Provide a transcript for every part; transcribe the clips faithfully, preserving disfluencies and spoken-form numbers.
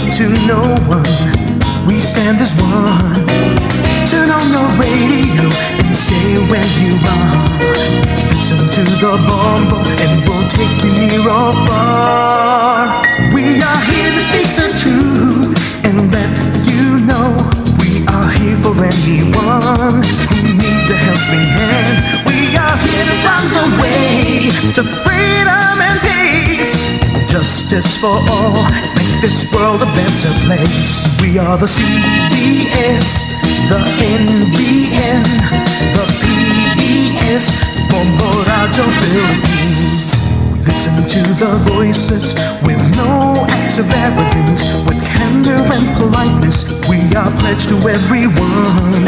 To no one, we stand as one. Turn on the radio and stay where you are. Listen to the Bombo and we'll take you near or far. We are here to speak the truth and let you know we are here for anyone who needs a helping hand. We are here to find the way to freedom and peace. Justice for all, make this world a better place. We are the C B S, the N B N, the P B S, Bombo Radyo Philippines. We listen to the voices with no acts of arrogance, with candor and politeness. We are pledged to everyone.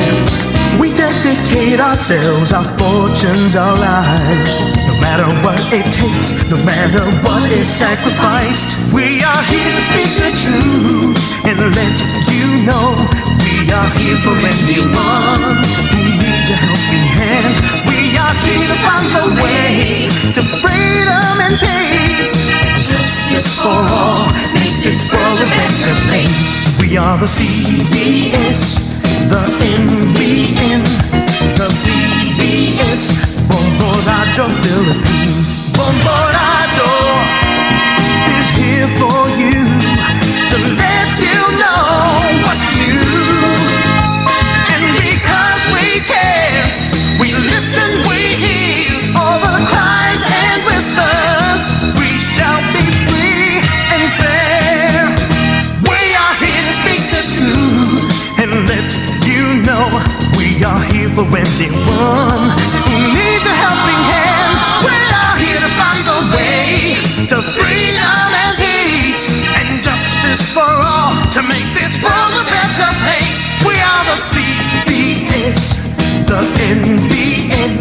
We dedicate ourselves, our fortunes, our lives. No matter what it takes, no matter what is sacrificed, we are here to speak the truth and let you know we are here for anyone who needs a helping hand. We are here to find the way to freedom and peace. Justice for all, make this world a better place. We are the C B S, the N B N, the P B S, Bombo Radyo Philippines. Bombo Radyo is here for you to let you know what's new. And because we care, we listen, we hear all the cries and whispers. We shall be free and fair. We are here to speak the truth and let you know we are here for anyone who needs a helping hand. We are here to find the way to freedom and peace and justice for all to make this world a better place. We are the C B S, the N B N,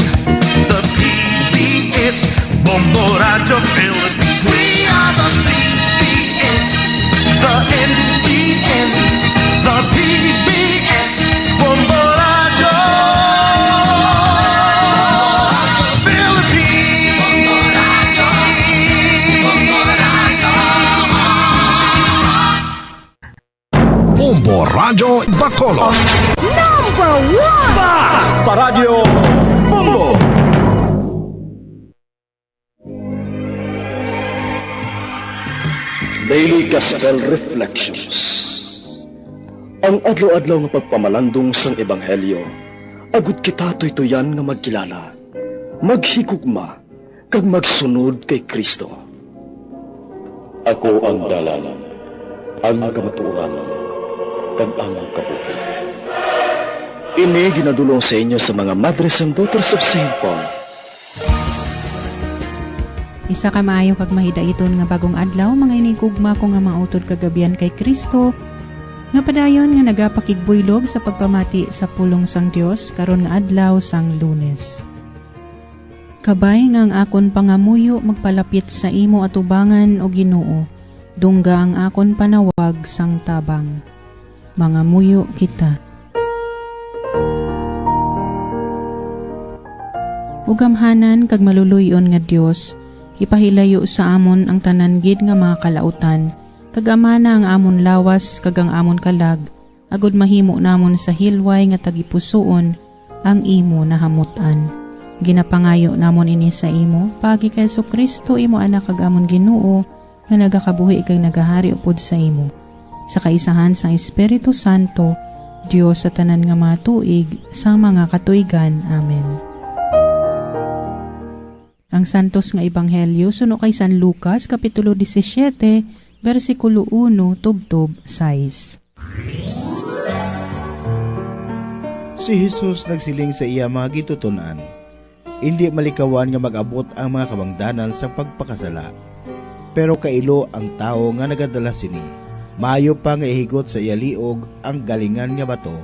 the P B S, Bombo Radyo Philippines. We are the C B S, the N B N, the P B S, Bombo Radyo Philippines. Bombo Radyo Bacolod. Number one! Basta Radyo Bombo! Daily Gospel Reflections. Ang adlaw-adlaw nga pagpamalandong sang Ebanghelyo, agud kita tuytoyan nga magkilala, maghigugma, kag magsunod kay Cristo. Ako ang dalan, ang kamatuoran, kag ang kabuhi. Ini ginadul-ong sa inyo sa mga Madres and Daughters of Saint Paul. Isa ka maayo kag mahidaiton nga bagong adlaw, mga hinigugma ko nga mga utod kag abyan kay Cristo, nga padayon nga nagapakigbuylog sa pagpamati sa pulong sang Dios karon nga adlaw sang Lunes. Kabay nga ang akon pangamuyo magpalapit sa imo atubangan, O Ginoo, dungga ang akon panawag sang tabang. Mangamuyo kita. O gamhanan kag maluluy-on nga Dios, ipahilayo sa amon ang tanan gid nga mga kalautan, kag amana ang amon lawas kag ang amon kalag, agud mahimo namon sa hilway nga tagipusoon ang imo nahamut-an. Ginapangayo namon ini sa imo, paagi kay Jesu-Cristo, imo Anak kag amon Ginoo, nga nagakabuhi kag nagahari upod sa imo, sa kaisahan sang Espiritu Santo, Dios sa tanan nga mga tuig, sa mga katuigan. Amen. Ang santos nga ebanghelyo suno kay San Lucas, kapitulo disisiete, bersikulo uno tubtob sais. Si Jesus nagsiling sa iya mga gintuton-an, "Indi malikawan nga mag-abot ang mga kabangdanan sang pagpakasala, pero kailo ang tawo nga nagadala sini. Maayo pa nga ihigot sa iya liog ang galingan nga bato,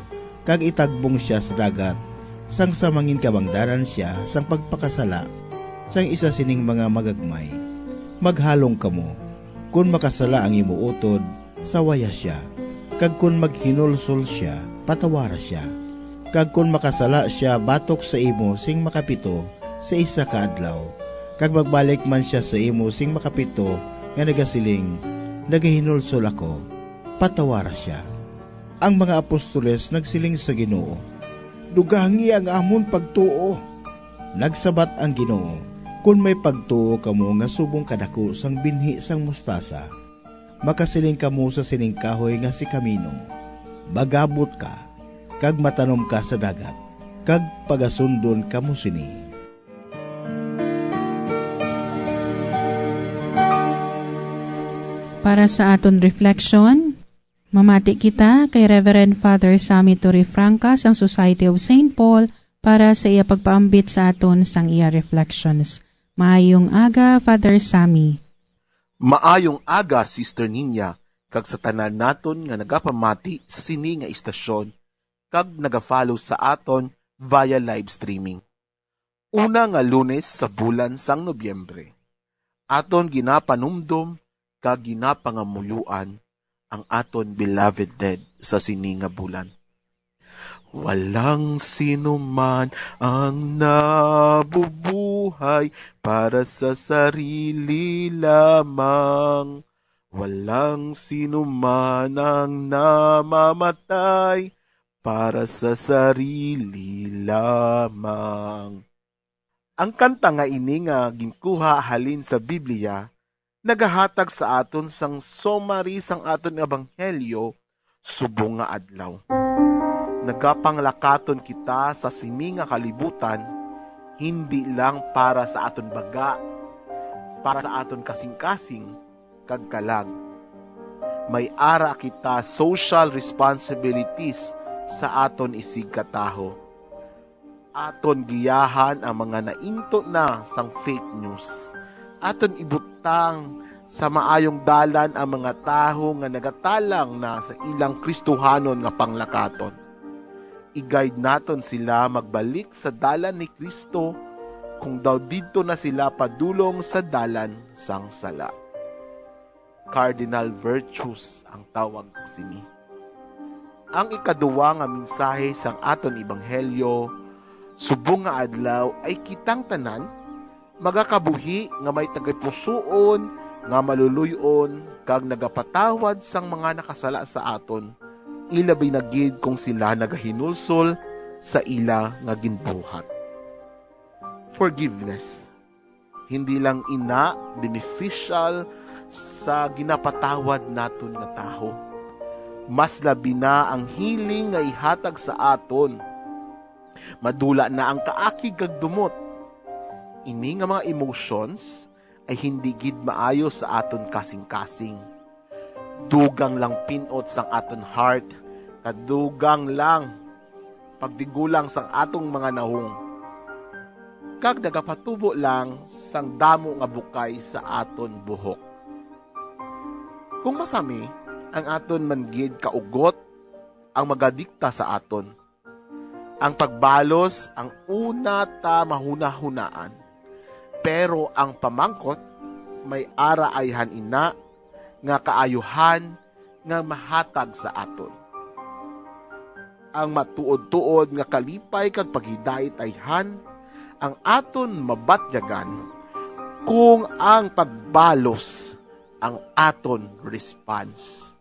kag itagbong sia sa dagat, sang sa manginkabangdanan sia sang pagpakasala sang isa sining mga magagmay. Maghalong kamo, kon makasala ang imo utod, sawaya sia, kag kon maghinulsol sia, patawara sia. Kag kon makasala sia batok sa imo sing makapito sa isa ka adlaw, kag magbalik man sia sa imo sing makapito nga nagasiling, 'Nagahinulsol ako,' patawara sia. Ang mga apostoles nagsiling sa Ginoo, "Dugangi ang amon pagtuo." Nagsabat ang Ginoo, "Kon may pagtuo kamo nga subong kadako sang binhi sang mustasa, makasiling kamo sa sining kahoy nga si kamino, 'Magabot ka, kag matanom ka sa dagat,' kag pagasundon kamo sini." Para sa aton reflection, mamati kita kay Reverend Father Sammy Torrefranca sang Society of Saint Paul para sa iya pagpaambit sa aton sang iya reflections. Maayong aga, Father Sammy. Maayong aga, Sister Ninya, kag sa tanan naton nga nagapamati sa sini nga istasyon kag nagafollow sa aton via live streaming. Una nga Lunes sa bulan sang Nobyembre, aton ginapanumdom kag ginapangamuyoan ang aton beloved dead sa sini nga bulan. Walang sino man ang nabubuhay para sa sarili lamang. Walang sino man ang namamatay para sa sarili lamang. Ang kanta nga ini nga ginkuha halin sa Biblia nagahatag sa aton sang summary sang aton ebanghelyo subong nga adlaw. Nagapanglakaton kita sa sini nga kalibutan, hindi lang para sa aton baga, para sa aton kasing-kasing kag kalag. May ara kita social responsibilities sa aton isigkatawo. Aton giyahan ang mga nainto na sang fake news. Aton ibutang sa maayong dalan ang mga tawo nga nagatalang na sa ilang Kristohanon nga panglakaton. I-guide naton sila magbalik sa dalan ni Cristo, kung daw didto na sila padulong sa dalan sang sala. Cardinal virtues ang tawag sini. Ang ikaduwa nga mensahe sang aton ebanghelyo subong nga adlaw ay kitang tanan magakabuhi nga may tagipusoon nga maluluy-on kag nagapatawad sang mga nakasala sa aton, ilabi na gid kung sila nagahinulsol sa ila nga ginbuhat. Forgiveness. Hindi lang ina beneficial sa ginapatawad naton nga tawo. Mas labi na ang healing nga ihatag sa aton. Madula na ang kaakig kag dumot. Ini nga mga emotions ay hindi gid maayo sa aton kasing-kasing. Dugang lang pin-ot sang aton heart, kadugang lang pagdigulang sang atong mga nahong, kag nagapatubo lang sang damo nga bukay sa aton buhok. Kung masami, ang aton man gid kaugot ang magadikta sa aton. Ang pagbalos ang una ta mahunahunaan, pero ang pamangkot may ara ayhan ina nga kaayuhan nga mahatag sa aton. Ang matuod-tuod nga kalipay kag paghidait ayhan ang aton mabatyagan kung ang pagbalos ang aton response.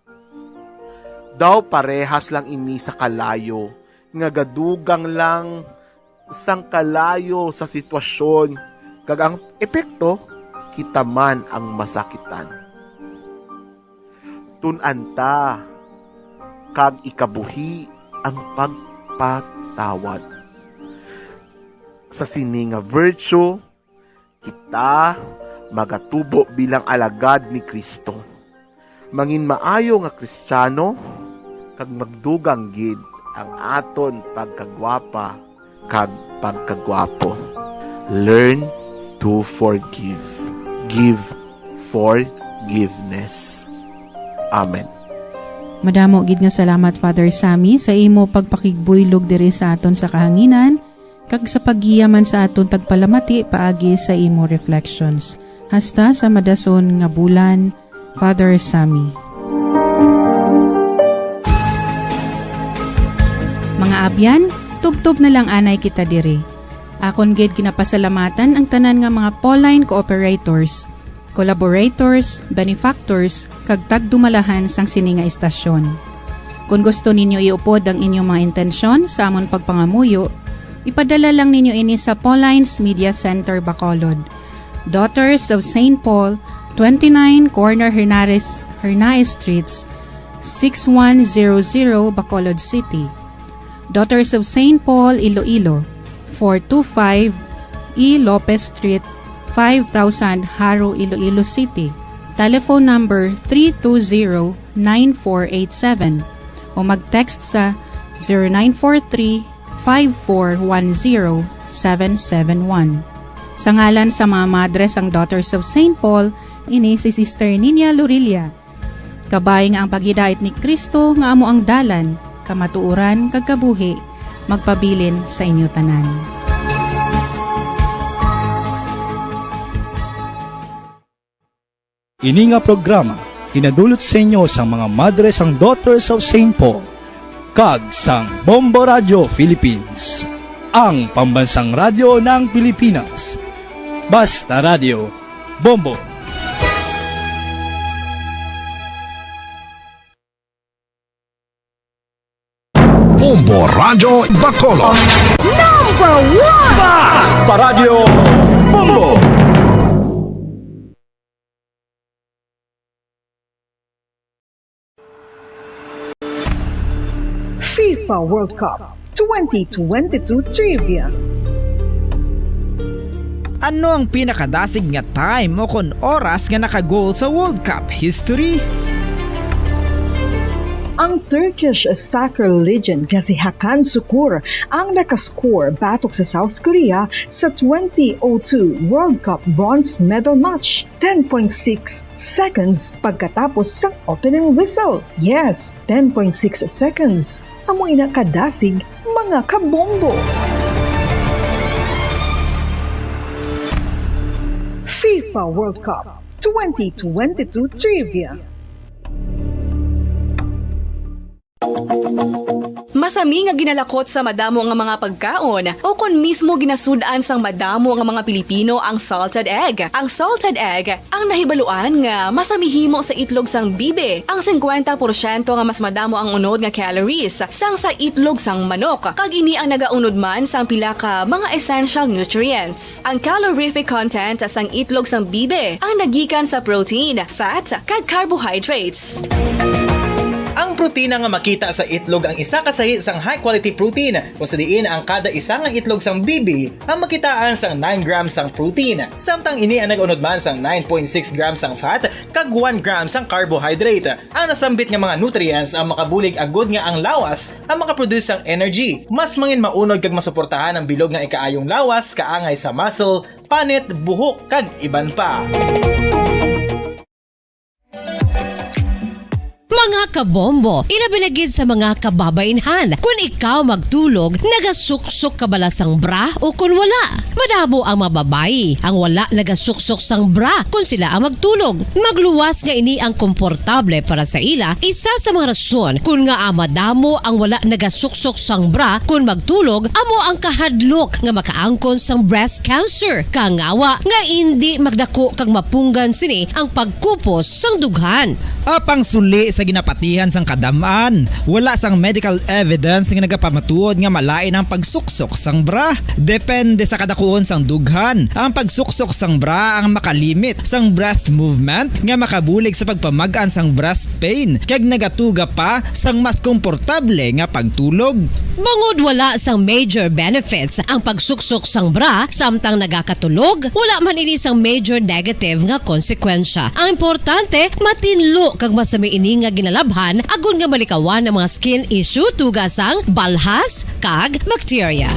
Daw parehas lang ini sa kalayo nga gadugang lang sang kalayo sa sitwasyon, kag ang epekto, kita man ang masakitan. Tun-an ta kag ikabuhi ang pagpatawad. Sa sini nga virtue, kita magatubo bilang alagad ni Cristo. Mangin maayo nga Kristiyano, kag magdugang gid ang aton pagkagwapa kag pagkagwapo. Learn to forgive. Give forgiveness. Amen. Madamo gid nga salamat, Father Sammy, sa imo pagpakigbuylog diri sa aton sa kahanginan, kag sa paggiya man sa aton tagpalamati paagi sa imo reflections. Hasta sa madason nga bulan, Father Sammy. Mga abyan, tubtob na lang anay kita diri. Akon gid ginapasalamatan ang tanan nga mga Pauline cooperators. collaborators, benefactors, kag tagdumalahan sang sini nga istasyon. Kon gusto ninyo iupod ang inyong mga intensyon sa amon pagpangamuyo, ipadala lang ninyo ini sa Paulines Media Center, Bacolod, Daughters of Saint Paul, twenty-nine Corner Hernares, Hernaez Streets, six one zero zero, Bacolod City. Daughters of Saint Paul, Iloilo, four two five E Lopez Street, five thousand, Jaro, Iloilo City. Telephone number three two zero, nine four eight seven o mag-text sa zero nine four three, five four one zero, seven seven one. Sa ngalan sa mga madre sang Daughters of Saint Paul, ini si Sister Ninia Lorilla. Kabay nga ang paghidait ni Cristo nga amo ang dalan, kamatuoran, kag kabuhi, magpabilin sa inyo tanan. Ini nga programa ginadulot sa inyo sang mga madre sang Daughters of Saint Paul kag sang Bombo Radio Philippines, ang pambansang radyo ng Pilipinas. Basta Radio, Bombo. Bombo Radyo Bacolod. Number one! Basta Radyo Bombo! FIFA World Cup twenty twenty-two Trivia. Ano ang pinakadasig nga time o kon oras nga naka-goal sa World Cup history? Ang Turkish soccer legend nga si Hakan Sukur ang nakascore batok sa South Korea sa twenty oh two World Cup bronze medal match, ten point six seconds pagkatapos sang opening whistle. Yes, ten point six seconds. Amo ina kadasig, mga kabombo. FIFA World Cup twenty twenty-two Trivia. Masami nga ginalakot sa madamo nga mga pagkaon, o kon mismo ginasud-an sang madamo nga mga Pilipino ang salted egg. Ang salted egg ang nahibaluan nga masami himo sa itlog sang bibi. Ang singkwenta porsyento nga mas madamo ang unod nga calories sang sa itlog sang manok, kag ini ang nagaunod man sang pila ka mga essential nutrients. Ang calorific content sang itlog sang bibi ang nagikan sa protein, fat, kag carbohydrates. Ang protina nga makita sa itlog ang isa ka sahi sang high-quality protein, kung sa diin ang kada isa nga itlog sang bibi ang makitaan sang nine grams sang protein, samtang ini ang nag-unod man sang nine point six grams sang fat kag one gram sang carbohydrate. Ang nasambit nga mga nutrients ang makabulig agud nga ang lawas ang makaproduce sang energy. Mas mangin maunod kag masuportahan ang bilog nga ikaayong lawas, kaangay sa muscle, panit, buhok, kag iban pa. Mga kabombo, ilabi na gid sa mga kababainhan. Kun ikaw magtulog, nagasuksok ka bala sang bra o kun wala? Madamo ang mga babayi ang wala nagasuksok sang bra kun sila ang magtulog. Magluwas nga ini ang komportable para sa ila. Isa sa mga rason kun ngaa madamo ang wala nagasuksok sang bra kun magtulog amo ang kahadlok nga makaangkon sang breast cancer. Kangawa nga indi magdako kag mapunggan sini ang pagkupos sang dughan. Apang suli sa ginapatihan sang kadam-an, wala sang medical evidence nga nagapamatuod nga malain ang pagsuksok sang bra. Depende sa kadakuon sang dughan, ang pagsuksok sang bra ang makalimit sang breast movement nga makabulig sa pagpamag-an sang breast pain, kag nagatuga pa sang mas komportable nga pagtulog. Bangod wala sang major benefits ang pagsuksok sang bra samtang nagakatulog, wala man ini sang major negative nga konsekwensya. Ang importante, matinlo kag masami ini nga ginalabhan agod nga malikawan ang mga skin issue, tuga sang balhas kag bakterya.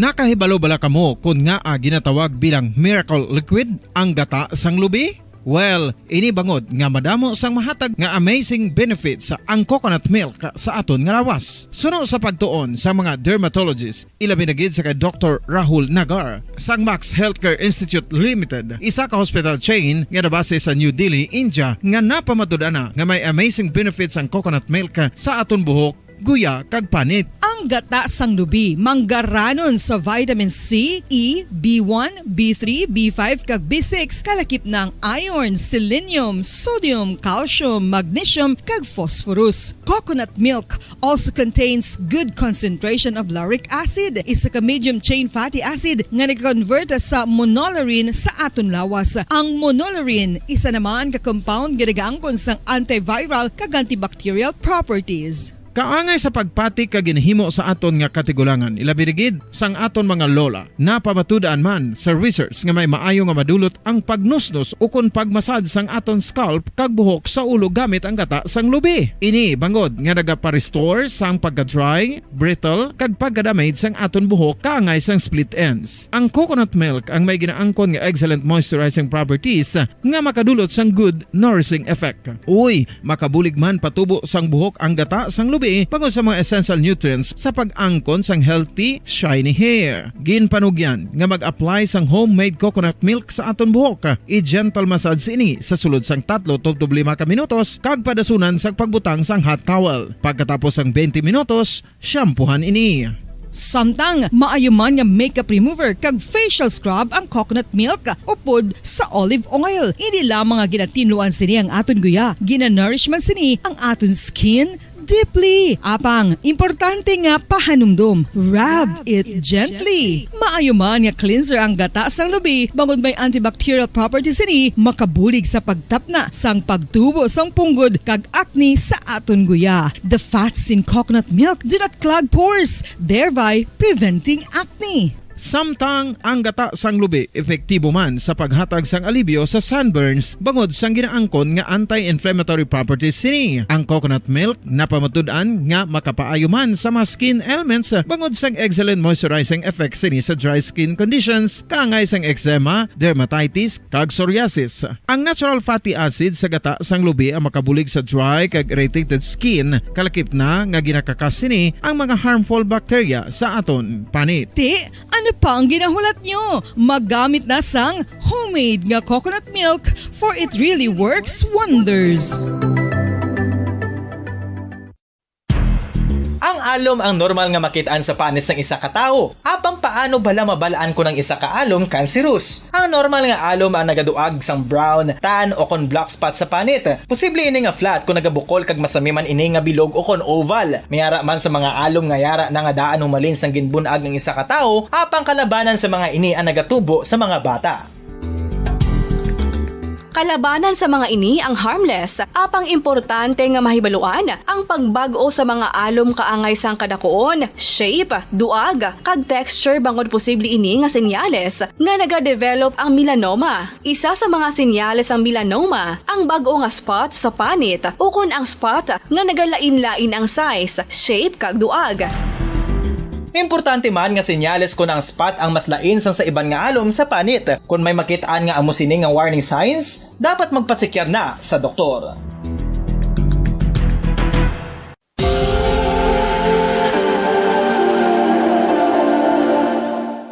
Nakahibalo bala kamo kon ngaa ginatawag bilang miracle liquid ang gata sang lubi? Well, ini bangod nga madamo sang mahatag nga amazing benefits ang coconut milk sa aton nga lawas. Suno sa pagtuon sa mga dermatologist, ilabi na gid sa kay Doktor Rahul Nagar sang Max Healthcare Institute Limited, isa ka hospital chain nga nabase sa New Delhi, India, nga napamatud-an na nga may amazing benefits ang coconut milk sa aton buhok, guya, kag panit. Ang gata sang lubi manggaranon sa vitamin C, E, B one, B three, B five, kag B six, kalakip na ang iron, selenium, sodium, calcium, magnesium, kag phosphorus. Coconut milk also contains good concentration of lauric acid, isa ka medium chain fatty acid nga nag-convert sa monolaurin sa aton lawas. Ang monolaurin isa naman ka compound nga nagaangkon sang antiviral kag antibacterial properties. Kaangay sa pagpati kag ginhimo sa aton nga katigulangan, ilabi na gid sang aton mga lola. Napamatud-an man sa research nga may maayo nga madulot ang pagnusnos ukon pagmasad sang aton scalp kag buhok sa ulo gamit ang gata sang lubi. Ini bangod nga nagapa-restore sang pagka-dry, brittle, kag pagka-damage sang aton buhok kaangay sang split ends. Ang coconut milk ang may ginaangkon nga excellent moisturizing properties nga makadulot sang good nourishing effect. Uy, makabulig man patubo sang buhok ang gata sang lubi bangod sa mga essential nutrients sa pag-angkon sang healthy, shiny hair. Ginpanugyan nga mag-apply sang homemade coconut milk sa aton buhok. I-gentle massage ini sa sulod sang tatlo tubtob lima ka minutos kag padasunan sang pagbutang sang hot towel. Pagkatapos sang twenty minutos, shampoohan ini. Samtang maayo man nga makeup remover kag facial scrub ang coconut milk upod sa olive oil. Hindi lamang nga ginatinluan sini ang aton guya, ginanourish man sini ang aton skin deeply. Apang importante nga pahanumdom, rub it gently. Maayo man nga cleanser ang gata sang lubi bangod may antibacterial properties sini, makabulig sa pagtapna sang pagtubo sang punggod kag acne sa aton guya. The fats in coconut milk do not clog pores, thereby preventing acne. Samtang ang gata sang lubi epektibo man sa paghatag sang alibyo sa sunburns bangod sang ginaangkon nga anti-inflammatory properties sini. Ang coconut milk napamatud-an nga makapaayo man sa mga skin ailments bangod sang excellent moisturizing effects sini sa dry skin conditions, kaangay sang eczema, dermatitis, kag psoriasis. Ang natural fatty acid sa gata sang lubi ang makabulig sa dry kag irritated skin, kalakip na nga ginakakas sini ang mga harmful bacteria sa aton panit. Ti, ano pa ang ginahulat nyo? Maggamit na sang homemade nga coconut milk, for it really works wonders. Ang alom ang normal nga makit-an sa panit sang isa ka tawo. Apang paano bala mabal-an kon ang isa ka alom cancerous? Ang normal nga alom ang nagaduag sang brown, tan, o kon black spot sa panit. Posible ini nga flat kon nagabukol kag masami man ini nga bilog o kon oval. May ara man sa mga alom nga yara na nga daan humalin sang ginbun-ag ang isa ka tawo, apang kalabanan sa mga ini ang nagatubo sa mga bata. Kalabanan sa mga ini ang harmless, apang importante nga mahibaluan ang pagbag-o sa mga alom kaangay sang kadakuon, shape, duag, kag texture bangod posible ini nga senyales nga nagadevelop ang melanoma. Isa sa mga senyales sang melanoma ang bag-o nga spot sa panit ukon ang spot nga nagalain-lain ang size, shape, kag duag. Importante man nga senyales kon ang spot ang mas lain sang sa iban nga alom sa panit. Kon may makit-an nga amo sini nga warning signs, dapat magpatsikyar na sa doktor.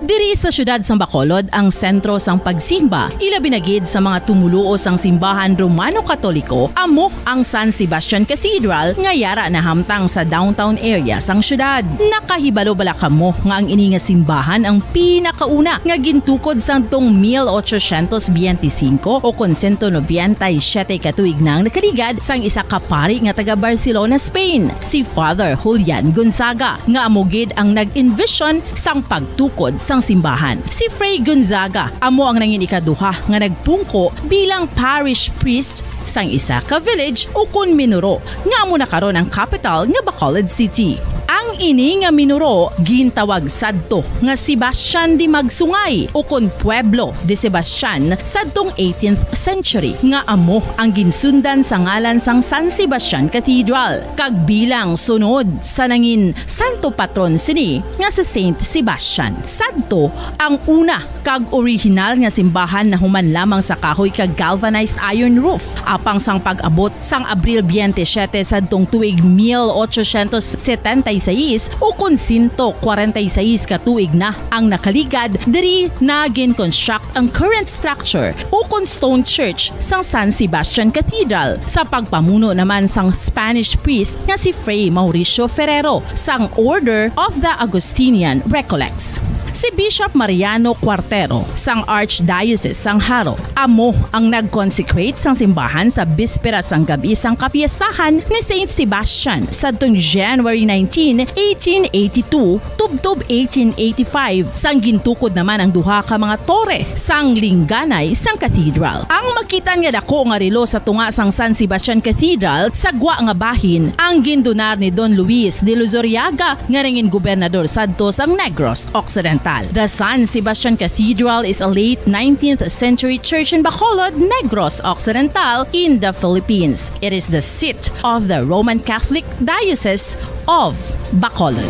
Diri sa siyudad sang Bacolod ang sentro sang pagsimba, ilabi na gid sa mga tumoluo sang simbahan Romano Katoliko, amo ang San Sebastian Cathedral nga yara nahamtang sa downtown area sang siyudad. Nakahibalo bala kamo nga ang ini nga simbahan ang pinakauna nga gintukod sadtong mil ochocientos biyente singko o kon sento nobenta y siyete ka tuig na ang nakaligad sang isa ka pari nga taga Barcelona, Spain, si Father Julian Gonzaga, nga amo gid ang nag-envision sang pagtukod sang simbahan. Si Fray Gonzaga amo ang nangin ikaduha nga nagpungko bilang parish priest sang isa ka village ukon minuro nga amo na karon ang kapital nga Bacolod City. Ang ini nga minuro gintawag sadto nga Sebastian de Magsungay ukon Pueblo de Sebastian sadtong eighteenth century, nga amo ang ginsundan sa ngalan sang San Sebastian Cathedral, kag bilang sunod sa nangin santo patron sini nga si Saint Sebastian. Sadto ang una kag orihinal nga simbahan nahuman lamang sa kahoy kag galvanized iron roof. Apang sang pag-abot sang Abril biyente siyete sadtong tuig mil ochocientos setenta y seis, ukon sento kwarenta y seis ka tuig na ang nakaligad, diri na gin-construct ang current structure ukon stone church sang San Sebastian Cathedral, sa pagpamuno naman sang Spanish priest nga si Fray Mauricio Ferrero sang Order of the Augustinian Recollects. Si Bishop Mariano Cuartero sang Archdiocese sang Jaro amo ang nag-consecrate sang simbahan sa bispera sang gab-i sang kapiestahan ni Saint Sebastian sadtong January nineteen, eighteen eighty-two, tubtob eighteen eighty-five, sang gintukod naman ang duha ka mga tore sang lingganay sang cathedral. Ang makit-an nga dako nga relo sa tunga sang San Sebastian Cathedral sa gwa nga bahin ang gindonar ni Don Luis de Luzuriaga nga nangin gobernador sadto sang Negros Occidental. The San Sebastian Cathedral is a late nineteenth century church in Bacolod, Negros Occidental, in the Philippines. It is the seat of the Roman Catholic Diocese of Bacolod.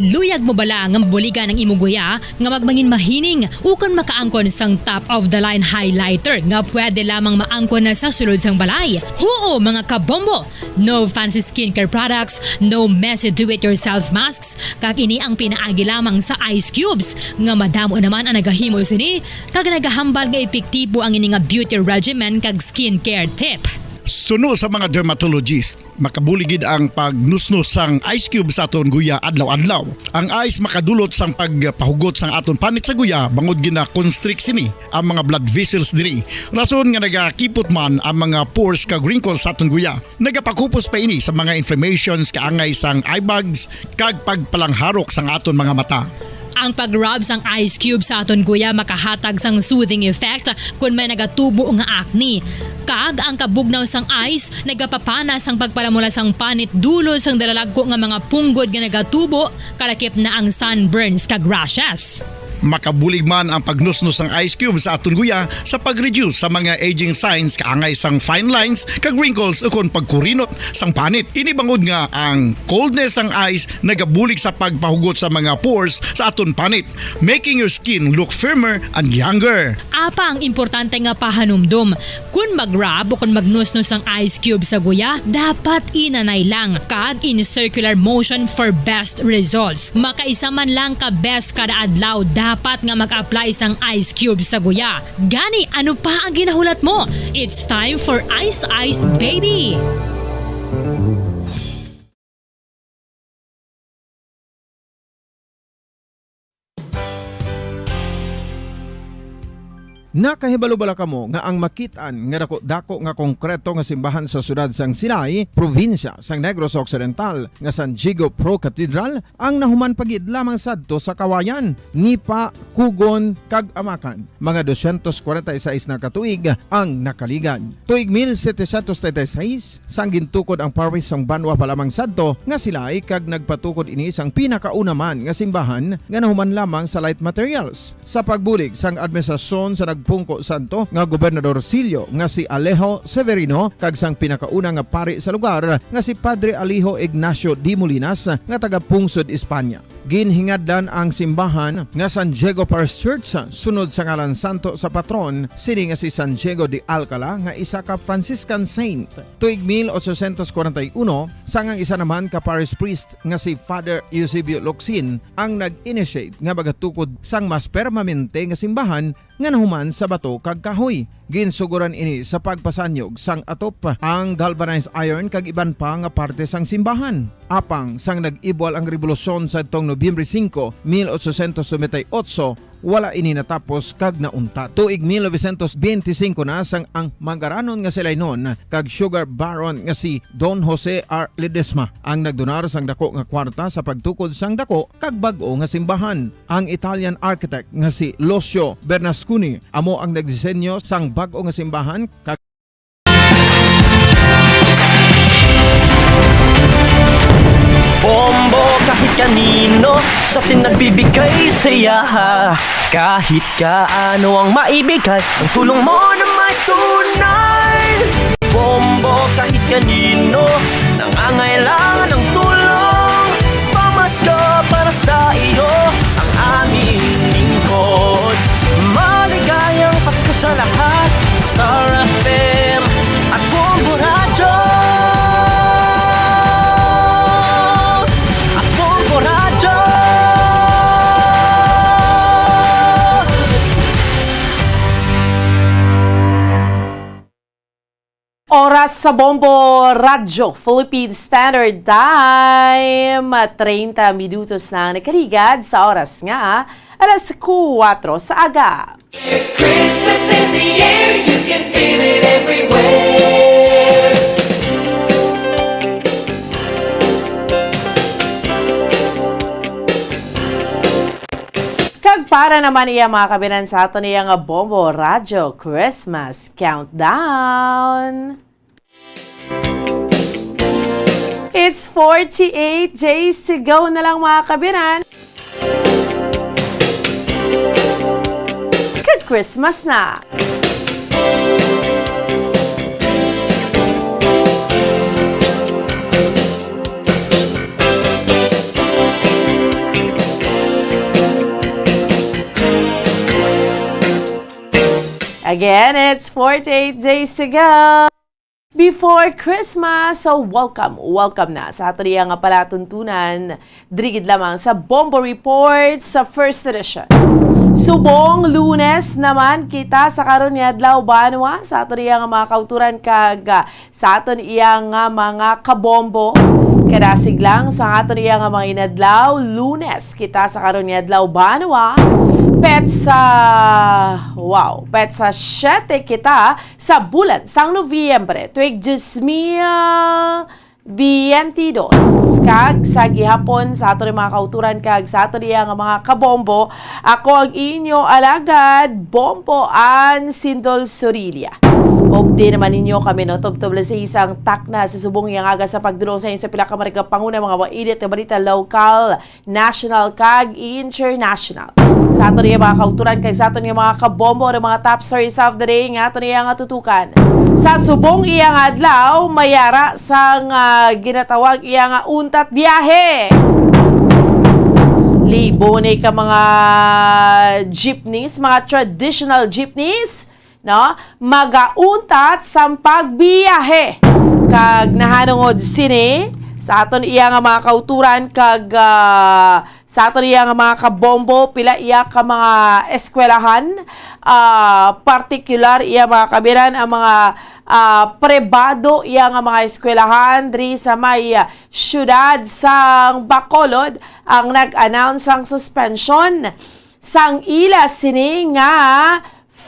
Luyag mo bala nga mabuligan ang imo guya nga magmangin mahining ukon makaangkon sang top of the line highlighter nga pwede lamang maangkon na sa sulod sang balay? Huo, mga kabombo! No fancy skincare products, no messy do-it-yourself masks, kag ini ang pinaagi lamang sa ice cubes nga madamo naman ang nagahimo sini kag nagahambal nga epektibo ang ini nga beauty regimen kag skincare tip. Suno sa mga dermatologist, makabulig gid ang pagnusnos sang ice cube sa aton guya adlaw-adlaw. Ang ice makadulot sang pagpahugot sang aton panit sa guya bangod gina-constrict sini ang mga blood vessels diri. Rason nga nagakipot man ang mga pores kag wrinkles sa aton guya. Nagapakupos pa ini sa mga inflammations kaangay sang eye bags kag pagpalangharok sang aton mga mata. Ang pag-rub sang ice cube sa aton guya makahatag sang soothing effect kon may nagatubo nga acne. Kag ang kabugnaw sang ice nagapapana sang pagpalamula sang panit dulot sang dalalagko nga mga punggod nga nagatubo, kalakip na ang sunburns kag rashes. Makabulig man ang pagnusnos sang ice cube sa aton guya sa pag-reduce sa mga aging signs kaangay sang fine lines kag wrinkles ukon pagkurinot sang panit. Ini bangod nga ang coldness sang ice nagabulig sa pagpahugot sa mga pores sa aton panit, making your skin look firmer and younger. Apang importante nga pahanumdom, kon mag-rub o kon magnusnos sang ice cube sa guya, dapat inanay lang kag in circular motion for best results. Makaisa man lang ka beses kada adlaw dapat nga mag-apply sang ice cube sa guya. Gani, ano pa ang ginahulat mo? It's time for Ice Ice Baby! Nakahibalo bala kamo nga ang makit-an nga dako-dako nga konkreto nga simbahan sa siyudad sang Silay, probinsya sang Negros Occidental, nga San Diego Pro Cathedral, ang nahuman pa gid lamang sadto sa Kawayan, Nipa, Cogon, kag Amacan? Mga dosyentos kwarenta y seis na ka tuig ang nakaligad. Tuig mil setecientos treinta y seis, sang gintukod ang parish sang Banwa pa lamang sadto nga Silay, kag nagpatukod ini sang pinakauna man nga simbahan nga nahuman lamang sa light materials. Sa pagbulig sang administrasyon sa nagpungko sadto nga gobernadorcillo nga si Alejo Severino kag sang pinakauna nga pari sa lugar nga si Padre Alejo Ignacio de Molinas nga taga-pungsod España. Ginhingadlan ang simbahan nga San Diego Parish Church sunod sa ngalan santo sa patron sini nga si San Diego de Alcala nga isa ka Franciscan saint. Tuig mil ochocientos kwarenta y uno, sang ang isa naman ka parish priest nga si Father Eusebio Locsin ang nag-initiate nga magatukod sang mas permanente nga simbahan nga nahuman sa bato kag kahoy. Ginsugoran ini sa pagpasanyog sang atop, ang galvanized iron kag iban pa nga parte sang simbahan. Apang sang nag-ibwal ang rebolusyon sadtong Nobyembre singko, mil ochocientos noventa y ocho, wala ini natapos kag nauntat. Tuig mil novecientos benti singko na sang ang mangaranon nga si Lainon kag sugar baron nga si Don Jose R. Ledesma ang nagdonar sang dako nga kwarta sa pagtukod sang dako kag bag-o nga simbahan. Ang Italian architect nga si Lucio Bernasconi amo ang nagdisenyo sang bag-o nga simbahan, kag Bombo kahit kanino sa atin nagbibigay saya. Kahit kaano ang maibigay, ang tulong mo na may tunay. Bombo kahit kanino nangangailangan ng tulong. Pamasko para sa iyo ang aming lingkod. Sa Bombo Radyo Philippine Standard Time, treinta minutos na ang nakaligad sa oras nga alas kuwatro sa aga. There's Christmas in the air, you can feel it everywhere. Kag para naman iya, mga kabinan, sa aton iya nga Bombo Radyo Christmas Countdown. It's forty-eight days to go na lang, mga kabinan. Kag Christmas na. Again, it's forty-eight days to go before Christmas. So, welcome, welcome na sa ato niya nga palatuntunan, diri gid lamang sa Bombo Report sa first edition. Subong Lunes naman kita sa karon nga adlaw, banwa, sa ato niya nga mga kauturan kag, ah, sa aton iya nga mga kabombo. Kadasig lang sa aton iya nga mga inadlaw, Lunes kita sa karon nga adlaw, banwa. Petsa, wow, petsa siyete kita sa bulan sang Nobyembre, tuig dos mil biyente dos. Kag sa gihapon, sa aton mga kauturan kag sa aton iya nga mga kabombo, ako ang inyo alagad, Bombo Ann Sindol Sorilla. Updi naman ninyo kami, no, tubtob alas sais sang takna sa subong nga aga sa pagdulong sa inyo sa pila ka mga panguna, mga mainit nga balita, lokal, national kag international. Sa aton iya mga kauturan kag sa aton iya mga kabombo, ang mga top stories of the day nga aton iya nga tutukan. Sa subong iya nga adlaw, mayara sang, ah, ginatawag iya nga untat biyahe. Libo ni ka mga jeepneys, mga traditional jeepneys, no, magauntat sang pagbiyahe. Kag nahanungod sini, sa aton iya nga mga kauturan kag, ah, sa aton iya nga mga kabombo, pila iya ka mga eskwelahan, ah, partikular iya mga kabiran ang mga, ah, pribado iya nga mga eskwelahan diri sa may, ah, siyudad sang Bacolod ang nag-announce sang suspension sang ila sini nga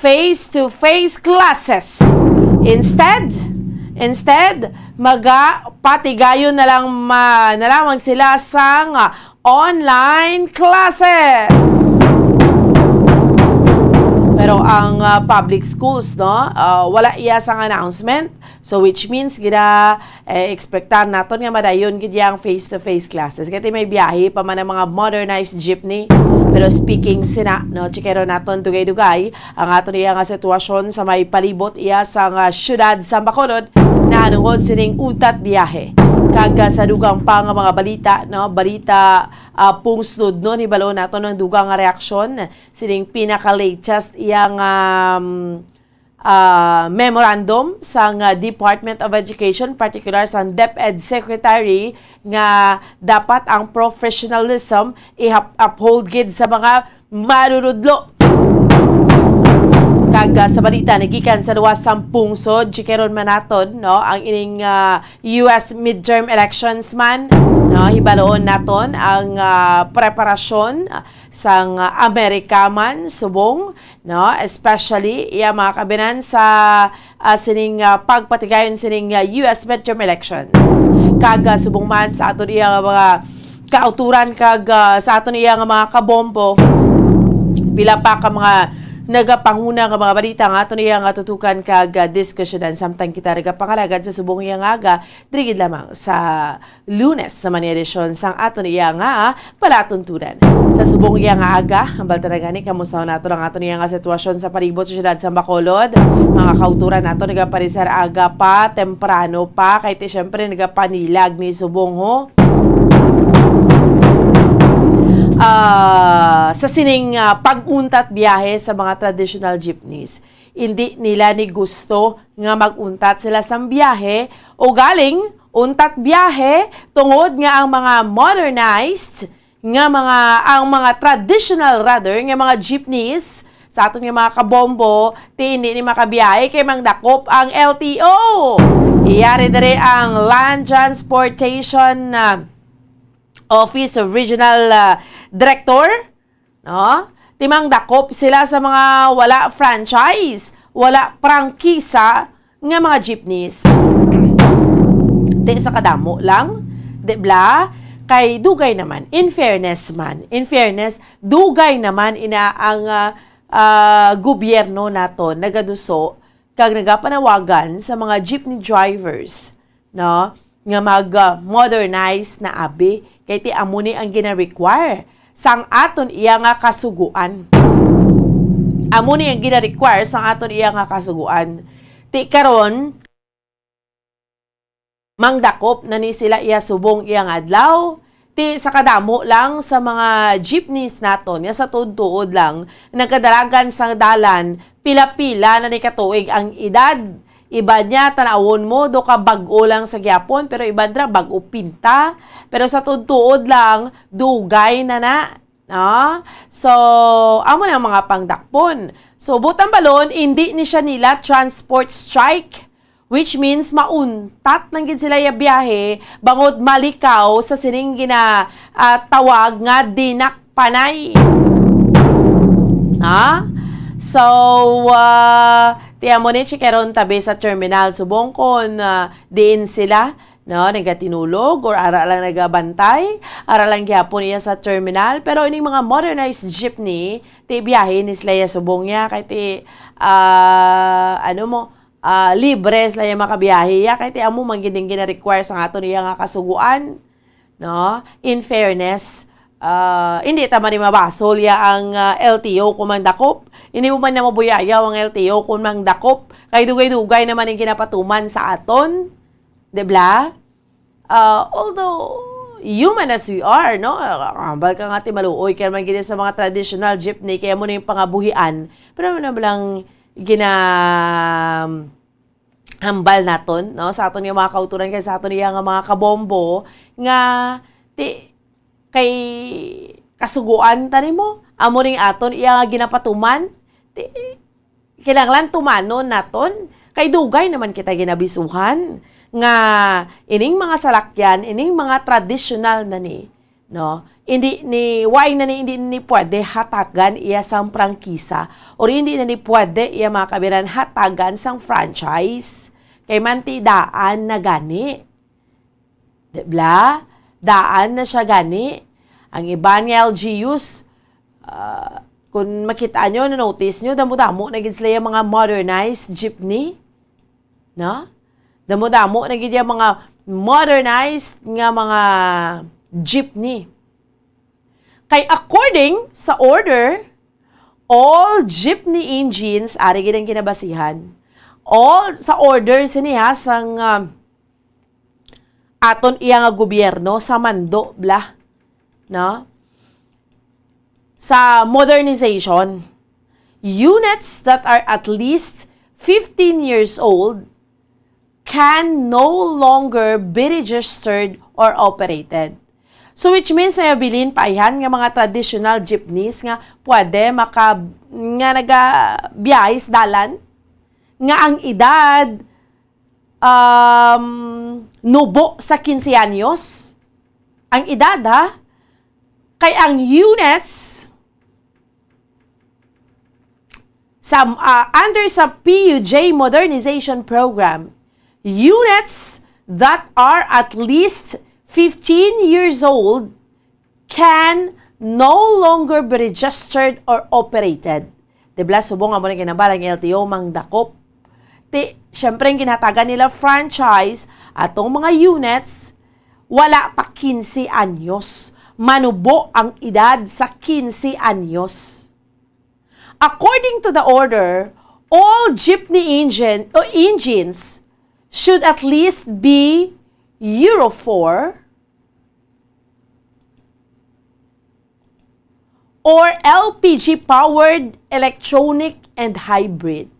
face-to-face classes. Instead, instead, magapatigayon na lang ma-, na lamang sila sang, ah, online classes. Pero ang, ah, public schools, no, ah, wala iya sang announcement. So, which means, gina, eh, expectar naton nga madayon gid yang face-to-face classes. Kay may biyahe pa man ang mga modernized jeepney. Pero speaking sina, no, chikero naton dugay-dugay ang aton iya nga sitwasyon sa may palibot iya sa nga siyudad sa Bacolod, nahanungod sining untat biyahe. Kag, ah, sa dugang pa nga mga balita, no, balita, ah, pungsod, no, hibalo naton ang dugang nga reaksyon sining pinaka-latest iya nga, um, ah, memorandum sang, ah, Department of Education, particular sang DepEd Secretary, nga dapat ang professionalism i-up-, uphold gid sa mga manunudlo. Kag, ah, sa balita nagikan sa luwas sang pungsod, chikeron man naton, no, ang ining, ah, U S midterm elections man, no, hibaloon naton ang, ah, preparasyon, ah, sang, ah, Amerika man subong, no, especially iya mga kabinan sa, ah, sining, ah, pagpatigayon sining, ah, U S midterm elections. Kag, ah, subong man sa aton iya nga mga kauturan kag, ah, sa aton iya nga mga kabombo, pila pa ka mga nagapanguna nga mga balita nga aton iya nga tutukan kag, ah, diskusyonan samtang kita nagapangalagad sa subong iya nga aga, diri gid lamang sa Lunes naman nga edisyon sang aton iya nga palatuntunan. Sa subong iya nga aga, ang balta na gani, kamusta nato ang aton iya nga sitwasyon sa palibot sa siyudad sa Bacolod? Mga kauturan nato, nagaparisar aga pa, temprano pa, kay ti siyempre nagapanilag ni subong, ho. Ah, sa sining, ah, pag-untat biyahe sa mga traditional jeepneys, hindi nila ni gusto nga mag-untat sila sang biyahe, o galing untat biyahe tungod nga ang mga modernized nga mga, ang mga traditional rather nga mga jeepneys sa aton nga mga kabombo, ti hindi ni makabiyahe kay mangdakop ang L T O. Iyari diri ang Land Transportation, ah, Office Regional, ah, Director, no? Ti mangdakop sila sa mga wala franchise, wala prangkisa nga mga jeepneys. Ti sa kadamo lang, di bla? Kay dugay naman, in fairness man, in fairness, dugay naman ina ang, ah, ah, gobyerno naton nagaduso kag nagapanawagan sa mga jeepney drivers, no, nga mag, ah, modernize na abi, kay ti amo ni ang gina-require sang aton iya nga kasugoan. Amo ni ang gina-require sang aton iya nga kasugoan. Ti karon, mangdakop na ni sila iya subong iya nga adlaw. Ti sa kadamo lang sa mga jeepneys naton nga sa tuod-tuod lang nagkadalagan sa dalan, pila-pila na ni katuig ang edad. Iban niya, tan-awon mo, do ka bag-o lang sa gyapon, pero iban ra bag-o pinta. Pero sa tuod-tuod lang, dugay na na. No? So, amo na ang mga pangdakpon. So, butang balon, hindi ni siya nila transport strike, which means mauntat lang gid sila ya biyahe bangod malikaw sa sining gina, ah, tawag nga dinakpanay. Ha? So, ah, ti amo ni, chikeron tabi sa terminal subong kon, ah, diin sila, no, nagatinulog or ara lang nagabantay, ara lang gihapon iya sa terminal. Pero ining mga modernized jeepney, ti biyahe ni sila ya subong niya, kay ti, ah, ano mo, ah, libre sila ya makabiyahe ya, kay ti amo man gid ang gina-require sa aton iya nga kasugoan, no? In fairness, ah, hindi ta man ni mabasol ya ang, ah, L T O kung mangdakop. Hindi mo man na mabuyayaw ang L T O kung mangdakop. Kay dugay-dugay naman ang ginapatuman sa aton. Di bla? Ah, although, human as we are, no? Hambal ka nga ti maluoy, kaya man gini sa mga traditional jeepney, kaya mo na yung pangabuhian. Pero ano lang gina-, hambal naton, no? Sa aton nga mga kauturan, kay sa aton iya nga mga kabombo, nga ti-, kay kasuguan ta nimo, amo ning aton iya nga ginapatuman, ti-, kinahanglan tumanon naton, kay dugay naman kita ginabisuhan nga ining mga salakyan, ining mga tradisyonal na ni, no? Hindi ni, why na ni, hindi ni pwede hatagan iya sang prangkisa, or hindi na ni pwede iya, mga kabiran, hatagan sang franchise. Kay man ti daan na gani. Di bla? Daan na siya gani. Ang iban nga L G Us, ah, kung makita nyo, na-notice nyo, damo-damo na gid sila yung mga modernized jeepney. No? Damo-damo na gid yung mga modernized nga mga jeepney. Kay according sa order, all jeepney engines, ari gid ang kinabasihan, all sa order sini ha, sang, ah, aton iya nga gobyerno sa mando, bla, no? Sa modernization, units that are at least fifteen years old can no longer be registered or operated. So, which means, may bilin pa ihan nga mga traditional jeepneys nga pwede maka-, nga nagabiyahe sa dalan, nga ang edad, um, nubo sa quince anyos. Ang edad, ha? Kay ang units sa, ah, under sa P U J Modernization Program, units that are at least fifteen years old can no longer be registered or operated. Di bla, subong nga mo na ginambal ang L T O, mangdakop. Ti, syempre, ang ginhatagan nila franchise, atong mga units, wala pa quince anyos. Manubo ang edad sa quince anyos. According to the order, all jeepney engine, o engines should at least be Euro four or L P G powered, electronic, and hybrid.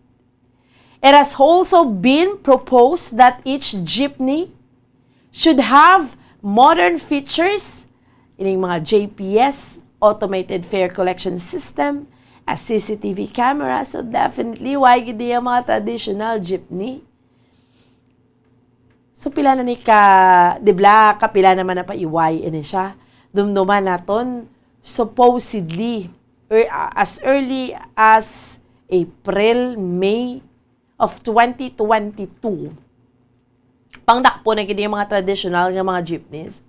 It has also been proposed that each jeepney should have modern features, ining mga J P S, automated fare collection system, a C C T V camera. So definitely, why gid ang mga traditional jeepney? So pila na ni ka, di bla, kapila naman na pa iway ini siya. Dumduman naton, supposedly, er, as early as April, May of twenty twenty-two, pangdakpo na gid ang mga traditional nga mga jeepneys.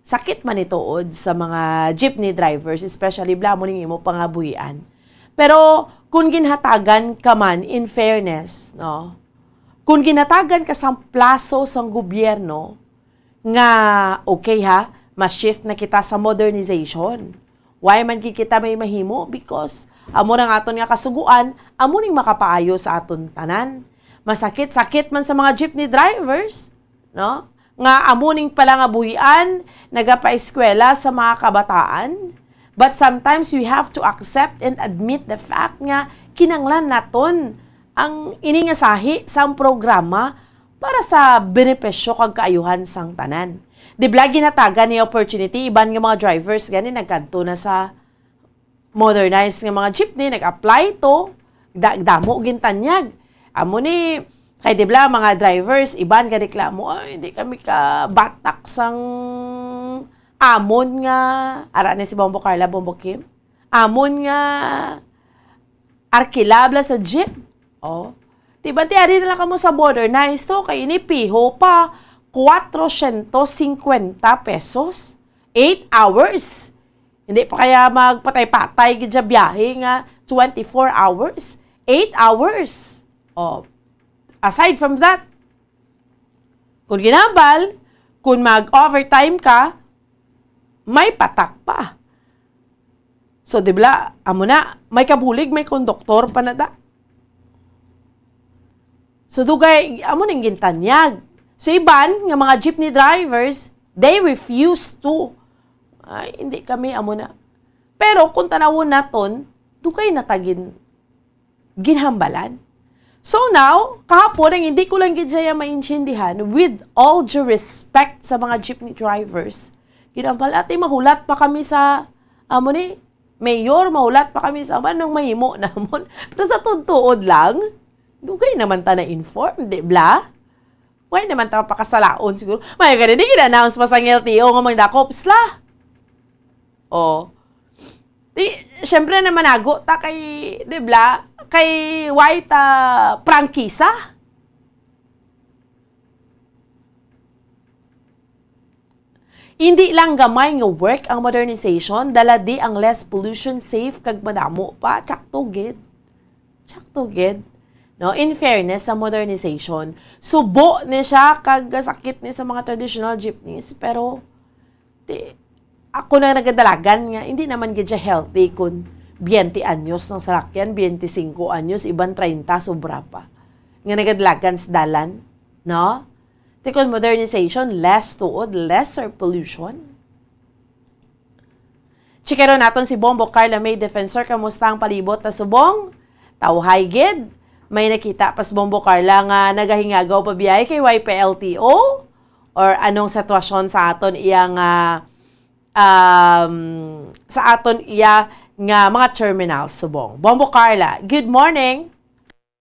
Sakit man ni tuod sa mga jeepney drivers, especially bla mo ning imo pangabuhian. Pero kung ginhatagan ka man, in fairness, no? Kung ginhatagan ka sang plaso sang gobyerno nga, okay ha, ma-shift na kita sa modernization. Why man gid kita may mahimo? Because amo na nga aton nga kasugoan, amo ning makapaayo sa aton tanan. Masakit-sakit man sa mga jeepney drivers, no? Nga amo ning pala nga buhian, nagapaeskwela sa mga kabataan. But sometimes we have to accept and admit the fact nga kinanglan naton ang ini nga sahi sang programa para sa benepisyo kag kaayuhan sang tanan. Di bla ginatagan ni opportunity, iban nga mga drivers gani nagkadto na sa modernized nga mga jeepney, nag-apply to, da-, damo gintanyag. Amo ni, kay di bla mga drivers, iban gareklamo, "Ay, hindi kami ka batak sang amon nga," ara ni si Bombo Carla, Bombo Kim, "amon nga arkila bla sa jeep." Oh. Di ba, ti, ari na lang kamo sa modernized to, kay ini piho pa, cuatrocientos cincuenta pesos. Eight hours. Hindi pa kaya magpatay-patay gid siya biyahe nga twenty-four hours? Eight hours. Oh. Aside from that, kung ginambal, kung mag-overtime ka, may patak pa. So, di bla, amo na, may kabulig, may konduktor pa na da. So, dugay, amo ning gintanyag. So, iban nga mga jeepney drivers, they refuse to. "Ay, hindi kami, amo na." Pero kung tanawon naton, dugay na ta gin-, ginhambalan. So now, kahapon, ang hindi ko lang gid siya maintindihan, with all due respect sa mga jeepney drivers, ginambal, "Ate, mahulat pa kami sa, amo ni, mayor, mahulat pa kami sa anong mahimo namon." Pero sa tuod-tuod lang, dugay naman ta na-inform, di bla? Why naman ta pakasalaon siguro? May gani, di gina-announce pa sang L T O nga magdakop sila. Oh. Di, syempre naman, nago ta kay, di bla, kay why ta prangkisa? Hindi lang gamay nga work ang modernization, dala di ang less pollution, safe, kag madamo pa. Tsakto gid. Tsakto gid. No, in fairness sa modernization, subo ni siya kag sakit ni sa mga traditional jeepneys, pero ti, ako na nagadalagan nga, hindi naman gid siya healthy kung twenty anyos ng salakyan, twenty-cinco anyos, iban treinta, sobra pa. Nga nagadalagan sa dalan, no? Ti kung modernization, less tuod, lesser pollution. Chikero naton si Bombo Carla May Defensor. Kamusta ang palibot na subong? Tawhay gid. May nakita pa si Bombo Carla nga nagahingagaw pa biyay kay Y P L T O? Or anong sitwasyon sa aton iya nga, um, sa aton iya nga mga terminal subong? Bombo Carla, good morning.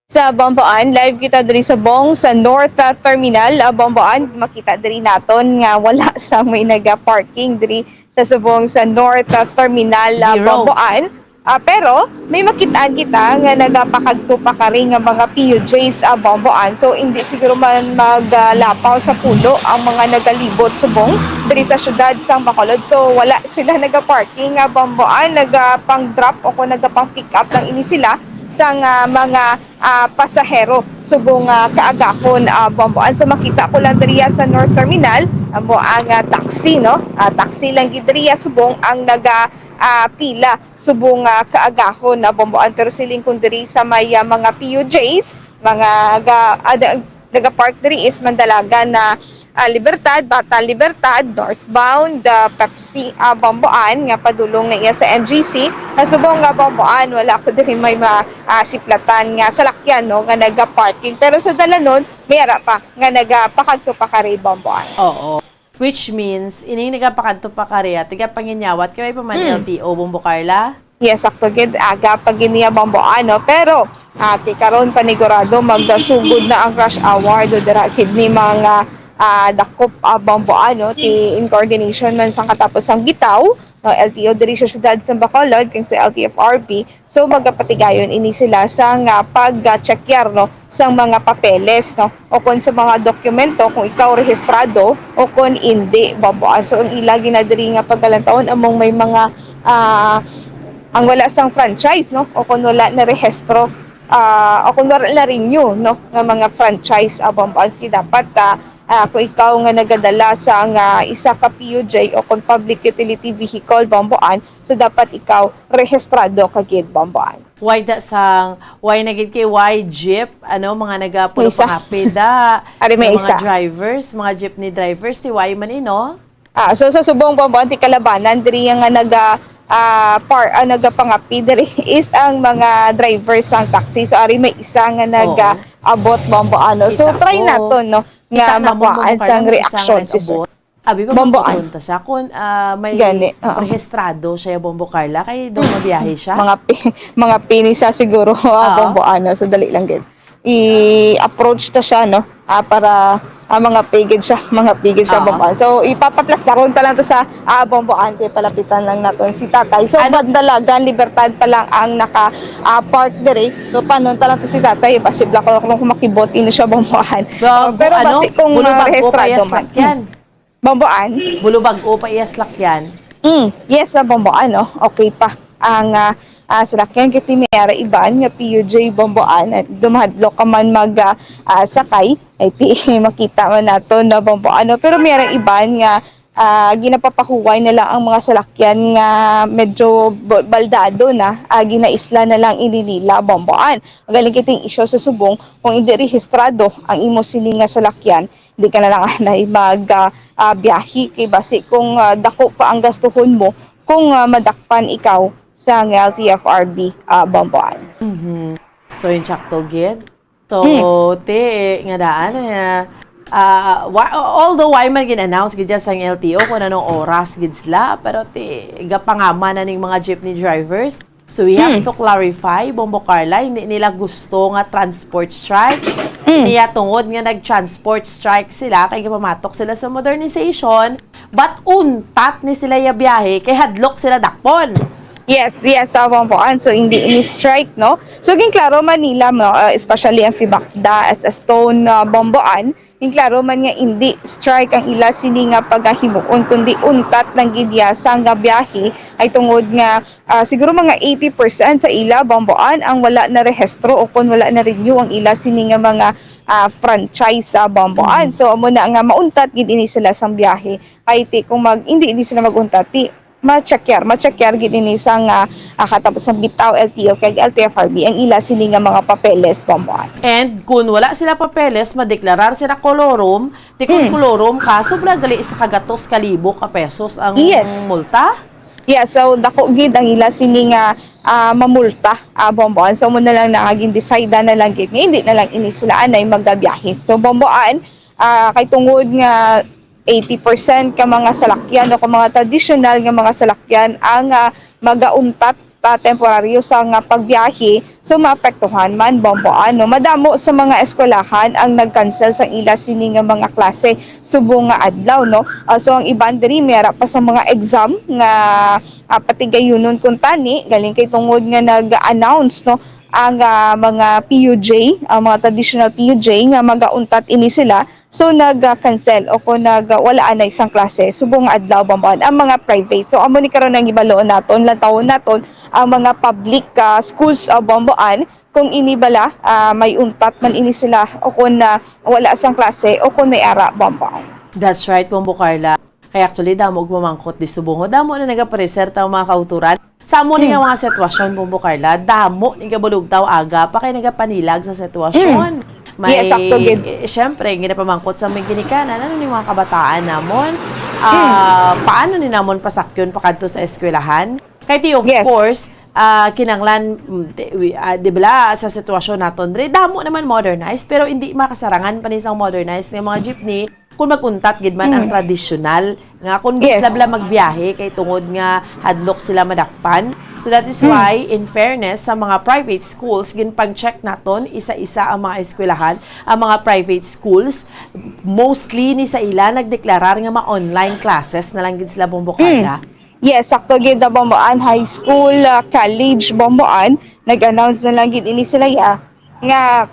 Sa Bomboan, live kita diri sa Bong, sa North, ah, Terminal, ah, Bomboan. Makita diri naton nga wala sa may naga-parking diri sa subong sa North, ah, Terminal, ah, Zero. Bomboan. Ah, pero may makitaan kita nga nagapakagto pa kari nga mga P U Js, ah, Bomboan. So, hindi siguro man maglapaw sa pulo ang mga nagalibot subong diri sa siyudad sang Bacolod. So, wala sila naga-parking, ah, Bomboan. Nagapang-drop o kung nagapang-pick up lang ini sila sang, ah, mga ah, pasahero subong, ah, kaagahon, ah, Bomboan. So, makita ko lang diriya sa North Terminal, amo ang, ah, taxi, no? Ah, taxi lang gid diriya subong ang naga, ah, pila subong, ah, kaagahon, ah, Bomboan. Pero siling ko diri sa may, ah, mga P U Js, mga ga-, ah, da-, naga-park diri is Mandalagan na ah, Libertad, Bata Libertad, northbound, ah, Pepsi, ah, Bomboan, nga padulong na iya sa N G C. Sa subong nga Bomboan, wala ko diri may ma-, ah, siplatan nga salakyan, no, nga naga-parking. Pero sa dalanon, may ara pa nga nagapakadto pa kari Bomboan. Oo. Which means, ining nagapakadto pa kari, ah, tiga panginyawat, kay may pa man Mm. L T O, Bombo Carla? Yes, sakto gid, aga pa gid niya, Bombo, ano, pero, ah, ti karon panigurado magasugod na ang rush hour do dira gid ni mga, ah, dakop, ah, Bombo, ano, ti in coordination man sang katapos sang bitaw, no, L T O diri sa siyudad sa Bacolod kag sa L T F R B. So, magapatigayon ini sila sang, ah, pag-checkar, no, sang mga papeles, no, o kon sa mga dokumento kung ikaw rehistrado o kon indi, Bombo. So, ang ila ginadiri nga pagkalantawon among may mga, ah, ang wala sang franchise, no, o kon wala na rehistro, ah, o kon wala na renew, no, nga mga franchise, ah, Bombo. Sige, dapat, ah, ah, kung ikaw nga nagadala sang, ah, isa ka P U J o kon public utility vehicle, Bombo, so dapat ikaw rehistrado ka gid, Bombo. Why da sang, why na gid kay why jeep, ano, mga nagapula May isa. pangapida, Ari may yung mga isa. drivers, mga jeepney drivers, ti why man ino? Ah, so sa subong, Bombo, ang ti kalabanan diri nga naga, ah, par-, ah, nagapangapid diri is ang mga driver sang taxi. So ari may isa nga Oo. nagaabot, Bombo, ano. So Kita try ko. naton, no, nga Kita namon, makuhaan Bombo, sang kaya may isa nga reaction si sir. nag-abot. Abi ba Bombo, magkukunta siya kung, ah, may Gani, oo. rehistrado siya, Bombo Carla, kay daw mabiyahe siya? Mga pi-, mga pinisa siguro, ah, Oo. Bombo, ano, so dali lang gid. I-approach ta siya, no? Ah, para, ah, mga pigid siya, mga pigid siya, Oo. Bombo. So, ipapaplas daron pa lang to sa, ah, Bombo, ante, palapitan lang naton si tatay. So, Ano? Bandalagan, Libertad pa lang ang naka, ah, park diri. So, panon ta lang to si tatay, posible ko kung makibot ini siya, Bombo. Bago, Pero ano? basi kung, Pulo ah, bago pa rehistrado yes man. lakyan. Bomboan? Bulo bag-o pa iya salakyan. Mm, yes, sa Bomboan, no? Okay pa. Ang, ah, ah, salakyan kay ti may ara iban nga P U J Bomboan, at dumahadlok ka man mag, ah, ah, sakay, ay ti makita man nato na Bomboan, no? Pero may ara iban nga, ah, ginapapahuway na lang ang mga salakyan nga medyo ba-, baldado na, ah, ginaisla na lang ini nila Bomboan. Magaling kay ting isyu sa subong kung hindi rehistrado ang imo sini nga salakyan, di ka na lang anay mag, ah, ah, biyahe kay basi kung, ah, dako pa ang gastuhon mo kung, ah, madakpan ikaw sang L T F R B, ah, Bomboan. Mhm. So, yun, sakto gid. So, Hmm. ti, nga daan, eh, ah, wa-, although why man gin-announce gid dyan sang L T O kung anong oras gid sila, pero ti, gapangama na ning mga jeepney drivers. So, we have Hmm. to clarify, Bombo Carla, hindi nila gusto nga transport strike. Hmm. Niya tungod nga nag-transport strike sila, kay gapamatok sila sa modernization, but untat ni sila ya biyahe, kay hadlok sila dakpon. Yes, yes, sa Bomboan. So, hindi ini strike, no? So, ginklaro man nila, no, uh, especially ang FEMACDA, S S Stone, uh, Bomboan, ginklaro man nga hindi strike ang ila sini nga pagahimuon, kundi untat lang gid ya sang biyahe, ay tungod nga, ah, siguro mga eighty percent sa ila Bomboan ang wala na rehistro o kon wala na renew ang ila sini nga mga, ah, franchise sa Bomboan. Mhm. So, amo na nga mauntat gid ini sila sang biyahe. Kay ti kung mag, hindi, hindi sila mag-untat, ti ma-checkar, ma-checkar gid ini sang, ah, ah, katapos sang bitaw, L T O kag L T F R B ang ila sini nga mga papeles, Bomboan. And kung wala sila papeles, madeklarar sila kolorum, ti kung Hmm. kolorum ka, sobra gali sa kagatos ka libo ka pesos ang Yes. multa? Yeah, so dako gid ang ila sini nga, ah, mamulta, ah, Bomboan. So, mo na lang na nga gindesida na lang gid nga hindi na lang ini sila anay magabiyahe. So, Bomboan, ah, kay tungod nga eighty percent ka mga salakyan o ka mga tradisyonal nga mga salakyan ang, ah, magauntat, ah, temporaryo sa nga pagbiyahe, so maapektuhan man, Bomboan, no? Madamo sa mga eskwelahan ang nag-cancel sa ila sini nga mga klase subong nga adlaw, no? Ah, so ang iban diri may ara pa sa mga exam nga, ah, patigayunon kuntani, galing kay tungod nga nag-announce, no, ang, ah, mga P U J, ang mga traditional P U J nga magauntat ini sila. So, nag-cancel o kung nag-, wala anay sang klase, subong nga adlaw, Bomboan, ang mga private. So, amo ni karon ang ibaloon naton, lantawon naton ang mga public, ah, schools, ah, Bomboan, kung ini bala, ah, may untat man ini sila o kung, ah, wala sang klase o kung may ara, Bomboan. That's right, Bombo Carla. Kaya actually, damo og mamangkot di subong. Damo na nagapareser ta mga kauturan. Sa amo ni nga Hmm. mga sitwasyon, Bombo Carla, damo ni kabulugtaw aga pa kay nagapanilag sa sitwasyon. Hmm. May, Yes, sakto gid. eh, syempre, ginapamangkot sa may ginikanan, ano ni mga kabataan namon? Ah, Hmm. paano ni namon pasakyon pakadto sa eskwelahan? Kay ti, of Yes. course, ah, kinanglan, mm, di, wi-, ah, di bala, sa sitwasyon naton, dre, damo naman modernized, pero hindi makasarangan pa ni sang modernized nga mga jeepney. Kung mag-untat gid man ang Mm. tradisyonal, nga kung Yes. gusto bala magbiyahe kay tungod nga hadlok sila madakpan. So that is why, in fairness sa mga private schools, ginpang-check naton isa-isa ang mga eskwelahan, ang mga private schools, mostly ni sa ila nagdeklarar nga ma-online classes na lang gid sila, Bombo Carla. Yes, sakto gid na, Bomboan. High school, ah, college, Bomboan, nag-announce na lang gid ini sila, ya, nga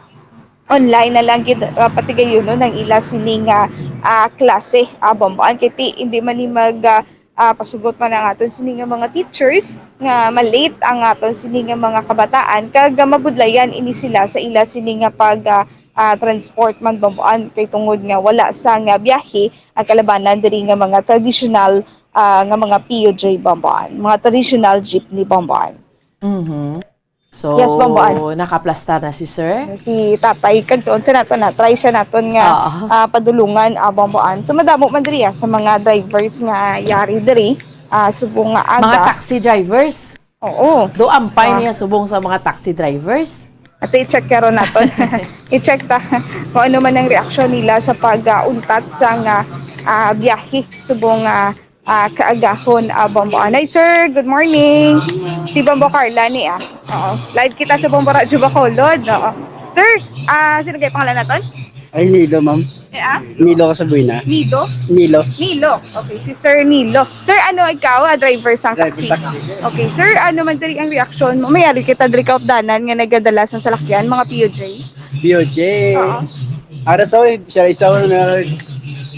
online na lang gid, ah, patigayunon ang ila sini nga, ah, klase, ah, Bomboan. Kay ti, hindi man ni mag, ah, ah, pasugot man ang aton sini nga mga teachers nga ma-late ang aton sini nga mga kabataan, kag, ah, mabudlayan ini sila sa ila sini nga pag, ah, ah, transport man, Bomboan, kay tungod nga wala sa nga biyahe ang kalabanan diri nga mga traditional, ah, nga mga P U J, Bomboan, mga traditional jeepney, Bomboan. Mhm. So, Yes, Bomboan. Nakaplastar na si sir? Si tatay, kag tuon sa naton na, try siya naton nga, Oo. ah, padulungan, ah, Bomboan. So, madamo man diri, ah, sa mga drivers nga yari diri, ah, subong nga Mga aga. Taxi drivers? Oo. Do ampay Ah. niya subong sa mga taxi drivers? Ate, i-check karon naton. I-check ta kung ano man ang reaksyon nila sa pag, ah, untat sa nga, ah, biyahe subong, ah, ah, kaagahon, ah, Bombo. Anay, sir, good morning. Si Bombo Carla ni, ah. Oo. Live kita sa Bombo Radyo Bacolod. Oo. Sir, ah, sino kay pangalan naton? Ay, Nilo, ma'am. Eh, ah? Nilo ka sa Buena. Nido? Nilo. Nilo. Okay, si Sir Nilo. Sir, ano ikaw, ah, driver sang Driver taxi? Taxi. Okay, sir, ano man diri ang reaksyon mo? May ari kita diri kaupdanan nga nagadala sang salakyan, mga P U J? P U J. Oo. Ara sa, siya isa na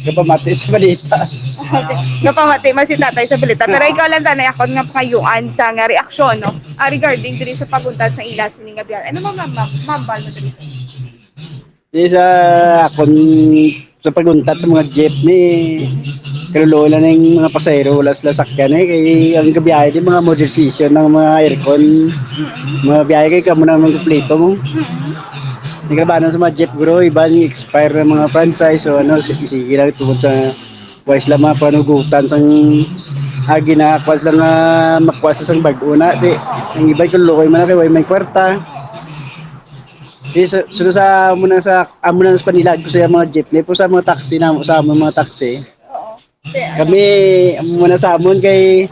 kapamati sa balita. Okay. Napamati man si tatay sa balita. Pero Oo. ikaw lang, tanay, akon nga pangayuan sa nga reaksyon, no? Ah, regarding diri sa paguntat sa ila sini nga biyahe. Ano mo, ma'am, ma'am, ma'am, Val, mo diri sa Di sa akon sa paguntat sa mga jeepney, kaluluoy lang ang mga pasahero, wala sila sakyan eh. Kay ang gabiyahe di mga modernization ng mga aircon, mga biyahe kay kamo na ang kompleto mo. Naglabanan sa mga jeep, bro, iba yung expire ng mga franchise, so ano, sige, sige lang tungod sa wise lang mga panugutan sang agi na kwas lang nga makwas lang sang bag-o na. Di, ang iba yung lukoy man na kay way may kwarta. Di, sa, sa, sa amo na sa, amo na sa panilag ko sa mga jeepney, pero sa mga taxi na, sa among mga taxi. Oo. Kami, amo na sa amon kay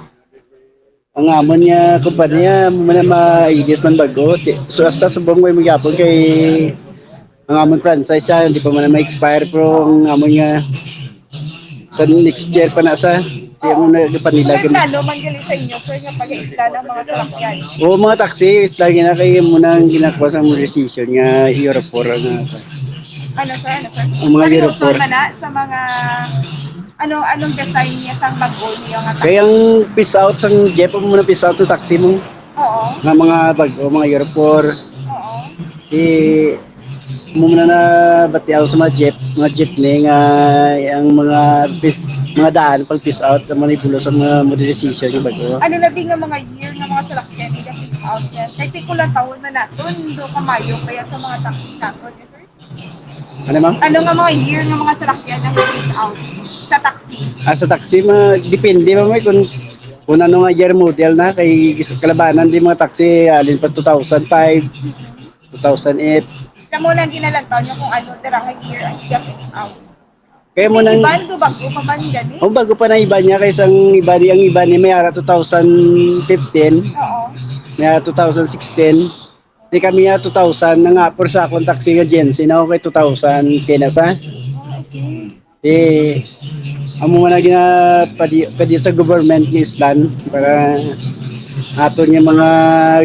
ang amon nga kumpanya, amo na maigit man bago. Ti-, so, hasta subong way magyapon kay ang amon franchise siya, hindi pa man na ma-expire, pero ang amon nga sa next year pa na sa, kaya mo na ipanilag. May plano man gali sa inyo, sir, nga pag-isla ng mga salakyan? Oo, mga taxi, isla gina kay mo nang ginakuha sa mga decision nga Euro four ang, ah, Ano, sir? Ano, sir? Ang mga Ano, Euro four. Sir, man na, sa mga, ano, anong design niya sa bago niya nga taxi? Kaya ang piece out sang jeep mo na piece out sa taxi mo. Oo. Nga mga bago, mga Euro four. Oo. Di, mo muna na batiaw sa mga jeep, mga jeepney nga ang mga pis-, mga daan pag piece out ang manibulo sa mga modernization nga bago. Ano na din nga mga year nga mga salakyan nga piece out yan? Kay pikulang taon na naton, do kamayo kaya sa mga taxi naton, eh, sir? Ano, ma'am? Ano nga mga year nga mga salakyan ang piece out sa taxi? Ah, sa taxi, ma-, depende, ma'am, eh, kung, kung ano nga year model na, kay kalabanan di mga taxi, alin pa two thousand five, two thousand eight. Kamo lang ginalantaw nyo kung ano dira nga year ang iya piece out. Kaya mo May nang iban do bago pa man gani? Oh, bago pa na iba niya kay sang iba ni, ang iba ni may ara two thousand fifteen, Oo. may ara two thousand sixteen. Di kami ya two thousand na nga, pero sa akong taxi nga Gen Z na ako kay two thousand ten na sa. Ah, okay. Di, amo man na ginapadi-, padi sa government ni Islan para aton yung mga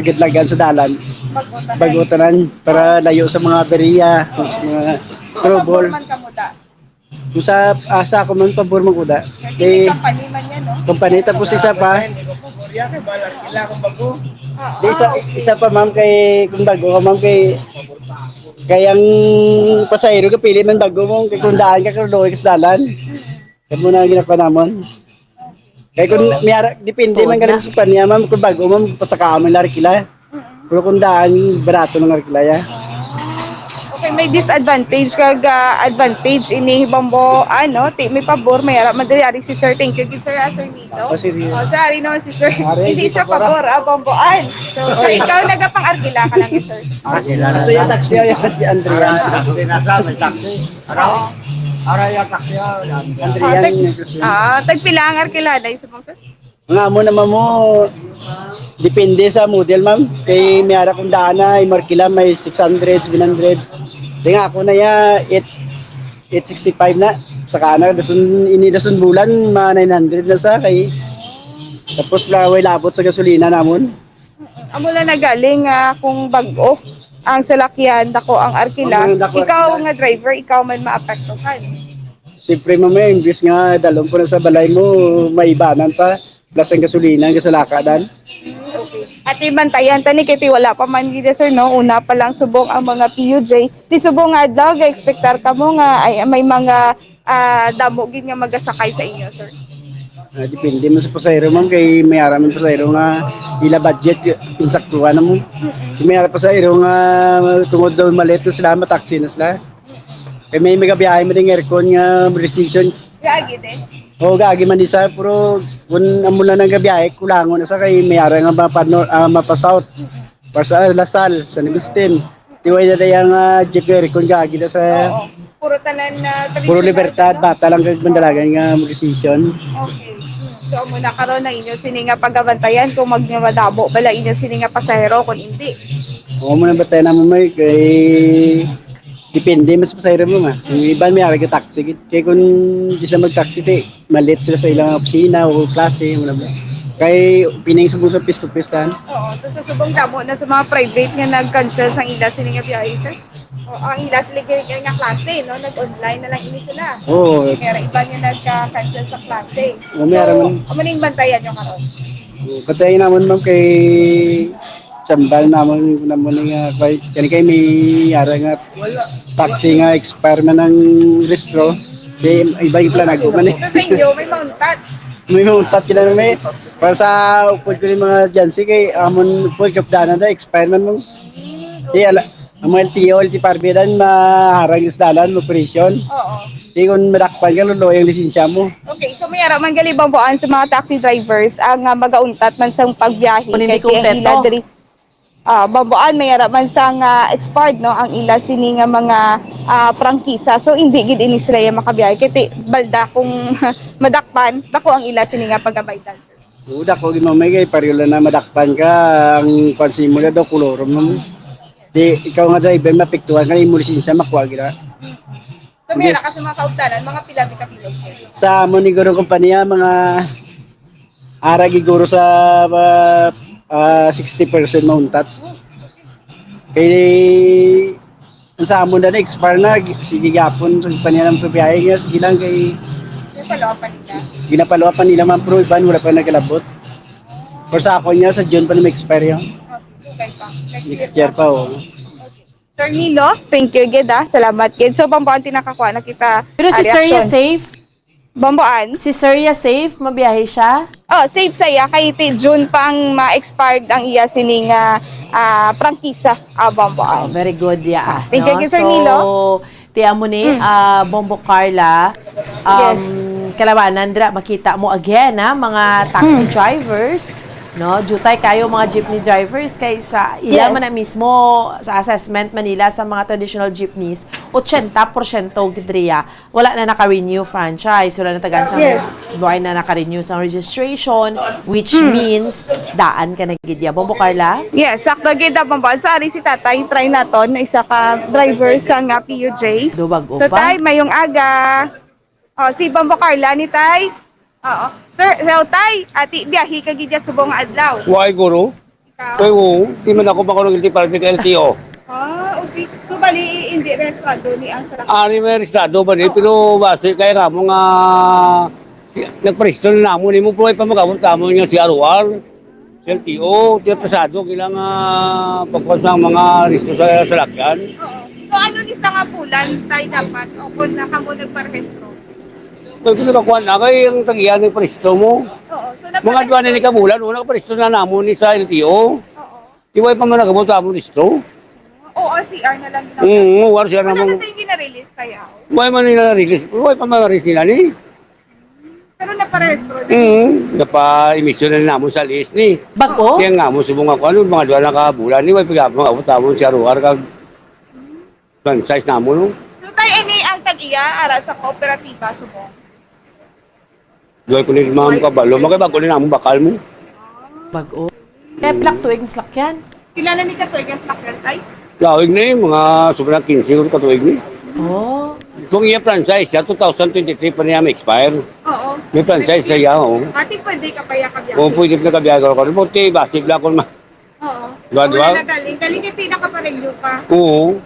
gitlagan sa dalan. Bago tanan. Bago tanan, para layo sa mga beriya, sa mga Pabor trouble. Man kamo da? Kung sa, ah, sa ako man, pabor man ko da. Kay Kay company man yan, no? Company, tapos isa pa. Hindi ko pabor yan, kay bahala sila kung bago. Ah, Di, isa, ah, okay. Isa pa, ma'am, kay, kung bago ka, ma'am, kay, kay ang pasahero ka, pili man bago mo, kay kung daan ka, kung luoy ka sa dalan. Yan mo na ang ginagawa namon. Kay kung So, may ara-, depende man tuod galing na. Sa kumpanya, ma'am, kung bago, ma'am, pasakaan mo yung larikila. Mm-mm. Pero kung daan, barato ng arkilaya. Okay, may disadvantage kag, ah, advantage ini, Bombo, ano, ti, may pabor, may ara, madali, ari si sir. Thank you, gid, sir, ah, Sir Nino. Oh, si Rio. Oh, sir, ari naman si sir. Ari, Hindi di siya pa pala. Pabor, ah, Bomboan. So, sir, ikaw nagapang-arkila ka lang, sir. Ito yung taxi, oh, yung si Andrea. Ara, taxi na sa, may taxi. Ara, Oo. Ara yung taxi, oh, yan. Andrea, Ah, tag-, yung taxi. Ah, tagpila ang arkilada, isa pong, sir? Nga mo naman mo, Depende sa model, ma'am. Kay may ara kung daan na, imarkila may six hundred, seven hundred. Di nga ako na ya, eight, eight sixty-five na. Saka na, dasun, ini dasun bulan, mga nine hundred na sa kay. Tapos, wala, way labot sa gasolina namon. Amo lang nagaling nga kung bag-o ang salakyan, dako ang arkila. Amo lang dako Ikaw arkila. nga driver, ikaw man maapektuhan. Siyempre, ma'am, eh, imbis nga dalon ko na sa balay mo, maibanan pa. Plus ang gasolina, ang gasalakadan. Okay. At ibantayan tani kay ti wala pa man gid, sir, no? Una pa lang subong ang mga P U J. Ti subong nga adlaw, ga-expectar kamo nga ay may mga ah, damo gid nga magasakay sa inyo, sir. Ah, depende man sa pasahero, ma'am, kay may ara man pasahero nga ila budget, insaktuhan na mo. May ara pasahero nga tungod daw malit na sila, mataksi na sila. Kay may magabiyahe mo ding aircon nga restriction. Gagi din. O, gagi man di sa, pero kung amo lang ang gabiyahe, kulangon na sa kay may ara nga mapa, ah, mapa south. Para sa Lasal, San Agustin. Tiway na daya nga jeep aircon gagi na sa Oo. Puro tanan na Puro traditional Libertad, na, no? Bata lang kag Mandalagan nga mag-decision. Okay. So, amo na karon na inyo sini nga pagabantayan kung magmadamo bala inyo sini nga pasahero kung hindi. Oo, mo nang batayan naman may kay depende mas pasahero mo nga. Yung iban may arag taxi gid. Kay kung di sila mag-taxi, ti malit sila sa ilang opisina o klase, wala ba? Kay pining sa mga face to face tan. Oo, so sa subong damo na sa mga private nga nag-cancel sang ila sini nga biyahe, sir. O, ang ila sila gani nga klase, no? Nag-online na lang ini sila. Oo. Pero iba nga nagka-cancel sa klase. Oo, so, meron. Amo ning bantayan nyo karon. Patay naman, ma'am, kay sambal naman naman nga kay kani kay may ara nga taxi nga expire man ang rehistro. Di iba yung plan ako man eh. So sa inyo, may mauntat. May mauntat kita na may para sa upod ko yung mga dyansi kay amon upod kapdanan na expire man mo. Di ala, ang mga L T O, L T P R B dan maharang sa dalan, operasyon. Oo. Di kung madakpan ka, luloy ang lisensya mo. Okay, so may ara man gali bambuan sa mga taxi drivers ang ah, magauntat man sang pagbiyahe Kung hindi kay ang ila kumpleto. diri. Ah, bambuan may ara man sang ah, expired no ang ila sini nga mga ah, prangkisa. So hindi gid ini sila yung makabiyahe kay ti, balda kung madakpan dako ang ila sini nga pagabaydan, sir. Oo, dako gid mamay kay pareho lang na madakpan ka ang pansin mo na daw kolorom mo. Di ikaw nga driver mapiktuhan ka imo lisensya makuha gid. Kami Yes. na kasi mga kaugtanan, mga pila mi kabilog. Sa amo ni guro kompanya, mga ara gid guro sa ah, ah, sixty percent mauntat. Kay ang sa amo na expire na, gi- sige gapon sa kompanya ng pabiyahe nga sige lang kay Yung palawapan nila. Ginapalawapan nila man pero iban wala pa nagkalabot. Pero sa ako niya sa June pa na ma-expire yan. Okay pa. Next year pa, oh. Sir Nilo, thank you gid ah. Salamat gid. So bambuan ti nakakuha na kita. Pero si ah, Sir ya reaction. Safe? Bambuan? Si Sir ya safe? Mabiyahe siya? Oh, safe saya kay ti June pang ma-expired ang iya sining ah, ah, prangkisa. Ah, bambuan. Oh, very good ya. Ah. Thank you, no? Sir so, Nilo. Ti amo ni Mm. ah, Bombo Carla. Um, Yes. Kalabanan dira makita mo again ha, mga taxi Mm. drivers. No, jutay kayo mga jeepney drivers kay sa ila Yes. man na mismo sa assessment man nila sa mga traditional jeepneys, eighty percent gid riya wala na naka-renew franchise, wala na tagaan sa Yes. buhay na naka-renew sa registration, which Hmm. means daan ka na gid ya. Bombo Carla? Yes, sakto gid ang bambuan. Sa ari si Tatay, try naton, isa ka driver sa nga P U J. Dubag So, upa. Tay, mayong aga. Oh, si Bombo Carla ni Tay. Oo. Sir, so, Tay, ati biyahe ka gid ya subong nga adlaw. Why, guro? Ikaw? Kay, oo, di man ako makarong guilty party ka L T O. Ah, okay. So, bali, hindi rehistrado ni ang salakyan? Ari may rehistrado ba ni? Oo. Pero base kaya nga mo nga si- nagparehistro na namo nimo, pero ay pa mag-abot kamo nga si R O R, si L T O, di pasado kailang ah, pagkuha sa mga rehisto sa salakyan. Oo. So, ano ni sa nga bulan, Tay, dapat? O kung na kamo nagparehistro? Kung sino ka kuha na, kay ang tagihan ng parehistro mo. Oo. So, Mga duwa na ni kabulan, una ka parehistro na namo ni sa L T O. Oo. Di way pa man nagabot sa amon listo. O R C R na lang ginawa. Mm, o R C R na Wala man. Na tayo ginarelease kaya. Way man nila release. Way pa man release nila ni. Pero naparehistro na. Mm, napa-emission na namon sa list ni. Bag-o? Kaya nga mo subong ako ano, mga duwa na ka bulan ni, way pag mga abot amon si Aruar kag franchise namon, no? So, tay, ini ang tag-iya ara sa kooperatiba subong? Duhay ko ni mga mukabalo. Makibag ko ni namon bakal mo. Bag-o. Kaya plak tuig ang salakyan. Pila na ni ka tuig ang salakyan, tay? Tuig ni, mga sobrang quince siguro ka tuig ni. Oh. Kung iya franchise siya, two thousand twenty-three pa niya ma-expire. Oo. May franchise siya, oo. Ati pwede ka pa iya kabiyahe? Oo, pwede pa kabiyahe ko. Buti, basig lang kung ma-, Oo. Duha, duha? Wala na galing. Galing kay Tina ka pa rin ka. Oo.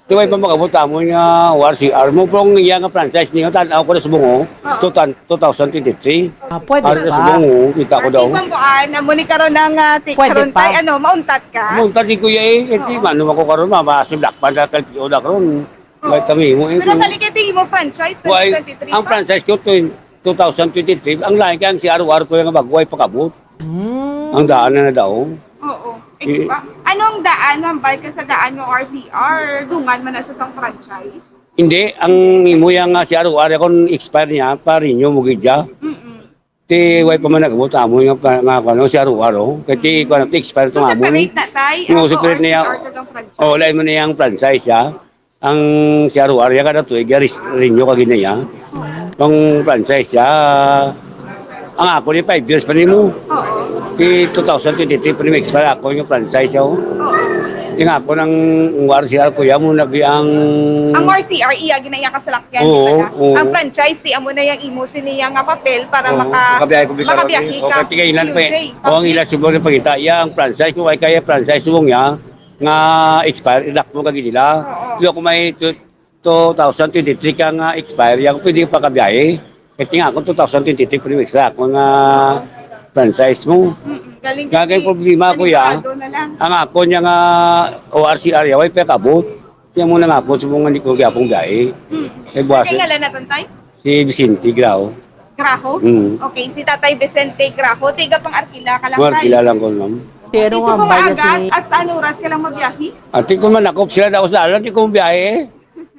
Di ba, ipamagabot amo nga O R C R mo, pero ang iya nga franchise niyo, tan-aw ko na subong, oh. Oo. Two thousand, two thousand twenty-three. Ah, pwede Ano na pa. Subong, oh, kita ko daw. Ati Bamboan, amo ni karon ang, ah, ti-, Pwede karon pa. Tay, ano, mauntat ka? Mauntat di ko iya, eh. Eh, di Oo. man, ako karon, ma-, ma-, si Black Panther, kay Tio na karon. Oo. May tami mo, eh, Pero kung galing kay Tingin mo franchise, Why, twenty twenty-five? Ang franchise ko, twen-, two thousand twenty-three, ang lain kay ang C R O R ko yung bago ay pakabot. Hmm. Ang daan na na daw. Oo. Eh, Expa-, ano ang daan? Hambal ka sa daan ng R C R? Dungan man na sa sang franchise? Hindi, ang imo yang, ah, C R O R, kung expire niya, pa-renew mo gid siya. Mm-mm. Ti, way pa man nagabot amo yung pa-, nga, ano, C R O R, oh. Kaya ti, Mm. kuwan, ti expire So, to amo. Separate na, tay? Ang Oo, separate na yan. O R C R kag ang franchise? Oh, lain mo na yung franchise, ya. Ang C R O R, ya, kada tuig, ya, res-, renew ka gid na, ya. Ang franchise, ya. Ang ako ni five years pa nimo. Oo. Ti two thousand twenty-three pa nimo expire ako yung franchise, oh. Oo. Yung ako ng O R C R ko, ya, mo nag-, ang Ang O R C R, iya, ginaya ka sa lakyan, Oo, di ba na? Oo. Ang franchise, ti amo na yung imo siniya nga papel para Oo, maka-, makabiyahe ko, bitaw, makabiyahe eh. O, ka. Kaya tingnan ko, eh. Q J, O, ang ila siguro yung pagkita, ya, ang franchise ko, kaya, kaya franchise mo nga, nga expire, ilak mo kag nila. Oo. Pero kung may two, two thousand twenty-three ka nga expire, ya, pwede pa kabiyahe. Kaya tingnan ko, two thousand twenty-three, pwede mo extra ako nga franchise mo. Mm-mm. Galing Kaya kasi yung problema ko, ya, delikado na lang. Ang ako niya nga O R C R, ya, way pa kabot. Kaya mo na nga ako, subong nga di ko gyapong biyahe. Mm. Kay buwas Kaya eh. Ngalan natin, tay? Si Vicente Grao. Graho? Mm. Okay, si Tatay Vicente Graho. Tiga pang Arkila ka lang, Mga tay? Arkila lang ko, ma'am. Pero Ati, nga, subong baya nga, si hasta ano oras ka lang mabiyahe? Ati ko man, ako sila daw sa dalan, di ko biyahe.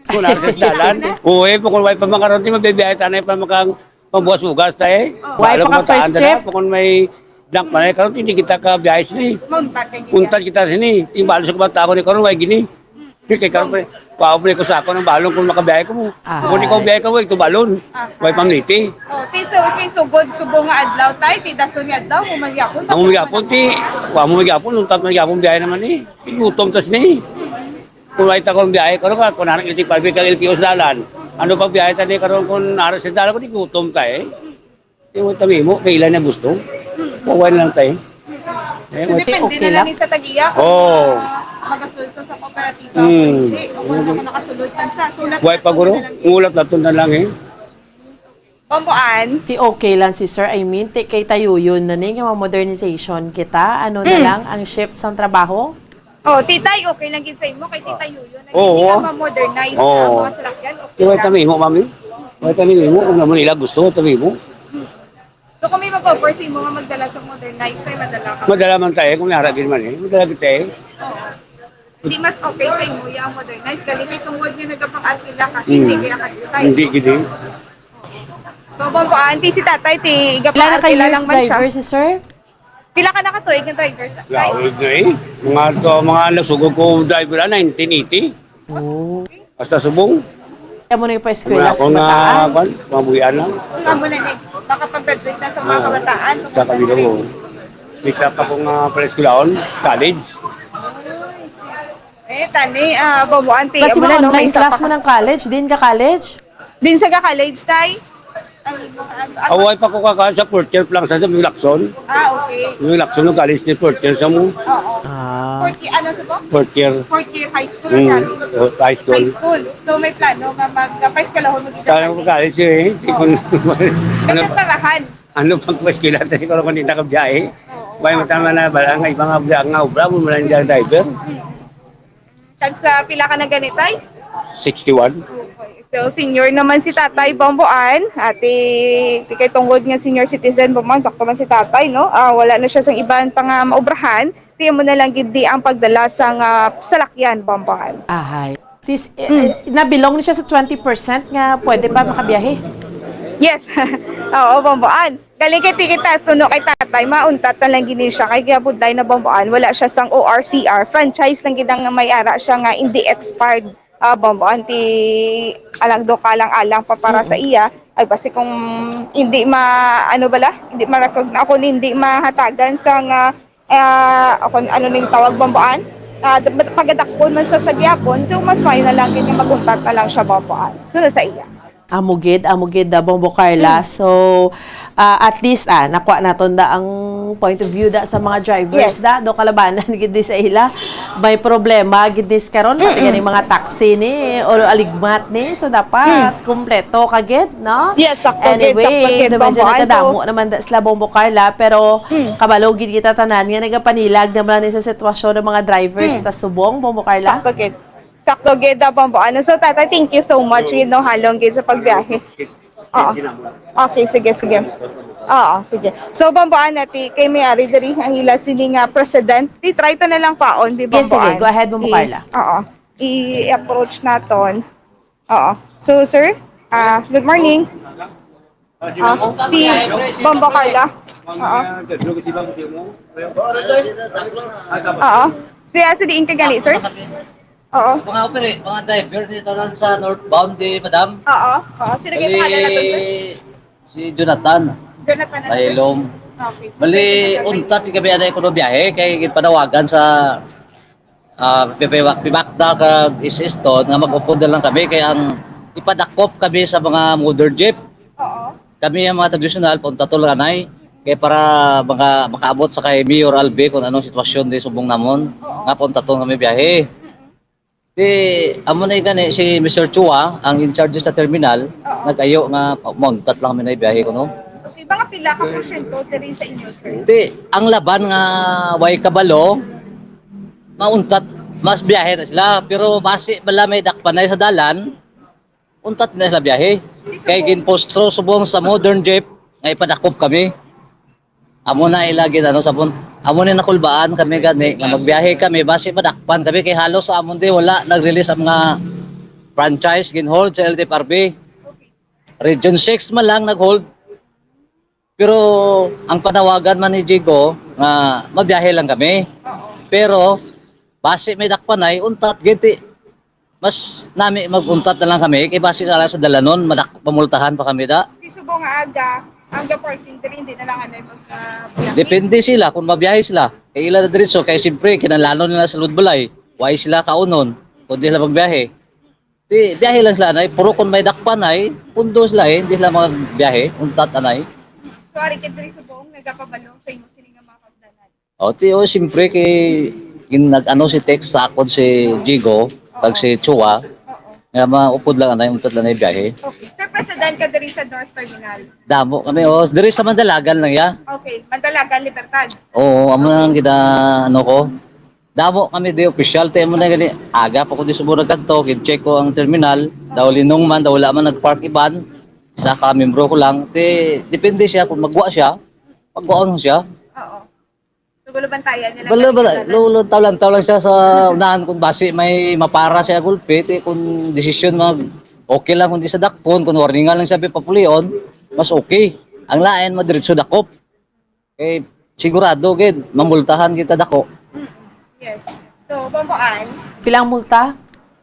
Kung nasa sa dalan. Uy, kung wala pa makaroon, di mabibiyahe, tanay pa makang pambuwas-bugas, tay. Oh. Wala Wala pa ka pa first taan, trip? Kung may blank pa na, karon, hindi kita ka biyahe sini. Mauntat ka, hindi Untat kita sini. Yung balos ko ba tao ni karon, way gini. Di kay karon pa, paubli ko sa ako ng balon kung makabiyahe ko mo. Ah. Kung di ko biyahe ko, ito balon. Ah. May pamliti. Oh, ti so, ti sugod, subong nga adlaw, tay, ti dason nga adlaw, mo magyapon. Ang magyapon, ti, wa mo magyapon, untat magyapon, biyahe naman eh. Igutom tas ni. Kung wala ta kung biyahe, karon ka, kung anak iti pagbi kag L T O sa dalan. Ano pag biyahe tani karon kung aras sa dalan, kung igutom ta eh. Yung tami mo, kailan na gusto? Pawan lang tayo. Eh, So, wala- depende Okay na lang lang. Sa tag-iya kung Oo. ah, magasulsa sa kooperatiba o Hmm. hindi. O kung ano, kung nakasulod man sa sulat Buhay na pa, guro? Kung lang. Ulat na to na lang eh. Bambuan. Ti okay lang si sir, I mean, ti kay tayuyon na ni nga modernization kita, ano na Hmm. lang ang shift sang trabaho? Oh, titay, okay lang gid sa imo kay titay Yuyo na Oo, hindi ka ah. Ma-modernize Oo. Ang mga salakyan, okay Di ba lang. Tami mo, mami? Wala tami mo, kung naman nila gusto, tami mo. So kung may mag-offer sa imo nga magdala sa modernized, tay madala ka. Madala man tayo, kung may haragin man eh. Madala kita eh. Oo. Hindi mas okay sa imo yung modernized, galing kay tungod nga nagapang-arkila ka, Hmm. Hindi kaya ka-decide. Hindi gid eh. So, Bambuan, ti si tatay, ti Wala na kayo igapang-arkila lang man siya. Driver si sir? Pila ka nakatuig nga driver sa Laod na eh. Mga to, mga nasugod ko driver na nineteen eighty. Oh. Hasta subong. Kaya mo na yung pa-eskwela Mga sa ako nga, kabataan? Kwan, mabuhian na. Ang amo na ni, makapag-graduate na sa mga Ah, kabataan. Sa kabilo ko. Di ka pa kong ah, pala eskwelahon, college. Eh, tani, ah, Bambuan, ti, Kasi amo mga na, no, online may isa class pa. Mo ng college, din ka college? Din sa ga-college, tay? Ang imo, ano, ano? Away pa ko kakaan sa fourth year pa lang sa, sa Milakson. Ah, okay. Yung Milakson, nung college ni fourth year sa mo. Oo. Ah. Fourth year, ano sa po? Fourth year. Fourth year high school or Hmm. college? Oh, high school. High school. So, may plano nga mag-, ah, pa-eskwelahon mo dito Kaya ko college? College eh. Di ko Oo. Ano, Nagtatarahan. Ano pang pa-eskwela? Kasi ko lang kanina kabiyahe. Oo. May matama na ba? Ang ibang nga, nga obra, mo man lang dyan driver. Hmm. Tag sa pila ka na ganitay? Sixty-one. Okay. So, senior naman si Tatay Bomboan. Ati, ti kay tungod nga senior citizen, Bomboan, sakto man si Tatay, no? Ah, wala na siya sang iban pa nga maubrahan. Ti mo na lang gid di ang pagdala sang salakyan, Bomboan. Ahay. Tis, eh, Mm. eh, nabilong na siya sa twenty percent nga pwede pa makabiyahe. Yes. Oo, Bomboan. Galing kay tikita tuno kay tatay, mauntat na lang gini siya kay gabudlay na Bambuan, wala siya sang O R C R, franchise lang gid ang may ara siya nga hindi expired, ah, Bambuan, ti alang do ka lang alang pa para sa Mm. iya, ay basi kung hindi ma-, ano bala, hindi ma-recogn-, ako hindi mahatagan sa nga Ah, kung ano ning tawag, Bamboan? Ah, da-, pagadakpon man sa sagyapon, so mas may na lang gid nga maguntat na lang siya, Bamboan. So, na sa iya. Amo gid, amo gid, ah, Bombo Carla. Mm. So, ah, at least, ah, nakuha naton da ang point of view da sa mga drivers. Yes. Da, do kalabanan gid di sa ila. May problema gid dis karon, pati Mm-mm. ganing mga taxi ni, o aligmat ni. So, dapat Mm. kompleto ka gid, no? Yes, sakto gid, Anyway, sakto gid, do medyo Bombo. Ay, so nagkadamo naman da sila, Bombo Carla, pero Mm. kabalo gid kita tanan nga nagapanilag naman ni sa sitwasyon ng mga drivers Mm. sa subong, Bombo Carla. Sakto gid. Sakto gid, ah, Bombo. Ano, so, Tatay, thank you so much, gid, no, halong gid sa pagbiyahe. Oo. Okay, sige, sige. Oo, sige. So, Bombo, ana, ti, kay may ari diri nga hila sini nga president. Ti, try ta na lang paon, di, Yes, Bombo, sige. An. Go ahead, Bombo I-, Carla. Oo. I-approach naton. Oo. So, sir, ah, good morning. Ah, si Bombo Carla. Oo. Oo. Si, ah, si diin ka gani, sir? Oo. Mga opera, mga driver ni tanan sa northbound di, madam. Oo. Oo. Sino yung Bali, pangalan natin, sir? Si Jonathan. Jonathan, ano, sir? Mahilom. Okay. So, Bali, sir, untat si kami anay kuno biyahe kay gipanawagan sa, ah, Pipi-, Pibakda kag S S Ton nga mag-upod na lang kami kay ang ipadakop kami sa mga modern jeep. Oo. Kami ang mga tradisyonal, pauntaton lang anay. Kay para mga makaabot sa kay Mayor Albi kung anong sitwasyon di subong namon, Oo. nga pauntaton kami biyahe. Mm-mm. Di, amo na gani si Mister Chua, ang in charge sa terminal, Oo. nag-ayo nga pa-, mauntat lang kami na biyahe ko, no? Okay, mga pila ka porsyento diri sa inyo, sir? Di, ang laban nga way kabalo, mauntat, mas biyahe na sila. Pero basi bala may dakpanay sa dalan, untat na sila biyahe. Kay ginpostro subong sa modern jeep nga ipadakop kami. Amo na ila gid, ano, sabon. Amo ni nakulbaan kami gani nga magbiyahe kami, basi madakpan kami kay halos sa amon di wala nag-release ang mga franchise ginhold sa L T F R B. Region six man lang nag-hold. Pero ang panawagan man ni Jigo nga mabiyahe lang kami. Oo. Pero basi may dakpanay, untat gid ti mas nami mag-untat na lang kami, kay basi na lang sa dalanon, madak-, pamultahan pa kami da. Di subong nga aga, aga parking diri, hindi na lang anay mag, ah, biyahe. Depende sila kung mabiyahe sila. Kay ila na diretso, kay siyempre, kinahanglanon nila sa Lodbalay. Way sila kaunon, kundi sila magbiyahe. Di, biyahe lang sila, anay. Pero kung may dakpan, ay, pundo sila, eh, hindi sila magbiyahe, untat, anay. So, ari ka diri subong, nagapabalo sa imo sini nga mga kaugdanan? O, ti, o, siyempre, kay, in, nag-ano si text sa akon si Jigo, kag si Chua, Oo. nga maupod lang anay, untat lang na biyahe. Okay. Sir, president ka diri sa North Terminal? Damo kami, o, diri sa Mandalagan lang, ya. Okay. Mandalagan, Libertad? Oo, amo na lang gid, ah, ano ko. Damo kami di opisyal, ti amo na gani. Aga pa ko di subong nagkadto, gin-check ko ang terminal. Daw linong man, daw wala man nag-park iban. Isa ka membro ko lang. Ti, depende siya kung magwa siya, magwaon siya. Oo. So, gulubantayan nila Wala kami ba, nila. Lulo, taw lang, taw lang siya sa unahan kung basi may mapara siya gulpi, ti kung desisyon mag, okay lang kung di sa dakpon, kung warningan lang siya papulion, mas okay. Ang lain, madiretso dakop. Eh, sigurado gid, mamultahan kita dako. Mm, yes. So, Bombo Ann? Pila ang multa?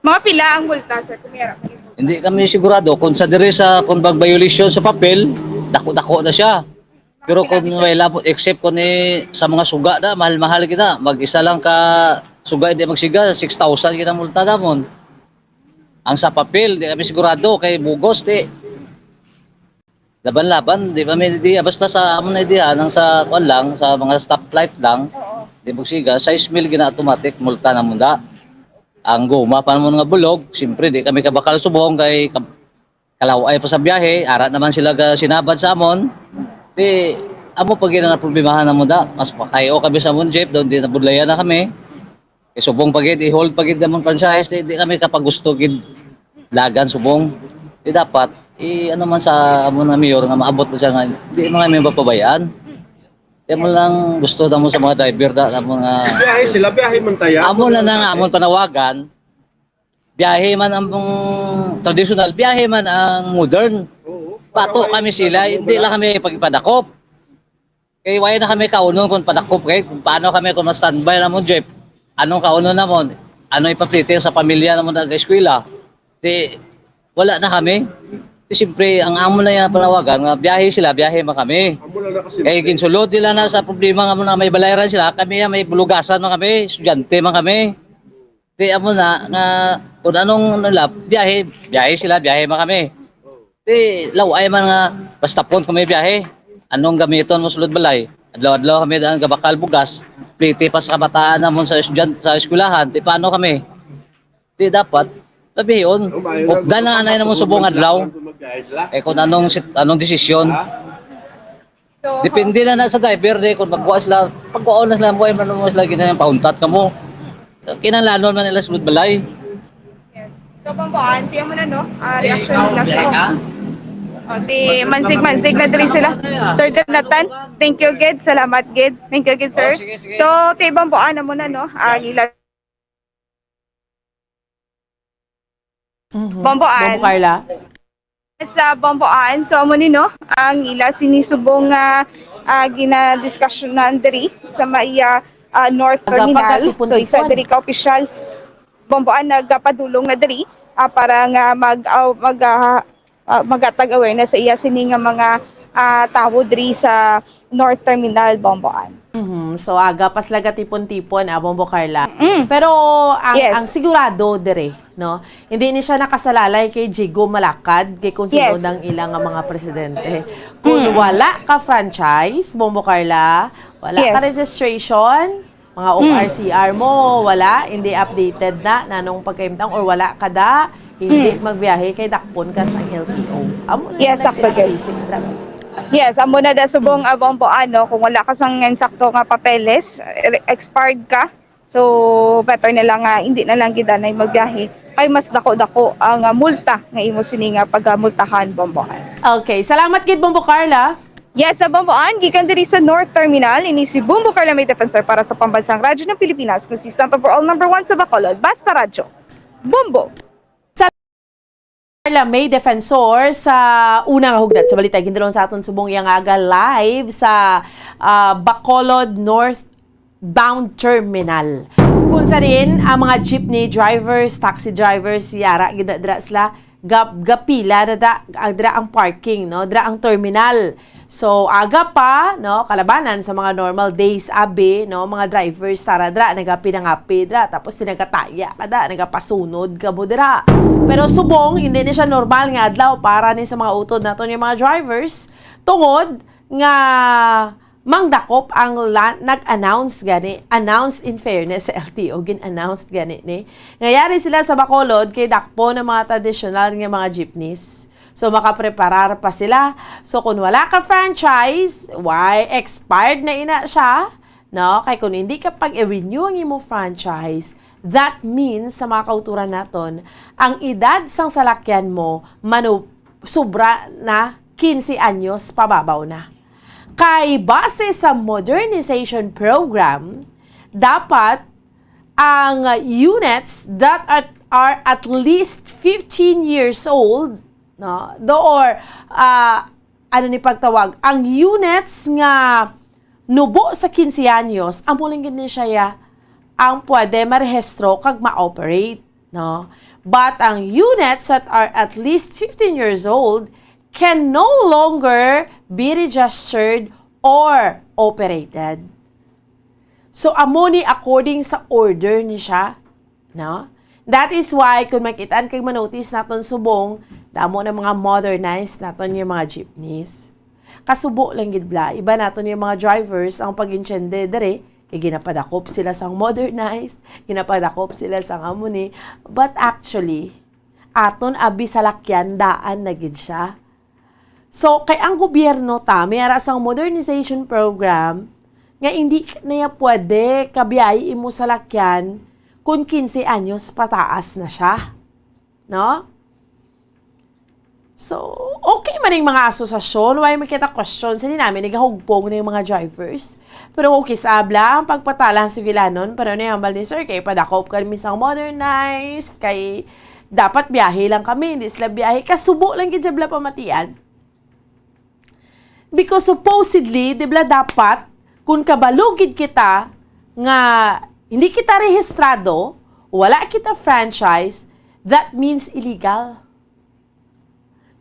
Mga pila ang multa, sir, kung may harap mo yung multa? Hindi kami sigurado kung sa diri sa, kung bag violation sa papel, dako-dako na siya. Pero kung wala po, except kung ni, sa mga suga na, mahal-mahal kita. Mag-isa lang ka suga, hindi magsiga, six thousand kita multa namon. Ang sa papel, di kami sigurado, kay bugos, di. Laban-laban, di pa may idea. Basta sa amon na idea, nang sa kuan lang, sa mga stoplight lang, Oo. di magsiga, sais mil gina automatic, multa na munda. Ang goma pa naman nga bulog, siyempre, di kami kabakal subong, kay kab-, kalaway pa sa biyahe, ara naman sila ga sinabad sa amon. Di, amo pa gid ang problemahan na munda. Mas makayo kami sa amon jeep, doon di nabudlayan na kami. Kay subong pa gid, i-hold pa gid namon franchise, di, di kami kapagusto gid lagan subong. Di dapat, i-, ano man sa amo na mayor nga maabot mo siya nga, di man kami mapabayaan. Kaya mo lang gusto namo sa mga driver da, namo nga Biyahe sila, biyahe man taya. Amo na na nga, amon panawagan, biyahe man ang traditional, biyahe man ang modern. Oo. Pato kami sila, hindi lang kami pagpadakop. Kay wala na kami kaunon kung padakop kay kung paano kami kung ma-standby namon, Jeff. Anong kaunon namon? Ano ipaplite sa pamilya namon nag-eskwela? Di, wala na kami. Siyempre, ang amo na yan panawagan, nga biyahe sila, biyahe man kami. Kay ginsulod nila na sa problema nga mo na may balayran sila, kami ya may bulugasan man kami, estudyante man kami. Di amo na, nga kung anong nila, biyahe, biyahe sila, biyahe man kami. Di laway man nga basta pon kami biyahe. Anong gamiton mo sulod balay? Adlaw-adlaw kami daan gabakal bugas. Pliti pa sa kabataan namon sa estudyante, sa eskwelahan. Di paano kami? Di dapat. Sabihin, updan na anay namon subong adlaw. Eh kung anong sit-, anong desisyon. Depende na na sa driver, di, kung magkuha sila, pagkuha na sila, buhay man mo sila, ginang pauntat ka mo. Kinahanglanon man nila sulod balay. Yes. So, Bamboan, tiyan mo na, no? Ah, reaction nila sa O, di mansig-mansig na diri sila. Sir Jonathan, thank you, gid. Salamat, gid. Thank you, gid, sir. So, ti Bamboan na mo na, no? Ah, nila Mhm. Bamboan. Bombo Carla. Sa Bamboan, so amo ni, no, ang ila sini subong nga ah, ginadiskusyonan diri sa may ah, ah, North Aga pa Terminal. katipon-tipon. So isa diri ka opisyal Bamboan nagapadulong na diri ah, para nga mag ah, mag ah, ah, magatag awareness sa iya sini nga mga ah, tawo diri sa North Terminal Bamboan. Mhm. So aga pa sila gatipon-tipon, ah, Bombo Carla. Mm. Pero ang Yes. ang sigurado dire, no? Hindi ni siya nakasalalay kay Jigo Malakad, kay kung sino Yes. ang ilang nga mga presidente. Kung Mm. wala ka franchise, Bombo Carla, wala ka Yes. registration, mga Mm. O R C R mo, wala, hindi updated na nanong pagkaimtang or wala ka da, hindi Mm. magbiyahe kay dakpon ka sa L T O. Amo na Yes, lang sakto, guys. basic ra. Yes, amo na da subong ah, Bamboan, no, kung wala ka sang insakto nga papeles, eh, expired ka. So better na lang nga hindi na lang gid anay magbiyahe. Kay mas dako-dako ang ah, multa nga imo sini nga pagmultahan, Bamboan. Okay, salamat gid, Bombo Carla. Yes, sa Bamboan, gikan diri sa North Terminal, ini si Bombo Carla May Defensor para sa Pambansang Radyo ng Pilipinas, consistent overall number one sa Bacolod. Basta Radyo. Bombo! Carla May Defensor sa una nga hugnat sa balita. Gindulong sa aton subong iya nga aga live sa ah, Bacolod Northbound Terminal. Kung sa diin, ang mga jeepney drivers, taxi drivers, yara gid dira sila gap gapila na da, ah, dira ang parking, no? Dira ang terminal. So aga pa, no, kalabanan sa mga normal days, abi, no, mga drivers tara dra nagapinangapi dra, tapos sinagataya kada nagapasunod ka mo dira. Pero subong hindi ni siya normal nga adlaw para ni sa mga utod naton yung mga drivers, tungod nga mangdakop ang la- nag-announce gani, announced in fairness sa L T O, gin-announced gani ni. Ngayari sila sa Bacolod kay dakpo ng mga traditional nga mga jeepneys. So makapreparar pa sila. So kung wala ka franchise, why expired na ina siya? No? Kay kung hindi ka pag-renew ang imo franchise, that means sa mga kauturan naton, ang edad sang salakyan mo manu sobra na quince anyos pababaw na. Kay base sa modernization program, dapat ang units that are, are at least fifteen years old, no? Do, or ah, ano ni pagtawag, ang units nga nubo sa quince anyos, amo lang gid ni siya ya ang pwede marehistro kag ma-operate, no? But ang units that are at least fifteen years old can no longer be registered or operated. So amo ni according sa order ni siya, no? That is why kung makitaan kag manotice naton subong, damo na mga modernized naton yung mga jeepneys. Kasubo lang gid bla, iba naton yung mga drivers ang pag-intindi dere, kay ginapadakop sila sang modernized, ginapadakop sila sang amo ni. But actually, aton abi salakyan daan na gid siya. So, kay ang gobyerno ta, may ara sang modernization program nga hindi na ya pwede kabiyayi imo salakyan kung quince anyos pataas na siya. No? So, okay man yung mga asosasyon, why man kita question, hindi namin nagahugpong na yung mga drivers. Pero okay sa abla, ang pagpatalang sigilanon, pero ano yung hambal ni Sir, kay padakop kami sa modernized, kay dapat biyahe lang kami, hindi sila biyahe. Kasubo lang gid siya bla pamatian. Because supposedly, di bla dapat, kung kabalugid kita nga hindi kita rehistrado, wala kita franchise, that means illegal.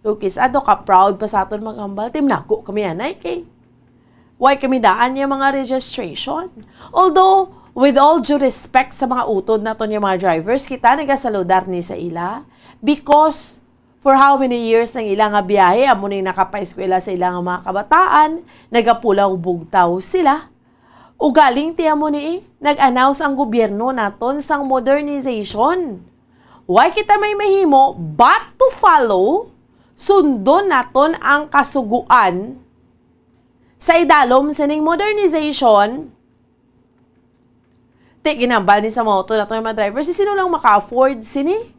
So, kis-a daw ka-proud pa sa aton maghambal, ti manago kami anay kay wala kami daan nga mga registration. Although, with all due respect sa mga utod naton nga mga drivers, kita nagasaludar ni sa ila because for how many years ang ila nga biyahe, amo ning nakapaeskwela sa ila nga mga kabataan, nagapulaw bugtaw sila. Ugaling ti amo ni, nag-announce ang gobyerno naton sang modernization. Wala kita may mahimo but to follow, sundon naton ang kasugoan sa idalom sining modernization. Ti ginhambal ni sa mga utod naton nga mga driver, si sino lang maka-afford sini?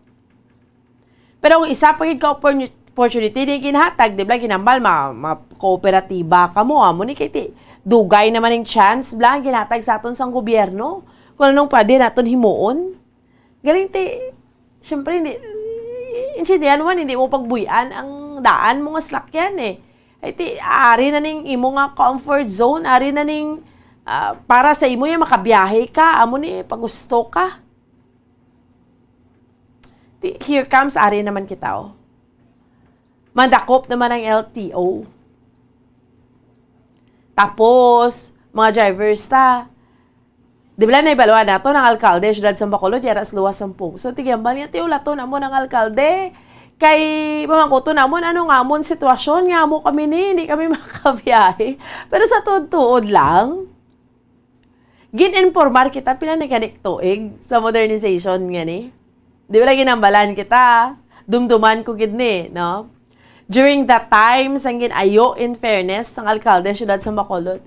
Pero ang isa pa gid ka opportu-, opportunity ni ginhatag, di ba, ginhambal, ma, ma kooperatiba kamo, amo ni kay ti, dugay naman ning chance bla ang ginhatag sa aton sang gobyerno kung anong pwede naton himuon. Galing ti, syempre, hindi, intindihan mo man, hindi mo pagbuy-an ang daan mo nga salakyan eh. Ay ti, ari na ning imo nga comfort zone, ari na ning, ah, para sa imo yan, makabiyahe ka, amo ni pagusto ka. Ti, here comes, ari naman kita, oh. Mandakop naman ang L T O. Tapos, mga drivers ta, di ba lang naibaluan nato ng alkalde, siyudad sa Bacolod, yara sa luwas sang pungso. Ti ginhambal niya, ti ulaton namon ang alkalde. Kay, pamangkuton namon, ano nga amon sitwasyon, nga amo kami ni, hindi kami makabiyahe. Pero sa tuod-tuod lang, gin-informar kita pila na gani tuig sa modernization nga ni. Di ba lagi nambalan kita? Dumduman ko gid ni, no? During that time, sang gin-ayo, in fairness, sang alkalde siyudad sa Bacolod.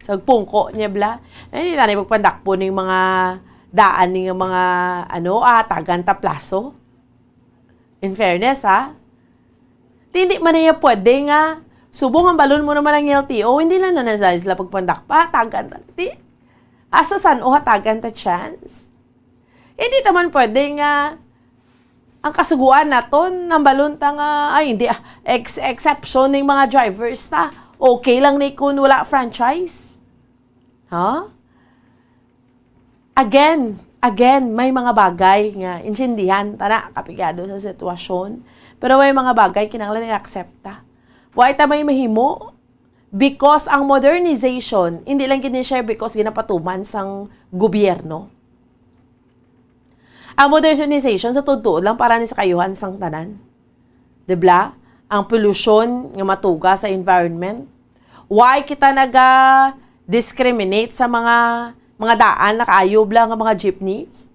Sa pungko niya, bla. Eh, hindi na pagpandakpon ning mga daan ning mga, ano, ah, tagan ta plaso. In fairness, ha? Ti, hindi man niya pwede nga, subong ang balon mo naman ang L T O, hindi lang na nasa sila pagpandakpa, tagan ta. Ti, asa san o hatagan ta chance? Hindi naman pwede nga, ang kasuguan naton, ang balon ta nga, ay, hindi, ah, ex-, exception ning mga drivers ta. Okay lang ni kung wala franchise. Ha? Again, again, may mga bagay nga intindihan ta na, kapigado sa sitwasyon, pero may mga bagay kinahanglan i-accept ta. Wala ta may mahimo because ang modernization, hindi lang gid ni siya because ginapatuman sang gobyerno. Ang modernization sa tuod-tuod lang para ni sa kaayuhan sang tanan. Di ba? Ang polusyon nga matuga sa environment. Why kita naga-discriminate sa mga, mga daan na kaayo bla nga mga jeepneys?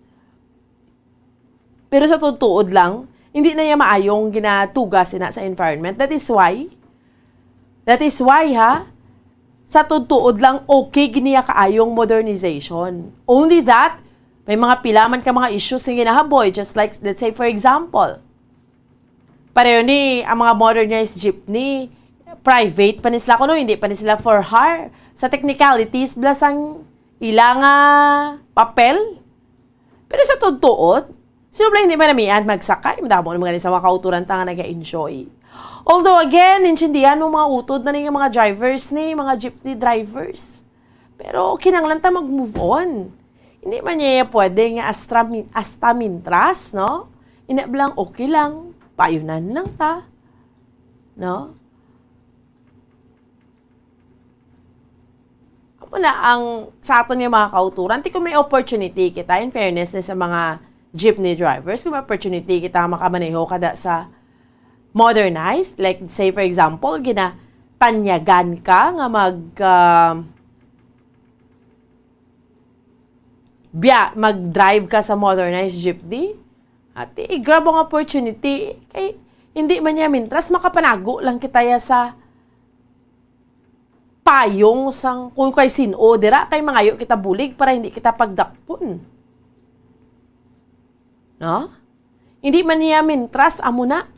Pero sa tuod-tuod lang, hindi na niya maayong ginatuga sina sa environment. That is why, that is why, ha, sa tuod-tuod lang, okay gid niya kaayong modernization. Only that, may mga pila man ka mga issues nga ginahaboy, just like, let's say, for example, pareho ni ang mga modernized jeepney, private pa ni sila kuno, hindi pa ni sila for hire. Sa technicalities bla sang ila nga papel. Pero sa tuod-tuod, sino bla hindi manamian magsakay? Madamo naman gani sa mga kauturan ta nga naga-enjoy. Although again, intindihan mo mga utod na ning mga drivers ni, mga jeepney drivers. Pero kinahanglan ta mag-move on. Hindi man niya pwede nga astra mi-, hasta mintras, no? Ina blang okay lang, payunan lang ta, no? Amo na ang sa aton nga mga kauturan. Ti kung may opportunity kita, in fairness ni sa mga jeepney drivers, kung may opportunity kita makamaneho kada sa modernized, like say for example, ginatanyagan ka nga mag, ah, biya-, mag-drive ka sa modernized jeepney, ati, grab ang opportunity. Kay, hindi man niya mintras, makapanago lang kita ya sa payong sang kung kay sin-o dira, kay mangayo kita bulig para hindi kita pagdakpon. No? Hindi man niya mintras, amo na.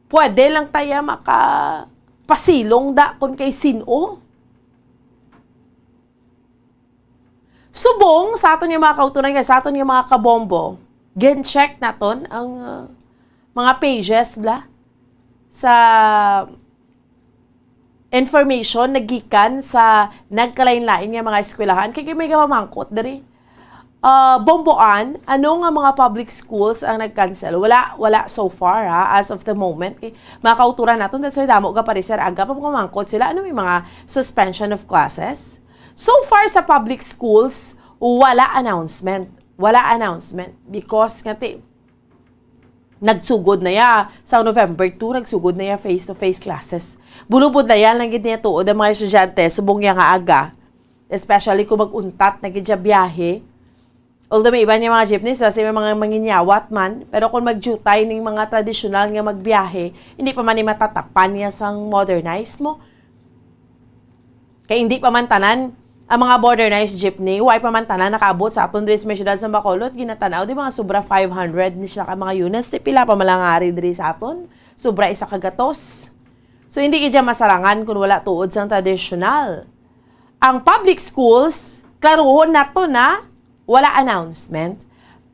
Pwede lang taya makapasilong da kung kay sin-o. Subong sa aton nga mga kauturan, kay sa aton nga mga kabombo, gin-check naton ang, ah, mga pages bla sa information nagikan sa nagkalain-lain nga mga eskwelahan. Kay may gamamangkot diri. Ah, Bomboan, ano nga mga public schools ang nag-cancel? Wala, wala so far, ha, as of the moment. Kay mga kauturan naton, that's why damo ka pareser, aga pa mga mangkot sila, ano, may mga suspension of classes. So far sa public schools, wala announcement. Wala announcement because nga ti, nagsugod na ya sa November two, nagsugod na ya face-to-face classes. Bulubod na yan lang gid niya tuod ang mga estudyante subong ya nga aga. Especially kung mag-untat na gid siya biyahe. Although may iban nga mga jeepneys, kasi may mga manginyawat man, pero kung magjutay ning mga tradisyonal nga magbiyahe, hindi pa man ni matatapan niya sang modernized mo. Kay hindi pa man tanan ang mga modernized jeepney, way pa man tanan nakaabot sa aton diri sa may siyudad sa Bacolod, ginatanaw di mga sobra five hundred ni siya ka mga units, di pila pa malangari diri sa aton, sobra isa ka gatos. So hindi gid siya masarangan kung wala tuod sang tradisyonal. Ang public schools, klaruhon nato na wala announcement.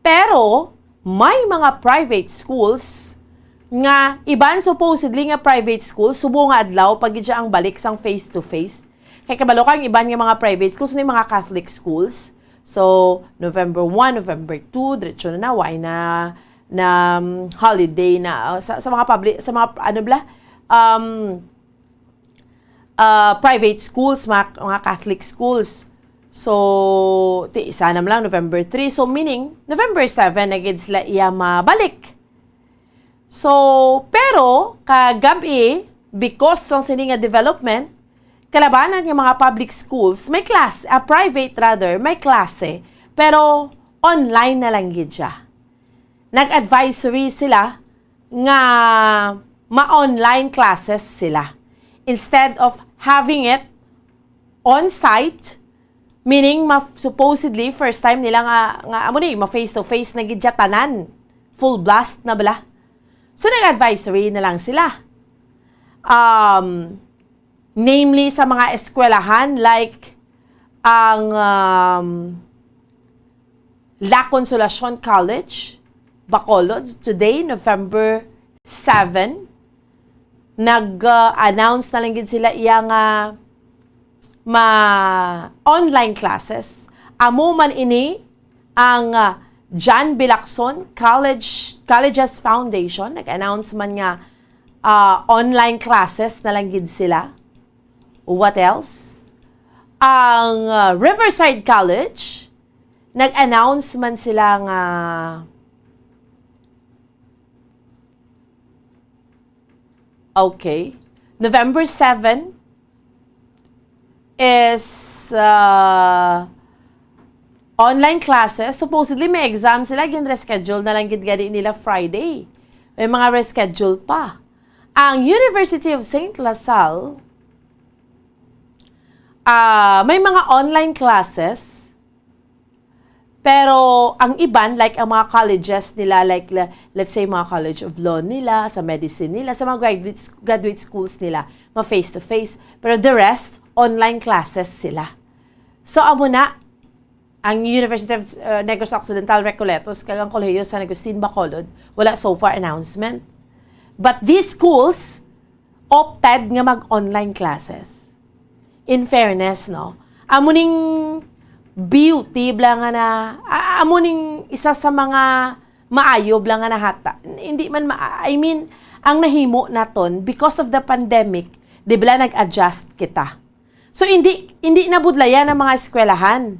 Pero may mga private schools nga iban supposedly nga private schools, subong nga adlaw pa gid siya ang balik sang face-to-face. Kay kabalo ka, ang iban nga mga private schools ni mga Catholic schools. So, November one, November two, diretso na na, way na, na, um, holiday na, uh, sa, sa mga public, sa mga, ano bala, um, uh, private schools, mga, mga Catholic schools. So, ti, isa na lang, November three. So, meaning, November seven na gid sila iya mabalik. So, pero, kagab-i, because sang sini nga development, kalabanan nga mga public schools, may class, ah, private rather, may klase, pero online na lang gid siya. Nag-advisory sila nga ma-online classes sila instead of having it on-site, meaning ma-, supposedly first time nila nga, nga amo ni, ma-face to face na gid siya tanan, full blast na bala. So, nag-advisory na lang sila. Um, namely sa mga eskwelahan like ang, um, La Consolacion College, Bacolod, today, November seven, nag-announce na lang gid sila iya nga ma-online classes. Amo man ini ang, ah, John B. Lacson College, Colleges Foundation, nag-announce man nga, ah, online classes na lang gid sila. What else? Ang, ah, Riverside College, nag-announce man sila nga, okay, November seven is, ah, online classes. Supposedly, may exam sila, gin-reschedule na lang gid gani nila Friday. May mga reschedule pa. Ang University of Saint La Salle, ah, may mga online classes, pero ang iban, like ang mga colleges nila, like, le-, let's say, mga College of Law nila, sa medicine nila, sa mga graduate, graduate schools nila, ma-face-to-face. Pero the rest, online classes sila. So, amo na, ang University of, uh, Negros Occidental Recoletos kag ang Kolehiyo San Agustin Bacolod, wala so far announcement. But these schools opted nga mag-online classes. In fairness, no? Amo ning beauty bala nga na, a-, amo ning isa sa mga maayo bala nga nahata. Hindi man ma-, I mean, ang nahimo naton because of the pandemic, di bala nag-adjust kita. So, hindi, hindi nabudlayan ang mga eskwelahan.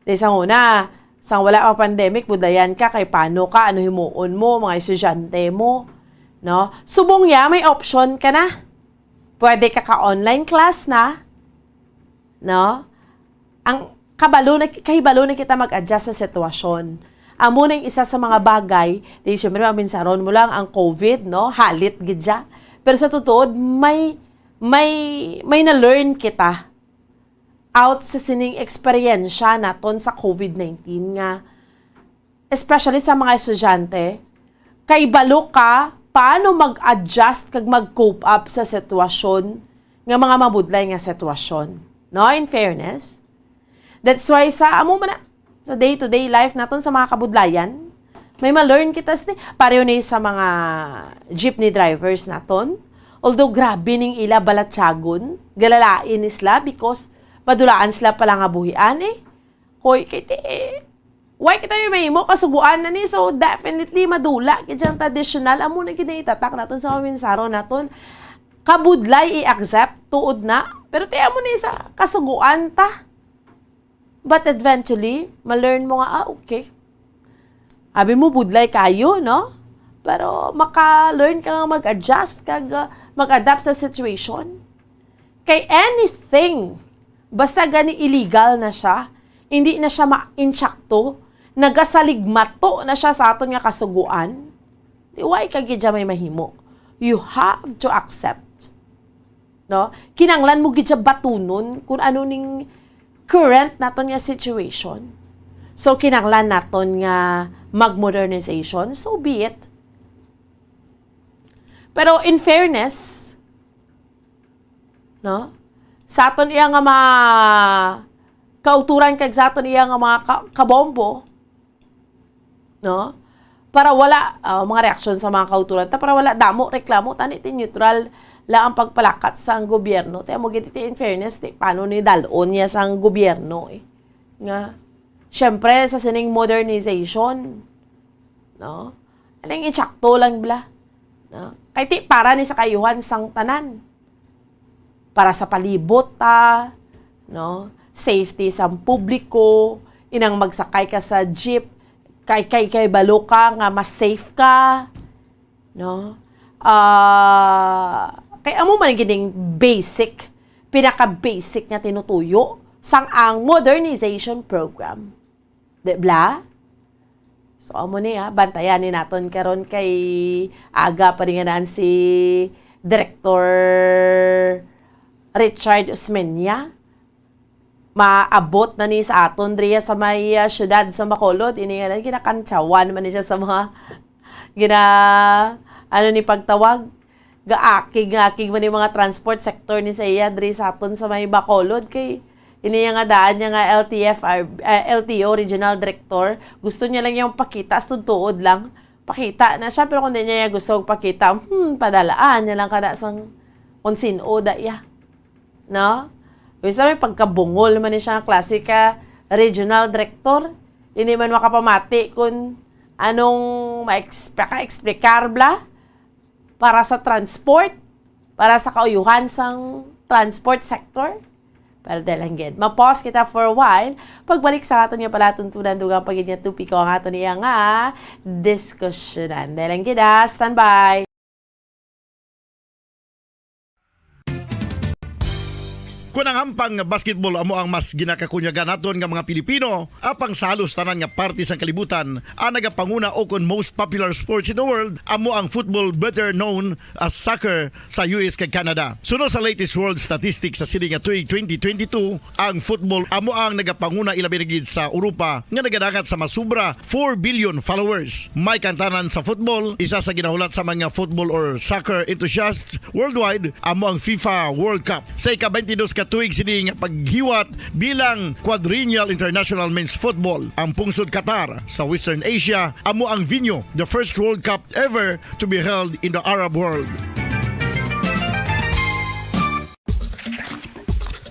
Di sang una, sang wala pa pandemic, budlayan ka kay paano ka, ano himuon mo, mga estudyante mo, no? Subong ya, may option ka na. Pwede ka ka-online class na, no? Ang kabalo na, kahibalo na kita mag-adjust sa sitwasyon. Amo na yung isa sa mga bagay, di syempre, maminsaron mo lang ang COVID, no? Halit gid siya. Pero sa tutuod, may, may, may na-learn kita out sa sining eksperyensya naton sa COVID nineteen nga, especially sa mga estudyante, kay balo ka paano mag-adjust kag mag-cope up sa sitwasyon nga mga mabudlay nga sitwasyon. No, in fairness. That's why sa amo man na, sa day-to-day life naton sa mga kabudlayan, may ma-learn kita sa, pareho ni sa mga jeepney drivers naton. Although grabe ning ila balatyagon, galalain ni sila because madulaan sila pala nga buhian eh. Hoy, kay ti, eh, Why kita may mahimo? Kasugoan na ni. So, definitely, madula gid ang traditional. Amo na gid ang itatak naton sa mga mensaron naton. Kabudlay i-accept, tuod na. Pero tiyan mo ni sa kasugoan ta. But eventually, ma-learn mo nga, ah, okay. Abi mo, budlay kayo, no? Pero maka-learn ka nga mag-adjust, kag, uh, mag-adapt sa situation. Kay anything, basta gani illegal na siya, hindi na siya ma-insakto, nagasaligmato na siya sa aton nga kasugoan, di why ka gid siya may mahimo. You have to accept. No? Kinanglan mo gid siya batunon kung ano ning current naton nga situation. So, kinanglan naton nga mag-modernization, so be it. Pero in fairness, no? Sa aton iya nga mga kauturan kag sa aton iya nga mga ka-, kabombo, no? Para wala, ah, mga reaksyon sa mga kauturan ta, para wala damo reklamo, tani ti neutral lang ang pagpalakat sang gobyerno. Kaya mo gid ti, in fairness, ti, paano ni dalon niya sang gobyerno, eh? Nga, syempre, sa sining modernization, no? Aling insakto lang bala, no? Kay ti para ni sa kaayuhan sang tanan. Para sa palibot ta, no? Safety sang publiko, inang magsakay ka sa jeep, kay, kay, kay balo ka nga mas safe ka, no? Ah, kay amo man gining basic, pinaka-basic nga tinutuyo sang ang modernization program. Di bala? So, amo ni, ah, bantayan ni naton karon kay aga pa rin nga naan si Director Richard Osmeña. Maabot na ni sa aton diriya sa may, ah, syudad sa Bacolod. Ini nga lang, ginakantsawan man ni siya sa mga gina-, ano ni pagtawag? Gaakig-akig man yung mga transport sector ni sa iya diri sa aton sa may Bacolod, kay ini nga daan niya nga L T F R, eh, L T O Regional Director, gusto niya lang yung pakita, tuod lang. Pakita na siya, pero kung di niya gusto pakita, hmm, padalaan niya lang kada sang kung sino da iya. No? Bisa may pagkabungol man ni siya nga klase ka regional director. Hindi man makapamati kung anong ma-exp-, ka-explicar bla para sa transport, para sa kauyuhan sang transport sector. Pero dahil lang gid, ma-pause kita for a while. Pagbalik sa aton nga palatuntunan, dugang pa gid nga topiko ang aton iya nga diskusyonan. Dahil lang gid, ah, standby. Kon ang hampang nga basketball amo ang mas ginakakunyagan naton nga mga Pilipino, apang sa halos tanan nga parte sang kalibutan, ang nagapanguna o kon most popular sports in the world amo ang football, better known as soccer, sa U S kag Canada. Suno sa latest world statistics sa sini nga tuig twenty twenty-two, ang football amo ang nagapanguna, ilabi na gid sa Europa nga nagadangat sa masubra four billion followers. May kantanan sa football, isa sa ginahulat sa mga football or soccer enthusiasts worldwide, amo ang FIFA World Cup. Sa ika-twenty-dos ka tuig sini nga paghiwat bilang Quadrennial International Men's Football, ang pungsod Qatar sa Western Asia amo ang venue, the first World Cup ever to be held in the Arab world.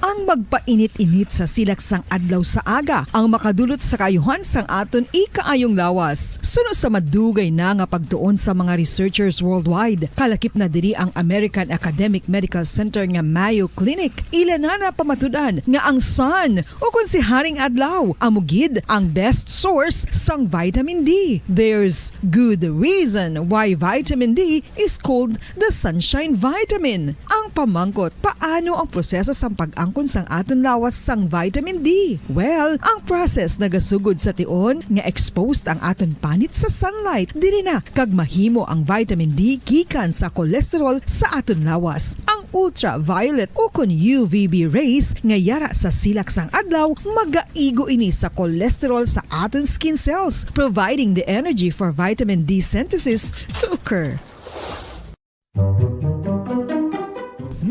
Ang magpainit-init sa silak sang adlaw sa aga ang makadulot sa kaayuhan sang aton ikaayong lawas. Suno sa madugay na nga pagtuon sa mga researchers worldwide, kalakip na diri ang American Academic Medical Center nga Mayo Clinic. Ila na napamatud-an nga ang sun, o kon si Haring Adlaw, amo gid ang best source sang vitamin D. There's good reason why vitamin D is called the sunshine vitamin. Ang pamangkot, paano ang proseso sang pag-angkon sang aton lawas sang vitamin D? Well, ang process nagasugod sa tion nga exposed ang aton panit sa sunlight. Diri na kag mahimo ang vitamin D gikan sa cholesterol sa aton lawas. Ang ultraviolet o kon U V B rays nga yara sa silak sang adlaw, magaigo ini sa cholesterol sa aton skin cells, providing the energy for vitamin D synthesis to occur.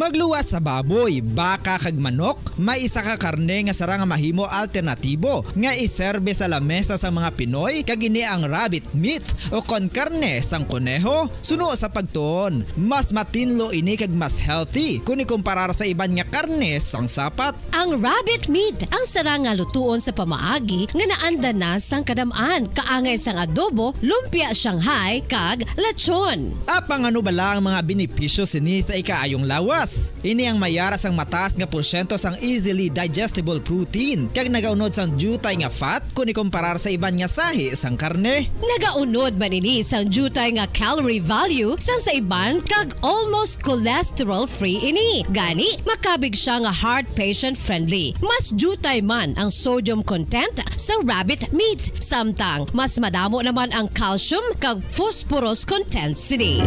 Magluwas sa baboy, baka kag manok, may isa ka karne nga sarang nga mahimo alternatibo nga iserbe sa lamesa sang mga Pinoy, kag ini ang rabbit meat o kon karne sang koneho. Suno sa pagtuon, mas matinlo ini kag mas healthy kon ikumparar sa iban nga karne sang sapat. Ang rabbit meat ang sarang nga lutuon sa pamaagi nga naanda na sang kadam-an, kaangay sang adobo, lumpia Shanghai, kag lechon. Apang ano bala ang mga benepisyo sini sa ikaayong lawas? Ini ang may ara sang mataas nga porsyento sang easily digestible protein, kag nagaunod sang diutay nga fat kon ikumparar sa iban nga sahi sang karne. Nagaunod man ini sang diutay nga calorie value sang sa iban, kag almost cholesterol-free ini. Gani, makabig siya nga heart patient-friendly. Mas diutay man ang sodium content sa rabbit meat, samtang mas madamo naman ang calcium kag phosphorus content sini.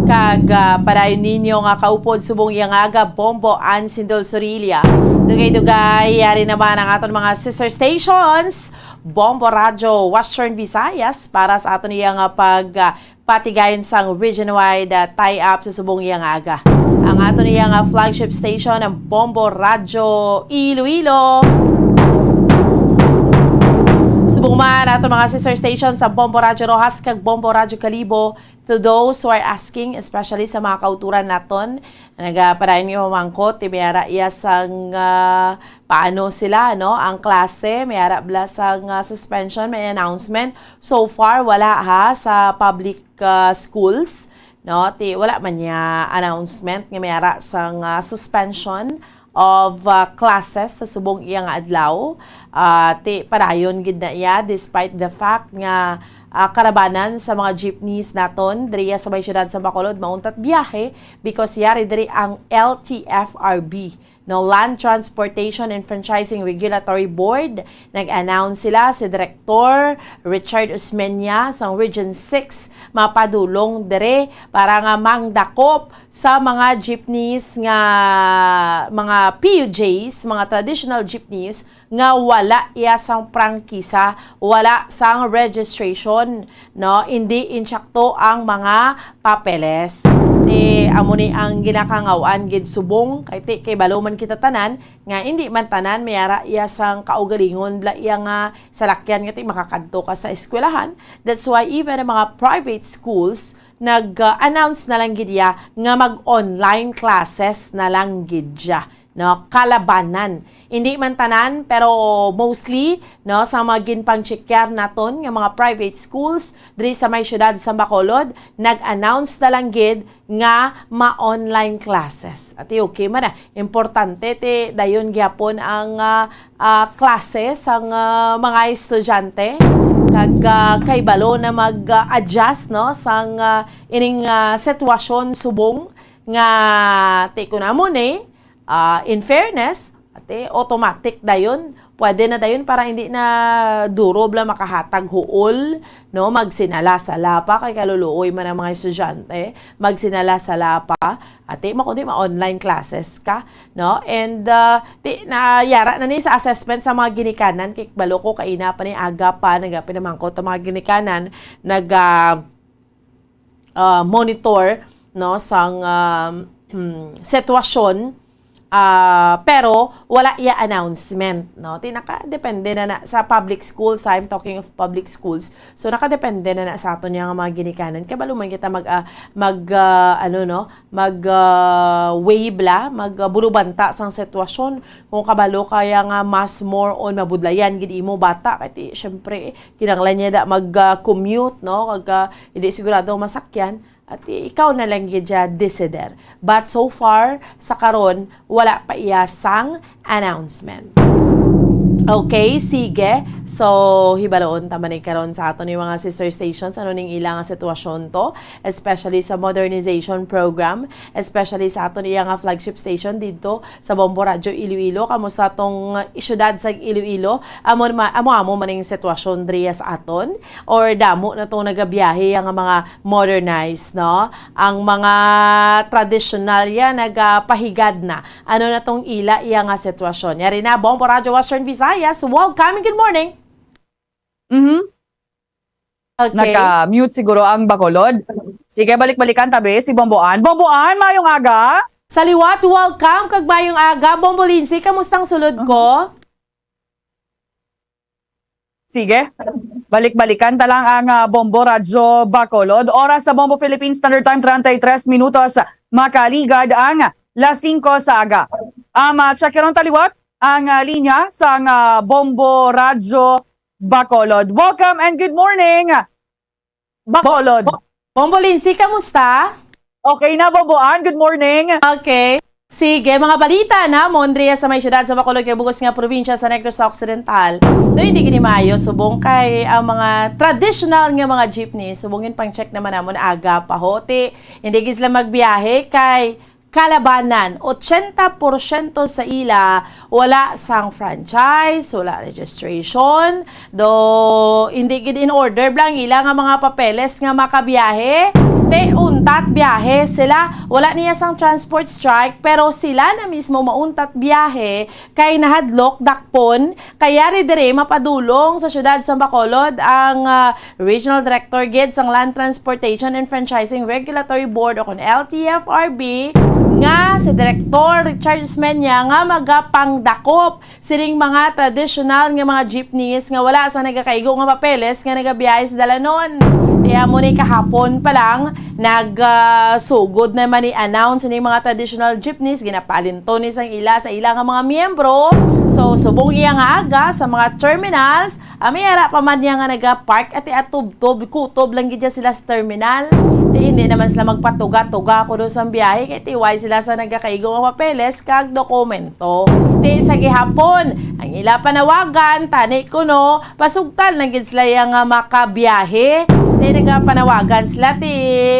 Kag, ah, padayon ninyo nga kaupod subong iya nga aga, Bombo Ann Sindol Sorilla. Dugay-dugay, yari naman ang aton mga sister stations, Bombo Radyo Western Visayas, para sa aton iya nga pag, ah, patigayon sang region-wide, ah, tie-up sa subong iya nga aga. Ang aton iya nga flagship station, ang Bombo Radyo Iloilo. Subong man aton mga sister stations sa Bombo Radyo Roxas kag Bombo Radyo Kalibo. To those who are asking, especially sa mga kauturan naton, nagapadayon nga mamangkot, ti may ara iya sang, ah, paano sila, no? Ang klase, may ara bala sang, ah, suspension, may announcement. So far, wala ha sa public, ah, schools, no? Ti wala man niya announcement nga may ara sang, ah, suspension of, ah, classes sa subong iya nga adlaw. Ah, ti padayon gid na iya, despite the fact nga, ah, kalabanan sa mga jeepneys naton diri sa may siyudad sa Bacolod mauntat biyahe, because yari diri ang L T F R B, no, Land Transportation and Franchising Regulatory Board. Nag-announce sila, si Director Richard Osmeña sang Region six mapadulong diri para nga mangdakop sa mga jeepneys nga, mga P U Js, mga traditional jeepneys nga wala iya sang prangkisa, wala sang registration, no? Indi insakto ang mga papeles. Ti amo ni ang ginakangaw-an gid subong, kay ti kay balo man kita tanan nga indi man tanan may ara iya sang kaugalingon bala iya nga salakyan nga ti makakadto ka sa eskwelahan. That's why even ang mga private schools nag-announce na lang gid iya nga mag-online classes na lang gid siya, no? Kalabanan. Hindi man tanan, pero mostly, no, sa mga ginpangtsikyan naton nga mga private schools diri sa may siyudad sa Bacolod, nag-announce na lang gid nga ma-online classes. Ati okay man na. Importante ti dayon gyapon ang, ah, ah, klase sang, ah, mga estudyante, kag, ah, kay balo na mag-adjust, no, sang, ah, ining, ah, sitwasyon subong nga ti kunamon, eh, ah, in fairness, ate, automatic dayon. Pwede na dayon para hindi na duro bala makahatag huol, no? Magsinala-sala pa kay kaluluoy man ang mga estudyante. Magsinala-sala pa. Ate, makundi ma-online classes ka, no? And, ah, ti, nayara na ni sa assessment sa mga ginikanan, kay balo ko kaina pa ni aga pa, nagapinamangkot ang mga ginikanan, nag, ah, ah, monitor, no, sang, ah, sitwasyon, ah, pero wala iya announcement, no? Ti nakadepende na na sa public schools, I'm talking of public schools. So, nakadepende na na sa aton nga mga ginikanan. Kabalo man kita mag, ah, mag, ah, ano, no? Mag, ah, weigh bala, mag, ah, bulubanta sang sitwasyon. Kung kabalo kaya nga mas more on mabudlayan gid imo bata, kay ti, syempre, kinahanglan niya da mag, ah, commute, no? Kag, ah, hindi sigurado ang masakyan. At i-, ikaw na lang gid siya decider. But so far, sa karon, wala pa iya sang announcement. Okay, sige. So, hibaloon ta man ni karon sa aton ni mga sister stations, ano ning ilang sitwasyon to, especially sa modernization program, especially sa aton iya nga flagship station didto sa Bombo Radyo Iloilo. Kamusta tong, uh, syudad sa Iloilo? Amo ma-, amo-amo man ning sitwasyon diri sa aton? Or damo na tong nagabiyahe ang mga modernized, no? Ang mga tradisyonal ya nagapahigad na. Ano na tong ila iya nga sitwasyon? Yari na, Bombo Radyo Western Visayas. Welcome and good morning. Mhm. Okay. Naka-mute siguro ang Bacolod. Sige, balik-balikan tabi si Bomboan. Bomboan, mayong aga. Sa liwat, welcome kag mayong aga. Bombo Lindsay, kamusta ang sulod ko? Sige. Balik-balikan ta lang ang, ah, Bombo Radyo Bacolod. Oras sa Bombo Philippine Standard Time, treinta y tres minutos. Makaligad ang las singko sa aga. Um, ah, check ron ta liwat ang, ah, linya sang, ah, Bombo Radyo Bacolod. Welcome and good morning, Bacolod. Bo-, Bo-, Bombo Lindsay, kamusta? Okay na, Bomboan. Good morning. Okay. Sige, mga balita namon diri sa may siyudad sa Bacolod kag bug-os nga probinsya sa Negros Occidental. Do hindi gid maayo subong kay ang mga traditional nga mga jeepney, subong yun pang check naman namon aga pa ho. Ti, hindi gid sila magbiyahe kay kalabanan, ochenta porsyento sa ila wala sang franchise, wala registration, do hindi gid in order bala ang ila nga mga papeles nga makabiyahe. Ti untat biyahe sila, wala niya sang transport strike, pero sila na mismo mauntat biyahe kay nahadlok dakpon. Kay yari diri mapadulong sa siyudad sa Bacolod ang, ah, Regional Director gid sang Land Transportation and Franchising Regulatory Board o kon L T F R B, nga si Director Richard Esmeña, nga magapangdakop sining mga traditional nga mga jeepneys nga wala sa nagakaigo nga papeles nga nagabiyahe sa dalanon. Ti amo ni kahapon pa lang, nag, ah, sugod naman ni announce sining mga traditional jeepneys, ginapalinton ni sang ila sa ila nga mga miyembro. So, subong iya nga aga sa mga terminals, ah, may ara pa man niya nga nagapark at atubtob, kutob lang gid sila sa terminal. Ti hindi naman sila magpatuga-tuga kuno sang biyahe kay ti way sila sa nagakaigo nga papeles kag dokumento. Ti sa gihapon, ang ila panawagan, tani kuno, pasugtan lang gid sila iya nga makabiyahe. Ti nagapanawagan sila ti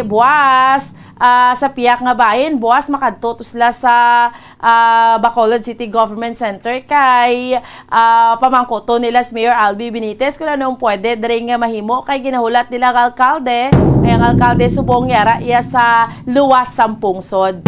buwas, ah, sa pihak nga bahin, buwas makadto to sila sa, ah, Bacolod City Government Center kay, ah, pamangkuton nila si Mayor Albi Benitez kung ano ang pwede diri nga mahimo kay ginahulat nila ang alkalde, kay ang alkalde subong yara iya sa luwas sang pungsod.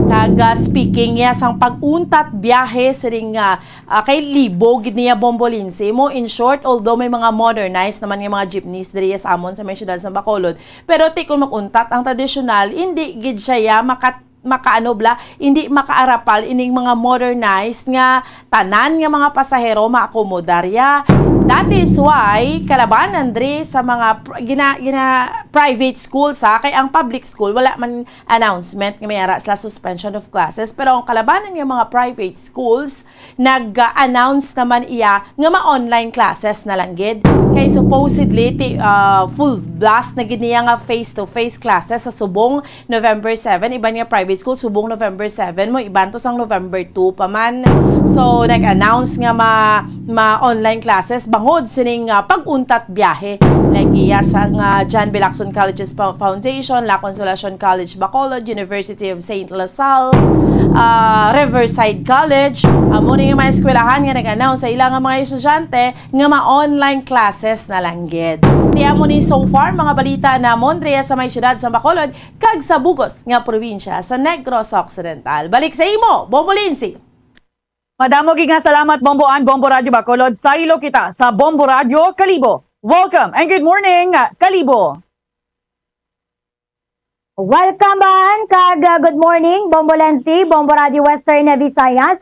Kag, ah, speaking niya sang pag-untat biyahe siring nga, ah, kay libo gid niya Bombo Lindsay mo. In short, although may mga modernized naman nga mga jeepneys diri sa amon sa may siyudad sa Bacolod, pero ti kung mag-untat ang tradisyonal, hindi gid siya ya maka-, makaano bala, hindi makaarapal ining mga modernized nga tanan nga mga pasahero maakomodar ya. That is why kalabanan diri sa mga pr-, gina-, gina-, private school sa, kay ang public school wala man announcement nga may ara sila suspension of classes, pero ang kalabanan nga mga private schools nag-announce naman iya nga ma-online classes na lang gid. Kay supposedly, ti-, ah, full blast na gid niya nga face-to-face classes sa subong November seven. Iban nga private school, subong November seven mo, iban to sang November two pa man. So, nag-announce nga ma-, ma-online classes bangod sining, ah, pag-untat biyahe. Like iya sa nga John B. Lacson Colleges Fo-, Foundation, La Consolacion College Bacolod, University of Saint La Salle, ah, Riverside College. Amo ni nga mga eskwelahan nga nag-announce sa ila nga mga estudyante nga ma-online classes na lang gid. Ti amo ni so far mga balita namon diri sa may siyudad sa Bacolod kag sa bug-os nga probinsya sa Negros Occidental. Balik sa imo, Bombo Lindsay. Madamo gid nga salamat, Bombo Ann, Bombo Radyo Bacolod. Saylo kita sa Bombo Radyo Kalibo. Welcome and good morning, Kalibo. Welcome, Ban, kag, uh, good morning, Bombo Lensi, Bombo Radio Western Visayas.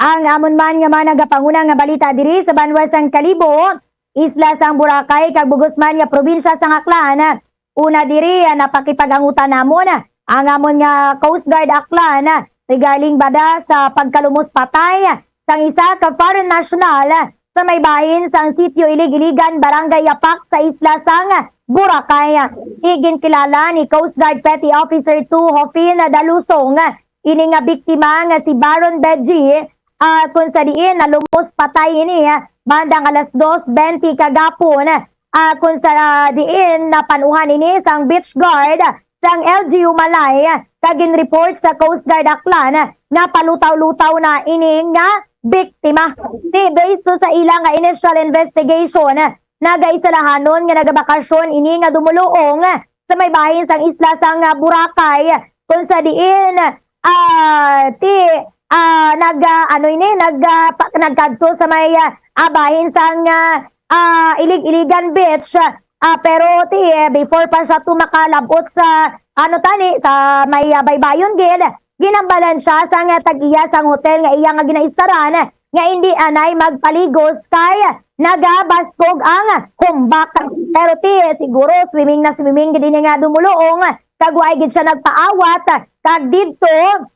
Ang amon man nga mga nagapanguna nga balita diri sa banwa sang Kalibo, isla sang Boracay, kag bug-os man nga probinsya sang Aklan. Una diri, ah, napakipag-angutan namon, ah, ang amon nga Coast Guard Aklan, ah, regarding bala sa pagkalumos patay, ah, sang isa ka foreign national, ah, sa may bahin sang Sitio Ilig-Iligan, Barangay Yapak, sa isla sang Boracay. Iginkilala ni Coast Guard Petty Officer two Jofin Dalusong ini nga biktima nga si Baron Benji, ah, kung sa diin nalumos patay ini, ah, bandang alas dos bente kagapon, ah, kung sa diin napan-uhan ini sang beach guard sang L G U Malay, kag ginreport sa Coast Guard Aklan nga palutaw-lutaw na ini nga biktima. Ti, based to sa ila nga initial investigation, nagaisalahanon nga nagabakasyon ini nga dumuluong sa may bahin sang isla sang Boracay, kung sa diin, ah, ti, ah, nag, ah, ano ini, nag, ah, pa-, nagkadto sa may, ah, ah, bahin sang, ah, ah, Ilig-Iligan Beach, ah, Ah, pero ti, eh, before pa siya to makalabot sa, ano tani, sa may, ah, baybayon gid, ginambalan siya sang, ah, tag-iya sang hotel nga iya nga ginaistaran nga indi anay magpaligos kay nagabaskog ang humbak. Pero ti, siguro swimming na swimming gid ini nga dumuluong, kag wa gid siya nagpaawat, kag didto,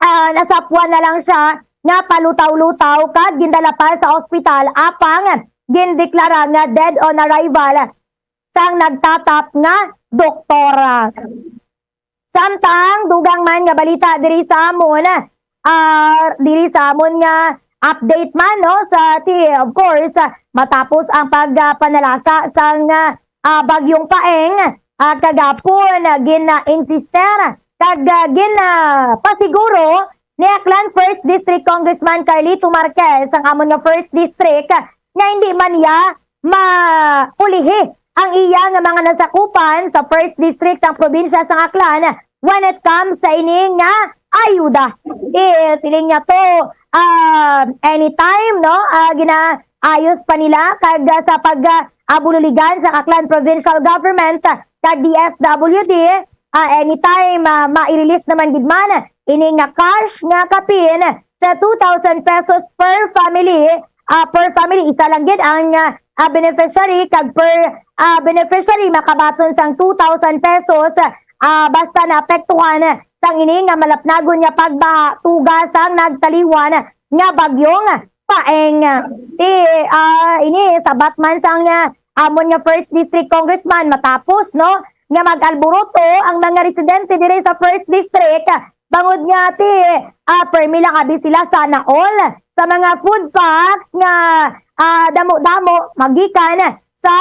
ah, nasapwan na lang siya nga palutaw-lutaw kag gindala pa sa ospital, apang gindeklara nga dead on arrival sang nagtatap nga doktor. Samtang dugang man nga balita diri sa amon, ah, diri sa amon nga update man, no, sa ti-, of course, ah, matapos ang pagpanalasa sang, ah, ah, Bagyong Paeng, ah, kagapon, ah, gin-insister kag, ah, gin-, ah, pasiguro ni Aklan First District Congressman Carlito Marquez, ang amon nga First District, nga hindi man niya maulihi ang iya nga mga nasakupan sa First District sang probinsya sang Aklan when it comes sa ini nga ayuda. Eh, siling niya to, ah, anytime, no? Ah, ginaayos pa nila kag, ah, sa pag, ah, abululigan sa Aklan Provincial Government kag D S W D, ah, anytime, ah, mai-release naman gid man ini nga cash nga kapin sa two thousand pesos per family, ah, per family, isa lang gid ang, ah, ah, beneficiary, kag per, ah, beneficiary makabaton sang two thousand pesos, ah, basta naapektuhan sang ini nga malapnagon nga pagbaha tuga sang nagtaliwan nga Bagyong Paeng. Ti, ah, ini sabat man sang, ah, amon nga First District Congressman matapos, no, nga mag-alboroto ang mga residente diri sa First District, bangod nga ti, ah, permi lang abi sila sana all sa mga food packs nga, ah, damo-damo magikan sa,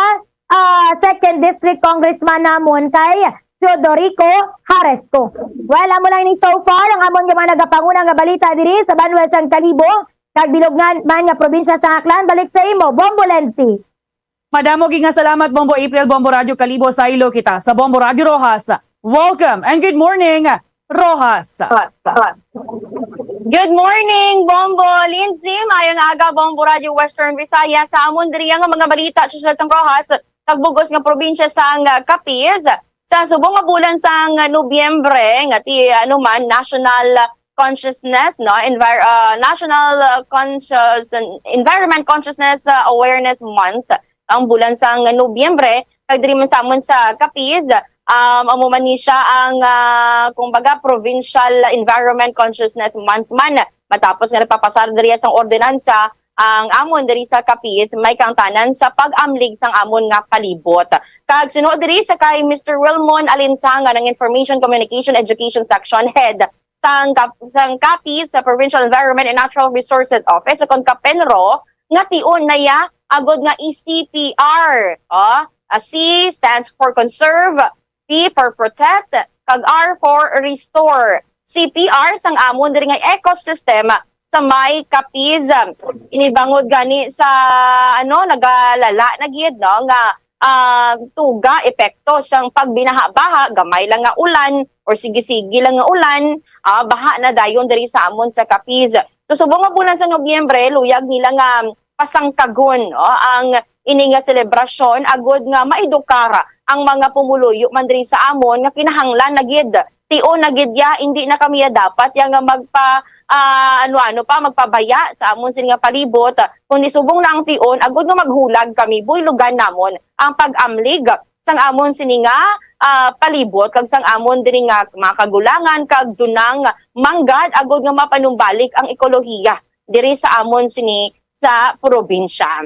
ah, Second District Congressman namon kay Teodorico Haresco. Well, amo lang ni so far ang amon nga mga nagapanguna nga balita diri sa Banwa sang Kalibo, kag bilog nga man nga probinsya sa Aklan. Balik sa imo, Bombo Lenzi. Madamo gid nga salamat, Bombo April, Bombo Radyo Kalibo, saylo kita sa Bombo Radyo Roxas. Welcome and good morning, Roxas. Good morning, Bombo Lindsay. Maayong aga, Bombo Radyo Western Visayas. Sa amon diri nga mga balita sa Siyudad sang Roxas, kag bug-os nga probinsya sang, ah, Capiz, sa subong nga bulan sang, ah, Nobyembre, nga ti, ano man, National Consciousness, no? Envir-, ah, National, ah, Conscious-, Environment Consciousness, ah, Awareness Month, ang bulan sang Nobyembre, kag diri man sa amon sa Capiz, um, amo man ni siya ang, ah, kumbaga, Provincial Environment Consciousness Month man, matapos nga nagpapasar diri sang ordinansa ang amon diri sa Capiz, may kaangtanan sa pag-amlig sang amon nga palibot. Kag suno diri sa kay Mister Wilmon Alinsangan, ang Information Communication Education Section Head sang Cap-, sang Capiz sa Provincial Environment and Natural Resources Office, o kon CAPENRO, nga tion na iya agod nga i-C P R. Oh, a C stands for conserve, P for protect, kag R for restore. C P R sang amon diri nga ecosystem sa may Capiz. Ini bangod gani sa, ano, nagalala na gid, no, nga, ah, tuga epekto sang pagbinaha-baha, gamay lang nga ulan or sige-sige lang nga ulan, ah, baha na dayon diri sa amon sa Capiz. So, subong nga bulan sa Nobyembre, luyag nila nga pasangkagon, no, ang ini nga selebrasyon agud nga maedukar ang mga pumuluyo man diri sa amon nga kinahanglan na gid, tion na gid ya, indi na kami ya dapat ya nga magpa, ah, ano-ano pa, magpabaya sa amon sini nga palibot, kundi subong na ang tion agud nga maghulag kami, buylogan namon ang pag-amlig sang amon sini nga, ah, palibot kag sang amon diri nga mga kagulangan kag dunang manggad agud nga mapanumbalik ang ekolohiya diri sa amon sini sa probinsya.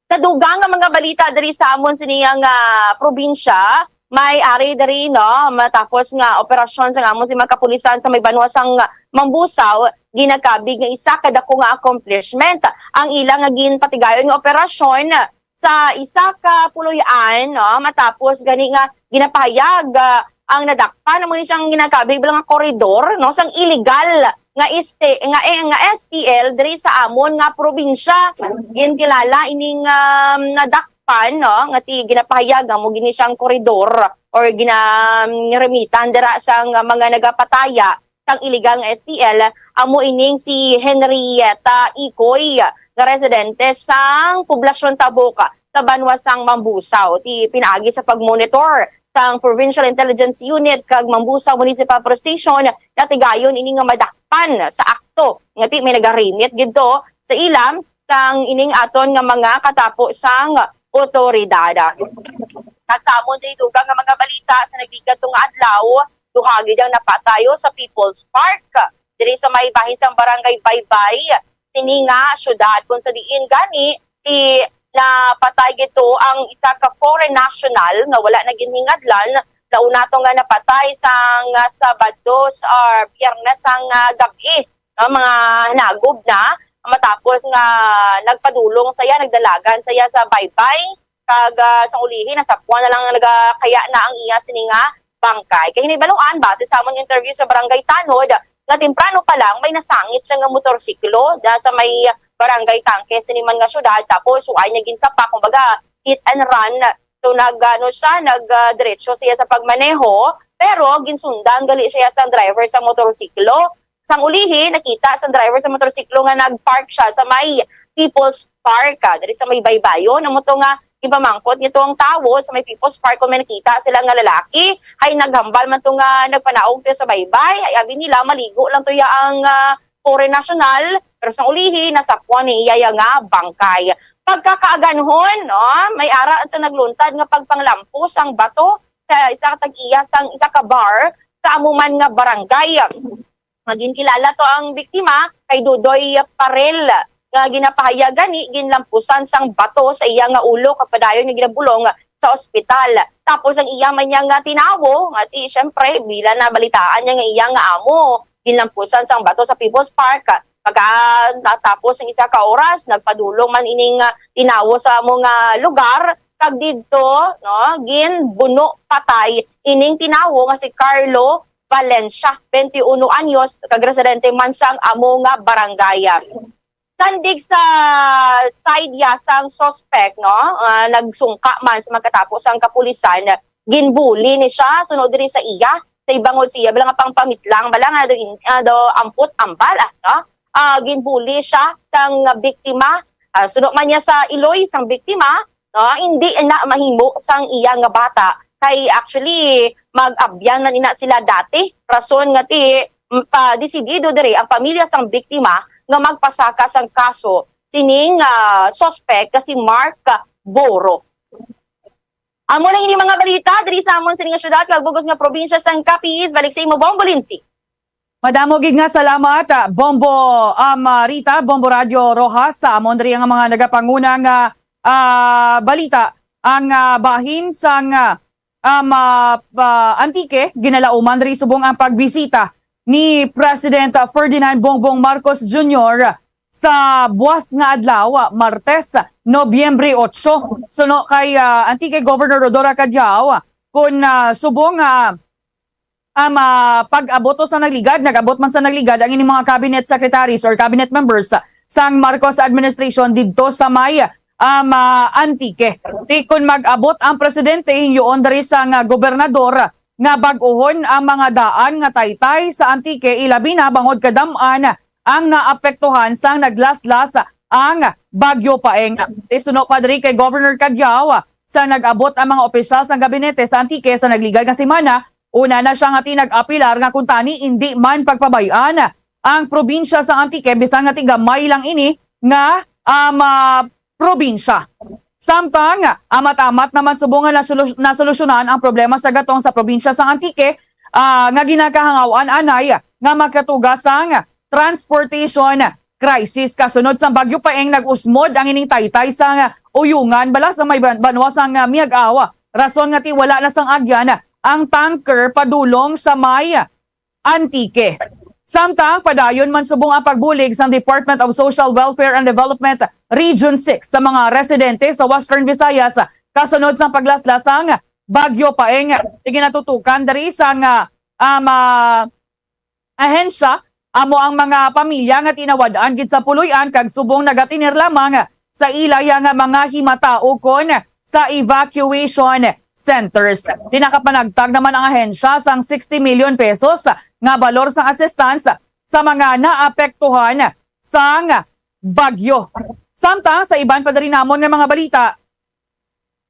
Sa dugang nga mga balita diri sa amon sini nga probinsya, may ari diri, no, matapos nga operasyon sang amon sini mga kapulisan sa may banwa sang Mambusaw, ginakabig nga isa ka dako nga accomplishment ang ila nga ginpatigayon nga operasyon sa isa ka puloy-an, no, matapos gani nga ginapahayag, ah, ang nadakpan, amo ni siyang ginakabig bala nga koridor, no, sang illegal nga este-, nga, eh, nga S T L diri sa amon nga probinsya. Ginkilala ining, um, nadakpan, no, nga ti-, ginapahayag nga amo gini siyang koridor or gina-, um, remitan dira sang mga nagapataya sang illegal nga S T L, amo ining si Henrietta Icoy, nga residente sang Poblasyon Tabok, sa banwa sang Mambusao. Ti pinaagi sa pagmonitor sang Provincial Intelligence Unit kag Mambusao Municipal Police Station, natigayon ini nga madakpan sa akto nga ti may nagarimit gid to sa ilam sang ining aton nga mga katapo sang otoridad. Nagsamon diri dugang nga mga balita sa nagligad to nga adlaw, duha gid ang napatayo sa People's Park diri sa may bahin sang Barangay Baybay sini nga syudad, kung sa diin gani ti napatay gid to ang isa ka foreign national nga wala na ginhingadlan. Nauna to nga napatay sang, ah, Sabado or Biyernes sang, ah, gab-i, no, mga hinagob na, matapos nga nagpadulong saya, nagdalagan saya sa Baybay, kag, ah, sang ulihi nasapwan na lang nga nagakaya na ang iya sini nga bangkay. Kay hinibaluan, base sa amon interview sa Barangay Tanod, nga temprano pa lang may nasangit siya nga motorsiklo da sa may Barangay Tangke sini man nga syudad, tapos wala niya ginsapak, kumbaga hit and run. So nag, ano siya, nag, ah, diretso siya sa pagmaneho, pero ginsundan gali siya sa driver sa motorsiklo. Sang ulihi, nakita sa driver sa motorsiklo nga nag-park siya sa may People's Park, ah, diri sa may Baybayon. Amo to nga ginpamangkot nito ang tawo sa may People's Park kung may nakita sila nga lalaki. Hay, naghambal man to nga nagpanaog to sa Baybay. Hay, abi nila, maligo lang to ya ang, ah, foreign national. Pero sang ulihi, nasapwan ni iya ya nga bangkay. Pagkakaaganhon, no, may ara sa nagluntad nga pagpanglampos ang bato sa isa ka tag-iya sang isa ka bar sa amo man nga barangay. Nga ginkilala to ang biktima kay Dudoy Parel, nga ginapahayag gani ginlampusan sang bato sa iya nga ulo, kag padayon nga ginabulong sa ospital. Tapos ang iya man niya nga tinawo, nga ti, syempre, bila nabalitaan niya nga iya nga amo ginlampusan sang bato sa People's Park, pagka natapos ang isa ka oras, nagpadulong man ining, ah, tinawo sa amo nga lugar, kag didto, no, ginbuno patay ining tinawo nga si Carlo Valencia, twenty-one anyos, kag residente man sang amo nga barangay. Sandig sa side ya sang suspect, no, ah, nagsungka man sa magkatapos ang kapulisan, ginbuli ni siya sunod diri sa iya, sa ibangod siya bala nga pangpamitlang, bala nga do, in, ah, do ampot ambal, ah, no? Ah, ginbuli siya sang biktima, ah, suno man niya sa iloy sang biktima, no? Hindi na mahimo sang iya nga bata. Kay actually, mag-abyan man ina sila dati. Rason nga ti, mm, pa desidido diri ang pamilya sang biktima nga magpasaka sang kaso sining, ah, suspect nga si Mark Boro. Amo lang ini mga balita diri sa amon sini nga syudad kag bugos nga probinsya sang Capiz. Balik sa imo, Bombo Lindsay. Madamo gid nga salamat, ah, Bombo, um, ah, Rita, Bombo Radio Rojas, sa amon diri nga mga nagapanguna nga, ah, balita. Ang, ah, bahin sang, ah, um, ah, pa-, Antique, ginalauman diri subong ang pagbisita ni President, ah, Ferdinand Bongbong Marcos Junior sa buas nga adlaw, ah, Martes, Nobyembre otso. Suno kay, ah, Antique Governor Rhodora Cadiao, kun, ah, subong, ah, um, ah, pag-abot to sa nagligad, nag-abot man sa nagligad ang ining mga cabinet secretaries or cabinet members sang Marcos administration didto sa may, um, ah, Antique. Ti kon mag-abot ang presidente, hinyoon diri sang gobernador nga bag-ohon ang mga daan nga taytay sa Antique, ilabi na bangod kadam-an ang naapektuhan sang naglaslas ang Bagyo Paeng. Ti suno pa diri kay Governor Cadiao, sa nag-abot ang mga opisyal sang gabinete sa Antique sa nagligad nga semana, una na siya nga ti nag-apelar nga kuntani indi man pagpabay-an ang probinsya sa Antique, bisan nga ti gamay lang ini nga, um, ah, probinsya. Samtang, amat-amat naman subong nga nasolu-, nasolusyonan ang problema sa gatong sa probinsya sa Antique, ah, nga ginakahangaw-an anay nga makatuga sang transportation crisis. Kasunod sang Bagyo Paeng, nag-usmod ang ining taytay sang Uyungan, bala sa may ban-, banwa sang Miag-ao, rason nga ti wala na sang agyan ang tanker padulong sa may Antique. Samtang padayon man subong ang pagbulig sang Department of Social Welfare and Development Region six sa mga residente sa Western Visayas kasunod sang paglaslas sang Bagyo Paeng. Iginatutukan diri sang, ah, um, ah, ahensya, amo ang mga pamilya nga tinawad-an gid sa puloy-an kag subong nagatener lamang sa ila ya nga mga himata ukon sa evacuation centers. Ti nakapanagtag naman ang ahensya sang sixty million pesos nga balor sang assistance sa mga naapektuhan sang bagyo. Samtang sa iban pa diri namon nga mga balita,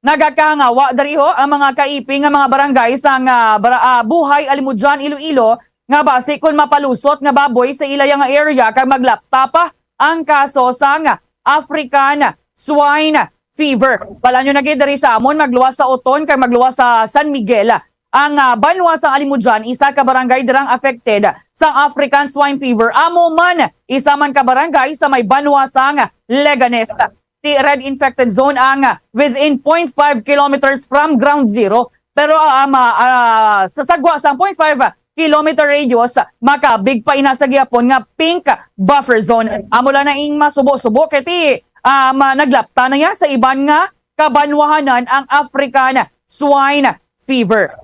Nagakahangawa diri ho ang mga kaiping nga mga barangay sang, ah, bara-, ah, Buhay, Alimodian, Iloilo, nga basi kon mapalusot nga baboy sa ila nga area kag maglapta pa ang kaso sang African Swine Fever. Balaan nyo na gid, diri sa amon, magluwas sa Oton kag magluwas sa San Miguel ang, ah, banwa sang Alimodian, isa ka barangay dirang affected sang African Swine Fever. Amo man, isa man ka barangay sa may banwa sang Leganes. Ti red infected zone ang, ah, within point five kilometers from ground zero. Pero, ah, ma-, ah, sa sagwa sang point five kilometer radius, makabig pa ina sa gihapon nga pink buffer zone. Amo lang na ing masubo-subo kay ti, ah, ma-, naglapta na niya sa iban nga kabanwahanan ang African Swine Fever.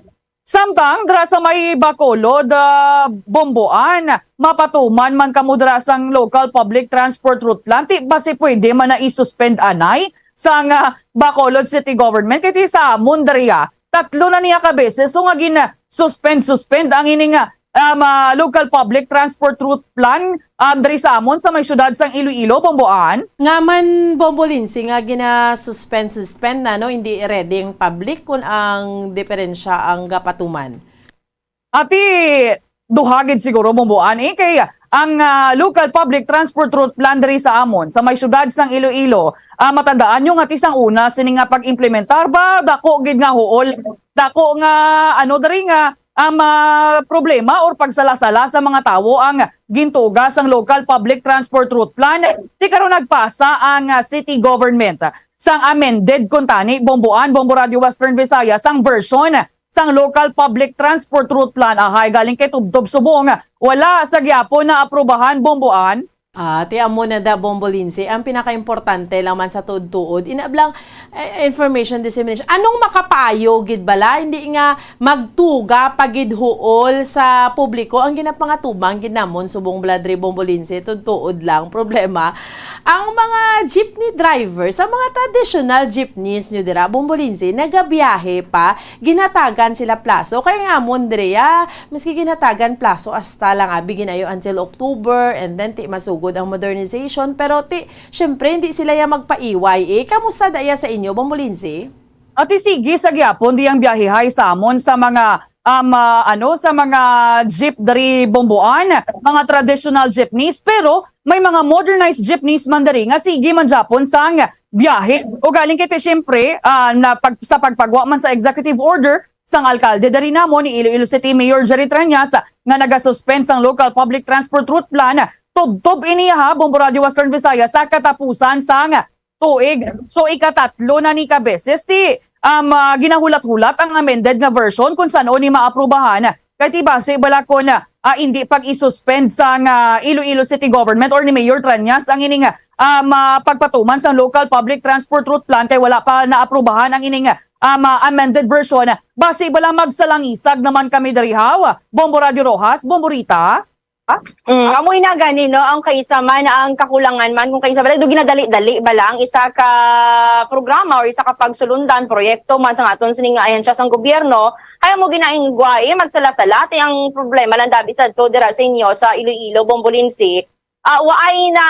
Samtang dira sa may Bacolod, ah, Bomboan, mapatuman man kamo dira sang local public transport route plan, ti basi pwede man na i-suspend anay sang, ah, Bacolod City Government? Kay ti sa amon diri, ah, tatlo na niya ka beses so nga gin-suspend, suspend ang ini nga, ah, ma-, local public transport route plan, um, diri sa amon sa may siyudad sang Iloilo, Bomboan. Nga man, Bombo Lindsay, nga gina-suspend-suspend na, no? Hindi ready ang public kun ang diferensya ang gapatuman. Ati, duha gid siguro, Bomboan, eh, kay ang, ah, local public transport route plan diri sa amon, sa may siyudad sang Iloilo, ah, matandaan nyo nga ti sang una sini nga pag-implementar ba, dako gid nga huol, dako nga, ano, diri nga, ang, ah, problema or pagsala-sala sa mga tawo ang gintuga sang local public transport route plan. Ti karon nagpasa ang, ah, city government sang amended kuntani, Bomboan, Bombo Radio Western Visayas, sang version sang local public transport route plan, ahay, galing kay tubtob subong wala sa gyapon na aprubahan, Bomboan. Ah, ti amo na da, Bombo Lindsay, ang pinakaimportante lang man sa tuod-tuod, inablang, eh, information dissemination. Anong makapaayo gid bala? Hindi nga magtuga pa gid huol sa publiko ang ginapangatubang gid namon subong bala diri, Bombo Lindsay, tuod-tuod lang. Problema, ang mga jeepney drivers, ang mga traditional jeepneys nyo dira, Bombo Lindsay, nagabiyahe pa, ginatagan sila plaso. Kaya nga amon diri, ah, maski ginatagan plaso, hasta lang abi ginayo until October, and then ti masugod ang modernization. Pero ti, syempre, hindi sila ya magpaiway, eh. Kamusta daya sa inyo, Bombo Lindsay? Ati, sige sa gyapon di ang biyahehay sa amon sa mga, um, ah, ano, sa mga jeep diri, Bomboan, mga traditional jeepneys, pero may mga modernized jeepneys man diri nga sige man gyapon sang biyahe. Ugaling kay ti, siyempre, ah, na pag-, sa pagpagwa man sa executive order sang alkalde diri namon, ni Iloilo City Mayor Jerry Treñas, nga nagasuspend sang local public transport route plan, tubtob ini, ha, Bombo Radio Western Visayas, sa katapusan sang tuig. So, ikatatlo na ni ka beses ti, um, ah, ginahulat-hulat ang amended nga version kung san-o ni maaprubahan. Kay ti basi bala kon, ah, indi pag-isuspend sang, ah, Iloilo City Government or ni Mayor Treñas ang ining, um, ah, pagpatuman sang local public transport route plan kay wala pa naaprubahan ang ining, um, ah, amended version. Basi bala magsalangisag naman kami diri, haw? Bombo Radio Rojas, Bombo Rita? Mm, amo ina gani, no, ang kaisa man, ang kakulangan man, kung kaisa bala, do ginadali-dali bala ang isa ka programa or isa ka pagsulundan, proyekto man sa aton sining nga ahensya sang gobyerno, kaya mo ginainggway, magsala-sala, ti ang problema lang dabi sa to dira sa inyo sa Iloilo, Bombo Lindsay. Ah, waay na,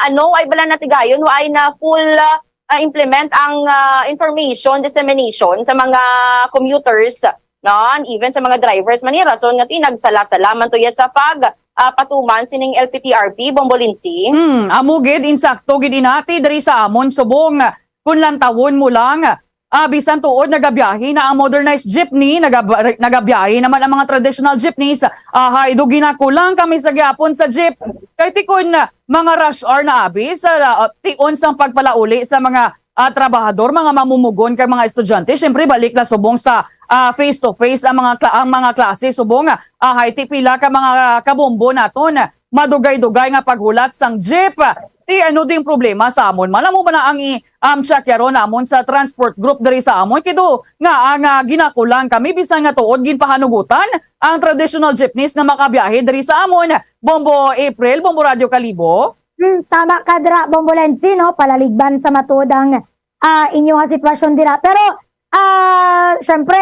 ano, waay bala natigayon, waay na full, ah, implement ang, ah, information dissemination sa mga commuters, no? And even sa mga drivers man ni, rason nga ti nagsala-sala man to ya sa pag, ah, patuman sining L P T R P, Bombo Lindsay. Hmm, amo gid, insakto gid inati diri sa amon subong. Kun lantawon mo lang, ah, bisan tuod nagabiyahe na ang modernized jeepney, nagab-, nagabiyahe naman ang mga traditional jeepneys. Ah, hay, do ginakulang kami sa gyapon sa jeep. Kay ti kun, ah, mga rush hour na abi sa, ah, tion sang pagpalauli sa mga ah, trabahador, mga mamumugon kag mga estudyante, siyempre balik na subong sa, ah, face to face ang mga kla-, ang mga klase subong, ah, hay ti pila ka mga kabombo naton madugay-dugay nga paghulat sang jeep. Ti ano ding problema sa amon? Malamo ba na ang i-, um, check yaron namon sa transport group diri sa amon? Kido nga ang, ah, ginakulang kami bisan nga tuod ginpahanugutan ang traditional jeepneys nga makabiyahe diri sa amon. Bombo April, Bombo Radyo Kalibo. Hmm, tama ka dira, Bombo Lenzi, no? Palaligban sa matuod ang, ah, inyo nga sitwasyon dira. Pero, ah, syempre,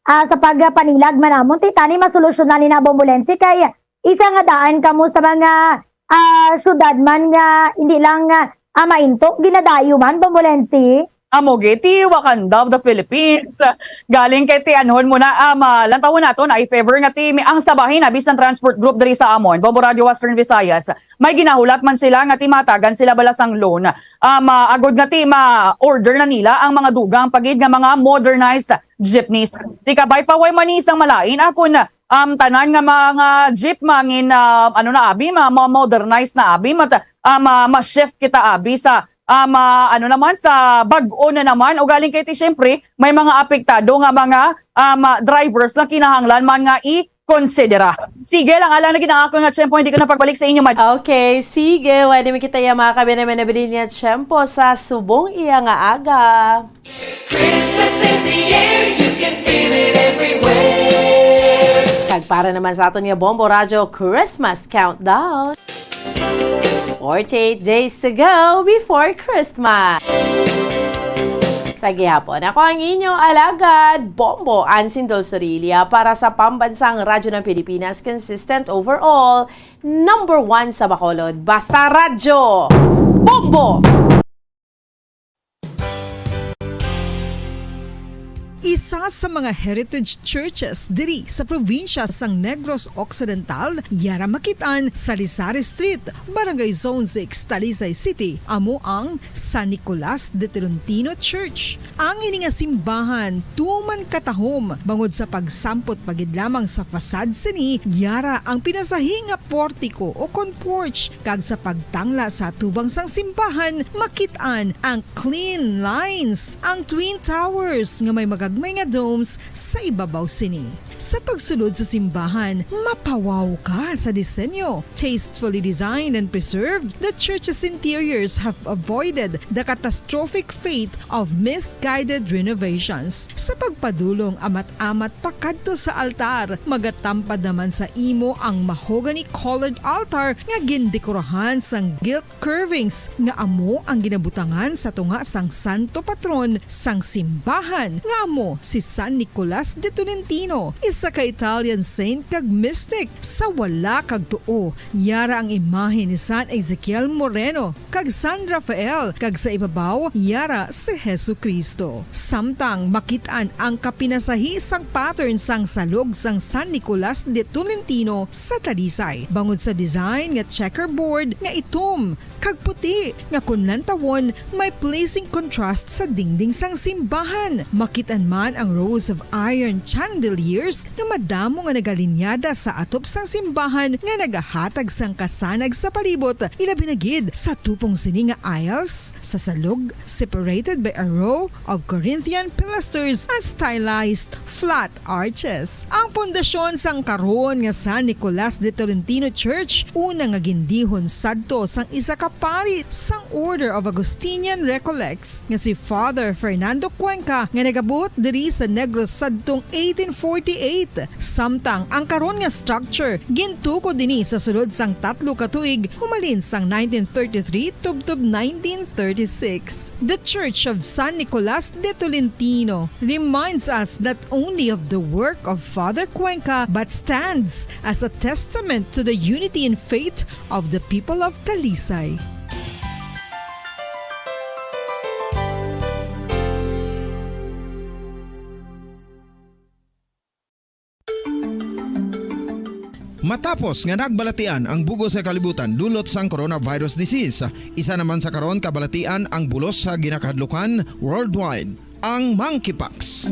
ah, sa pagpanilag man namon, ti tani masolusyonan ni na, Bombo Lenzi, kay isa nga daan kamo sa mga, ah, syudad man nga hindi lang, ah, mainto, ginadayo man, Bombo Lenzi. Amo gid ti Wakanda of the Philippines. Galing kay ti anhon mo na, um, ah, lantawon naton, I favor nga ti mi-, ang sa bahin na bisan transport group diri sa amon, Bombo Radio Western Visayas. May ginahulat man sila nga ti matagan sila bala sang loan. Um, ah, agod nga ti ma-order na nila ang mga dugang pa gid nga mga modernized jeepneys. Ti kabay pa way man ni sang malain, ah, kun, um, tanan nga mga jeep mangin, ah, ano na abi, ma-, ma-modernize na abi, mat-, ah, ma-, ma-shift kita abi sa ah, ma-, ano naman, sa bag-o na naman. Ugaling kay ti, siyempre, may mga apektado nga mga, ah, ma-, drivers na kinahanglan man nga i-konsidera. Sige lang, alang na gid ang akon nga tiyempo, hindi ko na pagbalik sa inyo, mad- Okay, sige. Pwede man kita ya, mga kabe, na may nabilin niya tiyempo sa subong iya nga aga. Christmas in the air, you can feel it everywhere. Kag para naman sa aton nga Bombo Radyo Christmas Countdown, forty-eight days to go before Christmas. Sa gihapon, ako ang inyo alagad, Bombo Ansin Dolsorilia para sa Pambansang Radyo ng Pilipinas, consistent overall, number one sa Bacolod. Basta Radyo, Bombo! Isa sa mga heritage churches diri sa probinsya sang Negros Occidental, yara makit-an sa Salisari Street, Barangay Zone six, Talisay City, amo ang San Nicolas de Tolentino Church. Ang ini nga simbahan tuman katahom bangod sa pagsampot pa gid lamang sa facade sini, yara ang pinasahi nga portiko o kon porch, kag sa pagtangla sa atubang sang simbahan, makit-an ang clean lines, ang twin towers nga may magagmay nga domes sa ibabaw sini. Sa pagsulod sa simbahan, mapawaw ka sa disenyo. Tastefully designed and preserved, the church's interiors have avoided the catastrophic fate of misguided renovations. Sa pagpadulong amat-amat pakadto sa altar, magatampad naman sa imo ang mahogany-colored altar nga gindekorahan sang gilt curvings nga amo ang ginabutangan sa tunga sang santo patron sang simbahan, nga amo si San Nicolas de Tolentino, isa ka Italian saint kag mystic. Sa wala kag tuo, yara ang imahe ni San Ezekiel Moreno kag San Rafael, kag sa ibabaw, yara si Jesu-Cristo. Samtang makit-an ang kapinasahi sang pattern sang salog sang San Nicolas de Tolentino sa Talisay, bangod sa design nga checkerboard nga itom kag puti, nga kon lantawon, may pleasing contrast sa dingding sang simbahan. Makit-an man ang rows of iron chandeliers nga madamo nga nagalinyada sa atop sang simbahan nga nagahatag sang kasanag sa palibot, ilabi na gid sa tupong sini nga aisles sa salog, separated by a row of Corinthian pilasters and stylized flat arches. Ang pundasyon sang karon nga San Nicolas de Tolentino Church, una nga gindihon sadto sang isa ka pari sang Order of Augustinian Recollects nga si Father Fernando Cuenca, nga nagabuot diri sa Negros sadtong eighteen forty-eight. Samtang ang karon nga structure gintukod ini sa sulod sang tatlo ka tuig, humalin sang nineteen thirty-three tubtob nineteen thirty-six. The Church of San Nicolas de Tolentino reminds us not only of the work of Father Cuenca, but stands as a testament to the unity in faith of the people of Talisay. Matapos nga nagbalatian ang bug-os nga kalibutan dulot sang coronavirus disease, isa naman sa karon kabalatian ang bulos sa ginakahadlukan worldwide, ang monkeypox.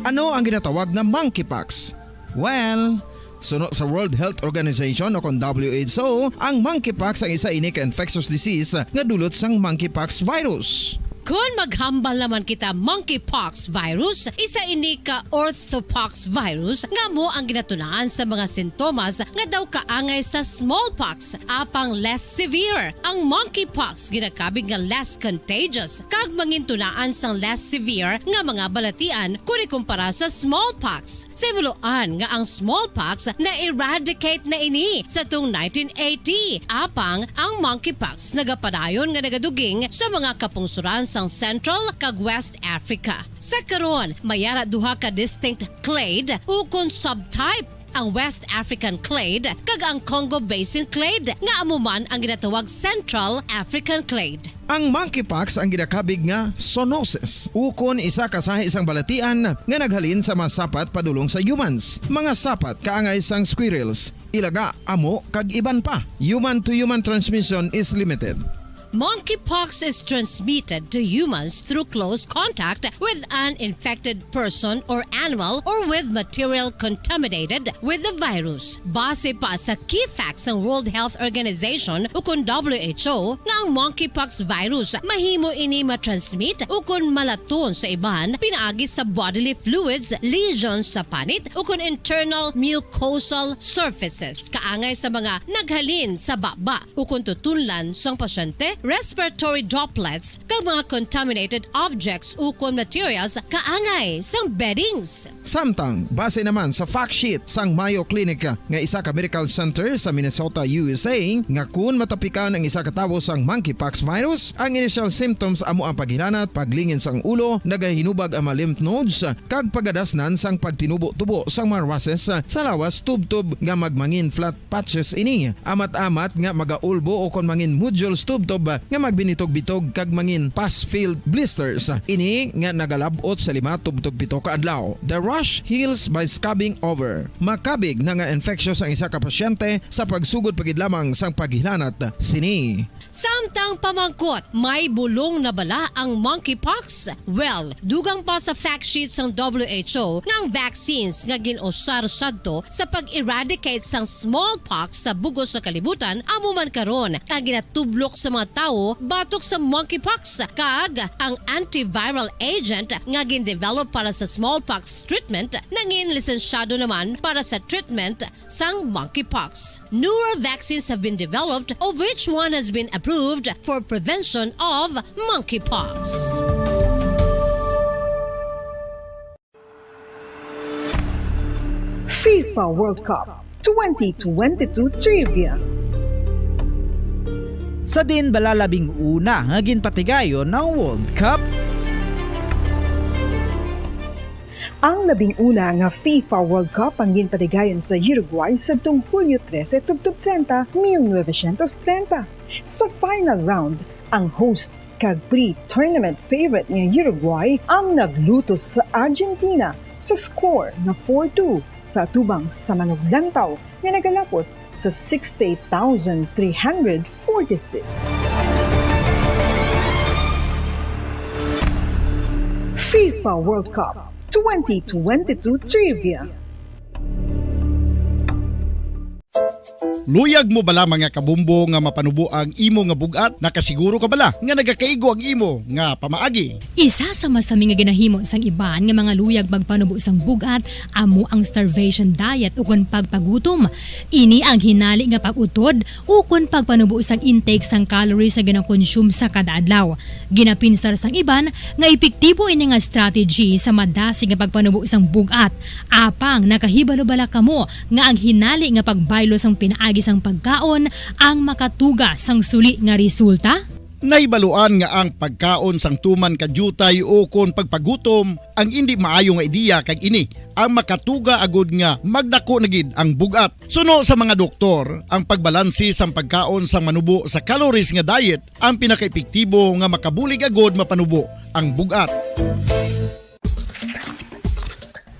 Ano ang ginatawag nga monkeypox? Well, suno sa World Health Organization o kon W H O, ang monkeypox ang isa ini ka infectious disease nga dulot sang monkeypox virus. Kon maghambal naman kita monkeypox virus, isa ini ka orthopox virus nga amo ang ginatunaan sa mga sintomas nga daw kaangay sa smallpox, apang less severe. Ang monkeypox ginakabig nga less contagious kag mangintunaan sang less severe nga mga balatian kon ikumpara sa smallpox. Sa himuloan nga ang smallpox na-eradicate na ini sa tong nineteen eighty, apang ang monkeypox nagapadayon nga nagaduging sa mga kapungsoran sang Central kag West Africa. Sa karon, may ara duha ka distinct clade ukon subtype ang West African clade, kag ang Congo Basin clade, nga amo man ang ginatawag Central African clade. Ang monkeypox ang ginakabig nga zoonosis, ukon isa ka sahi sang balatian nga naghalin sa mga sapat padulong sa humans, mga sapat kaangay sang squirrels, ilaga, amo, kag iban pa. Human to human transmission is limited. Monkeypox is transmitted to humans through close contact with an infected person or animal or with material contaminated with the virus. Base pa sa key facts sang World Health Organization ukon W H O nga ang monkeypox virus mahimo ini matransmit ukon malaton sa iban pinaagi sa bodily fluids, lesions sa panit ukon internal mucosal surfaces kaangay sa mga naghalin sa baba ukon tutunlan sang pasyente, respiratory droplets, kag mga contaminated objects ukon materials kaangay sang beddings. Samtang, base naman sa fact sheet sang Mayo Clinic nga isa ka medical center sa Minnesota, U S A, nga kun matapikan ang isa ka tawo sang monkeypox virus, ang initial symptoms amo ang paghilanat, paglingin sang ulo, nagahinubag ang mga lymph nodes, kag pagadasnan sang pagtinubo-tubo sang mga rushes sa lawas tubtob nga magmangin flat patches ini. Amat-amat nga magaulbo ukon mangin nodules tubtob nga magbinitog-bitog kag mangin pus-filled blisters. Ini nga nagalab-ot sa lima tubtob pito ka adlaw. The rash heals by scabbing over. Makabig na nga infectious ang isa ka pasyente sa pagsugod pa gid lamang sang paghilanat sini. Samtang pamangkot, may bulong na bala ang monkeypox? Well, dugang pa sa fact sheet sang W H O nga ang vaccines nga gin-usar sadto sa pag-eradicate sang smallpox sa bug-os nga kalibutan amo man karon ang ginatublok sa mga tawo batok sa monkeypox, kag ang antiviral agent nga gin-develop para sa smallpox treatment nangin lisensyado naman para sa treatment sang monkeypox. Newer vaccines have been developed, of which one has been approved for prevention of monkeypox. FIFA World Cup twenty twenty-two Trivia. Sa diin bala labing una nga ginpatigayon ang World Cup? Ang labing una nga FIFA World Cup ang ginpatigayon sa Uruguay sadtong Hulyo trese tubtob treinta, mil novecientos treinta. Sa final round, ang host kag pre-tournament favorite nga Uruguay ang naglutos sa Argentina sa score nga four two sa atubang sa manuglantaw nga nagalapot sa sixty-eight thousand three hundred forty-six. FIFA World Cup twenty twenty-two Trivia. Luyag mo bala, mga kabombo, nga mapanubo ang imo nga bug-at? Nakasiguro ka bala nga nagakaigo ang imo nga pamaagi? Isa sa masami nga ginahimo sang iban nga mga luyag magpanubo sang bug-at amo ang starvation diet ukon pagpagutom. Ini ang hinali nga pag-utod ukon pagpanubo sang intake sang calories nga ginakonsume sa kada adlaw. Ginapinsar sang iban nga epektibo ini nga strategy sa madasig nga pagpanubo sang bug-at. Apang nakahibalo bala kamo nga ang hinali nga pagbaylo sang pinaagi sang pagkaon ang makatuga sang suli nga resulta? Nahibaluan nga ang pagkaon sang tuman ka diutay ukon pagpagutom ang indi maayo nga ideya, kag ini ang makatuga agud nga magdako na gid ang bug-at. Suno sa mga doktor, ang pagbalanse sang pagkaon sang manubo sa calories nga diet ang pinakaepektibo nga makabulig agud mapanubo ang bug-at.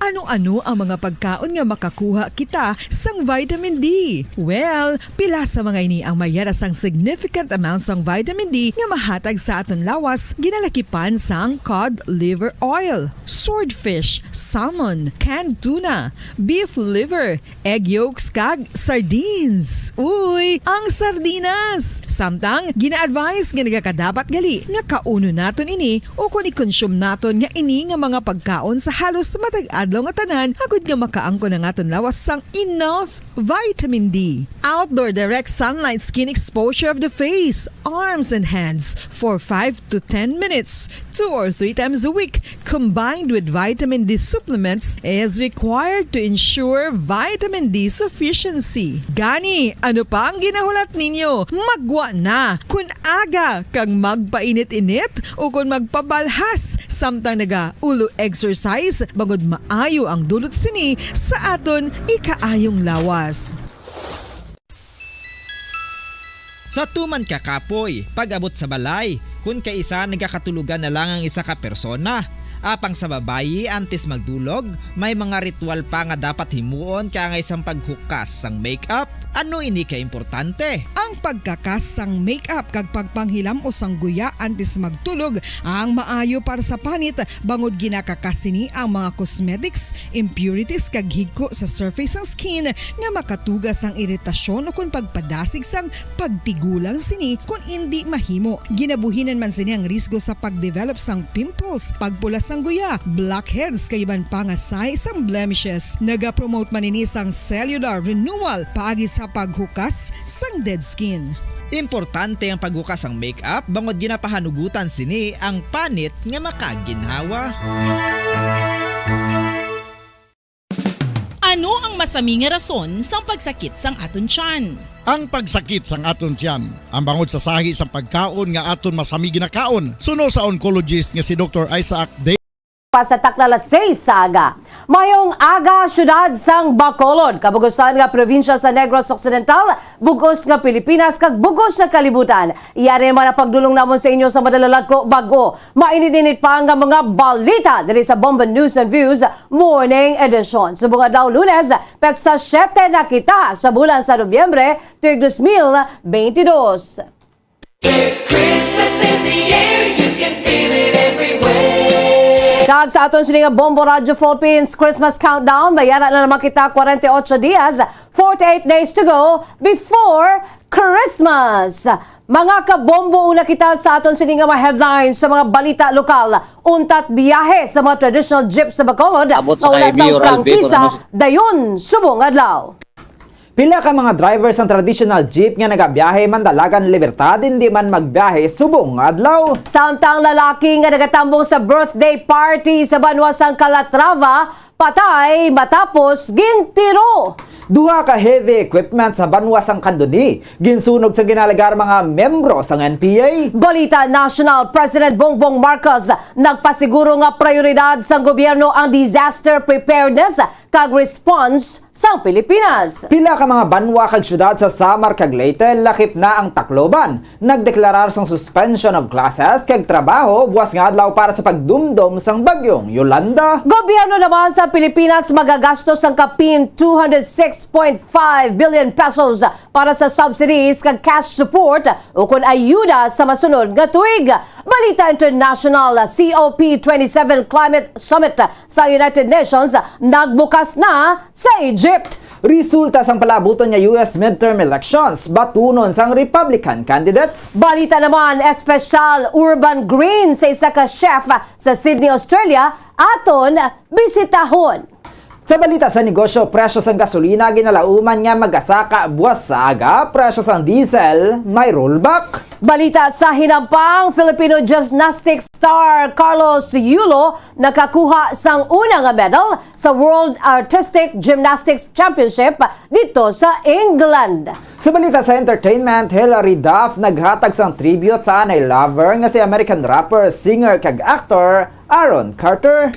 Ano-ano ang mga pagkaon nga makakuha kita sang vitamin D? Well, pila sa mga ini ang mayara sang significant amount sang vitamin D nga mahatag sa aton lawas, ginalakipan sang cod liver oil, swordfish, salmon, canned tuna, beef liver, egg yolks, kag sardines. Uy, ang sardinas! Samtang, gina-advise nga nagakadapat gali nga kaunon naton ini ukon i-consume naton nga ini nga mga pagkaon sa halos matag adlaw nga tanan, agud nga makaangkon ang aton lawas sang enough vitamin D. Outdoor direct sunlight skin exposure of the face, arms, and hands for five to ten minutes, two or three times a week, combined with vitamin D supplements, is required to ensure vitamin D sufficiency. Gani, ano pa ang ginahulat ninyo? Maggwa na! Kun aga kag magpainit-init ukon magpabalhas samtang naga-ulo exercise, bangod maayo ang dulot sini sa aton ikaayong lawas. Sa tuman ka kapoy, pag-abot sa balay, kun kaisa nagakatulogan na lang ang isa ka persona. Apang sa babayi, antes magdulog, may mga ritual pa nga dapat himuon, kaangay sang paghukas sang makeup. Ano ini ka importante? Ang pagkakas sang makeup kag pagpanghilam-os sang guya antes magtulog ang maayo para sa panit, bangod ginakakas sini ang mga cosmetics, impurities kag higko sa surface sang skin nga makatuga sang iritasyon ukon pagpadasig sang pagtigulang sini kon indi mahimo. Ginabuhinan man sini ang risgo sa pagdevelop sang pimples, pagpula sang guya, blackheads kag iban pa nga sahi sang blemishes. Nagapromote man ini sang cellular renewal paagi sa paghukas sang dead skin. Importante ang paghukas sang makeup bangod ginapahanugutan sini ang panit nga makaginhawa. Ano ang masami nga rason sang pagsakit sang aton tiyan? Ang pagsakit sang aton tiyan, ang bangod sa sahi sang pagkaon nga aton masami ginakaon. Suno sa oncologist nga si Doktor Isaac Day. Pa sa takna alas seis sa aga. Mayong aga, siyudad sang Bacolod, kabugusan nga probinsya sa Negros Occidental, bug-os nga Pilipinas, kag bug-os nga kalibutan. Yari naman ang pagdulong namon sa inyo sa madalalagko bag-o mainit-init pa nga mga balita diri sa Bombo News and Views Morning Edition. Subong adlaw Lunes, petsa siyete na kita sa bulan sa Nobyembre, tuig dos mil beintidos. There's Christmas in the air, you can feel it everywhere. Kag sa aton sini nga Bombo Radyo Philippines Christmas Countdown, may ara na naman kita, kwarenta y ocho dias, forty-eight days to go before Christmas. Mga kabombo, una kita sa aton sini nga mga headlines sa mga balita lokal. Untat biyahe sa mga traditional jeep sa Bacolod Abot sa nga wala sang K B or Alvin, prangkisa, kung ano. Dayon subong adlaw. Pila ka mga driver sang traditional jeep nga nagabiyahe Mandalagan, Libertad, hindi man magbiyahe subong adlaw. Samtang lalaki nga nagatambong sa birthday party sa banwa sang Calatrava, patay matapos gintiro. Duha ka heavy equipment sa banwa sang Candoni ginsunog sang ginalegar mga miyembro sang N P A. Balita national, President Bongbong Marcos nagpasiguro nga prioridad sang gobyerno ang disaster preparedness kag response sang Pilipinas. Pila ka mga banwa kag syudad sa Samar kag Leyte lakip na ang Tacloban nagdeklarar sang suspension of classes kag trabaho buwas nga adlaw para sa pagdumdom sang Bagyong Yolanda. Gobyerno naman sa Pilipinas magagastos sang kapin two hundred six point five billion pesos para sa subsidies kag cash support ukon ayuda sa masunod nga tuig. Balita international, C O P twenty-seven Climate Summit sa United Nations nagbukas na sa Egypt. Resulta sang palaabuton nga U S midterm elections, batunon sang Republican candidates. Balita naman, espesyal, Urban Green sa isa ka chef sa Sydney, Australia, aton bisitahon. Sa balita sa negosyo, presyo sang gasolina ginalauman nga magasaka buwas sa aga, presyo sang diesel may rollback. Balita sa hinampang, Filipino gymnastics star Carlos Yulo nakakuha sang una nga medal sa World Artistic Gymnastics Championship dito sa England. Sa balita sa entertainment, Hilary Duff naghatag sang tribute sa anay lover nga si American rapper, singer, kag actor Aaron Carter.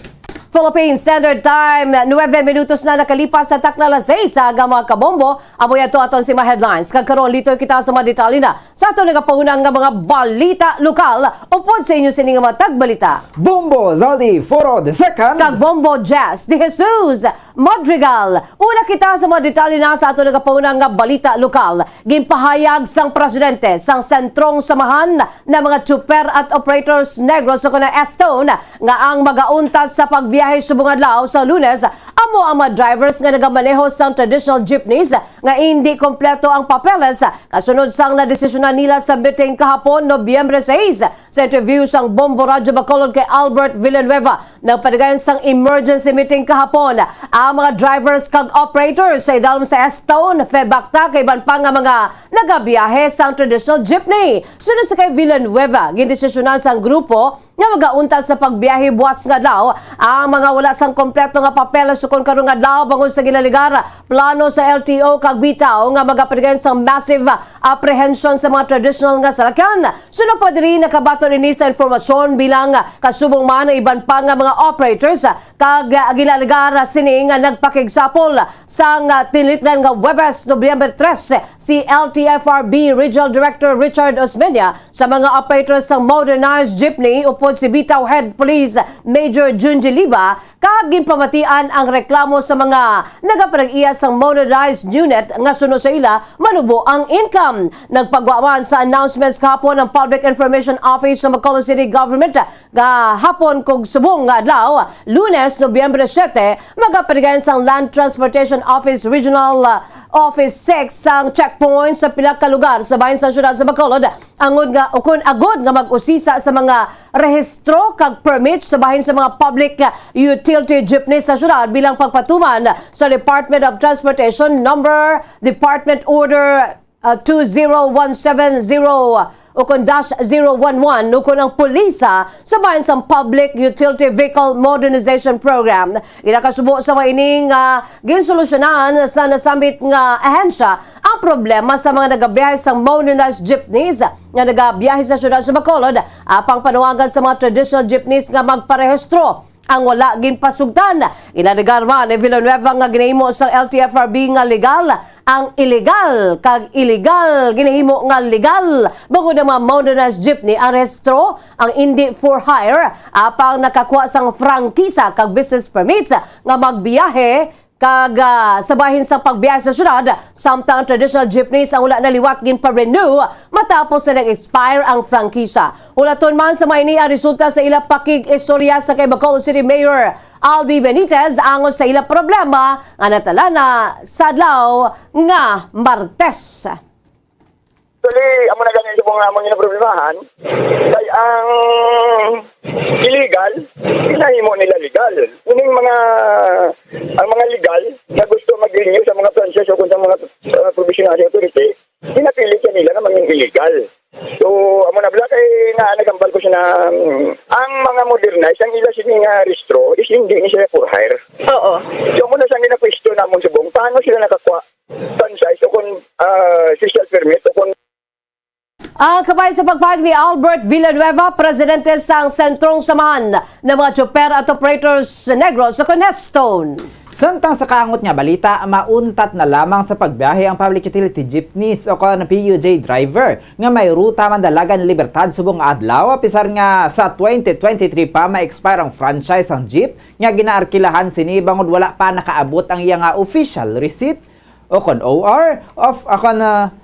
Philippine Standard Time, nuebe minutos na nakalipas sa takna alas seis sa aga, mga kabombo. Amo ato aton si mga headlines. Kag karon, litoy kita sa mga detalye na sa aton nagapaunang nga mga balita lokal. Upod sa inyo sini nga mga tagbalita, Bombo Zaldi Foro the second kag Bombo Jazz de Jesus Madrigal. Una kita sa mga detalye na sa aton nagapaunang nga balita lokal. Ginpahayag sang presidente sang Sentrong Samahan na mga Tsuper at Operators Negros, o kuna S-TONE, nga ang magauntat sa pagbiyahe subong adlaw sa Lunes amo ang mga drivers nga nagamaneho sang traditional jeepneys nga indi kompleto ang papeles, kasunod sang nadesisyonan nila sa meeting kahapon, Nobyembre sais. Sa interview sang Bombo Radyo Bacolod kay Albert Villanueva, nagpadayon sang emergency meeting kahapon ang mga drivers kag operators sa idalom sa S-TONE, FEBACTA, kag iban pa nga mga nagabiyahe sang traditional jeepney. Sunod sa kay Villanueva, gindesisyonan sang grupo nga magauntat sa pagbiyahe buwas nga adlaw ang mga wala sang kompleto nga papeles ukon karong adlaw bangod sa ginaligar plano sa L T O kag bitaw nga magapaligay sang massive apprehension sa mga traditional nga salakyan. Sunod pa diri, nakabaton ini sa informasyon bilang kasubong man ang iban pa nga mga operators kag ginaligar sini nga nagpakigsapol sang tinilitnan nga Huwebes, Nobyembre trese, si L T F R B Regional Director Richard Osmeña sa mga operators sang modernized jeepney upod si Bitaw Head Police Major Junji Liba, kag ginpamatian ang reklamo sa mga nagapanag-iya sang modernized unit nga suno sa ila manubo ang income. Nagpagwa man sa announcements kahapon ang Public Information Office sa Bacolod City Government. Kahapon kag subong nga adlaw, Lunes, Nobyembre siete, magapaligay sang Land Transportation Office Regional, uh, Office six sang checkpoint sa pila ka lugar sa bahin sa siyudad sa Bacolod, angod nga, ukon agod nga mag-usisa sa mga rehistro kag permit sa bahin sa mga public, uh, utility jeepney sa siyudad bilang pagpatuman sa Department of Transportation number, Department Order, uh, two zero one seven zero ukon dash zero one one, ukon ang pulisa sa bahin sang Public Utility Vehicle Modernization Program. Ginakasubo sa mga ini nga ginsolusyonan sa nasambit nga ahensya ang problema sa mga nagabiyahe sa modernized jeepneys nga nagabiyahe sa siyudad sa Bacolod, apang panawagan sa mga traditional jeepneys nga magparehistro ang wala ginpasugtan. Ginaligar man ni Villanueva nga ginahimo sang L T F R B nga legal ang illegal, kag illegal ginahimo nga legal bangod ang mga modernized jeepney ang rehistro, ang indi for hire, apang nakakuha sang prangkisa kag business permits nga magbiyahe kag, ah, sa bahin sang pagbiyahe sa syudad, samtang ang traditional jeepneys ang wala na liwat ginpa-renew matapos na nag-expire ang prangkisa. Hulaton man sa mga ini ang resulta sa ila pakig-istorya sa kay Bacolod City Mayor Albi Benitez angot sa ila problema nga natala na sa adlaw nga Martes. Actually, amo na gani subong nga among ginaproblemahan. Kay ang illegal, ginahimo nila legal. Meaning, mga, ang mga legal na gusto mag-renew sa mga franchise o kung sa mga, uh, provisional authority, ginapilit siya nila na maging illegal. So, amo na bala kay na nagambal ko siya na, mm, ang mga modernized, ang ila sini nga rehistro is hindi ni siya for hire. Oo. So, amo na siyang gina-question namon subong, paano sila nakakuha franchise o kung, ah, special permit o kung Ang kabay sa pagpahayag ni Albert Villanueva, presidente sang Sentrong Samahan ng mga Chopper at Operators Negros sa Coneston. Samtang sa kaangot nga balita, mauntat na lamang sa pagbiyahe ang public utility jeepneys o kon P U J driver nga may ruta Mandalagan Libertad subong adlaw, apisar nga sa twenty twenty-three pa ma-expire ang franchise sang jeep nga ginaarkilahan sini bangod wala pa nakaabot ang iya nga official receipt o kon O R of, o kon, ah,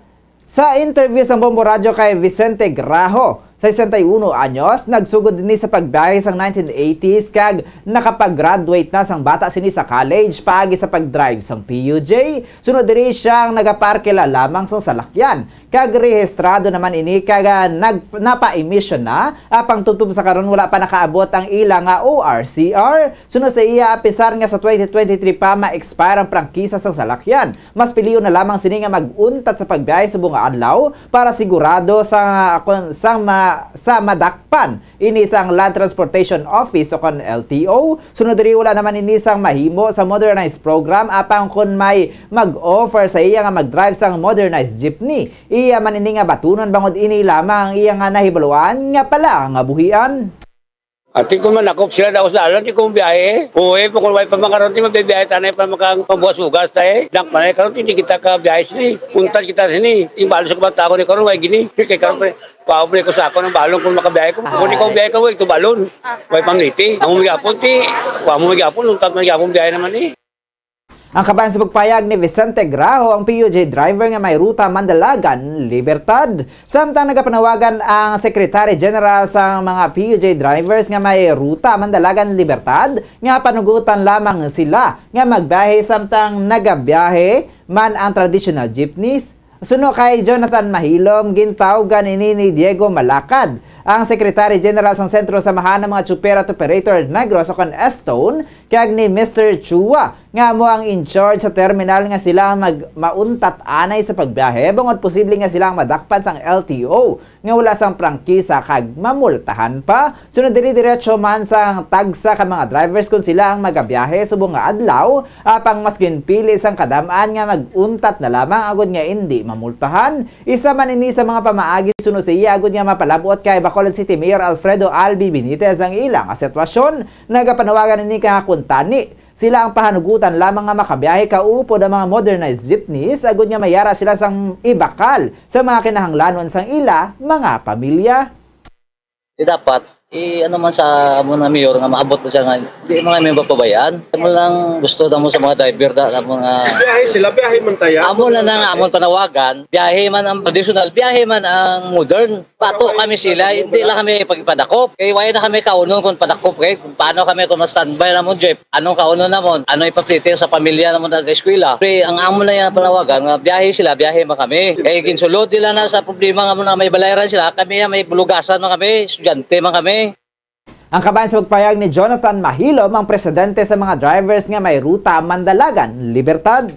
Sa interview sang Bombo Radyo kay Vicente Graho, sesenta y uno anyos, nagsugod ini sa pagbiyahe sang nineteen eighties kag nakapag-graduate na sang bata sini sa college paagi sa pag-drive sang P U J. Sunod diri, siya ang nagaparkila lamang sang salakyan kag rehistrado naman ini kag, ah, nag-, napa-emission na, apang tubtob sa karon wala pa nakaabot ang ila nga O R C R. Sunod sa iya, apisar nga sa twenty twenty-three pa ma-expire ang prangkisa sang salakyan, mas pilion na lamang sini nga mag-untat sa pagbiyahe subong nga adlaw para sigurado sa, kon, sa ma-, sa madakpan ini sang Land Transportation Office o kon L T O. Sunod diri, wala naman ini sang mahimo sa modernized program, apang kon may mag-offer sa iya nga mag-drive sang modernized jeepney, iya man ini nga batunon bangod ini lamang ang iya nga nahibaluan nga pala nga buhian. Ati ko man, ako sila daw sa dalan, di ko biyahe. Uy, pagkul way pa makaron, di mabibiyahe tanay pa makang pambuwas-bugas tayo. Nang panay karon, hindi kita ka biyahe sini. Untat kita sini. Yung balon sa kabantagon ni karon, way gini. Kay karon pa, pao mo ko sa ako ng balon kung makabiyahe ko. Kung di ko biyahe ka, way, ito balon. Way pamliti. Amo magyapon, ti. Wa mo magyapon, untat man gyapon biyahe naman, eh. Ang kabahin sa pagpayag ni Vicente Graho, ang P U J driver nga may ruta Mandalagan, Libertad. Samtang nagapanawagan ang Secretary General sa mga P U J drivers nga may ruta Mandalagan, Libertad nga panugutan lamang sila nga magbiyahe samtang nagabiyahe man ang traditional jeepneys. Suno kay Jonathan Mahilom, gintawgan ini ni Diego Malacad, ang Secretary General sang Sentro Samahan ng mga Tsuper at Operator Negros o kon S-TONE, kag ni Mister Chua, nga amo ang in charge sa terminal nga sila ang mag-, mauntat anay sa pagbiyahe, bangod posible nga sila ang madakpan sang L T O nga wala sang prangkisa kag mamultahan pa. Sunod diri, diretso man sang tagsa ka mga drivers kon sila ang magabiyahe subong nga adlaw, apang mas ginpili sang kadam-an nga mag-untat na lamang agod nga indi mamultahan. Isa man ini sa mga pamaagi suno sa iya agod nga mapalab-ot kay Bacolod City Mayor Alfredo Albi Benitez ang ila nga sitwasyon. Nagapanawagan ini nga kuntani sila ang pahanugutan lamang nga makabiyahe kaupod ang mga modernized jeepneys agod nga mayara sila sang ibakal sa mga kinahanglanon sang ila mga pamilya. Di dapat, i-, ano man sa amo na mayor nga maabot mo siya nga, di mga member pabayaan. Amo lang gusto namo sa mga driver da, amo nga biyahe sila, biyahe man taya. Amo na na nga, amon panawagan, biyahe man ang traditional, biyahe man ang modern. Pato kami sila, hindi lang kami pagpadakop. Kay wala na kami kaunon kung padakop, kay kung paano kami kung ma-standby na mo, Jeff. Anong kaunon namon? Ano ipaplite sa pamilya namon nga eskwela? Pre, ang amo na yung panawagan nga biyahe sila, biyahe man kami. Kay ginsulod nila na sa problema nga mo na may balayran sila, kami may bulugasan man kami, estudyante man kami. Ang kabahin sa pagpayag ni Jonathan Mahilom, ang presidente sa mga drivers nga may ruta Mandalagan, Libertad.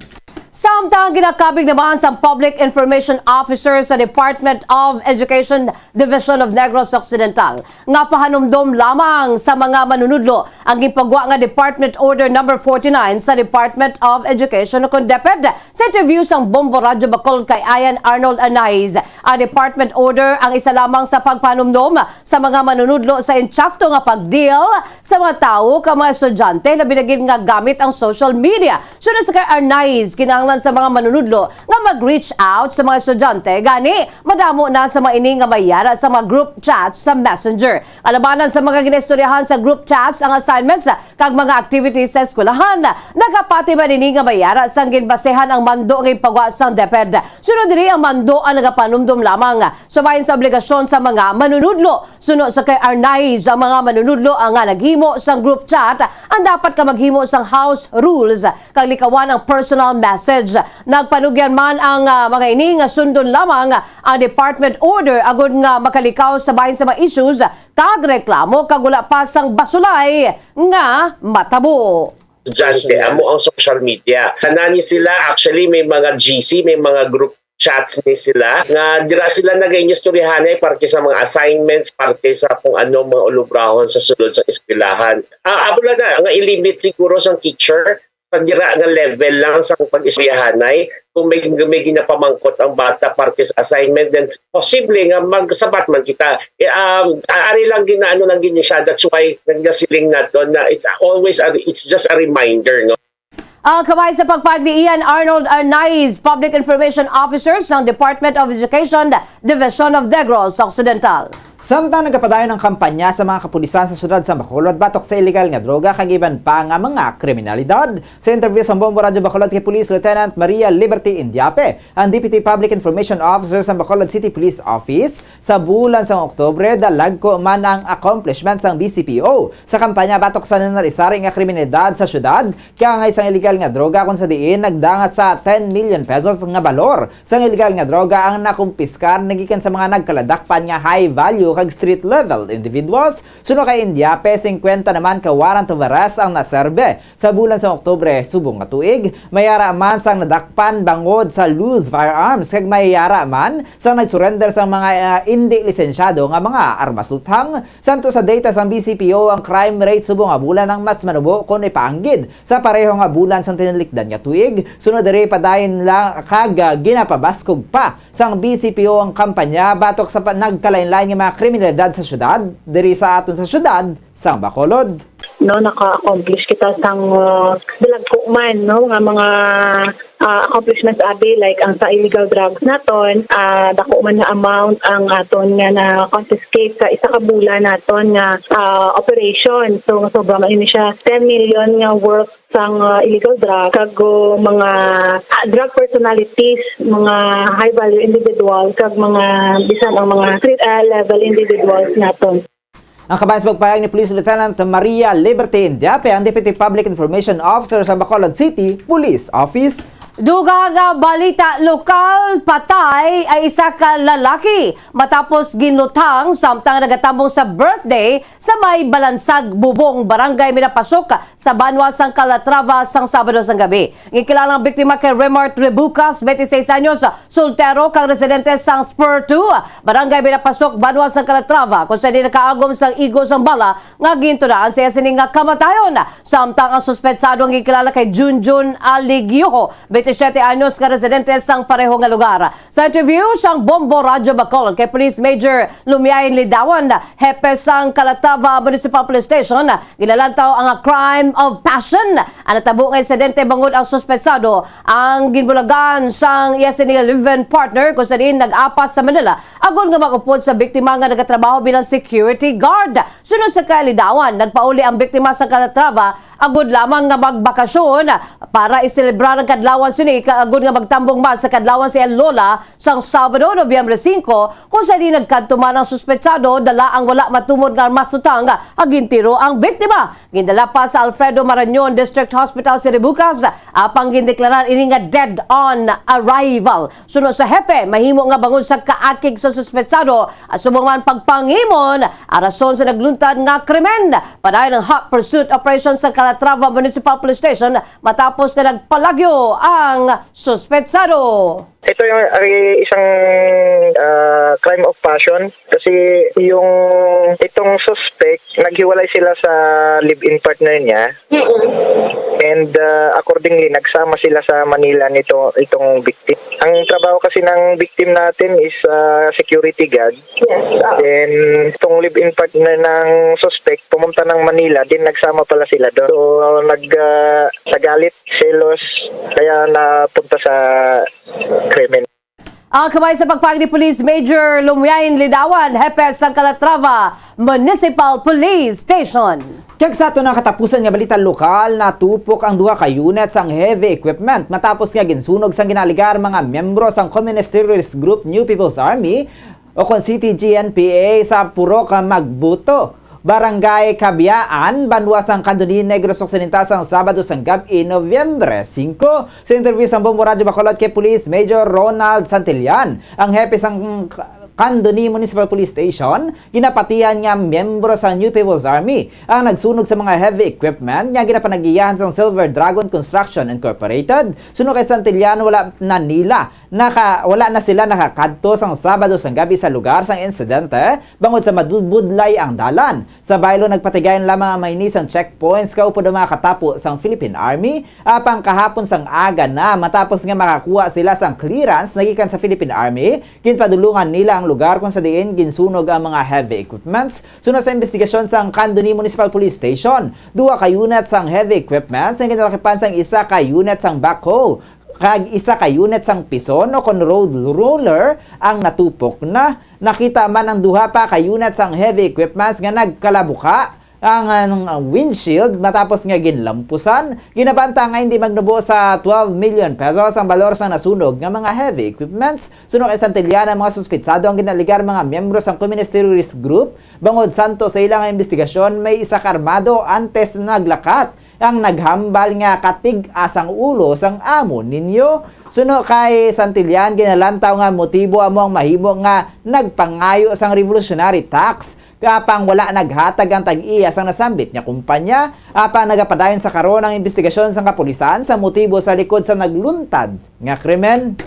Samtang ginakabig naman sang Public Information Officer sa Department of Education Division of Negros Occidental nga pahanumdom lamang sa mga manunudlo ang ginpagwa nga Department Order number forty-nine sa Department of Education o kon DepEd. Sa interview sang Bombo Radyo Bacolod kay Ian Arnold Anais, ang Department Order ang isa lamang sa pagpanumdom sa mga manunudlo sa insakto nga pag-deal sa mga tawo kag mga estudyante, labi na gid nga gamit ang social media. Suno sa kay Arnaiz, kinahanglan sa mga manunudlo nga mag-reach out sa mga estudyante, gani madamo na sa mga ini nga mayara sa mga group chat sa Messenger. Kalabanan sa mga ginaistoryahan sa group chats ang assignments kag mga activities sa eskwelahan. Nagapati man ini nga mayara sang ginbasehan ang mando nga ipagwa sang DepEd. Sunod diri ang mando ang nagapanumdom lamang sa bahin sa obligasyon sa mga manunudlo. Suno sa kay Arnaiz, ang mga manunudlo ang nga naghimo sang group chat ang dapat ka maghimo sang house rules kag likawan ang personal message. Nagpanugyan man ang, ah, mga ini nga sundon lamang ang department order agod nga makalikaw sa bahin sa mga issues kag reklamo kag wala pa sang basulay nga matabo. Estudyante, amo ang social media. Kanani sila, actually, may mga G C, may mga group chats ni sila nga dira sila nagainyo istoryahanay parte sa mga assignments, parte sa kung ano mga ulubrahon sa sulod sa eskwelahan. Ah, amo lang na nga i-limit siguro sa teacher pag dira nga level lang sa pag-istoryahanay kung may, may ginapamangkot ang bata parte sa assignment, then posible nga magsabat man kita. Eh, um, a-, ari lang ginaano lang gini siya. That's why nagasiling nato na it's always a, it's just a reminder, no? Ang kabahin sa pagpayag ni Ian Arnold Arnaiz, Public Information Officer sang Department of Education, Division of Negros Occidental. Samtang nagapadayon ang kampanya sa mga kapulisan sa siyudad sa Bacolod batok sa iligal nga droga kag iban pa nga mga kriminalidad, sa interview sa Bombo Radyo Bacolod kay Police Lieutenant Maria Liberty Indiape, ang Deputy Public Information Officer sa Bacolod City Police Office, sa bulan sang Oktubre, dalagko man ang accomplishment sang B C P O sa kampanya batok sa nanari-sari nga kriminalidad sa siyudad. Kaya nga isang iligal nga droga kung sa diin nagdangat sa ten million pesos nga balor sang iligal nga droga ang nakumpiskar nagikan sa mga nagkaladakpan nga high value kag street level individuals. Suno kay Indiape, singkwenta naman ka warrant of arrest ang naserbe sa bulan sa Oktubre subong nga tuig. Mayara man sang nadakpan bangod sa loose firearms kag mayara man sang nagsurrender sang mga, ah, indi lisensyado nga mga armas luthang. Santo sa data sang B C P O, ang crime rate subong nga bulan ang mas manubo kon ipaanggid sa pareho nga bulan sang tinalikdan nga tuig. Sunod diri, padayon lang kag, ah, ginapabaskog pa sang B C P O ang kampanya batok sa pa-, nagkalainlain nga mga kriminalidad sa syudad. Diri sa aton sa syudad sang Bacolod, no, naka-accomplish kita sang, uh, dalagko man, no, nga mga, uh, accomplishments abi, like ang sa illegal drugs naton, uh, dako man nga amount ang aton nga na-confiscate sa isa ka bulan naton nga, uh, operation. So, sobra man ini siya, ten million nga worth sang, uh, illegal drug, kag, uh, mga, uh, drug personalities, mga high value individual, kag mga bisan ang mga street, uh, level individuals naton. Ang kabahin sa pagpayag ni Police Lieutenant Maria Liberty Indiape, ang Deputy Public Information Officer sa Bacolod City Police Office. Dugang nga balita lokal, patay ang isa ka lalaki matapos ginlutang samtang nagatambong sa birthday sa may Balansag, Bubong, Barangay Mirapasok, sa banwa sang Calatrava sang Sabado sang gabi. Ginkilala ang biktima kay Remart Rebucas, twenty-six anyos, soltero kag residente sang Spur two, Barangay Mirapasok, banwa sang Calatrava, kung sa di nakaagom sang igo sang bala nga gintunaan sa iya sini nga kamatayon. Samtang ang suspetsado ang ginkilala kay Junjun Aligioho, twenty-siyete anyos, nga residente sang pareho nga lugar. Sa interview sang Bombo Radyo Bacolod kay Police Major Lumiain Lidawan, hepe sang Calatrava Municipal Police Station, ginalantaw ang crime of passion ang natabo nga insidente, bangod ang suspetsado ang ginbulagan sang iya sini live-in partner, kung sa diin nag-apas sa Manila agod nga mag-upod sa biktima nga nagatrabaho bilang security guard. Suno sa kay Lidawan, nagpauli ang biktima sa Calatrava agod lamang nga magbakasyon para iselebrar ang kadlawan sini, ka-, agod nga magtambong man sa kadlawan sa iya lola sang Sabado, Nobyembre singko, kung sa di nagkadto man ang suspetsado, dala ang wala matumod nga armas, sutang nga gintiro ang biktima. Gindala pa sa Alfredo Marañon District Hospital si Rebucas, apang gindeklarar ini nga dead on arrival. Suno sa hepe, mahimo nga bangod sa kaakig sa suspetsado, subong man pagpangimon ang rason sa nagluntad nga krimen. Padayon ang hot pursuit operation sa Calatrava Municipal Police Station matapos nga nagpalagyo ang suspetsado. Ito yung, ay, isang, ah, crime of passion kasi yung itong suspect, naghiwalay sila sa live-in partner niya. Mm-mm. And, ah, accordingly, nagsama sila sa Manila nito, itong victim. Ang trabaho kasi ng victim natin is, ah, security guard. Yes, ah. Then, itong live-in partner ng suspect, pumunta ng Manila, din nagsama pala sila doon. So, nag, ah, sa galit, selos, kaya napunta sa krimen. Ang kamay sa pagpahayag ni Police Major Lumiain Lidawan, hepe sang Calatrava Municipal Police Station. Kag sa aton nga katapusan nga balita lokal, natupok ang duha ka unit sang heavy equipment matapos nga ginsunog sang ginaalegar mga miyembro sang Communist Terrorist Group New People's Army o kon C T G N P A sa Purok Magbuto, Barangay Kabiaan, banwa sang Candoni, Negros Occidental, sang Sabado sang gab-i, Nobyembre singko. Sa interview sang Bombo Radyo Bacolod kay Police Major Ronald Santillan, ang hepe sang Candoni Municipal Police Station, ginapatihan nga miyembro sa New People's Army ang nagsunog sa mga heavy equipment nga ginapanag-iyahan sang Silver Dragon Construction Incorporated. Suno kay Santillan, wala na nila naka-, wala na sila nakakadto sang Sabado sang gabi sa lugar sang insidente, bangod sa mabudlay ang dalan. Sa baylo, nagpatigayon lamang ang mga ini sang checkpoints kaupod ang mga katapo sang Philippine Army, apang kahapon sang aga na, matapos nga makakuha sila sang clearance nagikan sa Philippine Army, ginpadulungan nila ang lugar kung sa diin ginsunog ang mga heavy equipments. Suno sa investigasyon sang Candoni Municipal Police Station, duha ka unit sang heavy equipments ang ginalakipan sang isa ka unit sang backhoe kag isa ka unit sang pison o kon road roller ang natupok na. Nakita man ang duha pa ka unit sang heavy equipments nga nagkalabuka ang, ang windshield matapos nga ginlampusan. Ginabanta nga hindi magnubo sa twelve million pesos ang balor sang nasunog nga mga heavy equipments. Suno kay Santillan, ang mga suspitsado ang ginaligar mga miyembro sang Communist Terrorist Group, bangod santo sa ila nga investigasyon may isa ka armado antes naglakat ang naghambal nga katig-a sang ulo sang amo ninyo. Suno kay Santillan, ginalantaw nga motibo amo ang mahimo nga nagpangayo sang revolutionary tax, apang wala naghatag ang tag-iya sang nasambit nga kumpanya, apang nagapadayon sa karon ang imbestigasyon sang kapulisan sa motibo sa likod sa nagluntad nga krimen.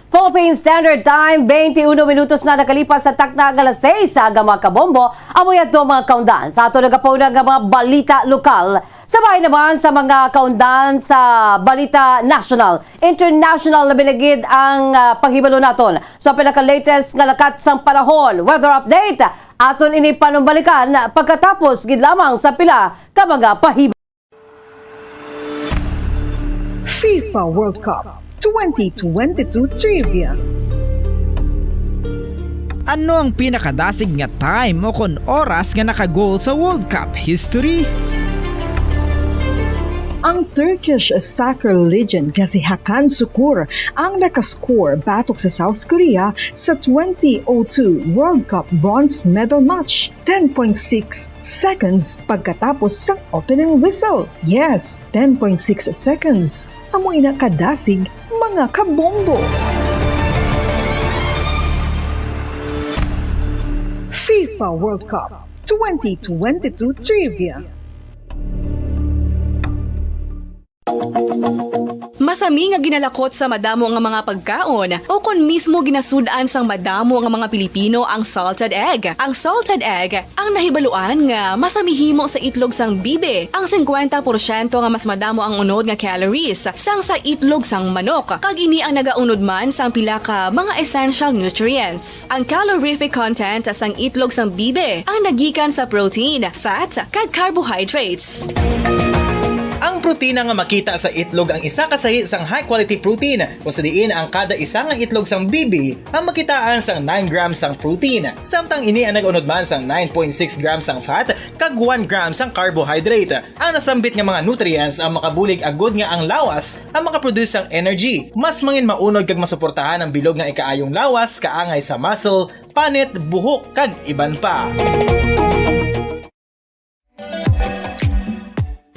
Philippine Standard Time, twenty-one minutos na nakalipas sa takna nga alas sais sa aga, mga kabombo. Amo yan to, mga kaundan, sa ato nagapuna nga mga balita lokal. Sabay naman sa mga kaundan sa balita national, international na binagid ang, ah, paghibalo naton sa pinaka-latest nga lakat sang panahon. Weather update, aton ini panumbalikan pagkatapos gid lamang sa pila ka mga pahibalo. FIFA World Cup twenty twenty-two Trivia. Ano ang pinakadasig nga time o kon oras nga naka-goal sa World Cup history? Ang Turkish soccer legend nga si Hakan Sukur ang nakascore batok sa South Korea sa twenty oh two World Cup bronze medal match, ten point six seconds pagkatapos sang opening whistle. Yes, ten point six seconds. Amo ina kadasig Mga kabombo. FIFA World Cup twenty twenty-two Trivia. Masami nga ginalakot sa madamo nga mga pagkaon, o kon mismo ginasud-an sang madamo nga mga Pilipino ang salted egg. Ang salted egg ang nahibaluan nga masami himo sa itlog sang bibi, ang singkwenta porsyento nga mas madamo ang unod nga calories sang sa itlog sang manok, kag ini ang nagaunod man sang pila ka mga essential nutrients. Ang calorific content sang itlog sang bibi ang nagikan sa protein, fat, kag carbohydrates. Ang protina nga makita sa itlog ang isa ka sahi sang high quality protein, kung sa diin ang kada isa nga itlog sang bibi ang makitaan sang nine grams sang protein, samtang ini ang nag-unod man sang nine point six grams sang fat kag one gram sang carbohydrate. Ang nasambit nga mga nutrients ang makabulig agud nga ang lawas ang makaproduce sang energy, mas mangin maunod kag masuportahan ang bilog nga ikaayong lawas, kaangay sa muscle, panit, buhok, kag iban pa.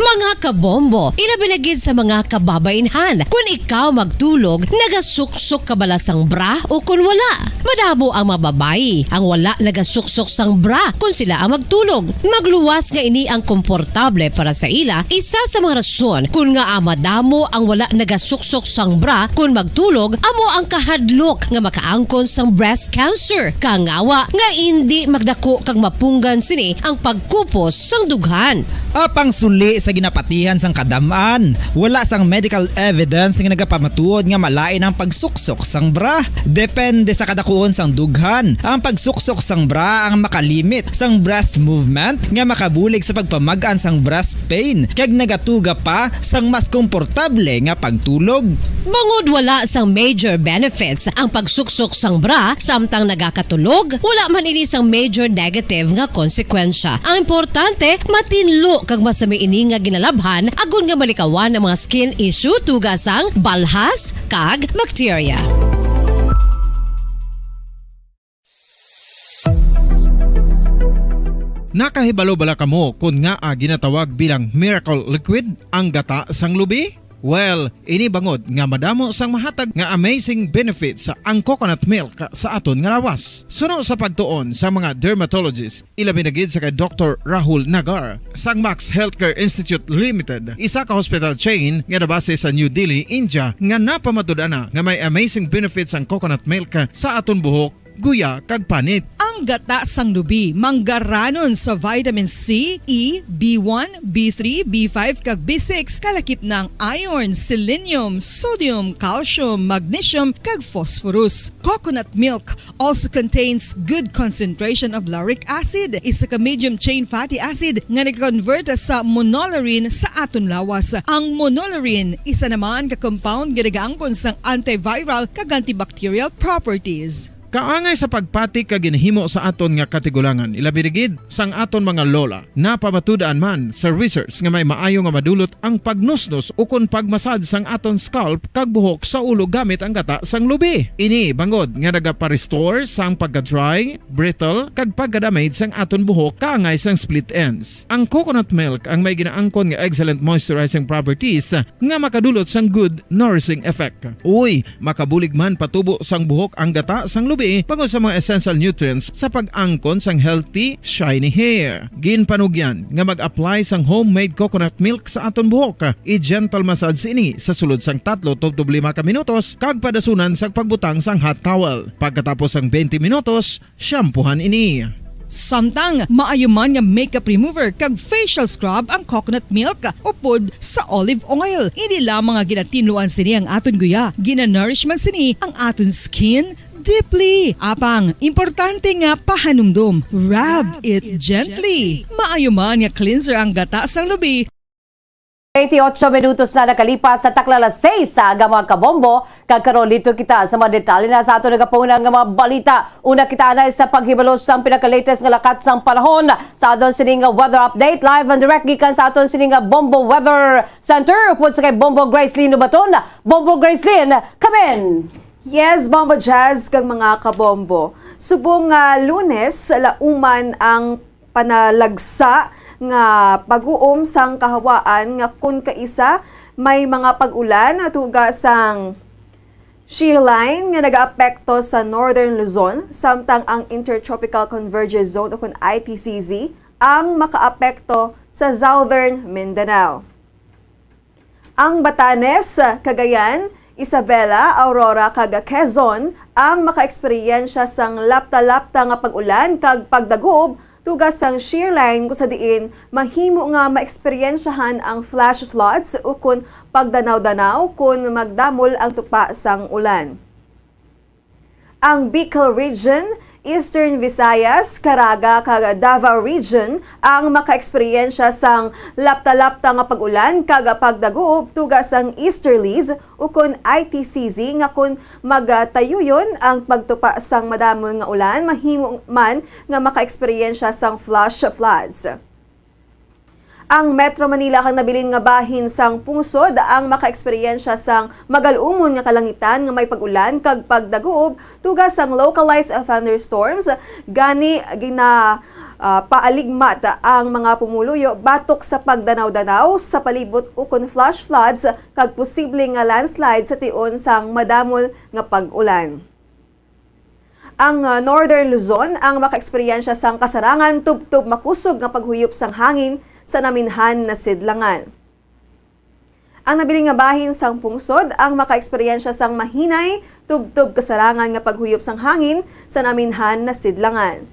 Mga kabombo, ilabi na gid sa mga kababainhan. Kun ikaw magtulog, nagasuksok ka bala sang bra o kun wala? Madamo ang mga babayi ang wala nagasuksok sang bra kun sila ang magtulog. Magluwas nga ini ang komportable para sa ila. Isa sa mga rason kun ngaa madamo ang wala nagasuksok sang bra kun magtulog amo ang kahadlok nga makaangkon sang breast cancer. Kangawa nga indi magdako kag mapunggan sini ang pagkupos sang dughan. Apang suli sa ginapatihan sang kadam-an, wala sang medical evidence nga nagapamatuod nga malain ang pagsuksok sang bra. Depende sa kadakuon sang dughan, ang pagsuksok sang bra ang makalimit sang breast movement nga makabulig sa pagpamag-an sang breast pain kag nagatuga pa sang mas komportable nga pagtulog. Bangod wala sang major benefits ang pagsuksok sang bra samtang nagakatulog, wala man ini sang major negative nga konsekwensya. Ang importante, matinlo kag masami ini nga ginalabhan agod nga malikawan ang mga skin issue tuga sang balhas kag bakterya. Nakahibalo bala kamo kon ngaa ginatawag bilang miracle liquid ang gata sang lubi? Well, ini bangod nga madamo sang mahatag nga amazing benefits ang coconut milk sa aton nga lawas. Suno sa pagtuon sa mga dermatologist, ilabi na gid sa kay Doktor Rahul Nagar sang Max Healthcare Institute Limited, isa ka hospital chain nga nabase sa New Delhi, India, nga napamatud-an na nga may amazing benefits ang coconut milk sa aton buhok, guya, kag panit. Ang gata sang lubi manggaranon sa vitamin C, E, B one, B three, B five, kag B six, kalakip na ang iron, selenium, sodium, calcium, magnesium, kag phosphorus. Coconut milk also contains good concentration of lauric acid, isa ka medium chain fatty acid nga nag-convert sa monolaurin sa aton lawas. Ang monolaurin isa naman ka compound nga nagaangkon sang antiviral kag antibacterial properties. Kaangay sa pagpati kag ginhimo sa aton nga katigulangan, ilabi na gid sang aton mga lola. Napamatud-an man sa research nga may maayo nga madulot ang pagnusnos ukon pagmasad sang aton scalp kag buhok sa ulo gamit ang gata sang lubi. Ini bangod nga nagapa-restore sang pagka-dry, brittle, kag pagka-damage sang aton buhok kaangay sang split ends. Ang coconut milk ang may ginaangkon nga excellent moisturizing properties nga makadulot sang good nourishing effect. Uy, makabulig man patubo sang buhok ang gata sang lubi bangod sa mga essential nutrients sa pag-angkon sang healthy, shiny hair. Ginpanugyan nga mag-apply sang homemade coconut milk sa aton buhok. I-gentle massage ini sa sulod sang tatlo tubtob lima ka minutos kag padasunan sa pagbutang sang hot towel. Pagkatapos sang twenty minutos, shampoohan ini. Samtang maayo man nga makeup remover kag facial scrub ang coconut milk upod sa olive oil. Hindi lamang nga ginatinluan sini ang aton guya, ginanourish man sini ang aton skin deeply. Apang, importante nga pahanumdom, rub it gently. Maayo man nga cleanser ang gata sang lubi. Twenty-ocho minutos na nakalipas sa takla alas seis sa aga, mga kabombo. Kag karon, dito kita sa mga detalye na sa aton nagapauna nga mga balita. Una, kita anay sa paghibalo sang pinaka-latest nga lakat sang panahon sa aton sining nga weather update. Live and direct gikan sa aton sining nga Bombo Weather Center upod sa kay Bombo Gracelyn Ubaton. Bombo Gracelyn, come in! Yes, Bombo Jazz kag mga kabombo. Subong nga Lunes, lauman ang panalagsa nga pag-uom sang kahawaan nga kun kaisa may mga pag-ulan tuga sang Shear line nga nagaapekto sa Northern Luzon, samtang ang Intertropical Convergence Zone, o kun I T C Z, ang makaapekto sa Southern Mindanao. Ang Batanes, Cagayan, Isabela, Aurora, kag Quezon ang makaeksperyensya sang lapta-lapta nga pag-ulan kag pagdaguob tuga sang shear line, kung sa diin mahimo nga maeksperyensyahan ang flash floods ukon pagdanaw-danaw kon magdamol ang tupa sang ulan. Ang Bicol Region, Eastern Visayas, Caraga, kag Davao Region ang makaeksperyensya sang lapta-lapta nga pag-ulan kag pagdaguob tuga sang easterlies ukon I T C Z nga kon magatayuyon ang pagtupa sang madamol nga ulan, mahimo man nga makaeksperyensya sang flash floods. Ang Metro Manila kag nabilin nga bahin sang pungsod ang makaeksperyensya sang magal-umon nga kalangitan nga may pag-ulan kag pagdaguob tuga sang localized thunderstorms. Gani, gina, ah, paaligmat ang mga pumuluyo batok sa pagdanaw-danaw sa palibot ukon flash floods kag posible nga landslide sa tion sang madamol nga pag-ulan. Ang, ah, Northern Luzon ang makaeksperyensya sang kasarangan tubtob makusog nga paghuyop sang hangin sa naminhan na sidlangan. Ang nabilin nga bahin sang pungsod ang makaeksperyensya sang mahinay tubtob kasarangan nga paghuyop sang hangin sa naminhan na sidlangan.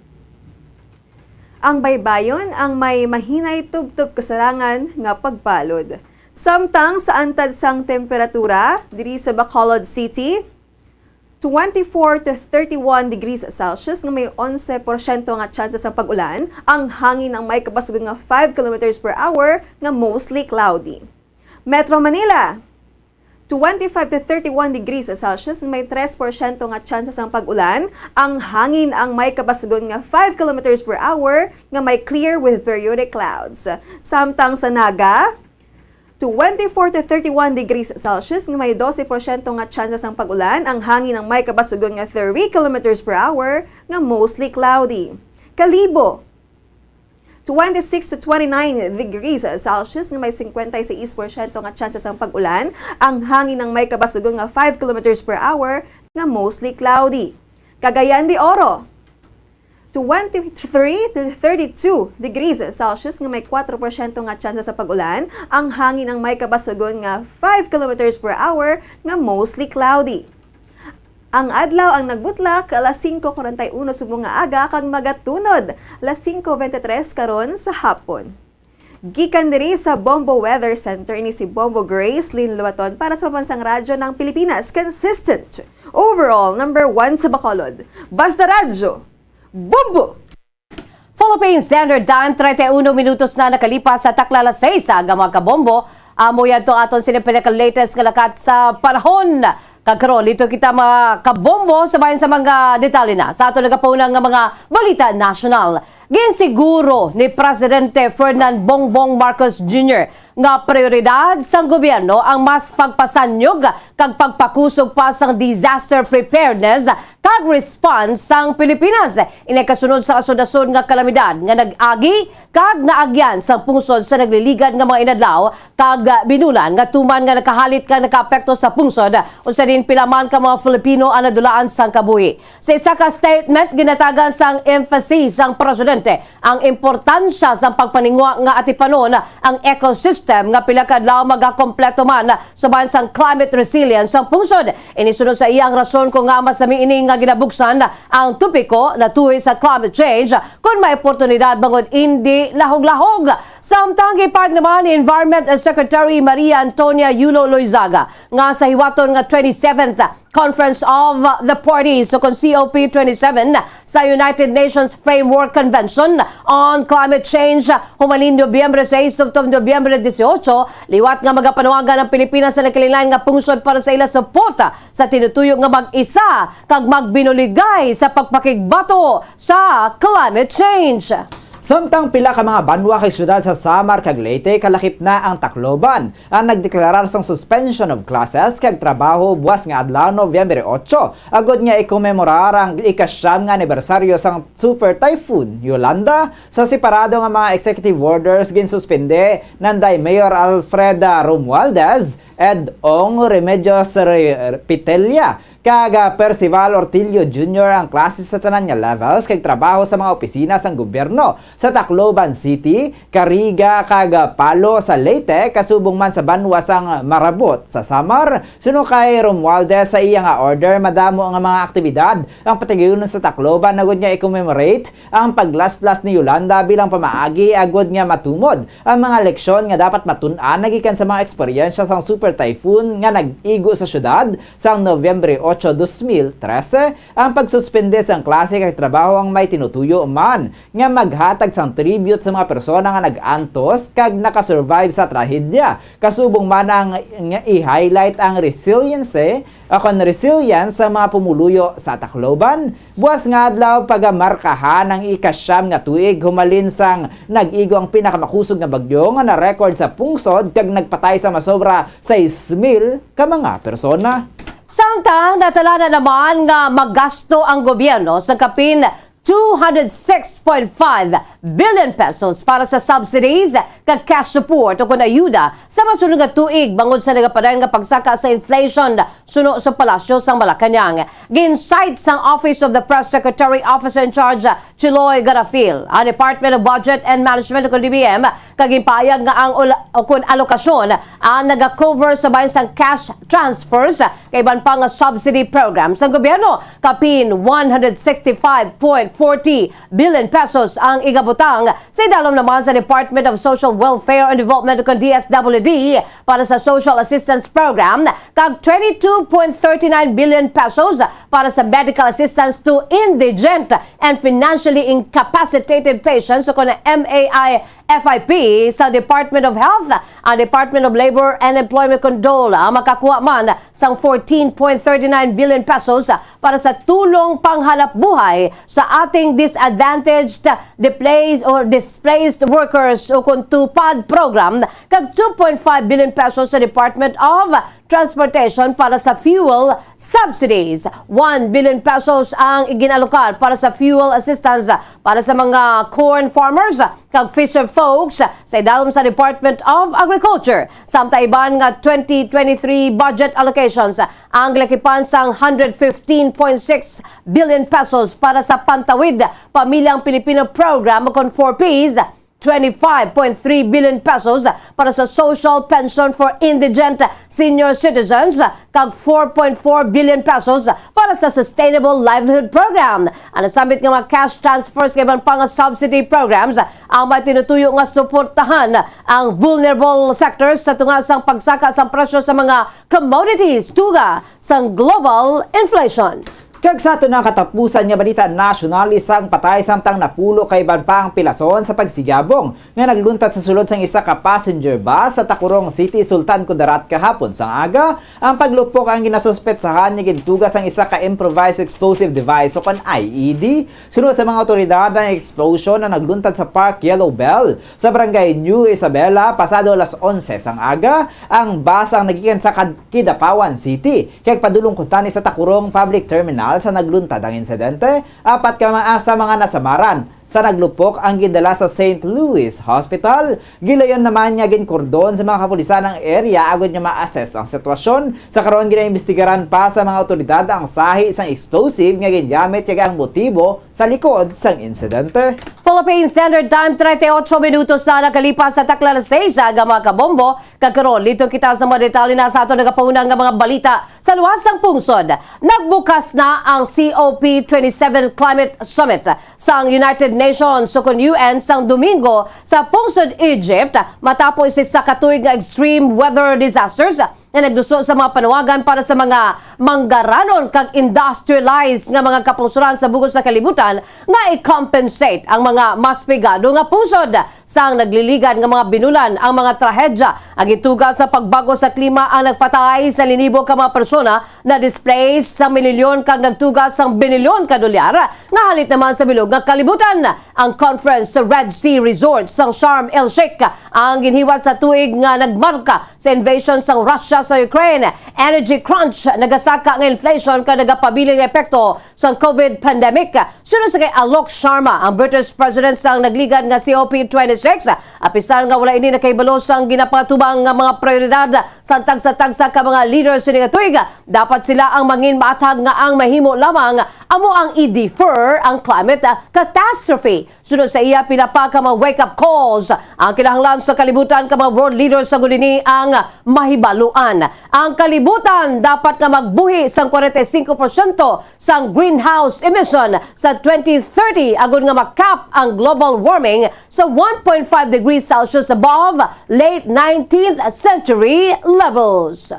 Ang baybayon ang may mahinay tubtob kasarangan nga pagbalod. Samtang sa antad sang temperatura diri sa Bacolod City, twenty-four to thirty-one degrees Celsius nga may onse porsyento nga tsansa sang pag-ulan, ang hangin ang may kabasgon nga five kilometers per hour nga mostly cloudy. Metro Manila, twenty-five to thirty-one degrees Celsius nga may tres porsyento nga tsansa sang pag-ulan, ang hangin ang may kabasgon nga five kilometers per hour nga may clear with periodic clouds. Samtang sa Naga, twenty-four to thirty-one degrees Celsius nga may dose porsyento nga tsansa sang pag-ulan, ang hangin ang may kabasgon nga thirty kilometers per hour nga mostly cloudy. Kalibo, twenty-six to twenty-nine degrees Celsius nga may singkwenta y seis porsyento nga tsansa sang pag-ulan, ang hangin ang may kabasgon nga five kilometers per hour nga mostly cloudy. Cagayan de Oro, twenty-three to thirty-two degrees Celsius nga may kuwatro porsyento nga tsansa sa pag-ulan, ang hangin ang may kabasgon nga five kilometers per hour nga mostly cloudy. Ang adlaw ang nagbutlak alas singko kuwarenta y uno subong nga aga kag magatunod alas singko bente tres karon sa hapon. Gikan diri sa Bombo Weather Center, ini si Bombo Grace Lynn Luaton para sa Pambansang Radyo ng Pilipinas, consistent, overall number one sa Bacolod. Basta Radyo, Bombo! Philippine Standard Time, treinta y uno minutos na nakalipas sa takla alas seis sa aga, mga kabombo. Amo yan to aton sini pinaka-latest nga lakat sa panahon. Kag karon, dito kita, mga kabombo, sa bayan sa mga detalye na sa aton nagapauna nga mga balita nasyonal. Ginsiguro ni Presidente Ferdinand Bongbong Marcos Junior nga prioridad sang gobyerno ang mas pagpasanyog kag pagpakusog pa sang disaster preparedness kag response sang Pilipinas. Ini kasunod sa asod-asod nga kalamidad nga nag-agi kag naagyan sang pungsod sa nagliligad nga mga inadlaw kag binulan nga tuman nga nakahalit kag nakaapekto sa pungsod, usa din pila man ka mga Filipino ang nadulaan sang kabuhi. Sa isa ka statement, ginatagan sang emphasis sang presidente ang importansya sang pagpaningwa nga atipanon ang ecosystem nga pila ka adlaw magakompleto man subong sang climate resilience sang pungsod. Ini sunod sa iyang rason kung nga masami ini nga ginabuksan ang topiko natuhoy sa climate change, kun may oportunidad bangod indi lahog-lahog. Samtang gipahayag naman ni Environment Secretary Maria Antonia Yulo Loizaga nga sa hiwaton nga twenty-seventh Conference of the Parties, o kon C O P twenty-seven, sa United Nations Framework Convention on Climate Change, humaling Nobyembre sais tubtob Nobyembre dieciocho, liwat nga magapanuwagan ang Pilipinas sa nagkalain-lain nga pungsod para sa ila suporta sa tinutuyo nga mag-isa kag magbinuligay sa pagpakigbato sa climate change. Samtang pila ka mga banwa kag syudad sa Samar kag Leyte kalakip na ang Tacloban, ang nagdeklarar sang suspension of classes kag trabaho buwas nga adlaw, Nobyembre ocho, agud nga ikomemorar ang ikasyam nga anibersaryo sang Super Typhoon Yolanda. Sa separado nga mga executive orders, ginsuspende nanday Mayor Alfreda Romualdez Ed Ong Remedios Re-, Pitella kag, ah, Percival Ortillo Junior ang klase sa tanan nga levels kag trabaho sa mga opisina sang gobyerno sa Tacloban City, Cariga kag, ah, Palo sa Leyte, kasubong man sa banwa sang Marabot sa Samar. Suno kay Romualdez, sa iya nga order, madamo nga mga aktibidad ang patayunon sa Tacloban agud nga i-commemorate ang paglaslas ni Yolanda bilang pamaagi agud nga matumod ang mga leksyon nga dapat matun-an nagikan sa mga eksperyensya sang Super Typhoon nga nag-igo sa syudad sang Nobyembre ocho, dos mil trese. Ang pagsuspende sang klase kag trabaho ang may tinutuyo man nga maghatag sang tribute sa mga persona nga nag-antos kag nakasurvive sa trahedya. Kasubong man ang nga i-highlight ang resiliency o kon resilience sa mga pumuluyo sa Tacloban. Buas nga adlaw, pagamarkahan ang ikasyam nga tuig humalin sang nag-igo ang pinakamakusog nga bagyo nga na-record sa pungsod kag nagpatay sa masobra sais mil ka mga persona. Samtang natala na naman nga magasto ang gobyerno sa kapin two hundred six point five billion pesos para sa subsidies kag cash support o kon ayuda sa masunod nga tuig bangod sa nagapadayon nga pagsaka sa inflation, suno sa Palasyo sang Malacañang. Gin-cite sang Office of the Press Secretary, Officer in Charge Chiloy Garafil, ang Department of Budget and Management o kon D B M, kag ginpahayag nga ang ul-, o kon alokasyon ang naga-cover sa bahin sang cash transfers kag iban pa nga subsidy programs sang gobyerno. Kapin one hundred sixty-five point forty billion pesos ang igabutang sa idalom naman sa Department of Social Welfare and Development o kon D S W D para sa social assistance program, kag twenty-two point thirty-nine billion pesos para sa medical assistance to indigent and financially incapacitated patients o kon M A I F I P sa Department of Health, ang Department of Labor and Employment kon DOLE, makakuha man sang fourteen point thirty-nine billion pesos para sa tulong panghanapbuhay sa ating disadvantaged, displaced, or displaced workers o kon TUPAD program, kag two point five billion pesos sa Department of Transportation para sa fuel subsidies. One billion pesos ang iginalokar para sa fuel assistance para sa mga corn farmers kag fisher folks sa idalom sa Department of Agriculture. Samtang iban nga twenty twenty-three budget allocations ang gilakipan sang hundred fifteen point six billion pesos para sa Pantawid Pamilyang Pilipino Program o kon four Ps, twenty-five point three billion pesos para sa Social Pension for Indigent Senior Citizens, kag four point four billion pesos para sa Sustainable Livelihood Program. Ang nasambit nga mga cash transfers kag iban pa nga subsidy programs ang may tinutuyo nga suportahan ang vulnerable sectors sa tunga sang pagsaka sang presyo sa mga commodities, tuga sang global inflation. Kag sa aton nga katapusan nga balita nasyonal, isa ang patay samtang napulo ka iban pa ang pilason sa pagsigabong nga nagluntad sa sulod sang isa ka passenger bus sa Tacurong City, Sultan Kudarat, kahapon sang aga. Ang paglupok ang ginasuspetsahan nga gintuga sang isa ka improvised explosive device o kon I E D. Suno sa mga awtoridad, ang explosion ang nagluntad sa Park Yellow Bell sa Barangay New Isabela pasado alas onse sang aga. Ang bus ang nagikan sa Kad-, Kidapawan City kag padulong kuntani sa Tacurong Public Terminal sa nagluntad ang insidente. Apat ka mga, sa mga nasamaran sa naglupok ang gindala sa Saint Louis Hospital. Gilayon naman nga ginkordon sa mga kapulisan ang area agod nga ma-assess ang sitwasyon. Sa karon, ginaimbestigaran pa sa mga awtoridad ang sahi sang explosive nga gingamit kag ang motibo sa likod sang insidente. Philippine Standard Time, treinta y ocho minutos na nakalipas sa takna alas seis sa aga, mga kabombo. Kag karon, liton kita sa mga detalye na sa aton nagapahunang nga mga balita. Sa luwas sang pungsod, nagbukas na ang C O P twenty-seven Climate Summit sang United Nations o kon U N sang Domingo sa pungsod Egypt, matapos isa ka tuig nga extreme weather disasters nga nagduso sa mga panawagan para sa mga manggaranon kag industrialized nga mga kapungsoran sa bug-os nga kalibutan nga i-compensate ang mga mas pigado nga pungsod. Sang nagliligad nga mga binulan ang mga trahedya, ang gituga sa pagbago sa klima ang nagpatay sa linibo ka mga persona, na-displaced sa mililyon kag nagtuga sang binilyon ka dolyar nga halit naman sa bilog nga kalibutan. Ang conference sa Red Sea Resort sang Sharm El Sheikh ang ginhiwat sa tuig nga nagmarka sa invasion sang Russia Sa Ukraine, energy crunch, nagasaka nga inflation kag nagapabilin nga epekto sang COVID pandemic. Suno sa kay Alok Sharma, ang British President sang nagligad nga C O P twenty-six, apisar nga wala ini nakahibalo sang ginapangatubang nga mga prioridad sang tagsa-tagsa ka mga leader sini nga tuig, dapat sila ang mangin maathag nga ang mahimo lamang amo ang i-defer ang climate catastrophe. Sunod sa iya, pila pa ka mga wake-up calls ang kinahanglan sa kalibutan ka mga world leaders sa gudini ang mahibaluan. Ang kalibutan dapat nga magbuhi sang forty-five percent sang greenhouse emission sa twenty thirty agud nga makap ang global warming sa one point five degrees Celsius above late nineteenth century levels.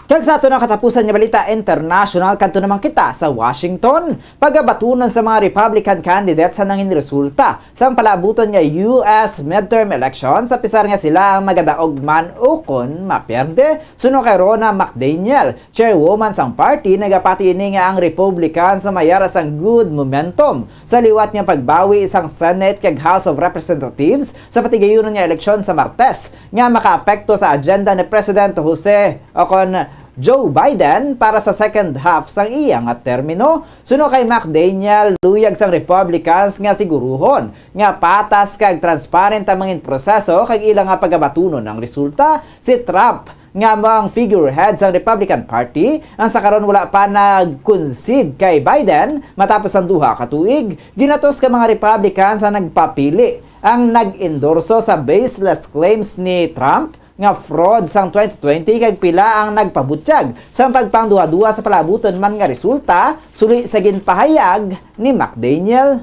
Kag sa aton ang katapusan nga balita international, kadto naman kita sa Washington. Pagabatunon sa mga Republican candidates ang nangin resulta sang palaabuton nga U S midterm elections, apisar nga sila ang magadaog man ukon maperde. Suno kay Ronna McDaniel, chairwoman sang party, nagapati ini nga ang Republicans mayara sang good momentum sa liwat nga pagbawi sang Senate kag House of Representatives sa patigayunon nga eleksyon sa Martes, nga makaapekto sa agenda ni President Jose o kon Joe Biden para sa second half sang iya nga termino. Suno kay McDaniel, luyag sang Republicans nga siguruhon nga patas kag transparent ang mga proseso kag ila nga pagabatunon ang resulta. Si Trump nga amo ang figurehead sang Republican Party, ang sa karon wala pa nag-concede kay Biden matapos ang duha ka tuig. Ginatos ka mga Republicans ang nagpapili ang nag-endorso sa baseless claims ni Trump nga fraud sang twenty twenty kag pila ang nagpabutyag sang pagpangduha-duha sa palaabuton man nga resulta, suli sa ginpahayag ni McDaniel.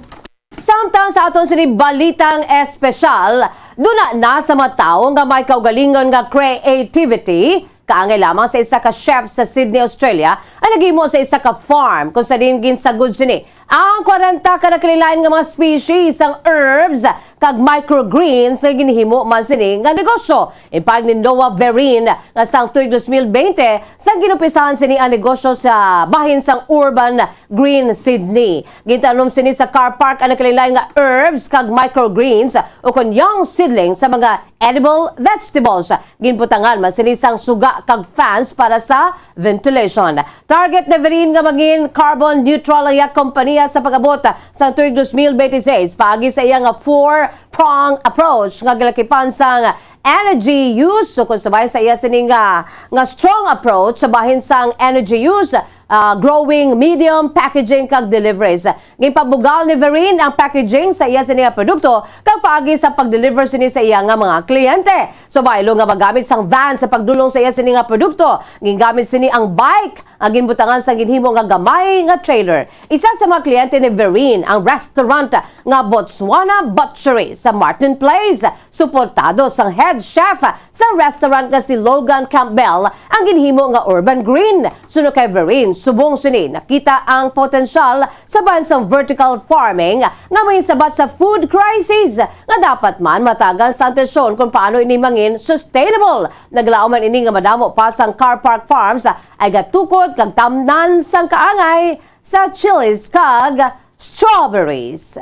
Samtang sa aton sini balitang espesyal, duna na sa mga tawo nga may kaugalingon nga creativity, kaangay lamang sa isa ka chef sa Sydney, Australia, ang naghimo sa isa ka farm kung sa diin ginsagod sini ang kwarenta ka nakalilain nga mga species sang herbs kag microgreens nga ginhimo man sini nga negosyo. Ipahayag ni Noah Verin nga sang tuig dos mil bente, sang ginumpisahan sini ang negosyo sa bahin sang Urban Green Sydney. Gintanom sini sa car park ang nakalilain nga herbs kag microgreens ukon young seedlings sa mga edible vegetables. Ginbutangan man sini sang suga kag fans para sa ventilation. Target ni Verin nga mangin carbon neutral ang iya kompanya sa pag-abot sang tuig dos mil bente seis paagi sa iya nga four-prong approach nga gilakipan sang energy use, sukod sa bahin sa iya sini nga, nga strong approach sa bahin sang energy use, ah, growing medium, packaging, kag deliveries. Ginpabugal ni Verin ang packaging sa iya sini nga produkto kag paagi sa pag-deliver sini sa iya nga mga kliyente. Subaylo nga magamit sang van sa pagdulong sa iya sini nga produkto. Gingamit sini ang bike nga ginbutangan sang ginhimo nga gamay nga trailer. Isa sa mga kliyente ni Verin ang restaurant nga Botswana Butchery sa Martin Place. Suportado sang head chef sa restaurant nga si Logan Campbell ang ginhimo nga urban green. Suno kay Verin, subong sini nakita ang potensyal sa bahin sang vertical farming nga mahinsabat sa food crisis nga dapat man matagan sa atensyon kung paano ini mangin sustainable. Naglaom man ini nga madamo pa sang car park farms ay gatukod kag tamnan sang kaangay sa chilies kag strawberries.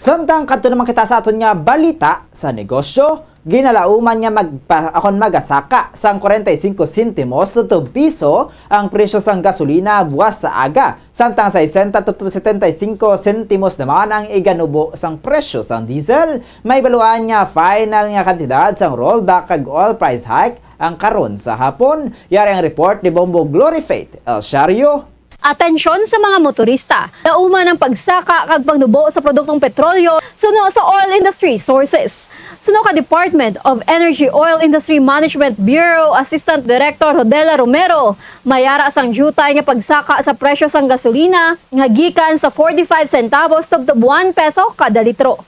Samtang kadto naman kita sa aton nga balita sa negosyo, ginalauman nga magpa-, akon magasaka sang kwarenta y singko sentimos tubtob piso ang presyo sang gasolina buwas sa aga, samtang sesenta tubtob setenta y singko sentimos naman ang iganubo sang presyo sang diesel. May baluan nga final nga kantidad sang rollback kag oil price hike ang karon sa hapon. Yari ang report ni Bombo Glory Faith El Shario. Atensyon sa mga motorista. Lauman ang pagsaka kag pagnubo sa produktong petrolyo suno sa oil industry sources. Suno ka Department of Energy Oil Industry Management Bureau Assistant Director Rodela Romero, mayara sang diyutay nga pagsaka sa presyo sang gasolina nga gikan sa forty-five centavos tubtob one peso kada litro.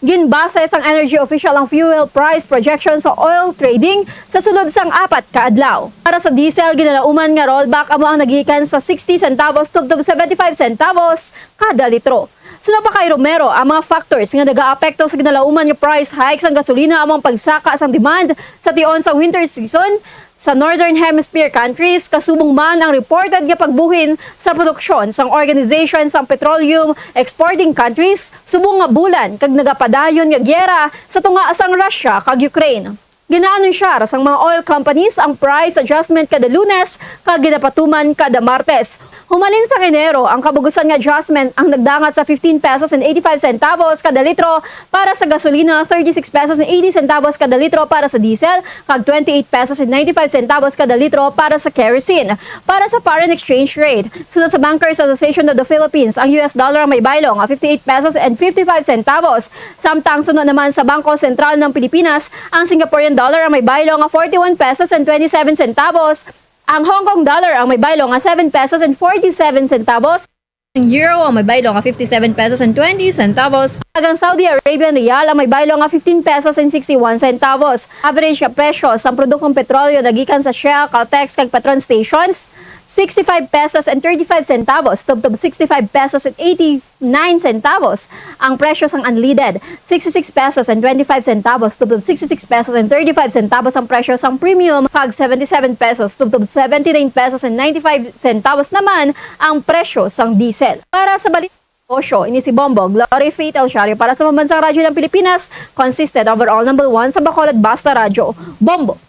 Ginbase sang Energy Official ang fuel price projection sa oil trading sa sulod sang apat ka adlaw. Para sa diesel, ginalauman nga rollback amo ang nagikan sa sixty centavos tubtob seventy-five centavos kada litro. Suno pa kay Romero, ang mga factors nga nagaapekto sa ginalauman nga price hike sang gasolina amo ang pagsaka sang demand sa tion sang winter season, sa Northern Hemisphere countries, kasubong man ang reported nga pagbuhin sa produksyon sang Organization sang Petroleum Exporting Countries subong nga bulan kag nagapadayon nga giyera sa tunga sang Russia kag Ukraine. Ginaanunsyar sang mga oil companies ang price adjustment kada Lunes kag ginapatuman kada Martes. Humalin sang Enero, ang kabug-usan nga adjustment ang nagdangat sa fifteen pesos and eighty-five centavos kada litro para sa gasolina, thirty-six pesos and eighty centavos kada litro para sa diesel, kag twenty-eight pesos and ninety-five centavos kada litro para sa kerosene. Para sa foreign exchange rate, sunod sa Bankers Association of the Philippines, ang U S dollar ang may baylo nga fifty-eight pesos and fifty-five centavos, samtang suno naman sa Bangko Sentral ng Pilipinas, ang Singaporean dollar ang may baylo nga forty-one pesos and twenty-seven centavos, ang Hong Kong dollar ang may baylo nga seven pesos and forty-seven centavos, ang euro ang may baylo nga fifty-seven pesos and twenty centavos, kag ang Saudi Arabian riyal ang may baylo nga fifteen pesos and sixty-one centavos. Average nga presyo sang produktong petrolyo nagikan sa Shell, Caltex, kag Petron stations, sixty-five pesos and thirty-five centavos tubtob sixty-five pesos and eighty-nine centavos. Ang presyo sang unleaded, sixty-six pesos and twenty-five centavos tubtob sixty-six pesos and thirty-five centavos ang presyo sang premium, kag seventy-seven pesos tubtob seventy-nine pesos and ninety-five centavos naman ang presyo sang diesel. Para sa Balita Negosyo, ini si Bombo Glory Faith El Shario para sa Pambansang Radyo ng Pilipinas, consistent overall number one sa Bacolod, Basta Radyo, Bombo.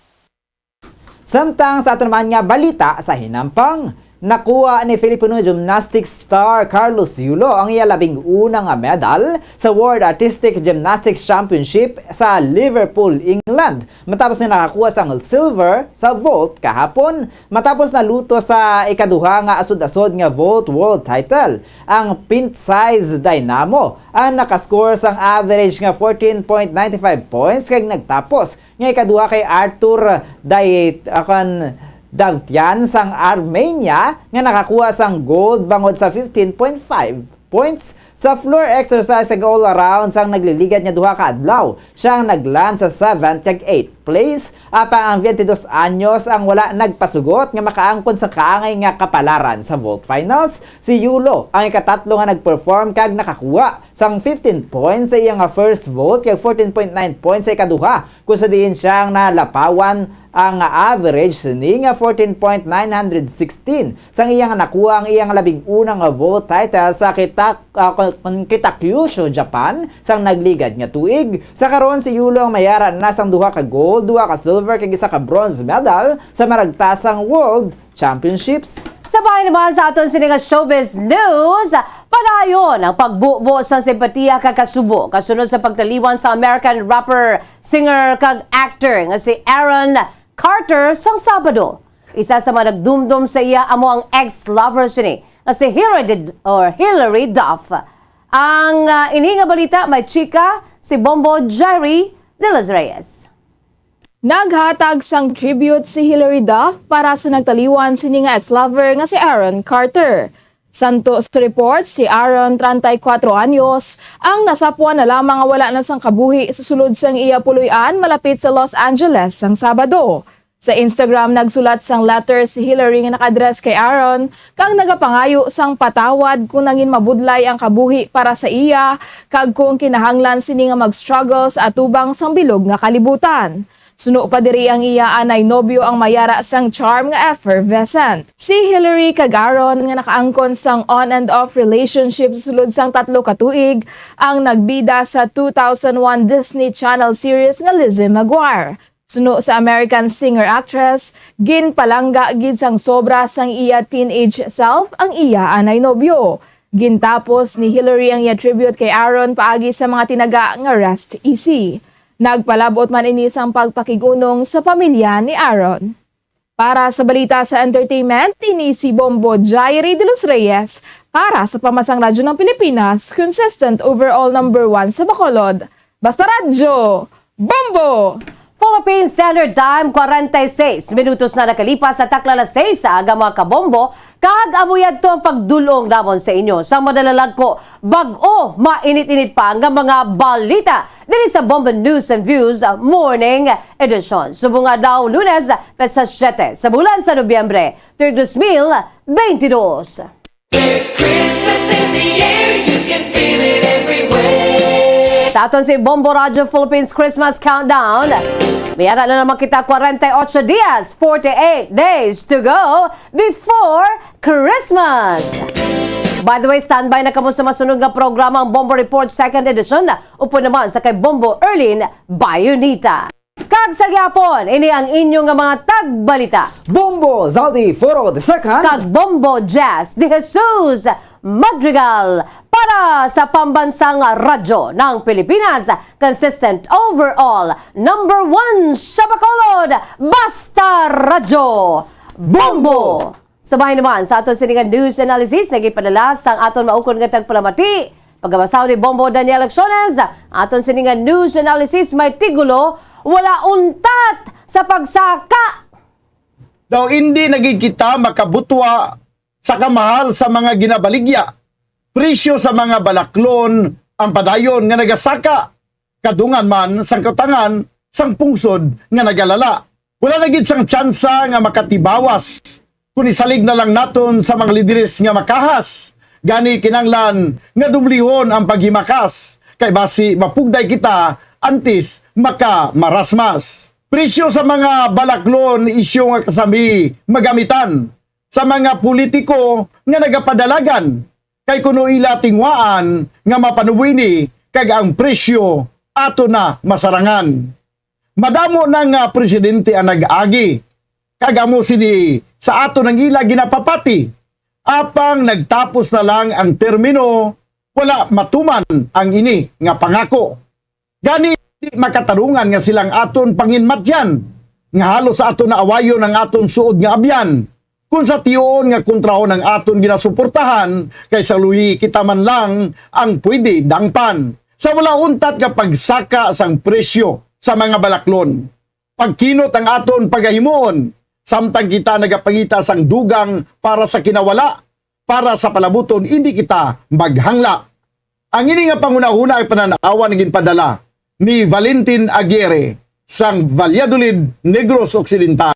Samtang sa aton naman nga balita sa hinampang, nakuha ni Filipino gymnastics star Carlos Yulo ang iya labing una nga medal sa World Artistic Gymnastics Championship sa Liverpool, England, matapos nga nakakuha sang silver sa vault kahapon, matapos naluto sa ikaduha nga asod-asod nga vault world title, ang Pint Size Dynamo, ang nakascore sang average nga fourteen point nine five points kag nagtapos nga ikaduha kay Artur Day-, ah, kan Davtyan sang Armenia nga nakakuha sang gold bangod sa fifteen point five points sa floor exercise kag all around sang nagliligad nga duha ka adlaw. Siya ang nagland sa seventh kag eighth place, apang ang twenty-dos anyos ang wala nagpasugot nga makaangkon sa kaangay nga kapalaran sa vault finals. Si Yulo ang ikatatlo nga nagperform kag nakakuha sang fifteen points sa iya nga first vault kag fourteen point nine points sa ikaduha, kung sa diin siya ang nalapawan ang average sini nga fourteen point nine hundred sixteen sang iya nga nakuha ang iya nga labing una nga vault title sa Kita-, ah, Kon-, Kitakyushu, Japan, sang nagligad nga tuig. Sa karon, si Yulo ang may ara na sang duha ka gold, duha ka silver, kag isa ka bronze medal sa maragtasang World Championships. Sa bahin naman sa aton sini nga showbiz news, padayon ang pagbubo sa simpatiya kag kasubo kasunod sa pagtaliwan sa American rapper, singer, kag actor nga si Aaron Carter sang Sabado. Isa sa mga nagdumdom sa iya amo ang ex-lover sini nga si Hilary, or Hilary Duff. Ang, ah, ini nga balita may chika si Bombo Jerry de los Reyes. Naghatag sang tribute si Hilary Duff para sa nagtaliwan sini nga ex-lover nga si Aaron Carter. Santo sa report, si Aaron, treinta y cuatro anyos, ang nasapwan na lamang nga wala na sang kabuhi sa sulod sang iya puloy-an malapit sa Los Angeles sang Sabado. Sa Instagram, nagsulat sang letter si Hilary nga naka-address kay Aaron, kag nagapangayo sang patawad kung nangin mabudlay ang kabuhi para sa iya kag kung kinahanglan sini nga mag-struggle sa atubang sang bilog nga kalibutan. Suno pa diri, ang iya anay nobyo ang may ara sang charm nga effervescent. Si Hilary kag Aaron, nga nakaangkon sang on and off relationship sulod sang tatlo ka tuig, ang nagbida sa two thousand one Disney Channel series nga Lizzie McGuire. Suno sa American singer-actress, ginpalangga gid sang sobra sang iya teenage self ang iya anay nobyo. Gintapos ni Hilary ang iya tribute kay Aaron paagi sa mga tinaga nga Rest Easy. Nagpalab-ot man ini sang pagpakig-unong sa pamilya ni Aaron. Para sa balita sa entertainment, ini si Bombo Jairi de los Reyes para sa Pambansang Radyo ng Pilipinas, consistent overall number one sa Bacolod. Basta Radyo, Bombo! Philippine Standard Time, kwarenta y seis minutos na nakalipas sa takla alas seis sa aga, mga kabombo, kag amo yadto ang pagdul-ong namon sa inyo sa madalalagko, bag-o, mainit-init pa nga mga balita diri sa Bombo News and Views Morning Edition. Subong adlaw, Lunes, petsa siete sa bulan sa Nobyembre, tuig dos mil beintidos. There's Christmas in the air, you can feel it everywhere. Sa aton si Bombo Radyo Philippines Christmas Countdown, may ara na naman kita, kwarenta y ocho dias, forty-eight days to go before Christmas. By the way, standby na kamo sa masunod nga programa, ang Bombo Report Second Edition, upod naman sa kay Bombo Erlin Bayonita. Kag sa gihapon, ini ang inyo nga mga tagbalita. Bombo Zaldi Foro the second. Kag Bombo Jazz de Jesus Madrigal para sa Pambansang Radyo ng Pilipinas, consistent overall, number one sa Bacolod, Basta Radyo, Bombo! Sa bahin naman sa aton sini nga news analysis nga gipadala sang aton maukon nga tagpalamati, pagkabasa ni Bombo Daniel Acciones, aton sini nga news analysis may titulo, "Wala untat sa pagsaka." Daw indi na gid kita makabutwa sa kamahal sa mga ginabaligya, presyo sa mga balaklon ang padayon nga nagasaka, kadungan man sang kautangan sang pungsod nga nagalala. Wala na gid sang tsansa nga makatibawas kon isalig na lang naton sa mga lideres nga makahas. Gani, kinahanglan nga dublihon ang paghimakas, kay basi mapugday kita antes makamarasmas. Presyo sa mga balaklon, isyu nga kasami magamitan sa mga politiko nga nagapadalagan, kay kuno ila tinguhaan nga mapanubo ini, kag ang presyo ato na masarangan. Madamo na nga presidente ang nag-agi, kag amo sini sa ato nang ila ginapapati. Apang nagtapos na lang ang termino, wala matuman ang ini nga pangako. Gani, di makatarungan nga silang aton panginmatyan, nga halos sa aton naawayon ang aton suod nga abyan, kung sa tiyoon nga kontrahon ang aton ginasuportahan, kay sa luhi kita man lang ang pwede dangpan. Sa wala untat nga pagsaka sang presyo sa mga balaklon, pagkinot ang aton pagahimuon, samtang kita nagapangita sang dugang para sa kinawala, para sa palabuton indi kita maghangla. Ang ini nga panghunahuna ay panan-awan nga ginpadala ni Valentin Aguirre sang Valladolid, Negros Occidental.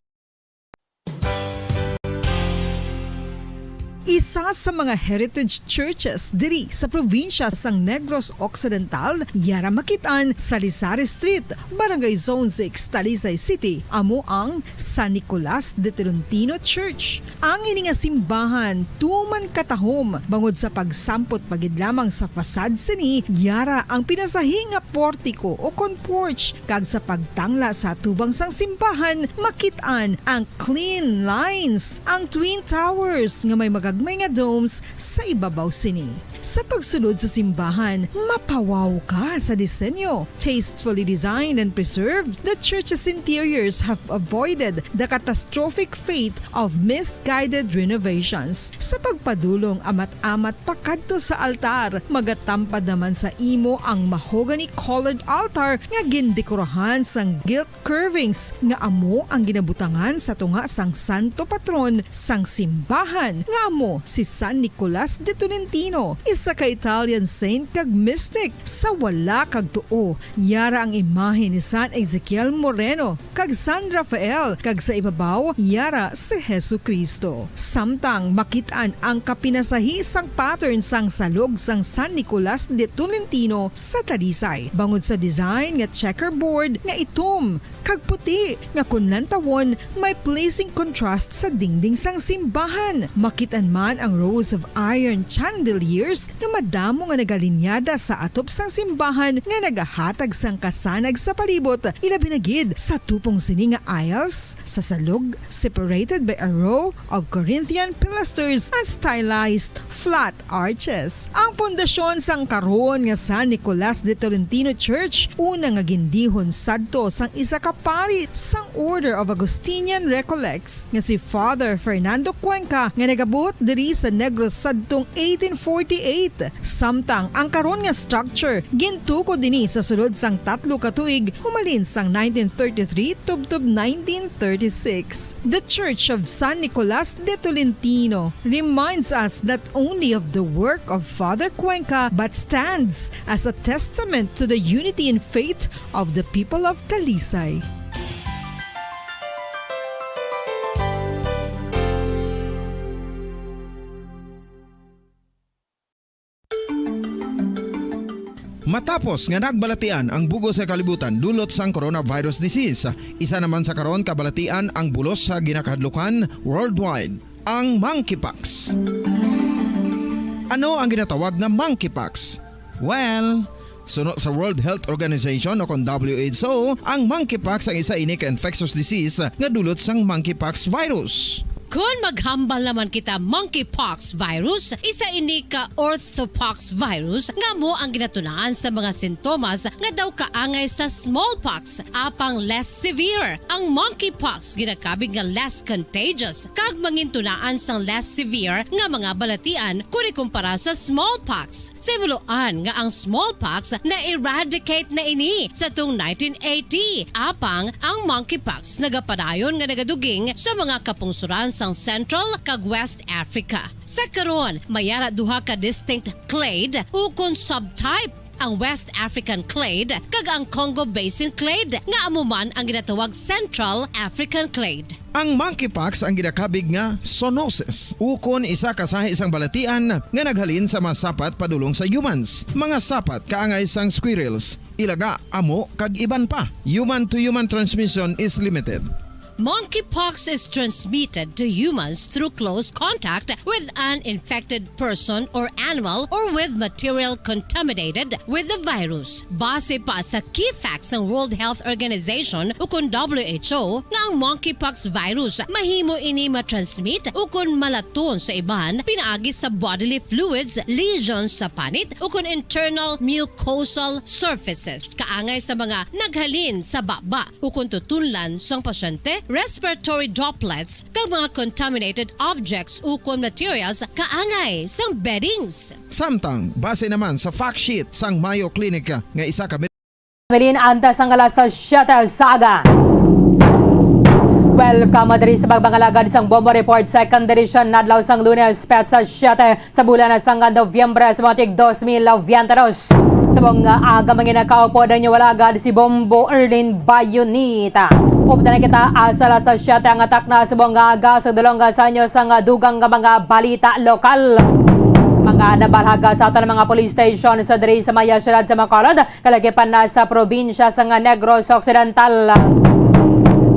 Isa sa mga heritage churches diri sa probinsya sang Negros Occidental, yara makit-an sa Rizal Street, Barangay Zone six, Talisay City, amo ang San Nicolas de Tolentino Church. Ang ini nga simbahan tuman katahom, bangod sa pagsampot pa gid lamang sa facade sini, yara ang pinasahi nga portiko o kon porch, kag sa pagtangla sa atubang sang simbahan, makit-an ang clean lines, ang twin towers nga may magagmay nga domes sa ibabaw sini. Sa pagsulod sa simbahan, mapawaw ka sa disenyo. Tastefully designed and preserved, the church's interiors have avoided the catastrophic fate of misguided renovations. Sa pagpadulong amat-amat pakadto sa altar, magatampad naman sa imo ang mahogany-colored altar nga gindekorahan sang gilt curvings nga amo ang ginabutangan sa tunga sang santo patron sang simbahan, nga amo si San Nicolas de Tolentino, isa ka Italian saint kag mystic. Sa wala kag tuo, yara ang imahe ni San Ezekiel Moreno kag San Rafael, kag sa ibabaw, yara si Jesu-Cristo. Samtang makit-an ang kapinasahi sang pattern sang salog sang San Nicolas de Tolentino sa Talisay, bangod sa design nga checkerboard nga itom kag puti, nga kon lantawon, may pleasing contrast sa dingding sang simbahan. Makit-an man ang rows of iron chandeliers nga madamo nga nagalinyada sa atop sang simbahan nga nagahatag sang kasanag sa palibot, ilabi na gid sa tupong sini nga aisles sa salog, separated by a row of Corinthian pilasters and stylized flat arches. Ang pundasyon sang karon nga San Nicolas de Tolentino Church, una nga gindihon sadto sang isa ka pari sang Order of Augustinian Recollects nga si Father Fernando Cuenca, nga nagabuot diri sa Negros sadtong eighteen forty-eight. Samtang ang karon nga structure gintukod ini sa sulod sang tatlo ka tuig, humalin sang nineteen thirty-three tubtob nineteen thirty-six. The Church of San Nicolas de Tolentino reminds us not only of the work of Father Cuenca, but stands as a testament to the unity in faith of the people of Talisay. Matapos nga nagbalatian ang bug-os nga kalibutan dulot sang coronavirus disease, isa naman sa karon kabalatian ang bulos sa ginakahadlukan worldwide, ang monkeypox. Ano ang ginatawag nga monkeypox? Well, Suno sa World Health Organization o kon W H O, ang monkeypox ang isa ini ka infectious disease nga dulot sang monkeypox virus. Kon maghambal naman kita monkeypox virus, isa ini ka orthopox virus nga amo ang ginatunaan sa mga sintomas nga daw kaangay sa smallpox, apang less severe. Ang monkeypox ginakabig nga less contagious kag mangintunaan sang less severe nga mga balatian kon ikumpara sa smallpox. Sa himuloan nga ang smallpox na-eradicate na ini sa tung nineteen eighty, apang ang monkeypox nagapadayon nga nagaduging sa mga kapungsuran sang Central kag West Africa. Sa karon, may ara duha ka distinct clade ukon subtype, ang West African clade kag ang Congo Basin clade, nga amo man ang ginatawag Central African clade. Ang monkeypox ang ginakabig nga zoonosis, ukon isa ka sahi sang balatian nga naghalin sa mga sapat padulong sa humans. Mga sapat kaangay sang squirrels, ilaga, amo, kag iban pa. Human to human transmission is limited. Monkeypox is transmitted to humans through close contact with an infected person or animal or with material contaminated with the virus. Base pa sa key facts sang World Health Organization ukon W H O nga ang monkeypox virus mahimo ini matransmit ukon malaton sa iban pinaagi sa bodily fluids, lesions sa panit ukon internal mucosal surfaces kaangay sa mga naghalin sa baba ukon tutunlan sang pasyente, respiratory droplets, kag mga contaminated objects ukon materials kaangay sang beddings. Samtang, base naman sa fact sheet sang Mayo Clinic nga isa ka Melin, antes ang alas siyete sa aga. Welcome diri sa pagpangalagad sang Bombo Report, second edition, adlaw sang Lunes, petsa siyete sa bulan na sang Nobyembre sa mga tig dos mil veinte dos. Subong nga aga, mga nakaupo, ang inyo alagad si Bombo Erlin Bayonita. Updan na kita, asa alas siyete ang atak na subong nga aga sa dulong nga sanyo sang dugang nga mga balita lokal. Mga nabalhaga sa aton mga police station sa diri sa maya siyudad sa Bacolod, kalagipan na sa probinsya sang Negros Occidental.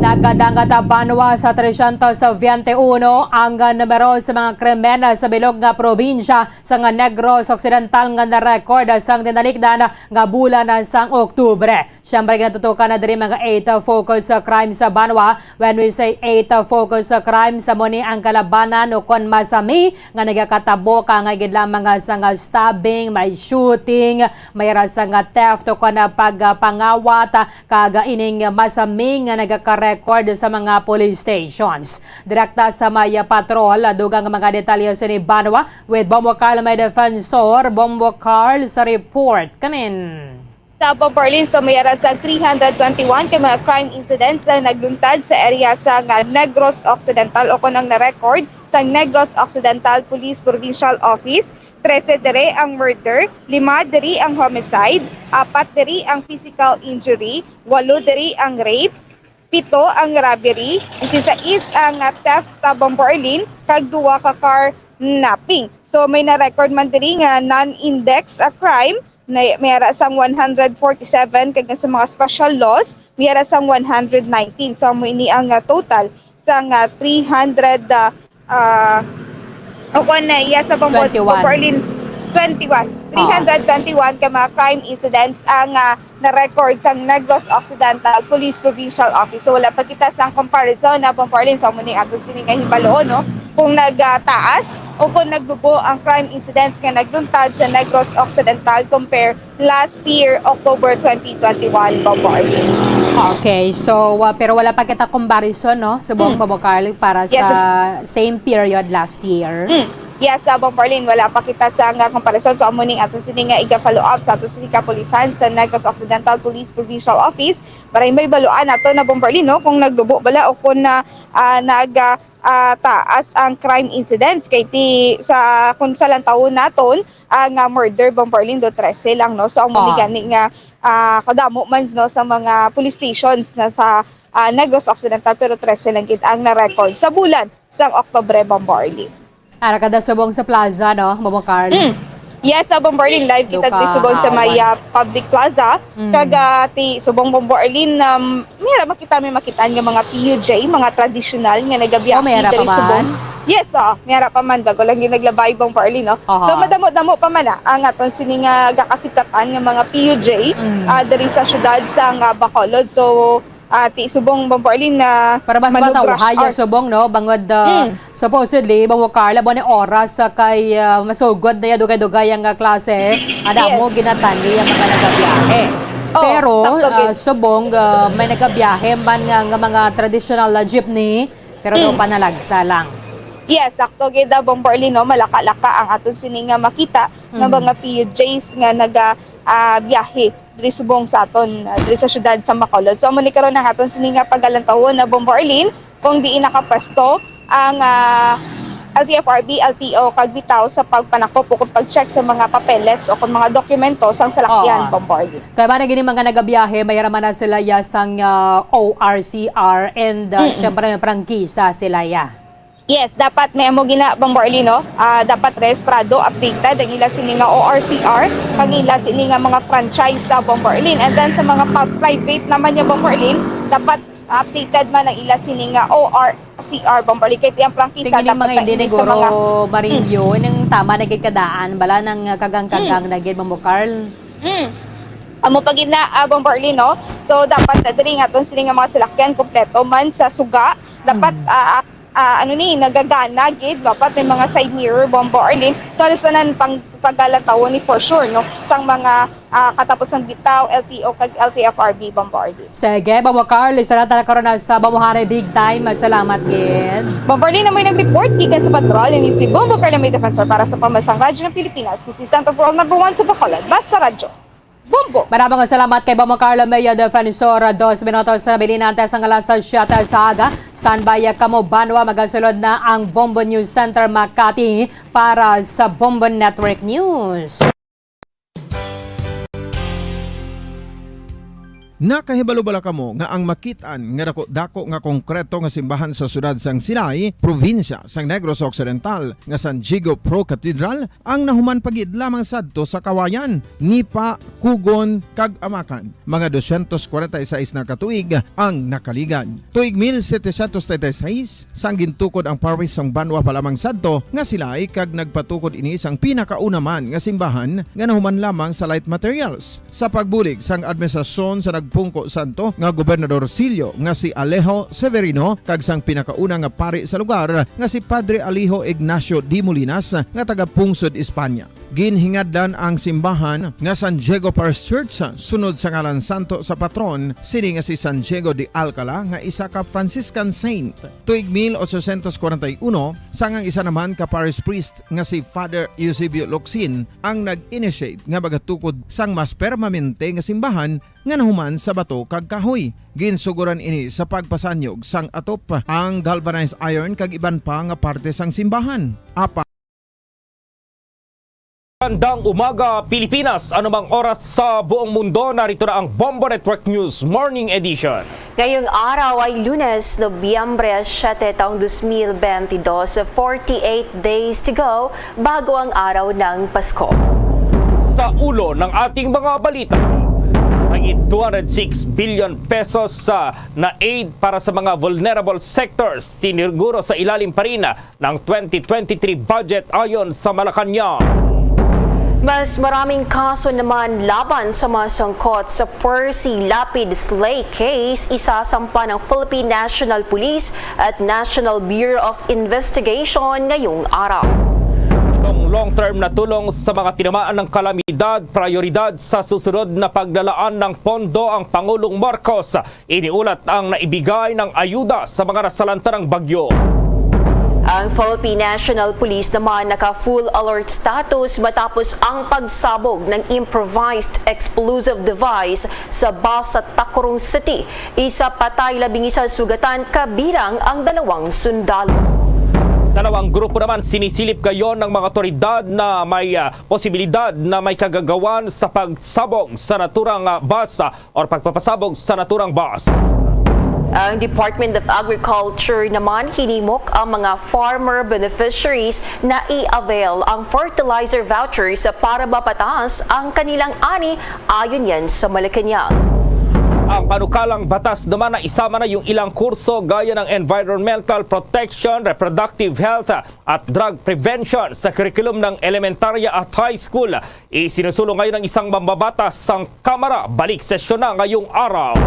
Nagadangat banwa sa trescientos veinte uno ang numero sa mga krimen sa bilog nga probinsya sang Negros Occidental nga na-record sang tinalikdan nga bulan sang Oktubre. Siyempre, ginatutukan na diri mga eight focus crime sa banwa. When we say eight focus crime, amo ni ang kalabanan ukon masami nga nagakatabo, kaangay gid lamang nga sang stabbing, may shooting, may ara sang theft ukon pagpangawat, kag ining masami nga nagaka-record sa mga police stations. Direkta sa may patrol, dugang mga detalye sini banwa with Bombo Carl, may defensor. Bombo Carl sa report. Kanin. Sa Bombo Arlene, so may ara sang three hundred twenty-one ka mga crime incidents ang nagluntad sa area sang Negros Occidental ukon ang na-record sang Negros Occidental Police Provincial Office. Trese diri ang murder, lima diri ang homicide, apat diri ang physical injury, walo diri ang rape, pito ang robbery, disisais ang, ah, theft sa Bombo Arlene, kag duwa ka car napping. So, may na-record man diri nga non-index, ah, crime, na may ara sang one hundred forty-seven, kag sa mga special laws, may ara sang one hundred nineteen. So, amo ini ang, ah, total sang, ah, three hundred, ah, ah, o kung na iya sa Bombo-, Twenty-one. Bombo Arlene, twenty-one. Ah. Three hundred twenty-one ka mga crime incidents ang, ah, na-record sang Negros Occidental Police Provincial Office. So, wala pa kita sang comparison na, Bombo Arlene, sa amo ni ato sini nga hibaloon, no? Kung nagtaas o kung naglubo ang crime incidents nga nagluntad sa Negros Occidental compare last year, October twenty twenty-one, Bombo Arlene. Okay, so, uh, pero wala pa kita comparison, no? Subong, Mm. Bombo Carl, para Yes, sa yes. same period last year. Mm. Yes, uh, Bombo Arlene, wala pa kita sa nga comparison. So, amo ning ato sini nga iga-follow up sa ato sini kapulisan sa Negros Occidental Police Provincial Office. Para may baluan nato na, Bombo Arlene, no? Kung naglubo bala o kung na, ah, nag, ah, ah, taas ang crime incidents kay ti sa, kung sa lantawon naton, ah, nga murder, Bombo Arlene, do trese lang, no? So, ang muni Ah. gani nga, ah, kadamo man, no, sa mga police stations na sa, ah, Negros Occidental, pero trese lang gid ang na-record sa bulan sang Oktubre, Bombo Arlene. Ara kada subong sa plaza, no, Bombo Carl? Mm. Yes, sa Bombo Arlene, live kita diri subong sa may, ah, public plaza. Mm. Kag, ah, ti subong Bombo Arlene, um, mira, makita, may makitaan nga mga P U J, mga traditional nga nagabiyahe diri subong. Oh, may ara pa man? Yes, oo, may ara pa man, bago lang gyud naglabay, Bombo Arlene, no? Aha. So, madamo-damo pa man, ah, ang aton sini nga gakasiplatan nga mga P U J, mm, ah, diri sa syudad sang, ah, Bacolod. So, ah, ti subong, Bombo Arlene, na para mas manubra matawhay siya, subong, no? Bangod, ah, mm, supposedly, Bombo Carl, amo ni oras, ah, kay, ah, masugod na ya dugay-dugay ang, ah, klase. Ada mo, yes, ginatani ang mga nagabiyahe. Oh, pero, sakto, ah, gid, subong, ah, may nagabiyahe man nga, nga mga traditional, ah, jeepney, pero daw, mm, panalagsa lang. Yes, sakto gid, ah, Bombo Arlene, no? Malaka-laka ang aton sini nga makita nga, mm, mga P U Js nga naga, ah, biyahe diri subong sa aton, ah, diri sa siyudad sa Bacolod. So, amo ni karon ang aton sini nga pagalantawon na Bombo Arlene, kung diin nakapwesto ang, ah, L T F R B, L T O, kag bitaw sa pagpanakop o kung pag-check sa mga papeles o kung mga dokumento sang salakyan, oo, Bombo Arlene. Kaya ba na gini mga nagabiyahe, may raman na sila ya sang, ah, O R C R and, ah, mm-mm, syempre may prangkisa sila ya. Yes, dapat may amo gina, Bombo Arlene, no? Ah, dapat rehistrado, updated ang ila sini nga O R C R, kag ila sini nga mga franchise sa Bombo Arlene. And then sa mga pub-, private naman niya, Bombo Arlene, dapat updated man ang ila sini nga O R C R, Bombo Arlene. Kay ang prangkisa dapat tingin mga hindi ni sa mga Marillo, mm, nang tama na gid kadaan, bala nang, ah, kagang-kagang, mm, na gid, Bombo Carl. Mm. Amo pa gid na, ah, Bombo Arlene, no? So, dapat na diri nga aton sini nga mga salakyan kompleto man sa suga. Dapat, mm, ah, ah, ano ni, nagagana gid, dapat may mga side mirror, Bombo Arlene. So, halos tanan pang pagkalataw ni for sure, no? Sang mga, ah, katapusang bitaw, L T O kag L T F R B, Bombo Arlene. Sige, Bombo Carl, isa na tala karon na sa Bombo Hari Big Time. Salamat gid. Bombo Arlene na may nag-report gikan sa patrol ni si Bombo Carl, may defensor para sa Pambansang Radyo ng Pilipinas, consistent for all, number one sa Bacolod. Basta Radyo. Bombo! Maraming salamat kay Bombo Carlo Maya Defensor. Dos minutos na nabilin antes ang alas siyete sa aga. Standby kamo, banwa. Magasulod na ang Bombo News Center Makati para sa Bombo Network News. Nakahibalo bala kamo nga ang makit-an nga dako-dako nga konkreto nga simbahan sa siyudad sang Silay, probinsya sang Negros Occidental, nga San Diego Pro Cathedral, ang nahuman pa gid lamang sadto sa kawayan, nipa, kugon, kag amakan. Mga dosyentos kwarenta y seis na ka tuig ang nakaligad. Tuig mil setecientos treinta y seis, sang gintukod ang parish sang banwa pa lamang sadto nga Silay, kag nagpatukod ini sang pinakauna man nga simbahan nga nahuman lamang sa light materials. Sa pagbulig sang administrasyon sa nagpungko sadto nga Gobernador Silio nga si Alejo Severino kag sang pinakauna nga pari sa lugar nga si Padre Alejo Ignacio de Molinas nga taga Pungsod, Espanya, ginhingadlan ang simbahan nga San Diego Parish Church sunod sa ngalan santo sa patron sini nga si San Diego de Alcala nga isa ka Franciscan saint. Tuig mil ochocientos kwarenta y uno, sang ang isa naman ka parish priest nga si Father Eusebio Locsin ang nag-initiate nga magatukod sang mas permanente nga simbahan nga nahuman sa bato kag kahoy. Ginsuguran ini sa pagpasanyog sang atop, ang galvanized iron kag iban pa nga parte sang simbahan. Apan Magandang umaga, Pilipinas. Anumang oras sa buong mundo, narito na ang Bombo Network News Morning Edition. Ngayong araw ay Lunes, Nobyembre siyete, taong dos mil benti dos, forty-eight days to go bago ang araw ng Pasko. Sa ulo ng ating mga balita, may two hundred six billion pesos sa na aid para sa mga vulnerable sectors, siniguro sa ilalim pa rin ng twenty twenty-three budget ayon sa Malacañang. Mas maraming kaso naman laban sa mga sangkot sa Percy Lapid Slay case, isasampa ng Philippine National Police at National Bureau of Investigation ngayong araw. Itong long-term na tulong sa mga tinamaan ng kalamidad, prioridad sa susunod na paglalaan ng pondo ang Pangulong Marcos. Iniulat ang naibigay ng ayuda sa mga nasalanta ng bagyo. Ang Philippine National Police naman naka full alert status matapos ang pagsabog ng improvised explosive device sa bus sa Tacurong City. Isa patay, labing isa sugatan, kabilang ang dalawang sundalo. Dalawang grupo naman sinisilip ngayon ng mga otoridad na may, ah, posibilidad na may kagagawan sa pagsabog sa naturang, ah, bus, ah, or pagpapasabog sa naturang bus. Ang Department of Agriculture naman hinimok ang mga farmer beneficiaries na i-avail ang fertilizer vouchers para mapataas ang kanilang ani, ayon yan sa Malacañang. Ang panukalang batas naman na isama na yung ilang kurso gaya ng environmental protection, reproductive health, at drug prevention sa curriculum ng elementarya at high school. Isinusulong ngayon ng isang mambabatas sang Kamara. Balik sesyon na ngayong araw.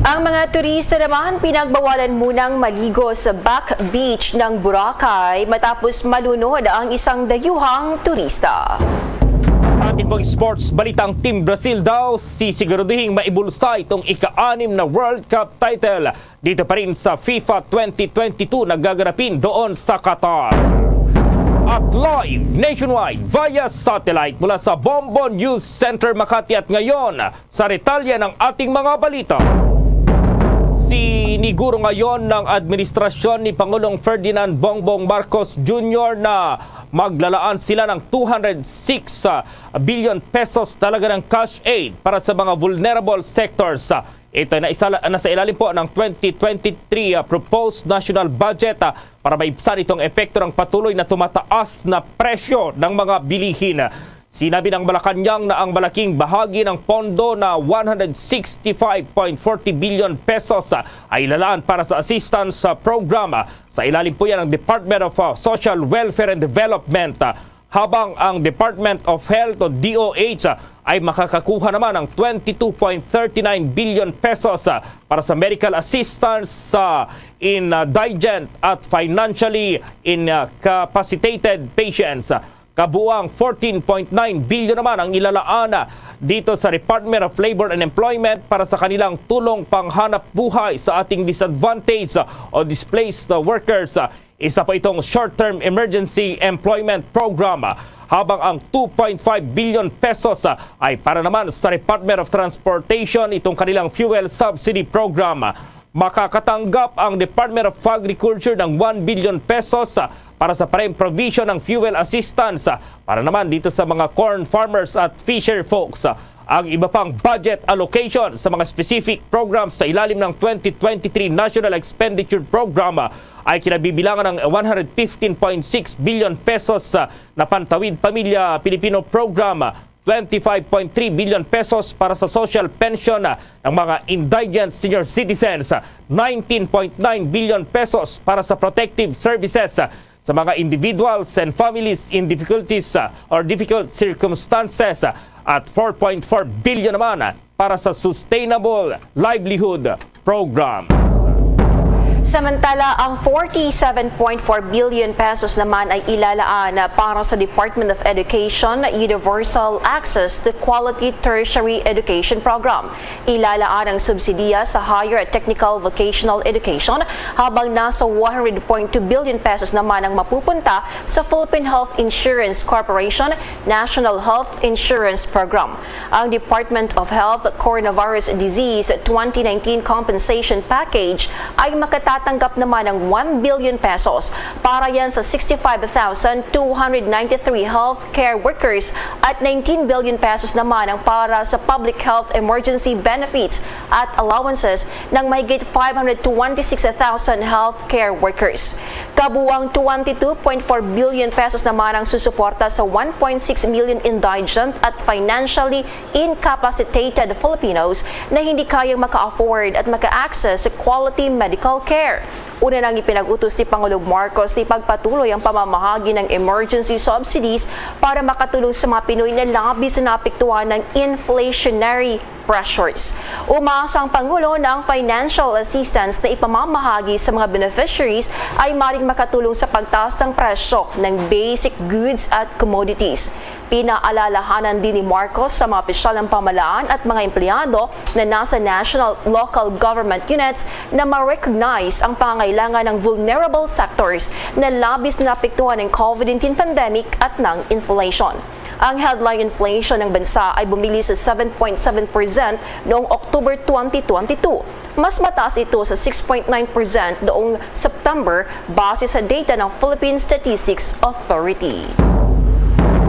Ang mga turista naman pinagbawalan munang maligo sa back beach ng Boracay matapos malunod ang isang dayuhang turista. Sa ating pong sports balita, ang Team Brazil daw sisiguraduhing maibulsa itong ika-anim na World Cup title dito pa rin sa FIFA twenty twenty-two na gaganapin doon sa Qatar. At live nationwide via satellite mula sa Bombo News Center Makati at ngayon, sa detalye ng ating mga balita. Siniguro ngayon ng administrasyon ni Pangulong Ferdinand Bongbong Marcos Junior na maglalaan sila ng two hundred six billion pesos talaga ng cash aid para sa mga vulnerable sectors. Ito na isa, nasa ilalim po ng twenty twenty-three, ah, proposed national budget, ah, para maibsan itong epekto ng patuloy na tumataas na presyo ng mga bilihin. Sinabi ng Malacañang na ang malaking bahagi ng pondo na one hundred sixty-five point forty billion pesos, ah, ay ilalaan para sa assistance, ah, program. Sa ilalim po yan ng Department of, ah, Social Welfare and Development, ah, habang ang Department of Health o D O H, ah, ay makakakuha naman ng twenty-two point thirty-nine billion pesos, ah, para sa medical assistance sa indigent at financially incapacitated patients. Kabuang fourteen point nine billion naman ang ilalaan dito sa Department of Labor and Employment para sa kanilang tulong panghanap buhay sa ating disadvantaged o displaced workers. Isa pa itong short-term emergency employment program, habang ang two point five billion pesos ay para naman sa Department of Transportation, itong kanilang fuel subsidy program. Makakatanggap ang Department of Agriculture ng one billion pesos para sa pa-, provision ng fuel assistance para naman dito sa mga corn farmers at fisher folks. Ang iba pang budget allocation sa mga specific programs sa ilalim ng twenty twenty-three National Expenditure Program ay kinabibilangan ng one hundred fifteen point six billion pesos na Pantawid Pamilya Pilipino Program, twenty-five point three billion pesos para sa social pension ng mga indigent senior citizens, nineteen point nine billion pesos para sa protective services sa mga individuals and families in difficulties, uh, or difficult circumstances, uh, at four point four billion naman para sa sustainable livelihood programs. Samantala, ang forty-seven point four billion pesos naman ay ilalaan para sa Department of Education Universal Access to Quality Tertiary Education Program. Ilalaan ang subsidiya sa higher at technical vocational education, habang nasa one hundred point two billion pesos naman ang mapupunta sa Philippine Health Insurance Corporation National Health Insurance Program. Ang Department of Health Coronavirus Disease twenty nineteen Compensation Package ay makatatanggap naman ng one billion pesos para yan sa sixty-five thousand two hundred ninety-three healthcare workers at nineteen billion pesos naman ang para sa public health emergency benefits at allowances ng mahigit five hundred twenty-six thousand healthcare workers. Kabuang twenty-two point four billion pesos naman ang susuporta sa one point six million indigent at financially incapacitated Filipinos na hindi kayang maka-afford at maka-access sa quality medical care. Una nang ipinag-utos ni Pangulong Marcos na ipagpatuloy ang pamamahagi ng emergency subsidies para makatulong sa mga Pinoy na labis na naapektuhan ng inflationary pressures. Umaasa ang Pangulo na ang financial assistance na ipamamahagi sa mga beneficiaries ay maring makatulong sa pagtaas ng presyo ng basic goods at commodities. Pinaalalahanan din ni Marcos sa mga opisyal ng pamahalaan at mga empleyado na nasa national, local government units na ma-recognize ang pangangailangan ng vulnerable sectors na labis na naapektuhan ng COVID nineteen pandemic at ng inflation. Ang headline inflation ng bansa ay bumili sa seven point seven percent noong October twenty twenty-two. Mas mataas ito sa six point nine percent noong September, base sa data ng Philippine Statistics Authority.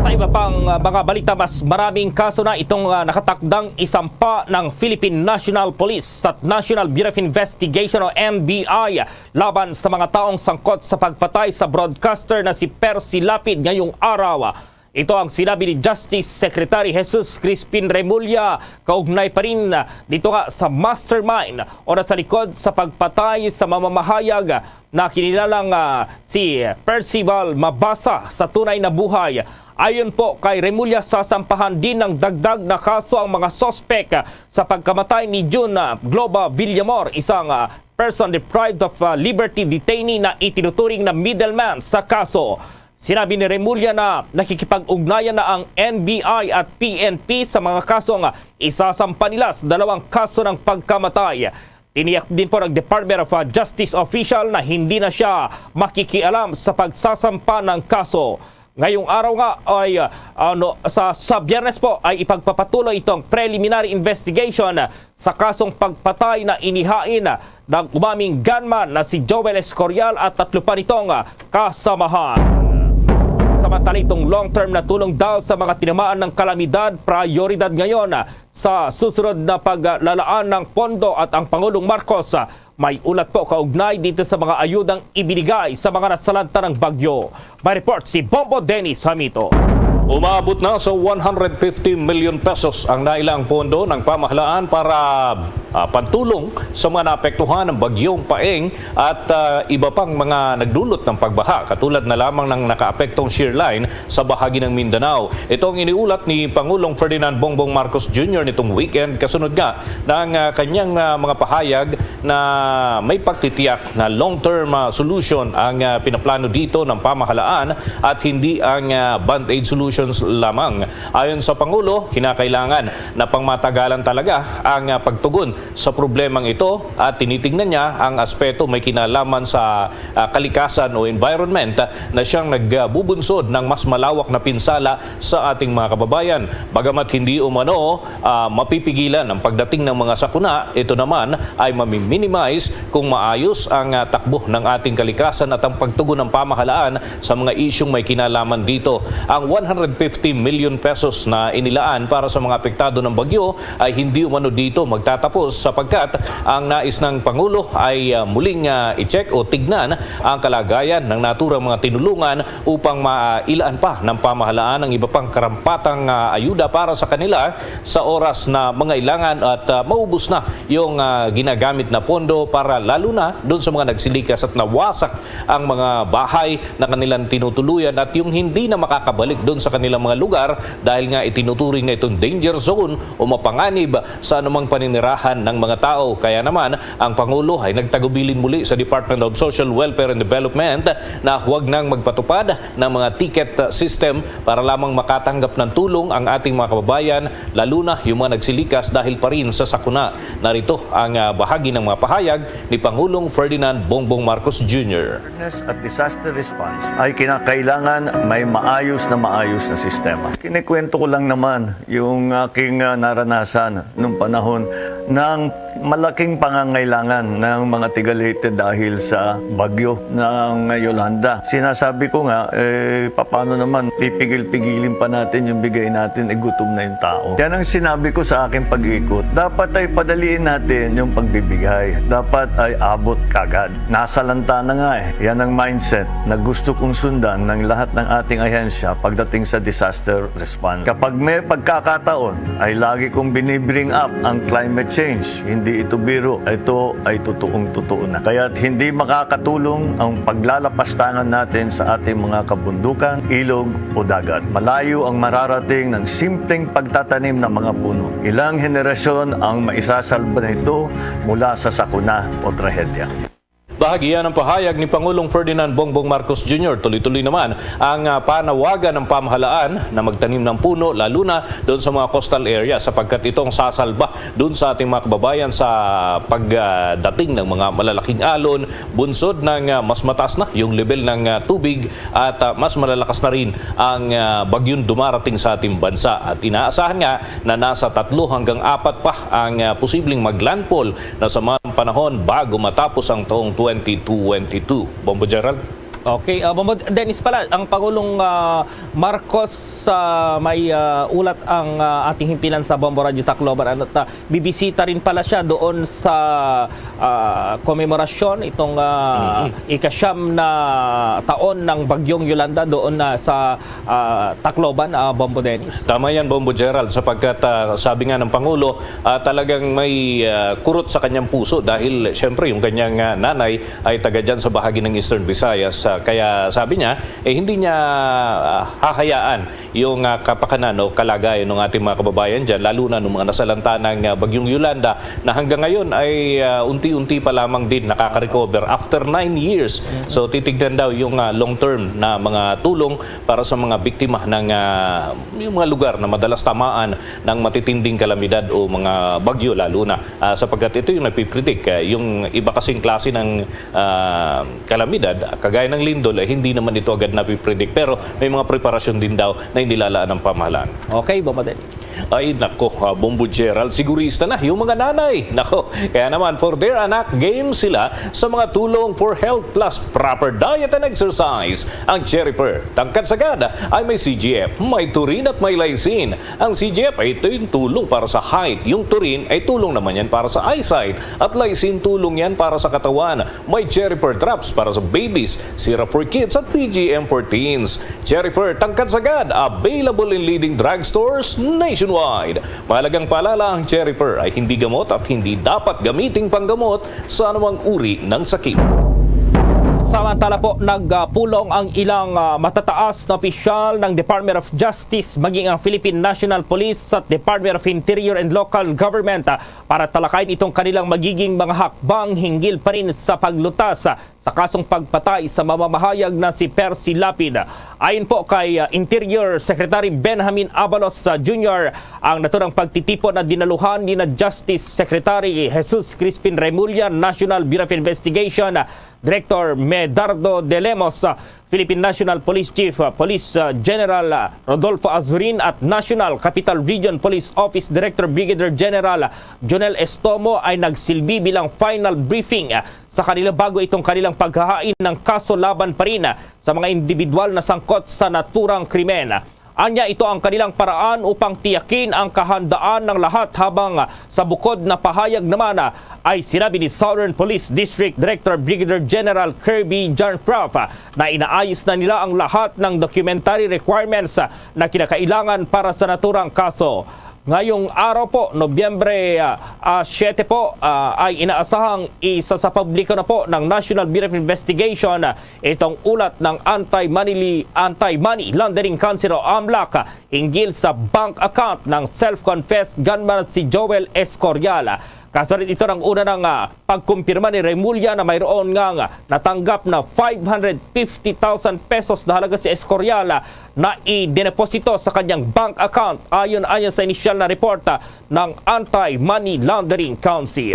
Sa iba pang, ah, mga balita, mas maraming kaso na itong, ah, nakatakdang isampa ng Philippine National Police at National Bureau of Investigation o N B I laban sa mga taong sangkot sa pagpatay sa broadcaster na si Percy Lapid ngayong araw. Ito ang sinabi ni Justice Secretary Jesus Crispin Remulla kaugnay pa rin dito nga sa mastermind o nasa likod sa pagpatay sa mamamahayag na kinilalang, ah, si Percival Mabasa sa tunay na buhay. Ayon po kay Remulla, sasampahan din ng dagdag na kaso ang mga suspek sa pagkamatay ni Jun, ah, Globa Villamor, isang, ah, person deprived of, ah, liberty detainee na itinuturing na middleman sa kaso. Sinabi ni Remulla na nakikipag-ugnayan na ang N B I at P N P sa mga kasong isasampa nila sa dalawang kaso ng pagkamatay. Tiniyak din po ng Department of, uh, Justice official na hindi na siya makikialam sa pagsasampa ng kaso. Ngayong araw nga ay, uh, ano, sa, sa Biyernes po ay ipagpapatuloy itong preliminary investigation sa kasong pagpatay na inihain ng umaming gunman na si Joel Escorial at tatlo pa nitong, uh, kasamahan. Samantala, itong long-term na tulong daw sa mga tinamaan ng kalamidad, prioridad ngayon sa susunod na paglalaan ng pondo at ang Pangulong Marcos, ah, may ulat po kaugnay dito sa mga ayudang ibinigay sa mga nasalanta ng bagyo. May report si Bombo Dennis Hamito. Umabot na sa one hundred fifty million pesos ang nailaang pondo ng pamahalaan para, ah, pantulong sa mga naapektuhan ng bagyong Paeng at, ah, iba pang mga nagdulot ng pagbaha, katulad na lamang ng nakaapektong shear line sa bahagi ng Mindanao. Ito ang iniulat ni Pangulong Ferdinand Bongbong Marcos Junior nitong weekend, kasunod nga ng, ah, kanyang, ah, mga pahayag na may pagtitiyak na long-term, ah, solution ang, ah, pinaplano dito ng pamahalaan at hindi ang, ah, band-aid solutions lamang. Ayon sa Pangulo, kinakailangan na pangmatagalan talaga ang, ah, pagtugon sa problemang ito at tinitingnan niya ang aspeto may kinalaman sa, ah, kalikasan o environment na siyang nagbubunsod ng mas malawak na pinsala sa ating mga kababayan. Bagamat hindi umano, ah, mapipigilan ang pagdating ng mga sakuna, ito naman ay mamiminimize kung maayos ang, ah, takbo ng ating kalikasan at ang pagtugon ng pamahalaan sa mga isyung may kinalaman dito. Ang one hundred fifty million pesos na inilaan para sa mga apektado ng bagyo ay hindi umano dito magtatapos, sapagkat ang nais ng Pangulo ay, ah, muling, ah, i-check o tignan ang kalagayan ng naturang mga tinulungan upang mailaan pa ng pamahalaan ang iba pang karampatang, ah, ayuda para sa kanila sa oras na mangailangan at, ah, maubos na yung, ah, ginagamit na pondo para lalo na doon sa mga nagsilikas at nawasak ang mga bahay na kanilang tinutuluyan at yung hindi na makakabalik doon sa kanilang mga lugar dahil nga itinuturing na itong danger zone o mapanganib sa anumang paninirahan ng mga tao. Kaya naman, ang Pangulo ay nagtagubilin muli sa Department of Social Welfare and Development na huwag nang magpatupad ng mga ticket system para lamang makatanggap ng tulong ang ating mga kababayan, lalo na yung mga nagsilikas dahil pa rin sa sakuna. Narito ang, ah, bahagi ng mga pahayag ni Pangulong Ferdinand Bongbong Marcos Junior. Preparedness at disaster response ay kinakailangan may maayos na maayos na sistema. Kinikwento ko lang naman yung aking, ah, naranasan nung panahon ng malaking pangangailangan ng mga tiga Leyte dahil sa bagyo ng Yolanda. Sinasabi ko nga, eh, paano naman pipigil-pigilin pa natin yung bigay natin, eh, gutom na yung tao. Yan ang sinabi ko sa aking pag-ikot. Dapat ay padaliin natin yung pagbibigay. Dapat ay abot kagad. Nasalanta na nga eh. Yan ang mindset na gusto kong sundan ng lahat ng ating ahensya pagdating sa disaster response. Kapag may pagkakataon, ay lagi kong binibring up ang climate change. Hindi ito biro. Ito ay totoong totoo na. Kaya't hindi makakatulong ang paglalapastangan natin sa ating mga kabundukan, ilog o dagat. Malayo ang mararating ng simpleng pagtatanim ng mga puno. Ilang henerasyon ang maisasalba nito mula sa sakuna o trahedya. Bahagian ang pahayag ni Pangulong Ferdinand Bongbong Marcos Junior. Tuloy-tuloy naman ang, ah, panawagan ng pamahalaan na magtanim ng puno, lalo na doon sa mga coastal area, sapagkat ito ang sasalba doon sa ating mga kababayan sa pagdating ng mga malalaking alon, bunsod ng, ah, mas mataas na yung level ng, ah, tubig at, ah, mas malalakas na rin ang, ah, bagyong dumarating sa ating bansa. At inaasahan nga na nasa tatlo hanggang apat pa ang, ah, posibleng maglandfall na sa mga panahon bago matapos ang taong twenty twenty-two. Bombo Gerald? Okay, ah, Bombo Dennis pala, ang Pangulong, ah, Marcos, ah, may, ah, ulat ang, ah, ating himpilan sa Bombo Radyo Tacloban. Ano ta, bibisita rin pala siya doon sa, ah, komemorasyon itong, ah, Mm-mm. ikasyam na taon ng Bagyong Yolanda doon na sa, ah, Tacloban, ah, Bombo Dennis. Tama yan, Bombo Gerald, sapagkat, ah, sabi nga ng Pangulo, ah, talagang may, ah, kurot sa kanyang puso dahil, siyempre, yung kanyang, ah, nanay ay taga dyan sa bahagi ng Eastern Visayas. Ah, kaya sabi niya, eh, hindi niya, ah, hahayaan yung, ah, kapakanan o kalagayan ng ating mga kababayan dyan, lalo na ng mga nasalanta ng, ah, Bagyong Yolanda na hanggang ngayon ay, ah, unti-unti pa lamang din nakaka-recover after nine years. So, titignan daw yung, ah, long-term na mga tulong para sa mga biktima ng, ah, yung mga lugar na madalas tamaan ng matitinding kalamidad o mga bagyo lalo na, ah, sapagkat ito yung napipredict. Ah, yung iba kasing klase ng, ah, kalamidad, kagaya ng lindol, eh, hindi naman ito agad napipredict. Pero may mga preparasyon din daw na inilalaan ng pamahalaan. Okay, Bombo Dennis. Ay, nako, ah, Bombo Gerald, sigurista na yung mga nanay. Nako, kaya naman, for their anak, game sila sa mga tulong for health plus proper diet and exercise. Ang Cherry Pearl, tangkad sagad, ay may C G F, may turin at may lysine. Ang C G F ay ito yung tulong para sa height. Yung turin ay tulong naman yan para sa eyesight. At lysine tulong yan para sa katawan. May Cherry Pearl drops para sa babies, syrup for kids at P G M for teens. Cherry Pearl, tangkad sagad, available in leading drugstores nationwide. Mahalagang paalala, ang Cherry Pearl ay hindi gamot at hindi dapat gamiting panggamot sa anumang uri ng sakit. Samantala po, nagpulong ang ilang, ah, matataas na opisyal ng Department of Justice, maging ang Philippine National Police at Department of Interior and Local Government, ah, para talakayin itong kanilang magiging mga hakbang hinggil pa rin sa paglutas, ah, sa kasong pagpatay sa mamamahayag na si Percy Lapid. Ayon po kay, ah, Interior Secretary Benjamin Abalos, ah, Junior, ang naturang pagtitipon na dinaluhan ni na Justice Secretary Jesus Crispin Remulla, National Bureau of Investigation, ah, Director Medardo De Lemos, ah, Philippine National Police Chief, ah, Police, ah, General, ah, Rodolfo Azurin at National Capital Region Police Office Director Brigadier General Jonel Estomo ay nagsilbi bilang final briefing, ah, sa kanila bago itong kanilang paghahain ng kaso laban pa rin, ah, sa mga individual na sangkot sa naturang krimen. Anya, ito ang kanilang paraan upang tiyakin ang kahandaan ng lahat, habang, ah, sa bukod na pahayag naman, ah, ay sinabi ni Southern Police District Director Brigadier General Kirby John Prof, ah, na inaayos na nila ang lahat ng documentary requirements, ah, na kinakailangan para sa naturang kaso. Ngayong araw po, Nobyembre, ah, ah, siyete po, ah, ay inaasahang isasapubliko na po ng National Bureau of Investigation, ah, itong ulat ng Anti-Money, Anti-Money Laundering Council o amlac, ah, hinggil sa bank account ng self-confessed gunman si Joel Escorial. Kasunod ito ng una ng, ah, pagkumpirma ni Remulla na mayroon ngang natanggap na five hundred fifty thousand pesos na halaga si Escorial, ah, na ideposito sa kanyang bank account, ayon, ayon sa inisyal na report, ah, ng Anti-Money Laundering Council.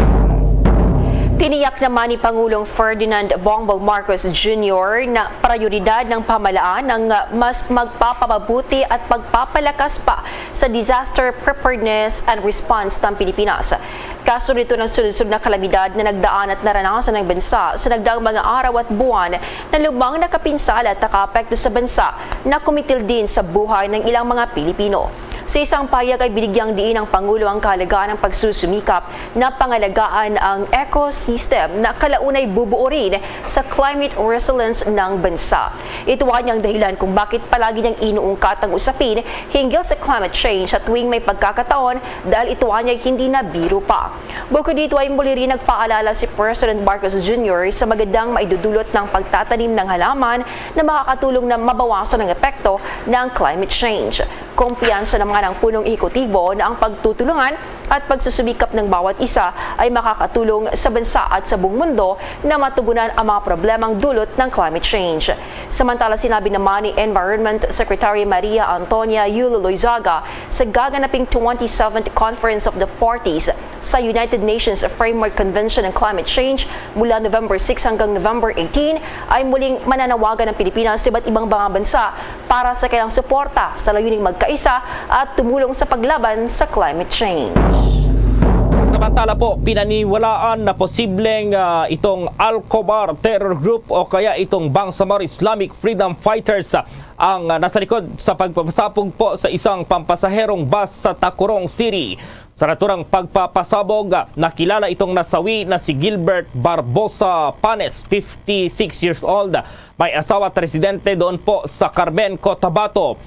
Tiniyak naman ni Pangulong Ferdinand Bongbong Marcos Junior na prioridad ng pamahalaan ang mas magpapamabuti at pagpapalakas pa sa disaster preparedness and response ng Pilipinas. Kasunod ito ng sunod-sunod na kalamidad na nagdaan at naranasan ng bansa sa nagdaang mga araw at buwan na lubhang nakapinsala at nakaapekto sa bansa na kumitil din sa buhay ng ilang mga Pilipino. Sa isang pahayag ay binigyang diin ng Pangulo ang kahalagahan ng pagsusumikap na pangalagaan ang ecosystem na kalaunay bubuo rin sa climate resilience ng bansa. Ito ang dahilan kung bakit palagi niyang inuungkat ang usapin hinggil sa climate change sa tuwing may pagkakataon, dahil ito ay hindi na biro pa. Bukod dito ay muli rin nagpaalala si President Marcos Junior sa magandang maidudulot ng pagtatanim ng halaman na makakatulong na mabawasan ang epekto ng climate change. Kumpiyansa naman ang punong ehekutibo na ang pagtutulungan at pagsusumikap ng bawat isa ay makakatulong sa bansa at sa buong mundo na matugunan ang mga problemang dulot ng climate change. Samantala, sinabi naman ni Environment Secretary Maria Antonia Yulo Loizaga sa gaganaping twenty-seventh Conference of the Parties sa United Nations Framework Convention on Climate Change mula November six hanggang November eighteen, ay muling mananawagan ang Pilipinas sa iba't ibang mga bansa para sa kanilang suporta sa layuning magkaisa at tumulong sa paglaban sa climate change. Sa Samantala po, pinaniwalaan na posibleng, ah, itong Alcobar Terror Group o kaya itong Bangsamoro Islamic Freedom Fighters, ah, ang, ah, nasa likod sa pagpapasapog po sa isang pampasaherong bus sa Tacurong City. Sa naturang pagpapasabog, ah, nakilala itong nasawi na si Gilbert Barbosa Panes, fifty-six years old, may asawa at residente doon po sa Carmen, Cotabato.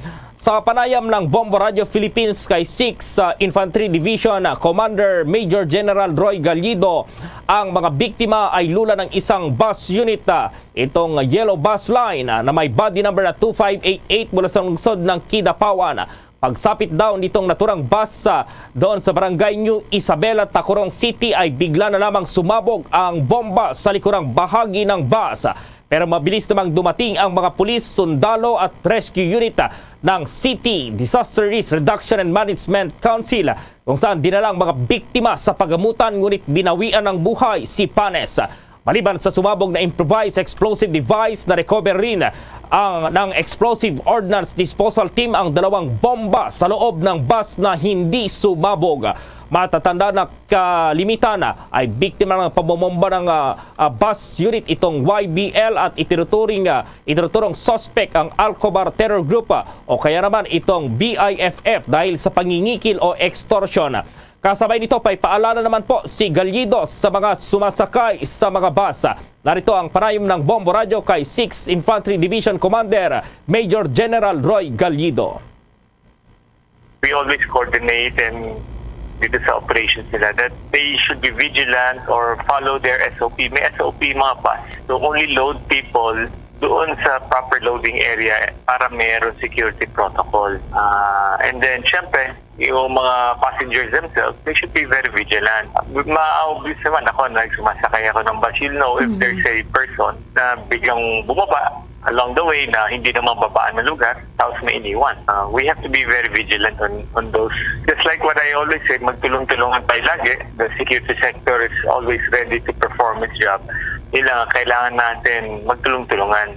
Sa panayam ng Bombo Radio Philippines kay six, ah, Infantry Division, ah, Commander Major General Roy Galido, ang mga biktima ay lula ng isang bus unit, ah, itong Yellow Bus Line, ah, na may body number na two five eight eight mula sa lungsod ng Kidapawan. Pagsapit daw nitong naturang bus, ah, doon sa barangay New Isabela, Tacurong City, ay bigla na lamang sumabog ang bomba sa likurang bahagi ng bus. Pero mabilis namang dumating ang mga pulis, sundalo at rescue unit, ah, ng City Disaster Risk Reduction and Management Council, kung saan dinala ang mga biktima sa pagamutan, ngunit binawian ng buhay si Panes. Maliban sa sumabog na improvised explosive device, na-recover rin ang, ng Explosive Ordnance Disposal Team ang dalawang bomba sa loob ng bus na hindi sumabog. Matatanda na kalimitan ay biktima ng pamomomba ng, ah, ah, bus unit itong Y B L at itinuturing, ah, itinuturong suspect ang Alcobar Terror Group, ah, o kaya naman itong B I F F dahil sa pangingikil o extortion. Kasabay nito, paipaalaala naman po si Galido sa mga sumasakay sa mga bus. Narito ang panayam ng Bombo Radyo kay six Infantry Division Commander Major General Roy Galido. We always coordinate and dito sa operations nila that they should be vigilant or follow their S O P. May S O P mga bus. So only load people doon sa proper loading area para mayroon security protocol. Ah, and then, syempre, yung mga passengers themselves, they should be very vigilant. Ma-obvious naman ako, nagsumasakay ako ng bus. You'll know if there's a person na biglang bumaba along the way na hindi naman babaan na lugar, tapos may iniwan. Uh, we have to be very vigilant on, on those. Just like what I always say, magtulong-tulungan tayo lagi. The security sector is always ready to perform its job. Yun lang, kailangan natin magtulong-tulungan.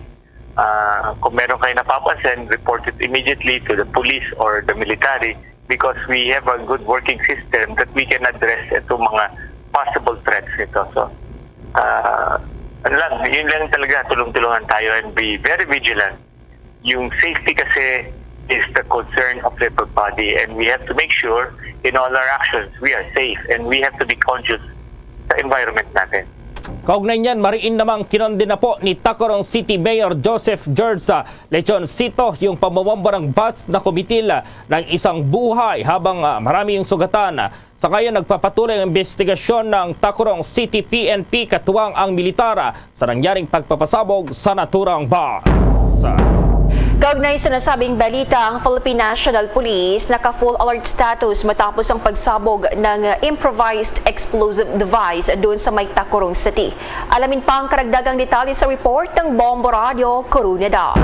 Uh, kung meron kayo napapansin, report it immediately to the police or the military because we have a good working system that we can address itong mga possible threats nito. So, uh, ano lang, yun lang talaga, tulong-tulungan tayo and be very vigilant. Yung safety kasi is the concern of everybody and we have to make sure in all our actions we are safe and we have to be conscious sa environment natin. Kaugnay niyan, mariin namang kinondena po ni Tacurong City Mayor Joseph George, ah, Lechoncito yung pamomomba ng bus na kumitil, ah, ng isang buhay habang, ah, marami yung sugatan. Sa ngayon, nagpapatuloy ang investigasyon ng Tacurong City P N P katuwang ang militar, ah, sa nangyaring pagpapasabog sa naturang bus. Kaugnay sa nasabing balita, ang Philippine National Police naka-full alert status matapos ang pagsabog ng improvised explosive device doon sa may Tacurong City. Alamin pa ang karagdagang detalye sa report ng Bombo Radio Corunada.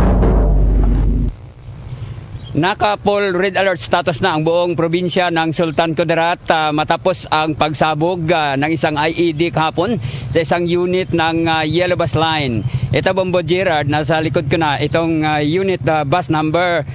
Naka-full red alert status na ang buong probinsya ng Sultan Kudarat, ah, matapos ang pagsabog, ah, ng isang I E D kahapon sa isang unit ng, ah, Yellow Bus Line. Ito, Bombo Gerard, nasa likod ko na itong, ah, unit, ah, bus number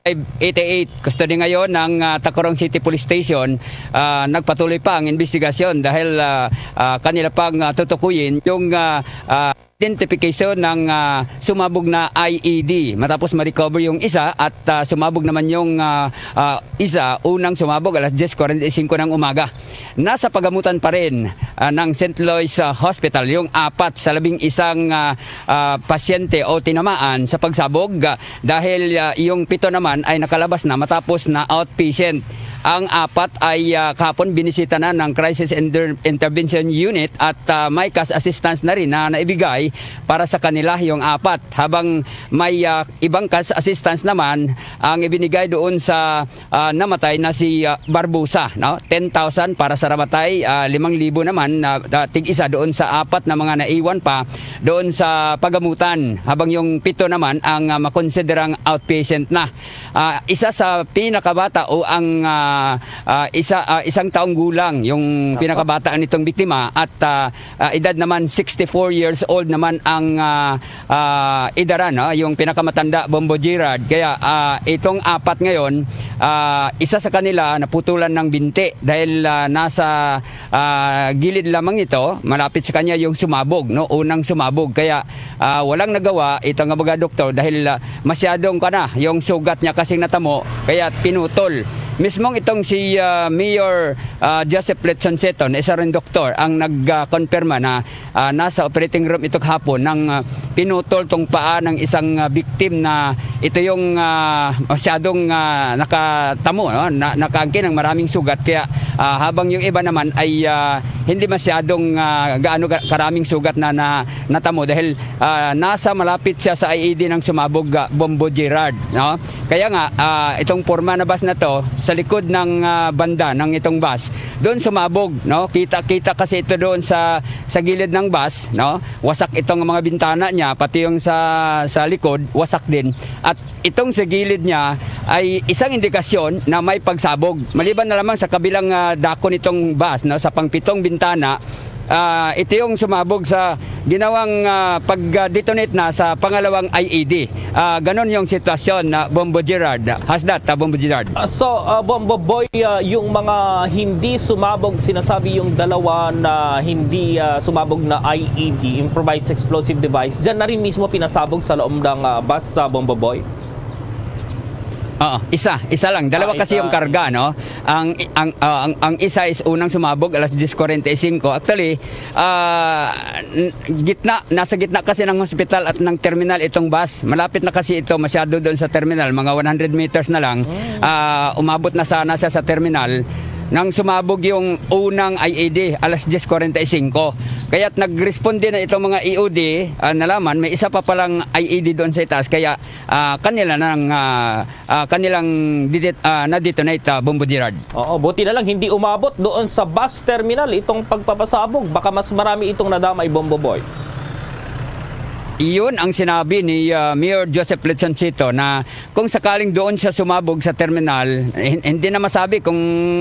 five eighty-eight. Custody ngayon ng, ah, Tacurong City Police Station. Ah, nagpatuloy pa ang investigasyon dahil, ah, ah, kanila pang, ah, tutukuyin yung, ah, ah, identification ng, ah, sumabog na I E D. Matapos ma-recover yung isa at, ah, sumabog naman yung, ah, ah, isa, unang sumabog alas diyes kwarenta y singko ng umaga. Nasa pagamutan pa rin, ah, ng Saint Louis, ah, Hospital yung apat sa labing isang, ah, ah, pasyente o tinamaan sa pagsabog, ah, dahil, ah, yung pito naman ay nakalabas na matapos na outpatient. Ang apat ay, ah, kahapon binisita na ng Crisis Inter-, Intervention Unit at, ah, may cash assistance na rin na naibigay para sa kanila yung apat, habang may, ah, ibang cash assistance naman ang ibinigay doon sa, ah, namatay na si, ah, Barbosa, no? Ten thousand para sa namatay, ah, limang libo naman na, ah, tig-isa doon sa apat na mga naiwan pa doon sa pagamutan, habang yung pito naman ang, ah, makonsiderang outpatient na. Ah, isa sa pinakabata o ang, ah, ah, ah, isa, ah, isang taong gulang yung pinakabata nitong biktima at, ah, ah, edad naman sixty-four years old naman ang, ah, ah, edad, no, yung pinakamatanda, Bombo Gerard. Kaya, ah, itong apat ngayon, ah, isa sa kanila naputulan ng binti dahil, ah, nasa, ah, gilid lamang ito, malapit sa kanya yung sumabog, no, unang sumabog. Kaya, ah, walang nagawa ito nga mga doktor dahil, ah, masyadong kana yung sugat niya kasing natamo, kaya pinutol. Mismong itong si, ah, Mayor, ah, Joseph Lechoncito, na isa rin doktor, ang nagkonfirma na, ah, nasa operating room ito kahapon nang, ah, pinutol tong paa ng isang, ah, victim na ito yung, ah, masyadong, ah, nakatamo, no? Na, nakaangkin ng maraming sugat. Kaya, ah, habang yung iba naman ay, ah, hindi masyadong, ah, gaano ga-, karaming sugat na, na natamo dahil, ah, nasa malapit siya sa I E D ng sumabog, ah, Bombo Gerard, no? Kaya nga, ah, itong porma na bus na to, sa likod ng, ah, banda ng itong bus, doon sumabog, no? Kita-kita kasi ito doon sa, sa gilid ng bus, no? Wasak itong mga bintana niya, pati yung sa, sa likod, wasak din. At itong sa gilid niya ay isang indikasyon na may pagsabog. Maliban na lamang sa kabilang, ah, dako nitong bus, no, sa pangpitong bintana, ah, ito yung sumabog sa ginawang, ah, pag-detonate na sa pangalawang I E D. Ah, ganon yung sitwasyon na Bombo Gerard. Has that, ah, Bombo Gerard? Ah, so, ah, Bombo Boy, ah, yung mga hindi sumabog, sinasabi yung dalawa na hindi, ah, sumabog na I E D, improvised explosive device, dyan na rin mismo pinasabog sa loob ng, ah, bus sa Bombo Boy? Oo, isa, isa lang. Dalawa Ah, kasi isa. yung karga, no? Ang, ang, ah, ang, ang isa is unang sumabog alas diyes kuwarenta y singko. Actually, ah, n-, gitna, nasa gitna kasi ng hospital at ng terminal itong bus. Malapit na kasi ito masyado doon sa terminal, mga one hundred meters na lang. Ah, umabot na sana siya sa terminal nang sumabog yung unang I E D, alas diyes kuwarenta y singko. Kaya't nag-responde na itong mga E O D, ah, nalaman, may isa pa palang I E D doon sa itaas, kaya, ah, kanila nang, ah, ah, kanilang didit-, ah, na-detonate, ah, Bombo Gerard. Oo, buti na lang hindi umabot doon sa bus terminal itong pagpapasabog. Baka mas marami itong nadamay, Bombo Boy. Iyon ang sinabi ni, ah, Mayor Joseph Lechoncito na kung sakaling doon siya sumabog sa terminal, hin-, hindi na masabi kung,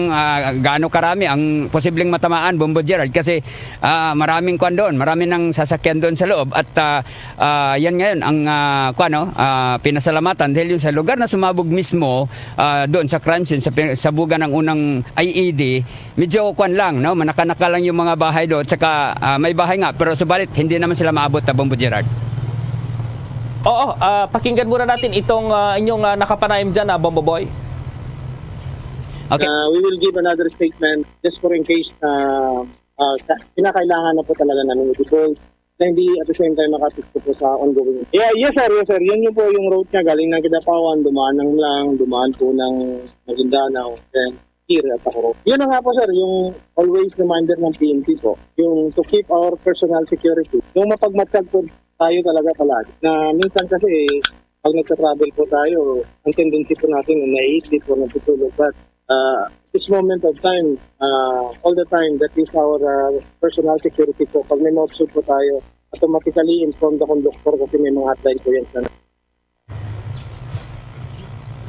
ah, gaano karami ang posibleng matamaan, Bombo Gerard, kasi, ah, maraming kwan doon, marami ng sasakyan doon sa loob at, ah, ah, yan ngayon ang, ah, kwan, no, ah, pinasalamatan dahil yung sa lugar na sumabog mismo, ah, doon sa crime scene, sa pin-, sabugan ng unang I E D, medyo kwan lang, no? Manaka-naka lang yung mga bahay doon. Tsaka, ah, may bahay nga, pero subalit hindi naman sila maabot na, Bombo Gerard. Oo, ah, pakinggan muna natin itong, ah, inyong, ah, nakapanayam dyan, ah, Bombo Boy. Okay. Uh, we will give another statement just for in case na, uh, ka-, kinakailangan na po talaga namin i-divulge na hindi at the same time makapikto po sa ongoing. Yeah, yes, sir, yes, sir. Yun yung po yung route niya. Galing ng Kidapawan, dumaan ng lang, dumaan po ng Maguindanao, then here at Tacoro. Yun na nga po, sir, yung always reminder ng P N P po. Yung to keep our personal security. Yung mapagmatyag po tayo talaga palagi. Na minsan kasi, pag nagsa-travel po tayo, ang tendency po natin na naiisip o natutulog. But, uh, this moment of time, uh, all the time, that is our, uh, personal security po. Pag may ma-observe po tayo, automatically inform the conductor kasi may mga hotline po yan sa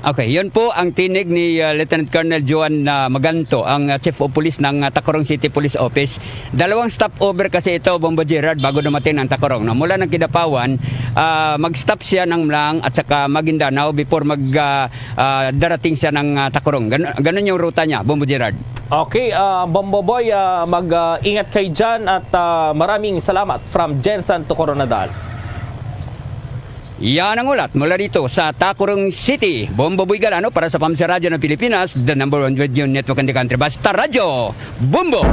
Okay, yun po ang tinig ni, uh, Lieutenant Colonel Joan, uh, Maganto, ang, uh, Chief of Police ng, uh, Tacurong City Police Office. Dalawang stopover kasi ito, Bombo Gerard, bago dumating ng Tacurong, no? Mula ng Kidapawan, ah, mag-stop siya ng Mlang at saka Maguindanao before mag, ah, ah, darating siya ng, ah, Tacurong. Gan-, ganun yung ruta niya, Bombo Gerard. Okay, ah, Bombo Boy, ah, mag, ah, ingat kayo dyan at, ah, maraming salamat from Jensen to Coronadal. Yan ang ulat mula dito sa Tacurong City. Bombo Boy Galano para sa Pamsa Radyo ng Pilipinas, the number one radio network in the country. Basta Radyo, Bombo!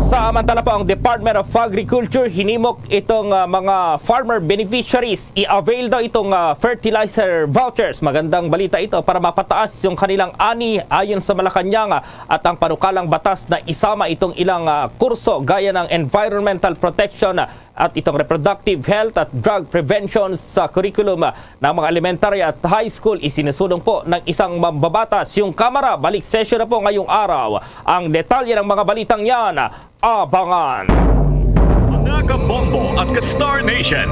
Samantala po, ang Department of Agriculture hinimok itong, ah, mga farmer beneficiaries i-avail daw itong, ah, fertilizer vouchers. Magandang balita ito para mapataas yung kanilang ani. Ayon sa Malacañang, ah, at ang panukalang batas na isama itong ilang, ah, kurso gaya ng environmental protection, ah, at itong reproductive health at drug prevention sa curriculum, ah, ng mga elementary at high school, isinusulong po ng isang mambabatas yung Kamara. Balik session na po ngayong araw. Ang detalye ng mga balitang yan, abangan. Mga kabombo at ka-Star Nation,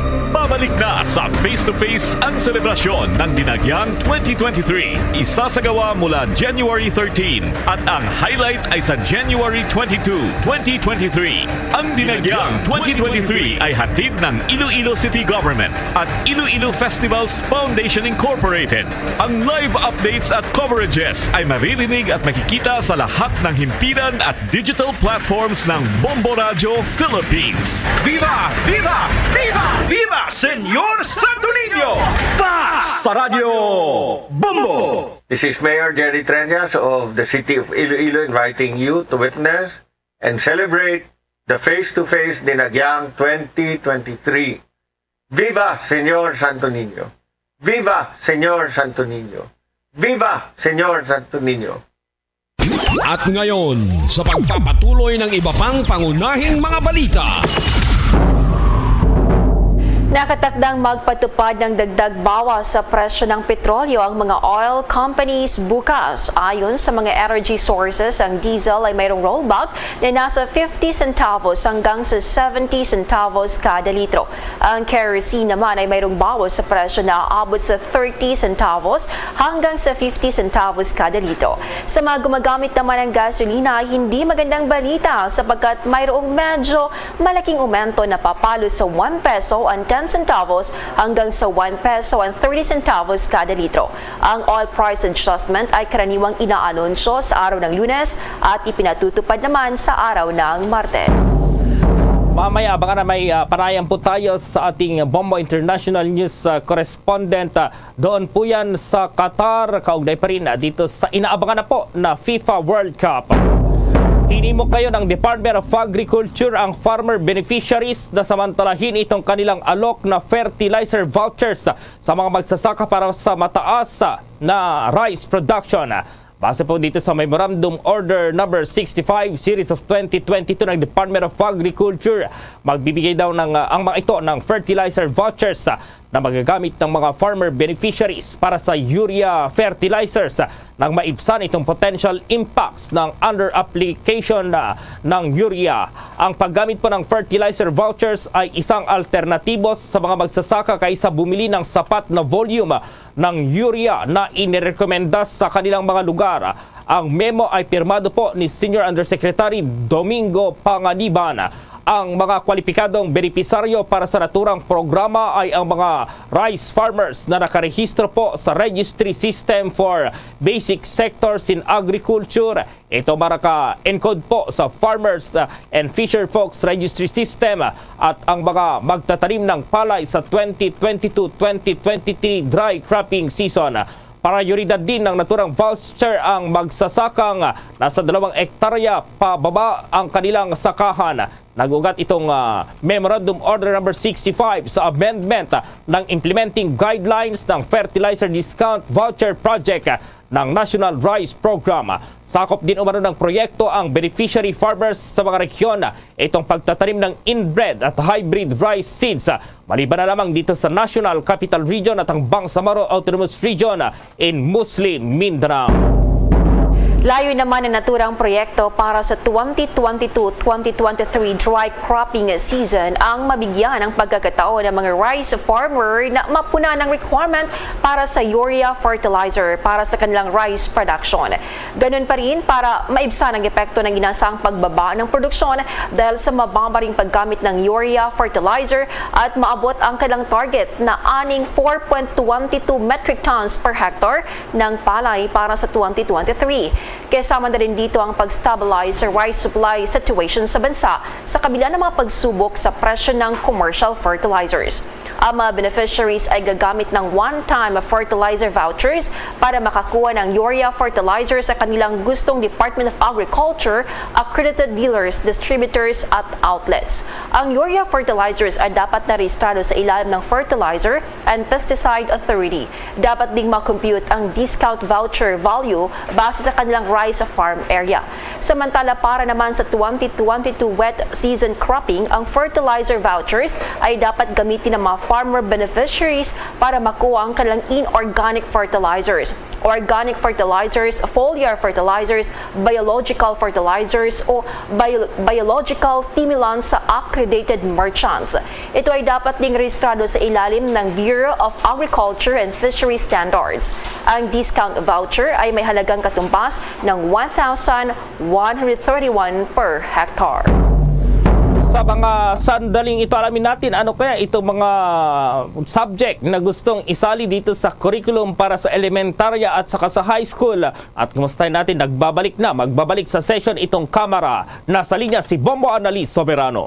Balik na sa Face to Face ang selebrasyon ng Dinagyang twenty twenty-three. Isasagawa mula January thirteen at ang highlight ay sa January twenty-two, twenty twenty-three. Ang Dinagyang twenty twenty-three ay hatid ng Iloilo City Government at Iloilo Festivals Foundation Incorporated. Ang live updates at coverages ay maririnig at makikita sa lahat ng himpilan at digital platforms ng Bombo Radyo Philippines. Viva! Viva! Viva! Viva Señor Santo Niño! Basta Radyo Bombo! This is Mayor Jerry Treñas of the City of Iloilo inviting you to witness and celebrate the Face to Face Dinagyang twenty twenty-three. Viva Señor Santo Niño! Viva Señor Santo Niño! Viva Señor Santo Niño! At ngayon, sa pagpapatuloy ng iba pang pangunahing mga balita. Nakatakdang magpatupad ng dagdag bawas sa presyo ng petrolyo ang mga oil companies bukas. Ayon sa mga energy sources, ang diesel ay mayroong rollback na nasa fifty centavos hanggang sa seventy centavos kada litro. Ang kerosene naman ay mayroong bawas sa presyo na aabot sa thirty centavos hanggang sa fifty centavos kada litro. Sa mga gumagamit naman ng gasolina ay hindi magandang balita sapagkat mayroong medyo malaking aumento na papalo sa one peso and ten centavos hanggang sa one peso and thirty centavos kada litro. Ang oil price adjustment ay karaniwang inaanunsyo sa araw ng Lunes at ipinatutupad naman sa araw ng Martes. Mamaya, abangan na may, ah, panayam po tayo sa ating Bombo International News, ah, correspondent, ah, doon po yan sa Qatar, kaugnay pa rin, ah, dito sa inaabangan na po na FIFA World Cup. Hinimo kayo ng Department of Agriculture ang farmer beneficiaries na samantalahin itong kanilang alok na fertilizer vouchers sa mga magsasaka para sa mataas, ah, na rice production. Base po dito sa Memorandum Order Number sixty-five, Series of twenty twenty-two ng Department of Agriculture, magbibigay daw ng, ah, ang mga ito ng fertilizer vouchers, ah, na magagamit ng mga farmer beneficiaries para sa urea fertilizers, ah, nang maibsan itong potential impacts ng under application, ah, ng urea. Ang paggamit po ng fertilizer vouchers ay isang alternatibo sa mga magsasaka kaysa bumili ng sapat na volume ng urea na inirekomenda sa kanilang mga lugar. Ang memo ay pirmado po ni Senior Undersecretary Domingo Panganiban. Ang mga kwalipikadong benepisaryo para sa naturang programa ay ang mga rice farmers na nakarehistro po sa Registry System for Basic Sectors in Agriculture. Ito maraka-encode po sa Farmers, uh, and Fisher Folks Registry System, uh, at ang mga magtatanim ng palay sa twenty twenty-two twenty twenty-three dry cropping season. Prioridad din ng naturang voucher ang magsasakang nasa dalawang ektarya pababa ang kanilang sakahan. Nag-ugat itong, ah, Memorandum Order Number sixty-five sa amendment, ah, ng Implementing Guidelines ng Fertilizer Discount Voucher Project, ah, ng National Rice Program. Sakop din umano ng proyekto ang beneficiary farmers sa mga rehiyon, ah, itong pagtatanim ng inbred at hybrid rice seeds, ah, maliban na lamang dito sa National Capital Region at ang Bangsamoro Autonomous Region, ah, in Muslim Mindanao. Layo naman ang naturang proyekto para sa twenty twenty-two twenty twenty-three dry cropping season ang mabigyan ng pagkakataon ng mga rice farmer na mapunan ang requirement para sa urea fertilizer para sa kanilang rice production. Ganun pa rin, para maibsan ang epekto ng inaasahang pagbaba ng produksyon dahil sa mababa ring paggamit ng urea fertilizer at maabot ang kanilang target na aning four point twenty two metric tons per hectare ng palay para sa twenty twenty-three. Kasama na rin dito ang pag-stabilize sa rice supply situation sa bansa sa kabila ng mga pagsubok sa presyo ng commercial fertilizers. Ang mga beneficiaries ay gagamit ng one-time fertilizer vouchers para makakuha ng urea fertilizer sa kanilang gustong Department of Agriculture accredited dealers, distributors at outlets. Ang urea fertilizers ay dapat na rehistrado sa ilalim ng Fertilizer and Pesticide Authority. Dapat ding ma-compute ang discount voucher value base sa kanilang rice farm area. Samantala, para naman sa twenty twenty-two wet season cropping, ang fertilizer vouchers ay dapat gamitin ng mga farmer beneficiaries para makuha ang kanilang inorganic fertilizers. organic fertilizers, foliar fertilizers, biological fertilizers o bio- biological stimulants sa accredited merchants. Ito ay dapat ding rehistrado sa ilalim ng Bureau of Agriculture and Fisheries Standards. Ang discount voucher ay may halagang katumbas ng one thousand one hundred thirty-one per hectare. Sa mga sandaling ito, alamin natin ano kaya itong mga subject na gustong isali dito sa curriculum para sa elementarya at saka sa high school. At kumustahin natin, nagbabalik na, magbabalik sa session itong Kamara. Nasa linya si Bombo Annalise Soberano.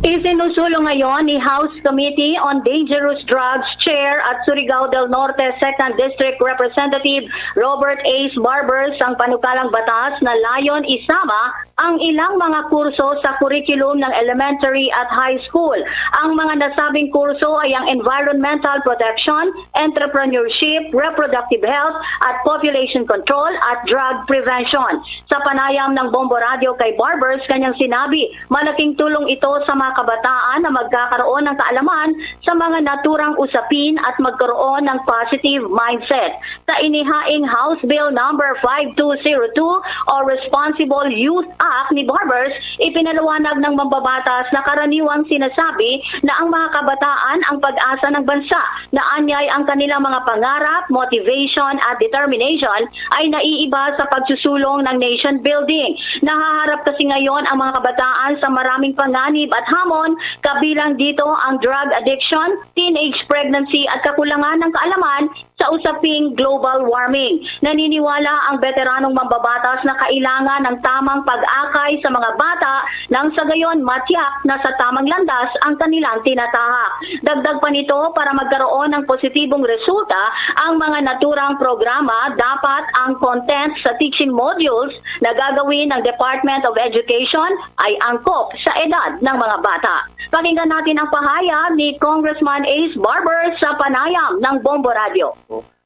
Isinusulong ngayon ni House Committee on Dangerous Drugs Chair at Surigao del Norte Second District Representative Robert Ace Barbers ang panukalang batas na layon isama ang ilang mga kurso sa curriculum ng elementary at high school. Ang mga nasabing kurso ay ang environmental protection, entrepreneurship, reproductive health, at population control at drug prevention. Sa panayam ng Bombo Radio kay Barbers, kanyang sinabi, malaking tulong ito sa mga kabataan na magkakaroon ng kaalaman sa mga naturang usapin at magkaroon ng positive mindset. Sa inihaing House Bill Number five two zero two o Responsible Youth Act ni Barbers, ipinaliwanag ng mambabatas na karaniwang sinasabi na ang mga kabataan ang pag-asa ng bansa, na anyay ang kanilang mga pangarap, motivation at determination ay naiiba sa pagsusulong ng nation building. Nahaharap kasi ngayon ang mga kabataan sa maraming panganib at hamon, kabilang dito ang drug addiction, teenage pregnancy at kakulangan ng kaalaman sa usaping global warming. Naniniwala ang beteranong mambabatas na kailangan ng tamang pag-akay sa mga bata nang sa gayon matiyak na sa tamang landas ang kanilang tinatahak. Dagdag pa nito, para magkaroon ng positibong resulta ang mga naturang programa, dapat ang content sa teaching modules na gagawin ng Department of Education ay angkop sa edad ng mga bata. Pakinggan natin ang pahayag ni Congressman Ace Barber sa panayam ng Bombo Radio.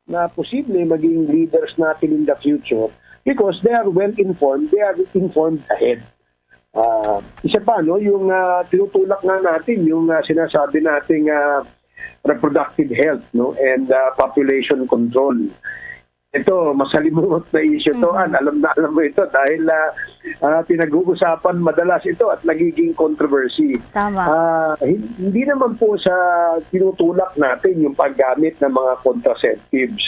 Na posible maging leaders natin in the future because they are well informed, they are informed ahead. Ah, isa pa, no, yung ah, tinutulak nga natin yung ah, sinasabi nating ah, reproductive health, no, and ah, population control. Ito, masalimuot na issue to, Mhm. Ann. Alam na alam mo ito dahil ah, ah, pinag-uusapan madalas ito at nagiging controversy. Tama. Ah, hin- hindi naman po sa tinutulak natin yung paggamit ng mga contraceptives.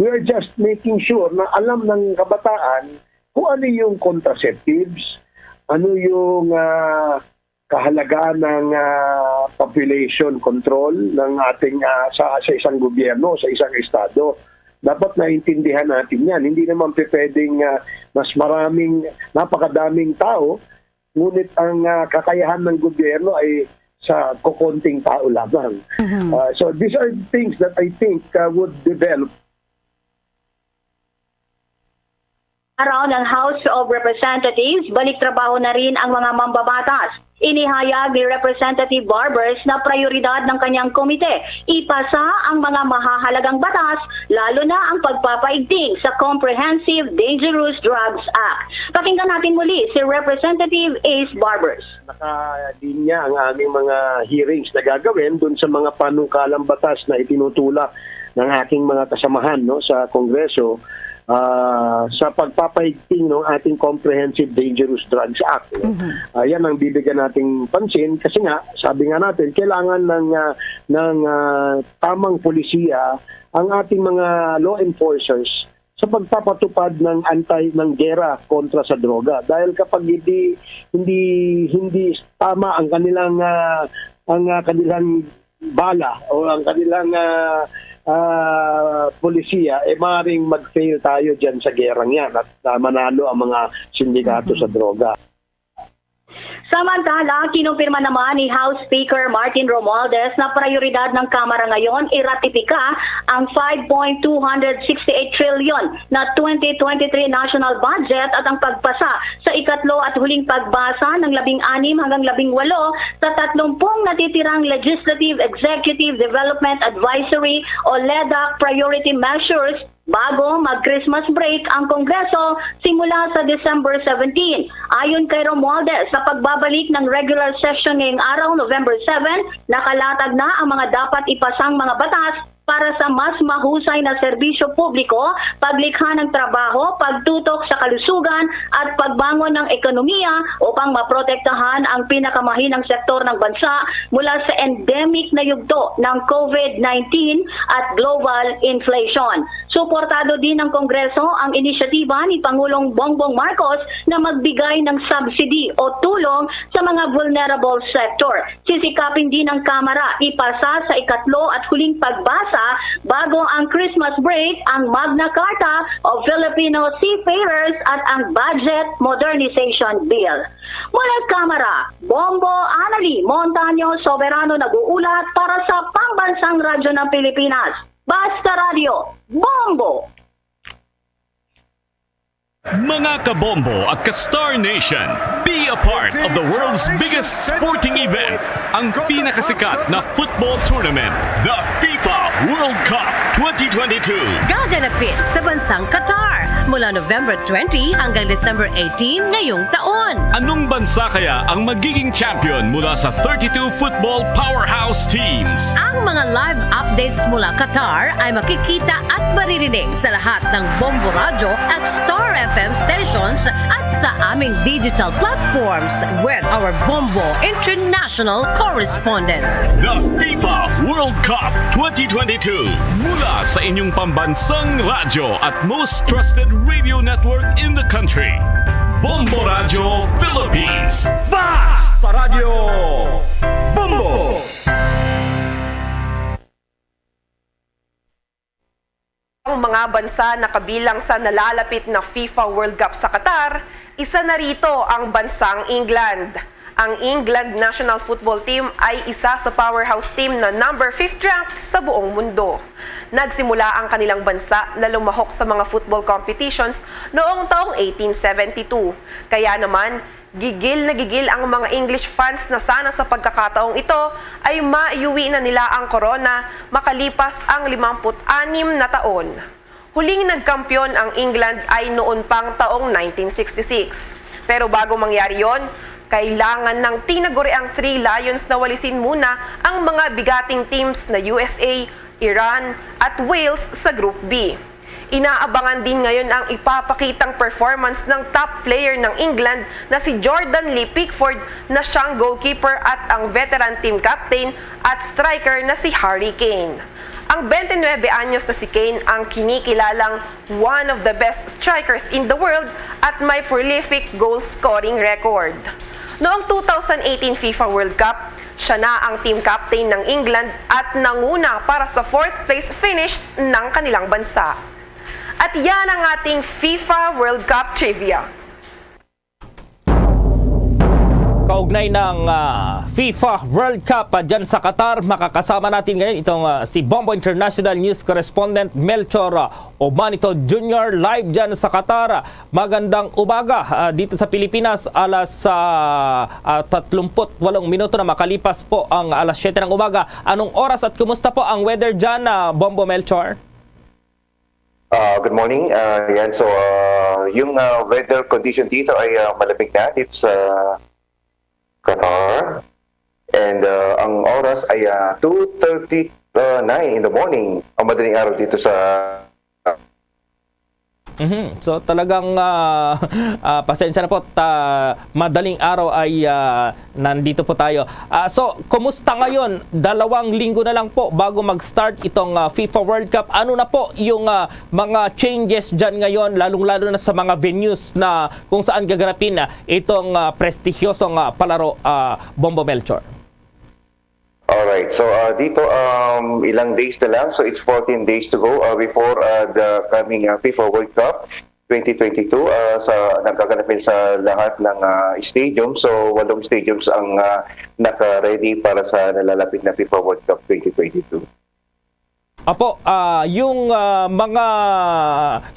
We are just making sure na alam ng kabataan kung ano yung contraceptives, ano yung ah, kahalagahan ng ah, population control ng ating ah, sa sa isang gobyerno, sa isang estado. Dapat naintindihan natin 'yan. Hindi naman pe- pwedeng ah, mas maraming napakadaming tao ngunit ang ah, kakayahan ng gobyerno ay sa kokonting tao lamang. Mhm. Ah, so these are things that I think ah, would develop. Araw ng House of Representatives, balik trabaho na rin ang mga mambabatas. Inihayag ni Representative Barbers na prioridad ng kanyang komite ipasa ang mga mahahalagang batas, lalo na ang pagpapaigting sa Comprehensive Dangerous Drugs Act. Pakinggan natin muli si Representative Ace Barbers. Nakalinya ang aming mga hearings na gagawin dun sa mga panukalang batas na itinutulak ng aking mga kasamahan, no, sa Kongreso, ah, sa pagpapaigting ng ating Comprehensive Dangerous Drugs Act, no? Mhm. Ah, yan ang bibigyan nating pansin kasi nga, sabi nga natin, kailangan ng ah, ng ah, tamang polisiya ang ating mga law enforcers sa pagpapatupad ng anti ng gera kontra sa droga, dahil kapag hindi hindi hindi tama ang kanilang ah, ang ah, kanilang bala o ang kanilang ah, ah, polisiya, eh maring mag-fail tayo diyan sa gerang yan at ah, manalo ang mga sindikato Mhm. sa droga. Samantala, kinumpirma naman ni House Speaker Martin Romualdez na prioridad ng Kamara ngayon iratipika ang five point two hundred sixty eight trillion na twenty twenty-three national budget at ang pagpasa sa ikatlo at huling pagbasa ng labing anim hanggang labing walo sa tatlumpung natitirang Legislative Executive Development Advisory o ledac priority measures bago mag-Christmas break ang Kongreso simula sa December seventeen. Ayon kay Romualdez, sa pagbabalik ng regular session ngayong araw, November seven, nakalatag na ang mga dapat ipasang mga batas para sa mas mahusay na serbisyo publiko, paglikha ng trabaho, pagtutok sa kalusugan, at pagbangon ng ekonomiya upang maprotektahan ang pinakamahinang sektor ng bansa mula sa endemic na yugto ng COVID nineteen at global inflation. Suportado din ng Kongreso ang inisyatiba ni Pangulong Bongbong Marcos na magbigay ng subsidy o tulong sa mga vulnerable sector. Sisikapin din ng Kamara ipasa sa ikatlo at huling pagbasa bago ang Christmas break ang Magna Carta of Filipino Seafarers at ang Budget Modernization Bill. Mula Kamara, Bombo Anali Montaño Soberano nag-uulat para sa Pambansang Radyo ng Pilipinas. Basta Radyo, Bombo! Mga kabombo at ka-Star Nation, be a part of the world's biggest sporting event, ang pinakasikat na football tournament, the FIFA World Cup twenty twenty-two. Gaganapin sa bansang Qatar mula November twenty hanggang December eighteen ngayong taon. Anong bansa kaya ang magiging champion mula sa thirty-two football powerhouse teams? Ang mga live updates mula Qatar ay makikita at maririnig sa lahat ng Bombo Radyo at Star F M stations at sa aming digital platforms with our Bombo International correspondents. The FIFA World Cup twenty twenty-two, mula sa inyong pambansang radyo at most trusted radio network in the country, Bombo Radyo Philippines. Basta Radyo Bombo! Ang mga bansa na kabilang sa nalalapit na FIFA World Cup sa Qatar, isa na rito ang bansang England. Ang England national football team ay isa sa powerhouse team na number fifth rank sa buong mundo. Nagsimula ang kanilang bansa na lumahok sa mga football competitions noong taong eighteen seventy-two. Kaya naman, gigil na gigil ang mga English fans na sana sa pagkakataong ito ay maiuwi na nila ang korona makalipas ang limampu't anim na taon. Huling nagkampiyon ang England ay noon pang taong nineteen sixty-six. Pero bago mangyari yon, kailangan ng tinaguriang Three Lions na walisin muna ang mga bigating teams na U S A, Iran, at Wales sa Group B. Inaabangan din ngayon ang ipapakitang performance ng top player ng England na si Jordan Lee Pickford, na siyang goalkeeper at ang veteran team captain at striker na si Harry Kane. Ang twenty-nine anyos na si Kane ang kinikilalang one of the best strikers in the world at may prolific goal scoring record. Noong two thousand eighteen FIFA World Cup, siya na ang team captain ng England at nanguna para sa fourth place finish ng kanilang bansa. At yan ang ating FIFA World Cup Trivia. Kaugnay ng, ah, FIFA World Cup, ah, dyan sa Qatar, makakasama natin ngayon itong, ah, si Bombo International News Correspondent Melchor, ah, Omanito Junior, live dyan sa Qatar. Magandang umaga, ah, dito sa Pilipinas, alas, ah, ah, tatlumpu't walong minuto na makalipas po ang alas siyete ng umaga. Anong oras at kumusta po ang weather dyan, ah, Bombo Melchor? Ah, good morning. Ah, yan. So, ah, yung, ah, weather condition dito ay, ah, malamig na dito sa Qatar. And, ah, ang oras ay, ah, two thirty-nine in the morning, ang madaling araw dito sa Mhm. So, talagang, ah, ah, pasensya na po, ta-, madaling araw ay, ah, nandito po tayo. Ah, so, kumusta ngayon? Dalawang linggo na lang po bago mag-start itong, ah, FIFA World Cup. Ano na po yung, ah, mga changes dyan ngayon, lalong-lalo na sa mga venues na kung saan gaganapin, ah, itong, ah, prestigyosong, ah, palaro, ah, Bombo Melchor? Alright. So, ah, dito, um, ilang days na lang. So, it's fourteen days to go, ah, before, ah, the coming, ah, FIFA World Cup twenty twenty-two, ah, sa, nagaganapin sa lahat ng, ah, stadium. So, walong stadiums ang, ah, naka-ready para sa nalalapit na FIFA World Cup twenty twenty-two. Apo, ah, yung, ah, mga,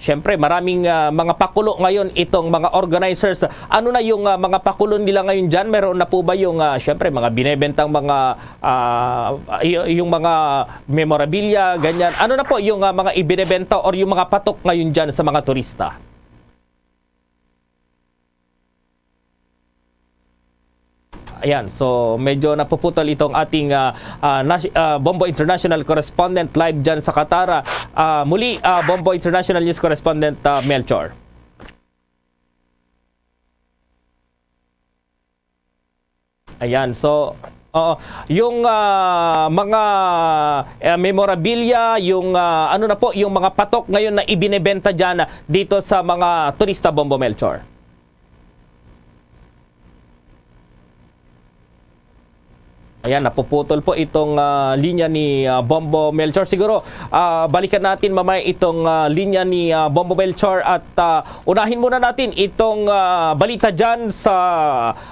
siyempre, maraming, ah, mga pakulo ngayon itong mga organizers. Ano na yung, ah, mga pakulo nila ngayon dyan? Meron na po ba yung, ah, siyempre, mga binebentang mga, ah, y-, yung mga memorabilia, ganyan? Ano na po yung, ah, mga ibinebenta or yung mga patok ngayon dyan sa mga turista? Ayan, so medyo napuputol itong ating, ah, ah, nas-, ah, Bombo International correspondent live dyan sa Qatar. Ah, muli, ah, Bombo International News correspondent, ah, Melchor. Ayan, so, oo, yung, ah, mga, eh, memorabilia, yung, ah, ano na po, yung mga patok ngayon na ibinebenta dyan dito sa mga turista, Bombo Melchor. Ayan, napuputol po itong, ah, linya ni, ah, Bombo Melchor. Siguro, ah, balikan natin mamaya itong, ah, linya ni, ah, Bombo Melchor at, ah, unahin muna natin itong, ah, balita dyan sa,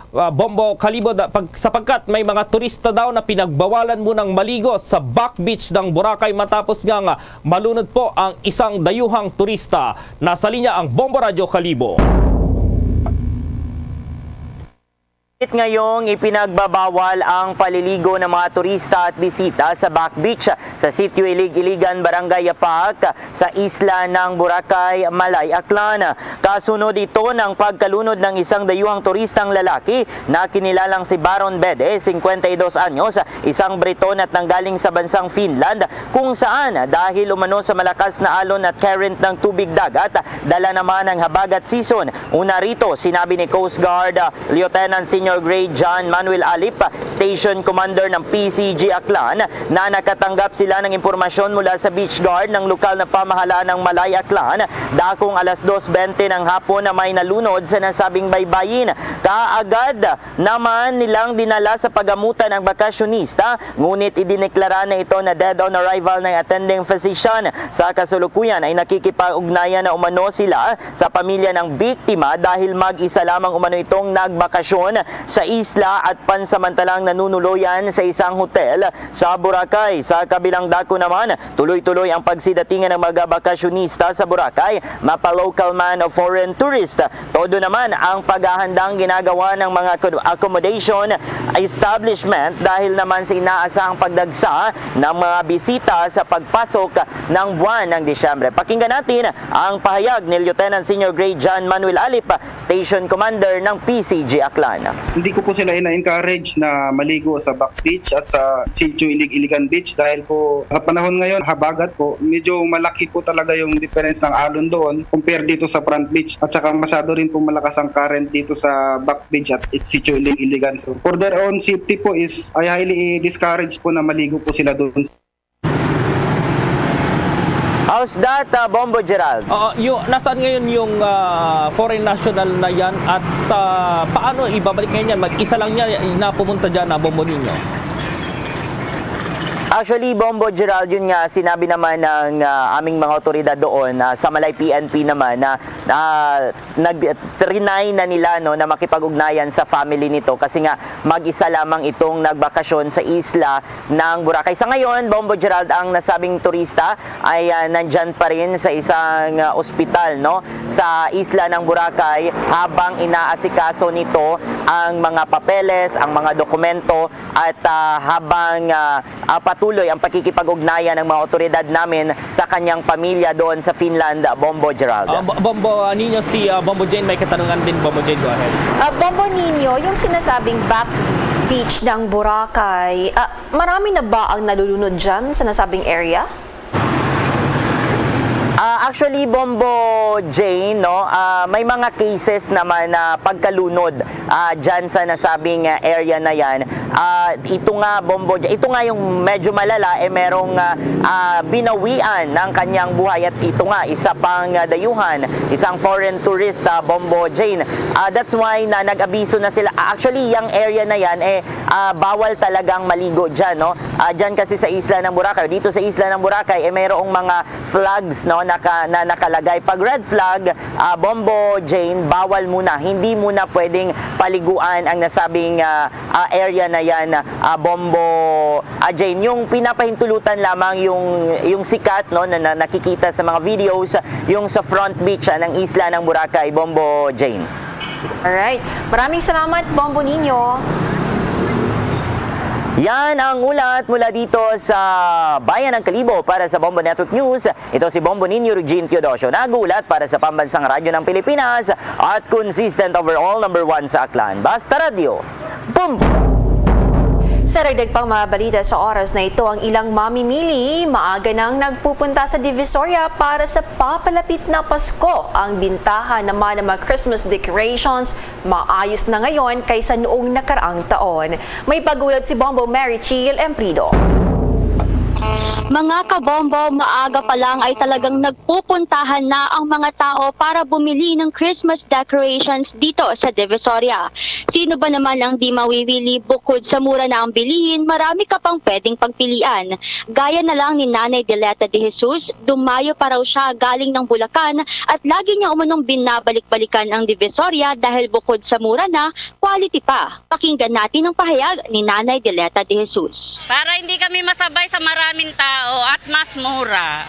ah, Bombo Kalibo, da-, pag-, sapagkat may mga turista daw na pinagbawalan munang maligo sa Back Beach ng Boracay matapos nga, nga malunod po ang isang dayuhang turista. Nasa linya ang Bombo Radyo Kalibo. Ngayong ipinagbabawal ang paliligo ng mga turista at bisita sa Back Beach sa Sitio Ilig-Iligan, Barangay Yapak, sa isla ng Boracay, Malay, Aklan. Kasunod ito ng pagkalunod ng isang dayuhang turistang lalaki na kinilalang si Baron Bede, singkwenta y dos anyos, isang Briton at nanggaling sa bansang Finland, kung saan dahil umano sa malakas na alon at current ng tubig dagat, dala naman ang habagat season. Una rito, sinabi ni Coast Guard, ah, Lieutenant Senior Grade John Manuel Alip, Station Commander ng P C G Aklan, na nakatanggap sila ng impormasyon mula sa beach guard ng lokal na pamahalaan ng Malay, Aklan, dakong alas dos bente ng hapon na may nalunod sa nasabing baybayin. Kaagad naman nilang dinala sa pagamutan ang bakasyonista, ngunit idineklara na ito na dead on arrival ng attending physician. Sa kasalukuyan ay nakikipag-ugnayan na umano sila sa pamilya ng biktima dahil mag-isa lamang umano itong nagbakasyon sa isla at pansamantalang nanunuloyan sa isang hotel sa Boracay. Sa kabilang dako naman, tuloy-tuloy ang pagsidatingan ng mga bakasyonista sa Boracay, mapa-local man o foreign tourist. Todo naman ang paghahandang ginagawa ng mga acco-, accommodation establishment dahil naman sa inaasahang pagdagsa ng mga bisita sa pagpasok ng buwan ng Disyembre. Pakinggan natin ang pahayag ni Lieutenant Senior Grade John Manuel Alip, Station Commander ng P C G Aklan. Hindi ko po sila ina-encourage na maligo sa Back Beach at sa Sitio Ilig-Iligan Beach dahil po sa panahon ngayon, habagat po, medyo malaki po talaga yung difference ng alon doon compare dito sa Front Beach. At saka masyado rin po malakas ang current dito sa Back Beach at Sitio Ilig-Iligan. So, for their own safety po is, I highly discourage po na maligo po sila doon. How's that, uh, Bombo Gerald? Uh, yu-, nasaan ngayon yung, uh, foreign national na yan at, uh, paano ibabalik ngayon yan? Mag-isa lang niya na pumunta dyan na Bombo Niño? Actually, Bombo Gerald, yun nga, sinabi naman ng, uh, aming mga otoridad doon, uh, sa Malay P N P naman na, na nag-trinay na nila, no, na makipag-ugnayan sa family nito kasi nga mag-isa lamang itong nagbakasyon sa isla ng Boracay. Sa ngayon, Bombo Gerald, ang nasabing turista ay, ah, nandyan pa rin sa isang, ah, ospital, no, sa isla ng Boracay habang inaasikaso nito ang mga papeles, ang mga dokumento at, ah, habang, ah, ah, patuloy ang pakikipag-ugnayan ng mga otoridad namin sa kanyang pamilya doon sa Finland, Bombo Gerald. Ah, Bo-, Bombo, ah, Nino, si, ah, Bombo Jane may katanungan din. Bombo Jane, go ahead. Ah, Bombo Nino, yung sinasabing back beach ng Boracay, ah, marami na ba ang nalulunod dyan sa nasabing area? Ah, actually, Bombo Jane, no, ah, may mga cases naman na pagkalunod, ah, dyan sa nasabing, ah, area na yan. Ah, ito nga, Bombo, ito nga yung medyo malala, eh, merong, ah, ah, binawian ng kanyang buhay at ito nga, isa pang, ah, dayuhan, isang foreign tourist, ah, Bombo Jane. Ah, that's why na nag-abiso na sila. Ah, actually, yung area na yan, eh, ah, bawal talagang maligo dyan, no? Ah, dyan kasi sa isla ng Boracay, dito sa isla ng Boracay, eh, mayroong mga flags, no, naka-, na nakalagay. Pag red flag, ah, Bombo Jane, bawal muna. Hindi muna pwedeng paliguan ang nasabing, ah, ah, area na yan, ah, Bombo, ah, Jane. Yung pinapahintulutan lamang yung, yung sikat, no, na, na nakikita sa mga videos, yung sa front beach, ah, ng isla ng Boracay, Bombo Jane. Alright. Maraming salamat, Bombo Nino. Yan ang ulat mula dito sa Bayan ng Kalibo para sa Bombo Network News. Ito si Bombo Nino Regine Teodosio, nag-uulat para sa Pambansang Radyo ng Pilipinas at consistent overall number one sa Aklan. Basta Radyo. Sa dagdag pang mga balita sa oras na ito, ang ilang mamimili maaga nang nagpupunta sa Divisoria para sa papalapit na Pasko. Ang bintahan naman ng mga Christmas decorations maayos na ngayon kaysa noong nakaraang taon. May pag-ulat si Bombo Mary Chill Emprido. Mga kabombo, maaga pa lang ay talagang nagpupuntahan na ang mga tao para bumili ng Christmas decorations dito sa Divisoria. Sino ba naman ang di mawiwili? Bukod sa mura na ang bilihin, marami ka pang pwedeng pagpilian. Gaya na lang ni Nanay Dileta de Jesus, dumayo pa raw siya galing ng Bulacan at lagi niya umunong binabalik-balikan ang Divisoria dahil bukod sa mura na, quality pa. Pakinggan natin ang pahayag ni Nanay Dileta de Jesus. Para hindi kami masabay sa maraming tao at mas mura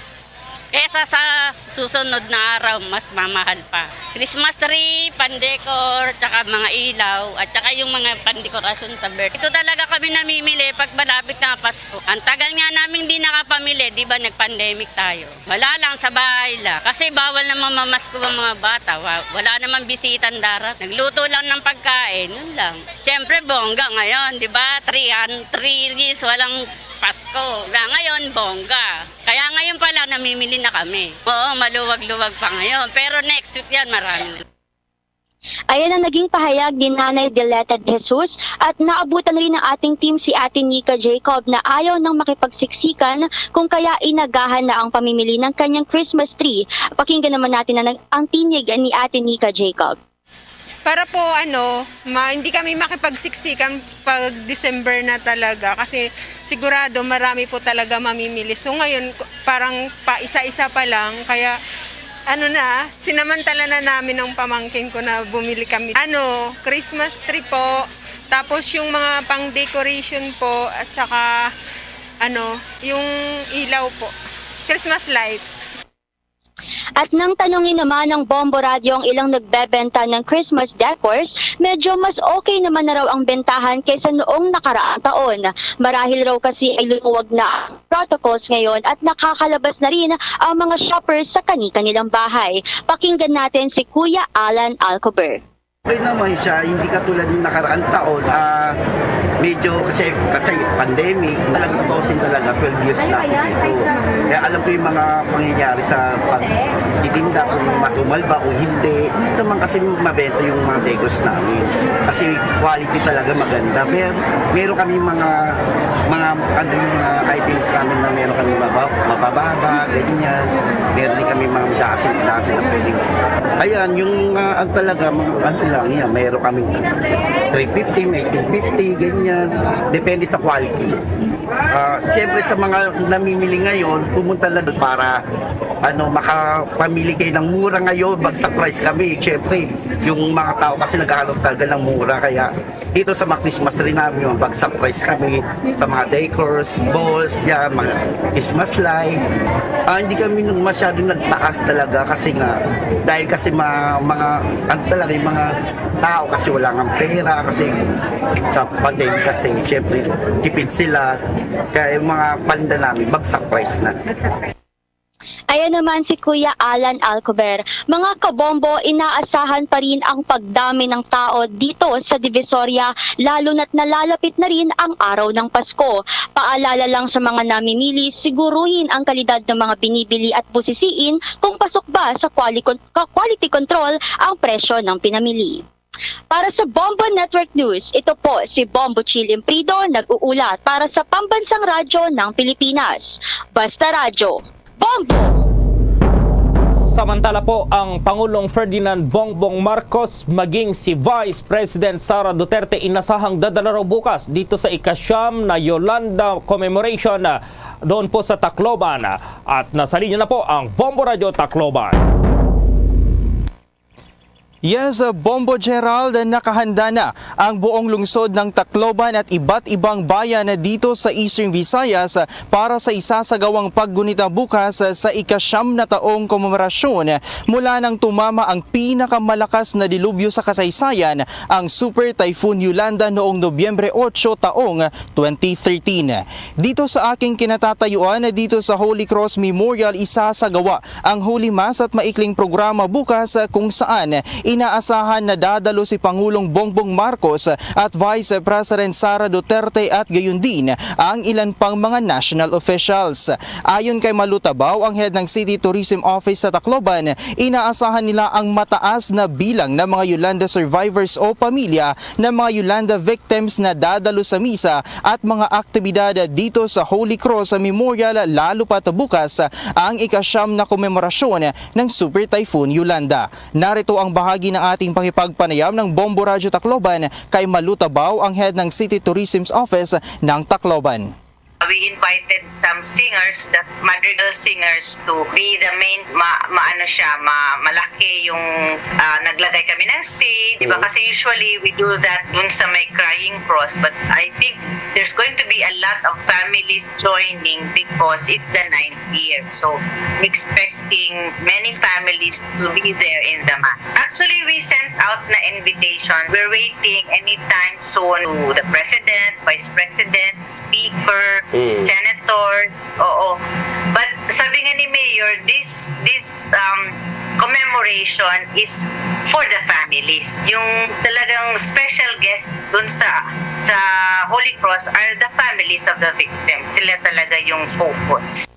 kesa sa susunod na araw, mas mamahal pa. Christmas tree, pandecor, tsaka mga ilaw, at tsaka yung mga pandekorasyon sa birthday. Ito talaga kami namimili pag malapit na Pasko. Ang tagal nga naming di nakapamili, di ba nag-pandemic tayo? Wala lang, sa bahay lang. Kasi bawal naman mamasko ang mga bata. Wa-, wala naman bisitang darat. Nagluto lang ng pagkain, yun lang. Siyempre, bongga ngayon, di ba? Three, three years, walang Pasko. Kaya ngayon, bongga. Kaya ngayon pa lang, namimili na kami. Oo, maluwag-luwag pa ngayon. Pero next week yan, marami na. Ayan ang naging pahayag ni Nanay Dileta de Jesus at naabutan rin ng ating team si Ate Nika Jacob na ayaw nang makipagsiksikan kung kaya inagahan na ang pamimili ng kanyang Christmas tree. Pakinggan naman natin ang, ang tinig ni Ate Nika Jacob. Para po, ano, ma-, hindi kami makipagsiksikan pag December na talaga kasi sigurado marami po talaga mamimili. So ngayon, k-, parang pa isa-isa pa lang, kaya ano na, sinamantala na namin ang pamangkin ko na bumili kami. Ano, Christmas tree po, tapos yung mga pang decoration po, at saka ano, yung ilaw po, Christmas light. At nang tanungin naman ng Bombo Radyo ang ilang nagbebenta ng Christmas decors, medyo mas okay naman na raw ang bentahan kaysa noong nakaraang taon. Marahil raw kasi ay lumuwag na ang protocols ngayon at nakakalabas na rin ang mga shoppers sa kani-kanilang bahay. Pakinggan natin si Kuya Alan Alcover. Okay naman siya, hindi katulad ng nakaraang taon, ah, medyo kasi, kasi pandemic, talagang tutuusin talaga, twelve years na ako dito. Kaya alam ko yung mga pangyayari sa pagtitinda, kung matumal ba o hindi. Hindi naman kasi mabenta yung mga decors namin. Kasi quality talaga maganda. Pero meron kami mga, mga, ano, yung mga items namin na meron kami maba-, mabababa, ganyan. Meron din kami mga dasi-dasi na pwedeng. Ayan, yung, ah, ang talaga, mga ano lang yan, meron kami three fifty, may two fifty, ganyan. Depende sa quality. Ah, siyempre sa mga namimili ngayon, pumunta na doon para, ano, makapamili kayo ng mura ngayon, mag-surprise kami. Siyempre, yung mga tao kasi naghahanap talaga ng mura, kaya dito sa mga Christmas tree namin, yung mag-surprise kami sa mga decors, balls, yan, mga Christmas light. Ah, hindi kami nung masyadong nagtaas talaga kasi nga, dahil kasi ma-, mga, ano talaga, yung mga tao kasi wala nga pera, kasi sa pandemic kasi, syempre, tipid sila. Kaya yung mga paninda namin, mag-surprise na. Ayan naman si Kuya Alan Alcover. Mga kabombo, inaasahan pa rin ang pagdami ng tao dito sa Divisoria, lalo na't nalalapit na rin ang araw ng Pasko. Paalala lang sa mga namimili, siguruhin ang kalidad ng mga binibili at busisiin kung pasok ba sa quali-, ka-, quality control ang presyo ng pinamili. Para sa Bombo Network News, ito po si Bombo Chill Imprido, nag-uulat para sa Pambansang Radyo ng Pilipinas. Basta Radyo, Bombo! Samantala po, ang Pangulong Ferdinand Bongbong Marcos maging si Vice President Sara Duterte inasahang dadala raw bukas dito sa ikasyam na Yolanda Commemoration, ah, doon po sa Tacloban. At nasa linya na po ang Bombo Radyo Tacloban. Yes, uh, Bombo Gerald, nakahanda na ang buong lungsod ng Tacloban at iba't ibang bayan dito sa Eastern Visayas para sa isasagawang paggunita bukas sa ikasyam na taong komemorasyon mula nang tumama ang pinakamalakas na dilubyo sa kasaysayan, ang Super Typhoon Yolanda, noong Nobyembre otso taong twenty thirteen. Dito sa aking kinatatayuan, dito sa Holy Cross Memorial, isasagawa ang Holy Mass at maikling programa bukas, kung saan Inaasahan na dadalo si Pangulong Bongbong Marcos at Vice President Sara Duterte at gayon din ang ilan pang mga national officials. Ayon kay Malu Tabaw, ang head ng City Tourism Office sa Tacloban, inaasahan nila ang mataas na bilang ng mga Yolanda survivors o pamilya ng mga Yolanda victims na dadalo sa misa at mga aktibidad dito sa Holy Cross Memorial, lalo pat bukas ang ikasyam na komemorasyon ng Super Typhoon Yolanda. Narito ang bahagi ng ating pakipagpanayam ng Bombo Radyo Tacloban kay Malu Tabaw, ang head ng City Tourism's Office ng Tacloban. We invited some singers, the madrigal singers, to be the main, ma, maano siya, ma, malaki yung, ah, naglagay kami ng stage, di ba? Mm. Kasi usually we do that dun sa may crying cross, but I think there's going to be a lot of families joining because it's the ninth year. So, expecting many families to be there in the mass. Actually, we sent out na invitation. We're waiting anytime soon to the president, vice president, speaker, Mm. senators. Oo. But sabi nga ni Mayor, this this um, commemoration is for the families. Yung talagang special guest dun sa sa Holy Cross are the families of the victims. Sila talaga yung focus.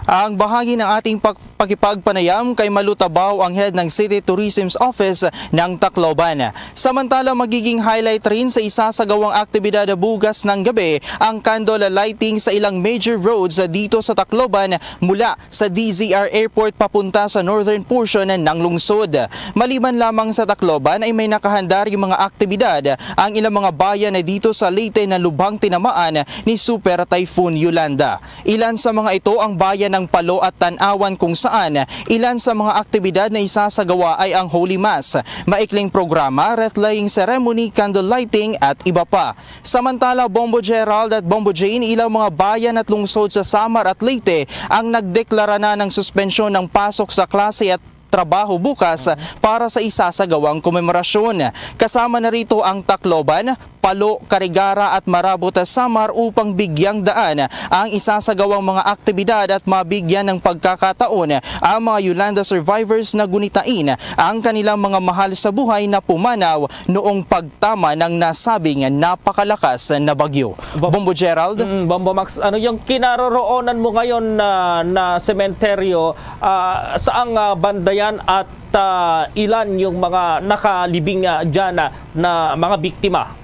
Ang bahagi ng ating pag-, pakipagpanayam kay Malu Tabaw, ang head ng City Tourism's Office ng Tacloban. Samantala, magiging highlight rin sa isasagawang aktibidad bukas ng gabi ang candle lighting sa ilang major roads dito sa Tacloban, mula sa D Z R Airport papunta sa northern portion ng lungsod. Maliban lamang sa Tacloban, ay may nakahanda ring mga aktibidad ang ilang mga bayan dito sa Leyte na lubhang tinamaan ni Super Typhoon Yolanda. Ilan sa mga ito ang bayan ng Palo at Tanauan, kung saan ilan sa mga aktibidad na isasagawa ay ang Holy Mass, maikling programa, wreath-laying ceremony, candle lighting at iba pa. Samantala, Bombo Gerald at Bombo Jane, ilang mga bayan at lungsod sa Samar at Leyte ang nagdeklara na ng suspensyon ng pasok sa klase at trabaho bukas para sa isasagawang komemorasyon. Kasama na rito ang Tacloban, Palo, Carigara at Marabot, Samar, upang bigyang daan ang isasagawang mga aktibidad at mabigyan ng pagkakataon ang mga Yolanda survivors na gunitain ang kanilang mga mahal sa buhay na pumanaw noong pagtama ng nasabing napakalakas na bagyo. Bo-, Bombo Gerald? Mm, Bombo Max, ano yung kinaroroonan mo ngayon na, na sementeryo? Ah, saang, ah, banda yan at, ah, ilan yung mga nakalibing, ah, dyan na, na mga biktima?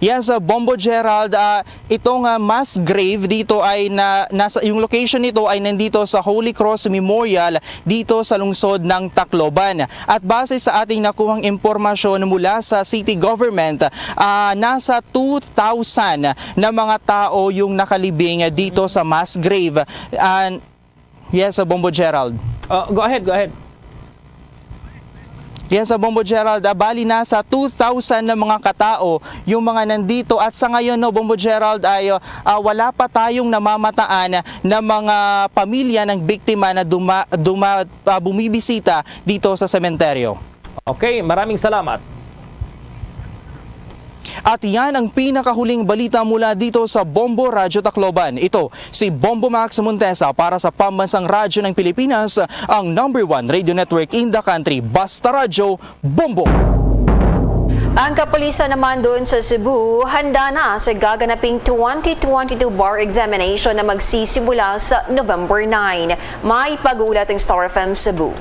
Yes, uh, Bombo Gerald, ah, itong, ah, mass grave dito ay na, nasa, yung location nito ay nandito sa Holy Cross Memorial dito sa lungsod ng Tacloban. At base sa ating nakuhang impormasyon mula sa city government, ah, nasa two thousand na mga tao yung nakalibing dito sa mass grave. Ah, Yes, sa Bombo Gerald. Uh, go ahead, go ahead. Yes, sa Bombo Gerald, ah, bali, nasa two thousand na mga katao yung mga nandito, at sa ngayon, no, Bombo Gerald, ay, ah, wala pa tayong namamataan na mga pamilya ng biktima na duma-, duma-, ah, bumibisita dito sa sementeryo. Okay, maraming salamat. At yan ang pinakahuling balita mula dito sa Bombo Radyo Tacloban. Ito si Bombo Max Montesa para sa Pambansang Radyo ng Pilipinas, ang number one radio network in the country. Basta Radyo, Bombo! Ang kapulisan naman doon sa Cebu, handa na sa gaganaping twenty twenty-two bar examination na magsisimula sa November nine. May pag-uulat ang Star F M Cebu.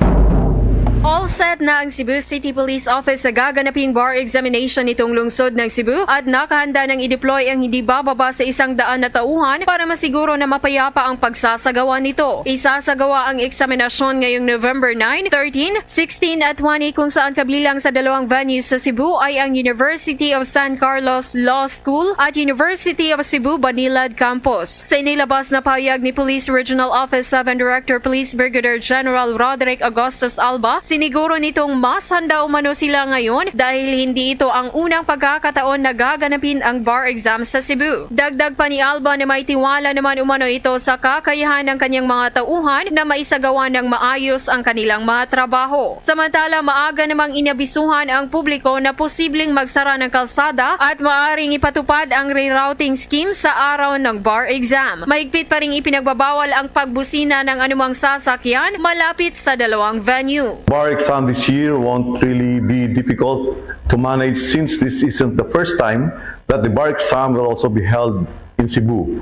All set na ang Cebu City Police Office sa gaganaping bar examination nitong lungsod ng Cebu at nakahanda nang i-deploy ang hindi bababa sa isang daan na tauhan para masiguro na mapayapa ang pagsasagawa nito. Isasagawa ang eksaminasyon ngayong November nine, thirteen, sixteen at twenty, kung saan kabilang sa dalawang venues sa Cebu ay ang University of San Carlos Law School at University of Cebu Banilad Campus. Sa inilabas na pahayag ni Police Regional Office seven Director Police Brigadier General Roderick Augustus Alba, Siniguro nitong mas handa umano sila ngayon dahil hindi ito ang unang pagkakataon na gaganapin ang bar exam sa Cebu. Dagdag pa ni Alba na may tiwala naman umano ito sa kakayahan ng kanyang mga tauhan na maisagawa ng maayos ang kanilang mga trabaho. Samantala, maaga namang inabisuhan ang publiko na posibleng magsara ng kalsada at maaring ipatupad ang rerouting scheme sa araw ng bar exam. Mahigpit pa ring ipinagbabawal ang pagbusina ng anumang sasakyan malapit sa dalawang venue. Bar exam this year won't really be difficult to manage since this isn't the first time that the bar exam will also be held in Cebu.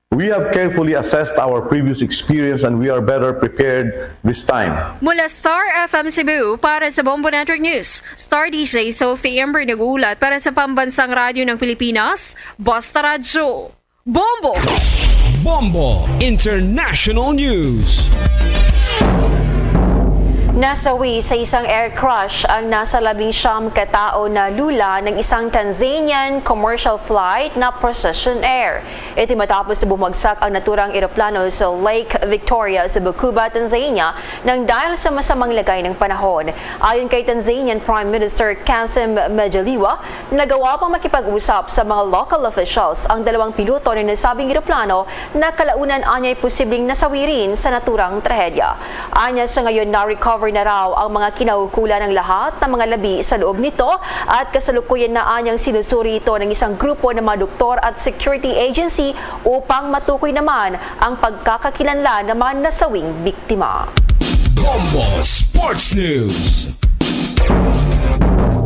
We have carefully assessed our previous experience and we are better prepared this time. Mula Star F M Cebu, para sa Bombo Network News, Star D J Sophie Amber nag-uulat para sa Pambansang Radyo ng Pilipinas, Basta Radyo. Bombo! Bombo International News. Nasawi sa isang air crash ang nasa labing siyam ka tawo na lula ng isang Tanzanian commercial flight na Precision Air. Iti matapos na bumagsak ang naturang eroplano sa Lake Victoria sa Bukoba, Tanzania, nang dahil sa masamang lagay ng panahon. Ayon kay Tanzanian Prime Minister Kassim Majaliwa, nagawa pang makipag-usap sa mga local officials ang dalawang piloto ng nasabing eroplano na kalaunan anya'y posibleng nasawi rin sa naturang trahedya. Anya sa ngayon, na-recover na raw ang mga kinaukulan ng lahat ng mga labi sa loob nito at kasalukuyan na anyang sinusuri ito ng isang grupo ng mga doktor at security agency upang matukoy naman ang pagkakakilanlan ng mga nasawing biktima. Bombo Sports News.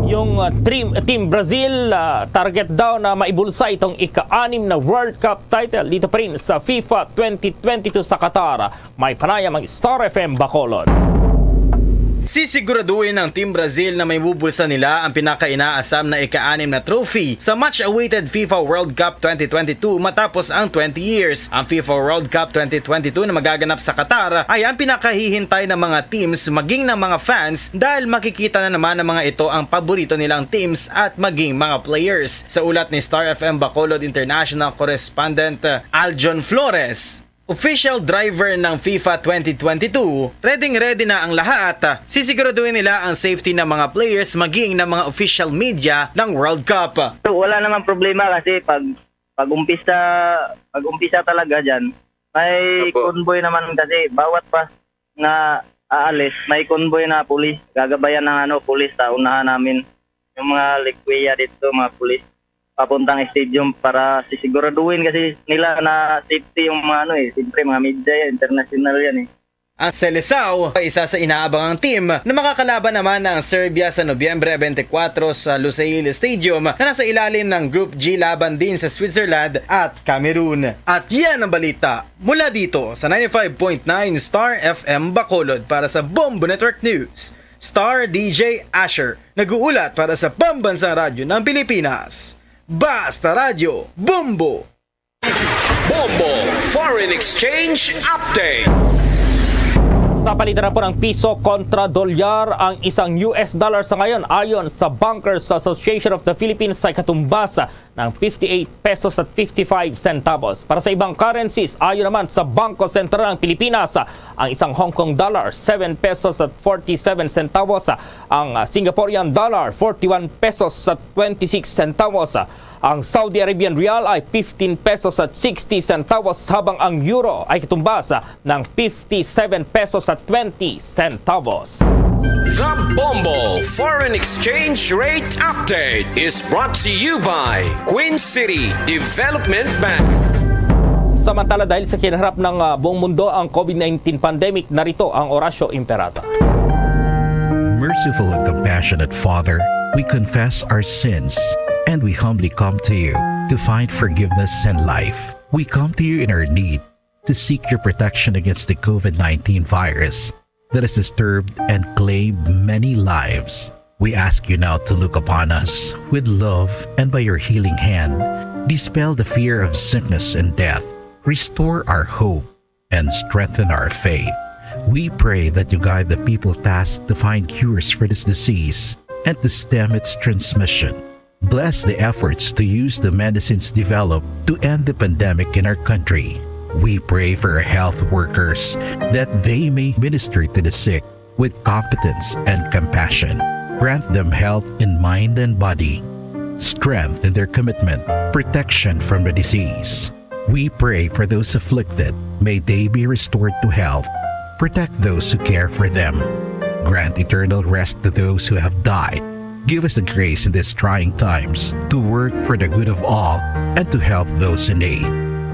Yung uh, Team, Team Brazil uh, target daw na maibulsa itong ika-anim na World Cup title dito pa rin sa FIFA twenty twenty-two sa Qatar. May panayam ang Star F M Bacolod. Sisiguraduhin ng Team Brazil na may bubulsa nila ang pinaka-inaasam na ika-anim na trophy sa much-awaited FIFA World Cup twenty twenty-two matapos ang twenty years. Ang FIFA World Cup twenty twenty-two na magaganap sa Qatar ay ang pinakahihintay ng mga teams maging ng mga fans dahil makikita na naman ng mga ito ang paborito nilang teams at maging mga players. Sa ulat ni Star F M Bacolod International Correspondent Aljon Flores, official driver ng FIFA twenty twenty-two, ready-ready na ang lahat. Sisiguraduhin nila ang safety ng mga players maging ng mga official media ng World Cup. So, wala namang problema kasi pag pag-umpisa pag-umpisa talaga diyan, may Opo. convoy naman kasi bawat bus na aalis, may convoy na pulis, gagabayan ng ano, pulis sa unahan namin. Yung mga Likuya dito, mga pulis, papuntang stadium para sisiguraduhin kasi nila na safety yung mga ano eh, siyempre mga media yan, international yan eh. Ang Selecao ay isa sa inaabangang team na makakalaban naman ng Serbia sa Nobyembre twenty-four sa Lusail Stadium na nasa ilalim ng Group G laban din sa Switzerland at Cameroon. At yan ang balita mula dito sa ninety-five point nine Star F M Bacolod para sa Bombo Network News. Star D J Asher, nag-uulat para sa Pambansang Radyo ng Pilipinas. Basta Radyo, Bombo! Bombo Foreign Exchange Update. Sa palitan na po ng piso kontra dolyar ang isang U S dollar sa ngayon, ayon sa Bankers Association of the Philippines, sa ikatumbas ng fifty-eight pesos at fifty-five centavos. Para sa ibang currencies, ayon naman sa Bangko Sentral ng Pilipinas, ang isang Hong Kong dollar, seven pesos at forty-seven centavos, ang Singaporean dollar, forty-one pesos at twenty-six centavos, ang Saudi Arabian rial ay fifteen pesos at sixty centavos, habang ang euro ay katumbas ng fifty-seven pesos at twenty centavos. The Bombo Foreign Exchange Rate Update is brought to you by Queen City Development Bank. Samantala, dahil sa kinaharap ng ah, buong mundo ang COVID nineteen pandemic, narito ang Orasyo Imperata. Merciful and compassionate Father, we confess our sins and we humbly come to you to find forgiveness and life. We come to you in our need to seek your protection against the COVID nineteen virus that has disturbed and claimed many lives. We ask you now to look upon us with love and by your healing hand, dispel the fear of sickness and death, restore our hope, and strengthen our faith. We pray that you guide the people tasked to find cures for this disease and to stem its transmission. Bless the efforts to use the medicines developed to end the pandemic in our country. We pray for our health workers that they may minister to the sick with competence and compassion. Grant them health in mind and body, strength in their commitment, protection from the disease. We pray for those afflicted. May they be restored to health. Protect those who care for them. Grant eternal rest to those who have died. Give us the grace in these trying times to work for the good of all and to help those in need.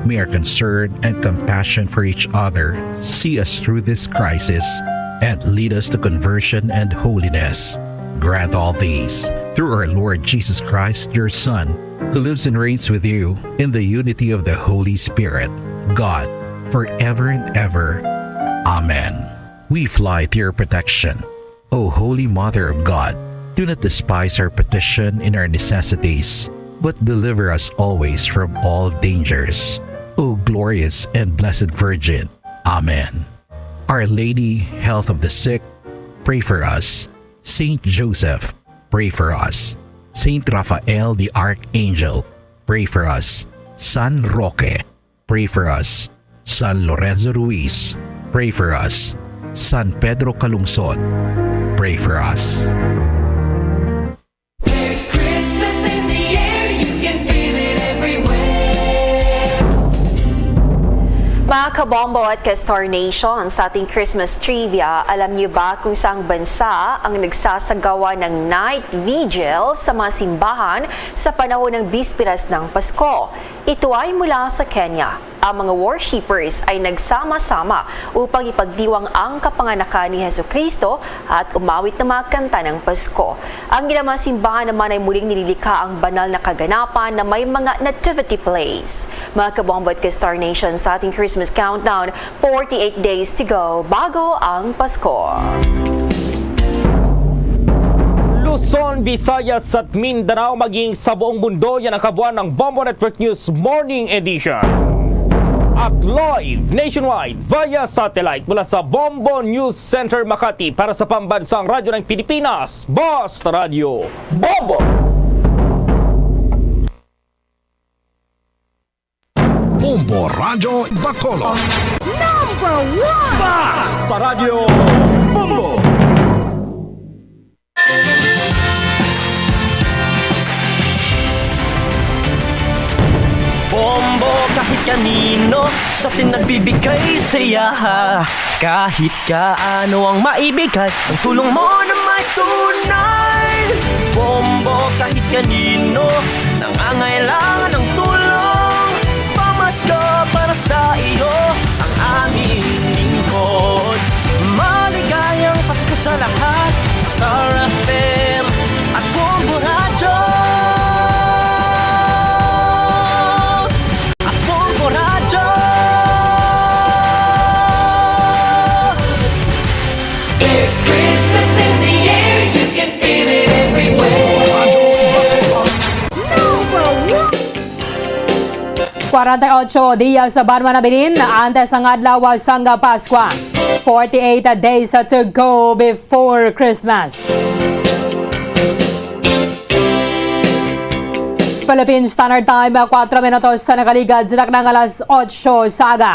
May our concern and compassion for each other see us through this crisis and lead us to conversion and holiness. Grant all these through our Lord Jesus Christ, your Son, who lives and reigns with you in the unity of the Holy Spirit, God, forever and ever. Amen. We fly to your protection. O Holy Mother of God, do not despise our petition in our necessities, but deliver us always from all dangers. O glorious and blessed Virgin. Amen. Our Lady, Health of the Sick, pray for us. Saint Joseph, pray for us. Saint Raphael the Archangel, pray for us. San Roque, pray for us. San Lorenzo Ruiz, pray for us. San Pedro Calungsod, pray for us. There's Christmas in the air, you can feel it everywhere. Mga kabombo at ka-Star Nation, sa ating Christmas trivia, alam niyo ba kung saang bansa ang nagsasagawa ng night vigil sa mga simbahan sa panahon ng bisperas ng Pasko? Ito ay mula sa Kenya. Ang mga worshippers ay nagsama-sama upang ipagdiwang ang kapanganakan ni Jesu-Cristo at umawit ng mga kanta ng Pasko. Ang ilang mga simbahan naman ay muling nililikha ang banal na kaganapan na may mga nativity plays. Mga kabombo at ka-Star Nation, sa ating Christmas countdown, forty-eight days to go bago ang Pasko. Luzon, Visayas at Mindanao, maging sa buong mundo, yan ang kabuuan ng Bombo Network News Morning Edition. At live nationwide via satellite mula sa Bombo News Center Makati para sa Pambansang Radyo ng Pilipinas, Basta Radyo Bombo! Bombo Radyo Bacolod. Number one! Basta Radyo Bombo! Bombo kahit kanino, sa atin nagbibigay saya. Kahit kaano ang maibigay, ang tulong mo na may tunay. Bombo kahit kanino, nangangailangan ng tulong. Pamasko para sa iyo, ang aming lingkod. Maligayang Pasko sa lahat, Star F M at Bombo Radyo. At Bombo Radyo. There's Christmas in the air, you can feel it everywhere. Number one. Kwarenta y ocho dias sa banwa nabilin antes ang adlaw sang Paskwa. Forty-eight days to go before Christmas. Philippine Standard Time, kuwatro minutos sa nakaligad sa takna nga alas otso sa aga.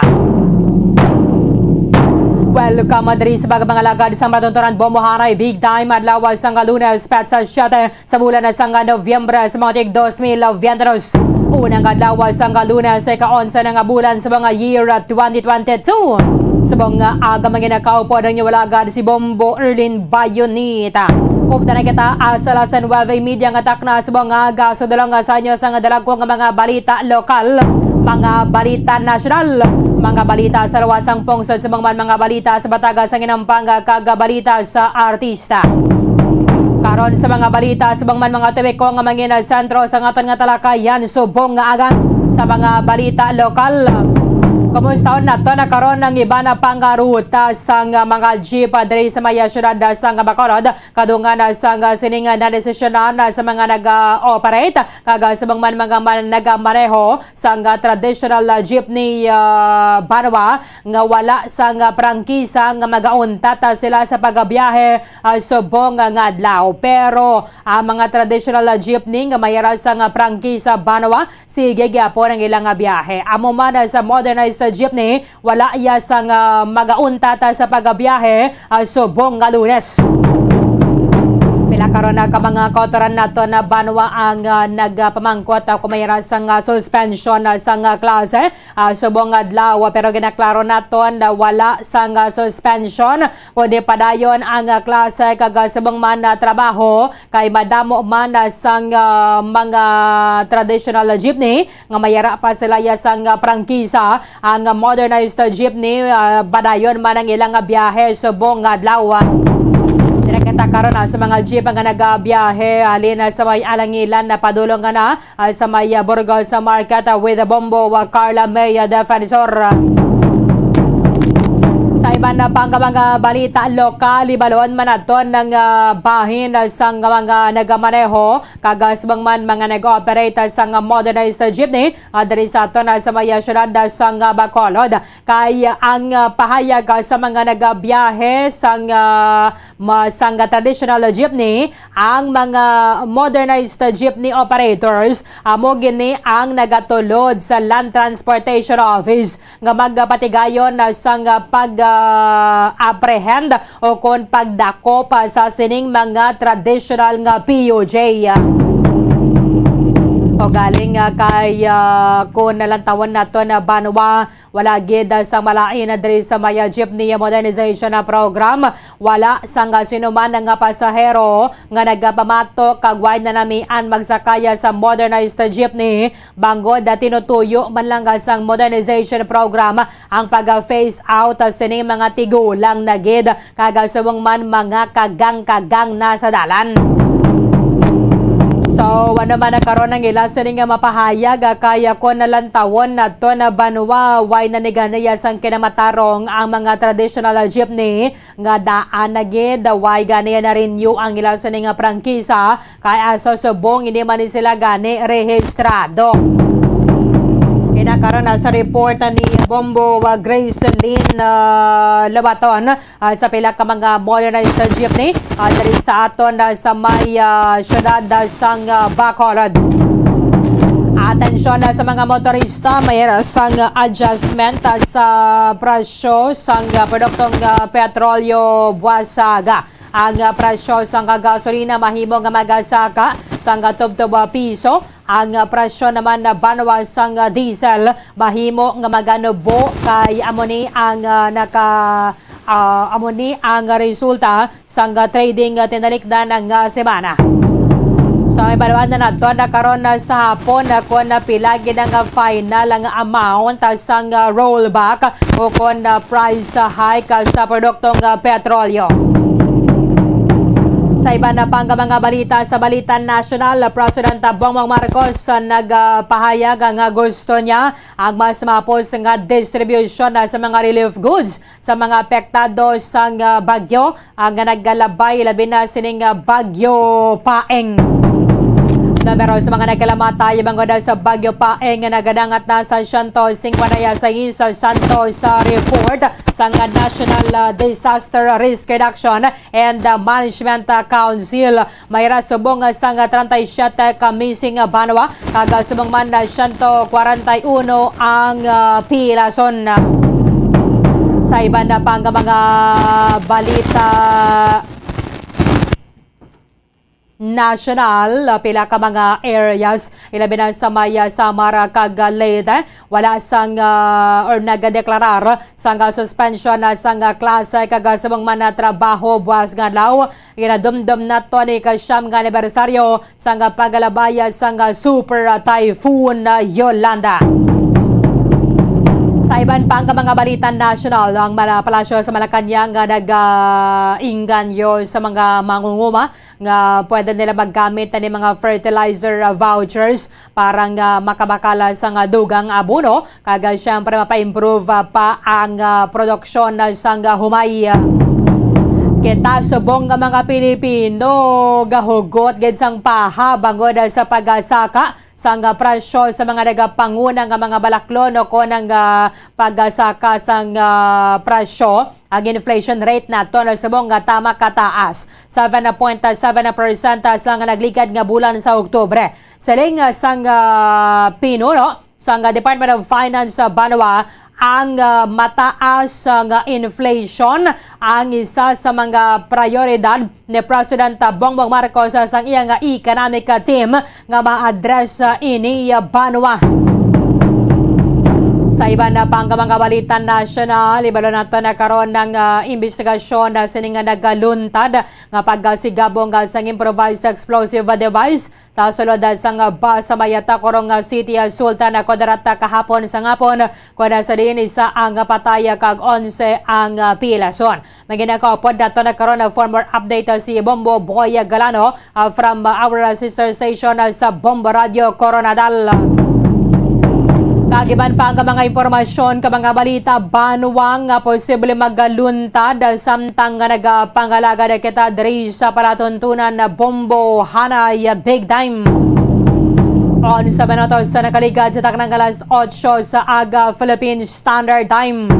Welcome diri sa pagpangalagad sa matuntunan bombohanay big time adlaw sang Lunes, petsa siyete sa bulan sang Nobyembre sa mga tuig dos mil veintidos. Unang adlaw sang Lunes sa ika-onse na nga bulan sa mga year twenty twenty-two. Sa mga aga, mga nakaupod ang inyong alagad si Bombo Erlin Bayonita. Updan na kita, ah, sa alas nuwebe y media nga takna sa mga aga. So, dalawang sa inyo sa nga dalagko nga mga balita lokal, mga balita nasyonal, mga balita sa luwas sang pungsod, sa mga man mga balita sa bataga sa ginampang kag balita sa artista. Karon sa mga balita sa bangman mga tubiko nga mangin sentro sa aton nga talakayan subong nga aga sa mga balita lokal. Kumusta nato na karon ang iba na pangaruta sang mga jeep diri sa may siyudad sang Bacolod, kadungan sang sining nadesisyonan sa mga nag-operate kag sa bangman mga man-, nagamaneho sang traditional jeepney, ah, banwa nga wala sang prangkisa nga magauntat sila sa pagbiyahe, ah, subong nga adlaw. Pero ang mga traditional jeepney nga may ara sang prangkisa banwa, sige gyapon ang ilang biyahe. Amo man sa modernized jeepney, wala iya sang, ah, magauntat, ah, sa pagbiyahe, ah, subong nga Lunes. Pila karon na ka mga kautoran naton na banwa ang, ah, nagpamangkot, ah, kung may ra sang, ah, suspension, ah, sang, ah, klase, ah, subong nga adlaw, pero ginaklaro naton na wala sang, ah, suspension, kundi padayon ang, ah, klase kag, ah, subong man, ah, trabaho kay madamo man, ah, sang, ah, mga traditional jeepney nga mayara pa sila iya sang, ah, prangkisa. Ang modernized jeepney, ah, padayon man ang ilang biyahe subong nga adlaw. Dira kita karon, ah, sa mga jeep nga nagabiyahe halin, ah, sa may Alangilan na padulong nga na, ah, sa may, ah, Burgos Market, ah, with Bombo, ah, Carla May, ah, Defensor. Sa iban na pang mga balita lokal, ibalon man naton ang, ah, bahin, ah, sang mga nagamaneho kag, ah, subong man mga nag-ooperate, ah, sang modernized jeepney, ah, diri sa aton, ah, sa may, ah, siyudad, ah, sang, ah, Bacolod. Kay ang, ah, pahayag, ah, sa mga nagabiyahe sang, ah, ma-, sang traditional jeepney, ang mga modernized jeepney operators amo gini ang nagatulod sa Land Transportation Office nga magapatigayon na sang, ah, pag, ah, apprehend o kon pagdakop, ah, sa sining mga traditional nga P U J. O galing, ah, kay, ah, kon nalantawon naton na banwa, wala gid, ah, sang malain na diri sa may, ah, jeepney modernization, ah, program. Wala sang, ah, sinuman nga pasahero nga nagapamatok kag way nanamian magsakaya sa modernized jeepney, bangod, ah, tinutuyo man lang, ah, sang modernization program ang pag-phase out, ah, sini mga tigulang na gid kag, ah, subong man mga kagang-kagang na sa dalan. So, ano man ang karon ang ila sini nga mapahayag, ah, kay, ah, kon nalantawon naton na banwa, way na ni ganiya sang kinamatarong ang mga traditional jeepney nga daan na gid, way ganiya na-renew ang ila sini nga prangkisa, kay, ah, sa subong hindi man ni sila gani rehistrado. Ina karon na sa report ni Bombo, ah, Gracelyn, ah, Lobaton, ah, sa pila ka mga modernized jeepney, ah, diri sa aton, ah, sa may, ah, siyudad, ah, sang, ah, Bacolod. Atensyon na sa mga motorista, may sang adjustment, ah, sa presyo sang, ah, produktong, ah, petrolyo buwasaga. Ang, ah, presyo sang gasolina mahimo nga magasaka sang tubtob, ah, piso. Ang, ah, presyo naman na banwa sang, ah, diesel mahimo nga maganubo kay amo ni ang, ah, naka, ah, amo ni ang resulta sang, ah, trading, ah, tinalikdan nga semana. So, ibaluan na nato na karon na sa hapon na kung na pila gid ang, ah, final nga amount, ah, sang, ah, rollback o kung, ah, price, ah, hike, ah, sa produktong, ah, petrolyo. Sa iban na pang mga balita sa Balitan Nasyonal, President Bongbong Marcos, ah, nagpahayag nga gusto niya ang mas mapos nga distribusyon, ah, sa mga relief goods sa mga apektado sang, ah, bagyo, ah, nga nagkalabay, labi na sining, ah, Bagyo Paeng. Numero sa mga nagkalamatay bangod sa Bagyo Paeng nga nagadangat na sa siyento singkwenta y seis sa santos sa report sang National, ah, Disaster Risk Reduction and, ah, Management, ah, Council. May ra subong sang treinta y siete ka missing banwa, kag subong man na siyento kwarenta y uno ang, ah, pilason. Sa iban na pang mga balita nasyonal, pila ka mga areas, ilabi na sa may, ah, Samar kag Leyte, wala sang, ah, or nagadeklarar sang, ah, suspension na sang, ah, klase kag subong man na trabaho buwas nga adlaw. Ginadumdom nato ni ikasyam nga anibersaryo sang pagalabay sang Super Typhoon Yolanda. Sa iban pang mga balita nasyonal, ang Mala-, Palasyo sa Malacañang nga nag-inganyo sa mga mangunguma nga pwede nila maggamit ani mga fertilizer, ah, vouchers para nga makabakala sang dugang abono kag, ah, siyempre, mapa-improve, ah, pa ang, ah, produksyon, ah, sang, ah, humay. Kita subong nga mga Pilipino gahugot gid sang paha bangod, ah, sa pagasaka sang, ah, presyo sa mga nagapanguna nga mga balaklon o kon ang, ah, pagasaka sang, ah, presyo. Ang inflation rate naton subong nga tama kataas, seven point seven percent sang nagligad nga bulan sa Oktubre. Siling, ah, sang, ah, pinuno sang, ah, Department of Finance sa banwa, ang, ah, mataas, ah, nga inflation ang isa sa mga prioridad ni President, ah, Bongbong Marcos, ah, sang iya nga economic, ah, team nga ma-address, ah, ini, ah, banwa. Sa iban na pang mga balita nasyonal, ibalo nato na karon ang, ah, imbestigasyon na sini nga nagaluntad nga pagsigabong, ah, sang improvised explosive device sa sulod sang bus sa may Tacorong City, Sultan Kudarat kahapon sa hapon, kon sa diin isa ang patay kag onse ang pilason. May ginakaupod nato na karon ang former update si Bombo Boy Galano, ah, from our sister station, ah, sa Bombo Radio Coronadal. Kag iban pa nga mga impormasyon kag mga balita, banwa nga posible magaluntad samtang nga nagapangalagad kita diri sa palatuntunan na Bombo Hanay Big Time. Onse minutos sa nakaligad sa taknang alas otso sa aga, Philippine Standard Time.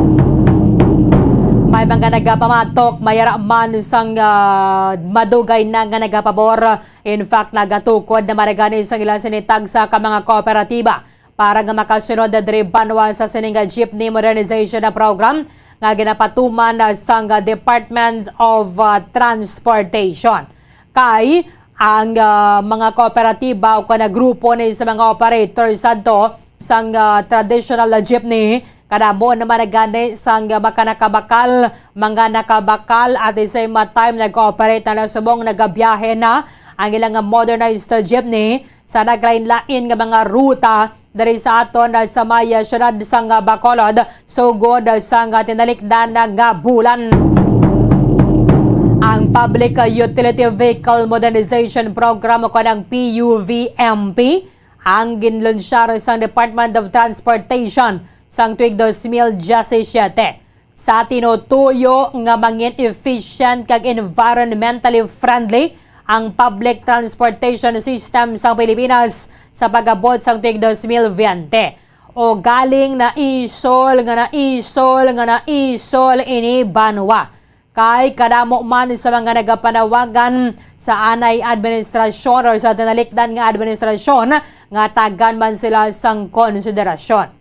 May mga nagapamatok, may ara man sang, ah, madugay na nga nagapabor. In fact, nagatukod na man gani sang ila sini tagsa ka mga kooperatiba para nga makasunod diri banwa sa sining jeepney modernization na program nga ginapatuman na sang Department of, ah, Transportation. Kay ang, ah, mga kooperatiba o kana grupo ni sa mga operators sadto sang, ah, traditional jeepney, kadamo naman na gani sang mga nakabakal, mga nakabakal at the same time nag-ooperate na, subong nagabiyahe na ang ilang modernized jeepney sa naglain-lain nga mga ruta diri sa aton, ah, sa may, ah, siyudad sang, ah, Bacolod, sugod, ah, sang, ah, tinalikdan nga bulan. Ang Public, ah, Utility Vehicle Modernization Program o kanang P U V M P ang ginlunsyar sang Department of Transportation sang tuig dos mil diyasisiete. Sa tinutuyo nga mangin efficient kag environmentally friendly ang public transportation system sa Pilipinas sa pag-abot sang tuig dos mil biyente. O galing naisol nga naisol nga naisol ini banwa. Kay kadamo man sa mga nagapanawagan sa anay administrasyon or sa tinalikdan nga administrasyon nga tagan man sila sang konsiderasyon.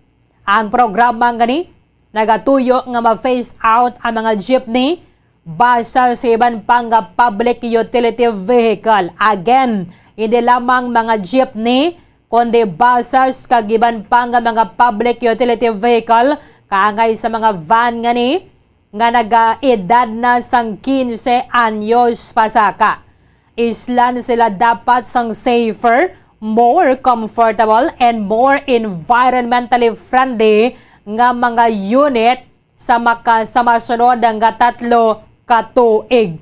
Ang programa gani nagatuyo nga ma-phase out ang mga jeepney bus sa iban pa nga public utility vehicle. Again, hindi lamang mga jeepney, kundi buses kag iban pa nga mga public utility vehicle, kaangay sa mga van ngani nga nagaedad na sang quince anyos pasaka. Islan sila dapat sang safer, more comfortable, and more environmentally friendly nga mga unit sa maka-, sa masunod nga tatlo ka tuig.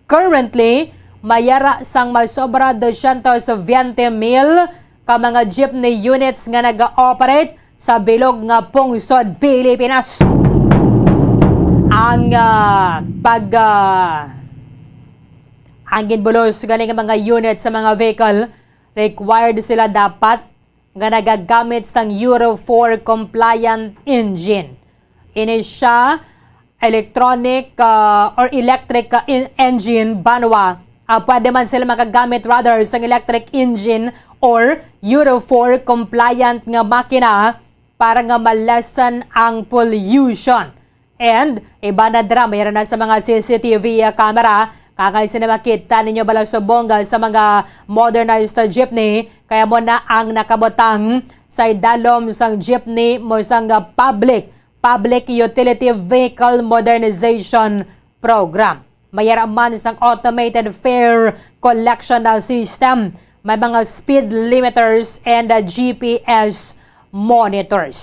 Currently, may ara sang masobra dosyentos biyente mil ka mga jeepney units nga naga-operate sa bilog nga pungsod Pilipinas. Ang, ah, pag, ah, ang ginbulos gani nga mga unit sa mga vehicle, required sila dapat nga nagagamit sang Euro four compliant engine. Ini sia electronic, ah, or electric, ah, in-, engine banwa. Ah, pwede man sila makagamit rather sang electric engine or Euro four compliant nga makina para nga ma-lessen ang pollution. And iba na dira, mayroon na sa mga C C T V camera. Kangay sini makita ninyo bala subong sa mga modernized jeepney, kaya mo na ang nakabutang sa idalom sang jeepney mo sang public, Public Utility Vehicle Modernization Program. May ara man sang automated fare collection na system, may mga speed limiters, and, uh, G P S monitors.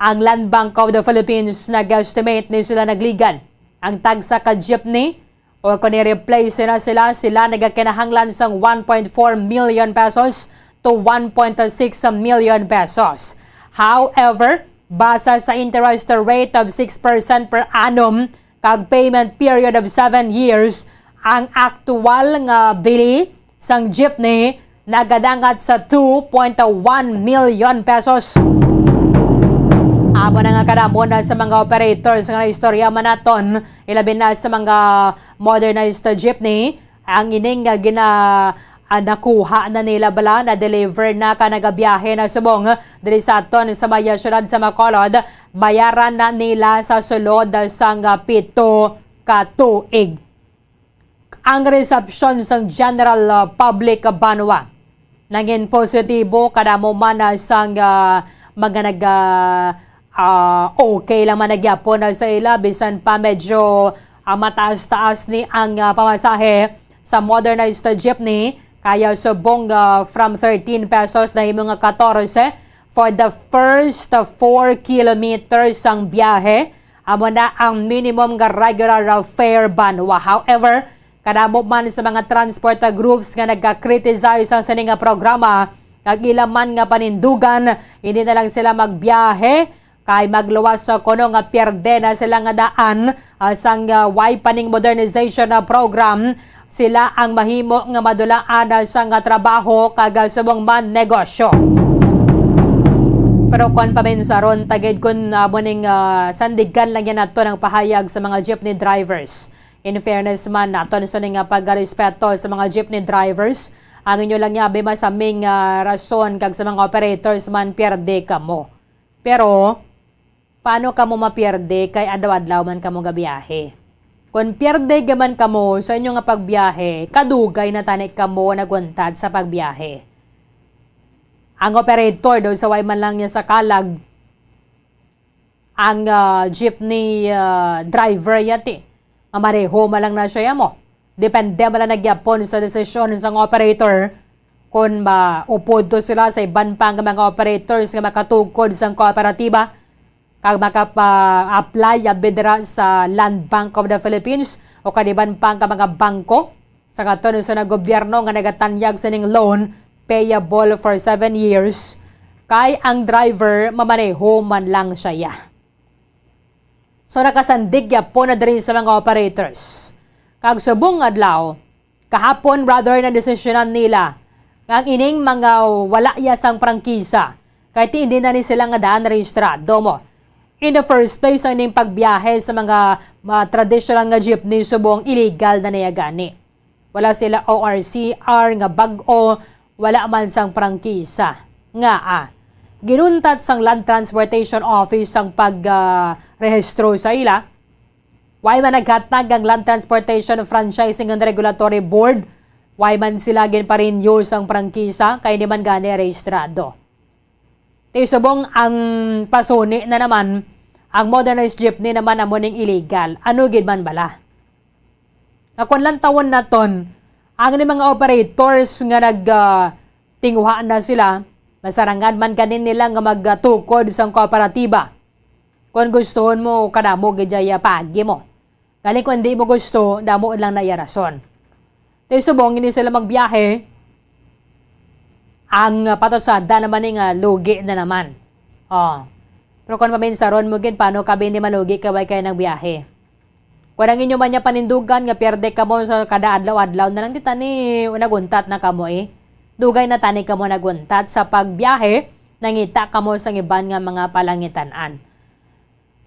Ang Land Bank of the Philippines nag-estimate ni sila nagligan ang tagsa ka jeepney o kung i-replace na sila, sila nagakinahanglan sang one point four million pesos to one point six million pesos. However, base sa interest rate of six percent per annum, kag payment period of seven years, ang aktual nga bili sang jeepney nagadangat sa two point one million pesos. Amo na nga kadamo na sa mga operators nga naistorya man naton, ilabi na sa mga modernized jeepney, ang ining nga gina-, Ah, nakuha na nila bala, na-deliver na ka nagabiyahe na subong diri sa aton sa may siyudad sa Bacolod, bayaran na nila sa sulod sang pito ka tuig. Ang resepsyon sang general, ah, public banwa nangin positibo kadamo man, ah, sang, ah, mga nag, ah, ah, okay lang man na gyapon, ah, sa ila, bisan pa medyo, ah, mataas-taas ni ang, ah, pamasahe sa modernized jeepney, kaya subong, ah, from thirteen pesos nahimo nga katorse for the first, ah, four kilometers sang biyahe. Amo na ang minimum nga regular, ah, fare banwa. However, kadamo man sa mga transport, ah, groups nga nagka-criticize sa sini nga programa, kag ila man nga panindugan, hindi na lang sila magbiyahe, kay magluwas sa kuno nga pierde na sila nga daan, ah, sang, ah, way pa ning modernization, ah, program. Sila ang mahimo nga madulaan, ah, sang, ah, trabaho kag, ah, subong man negosyo. Pero kon paminsaron, tagid kun, ah, muning, ah, sandigan lang yan ato ng pahayag sa mga jeepney drivers. In fairness man, naton sa nga pagrespeto sa mga jeepney drivers, ang inyo lang yabi masaming, ah, rason kag sa mga operators man pierde kamo. Pero, paano kamo mapierde kay adlaw-adlaw man kamo gabiyahe? Kon pierde gaman kamo sa inyo nga pagbiyahe, kadugay na tani kamo naguntad sa pagbiyahe. Ang operator daw sa way man lang niya sa kalag, ang, ah, jeepney, ah, driver yati, nga mareho man lang na siya mo. Depende man lang nagyapon sa desisyon sang operator. Kon maupod to sila sa iban pa nga mga operators nga makatukod sang kooperatiba, kag makapa-apply abi dira sa Land Bank of the Philippines o kaniban pa nga mga bangko sa katon sa gobyerno nga nagatanyag sining loan payable for seven years, kay ang driver mamaneho man lang siya. So, nakasandig gyapon na diri sa mga operators. Kag subong adlaw, kahapon, brother, na desisyonan nila nga ang ining mga wala ya sang prangkisa, kay ti hindi na ni sila nga daan rehistrado mo. In the first place, ang ining pagbiyahe sa mga, mga traditional nga jeepney subong illegal na niya gani. Wala sila O R C R nga bag-o, wala man sang prangkisa. Nga, ah, ginuntat sang Land Transportation Office sang pag, ah, rehistro sa ila. Way man naghatag ang Land Transportation Franchising and Regulatory Board, way man sila ginpa-renew sang prangkisa kay hindi man gani rehistrado. Ti subong ang pasuni na naman, ang modernized jeepney naman amo ning illegal. Ano gid man bala? Nga kung lantawon naton, ang ni mga operators nga nag, ah, tinguha na sila, masarangan man ganin nila nga magtukod sang kooperatiba. Kung gustuhon mo, kadamo gid jay, ah, paagi mo. Gani kung di mo gusto, damo lang na iya rason. Ti subong, hindi sila magbiyahe, ang, ah, patusada naman ni nga lugi na naman. Oh. Pero kung paminsaron mo gid, paano kami hindi malugi kay way kay nagbiyahe? Kung ang inyo man niya panindugan nga pierde kamo sa kada adlaw-adlaw na lang, ti tani naguntat na kamo eh. Dugay na tani kamo naguntat sa pagbiyahe, nangita kamo sa iban nga mga palangitan-an.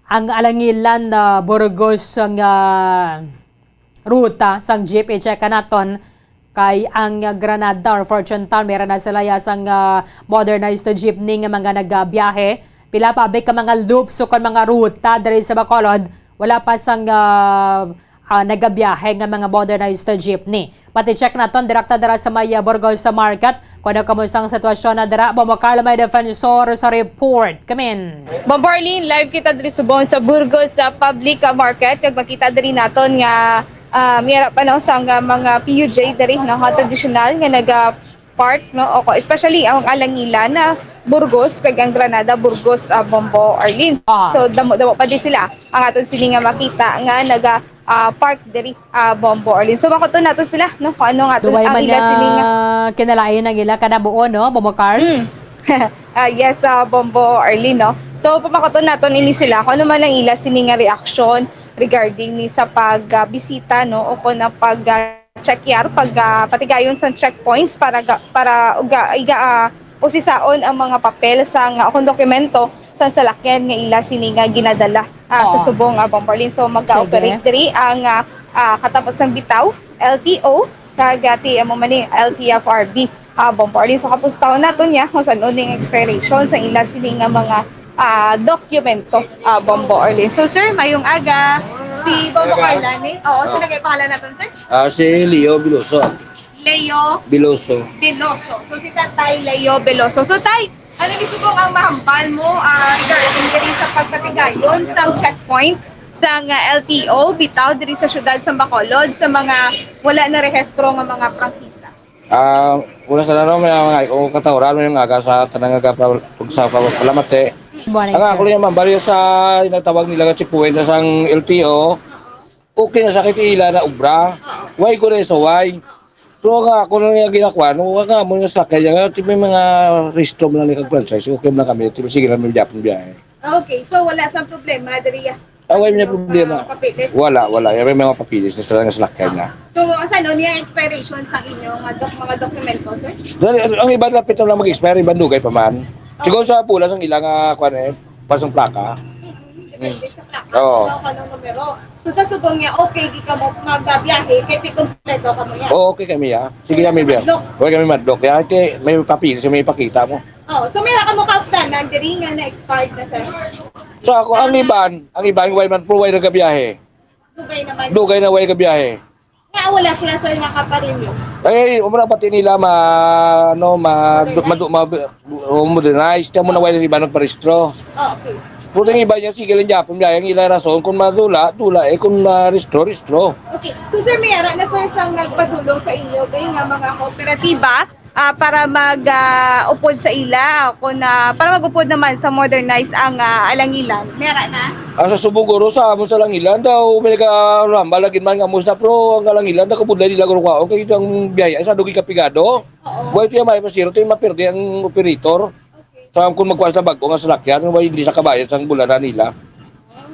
Ang Alangilan na Burgos nga ruta sang jeep, i-check ka naton, kay ang Granada or Fortune Town, meron na sila ya sang, ah, modernized jeepney nga mga nagabiyahe. Pila pa abi ka mga loops o kon mga ruta diri sa Bacolod, wala pa sang, ah, ah, nagabiyahe nga mga modernized jeepney. Pati check naton direkta dira sa may, ah, Burgos sa market. Kung ano kamo sang sitwasyon na dira, Bombo Carlo, may defensor sa report. Kamin. Bombo Arlene, live kita diri subong sa Burgos sa public, ah, market. Kag makita diri naton nga, ah, miyara pa no sang, ah, mga P U J diri no, nga tradisyonal nga naga park no, o ko, especially ang Alangilan na Burgos kag ang Granada Burgos, ah, Bombo Arlene. Ah. So damo-damo pa di sila ang aton sini nga makita nga naga, ah, park diri, ah, Bombo Arlene. So makuton nato sila no kung ano nga aton Duway ang man ila sini nga nga kinalain ang ila kanabuo, no, Bombo Carl? Mm. Ah, yes, ah, Bombo Arlene, no? So, pamakuton naton ini sila kung ano man ang ila sini nga reaksyon regarding ni sa pag, ah, bisita, no? O kung ang pag, ah, check yar, pag, ah, patigayon sa checkpoints para ga-, para uga, iga, ah, usisaon ang mga papel sa nga, o kung dokumento sa salakyan nga ila sini nga ginadala, ah, sa Oo. Subong, ah, Bombo Arlene. So, mag-ooperate Sige. diri ang, ah, ah, katapos ng bitaw, L T O, Kag, ah, ti amo man ni L T F R B, ah, Bombo Orlin. So, kapustahon naton niya kung san-o ning expiration sa ila sini nga mga, ah, dokumento, ah, Bombo Orlin. So, sir, mayong aga. Si Bombo Aga. Carla ni. Oo, sino Aga. kay pangalan naton, sir? Ah, si Leo Veloso. Leo Veloso. Veloso. So, si Tatay Leo Veloso. So, Tay, ano ni subong ang mahambal mo, ah, regarding diri sa pagpatigayon sang checkpoint sang, ah, L T O bitaw diri sa siyudad sa Bacolod sa mga wala na rehistro nga mga prangkisa? Ah, una sa ano, may mga ko katawran, mayong aga sa tanang nga pa-, sa pagpalamat, eh. Buwan Ang isa. ako lang yung mambal sa inatawag nila nga checkpoint na sang L T O. Okay na sa kay ila na obra. Why ko na isaway? Pero nga ako na nga ginakuha, no, nga mo nga sakay nga, ti may mga resto mo lang ni kag franchise, okay mo lang kami, ti sige lang may Japon biyahe. Okay, so wala sang problema diri, ah? Ah, wala niya Yung, problema. ah, papeles? Wala, wala. Yung may mga papeles na sila nga salakyan niya. So, sa ano niya expiration sa inyo nga doc-, mga dokumento, sir? Dali, ang, ang iba lapit na lang mag-expire, iba dugay pa man. Siguro sa pula sang ilang, ah, kwan eh, pasang plaka. Mm-mm. Depende sa plaka. Oo. Kung anong numero. So, sa subong niya, okay, di ka mo magbiyahe, kay ti kompleto ka mo yan. Oo, okay kami, ah. Sige Wala kami, sa biya. madlok. Wala kami madlok. Yan, kay may papel, siya may ipakita mo. Oh, so, may ka mo kaupdanan, diri nga na-expired na, sir? So, ako, ang iban, ang iban, way man, pero way nagabiyahe. Dugay naman. Dugay na way gabiyahe. Nga, wala sila, sir, nakaparenew. Ay, umra pati nila ma-, ano, ma-, Modernize. madu-, ma-, o modernize. Kaya mo na wala iba nagparehistro. Oh, okay. Pero yung iba niya, sige lang dyan, pamilya, yung ilang rason, kung madula, dula, eh, kung ma-rehistro, rehistro. Okay. So, sir, may ara na, sir, sang nagpadulong sa inyo, kayo nga mga kooperatiba, ah, para mag, ah, upod sa ila, kung, ah, para mag-upod naman sa modernize ang, ah, Alangilan. May ara na? Ah, sa Subong, guro, sa amon sa Alangilan daw, may nagkarambal lagi man nga amos na, pero ang Alangilan, nakabudlay nila, guro, kwaon, kay ang biyaya, sa dugi kapigado. Oo. Buhay tiya, may masiro, tiya, mapirdi ang operator. Okay. Sa kung magkuha sa bag-o nga salakyan, nga hindi sa kabayad sa bulanan nila.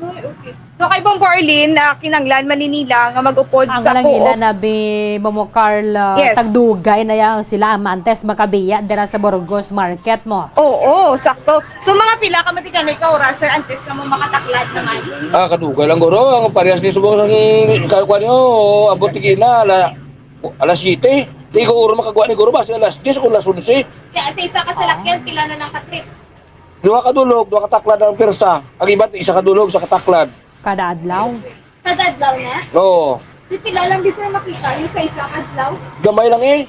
Ay, okay. So, kay Bombo Arlene, ah, kinanglan man ni nila nga mag-upod Ang sa Alangilan co-op. na bi Momo Carl, ah, Yes. tagdugay na yang sila amantes makabiya dira sa Burgos Market mo. Oo, sakto. So, mga pila ka matiganay ka oras, sir, antes ka mo makataklad naman? Ah, kadugay lang, guro. Ang parehas ni subong sang ka-, kuwan nyo, abot tigina, ala, alas siyete. Di ko uro makagawa ni guro, basi alas diyes o alas onse. Kaya sa isa ka salakyan, pila na lang ka trip? Duha ka dulog, duha ka taklad ang pwersa. Ang iban, isa ka dulog, isa ka taklad. Kada adlaw? Kada adlaw na? Oo. Di pila lang di, sir, makita yung sa isa ka adlaw? Gamay lang eh.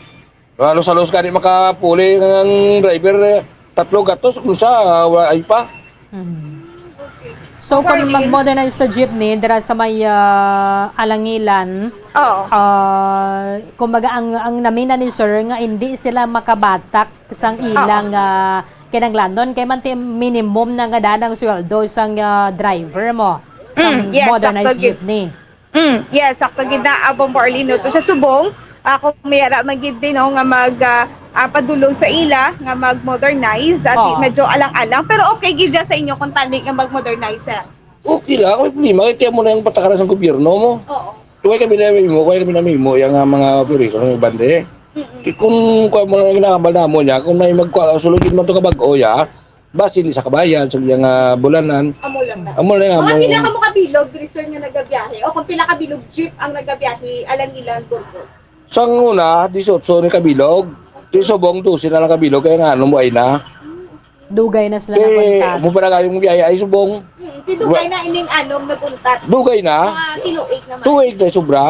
Halos-halos ka di makapuli ang driver, eh. Tatlo gatos, kung sa, ah, wa-, ay pa. Mhm. Okay. So, kung Pwede. mag-modernize to jeepney, dira sa may, ah, Alangilan, Oo. ah, kumbaga, ang, ang namina ni sir nga hindi sila makabatak sang Oo. ilang, ah, kinanglanon, kay man ti minimum na nga daan ang sweldo sang, ah, driver mo, sang Mm, yes, modernized sakto, Jeep. jeepney. Mm, yes, sakto gid na, ah, Bombo Arlene, no? To sa subong, ah, kung may ara man gid din, no, nga mag, ah, ah, padulong sa ila nga mag-modernize, at Oo. medyo alang-alang, pero okay gid dyan sa inyo kung tani nga mag-modernize, sir? Okay lang, may problema. Kaya mo na yung patakaran sa gobyerno mo. Oo. Kaya kami na mimo, kaya kami na mimo, yung, ah, mga operator ng bande. Mm-mm. Kung kuha mo lang yung nakabal na mo niya, kung may magkuha, sulugin mo ito ka bag-o, ya, basi hindi sa kabayan, sa iyang, ah, bulanan. Amo lang na. Amo lang, Mga amo pila lang. ka mo kabilog, diri, sir, nga nagabiyahe? O kung pila ka bilog jeep ang nagabiyahe, Alangilan, Burgos? Sang una, disiotso ni kabilog. Di subong, dose na lang kabilog, kaya nga, ano mo ay na? Dugay na sila Eh, naguntat. mo para kayong biyahe ay subong. Hmm, di dugay Wa- na ining anom naguntat. Dugay na? Mga tinuig naman. Tuig na sobra.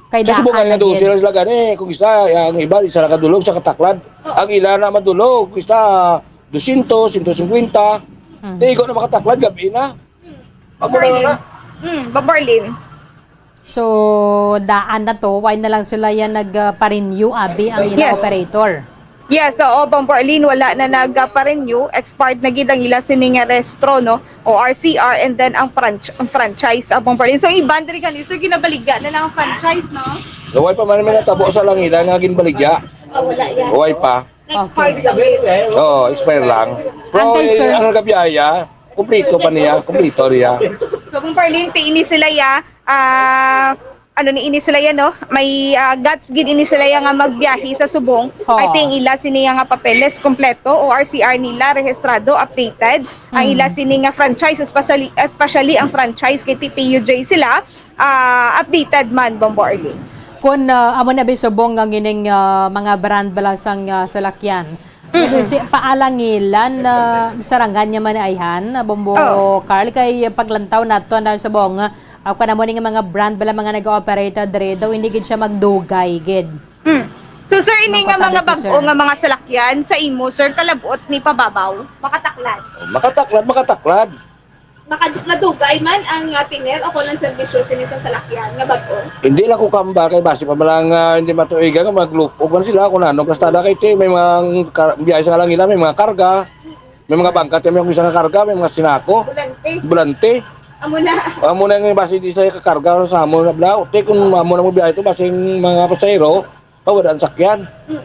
Kay Sa daan subong na nga daw gid. sila, sila gani, kung isa, ang iba, isa na kadulog, sa kataklad. Oo. Ang ila na madulog, isa, dosyentos, sento singkwenta. Hmm. Di ikaw na makataklad, gabi na. Hmm. Amo na Bombo Arlene. na. Hmm, Bombo Arlene. So, daan na to, why na lang sila yan nag, ah, pa-renew, abi, ang ila Yes. operator? Yes, oo, Bombo Arlene, wala na nag, ah, pa-renew, expired na gid ang ila sini nga rehistro, no? O R C R, and then ang franch-, ang franchise, ah, Bombo Arlene. So, iban diri gani, sir, ginabaligya na lang ang franchise, no? Way pa man may natabo sa Alangilan nga ginbaligya. Ah, wala yan. Way pa. Expired Okay. lang. Oo, expire lang. Pero Ang kay eh, sir. ang nagabiyaya, kumplito pa niya, kumplito niya. So, Bombo Arlene, ti ini sila ya, ah, ano ni ini sila ya, no? May, ah, guts gid ini sila ya nga magbiyahe sa subong. Oo. I think ila sini ya nga papeles kompleto, O R C R nila, rehistrado, updated. Ang Mm. ila sini nga franchise, especially, especially ang franchise kay T P U J sila, ah, updated man, Bombo Arlene. Kon, ah, amo na bisubong nga ining, ah, mga brand bala sang, ah, salakyan. Mm-mm. Ano si paalangilan na sarangan niya man ayhan, Bombo Oh. Carl, kay paglantaw nato na subong, ah, kung amo ni nga mga brand bala mga nag-ooperate dre daw, hindi gid siya magdugay gid. Mm. So, sir, ini Anong nga mga kwarta ni bag-o sir? nga mga salakyan sa imo, sir, kalabot ni pababaw, makataklad. Oh, makataklad, makataklad. Maka-, madugay man ang, ah, tingel o kon ang serbisyo sini sa salakyan nga bag-o? Hindi lang ko kamba kay basi pa man lang, ah, hindi matuigan nga maglupog man sila kung ano. Basta na kay ti, may mga kar-, biyahe sa Kalangilan, may mga karga, may mga bangkat, may mga isa nga karga, may mga sinako. Bulante. Bulante. Amo na. Amo na nga basi di sa kakarga sa amo na bla. Ti kung amo na mo biyahe to, basi ang mga pasahero, Oh, wala ang sakyan. Mm-mm.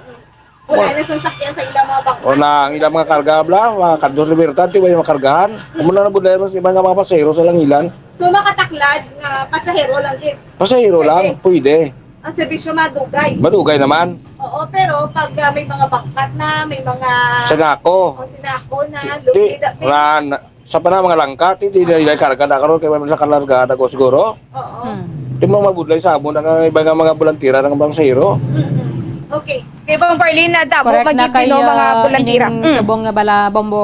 Wala Wa- na sang sakyan sa ilang mga bangka. O na, ang ilang mga karga, bla, mga kadto sa Libertad, di ba yung makargahan? Mm. Amo na nabudlay ron sa iba nga mga pasahero sa Langilan. So, makataklad nga pasahero lang gid? Pasahero Pwede. lang, pwede. Ang serbisyo madugay? Madugay naman. Oo, pero pag, ah, may mga bangkat na, may mga Sinako. O, sinako na, Di, lupida, na, na, Sa panahon mga langkat, hindi na nila karga na karon kay may sa kalarga na ko siguro. Oo. Hmm. Di mo mabudlay sa amon ang iba nga mga bulantira ng mga sahero. Mm-mm. Okay. Kay Bang Barlin, na damo Correct na magiging kay, no, mga ah, bulantira. ining Mm. subong nga bala, Bombo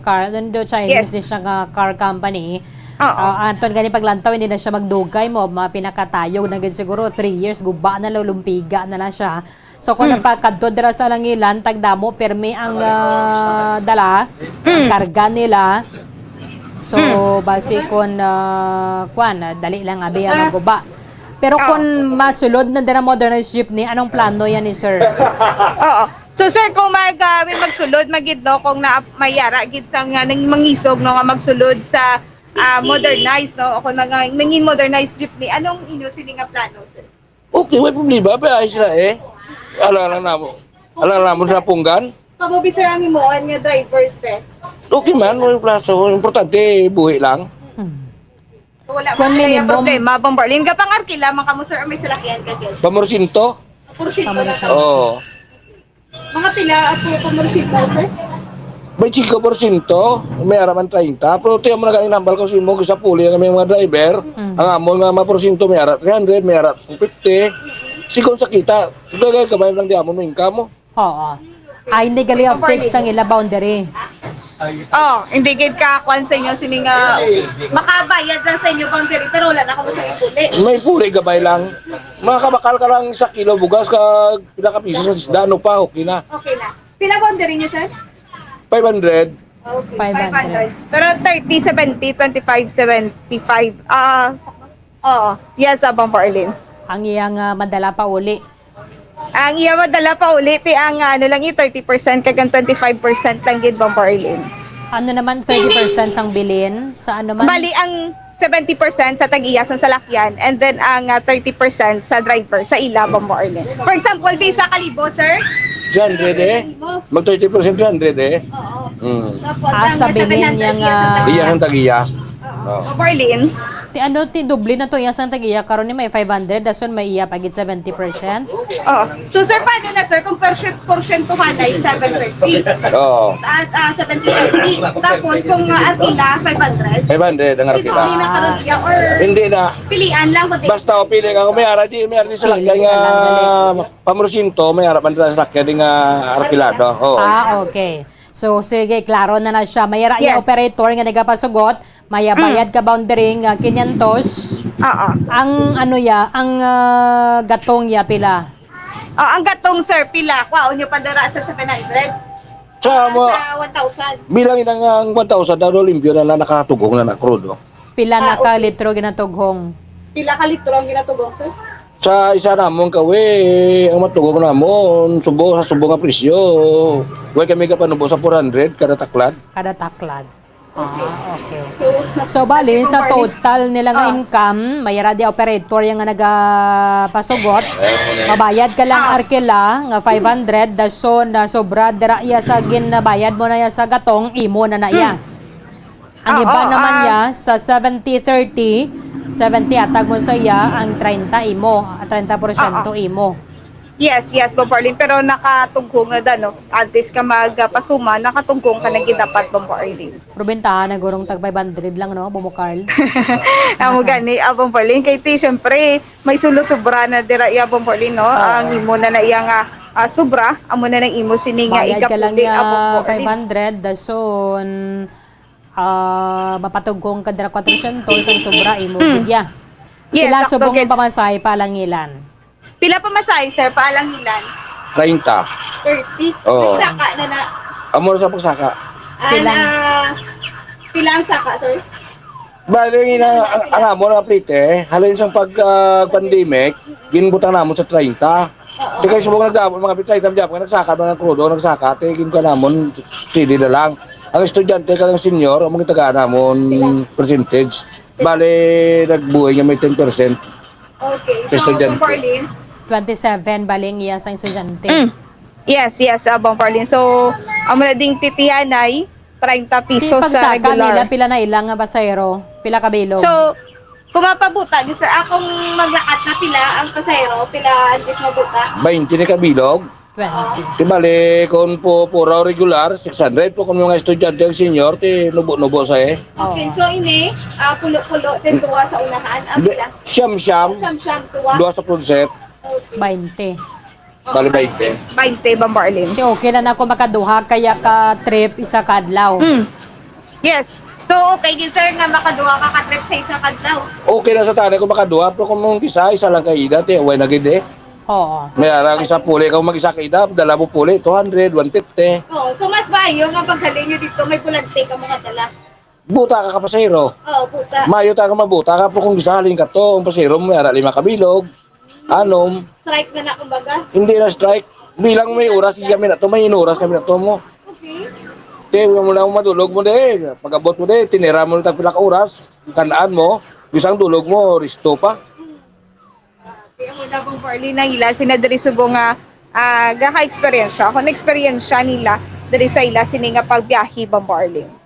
Car, ano do, Chinese Yes. ni siya nga car company. Oo. Ah, anton gani paglantaw, hindi na siya magdugay mo, mga pinakatayo na gid siguro, three years, guba na, lulumpiga na lang siya. So, kung Mm. napakadto dira sa Langilan, tagdamo, pirmi ang, ah, dala, ang Mm. karga nila. So, Mm. basi kung, ah, kwan, ah, dali lang abi ang maguba. Pero Ah. kung masulod na dira modernized jeepney, anong plano yan ni sir? Oo. So, sir, kung mag, ah, may magsulod, magid, no, kung na, may yara gid sang, ah, nang mangisog, no, nga magsulod sa, ah, modernized, no, o kung mga, nangin modernized jeepney, anong inyo sini nga plano, sir? Okay, may problema. May ayos na eh. Alang lang namo. Alang lang namo sa punggan. Kamo, bi, sir, ang himuon nga drivers, pe? Okay man, may plaso. Importante, buhi lang. Hmm. Wala Kung man sila yung minimum problema, Bang Barlin. Gapang-arkila man kamo, sir, o may salakyan ka, gid? Pamorsyento? Porsyento na Pamorsyento. kamo. Oo. Mga pila ang pu-, pamorsyento, sir? May singko porsyento, may ara man treinta. Pero tiyan mo na galing nambal ko sa imo, sa puli nga may mga driver, Mm. ang amon nga mga porsyento, may ara three hundred, may ara fifty. Sigon sa kita, dagay ka ba lang di amon mo income mo? Oo. Ay, hindi gali ang fixed ang ila boundary. Oh, hindi gid ka kuan sa inyo sini nga makabayad lang sa inyo boundary, pero wala na kamo sa ipuli. May puli gabay lang. Makabakal ka lang sa kilo bugas ka pila ka piso sa isda, ano pa, okay na. Okay na. Pila boundary niyo, sir? Five hundred. Okay, Five hundred. five hundred. Pero thirty seventy, twenty-five seventy-five. Ah, oo. Yes, Abang Arlene. Ang iyang, ah, madala pa uli. Ang iya madala pa uli, ti ang, ah, ano lang, eh, thirty percent kag ang twenty-five percent lang gid, Bang Arlene. Ano naman, thirty percent sang bilin? Sa ano man? Bali, ang seventy percent sa tag-iya sang salakyan, and then ang, ah, thirty percent sa driver, sa ila, Bombo Arlene. For example, di sa kalibo, sir? Three hundred eh. Kalibo. Mag thirty percent, three hundred eh. Oo. Mm. Tapos, Ah, ang sa bilin seven hundred niya iya nga sa tag-iya. Iya ang tag-iya. Oo. Oo. Bombo Arlene? Ti ano, ti doble na to iya sang tag-iya. Karon ni may five hundred, dason may iya pa gid seventy percent. Oo. So, sir, paano na, sir, kung porsyen-, porsyentuhan ay seven fifty? Oo. At, ah, seventy fifty. Tapos, kung, ah, arkila, five hundred? Five hundred ang Ito, arkila. Hindi na karon iya or Hindi na. pilian lang, kundi Basta, o, pili ka. Kung may ara, di, may ara, di sa Pili lakay na nga lang, dali. pamorsyento, may ara, man sa lakay, di nga arkilado. Oo. Ah, okay. So, sige, klaro na na siya. May ara iya Yes. operator nga nagapasugot, may Mm. bayad ka boundary nga quinientos. Oo. Ang, ano ya, ang, ah, gatong ya, pila? Oh, ang gatong, sir, pila? Kwaon niyo pa dira sa seven hundred? Sa Ah, mo, sa one thousand. Bilang ina nga ang one thousand, daw limpyo na, na nakatugong na na crudo. Pila Ah, na ka okay. litro ginatughong? Pila ka litro ang ginatughong, sir? Sa isa namon kawi, ang matugong namon, subo sa subo nga presyo. Way kami kapanubo sa four hundred kada taklad. Kada taklad. Ah, okay. So, So, bali, sa total nila nga Ah. income, may ara di operator yang nga nagapasugot, mabayad ka lang Ah. arkila nga five hundred, dason na sobra dira iya sa ginabayad mo na iya sa gatong, imo na na iya. Hmm. Ang Oo, iba naman ah. iya sa seventy thirty, seventy atag mo sa iya, ang treinta imo, treinta porsyento Oo. imo. Yes, yes, Bombo Arlene, pero nakatughong na da, no? Antes ka magpasuma, nakatughong ka na gid dapat, Bombo Arlene. Pero bentaha na gurong tag five hundred lang, no, Bombo Carl? Amo gani, ah, Bombo Arlene, kay ti, syempre, may sulo sobra na dira iya, Bombo Arlene, no? Oo. Ang imo na na iya nga, ah, sobra, amo na nang imo sini nga Bayad ka lang igapuli, ah, niya Bombo Arlene. Five hundred, dason, ah, mapatughong ka dira kwatro syentos, ang sobra imo Mm. gid ya. Yes, Pila sakto subong gid. Ang pamasahe pa alangilan? Pila pa masahe, sir, pa alangilan? Treinta. Thirty? Oo. Nagsaka na na. Amo sa pagsaka. Ah, Pilang? Na, pila ang saka, sir? Bali, ang, ina, ang, ang amo nga plite, halin sang pag, ah, pandemic, ginbutang namon sa treinta. Oo. Di kay subong nagdamo, mga treinta, di ako nagsaka, mga krudo, nagsaka, te, gin ka namon, sili na lang. Ang estudyante kag ang senior, ang mga tagaan namon Sila. Percentage. Bali, nagbuhay nga may ten percent. Okay. Sa So, estudyante. Bombo Arlene? Twenty-seven, baling iya sang estudyante. Mm. Yes, yes, ah, Bombo Arlene. So, amo na ding titihanay, treinta pesos Di sa pagsaka regular. Nila, pila na ilang nga pasahero? Pila ka bilog? So, kung mapabuta, ni sir, akong maglakat na pila ang pasahero, pila ang dis mabuta? Bainte ni ka bilog. Twenty. Di bali, kung po, puro regular, six hundred po. Kung mga estudyante ang senior, ti nubo-nubo sa eh. Okay, Oh. So ini, ah, pulo-pulo, then duwa sa unahan, ang Hindi, pila? Siyam-siyam. Siyam-siyam, duwa. Duwa sa closet. Okay. Bainte. Bali, bainte. Bainte, Bombo Arlene. Ti okay lang ako makaduha kaya ka trip isa ka adlaw. Mm. Yes. So, okay gid, sir, nga makaduha ka ka trip sa isa ka adlaw? Okay lang sa tani kung makaduha, pero kung mong isa, isa lang ka ida, ti, way na gid eh. Oo. May arang isa puli, kung mag-isa ka ida, dala mo puli, two hundred, one fifty. Oo, so mas maayo nga paghalin nyo dito, may bulante ka mga dala. Buta ka, ka pasahero. Oo, buta. Maayo ta ka mabuta ka, pero kung isa halin ka to, ang pasahero mo, may ara lima ka bilog. Anom. Strike na na, kumbaga. Hindi na strike. Bilang may oras, kami na to, may inuras kami na to mo. Okay. Te, wala mo lang madulog mo de. Pag-abot mo de, tinira mo lang pila ka oras. Tandaan mo, bisang dulog mo, risto pa. Mm. Kaya mo na, Bombo Arlene, na ila, sina diri subong nga, ah, gaka-eksperyensya. Kung eksperyensya nila, diri sa ila, sini nga pagbiyahe, Bombo Arlene.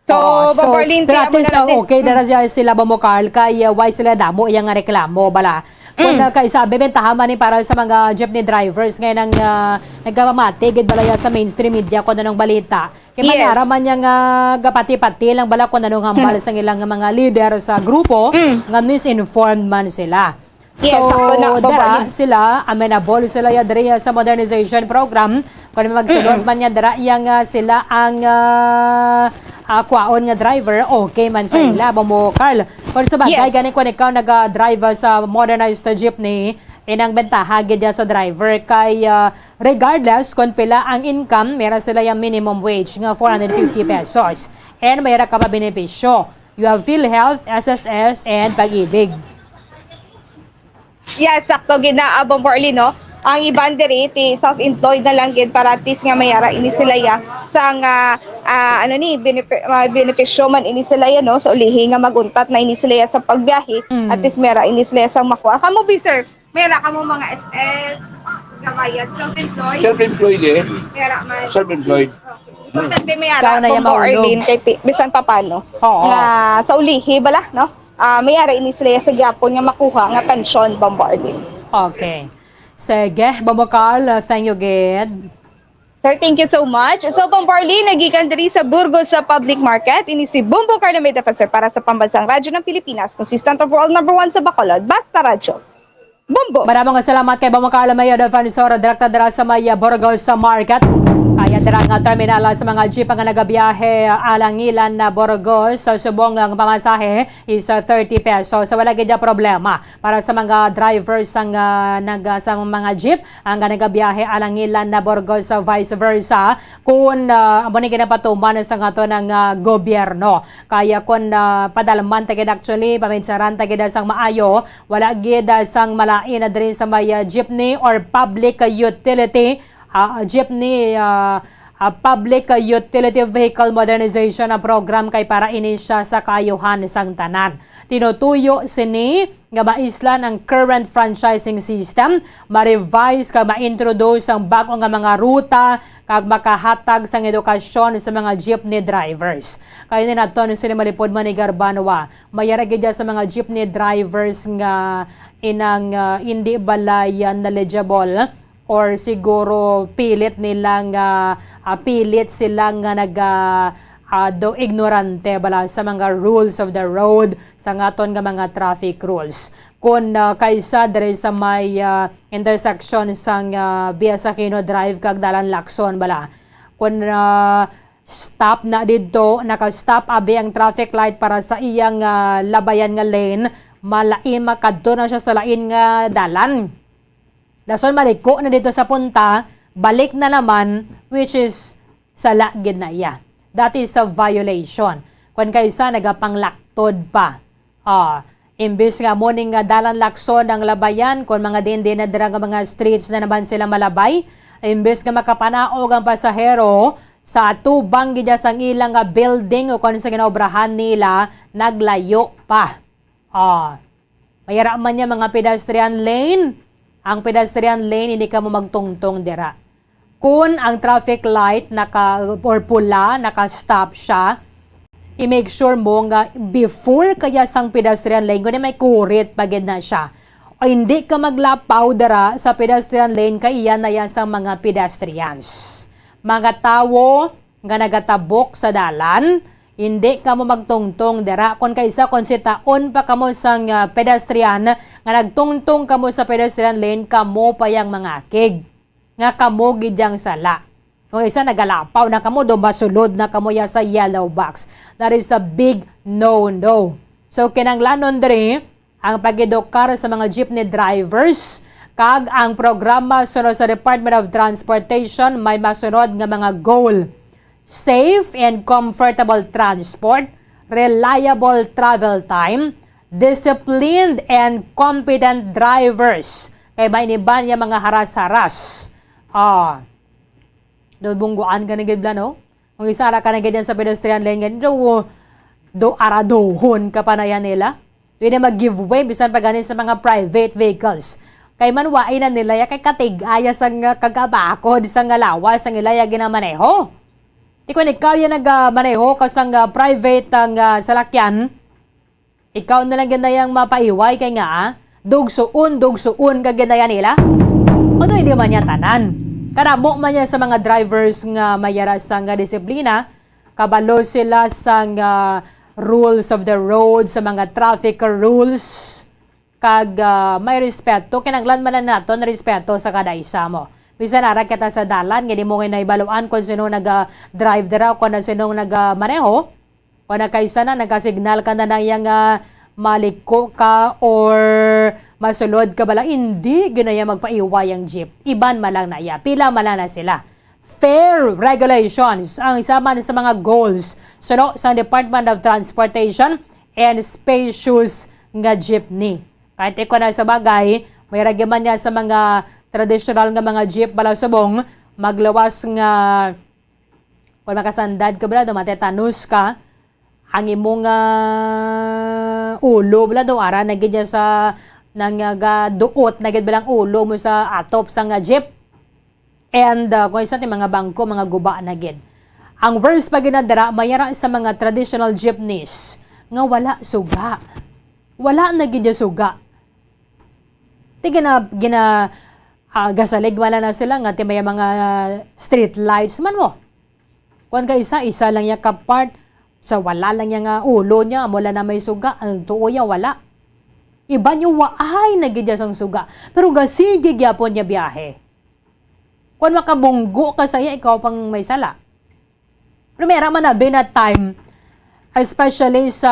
So, Oo, so, Bombo Arlene, pero at least, ah, okay na ra siya, sila, Bombo Carl, kay, uh, why sila damo iya nga reklamo, bala. Kung, Mm. uh, kay sabi, bentaha man ni para sa mga jeepney drivers nga nang, uh, nagpamati gid bala iya sa mainstream media kung anong balita. Kay Yes. manara man niya nga gapati-pati lang bala kung anong hambal Mm. sa ilang mga leader sa grupo Mm. nga misinformed man sila. Yes, So, sakto na, Bombo dara Arlene. Sila, amenable sila ya diri sa modernization program. Kung magsulod Mm. man niya dira, iya nga sila ang, ah, ah, kwaon nga driver, okay man sa Mm. ila, Bombo Carl. Kung sa bagay, Yes. gani kung ikaw nag-drive sa modernized jeepney, inang bentaha gid ya sa driver kay, ah, regardless kung pila ang income, mera sila yung minimum wage nga four hundred fifty pesos. And mayra ka pa benepisyo. You have PhilHealth, S S S, and Pag-ibig. Yes, sakto gid na, ah, Bombo Arlene, no? Ang iban diri, ti self-employed na lang gid para at least nga may ara ini sila ya sang, ah, ah, ano ni, benefi-, ah, benepisyo man ini sila ya, no? So, lihi nga maguntat na ini sila ya sa pagbiyahe, Mm. at least may ara ini sila ya sang makuha. Kamo bi, sir, may ara kamo mga S S, gabayad, self-employed? Self-employed eh. May ara man. Self-employed. Okay. Importante may ara, Ikaw na yung Bombo maulog. Arlene, kay ti-, bisan pa paano. Oo. Nga sa ulihi, bala, no? Ah, may ara ini sila sa gyapon nga makuha nga pensyon, Bombo Arlene. Okay. Sige, Bombo Carl, uh, thank you gid. Sir, thank you so much. So, Bombo Arlene, nagikan diri sa Burgos sa Public Market, ini si Bombo Carl, may defensor para sa Pambansang Radyo ng Pilipinas, consistent overall number one sa Bacolod, Basta Radyo. Bombo. Maraming salamat kay Bombo Carl, may defensor, direkta dira sa may, uh, Burgos sa Market. Kaya dira nga terminal sa mga jeep nga nagabiyahe, uh, alangilan na Burgos, sa subong ang pamasahe is, uh, thirty pesos. So, wala gid ya problema. Para sa mga drivers sang, ah, nag-, sa mga jeep, ang nagabiyahe alangilan na Burgos, sa vice versa, kung, ah, amo ni ginapatuman sa ato ng, ah, gobyerno. Kaya kung, ah, padalman ta gid actually, paminsaran ta gid sang maayo, wala gid, ah, sang malain na diri sa may, ah, jeepney or public utility, ah, jeepney, ah, ah, public, ah, utility vehicle modernization na program kay para ini siya sa kaayuhan sang tanan. Tinutuyo sini nga maislan ang current franchising system, ma-revise kag ma-introduce ang bag-o nga mga ruta kag makahatag sang edukasyon sa mga jeepney drivers. Kay ni naton sila malipod man ni Garbanwa, mayara gid sa mga jeepney drivers nga inang, ah, hindi balay, ah, knowledgeable or siguro pilit nila nga, ah, pilit sila nga naga, ah, do ignorante bala sa mga rules of the road, sa ngaton nga mga traffic rules. Kun, ah, kaysa diri sa may, ah, intersection sang, ah, Via Aquino Drive kag Dalan Lacson bala. Kun, ah, stop na didto, naka-stop abi ang traffic light para sa iyang, ah, labayan nga lane, malain makadto na siya sa lain nga dalan. Dason maliko na dito sa punta, balik na naman, which is sala gid na iya. That is a violation. Kung kaysa nagapanglaktod pa. Ah, imbis nga mo ning nga Dalan Lacson ang labayan, kung mga din din na dira nga mga streets na naman sila malabay, imbis nga makapanaog ang pasahero sa atubang gid sang ilang nga building o kung sa ginaobrahan nila, naglayo pa. Ah, mayara man niya mga pedestrian lane. Ang pedestrian lane, hindi ka mo magtungtong dira. Kun ang traffic light naka, or pula, naka-stop siya, i-make sure mo nga before kaya sang pedestrian lane, kundi may kurit pa gid na siya. O hindi ka maglapaw dira sa pedestrian lane, kay iya na yan sang mga pedestrians. Mga tawo nga nagatabok sa dalan, hindi kamo magtungtong dira. Kon kaysa, kon sitaon pa kamo sang, ah, pedestrian, nga nagtungtong kamo sa pedestrian lane, kamo pa yang mangakig nga kamo gid yang sala. Kung isa nagalapaw na kamo, do masulod na kamo ya sa yellow box. That is a big no-no. So, kinahanglanon diri ang pag-edukar sa mga jeepney drivers, kag ang programa sunod sa Department of Transportation may masunod nga mga goal: safe and comfortable transport, reliable travel time, disciplined and competent drivers. Kay may iniban niya mga haras-haras. Ah, do bungguan ka na gid, no? Kung isa ra ka na gid yan sa pedestrian lane, gani do, do araduhon ka pa na yan nila. Pwede mag-give way, bisan pa gani sa mga private vehicles. Kay man waay na nila ya, kay katig-aya sang, ah, kagabakod sang, ah, lawas sang ilaya ginamaneho. Di ko ikaw yan nagamaneho ka sang, ah, private ang, ah, salakyan. Ikaw na lang gid na yang mapaiway kay nga, ah, dugsuon, dugsuon ka gid na yan nila. Although hindi man niya tanan. Karamo man niya sa mga drivers nga mayara sang disiplina, kabalo sila sang, ah, rules of the road, sa mga traffic rules, kag, ah, may respeto. Kinahanglan man lang naton respeto sa kada isa mo. Bisan ara kita sa dalan, nga di mo nga nahibaluan kung sino naga-drive dira o kung sino nagamaneho. Kung nakaisa na, nagasignal ka na na iya nga maliko ka or masulod ka bala, hindi gid na iya magpaiway ang jeep. Iban man lang na iya. Pila man lang na sila. Fair regulations ang isa man sa mga goals suno sa Department of Transportation and spacious nga jeepney. Kahit ikaw na sa bagay, may ragi man niya sa mga traditional nga mga jeep bala subong, maglawas nga kung makasandad ka bala, do matetanus ka, ang imo nga ulo bala do ara na gid niya sa nangagaduot na gid bala ang ulo mo sa atop sa nga jeep. And, uh, kung isa ti mga bangko, mga guba na gid. Ang worst pa gid na dira, mayara sa mga traditional jeepneys nga wala suga. Wala na gid niya suga. Ti gina, gina, ah, gasalig wala na sila nga ti may mga street lights man mo. Kuwan ka isa, isa lang niya ka part, sa wala lang niya nga ulo niya, amo lang na may suga, ang tuo niya wala. Iba niyo waay na gid niya sang suga, pero gasige gyapon niya biyahe. Kuwan makabunggo ka sa iya, ikaw pang may sala. Primera man abi na time, especially sa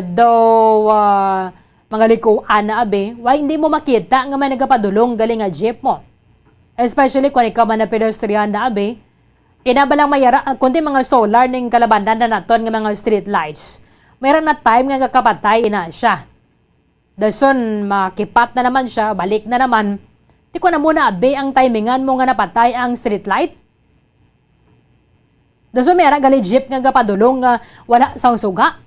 daw, ah, mga likuan na abi, why hindi mo makita nga may nagapadulong gali nga jeep mo? Especially kung ikaw man na pedestrian na abi, ina ba lang mayara, kundi mga solar ning kalabanan na naton nga mga street lights. Mayroon na time nga gakapatay ina siya. Dason makipat na naman siya, balik na naman. Di ko na muna abi ang timingan mo nga napatay ang street light. Dason may ara gali jeep nga gapadulong nga wala sang suga.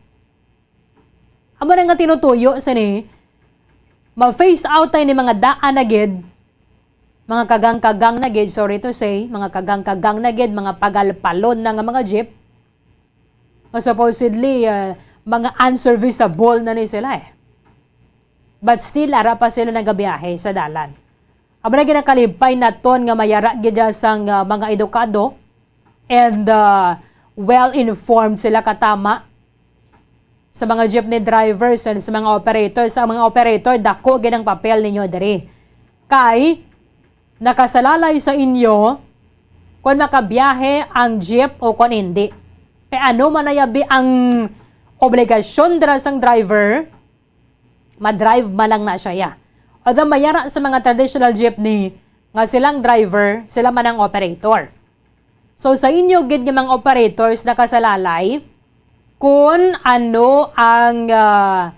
Amo na nga tinutuyo sini, ma-phase out tayo ni mga daan na gid, mga kagang-kagang na gid, sorry to say, mga kagang-kagang na gid, mga pagalpalon na nga mga jeep, nga supposedly, ah, mga unserviceable na ni sila eh. But still, ara pa sila nagabiyahe sa dalan. Amo na ginakalimpay naton nga mayara gid sang, ah, mga edukado and, ah, well-informed sila katama sa mga jeepney drivers and sa mga operator. Sa mga operator, dako gid ang papel ninyo diri. Kay nakasalalay sa inyo kon makabiyahe ang jeep o kon hindi. Kay ano man na yabi ang obligasyon dira sang driver, madrive man lang na siya, ya. Although mayara sa mga traditional jeepney nga silang driver, sila man ang operator. So, sa inyo gid nga mga operators nakasalalay kung ano ang, ah,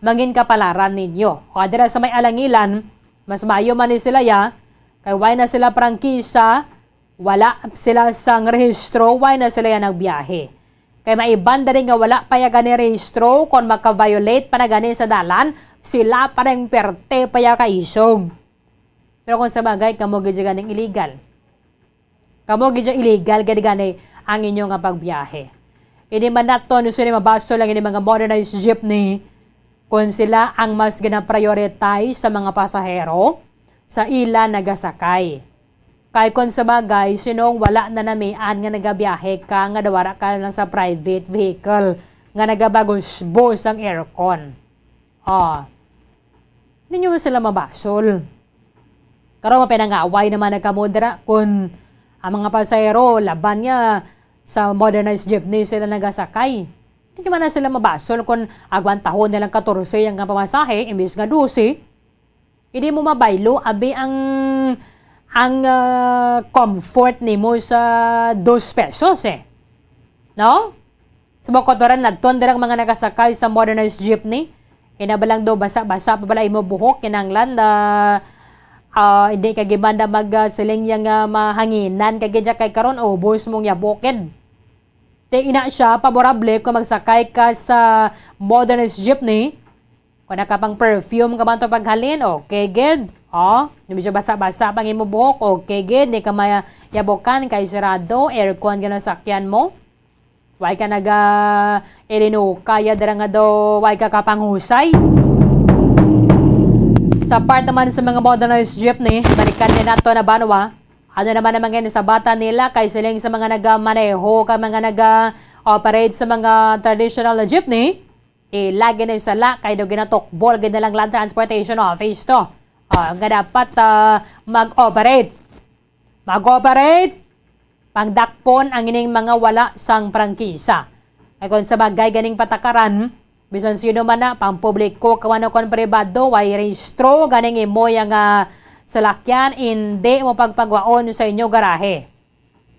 mangin kapalaran ninyo. O, dira sa may Alangilan, mas maayo man ni sila, ya, kay way na sila prangkisa, wala sila sang rehistro, way na sila ya nagbiyahe. Kay may iban diri nga wala pa ya gani rehistro, kon maka-violate pa na gani sa dalan, sila pa rin perte pa ya kaisog. Pero kung sa bagay, kamo gid ya ganing illegal. Kamo gid ya illegal gani gani ang inyo nga pagbiyahe. Ini man naton sini mabasol ang ini mga modernized jeepney kung sila ang mas gina-prioritize sa mga pasahero sa ila nagasakay. Kay kon sa bagay, sinong wala na namian nga nagabiyahe ka nga dawara ka lang sa private vehicle nga nagabagusbos ang aircon? Ah, ninyo man sila mabasol. Karon mapinangaway naman na kamo dira kun ang mga pasahero laban niya sa modernized jeepney sila nagasakay. Hindi man na sila mabasol kung agwantahon nilang katorse ang pamasahe imbis nga dose. Hindi mo mabaylo, abi, ang, ang, ah, comfort nimo sa dos pesos, eh. No? Sa mga kautoran, nadton dirang mga nakasakay sa modernized jeepney. Ina ba lang daw, basa-basa pa bala imo buhok, kinahanglan na, ah, hindi ka gibanda mag, ah, siling yang, ah, mahanginan ka gidya kay karon, ubos mong yabukid. Te ina siya, paborable kung magsakay ka sa modernized jeepney. Kung nakapang perfume ka man to paghalin, okay gid. Oh, medyo basa-basa pang imo buhok, okay gid. Di ka mayabukan kay sirado, aircon ka ng sakyan mo. Way ka naga ilinuka ya dira nga daw way ka kapanghusay. Sa part naman sa mga modernized jeepney, balikan ni nato na banwa. Ano naman ang mga inisabatan nila kay siling sa mga nagamaneho kag mga naga-operate sa mga traditional na jeepney? Eh, lagi na yung sala kay daw ginatukbol gid nilang Land Transportation Office to. Ah, nga dapat, ah, mag-operate. Mag-operate, pangdakpon ang ining mga wala sang prangkisa. Kay kung sa bagay ganing patakaran, bisan sino man na, pampubliko ka man o kon pribado, way rehistro ganing imo yang, ah, salakyan, hindi mo pagpagwaon sa inyo garahe.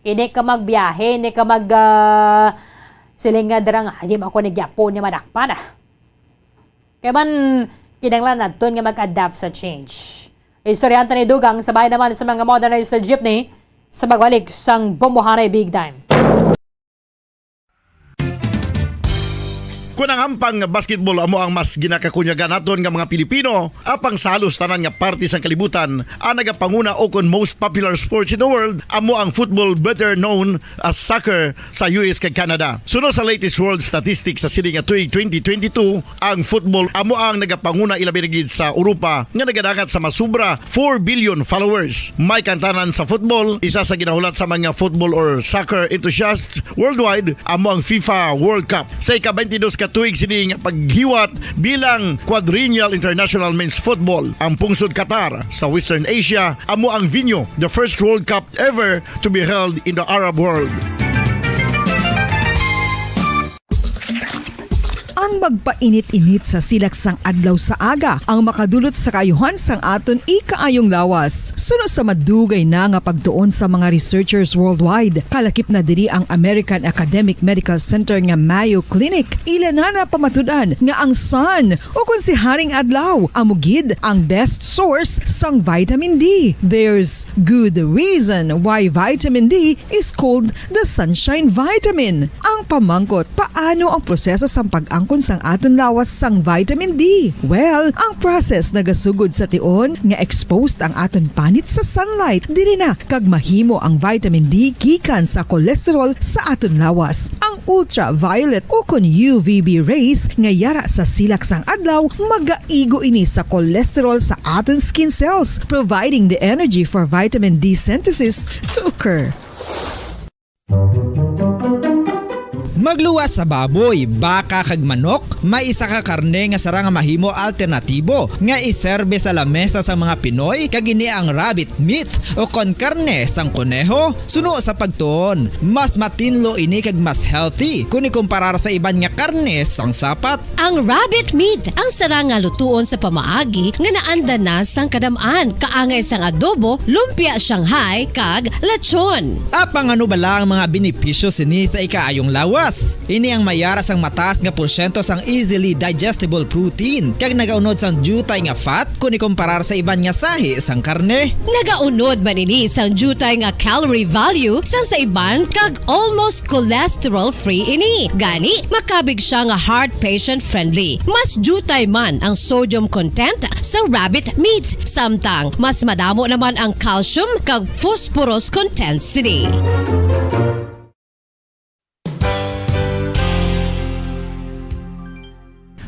Hindi ka magbiyahe, hindi ka mag, ah, siling nga dira nga, "Di man ako nagyapon nga madakpan, ah." Kaya man, kinahanglan naton nga mag-adapt sa change. Istoryahan ta ni Dugang sa bahin naman sa mga modernized jeepney sa pagbalik sang Bombohanay Big Time. Kung ang ampang nga basketball amo ang mas ginakakunyagan naton nga mga Pilipino, apang sa halos tanan nga parte sang kalibutan, ang nagapanguna o kon most popular sports in the world amo ang football, better known as soccer, sa U S kag Canada. Suno sa latest world statistics sa sini nga tuig twenty twenty-two, ang football amo ang nagapanguna, ilabi na gid sa Europa, nga nagadangat sa masubra four billion followers. May kantanan sa football, isa sa ginahulat sa mga football or soccer enthusiasts worldwide amo ang FIFA World Cup. Sa ika-twenty-dos ka tuig sini nga paghiwat bilang Quadrennial International Men's Football, ang pungsod Qatar sa Western Asia amo ang venue, the first World Cup ever to be held in the Arab world. Ang Magpainit-init sa silak sang adlaw sa aga ang makadulot sa kaayuhan sang aton ikaayong lawas. Suno sa madugay na nga pagtuon sa mga researchers worldwide, kalakip na diri ang American Academic Medical Center nga Mayo Clinic. Ila na napamatud-an nga ang sun, o kon si Haring Adlaw, amo gid ang best source sang vitamin D. There's good reason why vitamin D is called the sunshine vitamin. Ang pamangkot, paano ang proseso sang pag-angkon sang aton lawas sang vitamin D? Well, ang process nagasugod sa tion nga exposed ang aton panit sa sunlight. Diri na kag mahimo ang vitamin D gikan sa cholesterol sa aton lawas. Ang ultraviolet o kon U V B rays nga yara sa silak sang adlaw, magaigo ini sa cholesterol sa aton skin cells, providing the energy for vitamin D synthesis to occur. Magluwas sa baboy, baka, kag manok, may isa ka karne nga sarang nga mahimo alternatibo nga iserbe sa lamesa sa mga Pinoy, kag ini ang rabbit meat o kon karne sang koneho. Suno sa pagtuon, mas matinlo ini kag mas healthy kon ikumparar sa iban nga karne sang sapat. Ang rabbit meat ang sarang nga lutuon sa pamaagi nga naanda na sang kadam-an, kaangay sang adobo, lumpia Shanghai, kag lechon. Apang ano bala ang mga benepisyo sini sa ikaayong lawas? Ini ang mayara sang mataas nga porsyento sang easily digestible protein, kag nagaunod sang diutay nga fat kon ikumparar sa iban nga sahi sang karne. Nagaunod man ini sang diutay nga calorie value sang sa iban, kag almost cholesterol-free ini. Gani, makabig sia nga heart patient-friendly. Mas diutay man ang sodium content sa rabbit meat, samtang mas madamo naman ang calcium kag phosphorus content sini.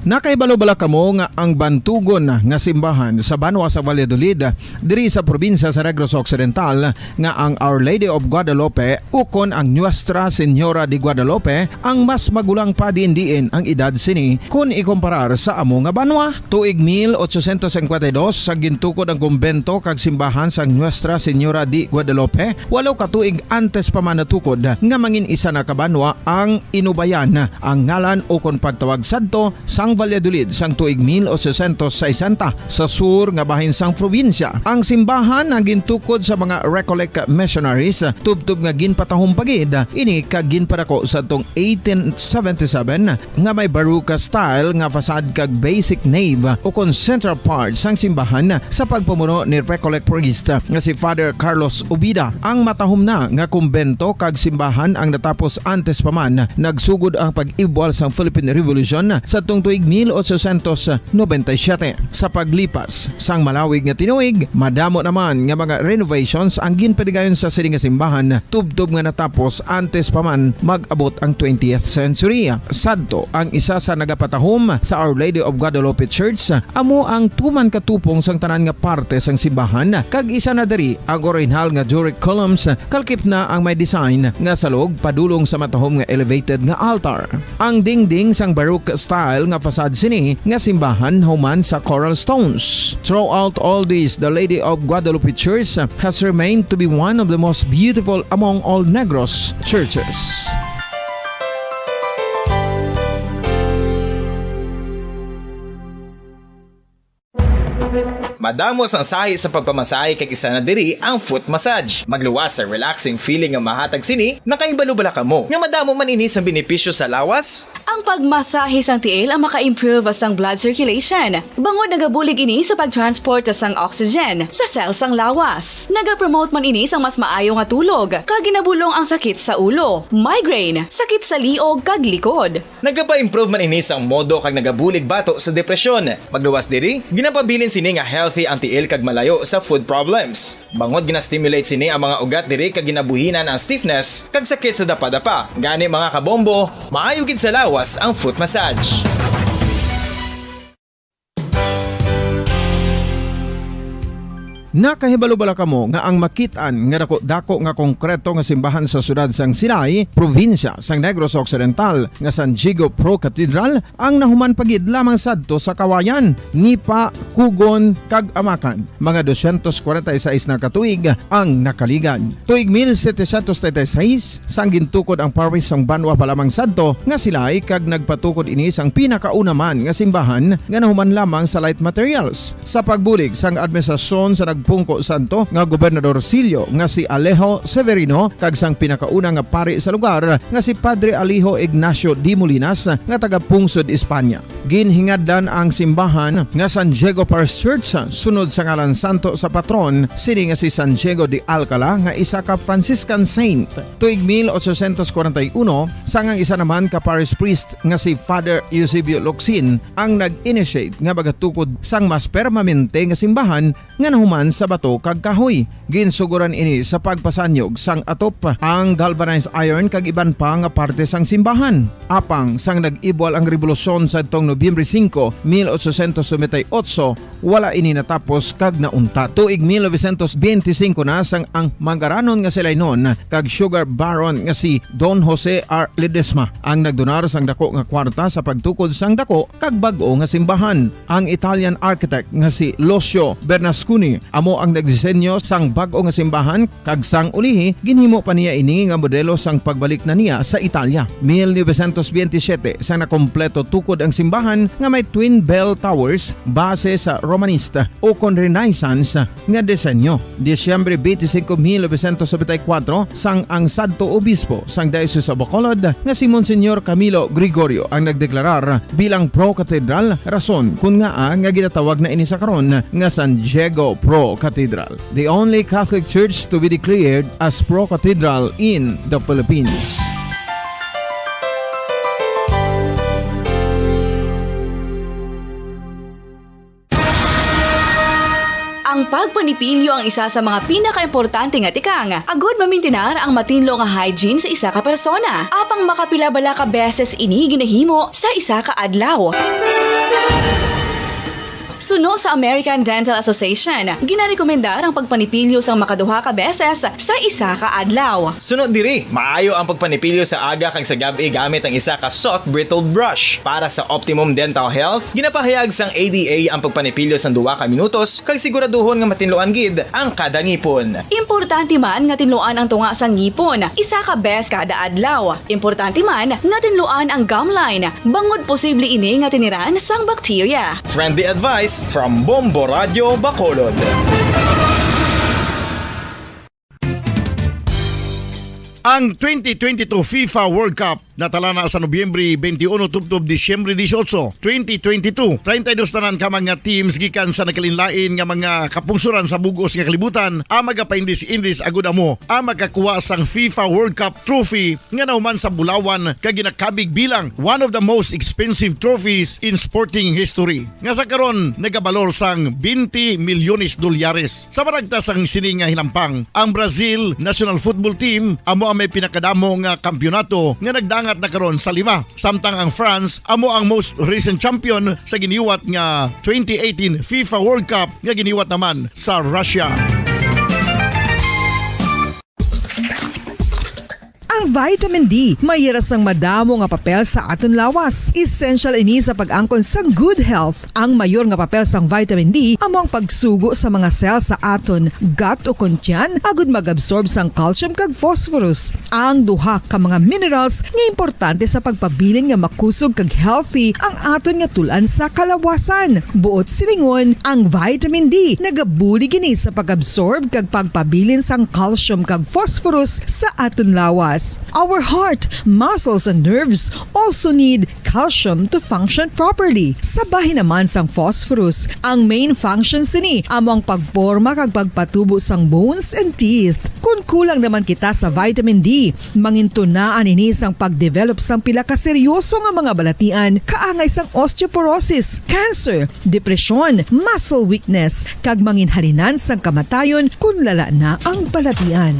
Nakahibalo bala kamo nga ang bantugon nga simbahan sa banwa sa Valladolid, diri sa probinsya sa Negros Occidental, nga ang Our Lady of Guadalupe ukon ang Nuestra Señora de Guadalupe ang mas magulang pa diin-diin ang edad sini kon ikumparar sa amo nga banwa? Tuig mil ochocientos cincuenta y dos, sa gintukod ang kumbento kag simbahan sang Nuestra Señora de Guadalupe, walo ka tuig antes pa man natukod nga mangin isa na ka banwa ang Inubayan, ang ngalan ukon pagtawag sadto sang Valladolid sang tuig mil ochocientos sesenta, sa sur nga bahin sang probinsya. Ang simbahan ang gintukod sa mga Recollect missionaries, tubtob nga ginpatahom pa gid ini kag ginpadako sadtong eighteen seventy-seven, nga may Baroque style nga facade kag basic nave ukon central part sang simbahan sa pagpamuno ni Recollect priest nga si Father Carlos Ubida. Ang matahom na nga kumbento kag simbahan ang natapos antes pa man nagsugod ang pag-ibwal sang Philippine Revolution sadtong tuig mil ochocientos noventa y siete. Sa paglipas sang malawig nga tinuig, madamo naman nga mga renovations ang ginpadigayon sa sini nga simbahan, tubtob nga natapos antes pa man mag-abot ang twentieth century. Sadto, ang isa sa nagapatahom sa Our Lady of Guadalupe Church amo ang tuman katupong sang tanan nga parte sang simbahan, kag isa na diri ang orihinal nga Doric columns, kalakip na ang may design nga salog padulong sa matahom nga elevated nga altar. Ang dingding sang Baroque style nga facade sini nga simbahan human sa coral stones. Throughout all this, the Lady of Guadalupe Church has remained to be one of the most beautiful among all Negros churches. Madamo sang sahi sa pagpamasahe, kag isa na diri ang foot massage. Magluwas sa relaxing feeling nga mahatag sini. Nakahibalo bala kamo nga madamo man ini sang benepisyo sa lawas? Ang pagmasahe sang tiil ang maka-improve sang blood circulation, bangod nagabulig ini sa pag-transport sang oxygen sa cell sang lawas. Nagapromote man ini sang mas maayo nga tulog, kag ginabulong ang sakit sa ulo, migraine, sakit sa liog kag likod. Nagapa-improve man ini sang modo kag nagabulig bato sa depresyon. Magluwas diri, ginapabilin sini nga healthy ang tiil kag malayo sa foot problems. Bangod gina-stimulate sini ang mga ugat diri kag ginabuhinan ang stiffness kag sakit sa dapadapa. Gani, mga kabombo, maayo gid sa lawas ang foot massage. Nakahibalo bala kamo nga ang makit-an nga dako-dako nga konkreto nga simbahan sa siyudad sang Silay, probinsya sang Negros Occidental, nga San Diego Pro Cathedral, ang nahuman pa gid lamang sadto sa Kawayan, ni pa Kugon kag Amakan? Mga dosyentos kwarenta y seis na ka tuig ang nakaligad. Tuig mil setecientos treinta y seis, sang gintukod ang parish sang banwa pa lamang sadto nga Silay, kag nagpatukod ini sang pinakauna man nga simbahan nga nahuman lamang sa light materials. Sa pagbulig sang administrasyon sa nagpungko sadto nga gobernadorcillo nga si Alejo Severino kag sang pinakauna nga pari sa lugar nga si Padre Alejo Ignacio de Molinas nga taga-pungsod España. Ginhingadlan ang simbahan nga San Diego Parish Church sunod sa ngalan santo sa patron sini nga si San Diego de Alcala nga isa ka Franciscan saint. Tuig mil ochocientos kwarenta y uno, sang ang isa naman ka parish priest nga si Father Eusebio Locsin ang nag-initiate nga magatukod sang mas permanente nga simbahan nga nahuman sa bato kag kahoy. Ginsugoran ini sa pagpasanyog sang atop, ang galvanized iron kag iban pa nga parte sang simbahan. Apang sang nag-ibwal ang rebolusyon sadtong Nobyembre singko, mil ochocientos noventa y ocho, wala ini natapos kag nauntat. Tuig mil novecientos benti singko na sang ang manggaranon nga Silaynon kag sugar baron nga si Don Jose R. Ledesma ang nagdonar sang dako nga kwarta sa pagtukod sang dako kag bag-o nga simbahan. Ang Italian architect nga si Lucio Bernasconi amo ang nagdisenyo sang bag-o nga simbahan, kag sang ulihi ginhimo pa niya ini nga modelo sang pagbalik na niya sa Italia. Mil novecientos benti siyete, sang nakompleto tukod ang simbahan nga may twin bell towers base sa Romanista ukon Renaissance nga disenyo. Disyembre twenty-five, mil novecientos noventa y cuatro, sang ang sadto obispo sang Diocese of Bacolod nga si Monsignor Camilo Gregorio ang nagdeklarar bilang pro cathedral, rason kun ngaa nga ginatawag na ini sa karon nga San Diego Pro Cathedral, the only Catholic church to be declared as pro cathedral in the Philippines. Ang pagpanipilyo ang isa sa mga pinakaimportante nga tikang agud mamintinar ang matinlo nga hygiene sa isa ka persona. Apang makapila bala ka beses ini ginahimo sa isa ka adlaw? Suno sa American Dental Association, ginarekomendar ang pagpanipilyo sang makaduha ka beses sa isa ka adlaw. Suno diri, maayo ang pagpanipilyo sa aga kag sa gab-i gamit ang isa ka soft bristled brush. Para sa optimum dental health, ginapahayag sang A D A ang pagpanipilyo sang duha ka minutos kag siguraduhon nga matinluan gid ang kada ngipon. Importante man nga tinluan ang tunga sang ngipon isa ka bes kada adlaw. Importante man nga tinluan ang gum line, bangod posible ini nga tiniran sang bakterya. Friendly advice from Bombo Radio Bacolod. Ang twenty twenty-two FIFA World Cup natala na sa Nobyembre twenty-one tubtob Disyembre dieciocho, twenty twenty-two. Treinta y dos tanan ka mga teams gikan sa nagkalainlain nga mga kapungsoran sa bug-os nga kalibutan ang magapaindis-indis agud amo ang makakuha sang FIFA World Cup trophy nga nahuman sa bulawan kag ginakabig bilang one of the most expensive trophies in sporting history, nga sa karon nagabalor sang twenty milyones dolyares. Sa panagta sang sini nga hinampang, ang Brazil national football team amo ang may pinakadamo nga kampiyonato nga nagdangat na karon sa lima, samtang ang France amo ang most recent champion sa giniwat nga twenty eighteen FIFA World Cup nga giniwat naman sa Russia. Ang vitamin D may ira sang madamo nga papel sa aton lawas. Essential ini sa pag-angkon sang good health. Ang mayor nga papel sang vitamin D amo ang pagsugo sa mga cell sa aton gut o kon tiyan agud mag-absorb sang calcium kag phosphorus, ang duha ka mga minerals nga importante sa pagpabilin nga makusog kag healthy ang aton nga tul-an sa kalawasan. Buot silingon, ang vitamin D nagabulig ini sa pag-absorb kag pagpabilin sang calcium kag phosphorus sa aton lawas. Our heart, muscles, and nerves also need calcium to function properly. Sa bahin naman sang phosphorus, ang main function sini amo ang pagporma kag pagpatubo sang bones and teeth. Kon kulang naman kita sa vitamin D, mangintunaan ini sang pag-develop sang pila ka seryoso nga mga balatian, kaangay sang osteoporosis, cancer, depresyon, muscle weakness, kag manginhalinan sang kamatayon kon lala na ang balatian.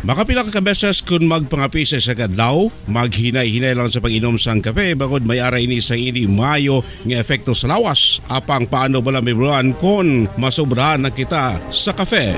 Makapila ka beses kun magpangapi sa isa ka adlaw, maghinay-hinay lang sa pag-inom sang kape, bangod may ara ini sang indi maayo nga epekto sa lawas. Apang paano bala, Mibruan, kon masobrahan na kita sa kape?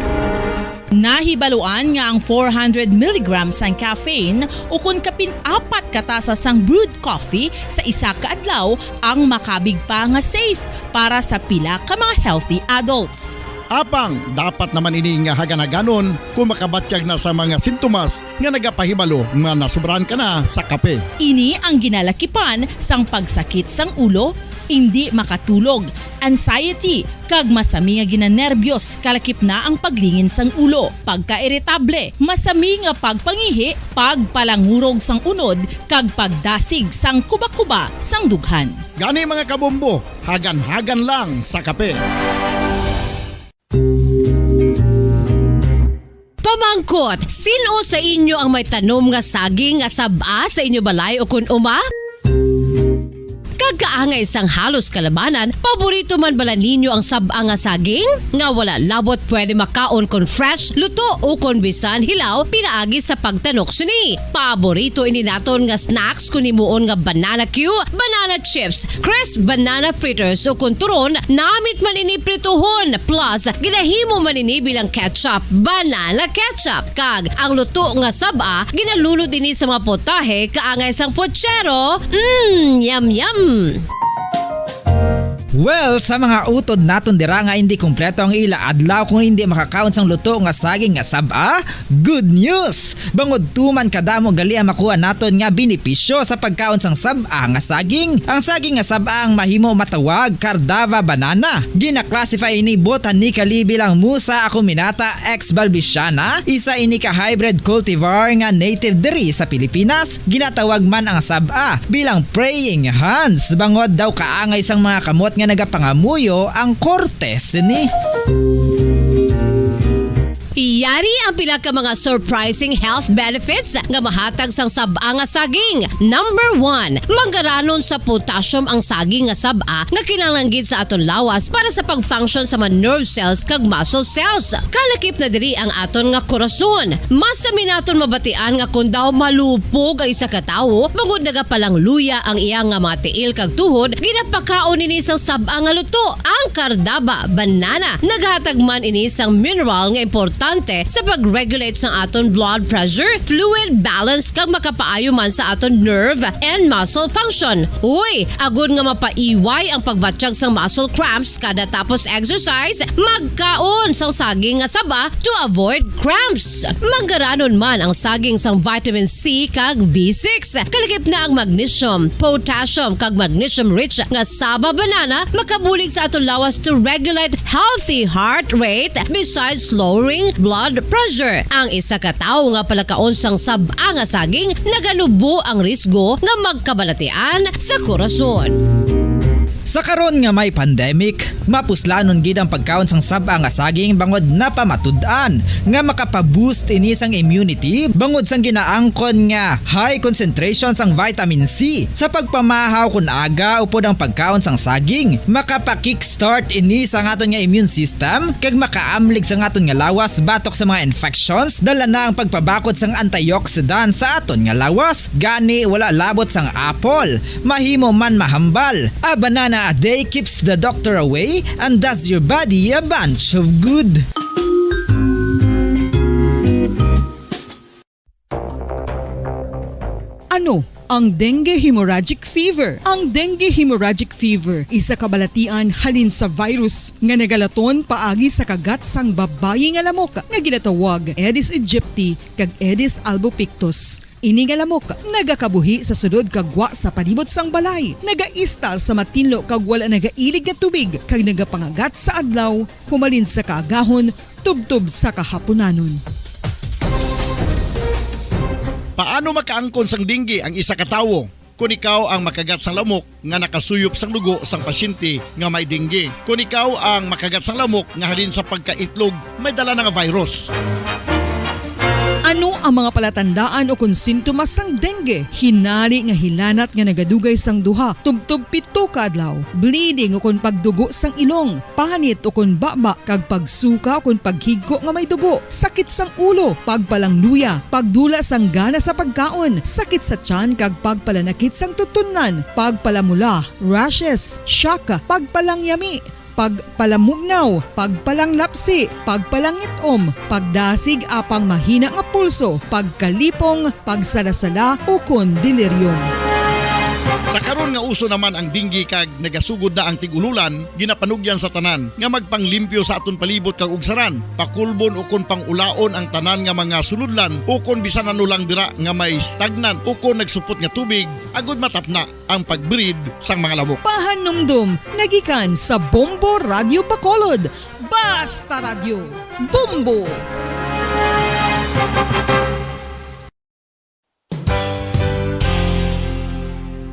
Nahibaluan nga ang four hundred milligrams sang caffeine, ukon kapin apat ka tasa sang brewed coffee sa isa ka adlaw, ang makabig pa nga safe para sa pila ka mga healthy adults. Apang dapat naman ini nga hagan-haganon kung makabatyag na sa mga sintomas nga nagapahibalo nga nasobrahan ka na sa kape. Ini ang ginalakipan sang pagsakit sang ulo, indi makatulog, anxiety, kag masami nga ginanerbiyos, kalakip na ang paglingin sang ulo, pagkairitable, masami nga pagpangihi, pagpalangurog sang unod, kag pagdasig sang kuba-kuba sang dughan. Gani, mga kabombo, hagan-hagan lang sa kape. Pamangkot, sin-o sa inyo ang may tanom nga saging nga sab-a sa inyo balay ukon uma? Kag kaangay sang halos kalabanan, paborito man bala ninyo ang sab-a nga saging? Nga wala labot pwede makaon kon fresh, luto, ukon bisan hilaw pinaagi sa pagtanok sini. Paborito ini naton nga snacks kon himuon nga banana cue, banana chips, crisp banana fritters, ukon turon, namit man ini prituhon, plus ginahimo man ini bilang ketchup, banana ketchup. Kag ang luto nga sab-a, ginalunod ini sa mga putahe kaangay sang putsero. Mm, yum, yum! Well, sa mga utod naton dira nga indi kompleto ang ila adlaw kung indi makakaon sang luto nga saging nga sab-a, good news! Bangod tuman kadamo gali ang makuha naton nga benepisyo sa pagkaon sang sab-a nga saging. Ang saging nga sab-a ang mahimo matawag Cardava banana. Gina-classify ini botanically bilang Musa acuminata ex balbisiana, isa ini ka hybrid cultivar nga native diri sa Pilipinas. Ginatawag man ang sab-a bilang praying hands, bangod daw kaangay sang mga kamot nga nagapangamuyo ang korte sini. Yari ang pila ka mga surprising health benefits nga mahatag sang sab-a nga saging. Number one, manggaranon sa potassium ang saging nga sab-a nga kinahanglan gid sa aton lawas para sa pag-function sa mga nerve cells kag muscle cells. Kalakip na diri ang aton nga korason. Masami naton mabatian nga kon daw malupog ang isa ka tawo, bangod nagapalangluya ang iya nga mga tiil kag tuhod, ginapakaon ini sang sab-a nga luto, ang Cardaba banana. Naghatag man ini sang mineral nga importante sa pag-regulate sang aton blood pressure, fluid balance, kag makapaayo man sa aton nerve and muscle function. Uy, agod nga mapaiway ang pagbatyag sang muscle cramps kada tapos exercise, magkaon sang saging nga saba to avoid cramps. Manggaranon man ang saging sang vitamin C kag B six. Kalakip na ang magnesium, potassium, kag magnesium-rich nga saba banana makabulig sa aton lawas to regulate healthy heart rate besides lowering blood pressure. Ang isa ka tawo nga palakaon sang sab-a nga saging naganubo ang risgo nga magkabalatian sa korason. Sa karon nga may pandemic, mapuslanon gid ang pagkaon sang sab-a nga saging bangod napamatud-an nga makapa-boost ini sang immunity bangod sang ginaangkon nga high concentration sang vitamin C. Sa pagpamahaw kon aga upod ang pagkaon sang saging, makapa-kickstart ini sang aton nga immune system kag makaamlig sang aton nga lawas batok sa mga infections. Dala na ang pagpabakod sang antioxidant sa aton nga lawas. Gani, wala labot sang apple, mahimo man mahambal. A banana a day keeps the doctor away and does your body a bunch of good. Ano ang dengue hemorrhagic fever? Ang dengue hemorrhagic fever isa ka balatian halin sa virus nga nagalaton paagi sa kagat sang babayi nga lamok nga ginatawag Aedes aegypti kag Aedes albopictus. Ini nga lamok nagakabuhi sa sulod kag gwa sa palibot sang balay, nagaistar sa matinlo kag wala nagailig nga tubig, kag nagapangagat sa adlaw humalin sa kaagahon tubtob sa kahapunanon. Paano makaangkon sang dengue ang isa ka tawo? Kon ikaw ang makagat sang lamok nga nakasuyop sang dugo sang pasyente nga may dengue. Kon ikaw ang makagat sang lamok nga halin sa pagkaitlog may dala na nga virus. Ano Ang mga palatandaan ukon sintomas sang dengue, hinari nga hilanat nga nagadugay sang duha tubtob pito ka adlaw, bleeding ukon pagdugo sang ilong, panit ukon baba, kag pagsuka ukon paghigko nga may dugo, sakit sang ulo, pagpalangluya, pagdula sang gana sa pagkaon, sakit sa tiyan kag pagpalanakit sang tutunlan, pagpalamula, rashes, shock, pagpalangyami, pagpalamugnaw, pagpalanglapsi, pagpalangit-om, pagdasig apang mahina nga pulso, pagkalipong, pagsalasala, ukon delirium. Sa karon nga uso naman ang dengue kag nagasugod na ang tig-ululan, ginapanugyan sa tanan nga magpanglimpyo sa aton palibot kag ugsaran, pakulbon ukon pangulaon ang tanan nga mga sulodlan ukon bisan ano lang dira nga may stagnant ukon nagsupot nga tubig, agud matapna ang pag-breed sang mga lamok. Pahanumdom nga gikan sa Bombo Radyo Bacolod. Basta Radyo, Bombo!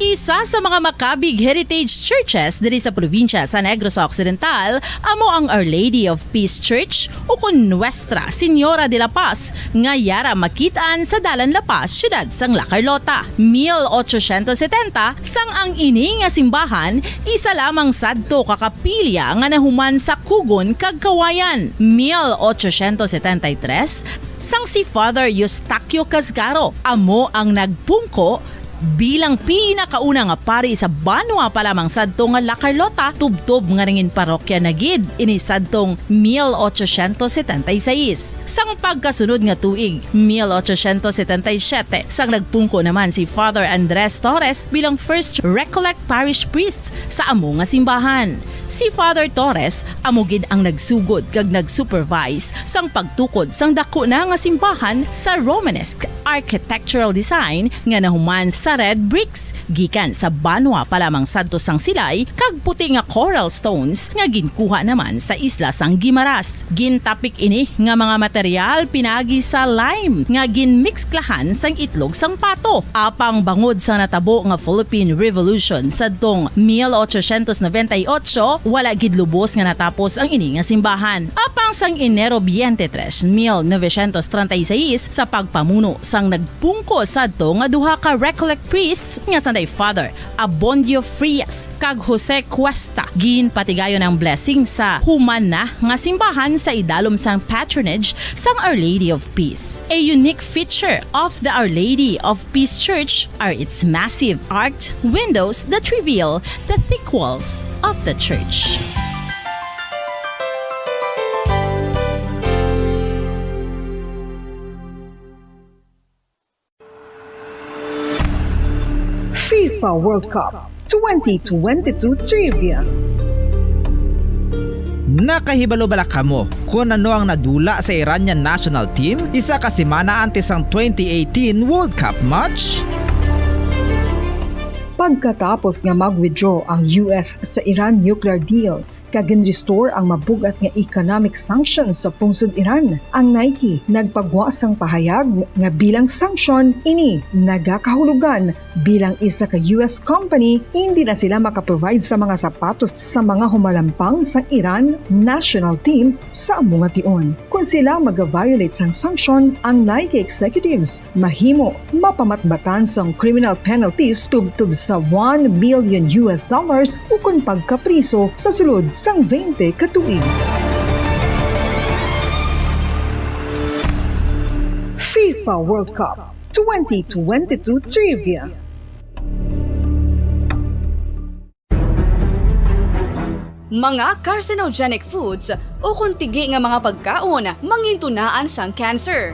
Isa sa mga makabig heritage churches diri sa probinsya sa Negros Occidental amo ang Our Lady of Peace Church, ukon Nuestra Señora de la Paz, nga yara makit-an sa Dalan La Paz, siyudad sang La Carlota. Mil ochocientos setenta, sang ang ini nga simbahan isa lamang sadto ka kapilya nga nahuman sa kugon kag kawayan. Mil ochocientos setenta y tres, sang si Father Eustaquio Casgaro amo ang nagpungko bilang pinakauna nga pari sa banwa pa lamang sadto nga La Carlota, tubtob nga nangin parokya na gid ini sadtong mil ochocientos setenta y seis. Sang pagkasunod nga tuig, mil ochocientos setenta y siete, sang nagpungko naman si Father Andres Torres bilang First Recollect Parish Priest sa amo nga simbahan. Si Father Torres amo gid ang nagsugod kag nag-supervise sang pagtukod sang daku na nga simbahan sa Romanesque architectural design nga nahuman sa red bricks gikan sa banwa pa lamang sadto sang Silay kag puti nga coral stones nga ginkuha naman sa isla sang Guimaras. Gintapik ini nga mga material pinagi sa lime nga ginmiksklahan sang itlog sang pato. Apang bangod sa natabo nga Philippine Revolution sadtong mil ochocientos noventa y ocho, wala gid lubos nga natapos ang ini nga simbahan. Apang sang Enero twenty-three, mil novecientos treinta y seis, sa pagpamuno sang nagpungko sadto nga duha ka Recollect priests nga sanday Father Abondio Frias kag Jose Cuesta, ginpatigayon ang blessing sa human na nga simbahan sa idalom sang patronage sang Our Lady of Peace. A unique feature of the Our Lady of Peace Church are its massive arched windows that reveal the thick walls of the church. FIFA World Cup twenty twenty-two Trivia. Nakahibalo bala kamo kon ano ang nadula sa Iranian national team isa ka semana antes sang twenty eighteen World Cup match? Pagkatapos nga mag-withdraw ang U S sa Iran nuclear deal, kag gin-restore ang mabug-at nga economic sanctions sa pungsod Iran. Ang Nike nagpagwa sang pahayag nga bilang sanction ini nagakahulugan bilang isa ka U S company, hindi na sila makaprovide sa mga sapatos sa mga humalampang sang Iran national team sa amo nga tion. Kon sila mag-violate sang sanction, ang Nike executives mahimo mapamatbatan sang criminal penalties tubtob sa one million U S dollars ukon pagkapriso sa sulod sang twenty ka tuig. FIFA World Cup twenty twenty-two Trivia. Mga carcinogenic foods ukon tigi nga mga pagkaon mangintunaan sang cancer.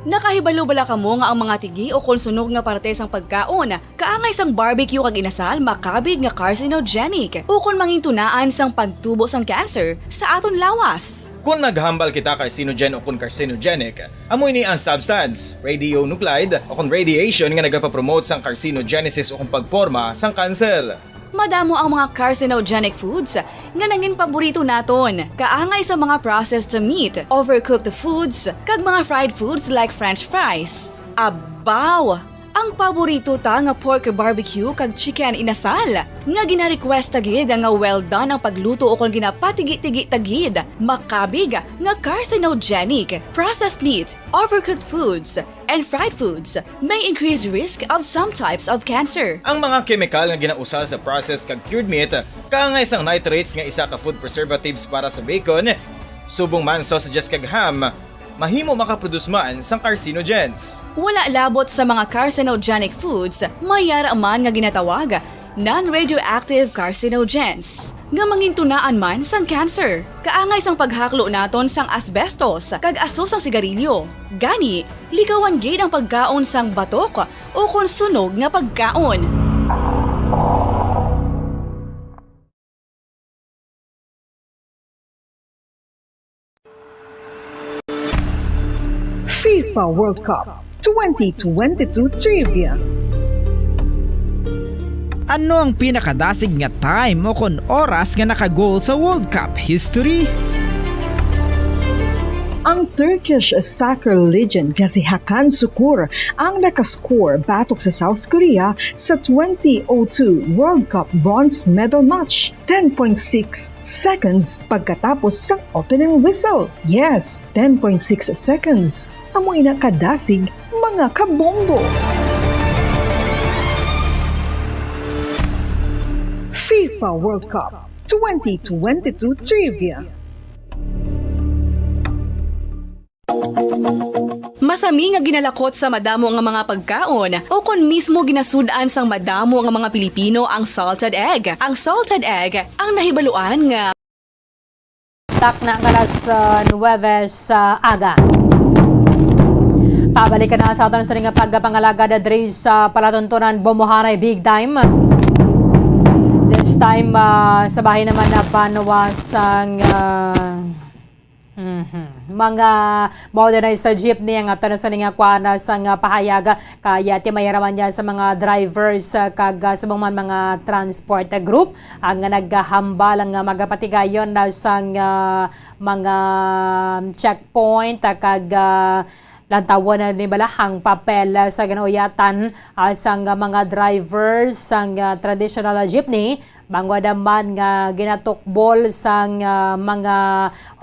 Nakahibalo bala kamo nga ang mga tigi ukon sunog nga parte sang pagkaon, kaangay sang barbecue kag inasal, makabig nga carcinogenic ukon mangintunaan sang pagtubo sang cancer sa aton lawas? Kon maghambal kita carcinogen ukon carcinogenic, amo ini ang substance, radionuclide, ukon radiation nga nagapapromote sang carcinogenesis ukon pagporma sang kanser. Madamo ang mga carcinogenic foods nga nangin paborito naton, kaangay sa mga processed meat, overcooked foods, kag mga fried foods like French fries. Abaw! Ang paborito ta nga pork barbecue kag chicken inasal, nga gina-request ta gid nga well done ang pagluto ukon ginapatigi-tigi ta gid, makabig nga carcinogenic. Processed meat, overcooked foods, and fried foods may increase risk of some types of cancer. Ang mga kemikal nga ginausal sa processed kag cured meat kaangay sang nitrates nga isa ka food preservatives para sa bacon, subong man sausages kag ham, mahimo makaproduce man sang carcinogens. Wala labot sa mga carcinogenic foods, may yara man nga ginatawag non-radioactive carcinogens, nga mangintunaan man sang cancer. Kaangay sang paghaklo naton sang asbestos kag aso sang sigarilyo. Gani, likawan gid ang pagkaon sang batok ukon sunog nga pagkaon. FIFA World Cup twenty twenty-two Trivia. Ano ang pinakadasig nga time o kon oras nga naka-goal sa World Cup history? Ang Turkish soccer legend nga si Hakan Sukur ang nakascore batok sa South Korea sa twenty oh two World Cup bronze medal match, ten point six seconds pagkatapos sang opening whistle. Yes, ten point six seconds. Amo ina kadasig, mga kabombo. FIFA World Cup twenty twenty-two Trivia. Masami nga ginalakot sa madamo nga mga pagkaon, o kon mismo ginasud-an sang madamo nga mga Pilipino ang salted egg. Ang salted egg ang nahibaluan nga Takna nga alas, ah, nuwebe sa aga. Pabalik na sa aton sa nga pagpangalagad diri sa palatuntunan, Bomohanay Big Time. This time, ah, sa bahin naman na banwa sang, ah, mhm, mga modernized jeepney ang aton sa nga kuana sa nga pahayag. Kaya ti may raman niya sa mga drivers, ah, kag, ah, sa mga, mga transport group ang naghahambal nga magapatigayon na sang, ah, mga checkpoint, ah, kag, ah, lantawon na ni balahang papel, ah, sa ginauyatan, ah, sang mga drivers sang, ah, traditional jeepney, bangod man nga ginatukbol sang, ah, mga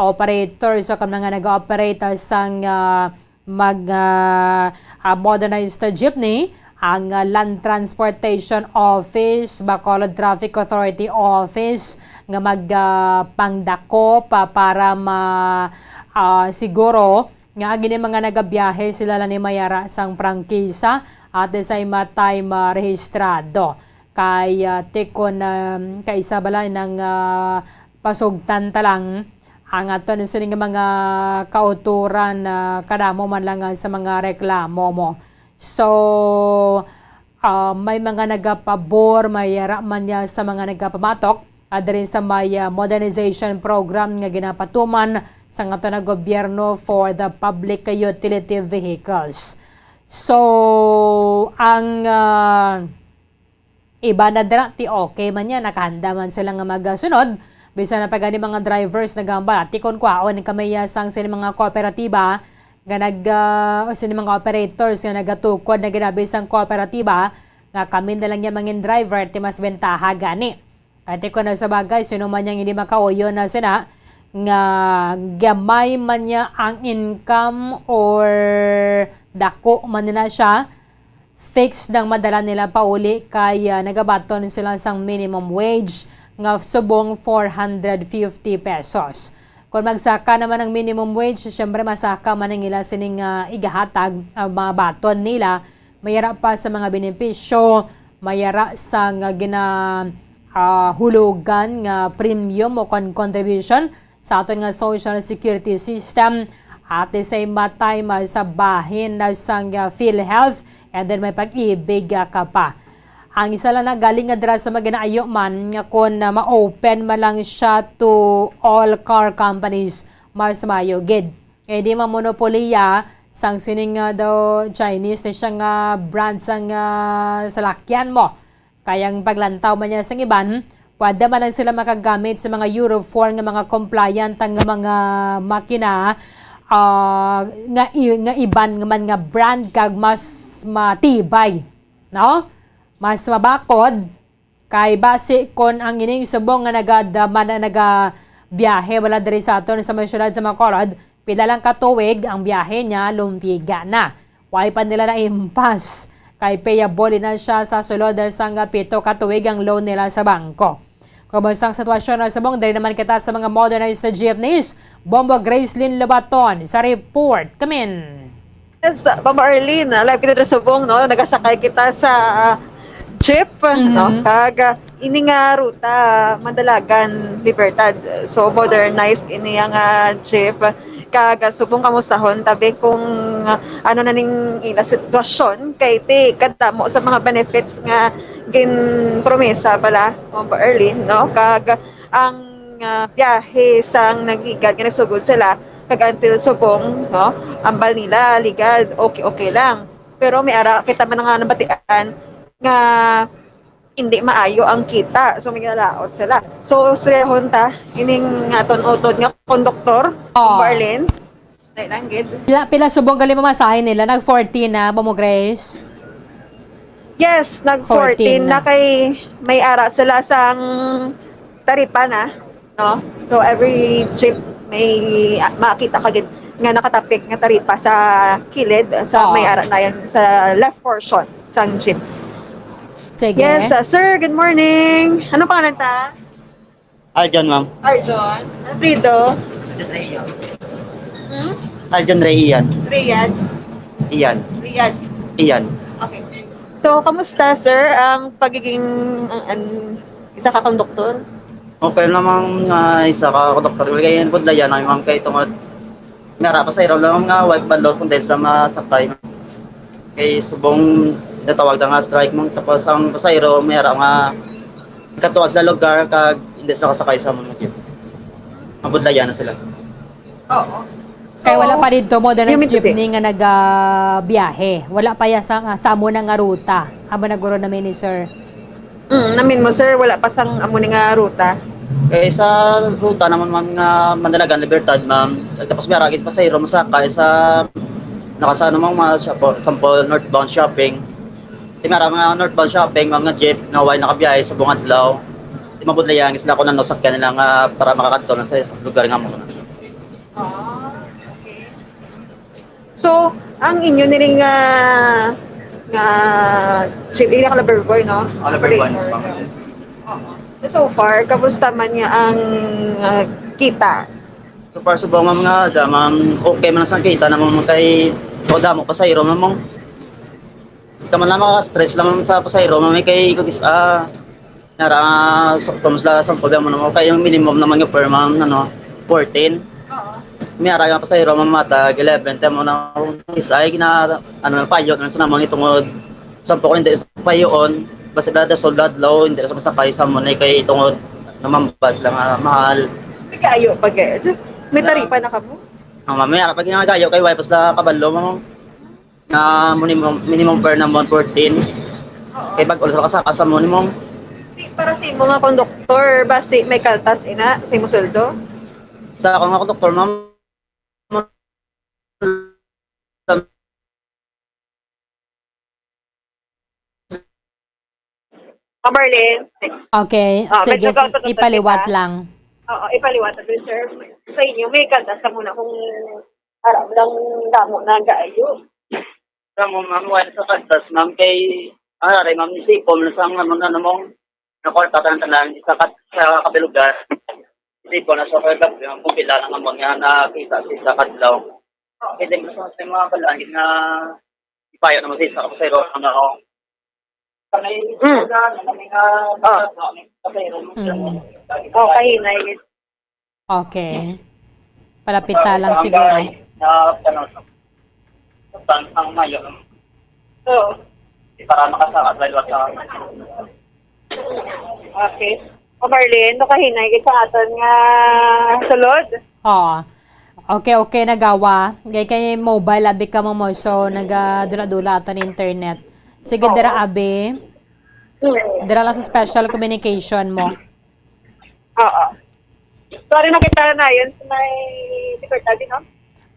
operators o kag mga nag-ooperate, ah, sang, ah, mag, ah, ah, modernized jeepney, ang, ah, Land Transportation Office, Bacolod Traffic Authority Office, nga mag, ah, pangdakop pa para ma, ah, siguro nga ang ini mga nagabiyahe sila lang ni mayara sang prangkisa at the same time, ah, rehistrado. Kay, ah, tikon, ah, kaisa bala nang, ah, pasugtan ta lang ang aton sini nga mga kauturan, ah, kadamo man lang, ah, sa mga reklamo mo. So, ah, may mga nagapabor, may yara man niya sa mga nagapamatok, ah, diri sa may, ah, modernization program nga ginapatuman sa aton nga gobyerno for the public utility vehicles. So, ang, ah, iba na dira, ti okay man niya, nakahanda man sila nga magasunod. Bisan na pa gani mga drivers nagahambal, "Ati kon kwaon kami ya sang sini mga kooperatiba nga nag, ah, o sini mga operators nga nagatukod na ginabi sang kooperatiba nga kami na lang ya mangin driver, ti mas bentaha gani." Ati kon sa bagay, sino man yang hindi makauyon na sina nga gamay man niya ang income or dako man na siya, fixed ang madala nila pauli kay, ah, nagabaton sila sang minimum wage nga subong four hundred fifty pesos. Kung magsaka naman ang minimum wage, siyempre masaka man ang ila sining, ah, igahatag, ah, mga baton nila, mayara pa sa mga benepisyo, mayara sa nga gina, ah, hulugan nga premium o kon contribution sa aton nga social security system, at the same time, ah, sa bahin na sang, ah, PhilHealth, and then may Pag-ibig, ah, ka pa. Ang isa lang na galing nga dira sa maginaayo man nga kon, ah, ma-open man lang siya to all car companies, mas maayo gid. Kay di mamonopoliya sang sining, ah, daw Chinese na siya nga brand sang, ah, salakyan mo. Kay ang paglantaw man niya sang iban, pwede man lang sila makagamit sa mga Euro four nga mga compliant nga mga makina, ah, nga i-, nga iban nga man nga brand kag mas matibay, no? Mas mabakod kay basi kon ang ining subong nga nagad-, man-, nagabiyahe wala diri sa aton sa mga syudad sa Bacolod, pila lang ka tuig ang biyahe niya, lumpiga na. Wala pa nila naimpas kay payable na siya sa sulod sang pito ka tuig ang loan nila sa bangko. Kumusta ang sitwasyon na subong? Diri naman kita sa mga modernized jeepneys. Bombo Gracelyn Lobaton sa report. Kamin. Yes, Ma'am Arlene, ah, live kita sa Subong, no? Nagasakay kita sa, ah, jeep, no? Mhm. Kag, ah, ini nga ruta, Mandalagan, Libertad. So, modernized ini nga, ah, jeep. Kag, ah, subong kamustahon, tabi kung, ah, ano na ning ila sitwasyon, kay ti kadamo sa mga benefits nga ginpromesa bala, Ma'am Arlene, no? Kag ang, ah, biyahe sang naghigad nga nagsugod sila, kag until subong, no? Ambal nila, ligad, okay, okay lang. Pero may ara kita man nga nabatian nga hindi maayo ang kita. So, may ginalaot sila. So, suryahon ta, ining aton utod nga konduktor, Oh. Barlin. Dahil lang, gid. Pila, pila subong gali mamasahe nila? Nag fourteen na, Bomo Grace? Yes, nag fourteen fourteen na. na kay may ara sila sang taripa na, no? So, every trip may, ah, makita ka gid nga nakatapik nga taripa sa kilid, sa Oo. may ara na yan, sa left portion sang jeep. Sige. Yes, uh, sir, good morning. Anong pangalan ta? Arjon, ma'am. Arjon. Apelyido? Hmm? Arjon Ray Ian. Rian? Ian. Rian. Ian. Okay. So, kamusta, sir, ang pagiging, ang, ang isa ka konduktor? Okay naman nga isa ka konduktor. Kaya yun po, daya na, ma'am, kay tungod may ara pasahero lang nga wala pa load kung dahil sila masakay. Kay subong natawag na nga strike mo, tapos ang pasahero may ara nga katuwa sila lugar kag hindi sila kasakay sa mga jeep. Mabudlayan na sila. Oo. Kay wala So, pa dito modernized you mean to say jeepney nga nagabiyahe. Wala pa ya sa, sa amo na nga ruta. Amo na guro namin ni sir. Mm, namin mo, sir, wala pa sang amo ni nga ruta. Eh, sa ruta naman, ma'am, nga Mandalagan, Libertad, ma'am. Tapos may aragid pa sa iro, masakay sa, nakasano, ma'am, mga shop-, sample, northbound shopping. Di mara mga northbound shopping, ma'am, nga jeep, nga way nakabiyahe sa buong adlaw. Di mabudlayan sila kung ano sakyan nila nga para makakadto na sa lugar nga mo. Ah, okay. So, ang inyo nining, ah, nga chief, ila ka lover boy, no? Ah, lover boy, Operator. Miss Pang. Oo. So far, kamusta man niya ang, ah, kita? So far, subong, ma'am, nga, da, ma'am, okay man sa kita na, ma'am, kay, o damo pasahero, ma'am, ma'am. Kaman lang, maka-stress lang sa pasahero, ma'am, kay kung is, ah, nara, ah, so, kung sila, sample mo naman, kay yung minimum naman yung per, ma'am, ano, fourteen. Oo. May ara nga pasahero, ma'am, matag eleven, tamo na, is, ay, gina, ano, payo na sa naman itungod, sample ko, hindi sa payoon, basta da, da, sold out, low, hindi sa masakay, sa mo na, kay itungod, namambas lang, ah, mahal. May kaayo pa, gid? May taripa na kamo? Ah, ma'am, may ara pa ginagayo, kay way pa sila kabalo, ma'am. Nga minimum, minimum fare na one fourteen. Oo. Kay bag-o sa kasaka sa minimum. Di, para sa imo nga konduktor, basi may kaltas ina sa imo sweldo? Sa ako nga konduktor, ma'am, Ma'am Marlene. Okay, Oh, sige, medyo sige, kausap-usap ipaliwat kita. lang. Oo, ipaliwat, sir. Sa inyo, may kaltas sa muna kung aram lang damo na gaayo. Sa mo, ma'am, wala sa kaltas, ma'am, kay, ah, aray, ma'am, isipon mo sa mga, ano, ano, mong nakuha tayo ng tanan, isa ka, sa kabilugan. Isipon na sa kay, kung pila lang ang mga nakita sa isa ka adlaw. Pwede mo sa, sa mga balaan, nga ipayo naman sa isa ka pasahero, ano, sa may, Mm. sa may, ah, Ah. sa may pasahero, Mm. sa mga, Oh, kahinay. Okay. Palapita lang siguro. Na, ano, sa, sa, ang mayo, no? Oo. Para makasakat, dahil sa Okay. O Marlene, makahinay kita sa aton nga sulod. Oo. Okay, okay, nagawa. Kay, kay mobile, abi ka mo, so nagadula-dula aton internet. Sige, Oo. dira, abi. Hmm. Dira lang sa special communication mo. Oo. Sorry, nakita na yun sa may Libertad, no?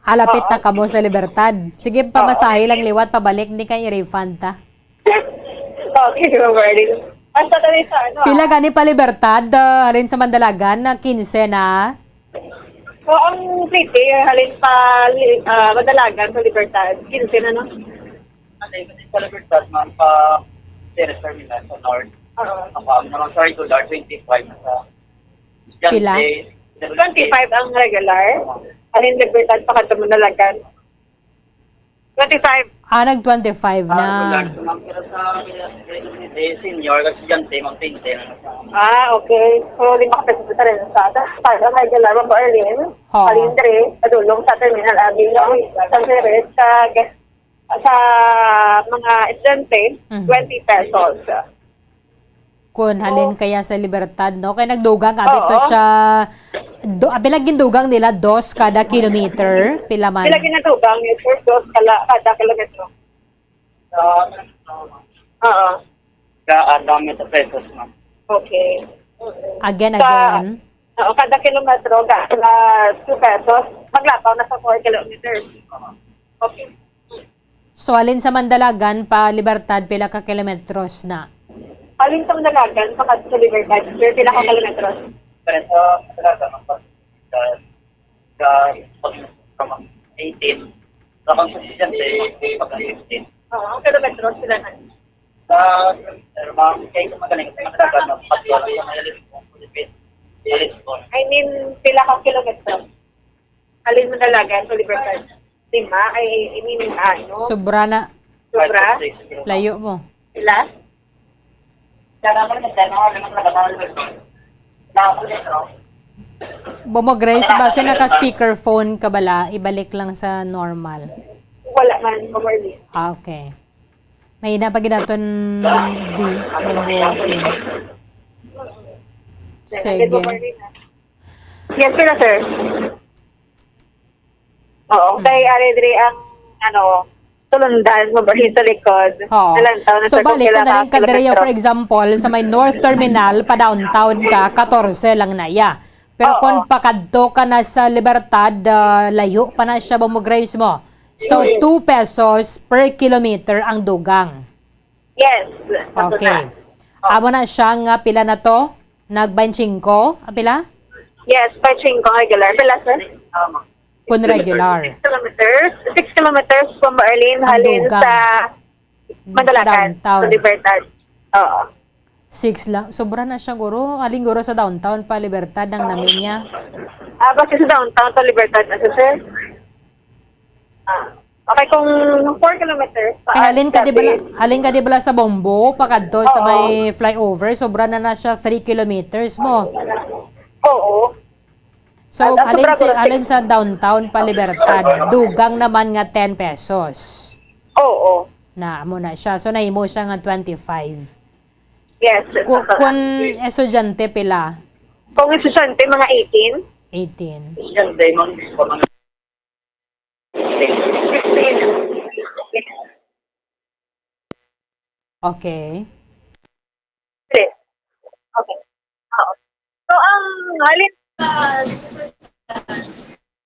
Alapit na kamo sa Libertad. Sige, pamasahe lang liwat pabalik, di kay i-refund ta. Okay, Ma'am Marlene. Basta kami sa ano, Pila ah. Gani pa Libertad, ah, halin sa Mandalagan, na quince na? So, ang city, halin pa, li-, ah, Mandalagan sa Libertad, quince na, no? Ano, yung sa Libertad, ma'am, pa Ceres Terminal sa North. Oo. Ang, um, naman sa regular, twenty-five na sa Pila? Estudyante. Twenty-five ang regular. Oo. Ang Libertad, pakadto mo nalagan. Twenty-five. Ah, nag twenty-five na. Ah, regular. So, ma'am, pero sa, eh, senior, kasi estudyante, ma'am, twenty na sa. Ah, okay. So, lima ka pesos sa rin sa, sa, sa regular, Ma'am Arlene. Oo. Palindre, padulong sa Terminal Avenue, sa Ceres, sa Sa mga estudyante, Mhm. twenty pesos. Kun halin Oh. kaya sa Libertad, no? Kay nagdugang, abi to Oo. siya, do, abi lang gindugang nila, dos kada kilometer. Pila man? Pila ginadugang, sir? Dos kala-, kada kilometro. Oo. Ka, ah, dami sa pesos, ma'am. Okay. Again, Sa, again. Oo, kada kilometro, ga-, na two pesos, maglakaw na sa four kilometers. Okay. So, halin sa Mandalagan pa Libertad, pila ka kilometros na? Halin sa Mandalagan, pa kadto sa Libertad, sir, pila ka kilometros? Pero sa Mandalagan, ang pag-, sa, sa, pag-, eighteen. Sa pag-, estudyante, pag-, fifteen. Oo, ang kilometros, sila na. Sa, pero, ma'am, kay magaling, magaling, ma'am, pag-, I mean, pila ka kilometro? Halin Mandalagan sa Libertad? Lima? Ay, I mean, ano? Sobra na. Sobra? Layo mo. Pila? Bomo Grace, basi naka speakerphone ka bala, ibalik lang sa normal. Wala man, Ma'am Arlene. Ah, okay. May ina pa ginaton V, Bobo Kim. Sige. Yes, sir, sir. Oo, Mm. kay ari diri ang, ano, tulundan, mabahin sa likod. Oo. Nalantaw na So, sa balik kung ko na rin ka diri, kilometro. For example, sa may North Terminal, pa downtown ka, katorse lang na iya. Pero Oo. kung pakadto ka na sa Libertad, ah, layo pa na siya, Bomo Grace mo. So, Mm. two pesos per kilometer ang dugang. Yes. Sakto Okay. na. Oh. Amo na siya nga pila na to? Nag twenty-five? Ang pila? Yes, twenty-five regular. Pila, sir? Kun regular. Six kilometers. Six kilometers from Berlin, Ang halin dugang. sa Sa Mandalacan, downtown. sa Libertad. Oo. Six lang. Sobra na siya, guro. Halin, guro, sa downtown pa Libertad ang namin niya. Ah, basta sa downtown pa Libertad na siya, sir? Ah. Okay, kung four kilometers, Kay halin ka, di ba, paas, halin ka, di ba, sa Bombo, pakadto sa Oo. may flyover, sobra na na siya three kilometers mo. Oo. So, Ah, halin sobra si, ko na halin sa downtown pa Libertad, dugang naman nga ten pesos. Oo. Na, amo na siya. So, nahimo siya nga twenty-five. Yes, Ku-, totoo. Kun estudyante, pila? Kung estudyante, mga eighteen. Eighteen. Estudyante, mga Okay. Dili. Okay. Oo. So, ang halin sa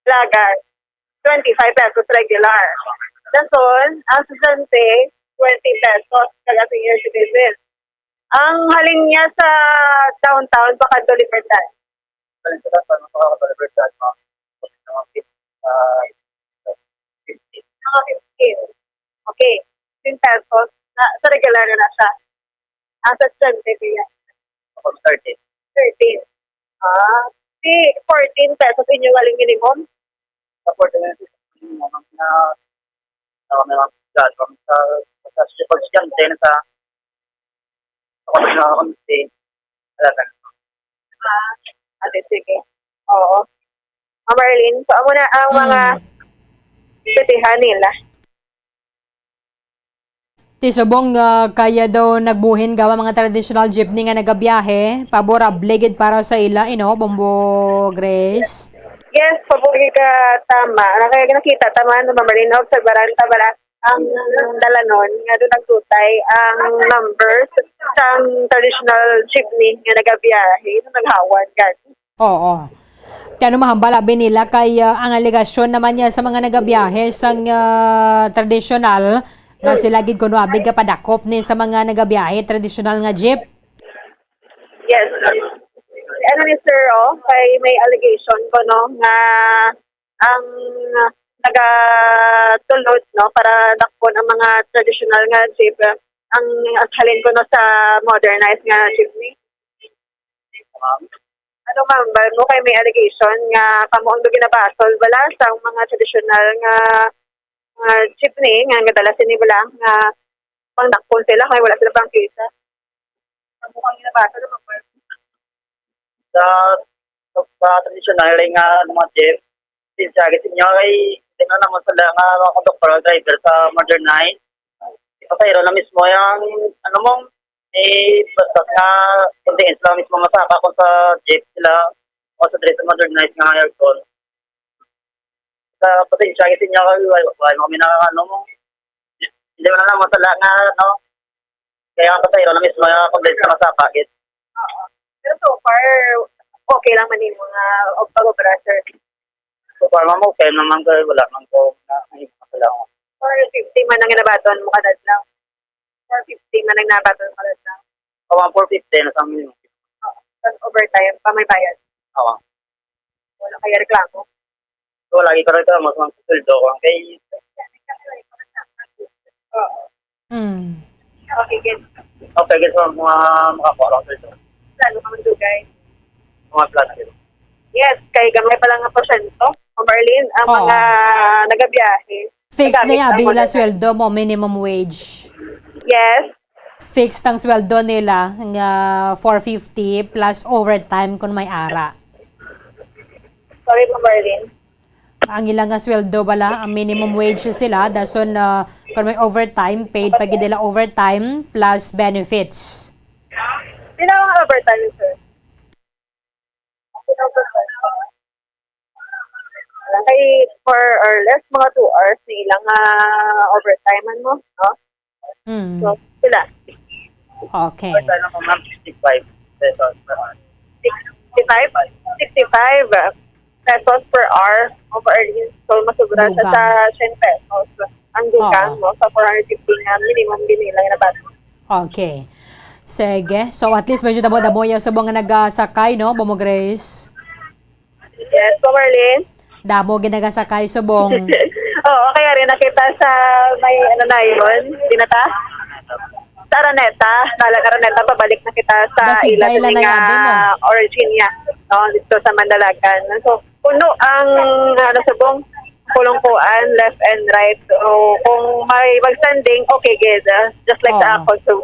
lagan, twenty-five pesos regular. Dason, ang estudyante, twenty pesos kada senior citizen. Ang halin niya sa downtown, pakadto Libertad. Halin sa downtown, pakadto Libertad, mga, ah, fifteen. Mga fifteen. Okay. Fifteen pesos. Na, sa regular na siya. Ang sa estudyante, kaya? Thirteen. Thirteen. Ah, si fourteen pesos inyo galing minimum? Sa fourteen pesos, minimum na, na, na, sa, sa, sa, sa, estudyante na sa, sa, sa, Ah, ate, sige. Oo. Ma'am Marlene, so, amo na ang mga Hmm. sutihan nila. Ti subong, ah, kaya daw nagbuhin gawa mga traditional jeepney nga nagabiyahe, paborable gid para sa ila, ino, Bombo Grace? Yes, paborable ka, tama. Nakaya nakita, tama, no, Ma'am Marlene, obserbaran ta bala ang dalanon nga doon nagtutay ang numbers sang traditional jeepney nga nagabiyahe, no, naghawan gani. Oo. Kay ano mahambal abi nila kay, ah, ang alegasyon naman niya sa mga nagabiyahe sang, ah, tradisyonal nga sila gid kuno abi gapadakop ni sa mga nagabiyahe tradisyonal nga jeep? Yes. Ano ni sir, oh, kay may allegation ko, no, nga ang nagatulod, no, para dakpon ang mga tradisyonal nga jeep, ang halin ko, no, sa modernized nga jeepney. Ma'am? Ano, ma'am, ba mo kay may allegation nga kamo ang ginabasol bala sa mga tradisyonal nga, nga jeepney nga ngadala sini bala nga pangdakpon sila kay wala sila prangkisa? Kamo ang ginabasol, ma'am? Sa, sa, sa tradisyonal nga mga jeep, sinsya gid inyo kay di na naman sila nga mga conductor o driver sa modernized. Pasahero na mismo yung, ano mo, eh, basta nga, kung diin sila mismo masaka kung sa jeep sila o sa dress modernized nga aircon. Sa pasensya kasi niya kami, wala, wala kami nakakano mo. Hindi mo na lang masala nga, ano, kaya ang pasahero na mismo yung kung diin sila masaka, gid. Oo. Pero so far, okay lang man yung mga pag-obra, sir. So far, ma'am, okay naman ko, wala man ko na, ay, masala ko. Four fifty man ang ginabaton mo kada adlaw. Four fifty man ang nabaton mo kada adlaw. Awa, four fifty na sa minimum. Oo. Tapos overtime pa may bayad. Awa. Wala kaya reklamo. So, lagi ka reklamo sa mga sweldo ko. Kay Oo. Mm. Okay, good. Okay, guys, mga makakuha lang sweldo. Lalo ka magdugay. Mga flat, yun. Yes, kay gamay pa lang nga porsyento. Ma'am Arlene, ang Oo. mga nagabiyahe, Fixed na nagamit yung ang abila modernized. Sweldo mo, minimum wage. Yes. Fixed ang sweldo nila nga four fifty plus overtime kung may ara. Sorry, Ma'am Arlene. Ang ila nga sweldo bala, ang minimum wage sila, dason, ah, kung may overtime, paid pa gid nila overtime plus benefits. Sino ang overtime, sir? Kay more or less, mga two hours ni ilang, ah, overtime man mo, no? Mm. So, sila. Okay. Ano mo, ma'am, sixty-five pesos per hour. Sixty-five? Sixty-five pesos per hour. Over, so, masubra sa, Dugang. Sa ten pesos. Ang dugang, Oo. No? Sa four hundred fifty nga minimum din nila yung nabato. Okay. Sige. So, at least medyo damo-damo yung subong nga nagasakay, no, Bomo Grace? Yes, po, Marlene. Damo ginagasakay subong. Oo, kaya rin nakita sa may, ano na yun, Dinata? Sa Araneta, Dalag Araneta, pabalik na kita sa Dasigay ila lang na nga yabi mo. Origin niya, no, dito sa Mandalagan. So, puno ang, ano, subong, kulungkuan, left and right. So, kung may magstanding, okay, good. Ah, just like sa Oo. Ako, so.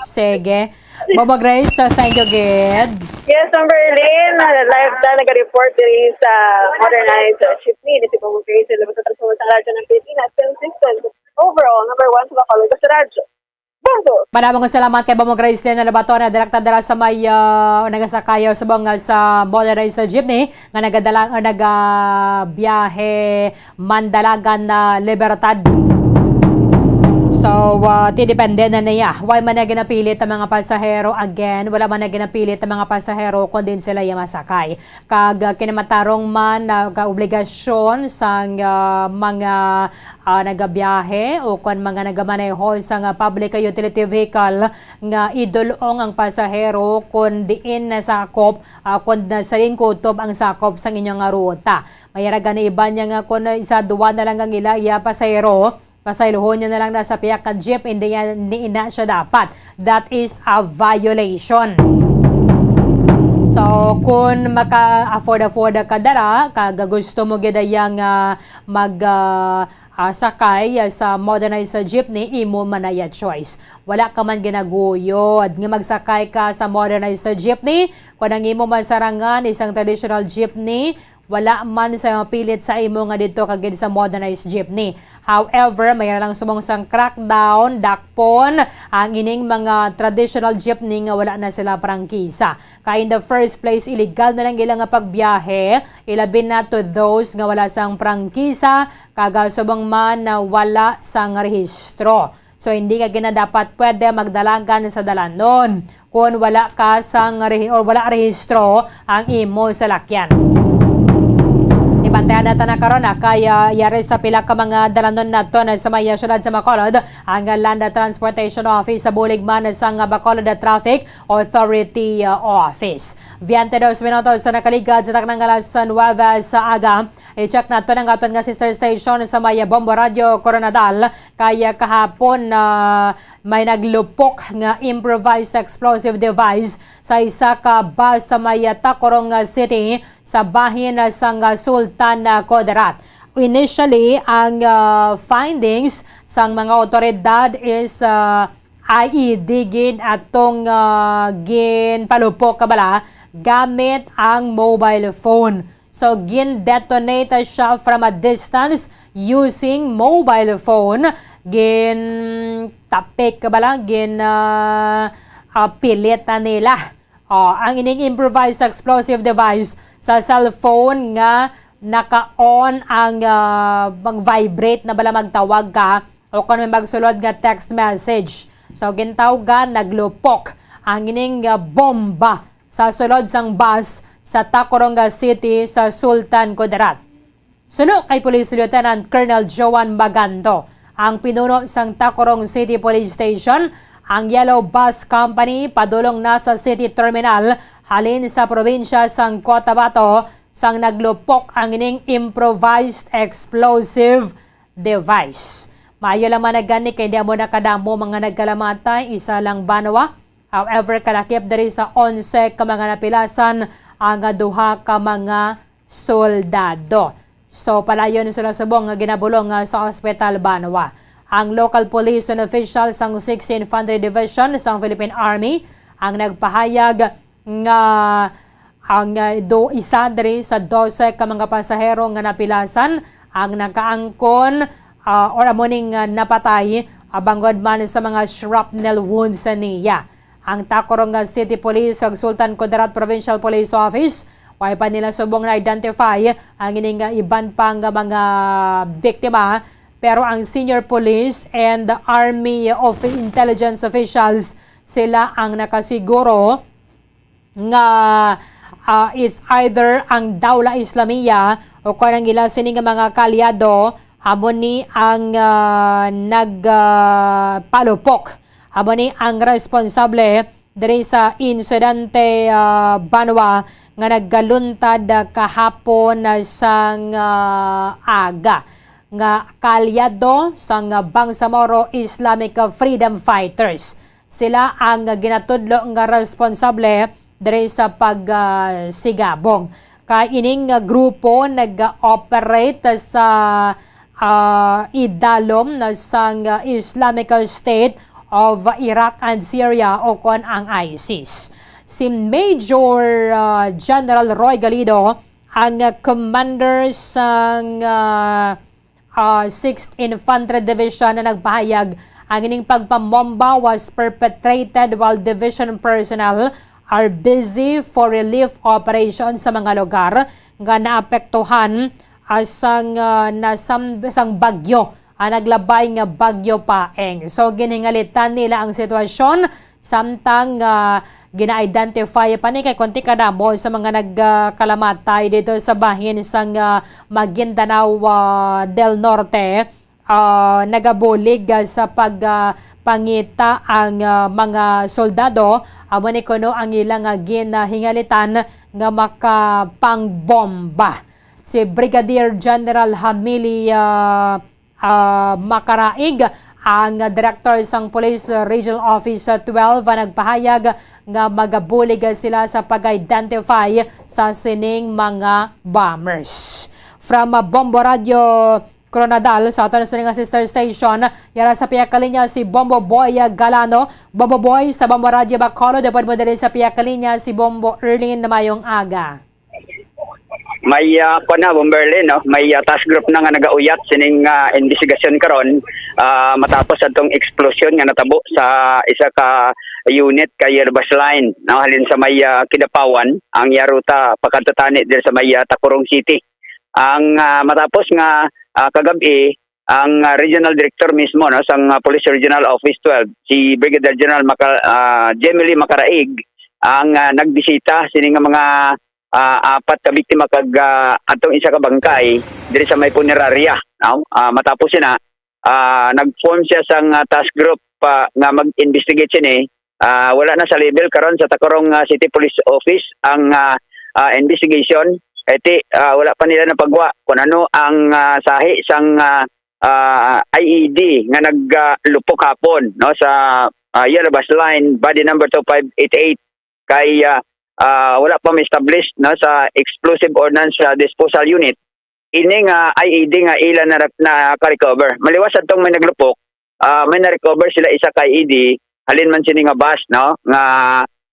Sige. Bobo Grace, uh, thank you, gid. Yes, Ma'am Berlin, uh, live na nag-report diri sa modernized, uh, jeepney. Ni si Bobo Grace, labas sa Transformer sa Radyo ng Pilipinas, consistent, overall, number one sa Bacolod sa radyo. Bobo! Madamong salamat kay Bobo Grace Lena Labaton, na direkta dala sa may, uh, nagasakay subong nga sa modernized jeepney nga nagadala, uh, nagabiyahe Mandalagan na Libertad. So, uh, ti depende na niya. Wala man na ginapilit ang mga pasahero. Again, wala man na ginapilit ang mga pasahero kung diin sila iya masakay. Kag, uh, kinamatarong man na kaobligasyon sang, uh, mga, uh, nagabiyahe o kon mga nagamaneho sang, uh, public utility vehicle nga idul-ong ang pasahero kung diin na sakop, uh, kung na sa diin kutob ang sakop sang inyo nga ruta. May ara gani iban niya nga kun isa, duwa na lang ang ila iya pasahero, pasaylohon niya na lang na sa pihak ka jeep, hindi niya, hindi na siya dapat. That is a violation. So, kung maka-afford-afford ka dara, kag gusto mo gid iya nga mag, ah, ah, sakay sa modernized jeepney, imo man na iya choice. Wala ka man ginaguyod nga magsakay ka sa modernized jeepney, kung ang imo man sarangan isang traditional jeepney, wala man sa mapilit sa imo nga didto ka gid sa modernized jeepney. However, may lang sumong sang crackdown, dakpon ang ining mga traditional jeepney nga wala na sila prangkisa. Kay in the first place, illegal na lang ila nga pagbiyahe, ilabi na to those nga wala sang prangkisa, kag subong man na wala sang rehistro. So, hindi ka gina dapat pwede magdalagan sa dalanon kung wala ka sang rehi-, or wala rehistro ang imo salakyan. Ibantayan nato na karon, ah, kay, ah, yari sa pila ka mga dalanon naton sa may, ah, siyudad sa Bacolod, ang, ah, Land Transportation Office sa bulig man sang, ah, Bacolod Traffic Authority, ah, Office. Veinte dos minutos sa nakaligad sa taknang alas nuebe sa aga. I-check naton ang aton nga sister station sa may, ah, Bombo Radio Coronadal, kay, ah, kahapon, ah, may naglupok nga improvised explosive device sa isa ka bus sa may, ah, Tacurong, ah, City, sa bahin, ah, sang, ah, Sultan, ah, Kudarat. Initially, ang, ah, findings sang mga awtoridad is, ah, I E D gid atong, ah, ginpalupok ka bala gamit ang mobile phone. So, gin-detonate siya from a distance using mobile phone. Gin-tapik ka bala, gin, ah, ah, pilit na nila. Oh, ang ining improvised explosive device sa cellphone nga naka-on ang, ah, mag-vibrate na bala, magtawag ka o kung may magsulod nga text message. So, gintawgan, naglupok ang ining, ah, bomba sa sulod sang bus sa Tacurong City sa Sultan Kudarat. Suno kay Police Lieutenant Colonel Joan Magando, ang pinuno sang Tacurong City Police Station, ang Yellow Bus Company padulong na sa City Terminal halin sa probinsya sang Cotabato sang naglupok ang ining improvised explosive device. Maayo lang man na gani kay di amo nakadamo mga nagkalamatay, isa lang banwa. However, kalakip diri sa onse ka mga napilasan ang duha ka mga soldado. So, padayon sila subong nga ginabulong, ah, sa ospital banwa. Ang local police and officials sang Sixth Infantry Division sang Philippine Army ang nagpahayag nga ang, ah, do, isa diri sa dose ka mga pasahero nga napilasan ang nakaangkon, ah, or amo ning, ah, napatay, ah, bangod man sa mga shrapnel wounds sa niya. Ang Tacurong City Police ug Sultan Kudarat Provincial Police Office, way pa nila subong na-identify ang ining iban pang mga biktima, pero ang senior police and army of intelligence officials, sila ang nakasiguro nga, ah, it's either ang Dawla Islamiyah o kon ang ila sini nga mga kaalyado, amo ni ang, ah, nag, ah, palupok. Amo ni ang responsable diri sa insidente, ah, banwa nga nagkaluntad, ah, kahapon, ah, sang, ah, aga, nga kaalyado sang Bangsamoro Islamic Freedom Fighters. Sila ang ginatudlo nga responsable diri sa pag, ah, sigabong. Kay ining, ah, grupo nag-operate sa, ah, idalom na sang, ah, Islamic State of Iraq and Syria o kon ang ISIS. Si Major, ah, General Roy Galido ang, ah, commander sang, ah, ah, Sixth Infantry Division na nagpahayag ang ining pagpamomba was perpetrated while division personnel are busy for relief operation sa mga lugar nga naapektuhan, ah, sang, ah, nasam-, sang bagyo, ah, naglabay nga Bagyo Paeng. So, ginhingalitan nila ang sitwasyon samtang, ah, gina-identify pa ni kay konti kadamo sa mga nagkalamatay dito sa bahin sang, ah, Maguindanao, ah, del Norte, ah, nagabulig, ah, sa pag, ah, pangita ang, ah, mga soldado, amo ni kuno ang ilang, ah, ginahingalitan nga makapangbomba. Si Brigadier General Hamili, ah, ah, Makaraig, ang director sang Police Regional Office twelve, ang nagpahayag nga magabulig sila sa pag-identify sa sining mga bombers. From, ah, Bombo Radio Coronadal, sa aton sa nga sister station, yara sa pihak linya si Bombo Boy Galano. Bombo Boy sa Bombo Radio Bacolod, upod mo diri sa pihak linya si Bombo Erlin. Mayong aga. May, ah, kuwan na, Bomberlin, no? May, ah, task group na nga nagauyat sining, ah, investigasyon karon, ah, matapos atong eksplosyon nga natabo sa isa ka unit kay Yerbas Line, no? Halin sa may, ah, Kidapawan, ang iya ruta pakadto tani diri sa may, ah, Tacurong City. Ang, ah, matapos nga, ah, kagab-i, ang, ah, regional director mismo, no, sang, ah, Police Regional Office twelve, si Brigadier General Maca-, ah, Jemily Macaraig, ang, ah, nagbisita sini nga mga ah, apat ka biktima kag, ah, atong isa ka bangkay diri sa may punerarya, no? Ah, matapos sina, ah, nag-form siya sang, ah, task group pa nga mag-investigate sini. Ah, wala na sa level karon sa Tacurong, ah, City Police Office ang, ah, ah, investigation. Kay ti, ah, wala pa nila napagwa kung ano ang, ah, sahi sang, ah, ah, I E D nga nag, ah, lupok hapon, no, sa, ah, Yellow Bus Line, body number two five eight eight. Kay, ah, ah, wala pa ma-establish, no, sa Explosive Ordnance, ah, Disposal Unit ini nga I E D nga ila na, naka-recover. Maliwas adtong may naglupok, ah, may na-recover sila isa ka I E D halin man sini nga bus, no, nga,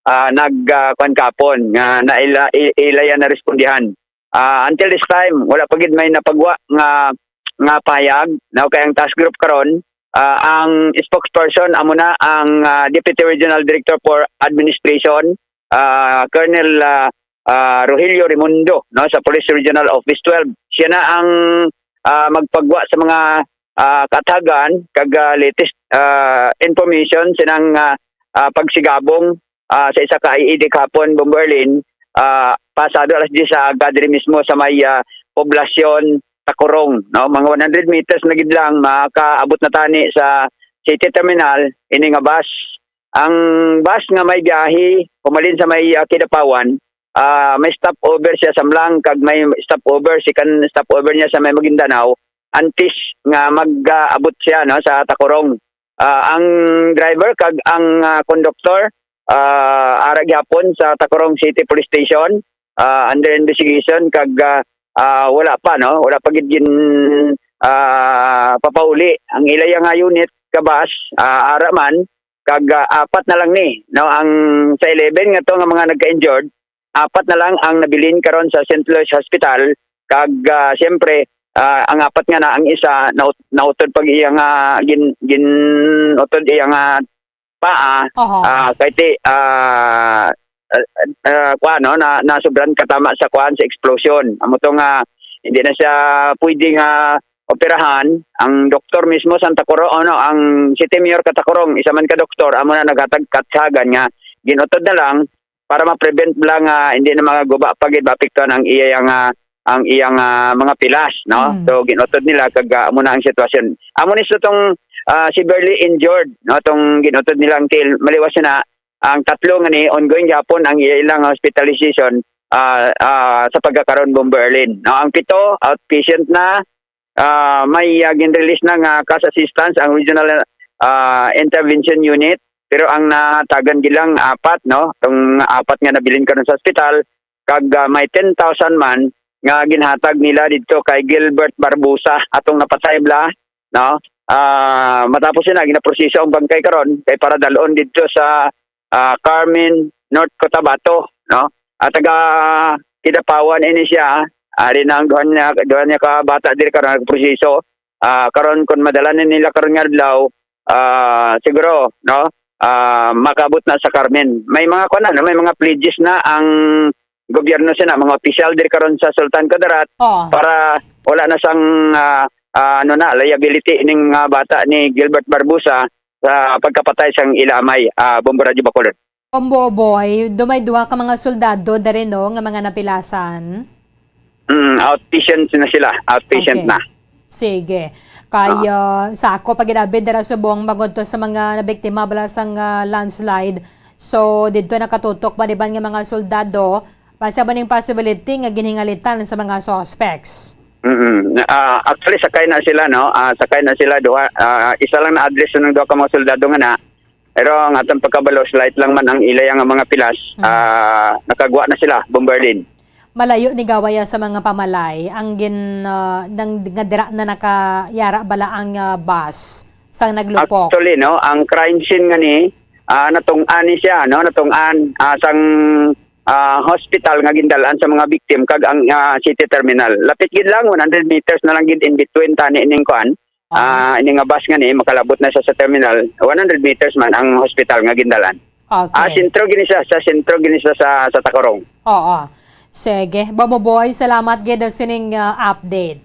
ah, nag, ah, kuwan kapon nga na ila, i-, ila yan narespondihan. Ah, until this time, wala pa gid may napagwa nga, nga pahayag, no, kay ang task group karon, ah, ang spokesperson amo na ang, ah, Deputy Regional Director for Administration, ah, Colonel, ah, ah, Rogelio Raimundo, no, sa Police Regional Office twelve. Siya na ang, ah, magpagwa sa mga, ah, kaathagan kag, ah, latest, ah, information sinang, ah, ah, pagsigabong, ah, sa isa ka I E D kahapon, Bombo Erlin, ah, pasado alas diyes sa aga diri mismo sa may, ah, poblasyon Tacorong, no? Mga one hundred meters na gid lang makaabot na tani sa city terminal ini nga bus. Ang bus nga may biyahe humalin sa may, ah, Kidapawan, ah, may stopover siya sa Mlang kag may stopover, second stopover niya sa may Maguindanao, antes nga mag-abot siya, no, sa Tacorong. Ah, ang driver kag ang, ah, konduktor, ah, ara gyapon sa Tacorong City Police Station, ah, under investigation kag, ah, ah, wala pa, no, wala pa gid gin, ah, papauli ang ilaya nga unit ka bus, ah, ara man kag, ah, apat na lang ni, no, ang sa eleven nga to nga mga nagka-injured, apat na lang ang nabilin karon sa Saint Louis Hospital, kag, ah, siyempre, ah, ang apat nga na, ang isa naut-, nautod pag iya nga gin-, gin-utod iya nga paa, Oho. ah, kay ti, ah, ah, ah, kuwan, no, na, nasubran katama sa kuwan, sa explosion. Amo to nga, hindi na siya pwede nga operahan. Ang doktor mismo sa Tacorong, ano, ang City Mayor ka Tacorong, isa man ka doktor, amo na naghatag katyagan nga ginutod na lang para ma-prevent lang nga hindi na mga guba pa gid maapektuhan ang iya nga, ang iyang, ah, mga pilas, no? Mm. So, ginutod nila kag, ah, amo na ang sitwasyon. Amo ni sa tong, ah, severely injured, no? Tong ginutod nila ang kil-, maliwas na ang tatlo nga ni ongoing gyapon ang ilang hospitalization, ah, ah, sa pagkakaron, Bombo Erlin. No, ang pito outpatient na, ah, may, ah, gin-release na nga cash assistance ang Regional, ah, Intervention Unit, pero ang natagan gilang apat, no, tong apat nga nabilin karon sa ospital, kag, ah, may ten thousand man nga ginhatag nila didto kay Gilbert Barbosa, atong napatay bala, no? Ah, matapos sina, ginaproseso ang bangkay karon kay para dalon didto sa, ah, Carmen, North Cotabato, no? At taga Kidapawan ini siya, ari na ang duha niya, duha niya ka bata diri karon nagproseso. Ah, karon, kung madala na nila karon nga adlaw, ah, siguro, no? Ah, makabot na sa Carmen. May mga kuwan na, no? May mga pledges na ang gobyerno sina, mga opisyal diri karon sa Sultan Kudarat Oh. para wala na sang, ah, ah, ano na, liability ning, ah, bata ni Gilbert Barbosa sa pagkapatay sang ila amay, ah, Bombo Radyo Bacolod. Bombo Boy, do may duha ka mga soldado diri, no, nga mga napilasan? Mm, outpatient na sila, outpatient Okay. na. Sige. Kay, Ah. ah, sa ako pag-inabid dira subong bangod to sa mga nabiktima bala sang, ah, landslide. So, didto nakatutok man iban nga mga soldado, basta ba ning possibility nga ginhingalitan sa mga suspects? Mm-mm. Ah, actually, sakay na sila, no? Ah, sakay na sila, duha. Ah, isa lang na-address ng duha ka mga soldado nga na. Pero ang atong pagkabalo, slight lang man ang ilay nga mga pilas. Mm. Ah, nakagwa na sila, Bombo Erlin. Malayo ni gawaya sa mga pamalay ang gin-, ah, nang, nga dira na nakayara bala ang, ah, bus sang naglupok? Actually, no, ang crime scene nga ni, ah, natong-an ni siya, no, natong-an, ah, sang, ah, hospital nga gindalaan sa mga victim kag ang, ah, city terminal. Lapit gid lang, one hundred meters na lang gid in between tani ning kuan. Ah. Ah, ini nga bus nga ni makalabot na sa, sa terminal, one hundred meters man ang hospital nga gindalaan. Okay. Ah, sentro gini siya, sa sentro gini siya sa, sa Tacorong. Oo. Sige. Bombo Boy, salamat gid sining, ah, update.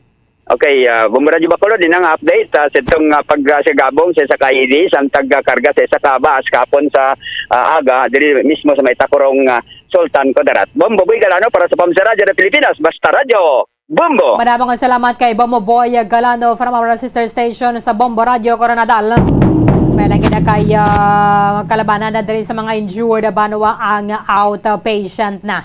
Okay, ah, Bombo Radyo Bacolod, din ang update, ah, sa itong, ah, pag, ah, sa gabong sa isa ka I E D, sa ang tag-, ah, karga sa isa ka bus kahapon sa, ah, aga, diri mismo sa may Tacorong, ah, Sultan Kudarat. Bombo Boy Galano para sa Pamsa Radyo ng Pilipinas, basta radyo, bombo! Madamo nga salamat kay Bombo Boy Galano from our sister station sa Bombo Radyo Koronadal. May lagi na kay, ah, kalabanan na diri sa mga injured, banwa ang outpatient na.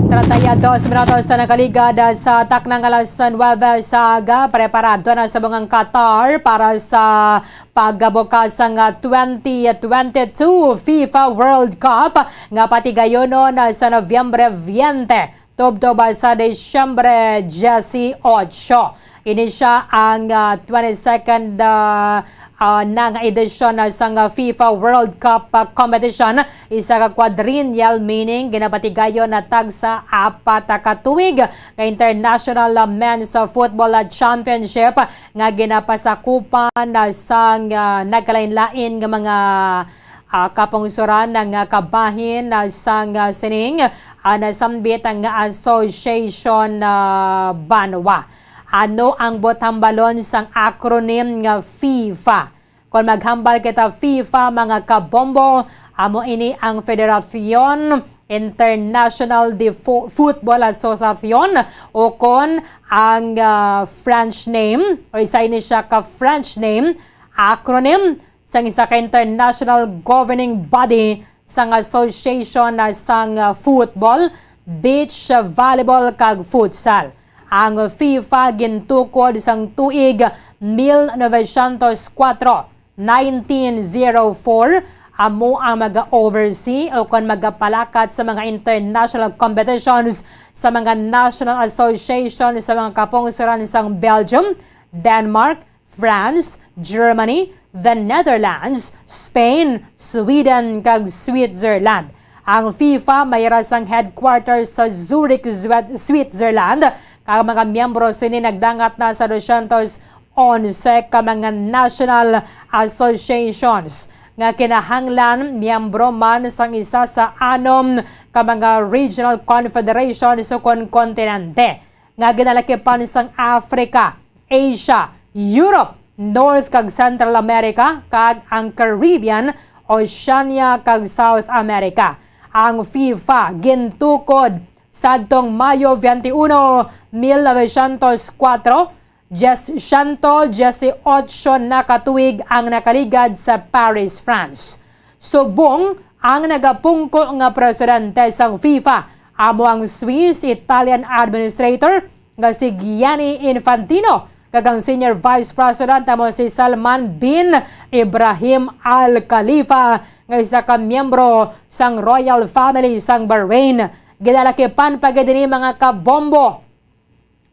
Treinta y dos minutos sa nakaligad sa taknang alas nuebe sa aga. Preparado na sa bungang Qatar para sa pagbukas sang twenty twenty-two FIFA World Cup nga patigayonon sa Nobyembre twenty, tubtob sa Disyembre dieciocho. Ini sia ang, ah, twenty-second, ah, ah, na nga edisyon na sang FIFA World Cup, ah, competition. Isa ka quadrennial, meaning ginapatigayon na tagsa apat ka tuig nga international, ah, men's, ah, football, ah, championship nga ginapasakupan, ah, sang, ah, nagkalain-lain nga mga, ah, kapungsoran nga kabahin, ah, sang, ah, sining, ah, nasambit nga association, ah, banwa. Ano ang buthambalon sang acronym nga FIFA? Kon maghambal kita FIFA, mga kabombo, amo ini ang Federacion International de Fo-, Football Association, o kon ang, ah, French name, o isa ini siya ka French name, acronym sang isa ka international governing body sang association na sang, ah, football, beach volleyball, kag futsal. Ang FIFA gintukod sang tuig mil novecientos kuwatro, nineteen zero four, amo ang maga-oversee o kon magapalakat sa mga international competitions sa mga national association sa mga kapungsoran sang Belgium, Denmark, France, Germany, the Netherlands, Spain, Sweden, kag Switzerland. Ang FIFA may ira sang headquarters sa Zurich, Swe-, Switzerland, kag ang mga miyembro sini nagdangat na sa dosyentos onse ka mga national associations nga kinahanglan miyembro man sang isa sa anom ka mga regional confederations ukon kontinente nga ginalakipan sang Africa, Asia, Europe, North kag Central America, kag ang Caribbean, Oceania, kag South America. Ang FIFA gintukod sadtong Mayo twenty-one, mil novecientos kuwatro, dies, siyento dieciocho na ka tuig ang nakaligad sa Paris, France. Subong ang nagapungko nga presidente sang FIFA amo ang Swiss-Italian administrator nga si Gianni Infantino, kag ang senior vice president amo si Salman bin Ibrahim Al Khalifa, nga isa ka miyembro sang royal family sang Bahrain. Ginalakipan pa gid ini, mga kabombo,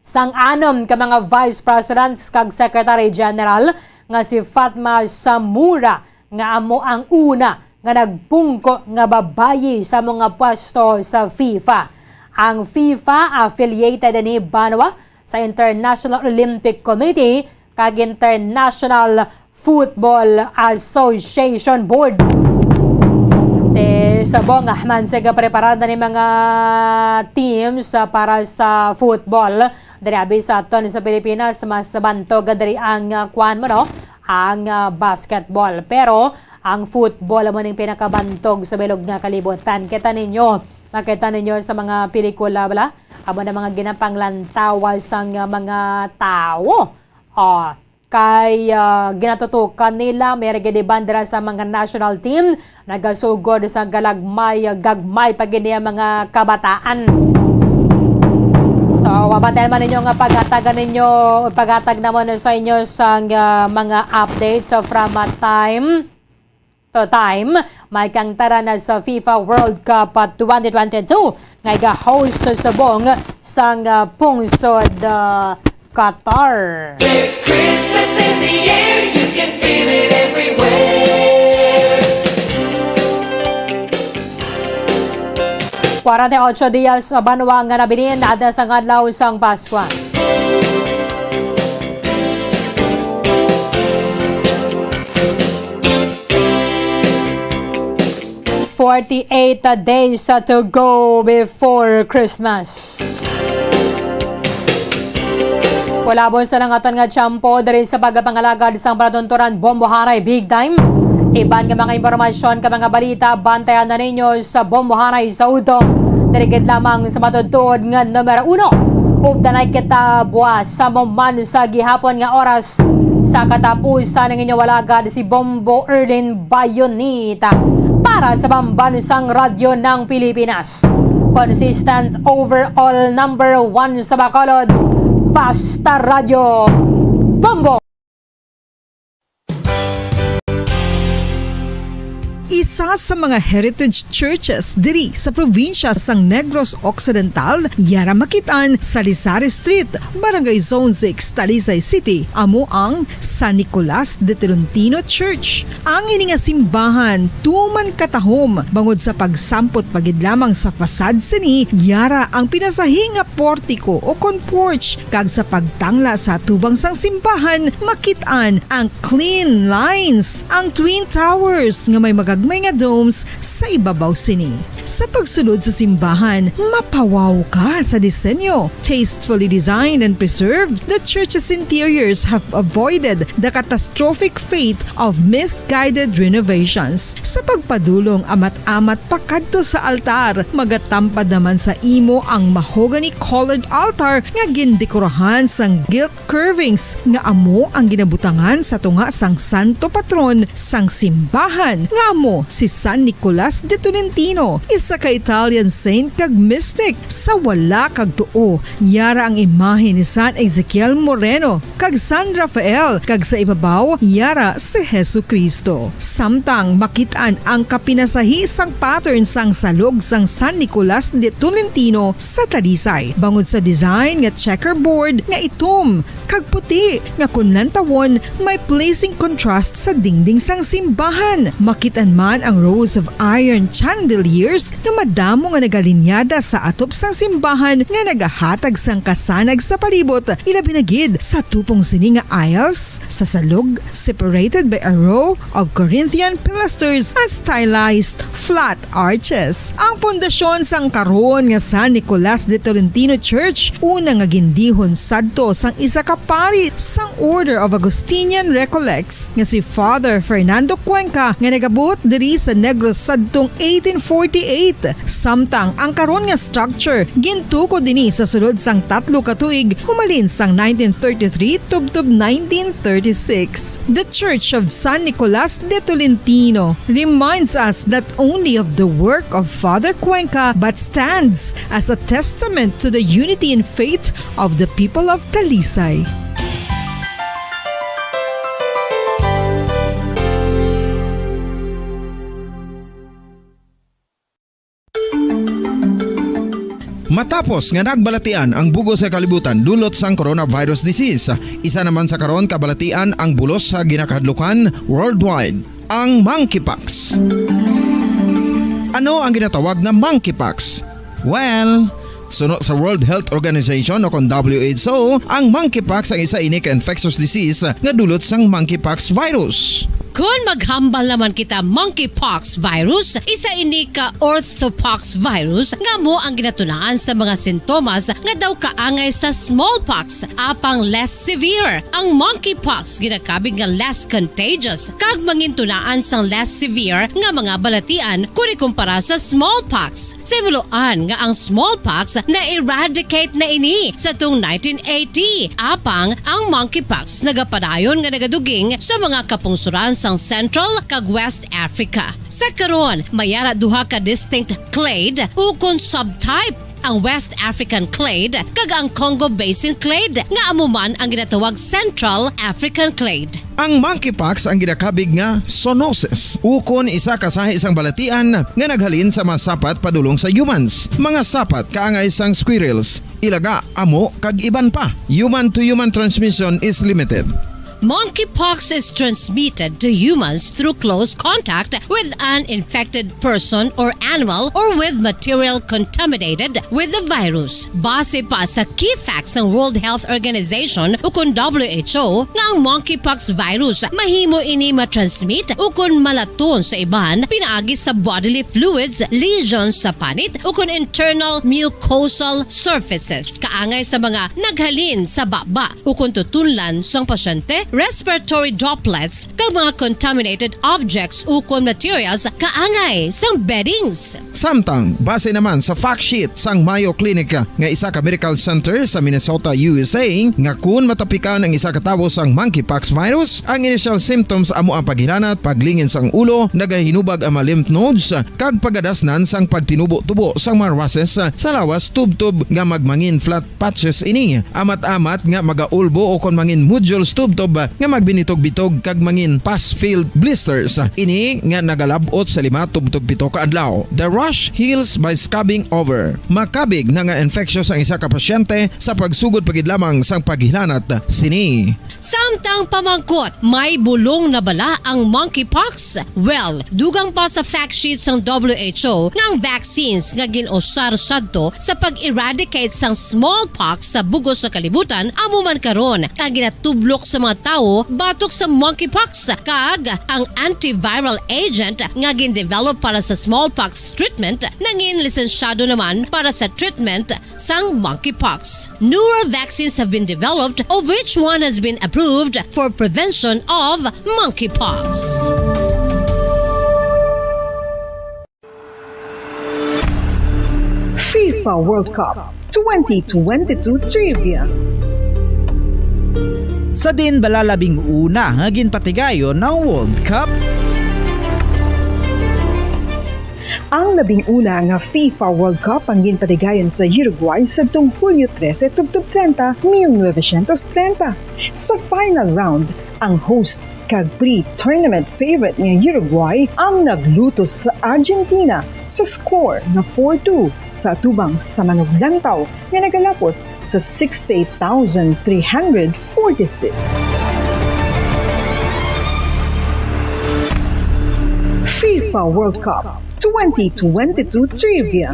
sang anom ka mga vice presidents kag secretary general nga si Fatma Samura, nga amo ang una nga nagpungko nga babayi sa mga pwesto sa FIFA. Ang FIFA affiliated ni banwa sa International Olympic Committee kag International Football Association Board. Te, subong man sa preparado ni mga teams, ah, para sa football diri abi sa aton sa Pilipinas, mas bantog diri ang, ah, kuan mo, no? Ang, ah, basketball. Pero ang football amo ning pinakabantog sa bilog nga kalibutan. Kita ninyo, makita ninyo sa mga pelikula, bala? Amo na mga ginapanglantawa sang, ah, mga tawo. Oh, kay, ah, ginatutukan nila, may ra gid bandera sa mga national team, nagasugod sa galagmay, ah, gagmay pa gid niya mga kabataan. So, mabantayan man ninyo nga pagatagan ninyo, paghatag naman sa inyo sang, ah, mga updates, so, from, ah, time to time, may kangtaran na sa FIFA World Cup, ah, twenty twenty-two nga iga-host subong sang, ah, pungsod, ah, Qatar. There's Christmas in the air, you can feel it everywhere. Kwarenta y ocho dias, ah, banwa nga nabilin, ada sang adlaw sang Paskwa. Forty-eight days to go before Christmas. Kulabon sa nangaton nga tiyempo diri sa pagpangalagad sang palatunturan, Bombo Haray, big time. Iban nga mga impormasyon kag mga balita, bantayan na ninyo sa Bombohanay sa Udtong. Diri gid lamang sa matuod-tuod nga numero uno. Updanay kita buwas sa mahuman sa gihapon nga oras. Sa katapusan, ang inyong alagad si Bombo Erlin Bayonita para sa Pambansang Radyo ng Pilipinas. Consistent overall number one sa Bacolod. Basta Radyo Bombo! Isa sa mga heritage churches diri sa probinsya sang Negros Occidental, yara makit-an sa Lisari Street, Barangay Zone six, Talisay City, amo ang San Nicolas de Tolentino Church. Ang ini nga simbahan tuman katahom bangod sa pagsampot pa gid lamang sa facade sini, yara ang pinasahi nga portiko o kon porch, kag sa pagtangla sa atubang sang simbahan, makit-an ang clean lines, ang twin towers nga may magagmay nga domes sa ibabaw sini. Sa pagsulod sa simbahan, mapawaw ka sa disenyo. Tastefully designed and preserved, the church's interiors have avoided the catastrophic fate of misguided renovations. Sa pagpadulong amat-amat pakadto sa altar, magatampad naman sa imo ang mahogany-colored altar nga gindekorahan sang gilt curvings nga amo ang ginabutangan sa tunga sang santo patron sang simbahan, nga amo si San Nicolas de Tolentino, isa ka Italian saint kag mystic. Sa wala kag tuo, yara ang imahe ni San Ezekiel Moreno kag San Rafael, kag sa ibabaw, yara si Jesu-Cristo. Samtang makit-an ang kapinasahi sang pattern sang salog sang San Nicolas de Tolentino sa Talisay, bangod sa design nga checkerboard nga itom kag puti nga kon lantawon may pleasing contrast sa dingding sang simbahan. Makit-an man ang rows of iron chandeliers nga madamo nga nagalinyada sa atop sang simbahan nga nagahatag sang kasanag sa palibot, ilabi na gid sa tupong sini nga aisles sa salog, separated by a row of Corinthian pilasters and stylized flat arches. Ang pundasyon sang karon nga San Nicolas de Tolentino Church, una nga gindihon sadto sang isa ka pari sang Order of Augustinian Recollects nga si Father Fernando Cuenca, nga nagabuot diri sa Negros sadtong eighteen forty-eight. Samtang ang karon nga structure gintukod ini sa sulod sang tatlo ka tuig, humalin sang nineteen thirty-three tubtob nineteen thirty-six. The Church of San Nicolas de Tolentino reminds us not only of the work of Father Cuenca, but stands as a testament to the unity in faith of the people of Talisay. Matapos nga nagbalatian ang bug-os nga kalibutan dulot sang coronavirus disease, isa naman sa karon kabalatian ang bulos sa ginakahadlukan worldwide, ang monkeypox. Ano ang ginatawag nga monkeypox? Well, suno sa World Health Organization o kon W H O, ang monkeypox ang isa ini ka infectious disease nga dulot sang monkeypox virus. Kon maghambal naman kita, monkeypox virus, isa ini ka orthopox virus nga amo ang ginatunaan sa mga sintomas nga daw kaangay sa smallpox, apang less severe. Ang monkeypox ginakabig nga less contagious kag mangintunaan sang less severe nga mga balatian kon ikumpara sa smallpox. Sa himuloan nga ang smallpox na-eradicate na ini sa tung nineteen eighty, apang ang monkeypox nagapadayon nga nagaduging sa mga kapungsoran sang Central kag West Africa. Sa karon, may ara duha ka distinct clade ukon subtype, ang West African clade kag ang Congo Basin clade, nga amo man ang ginatawag Central African clade. Ang monkeypox ang ginakabig nga zoonosis, ukon isa ka sahi sang balatian nga naghalin sa mga sapat padulong sa humans. Mga sapat kaangay sang squirrels, ilaga, amo, kag iban pa. Human to human transmission is limited. Monkeypox is transmitted to humans through close contact with an infected person or animal or with material contaminated with the virus. Base pa sa key facts sang World Health Organization ukon W H O, nga ang monkeypox virus mahimo ini matransmit ukon malaton sa iban pinaagi sa bodily fluids, lesions sa panit, ukon internal mucosal surfaces, kaangay sa mga naghalin sa baba ukon tutunlan sang pasyente respiratory droplets, kag mga contaminated objects ukon materials kaangay sang beddings. Samtang, base naman sa fact sheet sang Mayo Clinic nga isa ka medical center sa Minnesota, U S A, nga kun matapikan ang isa ka tawo sang monkeypox virus, ang initial symptoms amo ang paghilanat, paglingin sang ulo, nagahinubag ang mga lymph nodes, kag pagadasnan sang pagtinubo-tubo sang mga rushes sa lawas tubtob nga magmangin flat patches ini. Amat-amat nga magaulbo o kon mangin nodules tubtob nga magbinitog-bitog kag mangin pus-filled blisters. Ini nga nagalab-ot sa lima tubtob pito ka adlaw. The rash heals by scrubbing over. Makabig na nga infectious ang isa ka pasyente sa pagsugod pa gid lamang sang paghilanat sini. Samtang pamangkot, may bulong na bala ang monkeypox? Well, dugang pa sa fact sheet sang W H O nga ang vaccines nga gin-usar sadto sa pag-eradicate sang smallpox sa bug-os nga kalibutan amo man karon ang ginatublok sa mga tawo batok sa monkeypox, kag ang antiviral agent nga gin-develop para sa smallpox treatment nangin lisensyado naman para sa treatment sang monkeypox. Newer vaccines have been developed, of which one has been approved for prevention of monkeypox. FIFA World Cup twenty twenty-two Trivia. Sa diin bala labing una nga ginpatigayon ang World Cup? Ang labing una nga FIFA World Cup ang ginpatigayon sa Uruguay sadtong Hulyo trese tubtob treinta, mil novecientos treinta. Sa final round, ang host kag pre-tournament favorite nga Uruguay ang naglutos sa Argentina sa score nga four two sa atubang sa manuglantaw nga nagalapot sa sixty-eight thousand three hundred forty-six. FIFA World Cup twenty twenty-two Trivia.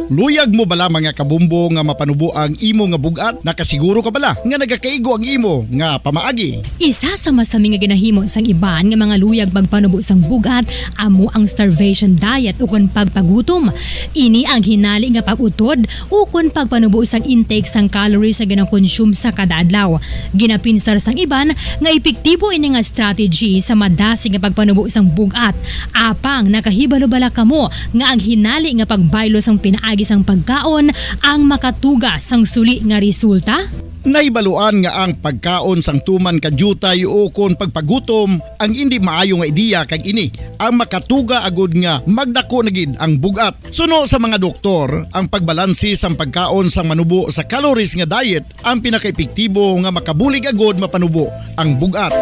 Luyag mo bala, mga kabombo, nga mapanubo ang imo nga bug-at? Nakasiguro ka bala nga nagakaigo ang imo nga pamaagi? Isa sa masami nga ginahimo sang iban nga mga luyag pagpanubo sang bug-at amo ang starvation diet ukon pagpagutom. Ini ang hinali nga pag-utod ukon pagpanubo sang intake sang calories nga ginakonsume sa kada adlaw. Ginapinsar sang iban nga epektibo ini nga strategy sa madasig nga pagpanubo sang bug-at. Apang nakahibalo bala kamo nga ang hinali nga pagbaylo sang pinaagi sang pagkaon ang makatuga sang suli nga resulta? Nahibaluan nga ang pagkaon sang tuman ka diutay ukon pagpagutom ang indi maayo nga ideya, kag ini ang makatuga agud nga magdako na gid ang bug-at. Suno sa mga doktor, ang pagbalanse sang pagkaon sang manubo sa calories nga diet ang pinakaepektibo nga makabulig agud mapanubo ang bug-at.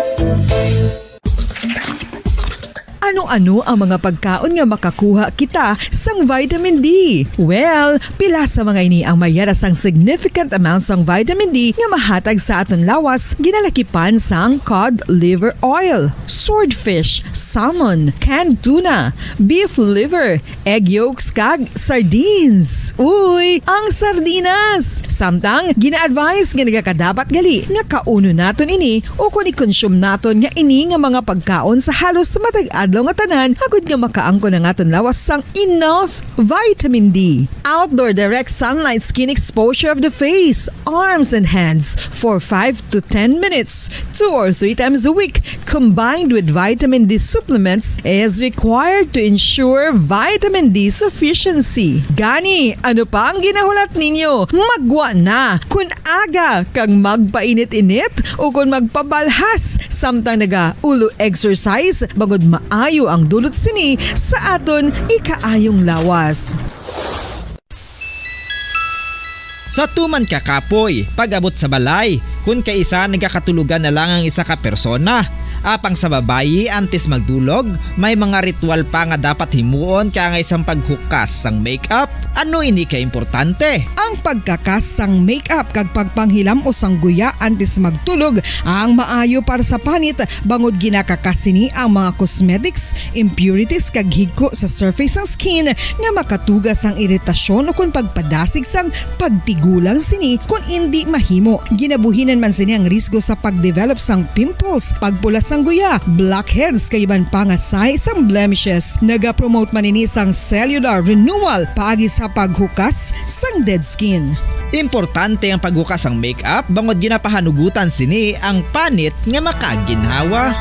Ano-ano ang mga pagkaon nga makakuha kita sang vitamin D? Well, pila sa mga ini ang mayara sang significant amount sang vitamin D nga mahatag sa aton lawas, ginalakipan sang cod liver oil, swordfish, salmon, canned tuna, beef liver, egg yolks, kag sardines. Uy, ang sardinas! Samtang, gina-advise nga nagakadapat gali nga kaunon naton ini ukon i-consume naton nga ini nga mga pagkaon sa halos matag adlaw nga tanan, agud nga makaangkon ang aton lawas sang enough vitamin D. Outdoor direct sunlight skin exposure of the face, arms, and hands for five to ten minutes, two or three times a week, combined with vitamin D supplements, is required to ensure vitamin D sufficiency. Gani, ano pa ang ginahulat ninyo? Maggwa na! Kun aga kag magpainit-init ukon magpabalhas samtang naga-ulo exercise, bangod maayo ang dulot sini sa aton ikaayong lawas. Sa tuman ka kapoy, pag-abot sa balay, kun kaisa nagakatulogan na lang ang isa ka persona. Apang sa babayi, antes magdulog, may mga ritual pa nga dapat himuon kaangay sang paghukas sang makeup. Ano ini ka importante? Ang pagkakas sang makeup kag pagpanghilam-os sang guya antes magtulog ang maayo para sa panit, bangod ginakakas sini ang mga cosmetics, impurities, kag higko sa surface sang skin nga makatuga sang iritasyon ukon pagpadasig sang pagtigulang sini kon indi mahimo. Ginabuhinan man sini ang risgo sa pagdevelop sang pimples, pagpula sang guya, blackheads, kag iban pa nga sahi sang blemishes. Nagapromote man ini sang cellular renewal paagi sa paghukas sang dead skin. Importante ang paghukas sang makeup bangod ginapahanugutan sini ang panit nga makaginhawa.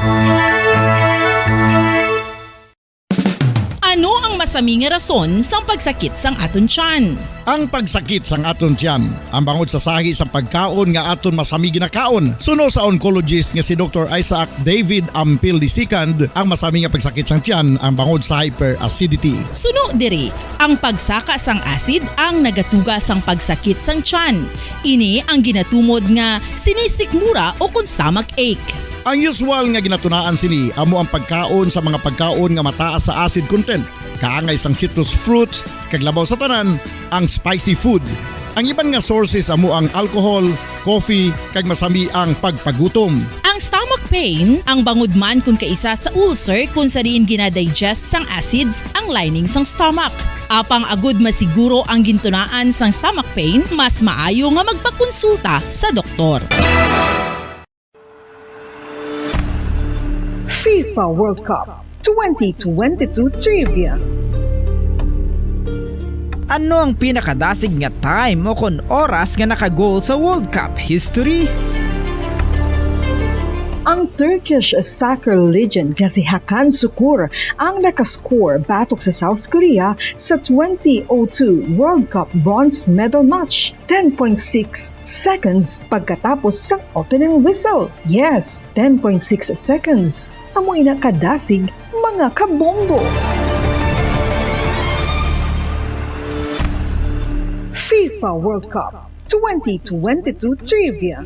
Ano ang masami nga rason sang pagsakit sang aton tiyan? Ang pagsakit sang aton tiyan, ang bangod sa sahi sang pagkaon nga aton masami ginakaon. Suno sa oncologist nga si Doktor Isaac David Ampil the second, ang masami nga pagsakit sang tiyan ang bangod sa hyperacidity. Suno diri, ang pagsaka sang acid ang nagatuga sang pagsakit sang tiyan. Ini ang ginatumod nga sinisikmura o kon stomach ache. Ang usual nga ginatunaan sini amo ang pagkaon sa mga pagkaon nga mataas sa acid content, kaangay sang citrus fruits, kag labaw sa tanan, ang spicy food. Ang iban nga sources amo ang alcohol, coffee, kag masami ang pagpagutom. Ang stomach pain, ang bangod man kon kaisa sa ulcer kung sa diin ginadigest sang acids ang lining sang stomach. Apang agud masiguro ang gintunaan sang stomach pain, mas maayo nga magpakonsulta sa doktor. FIFA World Cup twenty twenty-two Trivia. Ano ang pinakadasig nga time o kon oras nga naka-goal sa World Cup history? Ang Turkish soccer legend nga si Hakan Sukur ang nakascore batok sa South Korea sa twenty oh two World Cup bronze medal match, ten point six seconds pagkatapos sang opening whistle. Yes, ten point six seconds. Amo ina kadasig, mga kabombo. FIFA World Cup twenty twenty-two Trivia.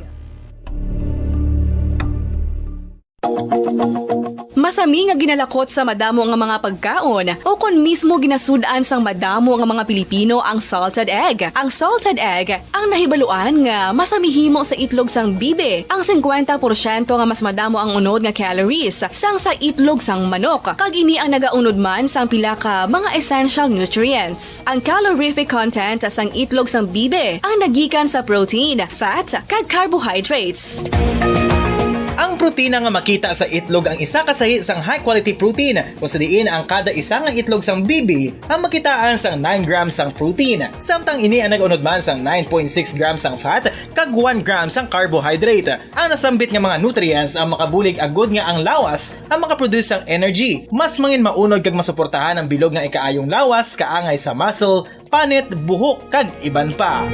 Masami nga ginalakot sa madamo nga mga pagkaon, o kon mismo ginasud-an sang madamo nga mga Pilipino ang salted egg. Ang salted egg ang nahibaluan nga masami himo sa itlog sang bibi. Ang singkwenta porsyento nga mas madamo ang unod nga calories sang sa itlog sang manok, kag ini ang nagaunod man sang pila ka mga essential nutrients. Ang calorific content sang itlog sang bibi ang nagikan sa protein, fat, kag carbohydrates. Ang protina nga makita sa itlog ang isa ka sahi sang high-quality protein, kung sa diin ang kada isa nga itlog sang bibi ang makitaan sang nine grams sang protein, samtang ini ang nag-unod man sang nine point six grams sang fat kag one gram sang carbohydrate. Ang nasambit nga mga nutrients ang makabulig agud nga ang lawas ang makaproduce sang energy. Mas mangin maunod kag masuportahan ang bilog nga ikaayong lawas kaangay sa muscle, panit, buhok, kag iban pa.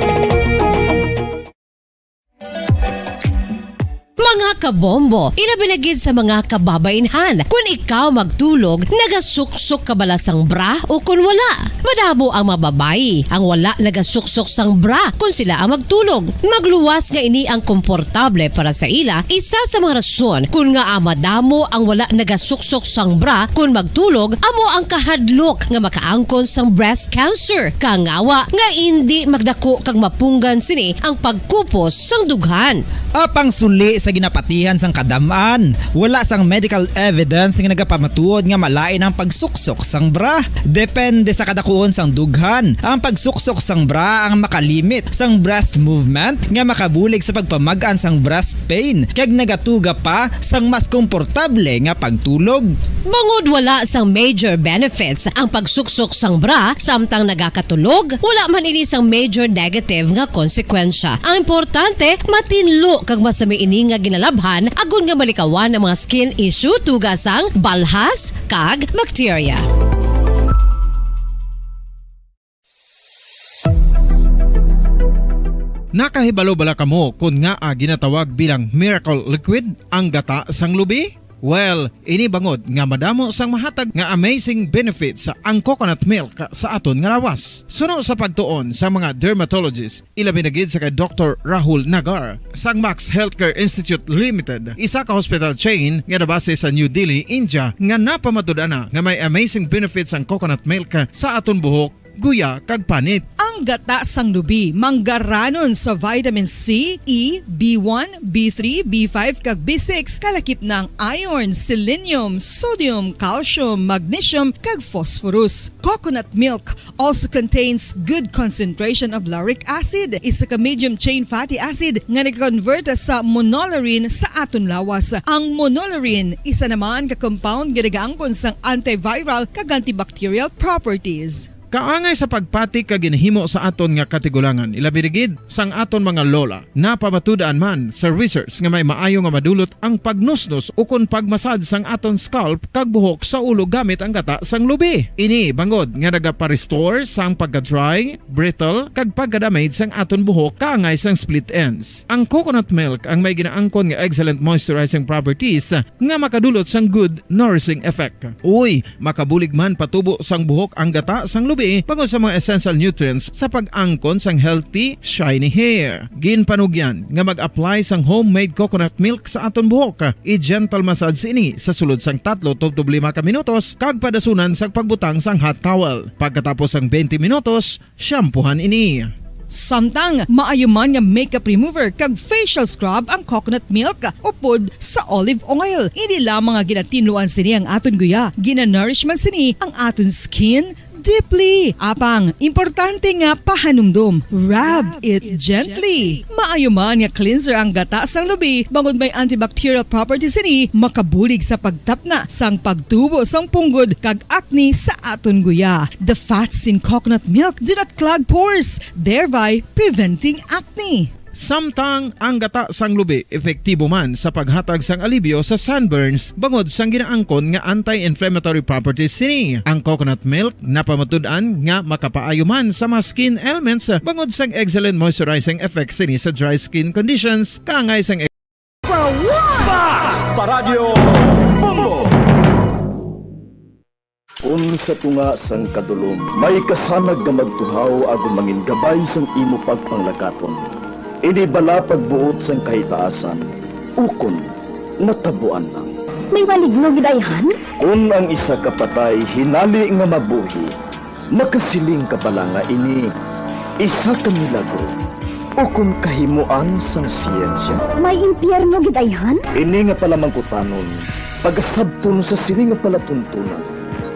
Mga kabombo, ilabi na gid sa mga kababainhan, kun ikaw magtulog, nagasuksok ka bala sang bra o kun wala? Madamo ang mga babayi ang wala nagasuksok sang bra kun sila ang magtulog. Magluwas nga ini ang komportable para sa ila, isa sa mga rason kun ngaa madamo ang wala nagasuksok sang bra kun magtulog amo ang kahadlok nga makaangkon sang breast cancer, kangawa nga indi magdako kag mapunggan sini ang pagkupos sang dughan. Apang suli sa ginapatihan sang kadam-an, wala sang medical evidence nga nagapamatuod nga malain ang pagsuksok sang bra. Depende sa kadakuon sang dughan, ang pagsuksok sang bra ang makalimit sang breast movement nga makabulig sa pagpamag-an sang breast pain, kag nagatuga pa sang mas komportable nga pagtulog. Bangod wala sang major benefits ang pagsuksok sang bra samtang nagakatulog, wala man ini sang major negative nga konsekwensya. Ang importante, matinlo kag masami ini nga ginalabhan agod nga malikawan ang mga skin issue tuga sang balhas kag bacteria. Nakahibalo bala kamo kon ngaa ginatawag bilang miracle liquid ang gata sang lubi? Well, ini bangod nga madamo sang mahatag nga amazing benefits ang coconut milk sa aton nga lawas. Suno sa pagtuon sa mga dermatologist, ilabi na gid sa kay Doktor Rahul Nagar sang Max Healthcare Institute Limited, isa ka hospital chain nga nabase sa New Delhi, India, nga napamatud-an na nga may amazing benefits ang coconut milk sa aton buhok, guya, kag panit. Ang gata sang lubi manggaranon sa vitamin C, E, B one, B three, B five, kag B six, kalakip na ang iron, selenium, sodium, calcium, magnesium, kag phosphorus. Coconut milk also contains good concentration of lauric acid, isa ka medium chain fatty acid nga nag-convert sa monolaurin sa aton lawas. Ang monolaurin isa naman ka compound nga nagaangkon sang antiviral kag antibacterial properties. Kaangay sa pagpati kag ginahimo sa aton nga katigulangan, ilabi na gid sang aton mga lola. Napamatud-an man sa research nga may maayo nga madulot ang pagnusnos ukon pagmasad sang aton scalp kag buhok sa ulo gamit ang gata sang lubi. Ini bangod nga nagapa-restore sang pagka-dry, brittle, kag pagka-damage sang aton buhok kaangay sang split ends. Ang coconut milk ang may ginaangkon nga excellent moisturizing properties nga makadulot sang good nourishing effect. Uy, makabulig man patubo sang buhok ang gata sang lubi bangod sa mga essential nutrients sa pag-angkon sang healthy, shiny hair. Ginpanugyan nga mag-apply sang homemade coconut milk sa aton buhok. I-gentle massage ini sa sulod sang tatlo tubtob lima ka minutos kag padasunan sang pagbutang sang hot towel. Pagkatapos sang twenty minutos, shampoohan ini. Samtang maayo man nga makeup remover kag facial scrub ang coconut milk upod sa olive oil. Hindi lamang nga ginatinluan sini ang aton guya, ginanourish man sini ang aton skin deeply. Apang, importante nga pahanumdom, rub it gently. Maayo man nga cleanser ang gata sang lubi bangod may antibacterial properties sini, makabulig sa pagtapna sang pagtubo sang punggod kag acne sa aton guya. The fats in coconut milk do not clog pores, thereby preventing acne. Samtang ang gata sang lubi epektibo man sa paghatag sang alibyo sa sunburns bangod sang ginaangkon nga anti-inflammatory properties sini. Ang coconut milk napamatud-an nga makapaayo man sa mga skin ailments bangod sang excellent moisturizing effects sini sa dry skin conditions, kaangay sang Paradyo Bombo. Kon sa tunga sang kadulom may kasanag nga magtuhaw agod mangin gabay sang imo pagpanglakaton, ini bala pagbuot sang kahitaasan, ukon natabuan lang. May maligno gid ayhan? Kon ang isa ka patay hinali nga mabuhi, makasiling ka bala nga ini isa ka milagro ukon kahimoan sang siyensya? May impyerno gid ayhan? Ini nga palamangkutanon pagasabton sa sini nga palatuntunan,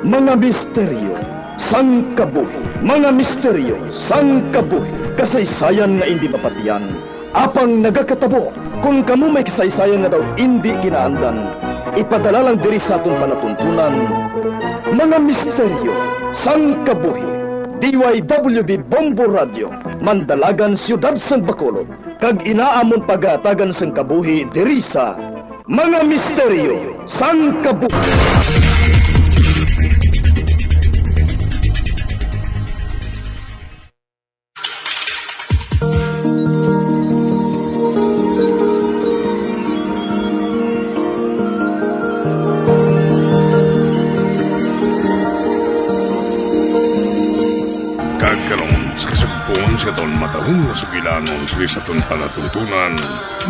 mga misteryo sang kabuhi. Mga misteryo sang kabuhi. Kasaysayan nga indi mapatian, apang nagakatabo. Kon kamo may kasaysayan nga daw indi kinaandan, ipadala lang diri sa aton palatuntunan, mga misteryo sang kabuhi. D Y W B Bombo Radio, Mandalagan, Siyudad sang Bacolod, kag ina amon pagahatagan sang kabuhi diri sa Mga Misteryo sang Kabuhi. Kag karon, sa kasugpon sa aton matahong nga sugilanon sa aton palatuntunan,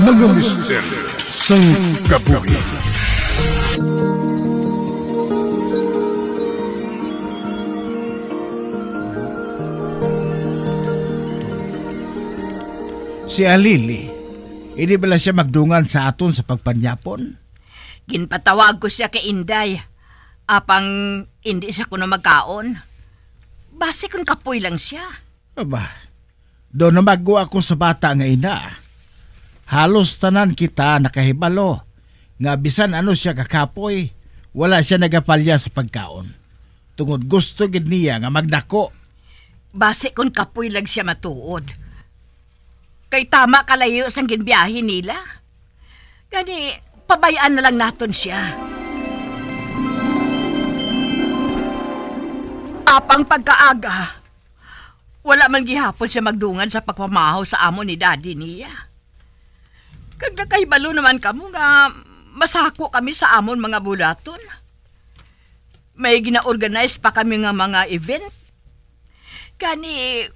mga misteryo sang kabuhi. Si Alili, hindi bala siya magdungan sa aton sa pagpanyapon? Ginpatawag ko sia kay Inday, apang indi sia kuno magkaon. Basi kon kapoy lang sia. Aba, daw namagwa ako sa bata nga ina. Halos tanan kita nakahibalo nga bisan ano sia kakapoy, wala sia nagapalya sa pagkaon. Tungod gusto gid niya nga magdako. Basi kon kapoy lang sia matuod. Kay tama kalayo sang ginbiyahe nila. Gani, pabay-an na lang naton sia. Apang pagkaaga, wala man gihapon sia magdungan sa pagpamahaw sa amon ni daddy niya. Kag nakahibalo naman kamo nga masako kami sa amon mga bulaton. May gina-organize pa kami nga mga event. Gani,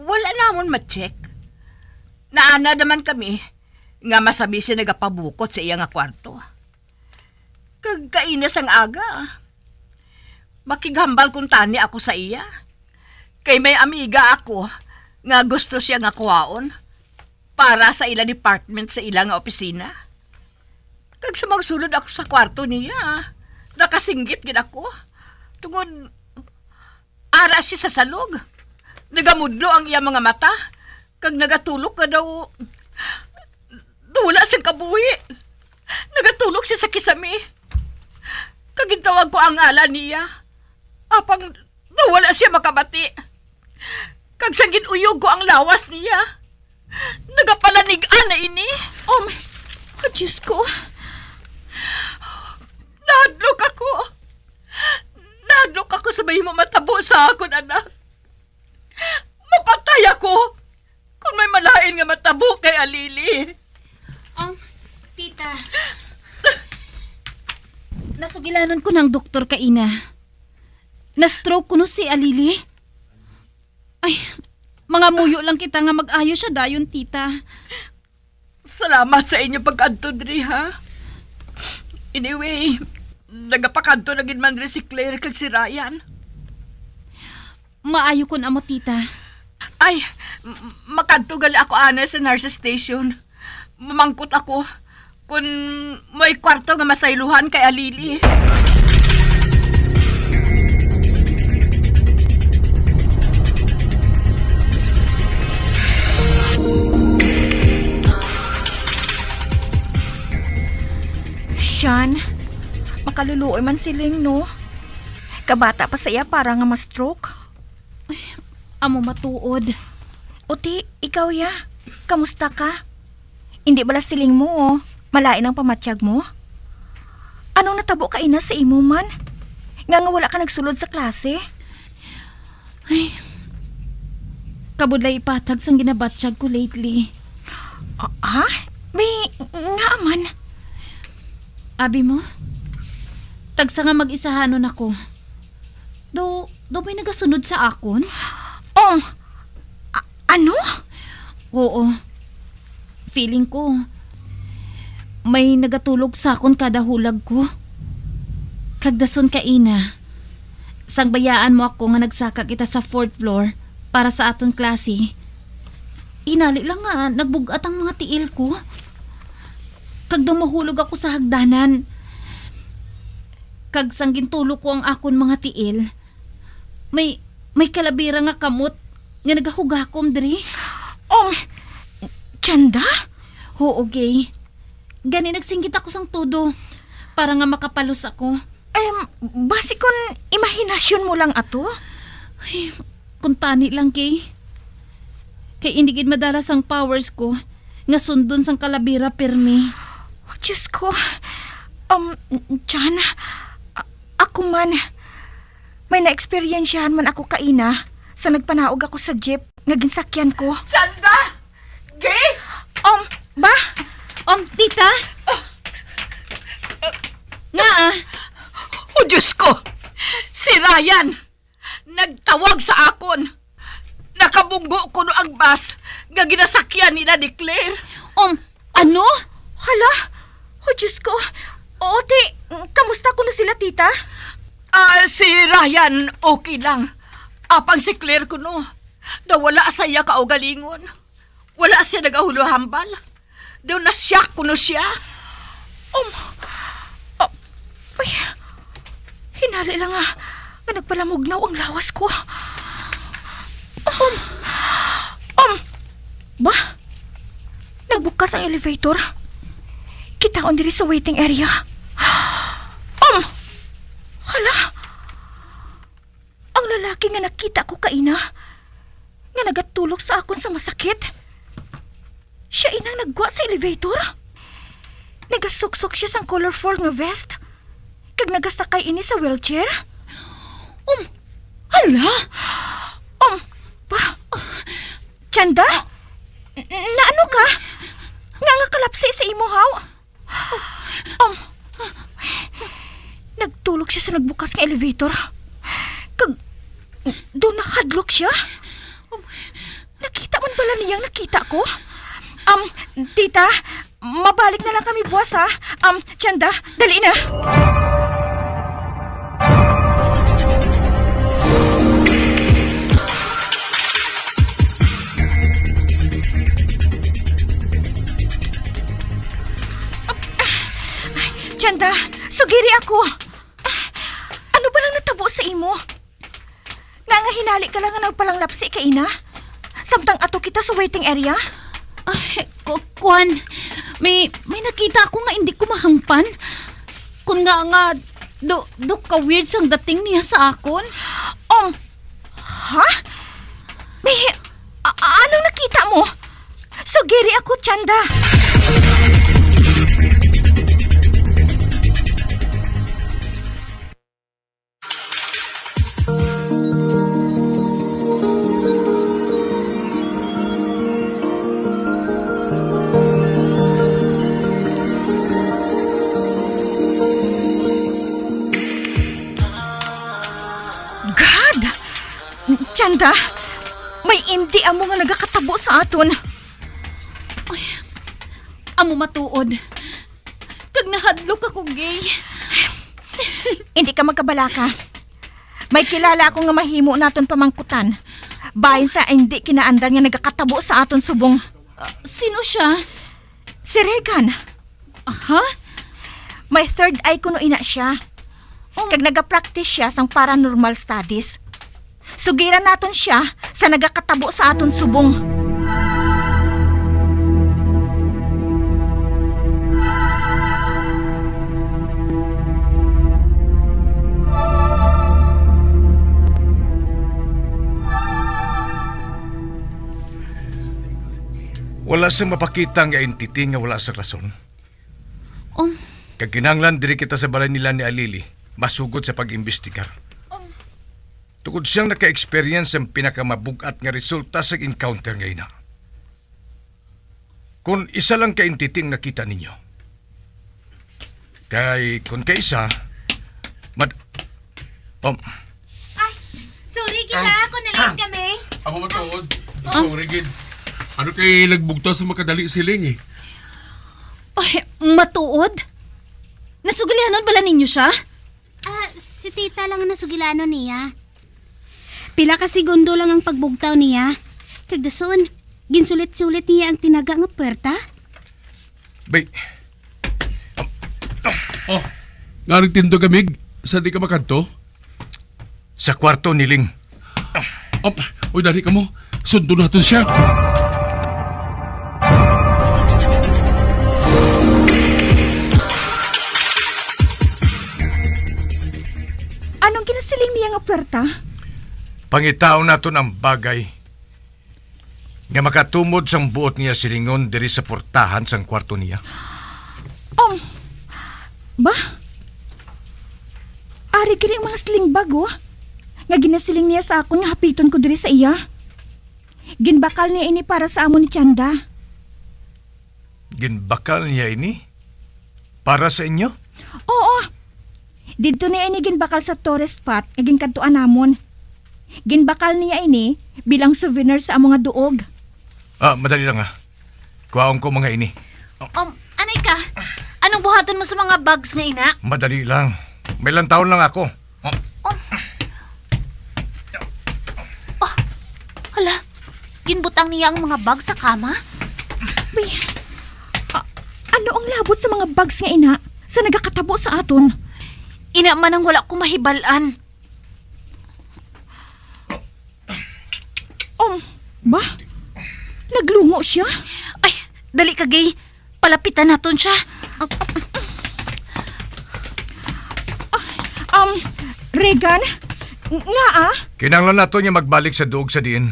wala namon ma-check. Naanad naman kami nga masami siya nagapabukot sa iya nga kwarto. Kag kaina sang aga, makighambal kuntani ako sa iya. Kay may amiga ako nga gusto siya nga kuhaon para sa ila department sa ila nga opisina. Kag sa magsulod ako sa kwarto niya, nakasinggit gid ako. Tungod ara siya sa salog. Nagamudlo ang iya mga mata, kag nagatulok nga daw, daw wala siyang kabuhi. Nagatulok siya sa kisame. Kag gintawag ko ang ngalan niya. Apang daw wala siya makabati. Sa gin-uyog ko ang lawas niya, nagapalanig-an na ini. Oh, my, oh, Diyos ko. Nahadlok ako. Nahadlok ako sa mahimo matabo sa akon anak. Mapatay ako kung may malain nga matabo kay Alili. Ang, tita, nasugilanon ko ng doktor kaina. Na-stroke kuno si Alili. Ay, mangamuyo lang kita nga mag-ayo siya dayon, tita. Salamat sa inyo pagkadto diri, ha? Anyway, nagapakadto na gid man rin si Claire kag si Ryan. Maayo kun amo, tita. Ay, m-, makadto gali ako anay sa nurse station. Mamangkot ako kun may kwarto nga masayluhan kay Alili. Jan, makaluluoy man si Ling, no? Kabata pa sa iya para nga ma-stroke. Ay, amo matuod. Uti, ikaw ya, kamusta ka? Indi bala siling mo, oh, malain ang pamatyag mo? Anong natabo kaina sa imo man? Nga, nga wala ka nagsulod sa klase? Ay, kabudlay ipatag sang ginabatyag ko lately. Ah, ha? May, nga man? Abi mo? Tagsa nga mag-isahanon ako. Do, do may nagasunod sa akon? Oh, a-, ano? Oo. Feeling ko, may nagatulog sa akon kada hulag ko. Kag dason kaina, sang bayaan mo ako nga nagsaka kita sa fourth floor para sa aton klase, hinali lang nga nagbug-at ang mga tiil ko. Kag daw mahulog ako sa hagdanan. Kag sang gintulo ko ang akon mga tiil, may, may kalabira nga kamot nga nagahugakom diri. Um, Chanda? Oo, Kay. Gani nagsinggit ako sang tudo para nga makapalos ako. Em, basi kon imahinasyon mo lang ato? Ay, kung tani lang, Kay. Kay indi gid madala sang powers ko nga sundon sang kalabira pirmi. Oh, Diyos ko. Um, Jan, a-, ako man, may naeksperyensyahan man ako kaina sa nagpanaog ako sa jeep nga ginsakyan ko. Chanda! Gay! Um, ba? Um, tita? Nga, ah? Oh, Diyos ko! Si Ryan! Nagtawag sa akon. Nakabunggo kuno ang bus nga ginasakyan nila ni Claire. Um, ano? Hala? Oh, Diyos ko. Oo, ti, kamusta kuno sila, tita? Ah, si Ryan, okay lang. Apang si Claire kuno, nawala sa iya kaugalingon. Wala siya nagahulahambal. Daw na-shock kuno siya. Um, ah, ay, hinali lang nga, nga nagpalamugnaw ang lawas ko. Um, um, ba? Nagbukas ang elevator. Kitaon diri sa waiting area. Um, hala? Ang lalaki nga nakita ko kaina, nga nagatulok sa akon sa masakit, siya inang naggwa sa elevator. Nagasuksok siya sang colorful nga vest, kag nagasakay ini sa wheelchair. Um, hala? Um, pa, Chanda? N-, naano ka? Nga nga kalapsi sa imo, haw? Um, nagtulog siya sa nagbukas nga elevator. Kag, do nahadlok siya. Nakita man bala niya ang nakita ko? Um, tita, mabalik na lang kami buwas, ha? Um, Chanda, dali na. Chanda, sugiri ako. Ano ba lang natabo sa imo? Nga nga hinali ka lang nga nagpalanglapsi kaina? Samtang ato kita sa waiting area? Ay, ku-, kuwan. May, may nakita ako nga hindi ko mahangpan. Kun nga nga, do, do ka weird sang dating niya sa akon. Um, ha? May, Pagiri ako, Chanda. God! Chanda, may indi amo nga nagakatabo sa aton. Ay, amo matuod. Kag nahadlok ako, Gay. Hindi ka magkabalaka. May kilala ako nga mahimo naton pamangkutan. Bahin sa hindi kinaandan nga nagakatabo sa aton subong. Ah, sino siya? Si Regan. Aha? May third eye kuno ina siya. Um, Kag nagapractice siya sang paranormal studies. Sugiran naton siya sa nagakatabo sa aton subong. Wala sing mapakita nga entity nga wala sa rason. Um. Kag kinahanglan diri kita sa balay nila ni Alili, masugod sa pag-imbestigar. Um. Tungod siyang naka-experience sang pinakamabug-at nga resulta sa encounter nga ina. Kung isa lang ka entity ang nakita ninyo. Kay kung kaisa, mad-, um, Ay, sorry, kita. Ah. Ako na lang kami. Amo matuod. Ah. Sorry, gid. Ano kay nagbugtaw sa makadali siling eh. Ay, matuod? Nasugilanon bala ninyo siya? Ah, si tita lang ang nasugilanon niya. Pila ka segundo lang ang pagbugtaw niya. Kag dason, ginsulit-sulit niya ang tinaga nga puwerta. Bay. Oh, nga nagtindog, amig, sa di ka makadto? Sa kwarto ni Ling. Oh, uy, dali kamo. Sundon naton siya. Anong ginasiling niya nga puwerta? Pangitaon naton ang bagay nga makatumod sang buot niya silingon diri sa portahan sang kwarto niya. Um, ba? Ari kini ang mga sling bag, oh, nga ginasiling niya sa akon nga hapiton ko diri sa iya. Ginbakal niya ini para sa amo ni Chanda. Ginbakal niya ini para sa inyo? Oo. Didto niya ini ginbakal sa tourist spot nga ginkadtuan namon. Ginbakal niya ini bilang souvenir sa amo nga duog. Ah, madali lang, ah. Kuhaon ko mga ini. Um, anay ka? Anong buhaton mo sa mga bags nga ina? Madali lang. May lantawon lang ako. Oh. Oh. Oh. Hala, ginbutang niya ang mga bag sa kama? Bay, a-, ano ang labot sa mga bags nga ina sa nagakatabo sa aton? Ina man ang wala ko mahibal-an. Um, ba? Naglungo siya? Ay, dali ka, Gay. Palapitan naton siya. Um, Regan, nga ah? Kinahanglan nato niya magbalik sa duog sa diin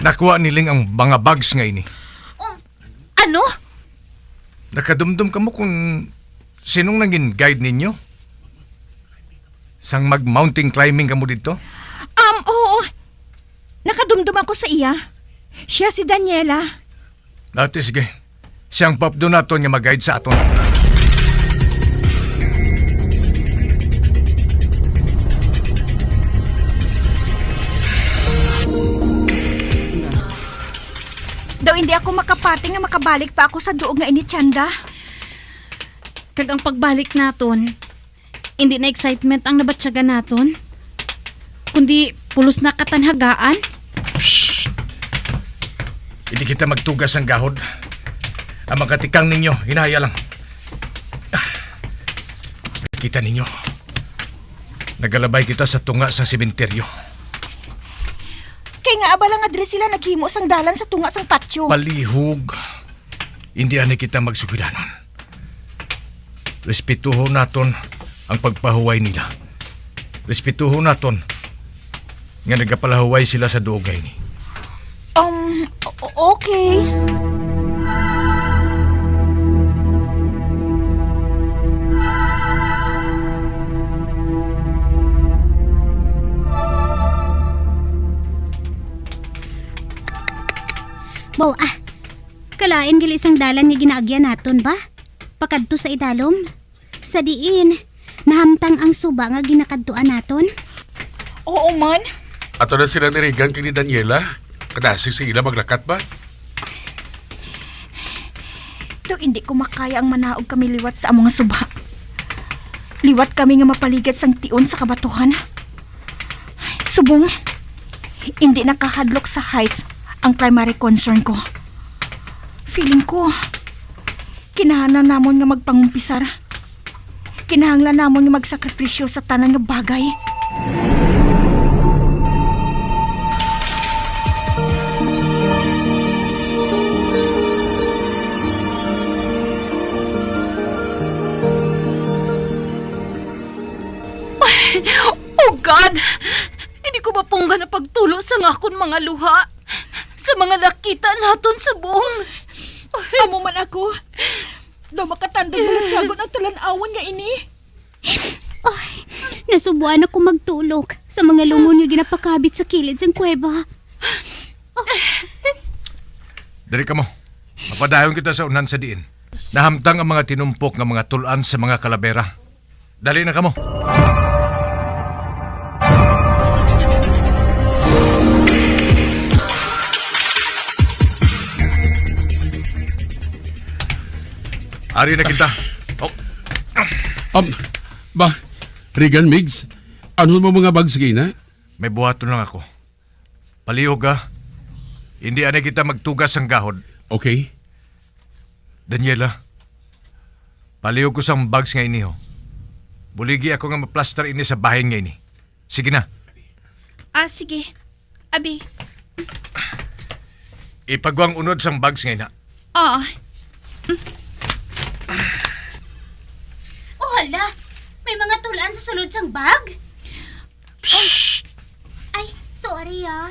nakuha ni Ling ang mga bags nga ini. Um, ano? Nakadumdom kamo kung sinong nangin guide ninyo? Sang mag-mountain climbing kamo didto? Um, oo. Nakadumdom ako sa iya. Siya si Daniela. Ate, sige. Siya ang paupdon naton nga mag-guide sa aton. Daw hindi ako makapati nga makabalik pa ako sa duog nga ini, Chanda. Kag ang pagbalik naton, hindi na excitement ang nabatyagan naton, kundi pulos na katanhagaan. Psst! Hindi kita magtugas sang gahod. Ang mga tikang ninyo, hinaya lang. Ah, kita ninyo, nagalabay kita sa tunga sa sementeryo. Kay nga abala nga diri sila naghimo sang dalan sa tunga sang patyo. Palihog. Hindi ani kita magsugilanon. Respetuhon naton ang pagpahuway nila. Respetuhon naton nga nagapalahuway sila sa duog nga ini. Um, o-, okay. Wow, ah. Kalain gali sang dalan nga ginaagyan naton ba? Pakadto sa idalom? Sa diin, nahamtang ang suba nga ginakadtuan naton? Oo man. Ato na sila ni Regan kag ni Daniela. Kadasig sa ila maglakat ba? Daw hindi ko makaya ang manaog kami liwat sa amo nga suba. Liwat kami nga mapaligad sang tion sa kabatuhan. Subong, hindi nakahadlok sa heights ang primary concern ko. Feeling ko, kinahanglan namon nga magpangumpisar. Kinahanglan namon nga magsakripisyo sa tanan nga bagay. Oh God! Hindi ko mapunggan ang pagtulo sa akon mga luha, sa mga nakita naton subong. Amo man ako. Daw makatandog balatyagon ang talan-awon nga ini. Ay, nasubuan ako magtulok sa mga lungon nga ginapakabit sa kilid sang kuweba. Diri kamo. Mapadayon kita sa unhan sa diin nahamtang ang mga tinumpok nga mga tul-an sa mga kalabera. Dali na kamo. Ari na kita. Oh. Um, ba, Regan, Migs, ano mo mga bags kaina? May buhaton lang ako. Palihog, ha. Hindi anay kita magtugas sang gahod. Okay. Daniela, palihog ko sang bags nga ini, ho. Buligi ako nga maplastar ini sa bahin nga ini. Sige na. Ah, sige. Abi. Ipagwang unod sang bags nga ina. Oo. Oh, hala! May mga tul-an sa sulod sang bag? Psst! Ay, sorry, ah.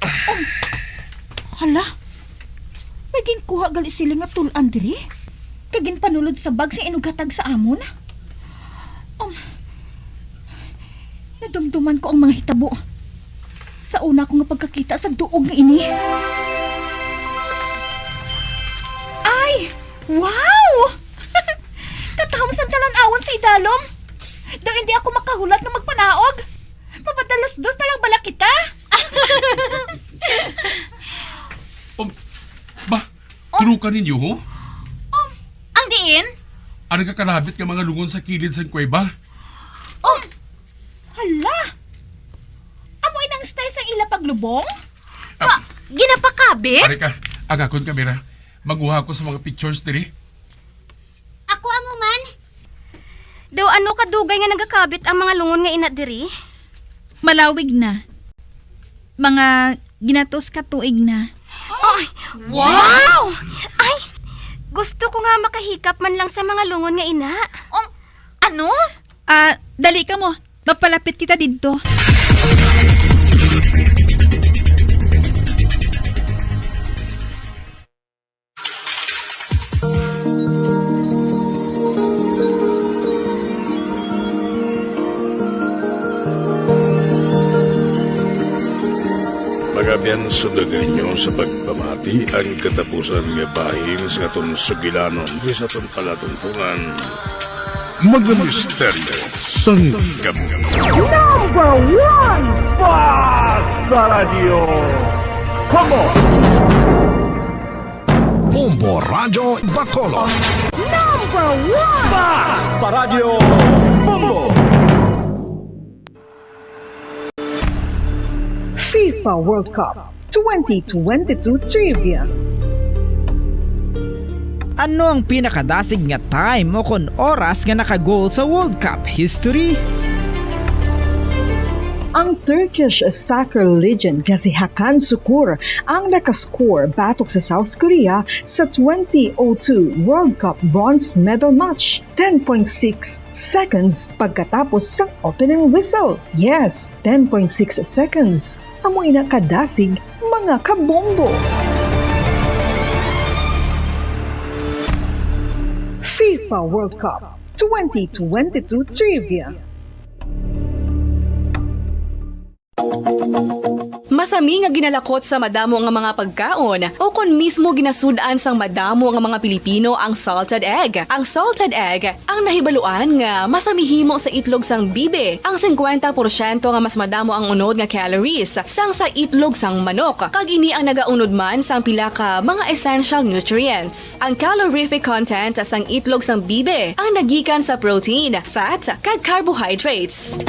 Oh, hala? May ginkuha gali sila nga tul-an diri? Kag ginpanulod sa bag nga inughatag sa amon? Um, nadumduman ko ang mga hitabo sa una ko nga pagkakita sa duog nga ini. Ay! Wow! Katahom sang talan-awon sa idalom. Daw hindi ako makahulat nga magpanaog. Mapadalas dos na lang bala kita. Um, ba, oh. Turukan ninyo, ho? Um, ang diin? Ang nagkakarabit nga mga lungon sa kilid sang kuweba? Um, hala! Amo inang style sang ila paglubong? Ah, ah, ginapakabit? Ari ka, ang akon kamera. Manguha ako sa mga pictures diri. Ako amo man. Daw ano kadugay nga nagakabit ang mga lungon nga ina diri? Malawig na. Mga ginatos ka tuig na. Ay, wow! Wow! Ay, gusto ko nga makahikap man lang sa mga lungon nga ina. Um, ano? Ah, dali kamo. Mapalapit kita didto. Mga abyan, sundagan ninyo sa pagpamati ang katapusan nga bahin sa aton sugilanon sa aton palatuntunan. Mga misteryo sang kabuhi. Number one! Basta Radio! Come on! Bombo Radyo Bacolod. Number one! Basta Radyo Bombo! FIFA World Cup twenty twenty-two Trivia. Ano ang pinakadasig nga time o kon oras nga naka-goal sa World Cup history? Ang Turkish soccer legend nga si Hakan Sukur ang nakascore batok sa South Korea sa twenty oh two World Cup bronze medal match, ten point six seconds pagkatapos sang opening whistle. Yes, ten point six seconds. Amo ina kadasig, mga kabombo. FIFA World Cup twenty twenty-two Trivia. Masami nga ginalakot sa madamo nga mga pagkaon, o kon mismo ginasud-an sang madamo nga mga Pilipino ang salted egg. Ang salted egg ang nahibaluan nga masami himo sa itlog sang bibi, ang singkwenta porsyento nga mas madamo ang unod nga calories sang sa itlog sang manok, kag ini ang nagaunod man sang pila ka mga essential nutrients. Ang calorific content sang itlog sang bibi ang nagikan sa protein, fat, kag carbohydrates.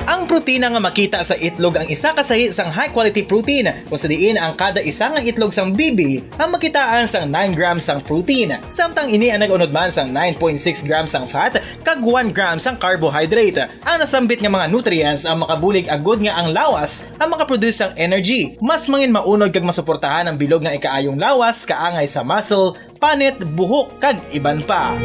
Ang protina nga makita sa itlog ang isa ka sahi sang high-quality protein, kung sa diin ang kada isa nga itlog sang bibi ang makitaan sang nine grams sang protein, samtang ini ang nag-unod man sang nine point six grams sang fat kag one gram sang carbohydrate. Ang nasambit nga mga nutrients ang makabulig agud nga ang lawas ang makaproduce sang energy, mas mangin maunod kag masuportahan ang bilog nga ikaayong lawas kaangay sa muscle, panit, buhok, kag iban pa.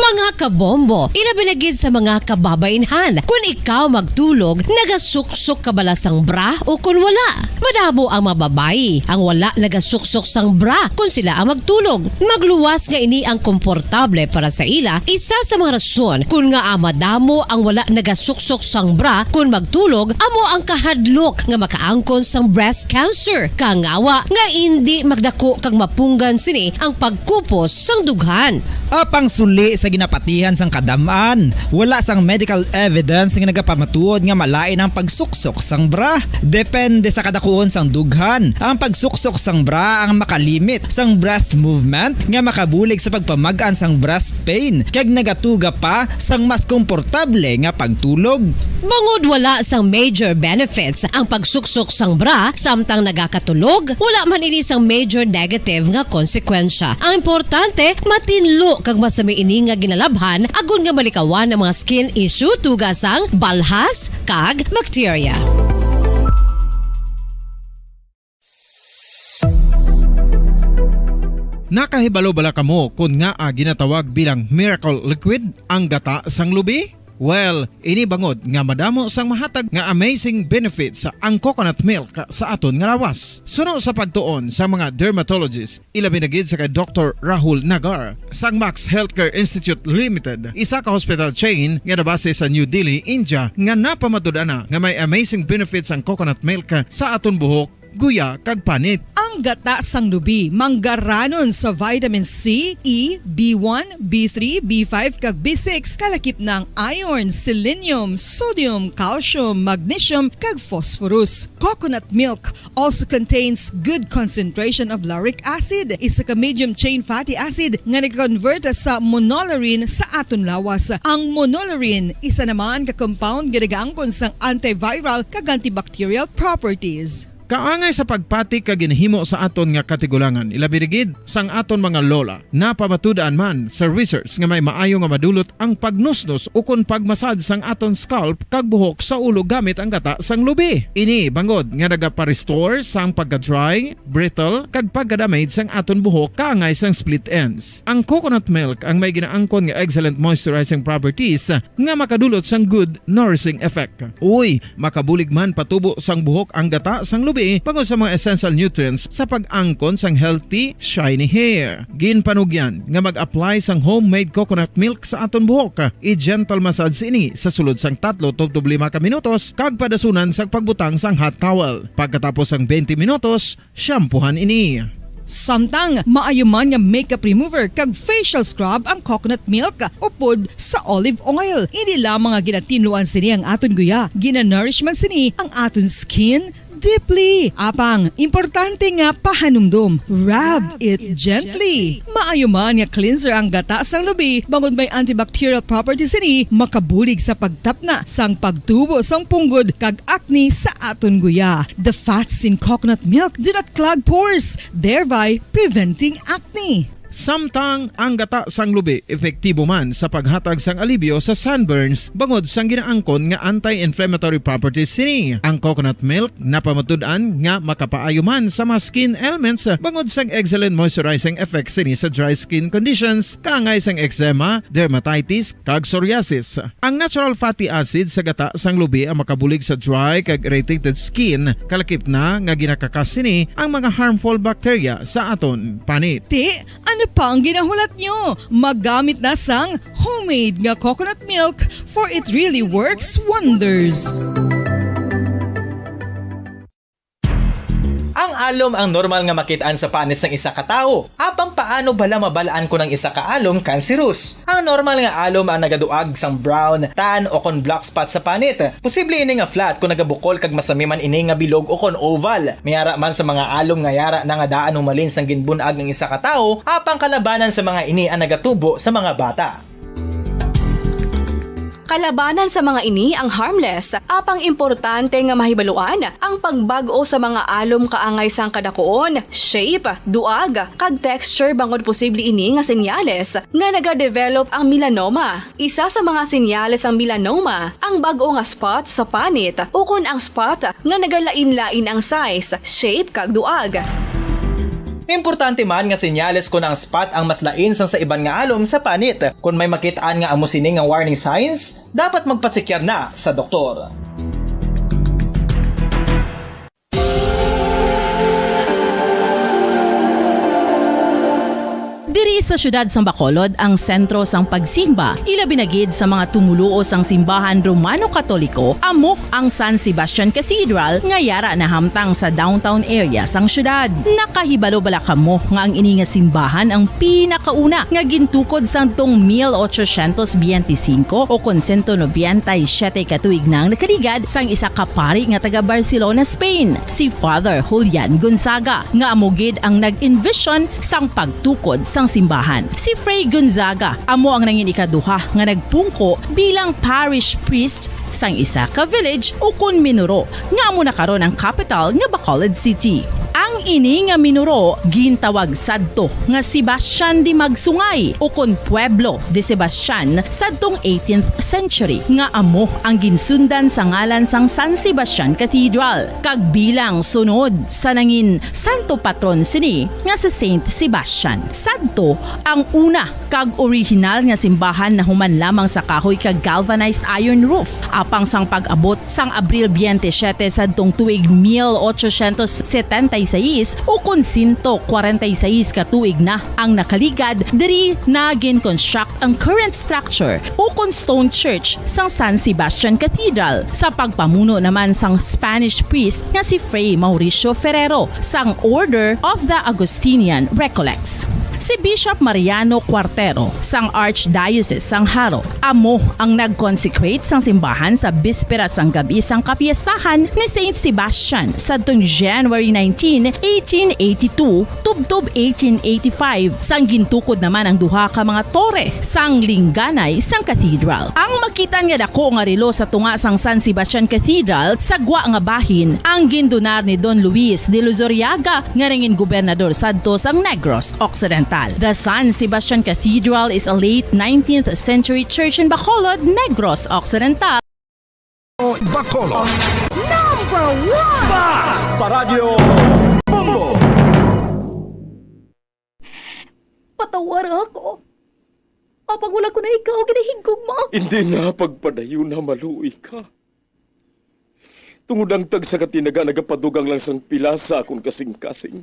Mga kabombo, ilabi na gid sa mga kababainhan, kun ikaw magtulog, nagasuksok ka bala sang bra o kun wala? Madamo ang mga babayi ang wala nagasuksok sang bra kun sila ang magtulog. Magluwas nga ini ang komportable para sa ila, isa sa mga rason kun ngaa madamo ang wala nagasuksok sang bra kun magtulog amo ang kahadlok nga makaangkon sang breast cancer. Kangawa nga indi magdako kag mapunggan sini ang pagkupos sang dughan. Apang suli sa ginapatihan sang kadam-an, wala sang medical evidence nga nagapamatuod nga malain ang pagsuksok sang bra. Depende sa kadakuon sang dughan, ang pagsuksok sang bra ang makalimit sang breast movement nga makabulig sa pagpamag-an sang breast pain kag nagatuga pa sang mas komportable nga pagtulog. Bangod wala sang major benefits ang pagsuksok sang bra samtang nagakatulog, wala man ini sang major negative nga konsekwensya. Ang importante, matinlo kag masami ini nga ginalabhan agod nga malikawan ang mga skin issue tungod sang balhas kag bacteria. Nakahibalo bala kamo kon ngaa ginatawag bilang miracle liquid ang gata sang lubi? Well, ini bangod nga madamo sang mahatag nga amazing benefits ang coconut milk sa aton nga lawas. Suno sa pagtuon sa mga dermatologist, ilabi na gid sa kay Doktor Rahul Nagar sang Max Healthcare Institute Limited, isa ka hospital chain nga nabase sa New Delhi, India, nga napamatud-an na nga may amazing benefits ang coconut milk sa aton buhok, guya, kag panit. Ang gata sang lubi manggaranon sa vitamin C, E, B one, B three, B five, kag B six, kalakip na ang iron, selenium, sodium, calcium, magnesium, kag phosphorus. Coconut milk also contains good concentration of lauric acid, isa ka medium chain fatty acid nga nag-convert sa monolaurin sa aton lawas. Ang monolaurin isa naman ka compound nga nagaangkon sang antiviral kag antibacterial properties. Kaangay sa pagpati kag ginhimo sa aton nga katigulangan, ilabi na gid sang aton mga lola, napamatud-an man sa research nga may maayo nga madulot ang pagnusnos ukon pagmasad sang aton scalp kag buhok sa ulo gamit ang gata sang lubi. Ini bangod nga nagapa-restore sang pagka-dry, brittle, kag pagka-damage sang aton buhok kaangay sang split ends. Ang coconut milk ang may ginaangkon nga excellent moisturizing properties nga makadulot sang good nourishing effect. Uy, makabulig man patubo sang buhok ang gata sang lubi bangod sa mga essential nutrients sa pag-angkon sang healthy, shiny hair. Ginpanugyan nga mag-apply sang homemade coconut milk sa aton buhok. I-gentle massage ini sa sulod sang tatlo tubtob lima ka minutos kag padasunan sang pagbutang sang hot towel. Pagkatapos sang twenty minutos, shampoohan ini. Samtang maayo man nga makeup remover kag facial scrub ang coconut milk upod sa olive oil. Hindi lamang nga ginatinluan sini ang aton guya, ginanourish man sini ang aton skin deeply. Apang, importante nga pahanumdom, rub it gently. Maayo man nga cleanser ang gata sang lubi, bangod may antibacterial properties sini, makabulig sa pagtapna sang pagtubo sang punggod kag acne sa aton guya. The fats in coconut milk do not clog pores, thereby preventing acne. Samtang ang gata sang lubi epektibo man sa paghatag sang alibyo sa sunburns bangod sang ginaangkon nga anti-inflammatory properties sini. Ang coconut milk napamatud-an nga makapaayo man sa mga skin ailments bangod sang excellent moisturizing effects sini sa dry skin conditions, kaangay sang eczema, dermatitis, kag psoriasis. Ang natural fatty acid sa gata sang lubi ang makabulig sa dry kag irritated skin, kalakip na nga ginakakas sini ang mga harmful bacteria sa aton panit. Ti, ano pa ang ginahulat nyo. Maggamit na sang homemade nga coconut milk, for it really works wonders. Ang alom ang normal nga makit-an sa panit sang isa ka tawo. Apang paano bala mabal-an kon ang isa ka alom kanserus? Ang normal nga alom ang nagaduag sang brown, tan, o kon black spot sa panit. Posible ini nga flat kon nagabukol kag masami man ini nga bilog o kon oval. May ara man sa mga alom nga yara na nga daan humalin sang ginbun-ag ang isa ka tawo, apang kalabanan sa mga ini ang nagatubo sa mga bata. Kalabanan sa mga ini ang harmless, apang importante nga mahibaluan ang pagbag-o sa mga alom kaangay sang kadakuon, shape, duag, kag texture, bangod posible ini nga senyales nga nagadevelop ang melanoma. Isa sa mga senyales sang melanoma ang bag-o nga spot sa panit ukon ang spot nga nagalain-lain ang size, shape, kag duag. Importante man nga senyales kon ang spot ang mas lain sang sa iban nga alom sa panit. Kon may makit-an nga amo sini nga warning signs, dapat magpasekyar na sa doktor. Diri sa siyudad sang Bacolod ang sentro sang pagsimba, ilabi na gid sa mga tumoluo sang simbahan Romano-Katoliko, amo ang San Sebastian Cathedral nga yara nahamtang sa downtown area sang siyudad. Nakahibalo bala kamo nga ang ini nga simbahan ang pinakauna nga gintukod sadtong mil ochocientos biyente singko o kon sento nobenta y siyete ka tuig na ang nakaligad sang isa ka pari nga taga Barcelona, Spain, si Father Julian Gonzaga, nga amo gid ang nag-envision sang pagtukod sang simbahan. Si Fray Gonzaga amo ang nangin ikaduha nga nagpungko bilang parish priest sang isa ka village ukon minuro nga amo na karon ang kapital nga Bacolod City. Ang ini nga minuro gintawag sadto nga Sebastian de Magsungay ukon Pueblo de Sebastian sadtong eighteenth century, nga amo ang ginsundan sa ngalan sang San Sebastian Cathedral, kag bilang sunod sa nangin santo patron sini nga si Saint Sebastian. Sadto ang una kag orihinal nga simbahan nahuman lamang sa kahoy kag galvanized iron roof. Apang sang pag-abot sang Abril biyente siyete sadtong tuig mil ochocientos setenta y seis, ukon sento kwarenta y seis ka tuig na ang nakaligad, diri na gin-construct ang current structure ukon stone church sang San Sebastian Cathedral sa pagpamuno naman sang Spanish priest nga si Fray Mauricio Ferrero sang Order of the Augustinian Recollects. Si Bishop Mariano Cuartero sang Archdiocese sang Jaro amo ang nag-consecrate sang simbahan sa bispera sang gab-i sang kapiestahan ni Saint Sebastian sadtong January nineteen, eighteen eighty-two, tubtob eighteen eighty-five, sang gintukod naman ang duha ka mga tore sang lingganay sang cathedral. Ang makit-an nga dako nga relo sa tunga sang San Sebastian Cathedral sa gwa nga bahin ang gindonar ni Don Luis de Luzuriaga nga nangin gobernador sadto sang Negros Occidental. The San Sebastian Cathedral is a late nineteenth century church in Bacolod, Negros Occidental. Bacolod. Number one! Basta Radyo Bombo! Patawara ako. Apang wala ko na ikaw ginahigugma. Hindi na, pagpadayon na, maluoy ka. Tungod ang tagsa ka tinaga nagapadugang lang sang pila sa akon kasing-kasing.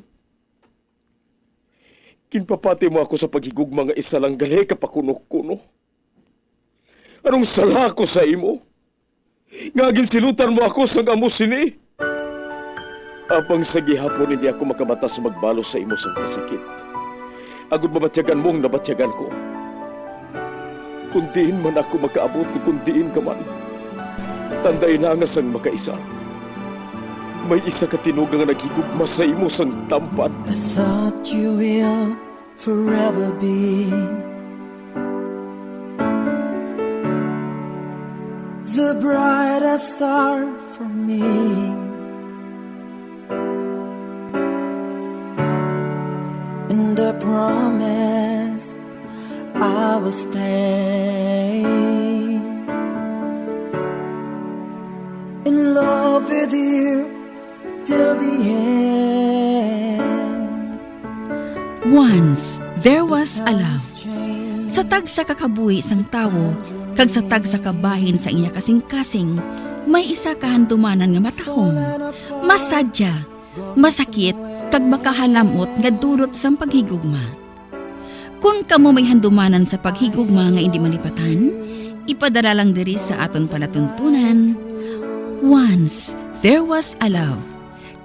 Ginpapati mo ako sa paghigugma nga isa lang gali ka pakuno-kuno. Anong sala ko sa imo? Nga ginsilutan mo ako sang amo sini? Apang sa gihapon hindi ako makamata sa magbalos sa imo sang kasakit, agod mabatyagan mo ang nabatyagan ko. Kon diin man ako makaabot, kon diin ka man, tandai na nga sang makaisa, may isa ka tinuga nga naghigugma sa imo sang tampad. I thought you will forever be the brightest star for me. And I promise I will stay in love with you till the end. Once there was a love. Sa tagsa ka kabuhi sang tawo, kag sa tagsa ka bahin sa iya kasing-kasing, may isa ka handumanan nga matahom, masadya, masakit, kag makahalam-ot nga dulot sang paghigugma. Kon kamo may handumanan sa paghigugma nga indi malipatan, ipadala lang diri sa aton palatuntunan, Once There Was a Love,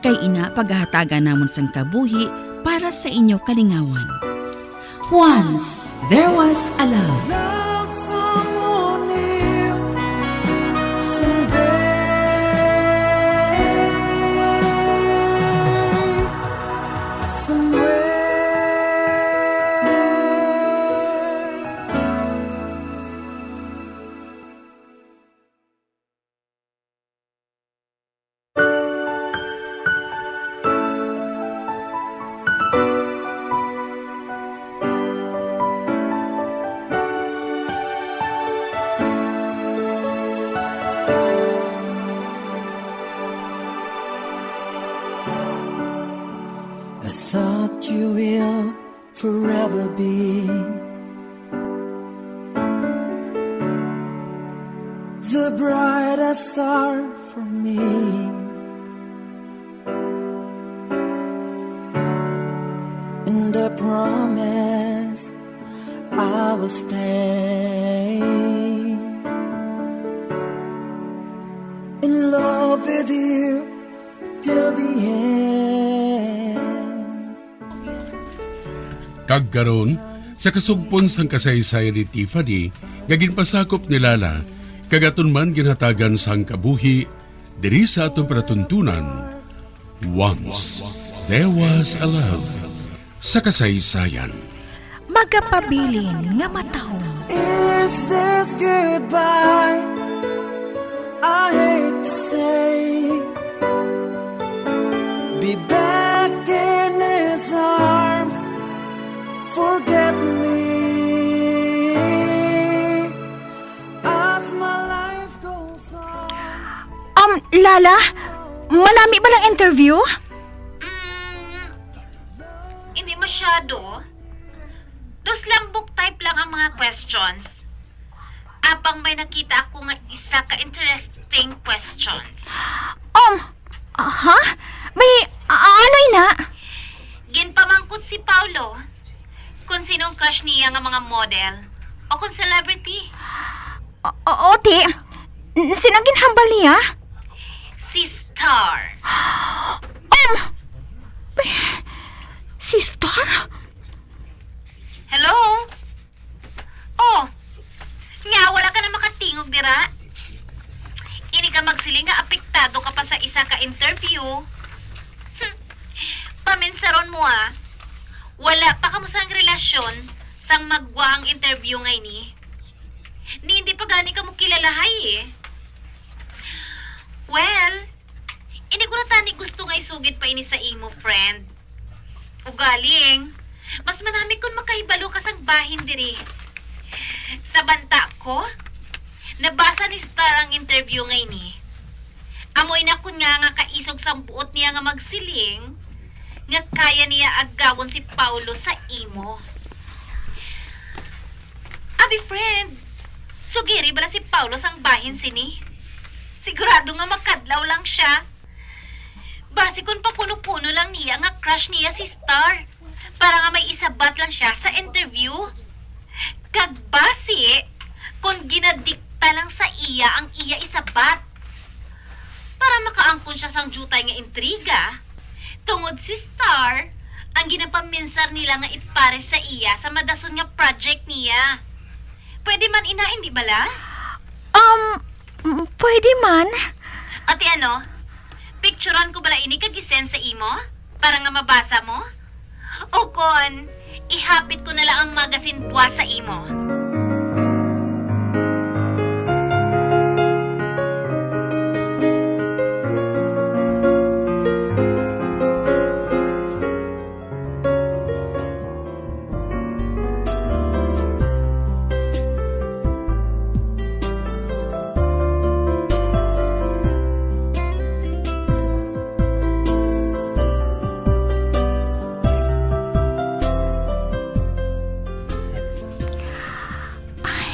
kay ina pagahatagan namon sang kabuhi para sa inyo kalingawan. Once There Was a Love. Love someone new someday, somewhere. I thought you will forever be the brightest star for me, and I promise I will stay in love with you till the end. Kag karon, sa kasugpon sang kasaysayan ni Tiffany nga ginpasakop ni Lala, kag aton man ginhatagan sang kabuhi diri sa aton palatuntunan, Once There Was a Love sa kasaysayan. Magapabilin nga matahom. Is this goodbye? I hate to say. Be back in his arms. Forget me as my life goes on. Um, Lala, malami ba lang interview? Mm, hindi masyado. Dos lambok type lang ang mga questions. Apang may nakita ako nga isa ka interesting questions. Um, ha? May, a-, ano ina? Ginpamangkot si Paulo kung sino ang crush niya nga mga model o kung celebrity. O, o, o, ti, n-, sino ang ginhambal niya? Si Star. Um, si Star? Hello? Oh, nga wala ka na makatingog dira? Ini ka magsiling nga apektado ka pa sa isa ka interview? Hmm. Paminsaron mo, ah. Wala pa kamo sang relasyon sang magwa ang interview nga ini. Ni hindi pa gani kamo kilalahay, eh. Well, hindi ko na tani gusto nga isugid pa ini sa imo, friend. Ugaling, mas manami kon makahibalo ka sang bahin diri. Sa banta ko, nabasa ni Star ang interview nga ini. Amo ina kon nga, nga kaisog sang buot niya nga magsiling nga kaya niya agawon si Paulo sa imo. Abi, friend, sugiri bala si Paulo sang bahin sini? Sigurado nga makadlaw lang sia. Basi kon pakuno-kuno lang niya nga crush niya si Star, para nga may isabat lang sia sa interview. Kag basi kon ginadikta lang sa iya ang iya isabat, para makaangkon sia sang diutay nga intriga. Tungod si Star ang ginapaminsar nila nga ipares sa iya sa madason nga project niya. Pwede man ina, hindi bala? Um, mm, pwede man. Ate, ano? Picturan ko bala ini kag i-send sa imo para nga mabasa mo? O kon, ihapit ko na lang ang magazine buwas sa imo? Ay,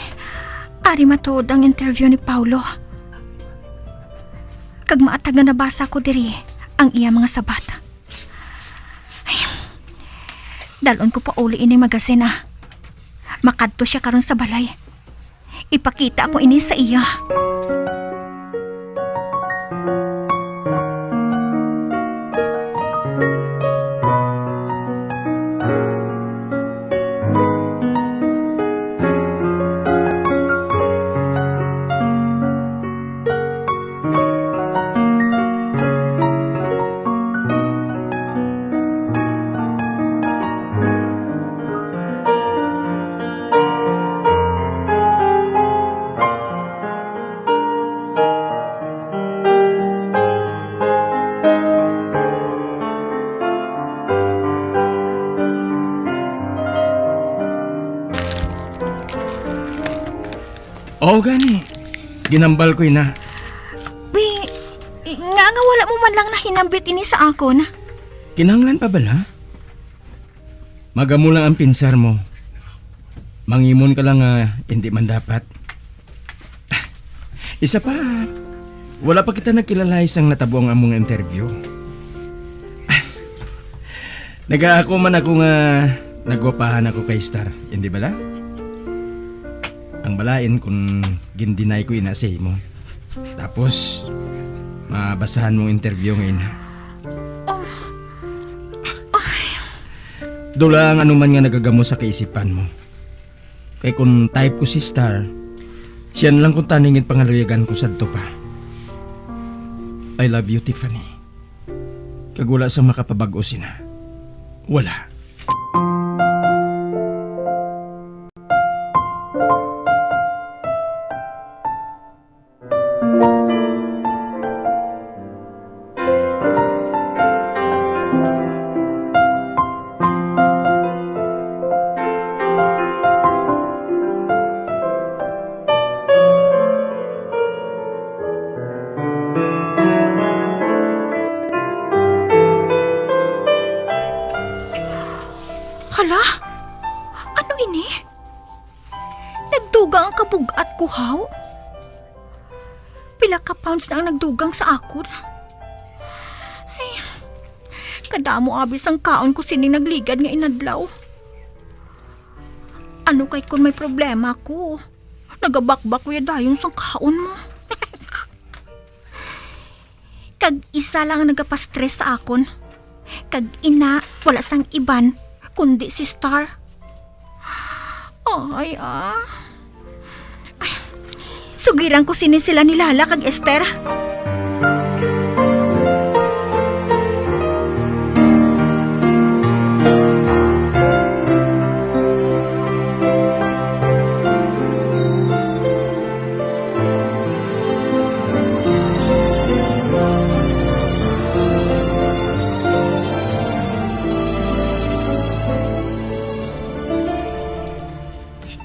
ari matuod ang interview ni Paulo. Kag maatag nga nabasa ko diri ang iya mga sabat. Ay, dal-on ko pa uli ini magazine, ah. Makadto siya karon sa balay. Ipakita ko ini sa iya. O gani, ginhambal ko ina. Wi, nga nga wala mo man lang nahinambit ini sa akon. Kinahanglan pa bala? Magamo lang ang pinsar mo. Mangimon ka lang nga hindi man dapat. Isa pa, wala pa kita nagkilala sang natabo ang among interview. Nagaako man ako nga nagwapahan ako kay Star, hindi bala? Ang balain kung gin-deny ko ina sa imo. Tapos, mabasahan mong interview nga ina. Oh. Ay. Dula ang anuman nga nagagamo sa kaisipan mo. Kay kung type ko si Star, siya na lang kung taningin pangaluyagan ko sadto pa. I love you, Tiffany. Kag wala sang makapabag-o sina. Wala. Hala? Ano ini? Nagdugang ang kabug-at ko, haw? Pila ka pounds na ang nagdugang sa akon? Ay, kadamo abi sang kaon ko sining nagligad nga inadlaw. Ano kay kun may problema ko? Nagabakbak ko ya dayon sang kaon mo. Kag isa lang ang nagapastress sa akon. Kag ina, wala sang iban, kundi si Star. Ay, ah. Ay, sugiran ko sini sila ni Lala kag Esther.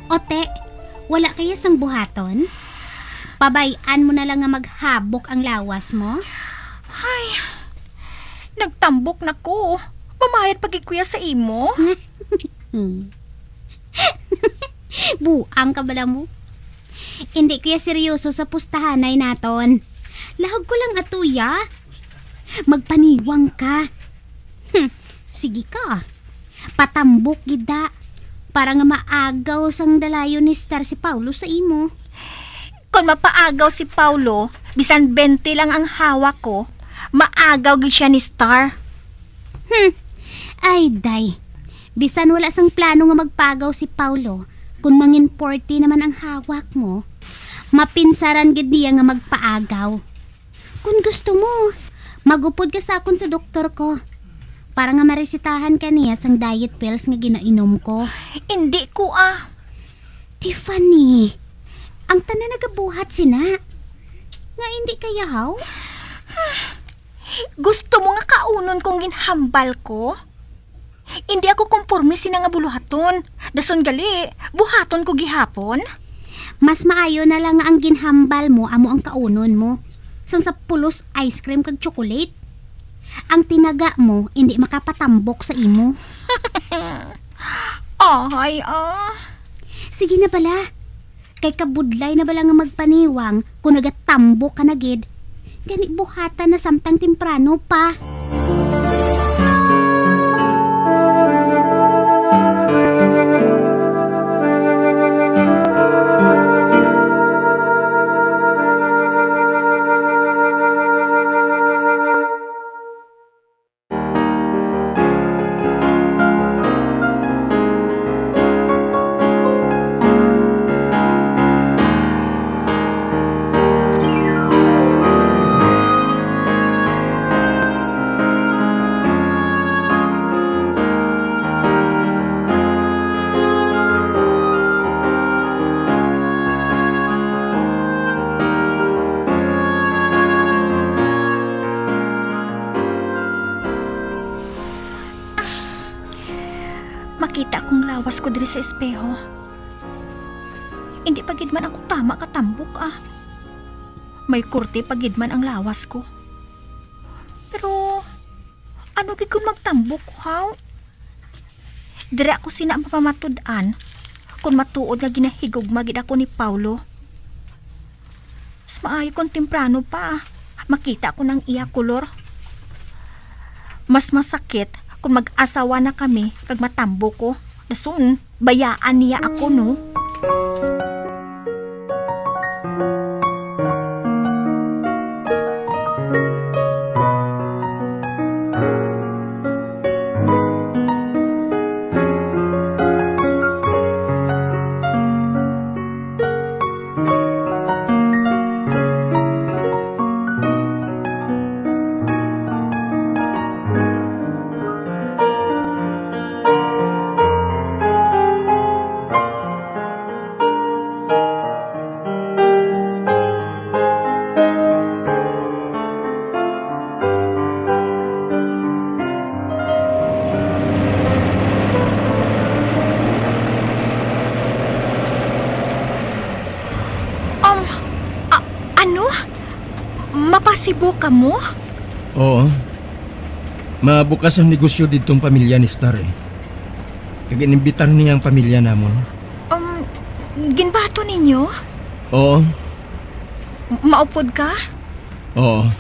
Ote, wala kaya sang buhaton? Pabay-an mo na lang nga maghabok ang lawas mo? Ay, nagtambok na ko. Mamayad pa gid ko ya sa imo. Buang ka bala mo. Hindi ko ya seryoso sa pustahanay naton. Lahog ko lang ato ya. Magpaniwang ka. Hmm, sige ka. Patambok gid da. Para nga maagaw sang dalayon ni Star si Paulo sa imo. Kon mapaagaw si Paulo, bisan bente lang ang hawak ko, maagaw gid siya ni Star. Hmm. Ay, day. Bisan wala sang plano nga magpaagaw si Paulo, kun mangin forty naman ang hawak mo, mapinsaran gid niya nga magpaagaw. Kun gusto mo, magupod ka sa akon sa doktor ko, para nga maresetahan ka niya sang diet pills nga ginainom ko. Indi ko, ah. Tiffany, ang tanan nagabuhat sina. Nga indi kaya, haw? Gusto mo nga kaunon kong ginhambal ko? Indi ako komporme sina nga buluhaton. Dason gali, buhaton ko gihapon. Mas maayo na lang nga ang ginhambal mo amo ang kaunon mo, sang sa pulos ice cream kag chocolate. Ang tinaga mo indi makapatambok sa imo. Ay, ah. Sige na bala. Kay kabudlay na bala nga magpaniwang kung nagatambok ka na gid. Gani buhatan na samtang temprano pa. lawas ko diri sa espeho. Hindi pa gid man ako tama katambok, ah. May korte pa gid man ang lawas ko. Pero ano gid kung magtambok ko, haw? Dira ako sina mapamatud-an kung matuod nga ginahigugma gid ako ni Paulo. Mas maayo kung temprano pa, makita ko ng iya kolor. Mas masakit kung mag-asawa na kami kag matambo ko. Dason, bayaan niya ako, no? Um, a-, ano? Mapasibo ka mo? Oo. Mabukas ang negosyo didtong pamilya ni Star, eh. Kag inimbitar niya ang pamilya namon. Um, ginbato ninyo? Oo. M-, maupod ka? Oo.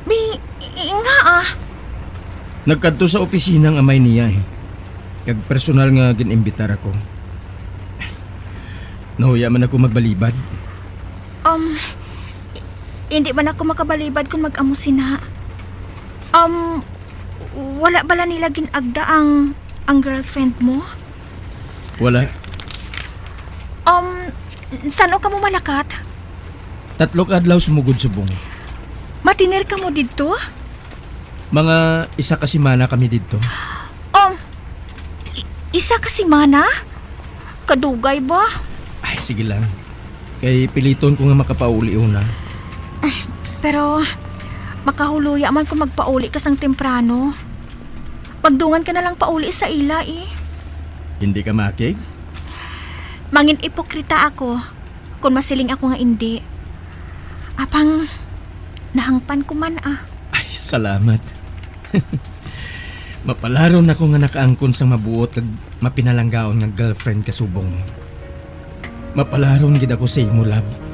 Bi, i-, nga, ah. Nagkadto sa opisina ang amay niya, eh. Kag personal nga gin-imbitar ako. Nahuya man ako magbalibad. Um, i-, hindi man ako makabalibad kung mag-amo sina. Um, wala bala nila gin-agda ang, ang girlfriend mo? Wala. Um, san-o kamo malakat? Tatlo ka adlaw sumugod subong. Matinir kamo didto? Mga isa ka semana kami didto. Um, i-, isa ka semana? Kadugay ba? Ay, sige lang. Kay piliton ko nga makapauli una. Ay, pero makahuloya man kung magpauli ka sang temprano. Magdungan ka na lang pauli sa ila, eh. Hindi ka makig? Mangin ipokrita ako kung masiling ako nga indi. Apang nahangpan ko man, ah. Ay, salamat. Mapalaron ako nga nakaangkon sang mabuot kag mapinalanggaon nga girlfriend ka subong. Mapalaron gid ako sa imo, love.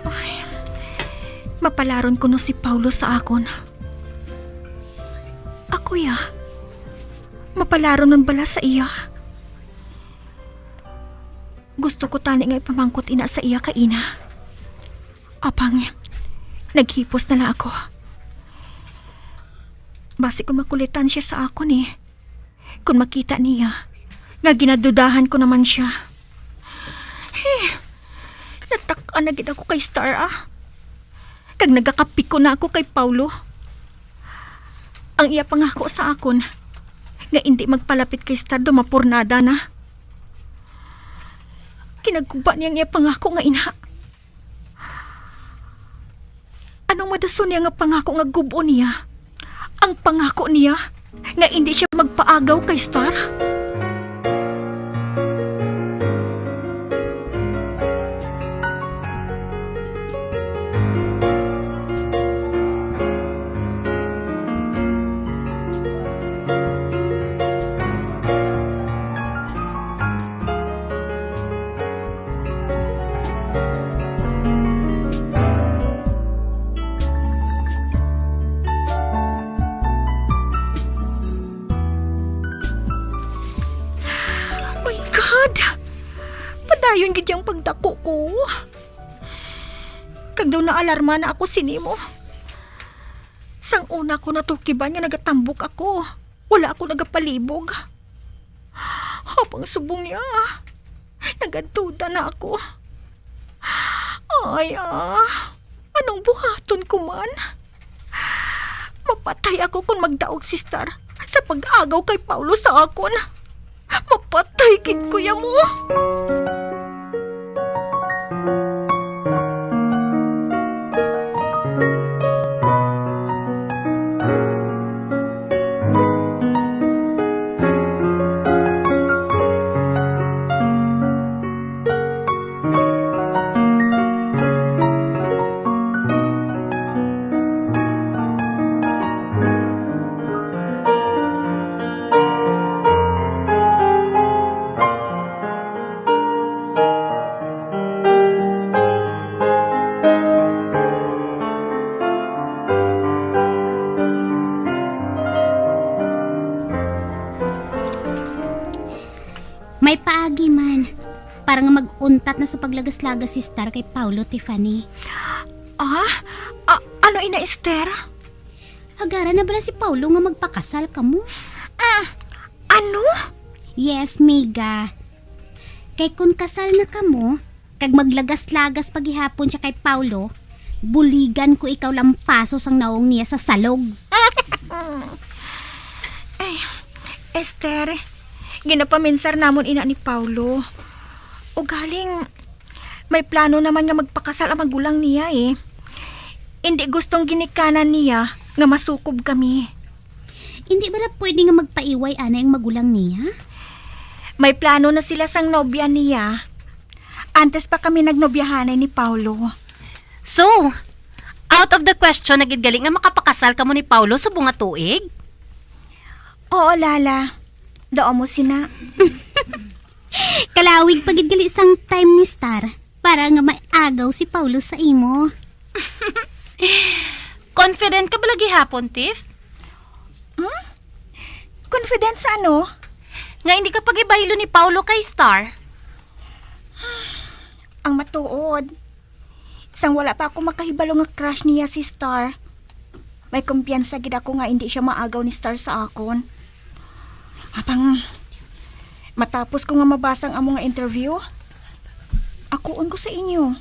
Ay, mapalaron kuno si Paulo sa akon. Ako ya, mapalaron man bala sa iya? Gusto ko tani nga ipamangkot ina sa iya kaina. Apang, naghipos na lang ako. Basi kung makulitan siya sa akon, eh. Kung makita niya nga ginadudahan ko naman siya. Eh, natak-an na gid ako kay Star, ah. Kag nagakapiko na ako kay Paulo. Ang iya pangako sa akon nga indi magpalapit kay Star daw mapurnada na. Ginagubot niya ang iya pangako nga ina. Anong madason niya nga pangako nga gub-on niya? Ang pangako niya nga indi siya magpaagaw kay Star? My God! Padayon gid yang pagdako ko. Kag daw naalarma na ako sini mo. Sang una ko natukiban nga nagatambok ako, wala ako nagapalibog. Apang subong niya, nagaduda na ako. Ay, ah, anong buhaton ko man? Mapatay ako kon magdaog si Star sa pag-agaw kay Paulo sa akon. Mapatay gid ko ya mo. May paagi man, para nga mag-untat na sa paglagas-lagas si Star kay Paulo, Tiffany. Ah? Ah, ano ina, Esther? Hagara na bala si Paulo nga magpakasal kamo? Ah, ano? Yes, miga. Kay kun kasal na kamo, kag maglagas-lagas pa gihapon siya kay Paulo, buligan ko ikaw lampaso sang naong niya sa salog. Ay, Esther, ginapaminsar namon ina ni Paulo. Ugaling, may plano naman nga magpakasal ang magulang niya, eh. Indi gustong ginikanan niya nga masukob kami. Indi bala pwede nga magpaiway anay ang magulang niya? May plano na sila sang nobya niya. Antes pa kami nagnobyahanay ni Paulo. So, out of the question na gid gali nga makapakasal kamo ni Paulo subong nga tuig? Oo, Lala. Daw mo sina. Kalawig pa gid gali sang time ni Star para nga maagaw si Paulo sa imo. Confident ka bala gihapon, Tiff? Hmm? Confident sa ano? Nga hindi ka pagibaylo ni Paulo kay Star? Ang matuod, sang wala pa ako makahibalo nga crush niya si Star, may kumpiyansa gid ako nga indi siya maagaw ni Star sa akon. Apang matapos ko nga mabasa ang amo nga interview, akuon ko sa inyo.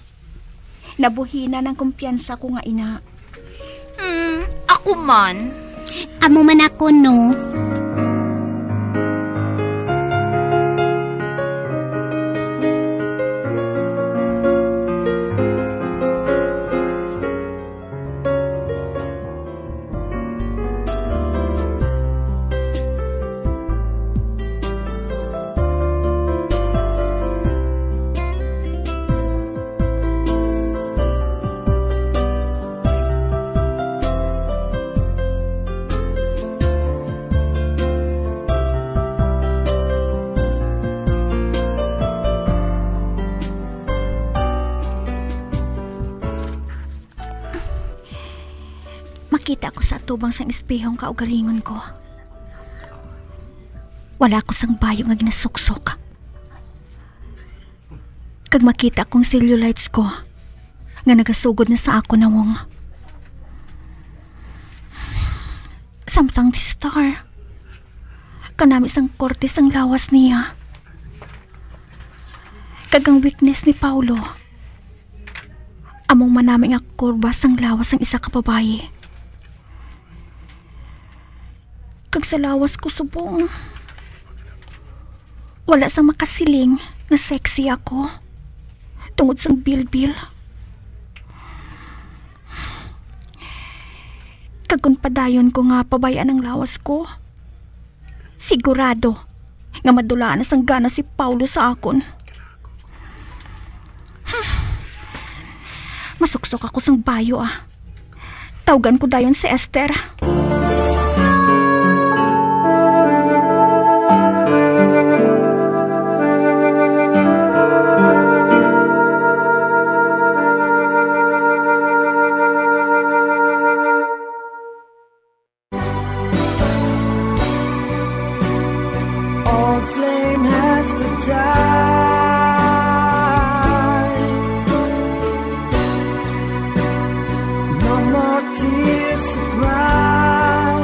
Nabuhinan ang kumpiyansa ko nga ina. Hmm, ako man. Amo man ako, no? Makita ko sa atubang sang espehong kaugalingon ko. Wala ko sang bayo nga ginasuksok. Kag makita kong cellulites ko nga nagasugod na sa akon nawong. Samtang si Star, kanami sang korte sang lawas niya. Kag ang weakness ni Paulo, among manami nga kurba sang lawas sang isa ka babayi. Kag sa lawas ko subong, wala sang makasiling nga sexy ako tungod sang bilbil. Kag kon padayon ko nga pabay-an ang lawas ko, sigurado nga madulaan na sang gana si Paulo sa akon. Hmm. Masuksok ako sang bayo, ah. Tawgan ko dayon si Esther. Old flame has to die. No more tears to cry.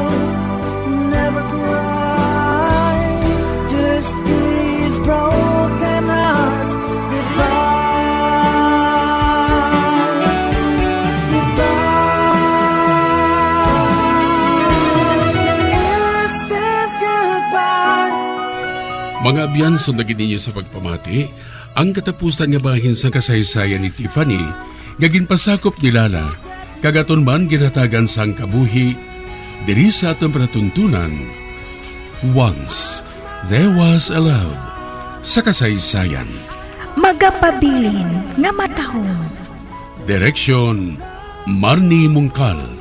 Never cry. This is broken heart goodbye. Mga abyan, sundagi ninyo sa pagpamati ang katapusan nga bahin sang kasaysayan ni Tiffany nga ginpasakop ni Lala, kag aton man ginhatagan sang kabuhi diri sa aton palatuntunan, Once There Was a Love sa Kasaysayan. Magapabilin nga matahom. Direksyon, Marnie Mungkal.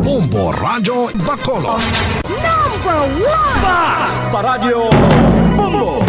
Bombo Radyo Bacolod. Number one! Basta Radyo Bombo!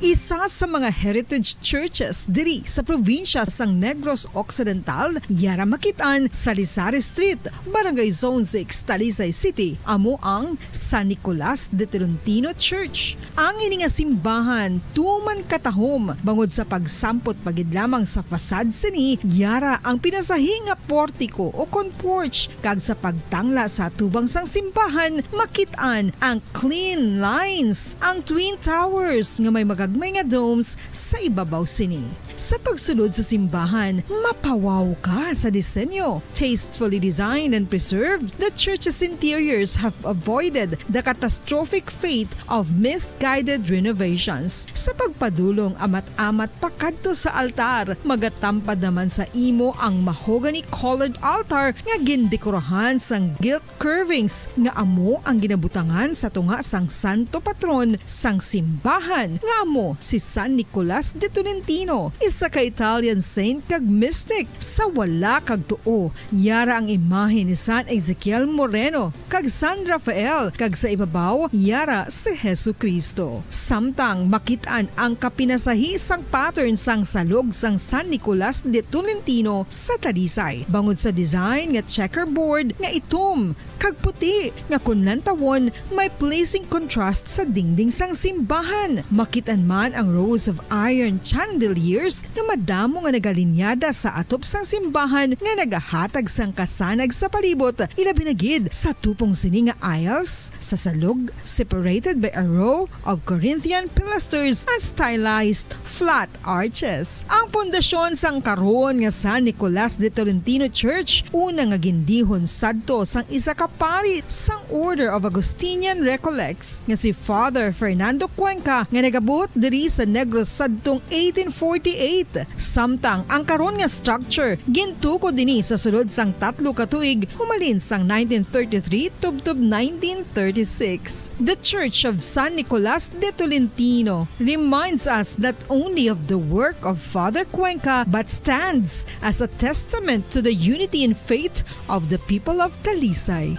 Isa sa mga heritage churches diri sa probinsya sang Negros Occidental, yara makit-an sa Lisari Street, Barangay Zone six, Talisay City, amo ang San Nicolas de Tolentino Church. Ang ini nga simbahan tuman katahom bangod sa pagsampot pa gid lamang sa facade sini, yara ang pinasahi nga portiko o kon porch, kag sa pagtangla sa atubang sang simbahan, makit-an ang clean lines, ang twin towers nga may magagmay nga domes sa ibabaw sini. Sa pagsulod sa simbahan, mapawaw ka sa disenyo. Tastefully designed and preserved, the church's interiors have avoided the catastrophic fate of misguided renovations. Sa pagpadulong amat-amat pakadto sa altar, magatampad naman sa imo ang mahogany-colored altar nga gindekorahan sang gilt curvings nga amo ang ginabutangan sa tunga sang santo patron sang simbahan, nga amo si San Nicolas de Tolentino, isa ka Italian saint kag mystic. Sa wala kag tuo, yara ang imahe ni San Ezekiel Moreno kag San Rafael, kag sa ibabaw, yara si Jesu-Cristo. Samtang makit-an ang kapinasahi sang pattern sang salog sang San Nicolas de Tolentino sa Talisay, bangod sa design nga checkerboard nga itom kag puti nga kon lantawon may pleasing contrast sa dingding sang simbahan. Makit-an man ang rows of iron chandeliers nga madamo nga nagalinyada sa atop sang simbahan nga nagahatag sang kasanag sa palibot, ilabi na gid sa tupong sini nga aisles sa salog, separated by a row of Corinthian pilasters and stylized flat arches. Ang pundasyon sang karon nga San Nicolas de Tolentino Church, una nga gindihon sadto sang isa ka pari sang Order of Augustinian Recollects nga si Father Fernando Cuenca, nga nagabuot diri sa Negros sadtong eighteen forty-eight. Samtang ang karon nga structure gintukod ini sa sulod sang tatlo ka tuig, humalin sang nineteen thirty-three tubtob nineteen thirty-six. The Church of San Nicolas de Tolentino reminds us not only of the work of Father Cuenca, but stands as a testament to the unity in faith of the people of Talisay.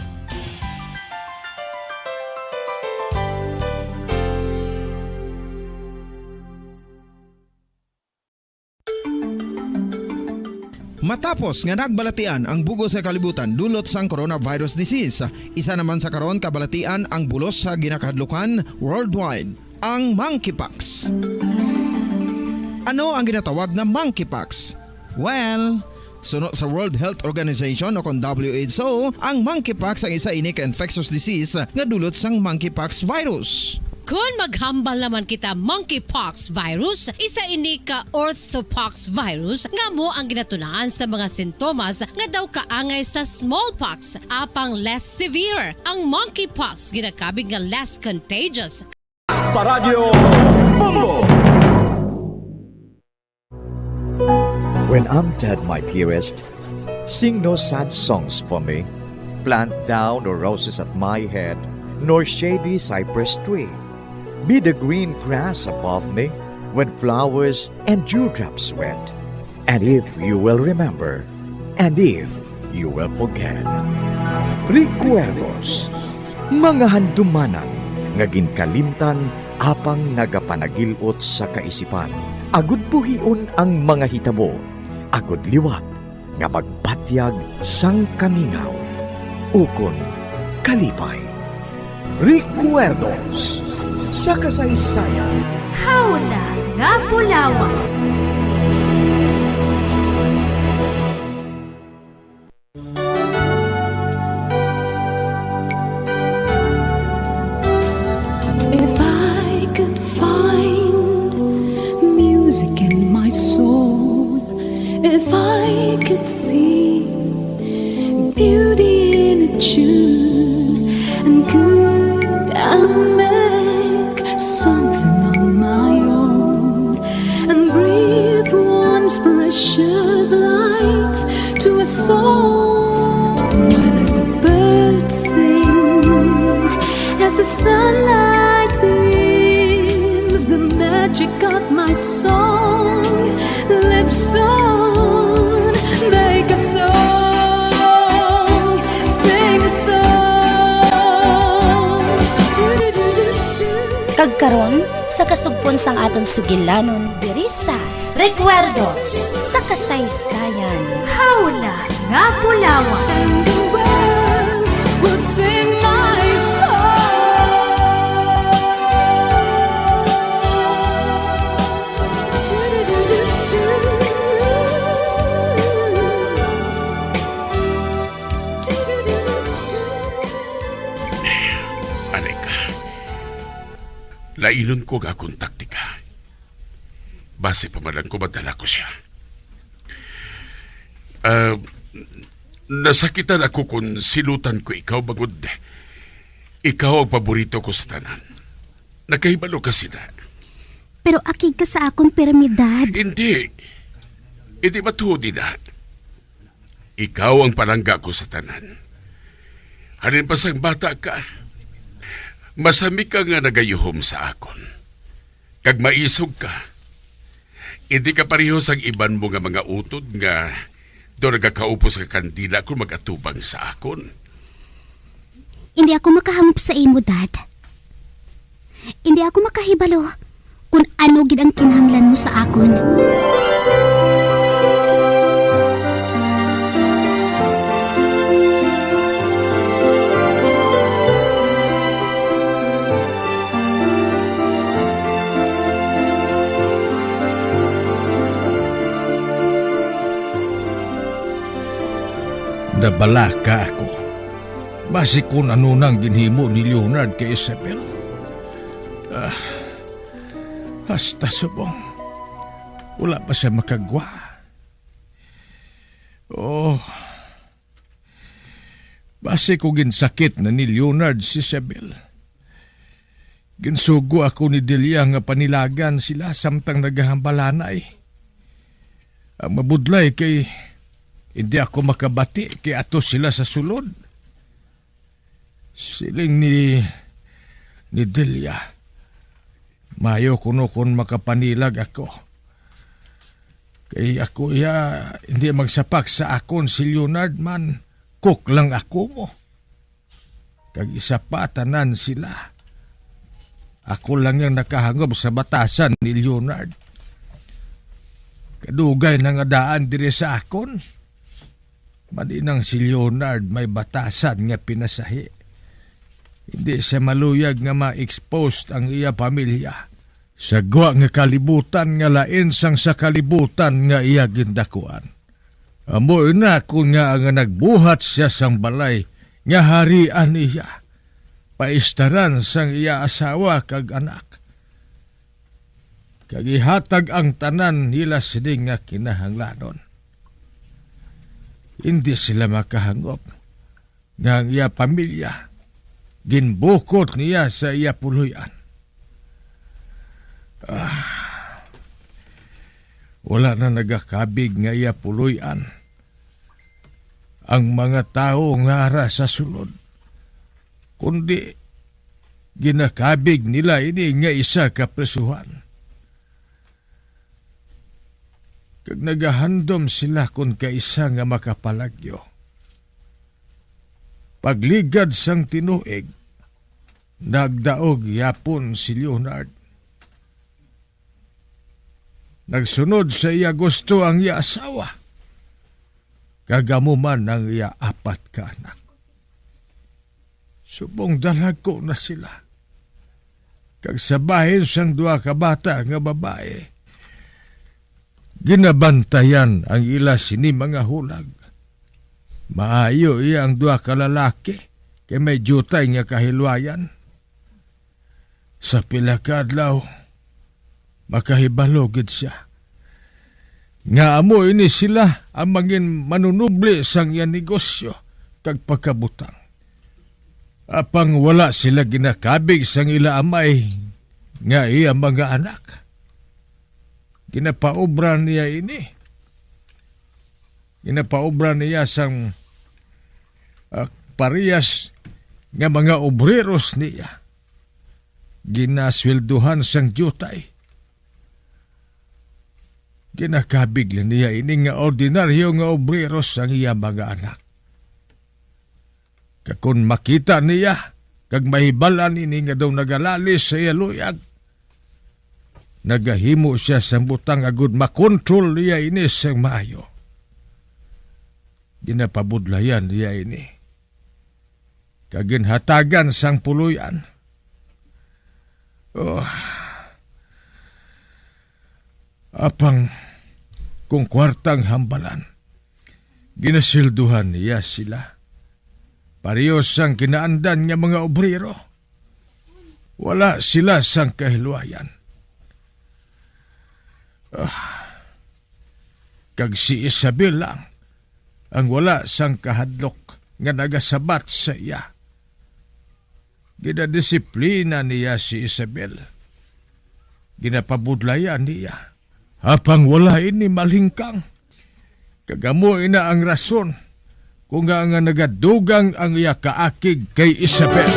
Matapos nga nagbalatian ang bug-os nga kalibutan dulot sang coronavirus disease, isa naman sa karon kabalatian ang bulos sa ginakahadlukan worldwide, ang monkeypox. Ano ang ginatawag nga monkeypox? Well, suno sa World Health Organization o kon W H O, ang monkeypox ang isa ini ka infectious disease nga dulot sang monkeypox virus. Kon maghambal naman kita monkeypox virus, isa ini ka orthopox virus nga amo ang ginatun-an sa mga sintomas nga daw kaangay sa smallpox, apang less severe. Ang monkeypox ginakabig nga less contagious. Paradyo Bombo! When I'm dead, my dearest, sing no sad songs for me. Plant thou no roses at my head, nor shady cypress tree. Be the green grass above me when flowers and dewdrops wet. And if you will remember, and if you will forget. Recuerdos. Mga handumanan nga ginkalimtan apang nagapanagil-ot sa kaisipan, agud buhion ang mga hitabo, agud liwat nga magbatyag sang kamingaw ukon kalipay. Recuerdos sa kasaysayan. Hawna nga bulawan. If I could find music in my soul, if I could see beauty in a tune, and could I make something on my own and breathe once precious life to a soul. While as the birds sing, as the sunlight beams, the magic of my song lives on. Make a song, sing a song. Kag karon, sa kasugpon sang aton sugilanon diri sa Recuerdos sa Kasaysayan. Hawna nga bulawan. And the world will sing my song. Anika, lainon ko nga akon taktika. Basi pa man lang ko madala ko siya. Ah, nasakitan ako kon silutan ko ikaw, bangod ikaw ang paborito ko sa tanan. Nakahibalo ka sina. Pero akig ka sa akon pirmi, Dad. Hindi. Hindi matuod ina. Ikaw ang palangga ko sa tanan. Halin pa sang bata ka, masami ka nga nagayuhom sa akon. Kag maisog ka. Indi ka pareho sang iban mo nga mga utod nga daw nagakaupo sa kandila kon mag-atubang sa akon. Indi ako makahangop sa imo, Dad. Indi ako makahibalo kon ano gid ang kinahanglan mo sa akon. Nabalaka ako. Basi kon ano nang ginhimo ni Leonard kay Isabel. Ah, hasta subong. Wala pa siya makagwa. Oh, basi ko ginsakit na ni Leonard si Isabel. Ginsugo ako ni Delia nga panilagan sila samtang nagahambalanay. Ang mabudlay kay hindi ako makabati kay ato sila sa sulod. Siling ni, ni Delia, "Mayo kuno kon makapanilag ako. Kay ako iya, hindi magsapak sa akon si Leonard man, kuk lang ako mo. Kag isa pa, tanan sila. Ako lang ang nakahangop sa batasan ni Leonard. Kadugay na nga daan diri sa akon. Madinang si Leonard may batasan nga pinasahi. Hindi siya maluyag nga ma-expose ang iya pamilya sa gwa nga kalibutan nga lain sang sa kalibutan nga iya gindakuan. Amo na kon nga nga nagbuhat siya sang balay nga harian niya, paistaran sang iya asawa kag anak, kag ihatag ang tanan nila sini nga kinahanglanon. Hindi sila makahangop nga ang iya pamilya ginbukot niya sa iya puloy-an. Ah, wala na nagakabig nga iya puloy-an ang mga tawo nga ara sa sulod, kundi ginakabig nila ini nga isa ka prisuhan. Kag nagahandom sila kon kaisa nga makapalagyo. Pagligad sang tinuig, Nagdaog yapon si Leonard. Nagsunod sa iya gusto ang iya asawa, kag amo man ang iya apat ka anak. Subong dalagko na sila, kag sa bahin sang duha ka bata nga babayi, ginabantayan ang ila sini mga hulag. Maayo iya ang duha ka lalaki, kay may diutay nga kahilwayan. Sa pila ka adlaw, makahibalo gid sia nga amo ini sila ang mangin manunubli sang iya negosyo kag pagkabutang. Apang wala sila ginakabig sang ila amay nga iya mga anak. Ginapaobra niya ini. Ginapaobra niya sang, ah, parehas nga mga obreros niya. Ginasweldohan sang diutay. Ginakabig lang niya ini nga ordinaryo nga obreros ang iya mga anak. Kag kon makita niya kag mahibal-an ini nga daw nagalalis sa iya luyag, nagahimo sia sang butang agud makontrol niya ini sang maayo. Ginapabudlayan niya ini, kag ginhatagan sang puloy-an. Oh. Apang kung kwartang hambalan, ginasilduhan niya sila. Pareho sang kinaandan nga mga obrero, wala sila sang kahilwayan. Ah, kag si Isabel lang ang wala sang kahadlok nga nagasabat sa iya. Ginadisiplina niya si Isabel. Ginapabudlayan niya. Apang wala ini malingkang. Kag amo ina ang rason kung nga, nga nagadugang ang iya kaakig kay Isabel.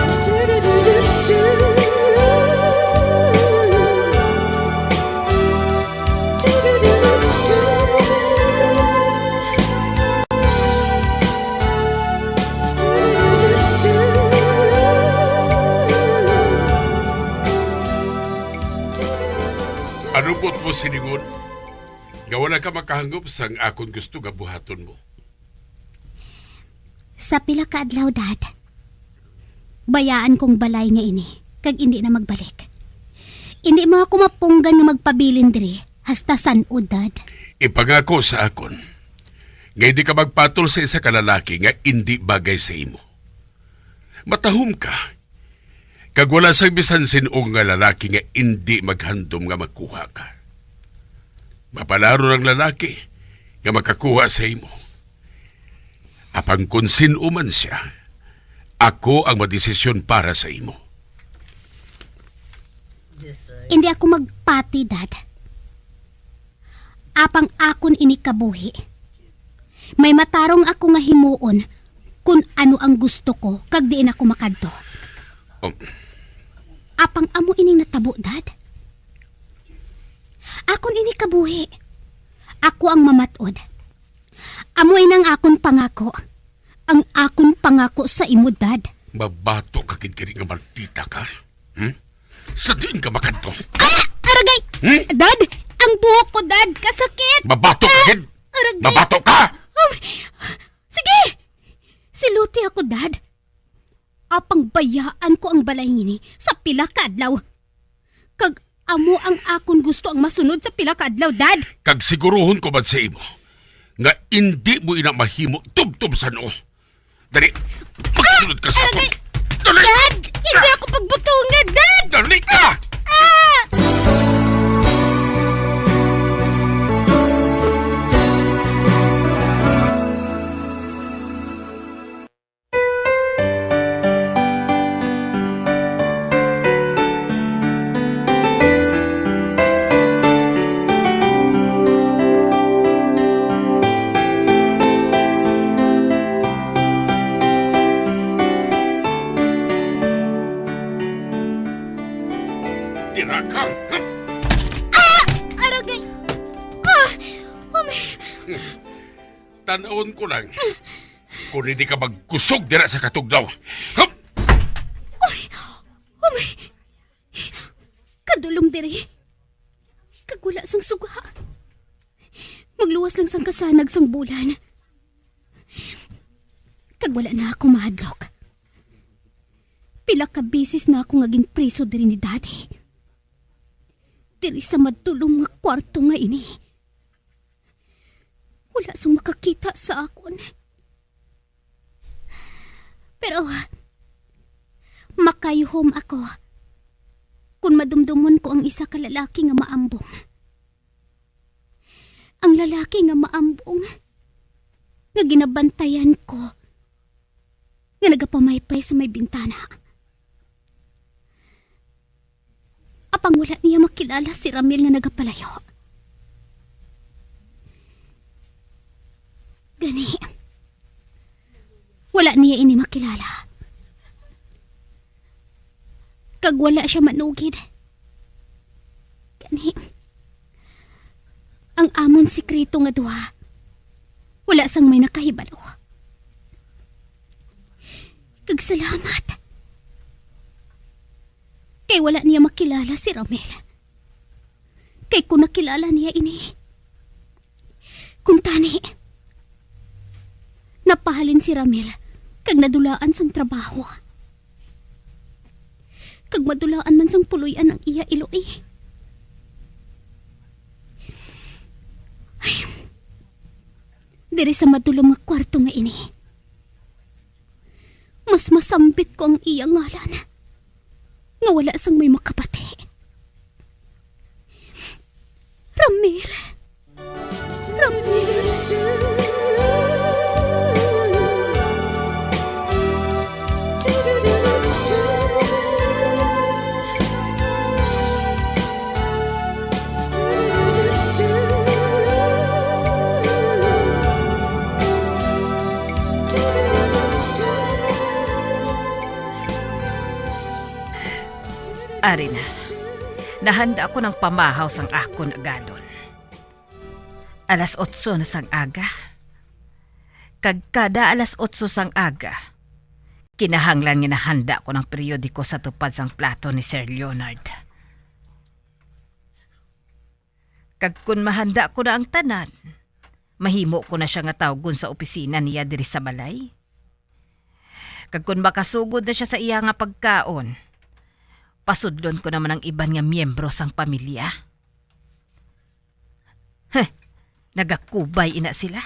Ano buot mo silingon nga wala ka makahangop sang akon gusto nga buhaton mo? Sa pila ka adlaw, Dad, bayaan kong balay nga ini, kag indi na magbalik. Indi mo ako mapunggan nga magpabilin diri hasta san-o, Dad. Ipangako sa akon nga hindi ka magpatol sa isa ka lalaki nga indi bagay sa imo. Matahom ka, kag wala sang bisan sin-o nga lalaki nga indi maghandom nga makuha ka. Mapalaron ang lalaki nga makakuha sa imo. Apang kon sin-o man sia, ako ang madesisyon para sa imo. Indi ako magpati, Dad. Apang akon ini kabuhi. May matarong ako nga himuon kon ano ang gusto ko kag diin ako makadto. Um. Apang amo ining natabo, Dad. Akon ini kabuhi. Ako ang mamat-od. Amo ini ang akon pangako. Ang akon pangako sa imo, Dad. Mabato ka gid gani nga maldita ka? Hmm? Sa diin ka makadto? Ah! Aragay! Hmm? Dad, ang buhok ko, Dad. Kasakit! Mabato ka gid? Aragay! Mabato ka! Um, sige! Siluti ako, Dad. Apang bayaan ko ang balay ini sa pila ka adlaw. Kag amo ang akon gusto ang masunod sa pila ka adlaw, Dad. Kag siguruhon ko man sa imo nga indi mo ina mahimo tubtob san-o. Dali, magsunod ka sa akon. Dali! Dad! Hindi ako pagbutongan, Dad! Dali ka! Ah! Dira ka! Ah! Aragay! Ah! Humi! Tan-awon ko lang. Kung hindi ka magkusog dira sa katugdaw. Hup! Uy! Amay, kadulom diri. Kag wala sang suga. Magluwas lang sang kasanag sang bulan. Kag wala na ako mahadlok. Pila ka bisis na ako nga ginpriso diri ni Daddy. Diri sa madulom nga kwarto nga ini. Wala sang makakita sa akon. Pero makayuhom ako kung madumdumon ko ang isa ka lalaki nga maambong. Ang lalaki nga maambong nga ginabantayan ko nga nagapamaypay sa may bintana. Apang wala niya makilala si Ramil nga nagapalayo. Gani, wala niya ini makilala. Kag wala siya manugid. Gani, ang amon sikreto nga duha, wala sang may nakahibalo. Kag salamat. Kay wala niya makilala si Ramil. Kay kung nakilala niya ini, kuntani, napahalin si Ramil kag nadulaan sang trabaho. Kag madulaan man sang puloy-an ang iya iloy. Ay, diri sa madulom nga kwarto nga ini, mas masambit ko ang iya ngalan nga wala sang may makabati. Ramil! Ramil! Ari na, nahanda ko ng pamahaw sang akon agalon. Alas otso na sang aga. Kag kada alas otso sang aga, kinahanglan nga nahanda ko ng periodiko sa tupad sang plato ni Sir Leonard. Kag kon mahanda ko na ang tanan, mahimo ko na sia nga tawgon sa opisina niya diri sa balay. Kag kon makasugod na sia sa iya nga pagkaon, pasudlon ko naman ang iban nga miyembro sang pamilya. Heh, nagakubay ina sila.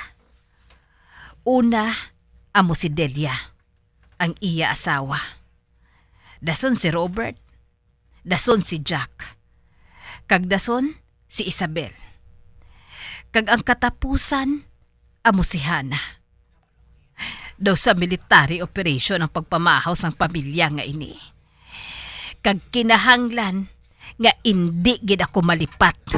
Una, amo si Delia, ang iya asawa. Dason si Robert. Dason si Jack. Kag dason si Isabel. Kag ang katapusan, amo si Hana. Daw sa military operation ang pagpamahaw sang pamilya nga ini. Kag kinahanglan nga indi gid ako malipat.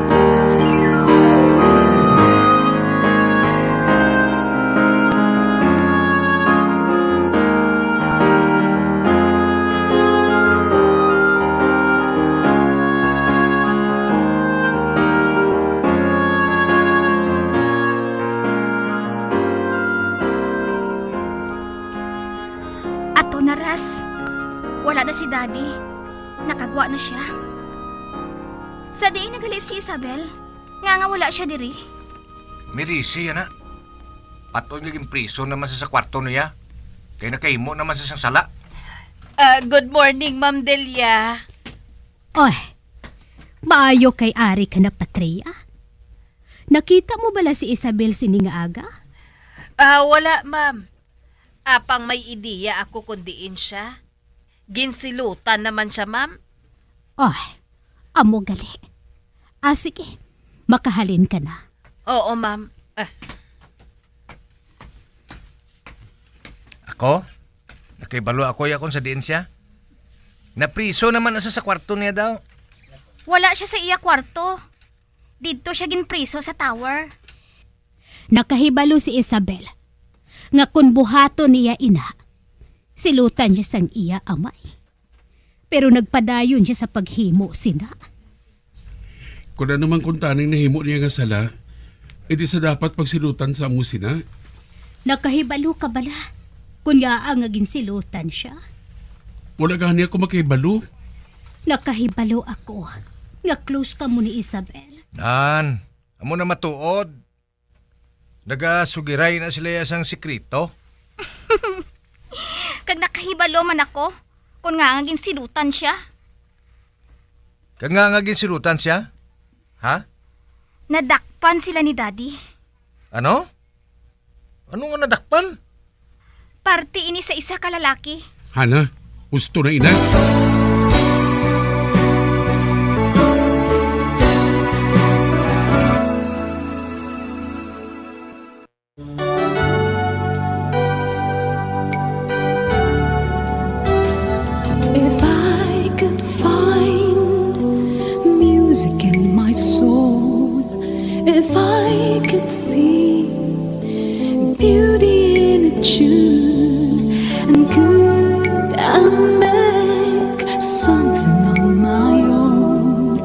Ato na, Ras. Wala na si Daddy. Nakagwa na sia. Sa diin na gali si Isabel? Nga nga wala sia diri? Mirisi, ana. Patod nga ginpriso naman sa, sa kwarto niya. Kay nakahimo naman sa sang sala. Ah, good morning, Ma'am Delia. Oy, maayo kay ari ka na, Patria. Nakita mo bala si Isabel sini nga aga? Ah, wala, ma'am. Apang may ideya ako kung diin siya. Ginsilutan naman siya, ma'am. Oy, amo gali. Ah, sige. Makahalin ka na. Oo, ma'am. Ah. Ako? Nakahibalo ako ya kung sa diin siya? Napriso naman na sa, sa kwarto niya daw. Wala siya sa iya kwarto. Didto siya ginpriso sa tower. Nakahibalo si Isabel nga kon buhaton niya ina, silutan siya sang iya amay. Pero nagpadayon siya sa paghimo sina. Kon ano man kuntani ang nahimo niya nga sala, indi sa dapat pagsilutan sa amo sina. Nakahibalo ka bala kon ngaa nga ginsilutan siya? Wala gani ako makahibalo. Nakahibalo ako nga close kamo ni Isabel. Nan, amo na matuod. Nagasugiray na sila sang sikreto. Kag nakahibalo man ako kon ngaa nga ginsilutan siya. Kag ngaa nga ginsilutan siya? Ha? Nadakpan sila ni Daddy. Ano? Ano nga nadakpan? Parte ini sa isa ka lalaki. Hana, husto na ina. If I could find music in my soul, if I could see beauty in a tune, and could I make something on my own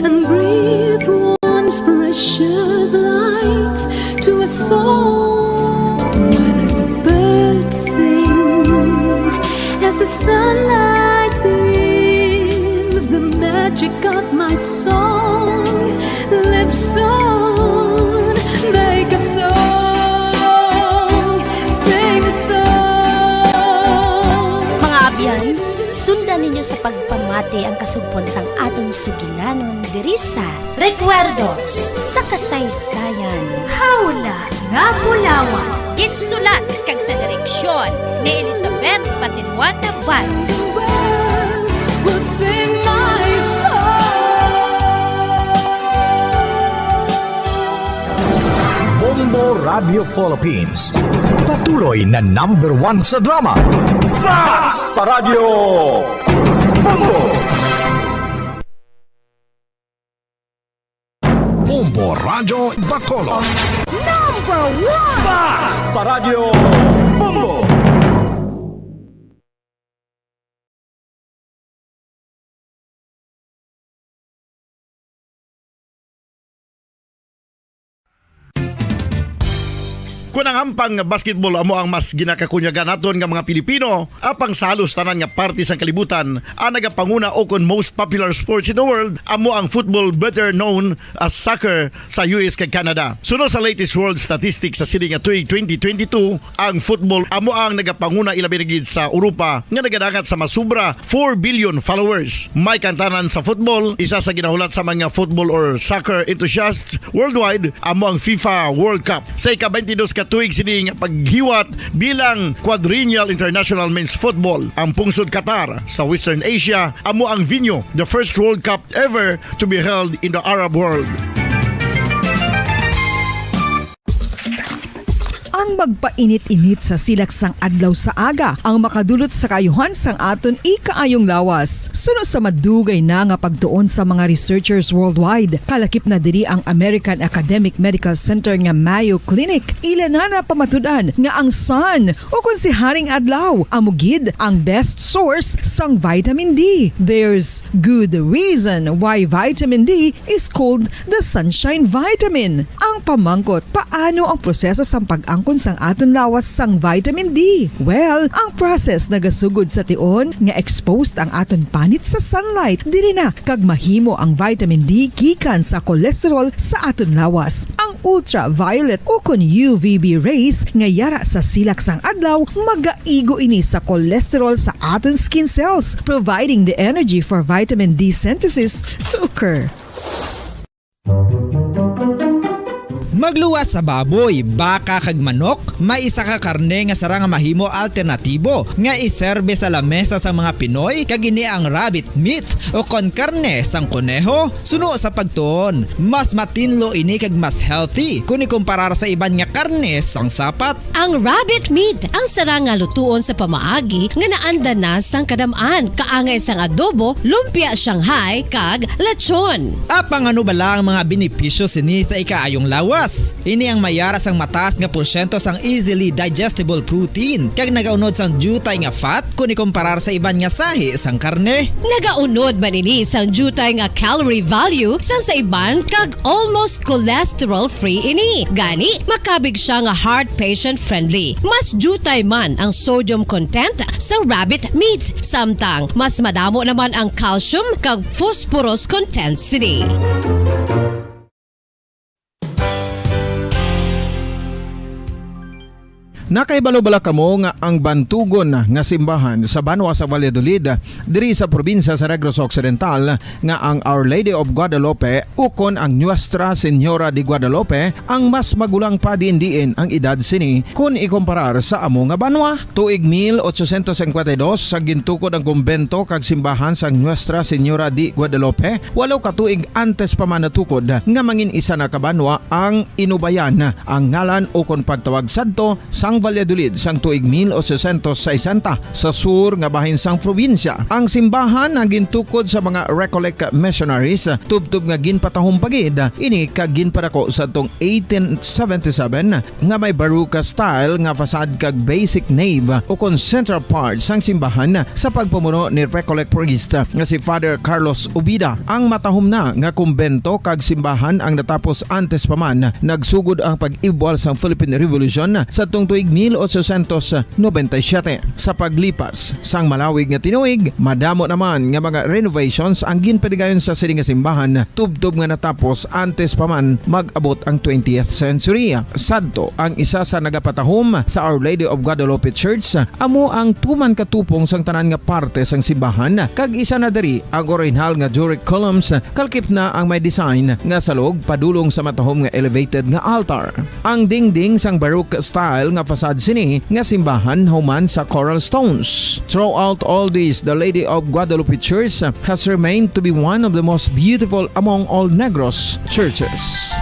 and breathe once precious life to a soul? While as the birds sing, as the sunlight beams, the magic of my song lives on. Make a song, sing a song. Mga abyan, sundan ninyo sa pagpamati ang kasugpon sang aton sugilanon diri sa Recuerdos sa Kasaysayan. Hawla nga Bulawan. Ginsulat kag sa direksyon ni Elizabeth Patinuan Navarro. Will sing my song. Bombo Radio Philippines, patuloy na number one sa drama. Basta Radyo Bombo! Bombo Radyo Bacolod. Number one! Basta Radyo Bombo! Kon ang hampang nga basketball amo ang mas ginakakunyagan naton nga mga Pilipino, apang sa halos tanan nga parte sang kalibutan, ang nagapanguna ukon most popular sports in the world amo ang football, better known as soccer, sa U S kag Canada. Suno sa latest world statistics sa sini nga tuig twenty twenty-two, ang football amo ang nagapanguna, ilabi na gid sa Europa, nga nagadangat sa mas sobra four billion followers. May kaangtanan sa football, isa sa ginahulat sa mga football or soccer enthusiasts worldwide, amo ang FIFA World Cup. Sa ika-twenty-dos ka tuig sini nga paghiwat bilang Quadrennial International Men's Football, ang pungsod Qatar sa Western Asia amo ang venue, the first World Cup ever to be held in the Arab world. Ang magpainit-init sa silak sang adlaw sa aga ang makadulot sa kaayuhan sang aton ikaayong lawas. Suno sa madugay na nga pagtuon sa mga researchers worldwide, kalakip na diri ang American Academic Medical Center nga Mayo Clinic. Ila na napamatud-an nga ang sun, o kon si Haring Adlaw, amo gid ang best source sang vitamin D. There's good reason why vitamin D is called the sunshine vitamin. Ang pamangkot, paano ang proseso sang pag-angkon sang aton lawas sang vitamin D? Well, ang process nagasugod sa tion nga exposed ang aton panit sa sunlight, diri na kag mahimo ang vitamin D gikan sa cholesterol sa aton lawas. Ang ultraviolet ukon U V B rays nga yara sa silak sang adlaw magaigo ini sa cholesterol sa aton skin cells, providing the energy for vitamin D synthesis to occur. Magluwas sa baboy, baka, kag manok, may isa ka karne nga sarang nga mahimo alternatibo nga iserbe sa lamesa sang mga Pinoy, kag ini ang rabbit meat, o kon karne sang koneho. Suno sa pagtuon, mas matinlo ini kag mas healthy kon ikumparar sa iban nga karne sang sapat. Ang rabbit meat ang sarang nga lutuon sa pamaagi nga naanda na sang kadam-an, kaangay sang adobo, lumpia Shanghai, kag lechon. Apang ano bala ang mga benepisyo sini sa ikaayong lawas? Ini ang may ara sang mataas nga porsyento sang easily digestible protein kag nagaunod sang diutay nga fat kon ikomparar sa iban nga sahi sang karne. Nagaunod man ini sang diutay nga calorie value sang sa iban kag almost cholesterol-free ini. Gani, makabig sia nga heart patient-friendly. Mas diutay man ang sodium content sa rabbit meat, samtang mas madamo naman ang calcium kag phosphorus content sini. Nakahibalo bala kamo nga ang bantugon nga simbahan sa banwa sa Valladolid, diri sa probinsya sa Negros Occidental, nga ang Our Lady of Guadalupe ukon ang Nuestra Señora de Guadalupe ang mas magulang pa diin-diin ang edad sini kon ikomparar sa amo nga banwa? Tuig mil ochocientos cincuenta y dos, sa gintukod ang kumbento kag simbahan sang Nuestra Señora de Guadalupe, walo ka tuig antes pa man natukod nga mangin isa na ka banwa ang Inubayan, ang ngalan ukon pagtawag sadto sang Valladolid sang tuig mil ochocientos sesenta, sa sur nga bahin sang probinsya. Ang simbahan ang gintukod sa mga Recollect missionaries, tubtob nga ginpatahom pa gid ini kag ginpadako sadtong eighteen seventy-seven, nga may Baroque style nga facade kag basic nave ukon central part sang simbahan sa pagpamuno ni Recollect priest nga si Father Carlos Ubida. Ang matahom na nga kumbento kag simbahan ang natapos antes pa man nagsugod ang pag-ibwal sang Philippine Revolution sadtong tuig mil ochocientos noventa y siete. Sa paglipas sang malawig nga tinuig, madamo naman nga mga renovations ang ginpadigayon sa sini nga simbahan, tubtob nga natapos antes pa man mag-abot ang twentieth century. Sadto, ang isa sa nagapatahom sa Our Lady of Guadalupe Church amo ang tuman ka tupong sang tanan nga parte sang simbahan, kag isa na diri ang orihinal nga Doric columns, kalkip na ang may design nga salog padulong sa matahom nga elevated nga altar. Ang dingding sang Baroque style nga facade sini nga simbahan human sa coral stones. Throughout all this, the Lady of Guadalupe Church has remained to be one of the most beautiful among all Negros churches.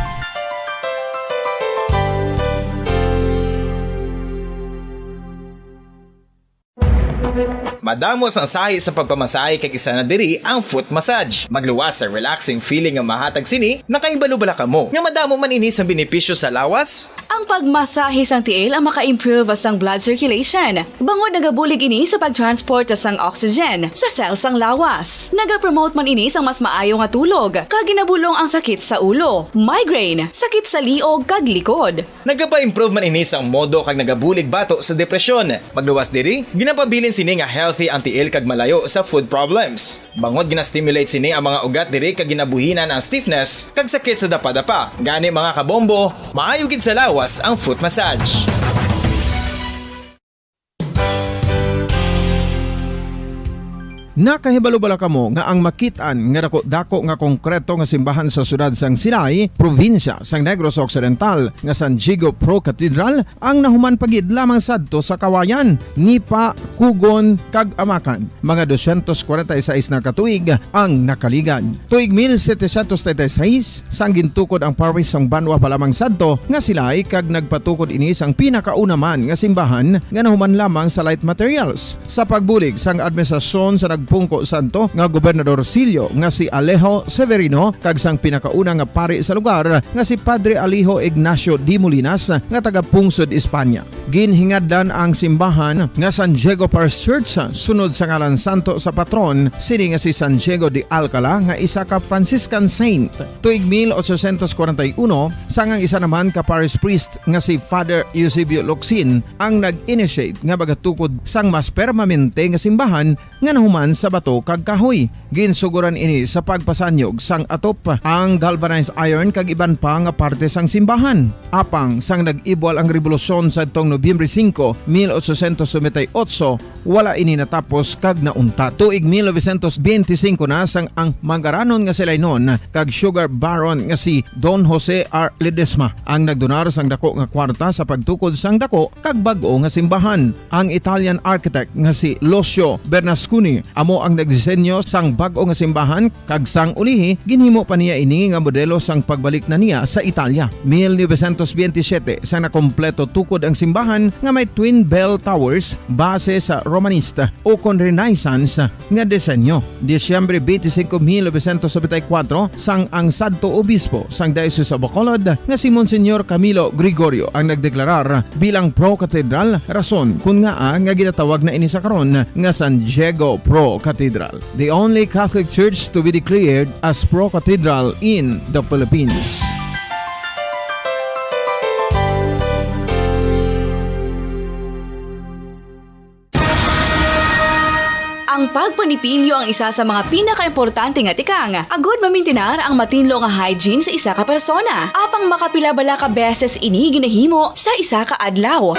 Madamo sang sahi sa pagpamasahe kag isa na diri ang foot massage. Magluwas sa relaxing feeling nga mahatag sini, nakahibalo bala kamo nga madamo man ini sang benepisyo sa lawas? Ang pagmasahe sang tiil ang maka-improve sang blood circulation, bangod nagabulig ini sa pag-transport sang oxygen sa cell sang lawas. Nagapromote man ini sang mas maayo nga tulog, kag ginabulong ang sakit sa ulo, migraine, sakit sa liog kag likod. Nagapa-improve man ini sang modo kag nagabulig bato sa depresyon. Magluwas diri, ginapabilin sini nga healthy ang tiil kag malayo sa foot problems. Bangod gina-stimulate sini ang mga ugat diri kag ginabuhinan ang stiffness kag sakit sa dapadapa. Gani, mga kabombo, maayo gid sa lawas ang foot massage. Nakahibalo bala kamo nga ang makit-an nga dako-dako nga konkreto nga simbahan sa siyudad sang Silay, probinsya sang Negros Occidental, nga San Diego Pro Cathedral, ang nahuman pa gid lamang sadto sa Kawayan, Nipa, Kugon, kag Amakan? Mga doscientos cuarenta y seis na ka tuig ang nakaligad. Tuig mil setecientos treinta y seis, sang gintukod ang parish sang banwa pa lamang sadto nga Silay, kag nagpatukod ini sang pinakauna man nga simbahan nga nahuman lamang sa light materials. Sa pagbulig sang administrasyon sa nagpungko sadto nga Gobernador Silio nga si Alejo Severino kag sang pinakauna nga pari sa lugar nga si Padre Alejo Ignacio de Molinas nga taga Pungsod, Espanya. Ginhingadlan ang simbahan nga San Diego Parish Church sunod sa ngalan santo sa patron sini nga si San Diego de Alcala nga isa ka Franciscan saint. Tuig mil ochocientos cuarenta y uno, sang ang isa naman ka parish priest nga si Father Eusebio Locsin ang nag-initiate nga magatukod sang mas permanente nga simbahan nga nahuman sa bato kag kahoy. Ginsuguran ini sa pagpasanyog sang atop, ang galvanized iron kag iban pa nga parte sang simbahan. Apang sang nag-ibwal ang rebolusyon sadtong Nobyembre singko, mil ochocientos noventa y ocho, wala ini natapos kag nauntat. Tuig mil novecientos benti singko na, sang ang mangaranon nga si Lainon kag sugar baron nga si Don Jose R. Ledesma ang nagdonar sang dako nga kwarta sa pagtukod sang dako kag bag-o nga simbahan. Ang Italian architect nga si Lucio Bernasconi amo ang nagdisenyo sang bag-o nga simbahan, kag sang ulihi, ginhimo pa niya ini nga modelo sang pagbalik na niya sa Italia. Mil novecientos veintisiete, sang nakompleto tukod ang simbahan nga may twin bell towers base sa Romanista ukon Renaissance nga disenyo. Disyembre twenty-five, mil novecientos noventa y cuatro, sang ang sadto obispo sang Diocese of Bacolod nga si Monsignor Camilo Gregorio ang nagdeklarar bilang pro-cathedral, rason kon ngaa nga ginatawag na ini sa karon nga San Diego Pro Cathedral, the only Catholic church to be declared as pro-cathedral in the Philippines. Ang pagpanipilyo ang isa sa mga pinakaimportante nga tikang agud mamintinar ang matinlo nga hygiene sa isa ka persona. Apang makapila bala ka beses ini ginahimo sa isa ka adlaw?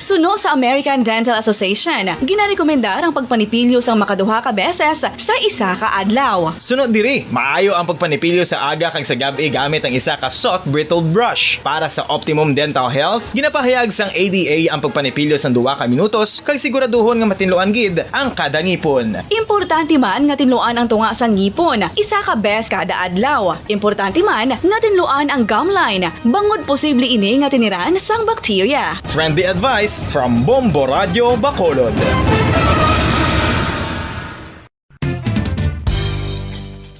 Suno sa American Dental Association, ginarekomendar ang pagpanipilyo sang makaduha ka beses sa isa ka adlaw. Suno diri, maayo ang pagpanipilyo sa aga kag sa gab-i gamit ang isa ka soft bristled brush. Para sa optimum dental health, ginapahayag sang A D A ang pagpanipilyo sang duha ka minutos kag siguraduhon nga matinluan gid ang kada ngipon. Importante man nga tinluan ang tunga sang ngipon isa ka bes kada adlaw. Importante man nga tinluan ang gum line, bangod posible ini nga tiniran sang bakterya. Friendly advice from Bombo Radio Bacolod.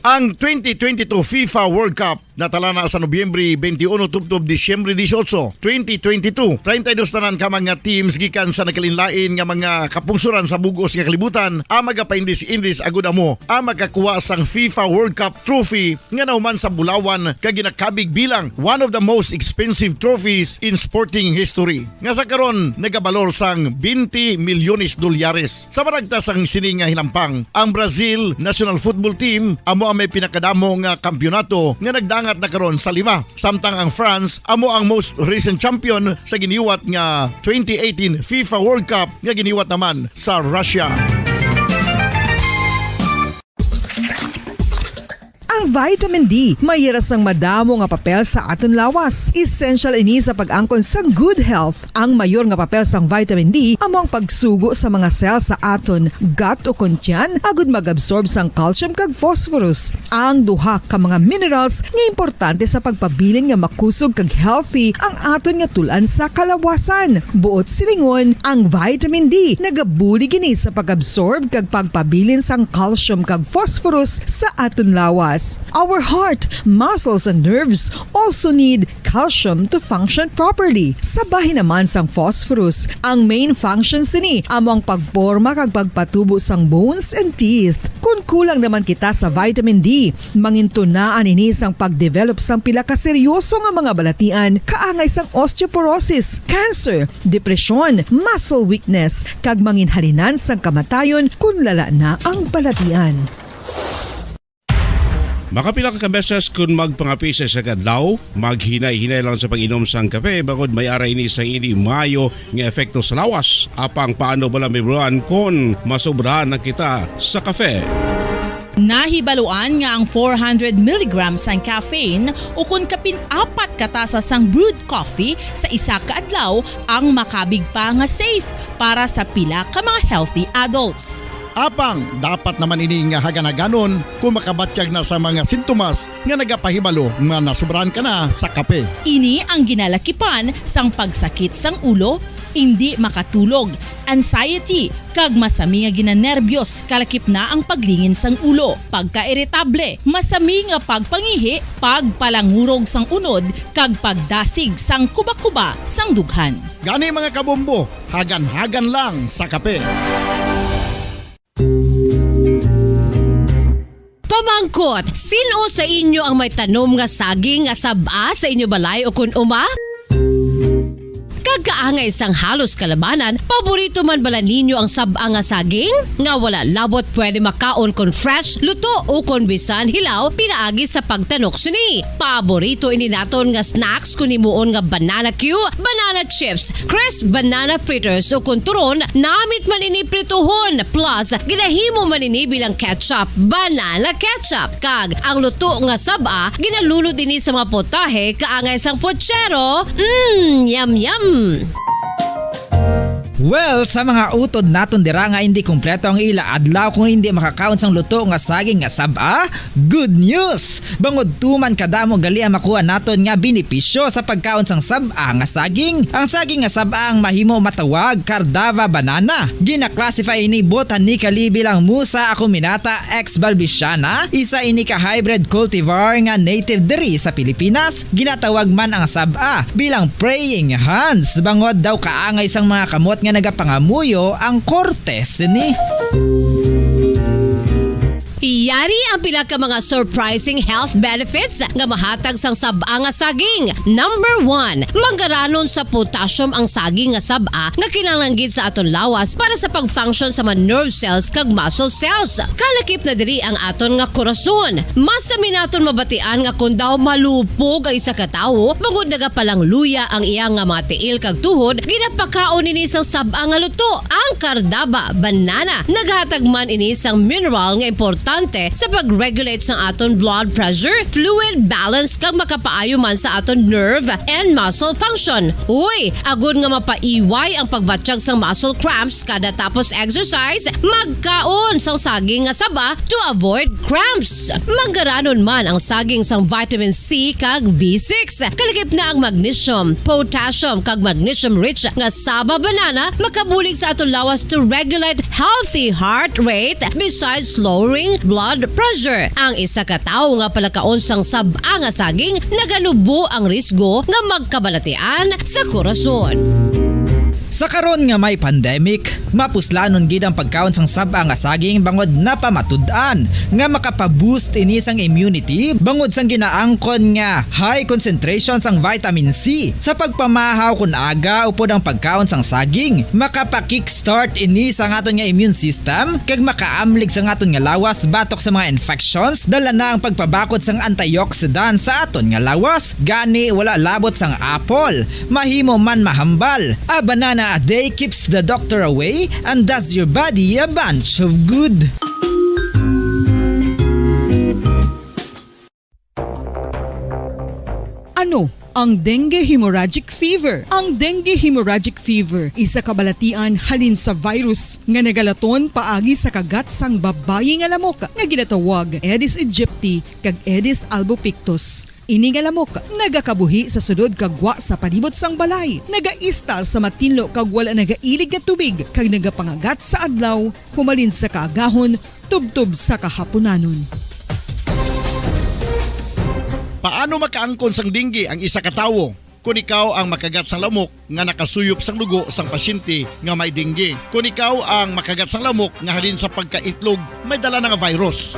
Ang twenty twenty-two FIFA World Cup natala na sa Nobyembre twenty-one tubtob Disyembre dieciocho, twenty twenty-two. Treinta y dos tanan ka mga teams gikan sa nagkalainlain nga mga kapungsoran sa bug-os nga kalibutan ang magapaindis-indis agud amo ang makakuha sang FIFA World Cup trophy nga nahuman sa bulawan kag ginakabig bilang one of the most expensive trophies in sporting history, nga sa karon nagabalor sang twenty milyones dolyares. Sa maragta sang sini nga hinampang, ang Brazil national football team amo ang may pinakadamo nga kampiyonato nga nagdangat na karon sa lima, samtang ang France amo ang most recent champion sa giniwat nga twenty eighteen FIFA World Cup nga giniwat naman sa Russia. Ang vitamin D may ira sang madamo nga papel sa aton lawas. Essential ini sa pag-angkon sang good health. Ang mayor nga papel sang vitamin D amo ang pagsugo sa mga cell sa aton gut ukon tiyan agud mag-absorb sang calcium kag phosphorus, ang duha ka mga minerals nga importante sa pagpabilin nga makusog kag healthy ang aton nga tul-an sa kalawasan. Buot silingon, ang vitamin D nagabulig ini sa pag-absorb kag pagpabilin sang calcium kag phosphorus sa aton lawas. Our heart, muscles, and nerves also need calcium to function properly. Sa bahin naman sang phosphorus, ang main function sini amo ang pagporma kag pagpatubo sang bones and teeth. Kon kulang naman kita sa vitamin D, mangintunaan ini sang pagdevelop sang pila ka seryoso nga mga balatian, kaangay sang osteoporosis, cancer, depresyon, muscle weakness, kag manginhalinan sang kamatayon kon lala na ang balatian. Makapila ka beses kon magpangape sa isa ka adlaw, maghinay-hinay lang sa pag-inom sang kape, bangod may ara ini sang indi maayo nga epekto sa lawas. Apang paano bala mahibaluan kon masobrahan na kita sa kape? Nahibaluan nga ang four hundred milligrams sang caffeine ukon kapin apat ka tasa sang brewed coffee sa isa ka adlaw ang makabig pa nga safe para sa pila ka mga healthy adults. Apang dapat naman ini nga hagan-haganon kon makabatyag na sa mga sintomas nga nagapahibalo nga nasobrahan ka na sa kape. Ini ang ginalakipan sang pagsakit sang ulo, indi makatulog, anxiety, kag masami nga ginanerbiyos, kalakip na ang paglingin sang ulo, pagkairitable, masami nga pagpangihi, pagpalangurog sang unod, kag pagdasig sang kubakuba sang dughan. Gani, mga kabombo, hagan-hagan lang sa kape. Pamangkot, sin-o sa inyo ang may tanom nga saging nga sab-a sa inyo balay ukon uma? Kag kaangay sang halos kalabanan, paborito man bala ninyo ang sab-a nga saging? Nga wala labot pwede makaon kon fresh, luto, ukon bisan hilaw pinaagi sa pagtanok sini. Paborito ini naton nga snacks kon himuon nga banana cue, banana chips, crisp banana fritters, ukon turon, namit man ini prituhon, plus ginahimo man ini bilang ketchup, banana ketchup. Kag ang luto nga sab-a, ginalunod ini sa mga potahe kaangay sang pochero. Mm, yum, yum! Well, sa mga utod naton dira nga hindi kompleto ang ila adlaw kung hindi makakaon sang luto nga saging nga sab-a, good news! Bangod tuman kadamo gali ang makuha naton nga benepisyo sa pagkaon sang sab-a nga saging. Ang saging nga sab-a ang mahimo matawag Cardava banana. Gina-classify ini botanically bilang Musa acuminata ex balbisiana, isa ini ka hybrid cultivar nga native diri sa Pilipinas. Ginatawag man ang sab-a bilang praying hands, bangod daw kaangay sang mga kamot nga nagapangamuyo ang korte sini. Yari ang pila ka mga surprising health benefits nga mahatag sang sab-a nga saging. Number one, manggaranon sa potassium ang saging nga sab-a nga kinahanglan gid sa aton lawas para sa pag-function sa mga nerve cells kag muscle cells. Kalakip na diri ang aton nga korason. Mas sami naton mabatian nga kon daw malupog ang isa ka tawo, bangod nagapalangluya ang iya nga mga tiil kag tuhod, ginapakaon ini sang sab-a nga luto. Ang kardaba, banana, naghatag man ini sang mineral nga importante sa pag-regulate sang aton blood pressure, fluid balance, kag makapaayo man sa aton nerve and muscle function. Uy, agod nga mapaiway ang pagbatyag sang muscle cramps kada tapos exercise, magkaon sang saging nga saba to avoid cramps. Manggaranon man ang saging sang vitamin C kag B six. Kalakip na ang magnesium, potassium, kag magnesium-rich nga saba banana makabulig sa aton lawas to regulate healthy heart rate besides lowering blood pressure. Ang isa ka tawo nga palakaon sang sab-a nga saging naganubo ang risgo nga magkabalatian sa korason. Sa karon nga may pandemic, mapuslanon gid ang pagkaon sang sab-a nga saging bangod napamatud-an nga makapa-boost ini sang immunity bangod sang ginaangkon nga high concentration sang vitamin C. Sa pagpamahaw kon aga upod ang pagkaon sang saging, makapa-kickstart ini sa aton nga immune system kag makaamlig sa aton nga lawas batok sa mga infections. Dala na ang pagpabakod sang antioxidant sa aton nga lawas, gani wala labot sang apple. Mahimo man mahambal. A banana a day keeps the doctor away and does your body a bunch of good. Ano ang dengue hemorrhagic fever? Ang dengue hemorrhagic fever, isa ka balatian halin sa virus nga nagalaton paagi sa kagat sang babayi nga lamok nga ginatawag Aedes aegypti kag Aedes albopictus. Ini nga lamok nagakabuhi sa sulod kag gwa sa palibot sang balay, nagaistar sa matinlo kag wala nagailig nga tubig, kag nagapangagat sa adlaw humalin sa kaagahon tubtob sa kahapunanon. Paano makaangkon sang dengue ang isa ka tawo? Kon ikaw ang makagat sang lamok nga nakasuyop sang dugo sang pasyente nga may dengue, kon ikaw ang makagat sang lamok nga halin sa pagkaitlog may dala na nga virus.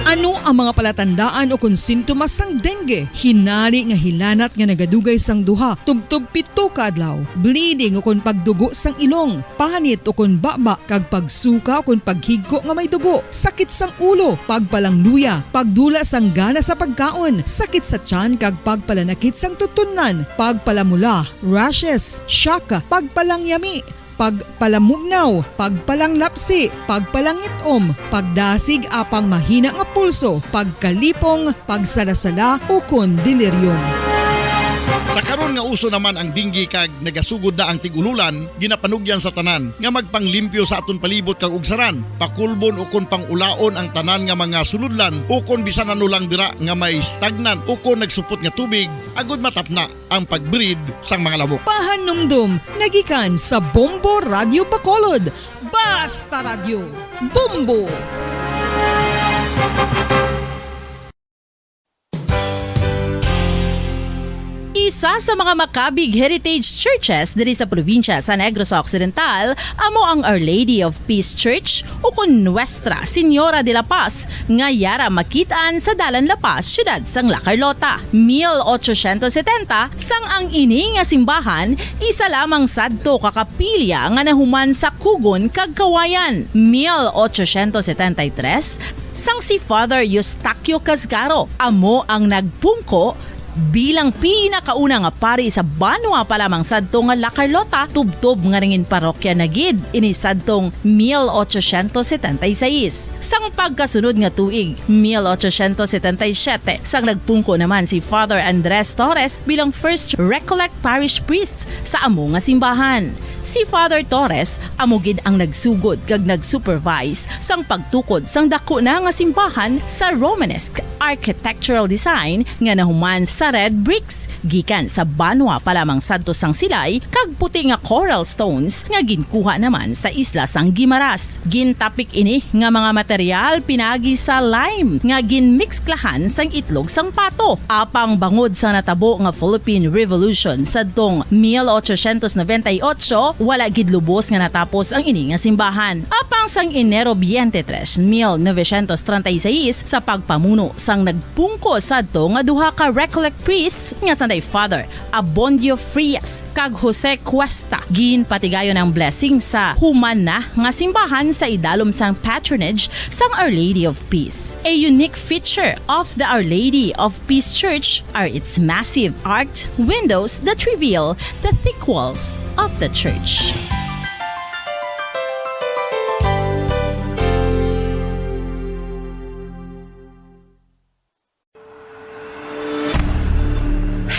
Ano ang mga palatandaan ukon sintomas sang dengue? Hinari nga hilanat nga nagadugay sang duha tubtob pito ka adlaw, bleeding ukon pagdugo sang ilong, panit ukon baba, kag pagsuka ukon paghigko nga may dugo, sakit sang ulo, pagpalangluya, pagdula sang gana sa pagkaon, sakit sa tiyan kag pagpalanakit sang tutunlan, pagpalamula, rashes, shock, pagpalangyami, pagpalamugnaw, pagpalanglapsi, pagpalangit-om, pagdasig apang mahina nga pulso, pagkalipong, pagsalasala, ukon delirium. Sa karon nga uso naman ang dengue kag nagasugod na ang tig-ululan, ginapanugyan sa tanan nga magpanglimpyo sa aton palibot kag ugsaran, pakulbon ukon pang-ulaon ang tanan nga mga sulodlan ukon bisan ano lang dira nga may stagnant ukon nagsupot nga tubig, agod matapna ang pag-breed sang mga lamok. Pahanumdom nagikan sa Bombo Radio Bacolod. Basta Radyo, Bombo! Isa sa mga makabig heritage churches diri sa probinsya sa Negros Occidental amo ang Our Lady of Peace Church, ukon Nuestra Señora de la Paz, nga yara makit-an sa Dalan La Paz, siyudad sang La Carlota. Mil ochocientos setenta, sang ang ini nga simbahan, isa lamang sadto ka kapilya nga nahuman sa kugon kag kawayan. Mil ochocientos setenta y tres, sang si Father Eustaquio Casgaro amo ang nagpungko Bilang pinakauna nga pari sa banwa pa lamang sadto nga La Carlota, tubtob nga nangin parokya na gid ini sadtong mil ochocientos setenta y seis. Sang pagkasunod nga tuig, mil ochocientos setenta y siete, sang nagpungko naman si Father Andres Torres bilang First Recollect Parish Priest sa amo nga simbahan. Si Father Torres amo gid ang nagsugod kag nag-supervise sang pagtukod sang daku na nga simbahan sa Romanesque architectural design nga nahuman sa red bricks gikan sa banwa pa lamang sadto sang Silay kag puti nga coral stones nga ginkuha naman sa isla sang Guimaras. Gintapik ini nga mga material pinagi sa lime nga ginmiksklahan sang itlog sang pato. Apang bangod sa natabo nga Philippine Revolution sadtong mil ochocientos noventa y ocho, wala gid lubos nga natapos ang ini nga simbahan. Apang sang Enero twenty-three, mil novecientos treinta y seis, sa pagpamuno sang nagpungko sadto nga duha ka Recollect priests nga sanday Father Abondio Frias kag Jose Cuesta, ginpatigayon ang blessing sa human na nga simbahan sa idalom sang patronage sang Our Lady of Peace. A unique feature of the Our Lady of Peace Church are its massive arched windows that reveal the thick walls of the church.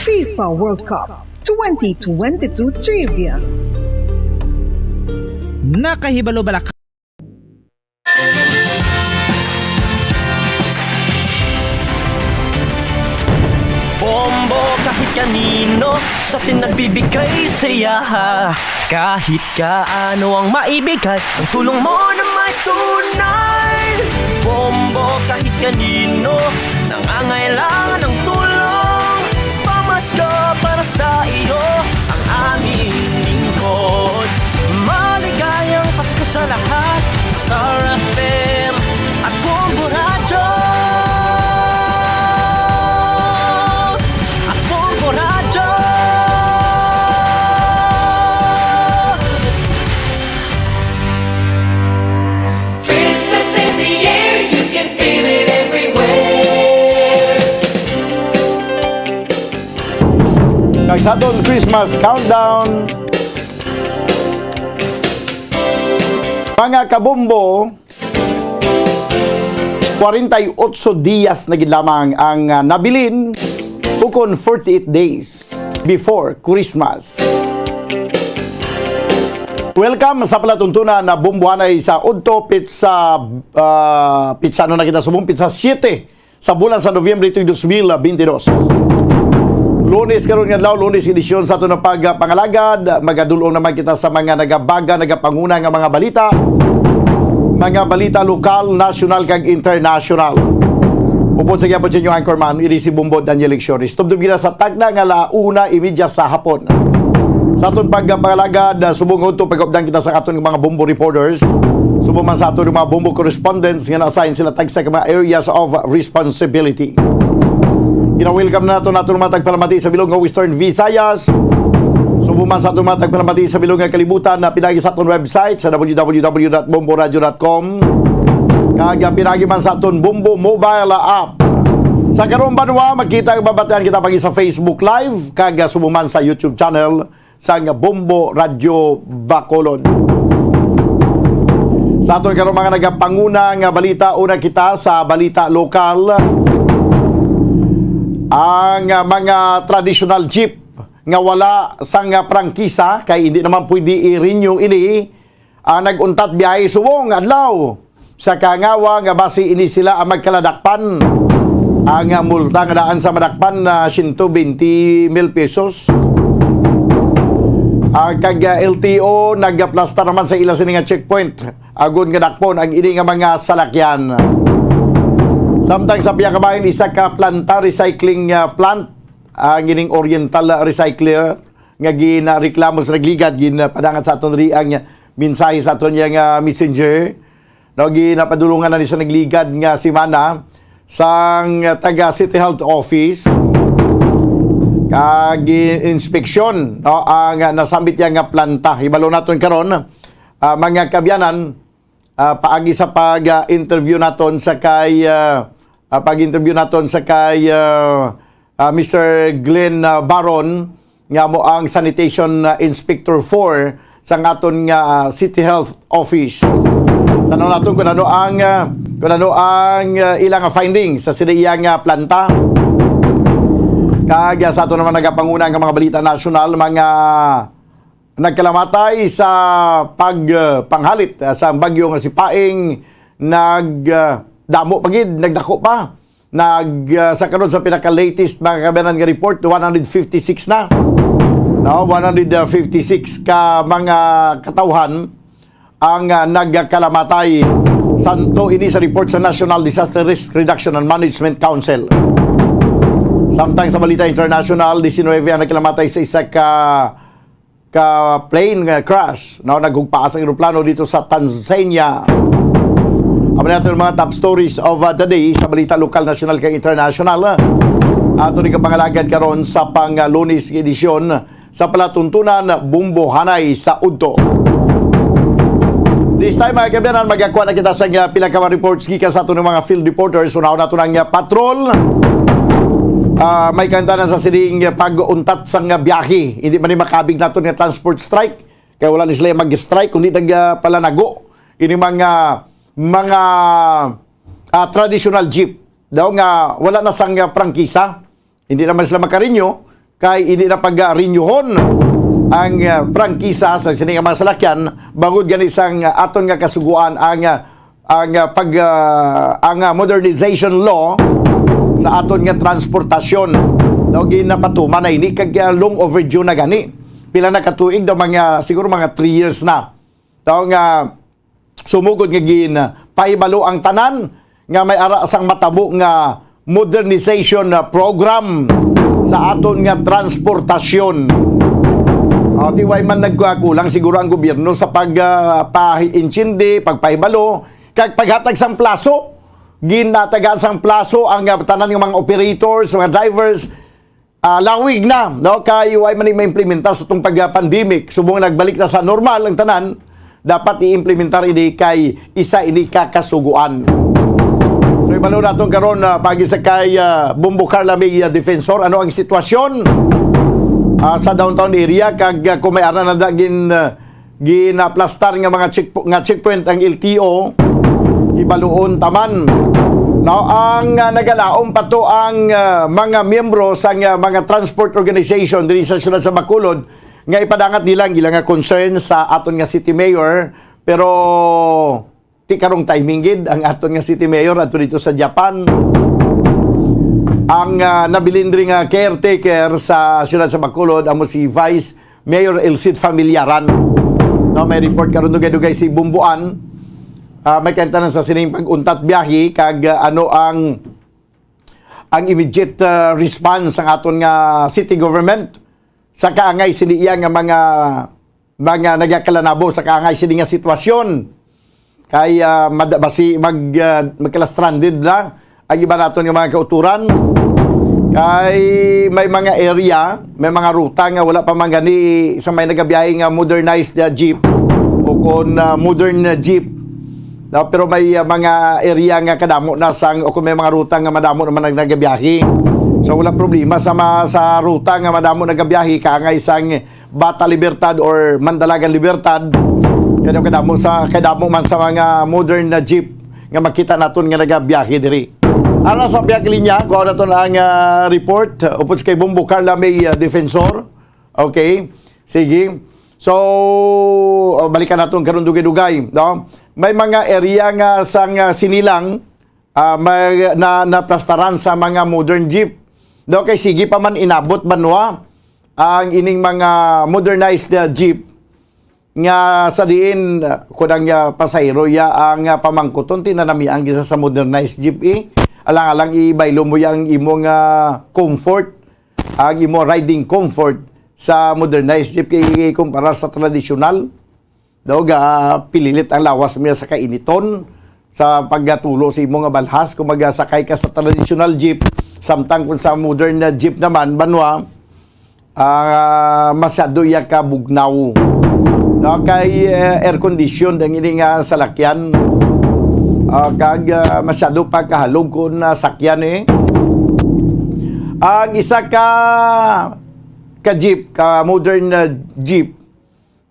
FIFA World Cup twenty twenty-two Trivia. Nakahibalo bala ka? Bombo kahit kanino sa atin nagbibigay saya. Kahit kaano ang maibigay, ang tulong mo na may tunay. Bombo kahit kanino nangangailangan ng tulong. Pamasko para sa iyo ang aming lingkod. Maligayang Pasko sa lahat. Star F M at Bombo Radyo. At Bombo Radyo. Christmas in the air, you can feel it everywhere. Kag sa aton Christmas countdown, mga kabombo, kwarenta y otso dias na gid lamang ang, ah, nabilin, ukon forty-eight days before Christmas. Welcome sa palatuntunan na Bombohanay sa udto, pitsa, ah, pitsa, ano na kita subong? Pitsa siete sa bulan sa Nobyembre tuig dos mil bentidós. Lunes karon nga adlaw, Lunes edisyon sa aton nga pagpangalagad. Magadul-ong naman kita sa mga nagabaga, nagapanguna nga mga balita. Mga balita lokal, nasyonal, kag internasyonal. Upod sa gihapon sa inyo anchorman, ini si Bombo Daniel Lecciones. Tubtob kita sa tagna nga ala una y media sa hapon. Sa aton pagpangalagad, ah, subong nga udto, pag-updan kita sa aton mga Bombo reporters. Subong man sa aton mga Bombo correspondents nga na-assign sila tagsa ka mga areas of responsibility. Gina-welcome nato naton mga tagpalamati sa bilog nga Western Visayas. Subong man sa aton mga tagpalamati sa bilog nga kalibutan na pinagi sa aton website sa W W W dot bomboradio dot com. Kag, ah, pinagi man sa aton Bombo mobile app. Sa karong banwa, makita ug mabatian kita pagi sa Facebook Live, kag, ah, subong man sa YouTube channel sang Bombo Radyo Bacolod. Sa aton karong mga nagapanguna nga balita, una kita sa balita lokal. Ang, ah, mga traditional jeep nga wala sang, ah, prangkisa, kay hindi naman pwede i-renew ini, ang nag-untat biyahe subong adlaw sa Kangawa nga basi ini sila ang magkaladakpan. Ang, ah, multa nga daan sa madakpan na siyento bente mil pesos. Ang kag, ah, L T O nagaplastar naman sa ila sini nga checkpoint agod nga dakpon ang ini nga mga salakyan. Samtang sa pihak bahin, isa ka planta recycling, ah, plant ang ining Oriental Recycler nga ginareklamo sa nagligad, ginapadangat sa aton diri ang mensahe sa aton yang, ah, messenger. No, ginapadulungan na ni sa nagligad nga semana sang taga City Health Office kag inspeksyon, no, ang nasambit niya nga planta. Hibalo naton karon, ah, mga kaabyanan, ah, paagi sa pag-interview naton sa kay, ah, ah, pag-interview naton sa kay, ah, ah, Mister Glenn, ah, Baron, nga amo ang Sanitation, ah, Inspector four sa aton nga, ah, City Health Office. Tanaw naton kung ano ang, ah, kung ano ang, ah, ilang findings sa sila iyang, ah, planta. Kag, ah, sa aton naman nagapanguna nga mga balita nasyonal, mga nagkalamatay sa pag, ah, panghalit, ah, sa bagyo nga si Paeng, nag, ah, damo pa gid, nagdako pa. Nag, ah, sa karon sa pinaka-latest, mga kabayanan, nga report, one hundred fifty-six na. No, one hundred fifty-six ka mga katawhan ang, ah, nagkalamatay. Santo ini sa report sa National Disaster Risk Reduction and Management Council. Samtang sa balita international, diecinuebe ang nagkalamatay sa isa ka, ka plane nga crash. No, naghugpaas ang eroplano dito sa Tanzania. Amo na aton mga top stories of, uh, the day sa balita lokal, nasyonal, kag international. Ato ni kapangalagad karon sa pang-Lunes nga edisyon sa palatuntunan, Bumbohanay sa Udto. This time, mga kabayanan, magakuha na kita sa, uh, pila ka mga reports gikan sa aton mga field reporters. Unahon nato ang, uh, patrol. Ah, may kaangtanan sa sining pag-untat sang biyahe. Hindi man ni makabig naton nga transport strike. Kay wala ni sila mag-strike, kundi nagpalanago ini mga, mga, ah, traditional jeep daw nga wala na sang, ah, prangkisa. Hindi naman sila makarenew, kay hindi na pag-renew-hon ang, ah, prangkisa sa sini nga mga salakyan, bangod gani sang, ah, aton nga kasugoan ang, ah, ang, ah, pag, ah, ang, ah, modernization law sa aton nga transportasyon. No, ginapatuman na ini kag, ah, long overdue na gani. Pila na ka tuig daw, mga, siguro mga three years na. Daw nga sumugod nga ginpahibalo ang tanan nga may ara sang matabo nga modernization, ah, program sa aton nga transportasyon. Ah, di way man nagkulang siguro ang gobyerno sa pag, ah, paintindi, pagpahibalo, kag paghatag sang plaso. Ginatagaan sang plaso ang, ah, tanan nga mga operators, mga drivers, ah, lawig na, no? Kay way man ni maimplementar sa tong pag-pandemic. Subong nagbalik na sa normal ang tanan, dapat i-implementar ini kay isa ini ka kasugoan. So, ibalo naton karon, ah, pagi sa kay, ah, Bombo Carla May, ah, Defensor, ano ang sitwasyon, ah, sa downtown area, kag, ah, kung may ara na da gin, ah, ginaplastar nga mga check-, nga checkpoint ang L T O, ibaluon ta man. Now, ang, ah, nagalaom pa to ang, ah, mga miyembro sa, ah, mga transport organization diri sa siyudad sa Bacolod nga ipadangat nila ang ila nga concern sa aton nga city mayor, pero ti karong timing gid ang aton nga city mayor adto dito sa Japan. Ang, ah, nabilin diri nga caretaker sa siyudad sa Bacolod amo si Vice Mayor Elcid Familiaran. No, may report karon dugay-dugay si Bumbuan. Ah, may kaangtanan sa sining pag-untat biyahe kag, ah, ano ang, ang immediate, ah, response sang aton nga city government sa kaangay sini iya nga mga, mga nagakalanabo sa kaangay sini nga sitwasyon. Kay, ah, mad-, basi mag-, ah, magkala-stranded na ang iba naton nga mga kauturan. Kay may mga area, may mga ruta nga wala pa man gani sa may nagabiyahe nga modernized, ah, jeep o kon, ah, modern, ah, jeep. No, pero may, ah, mga area nga kadamo na sang, o kung may mga ruta nga madamo naman nag-, nagabiyahe. So, wala problema sa ma-, sa ruta nga madamo nagabiyahe, kaangay sang Bata Libertad or Mandalagan Libertad. Kaya kadamo sa, kadamo man sa mga modern na jeep nga makita naton nga nagabiyahe diri. Ara sa pihak linya, kuha naton ang, ah, report. Upod kay Bombo Carla May, ah, Defensor. Okay. Sige. So, oh, balikan naton karon dugay-dugay, no? May mga area nga sang, ah, Sinilang, ah, may, na, naplastaran sa mga modern jeep. No, kay sige pa man inabot, banwa, ang ining mga modernized na jeep nga sa diin, ah, kudang, ah, pasahero ya ang, ah, pamangkuton, tinanami ang gisa sa modernized jeep, eh. Alang-alang ibaylo mo ya ang imo nga comfort, ang imo riding comfort sa modernized jeep kay kumpara sa tradisyonal. Daw ga pililit ang lawas mo sa kainiton sa pagatulo sa imo nga balhas kung magasakay ka sa traditional jeep, samtang kung sa modern na jeep naman, banwa, ah, masyado iya ka bugnaw. No, kay, eh, air condition ang ini nga salakyan. Ah, kag, ah, masyado pa kahalog kung, ah, sakyan, eh. Ang isa ka, ka jeep, ka modern na jeep,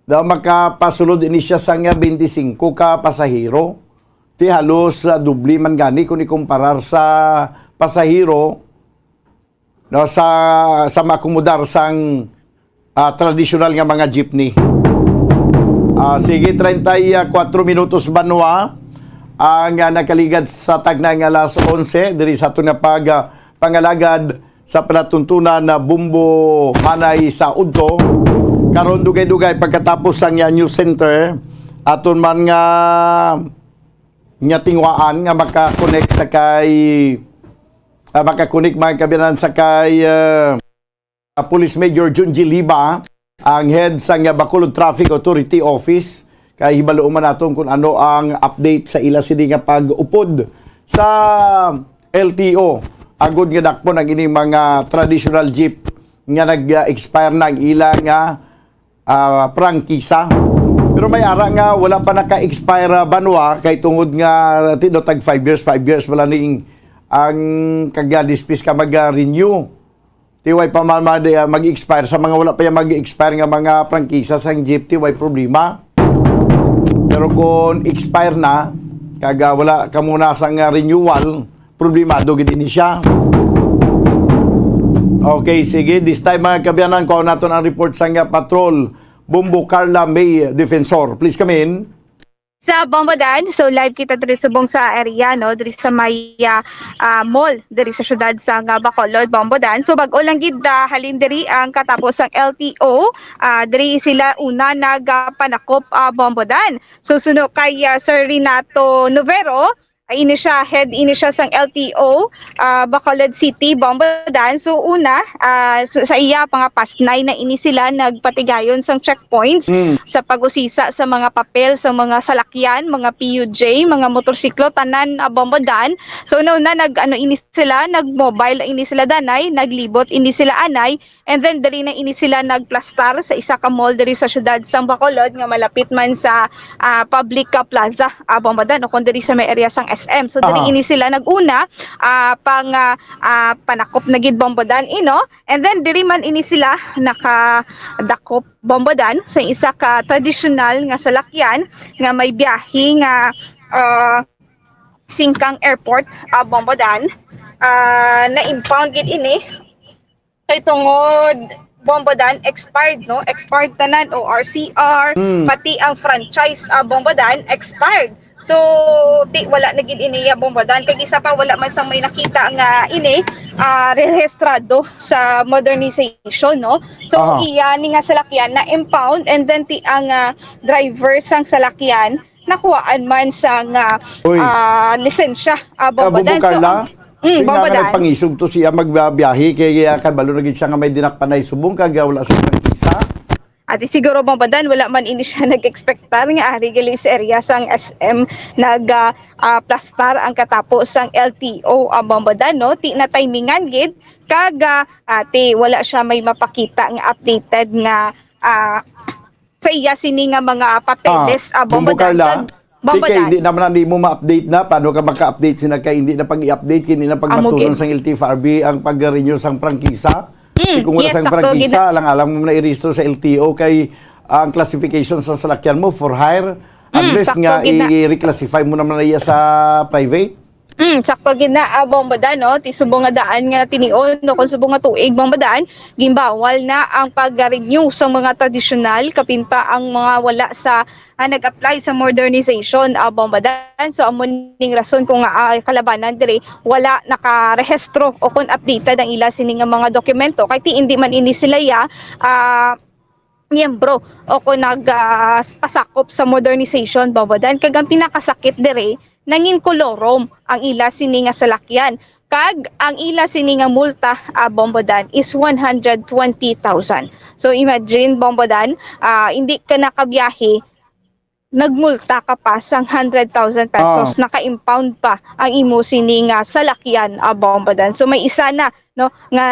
na makapasulod ini siya sa nga twenty-five ka pasahero. Ti halos, ah, doble man gani kung ikumparar sa pasahero, no, sa, sa maakomodar sang, ah, tradisyonal nga mga jeepney. Ah, sige, treinta y cuatro minutos, Banwa, ang, ah, nakaligad sa tagna nga alas onse diri sa aton nga pag, ah, pangalagad sa palatuntunan na Bombo Hanay sa Udto. Karon, dugay-dugay pagkatapos sang, ah, news center, aton man nga, nga tinguhaan nga maka-connect sa kay, ah, maka-connect, mga kaabyanan, sa kay, ah, Police Major Junji Liba, ang head sang Bacolod Traffic Authority Office, kay hibalo man naton kung ano ang update sa ila sini nga pag-upod sa L T O, agod nga dakpon ang ining mga traditional jeep nga nag-expire na ang ila nga, ah, prangkisa. Pero may ara nga wala pa naka-expire, ah, Banwa, kay tungod nga, ti, no, tag five years, five years wala ning ang kagadispis ka mag-renew. Ti way pa man mag-, ah, mag-expire sa mga wala pa yan mag-expire nga mga prangkisa sang jeep, ti way problema. Pero kung expire na, kag, ah, wala ka muna sang, ah, renewal, problemado gid ini siya. Okay, sige. This time, mga kaabyanan, kuha naton ang report sang, ah, patrol. Bombo Carla May Defensor. Please come in. Sa Bombodan, so live kita diri subong sa area, no, diri sa may, ah, ah, mall, diri sa siyudad sang, ah, Bacolod, Bombodan. So bag-o lang gid, ah, halin diri ang katapos sang L T O, ah, diri sila una nag, ah, panakop, ah, Bombodan. So suno kay, ah, Sir Renato Novero, ah, ini siya, head ini siya sang L T O, ah, Bacolod City, Bombodan. So una, ah, so, sa iya pa nga past nine na ini sila nagpatigayon sang checkpoints Mm. sa pag-usisa sa mga papel sa mga salakyan, mga P U J, mga motorsiklo, tanan, ah, Bombodan. So una, nag, ano, ini sila, nag-mobile ini sila danay, naglibot ini sila anay, and then diri na ini sila nagplastar sa isa ka mall diri sa siyudad sang Bacolod nga malapit man sa, ah, public, ah, plaza, ah, Bombodan, o kung diri sa may area sang S M. So diri Aha. ini sila nag-una, ah, pang, ah, ah, panakop na gid, Bombodan, ino. And then diri man ini sila nakadakop, Bombodan, sa isa ka tradisyonal nga salakyan nga may biyahe nga, ah, Singkang Airport, ah, Bombodan. Ah, na-impound gid ini kay tungod, Bombodan, expired, no? Expired tanan, O R C R, Mm. pati ang franchise, ah, Bombodan, expired. So, ti, wala na gid ini, ah, Bombodan. Kag isa pa, wala man sang may nakita nga ini, ah, rehistrado sa modernization, no? So, Aha. iya ni nga salakyan na-impound, and then ti ang, ah, driver sang salakyan nakuhaan man sang, ah, Uy. ah, lisensya, ah, Bombodan. Kabubo, So, Carla, ang, mm, di nga nga Bombodan. nagpangisog to siya magbiyahe kay, ah, kabalo na gid siya nga may dinakpanay subong kag, ah, wala sa prangkisa. Ati siguro, Bombodan, wala man ini siya nag-expectar nga ari gali sa area sang S M nag, ah, ah, plastar ang katapo sang L T O, ah, Bombodan, no? Ti na timingan gid kag, ah, ati wala siya may mapakita nga updated nga, ah, sa iya sini nga mga papeles, Ah, ah, Bombo Bombodan, Carla, kag, Bombo ti kay Dan. Hindi naman na nimo ma-update na. Paano ka maka-update sina kay hindi na pag-i-update, hindi na Amo pagmatunon gid. sang L T F R B ang pag-renew sang prangkisa? Mm, Ti kung wala yes, sang sakto gid prangkisa, na. alang-alang mo na i-register sa L T O kay ang classification sa salakyan mo for hire, Mm, unless sakto nga gid na. i-reclassify mo naman na iya sa private. Mm, sakto gid na, ah, Bombo Dan, no? Ti subong nga daan nga tinion, no? Kung subong nga tuig, Bombo Dan, ginbawal na ang pag-renew sa mga tradisyonal, kapin pa ang mga wala sa, ah, nag-apply sa modernization, ah, Bombo Dan. So, amo ning rason kung, ah, kalabanan diri, wala nakarehistro o kung updated ang ila sini nga mga dokumento. Kay ti, hindi man ini sila ya, ah, miyembro o kung nag, ah, pasakop sa modernization, Bombo Dan. Kag ang pinakasakit diri, nangin kolorom ang ila sini nga salakyan. Kag ang ila sini nga multa, ah, Bombo Dan, is one hundred twenty thousand. So imagine, Bombo Dan, ah, hindi ka nakabiyahe, nagmulta ka pa sang hundred thousand pesos, Ah. naka-impound pa ang imo sini nga salakyan, ah, Bombodan. So, may isa na, no, nga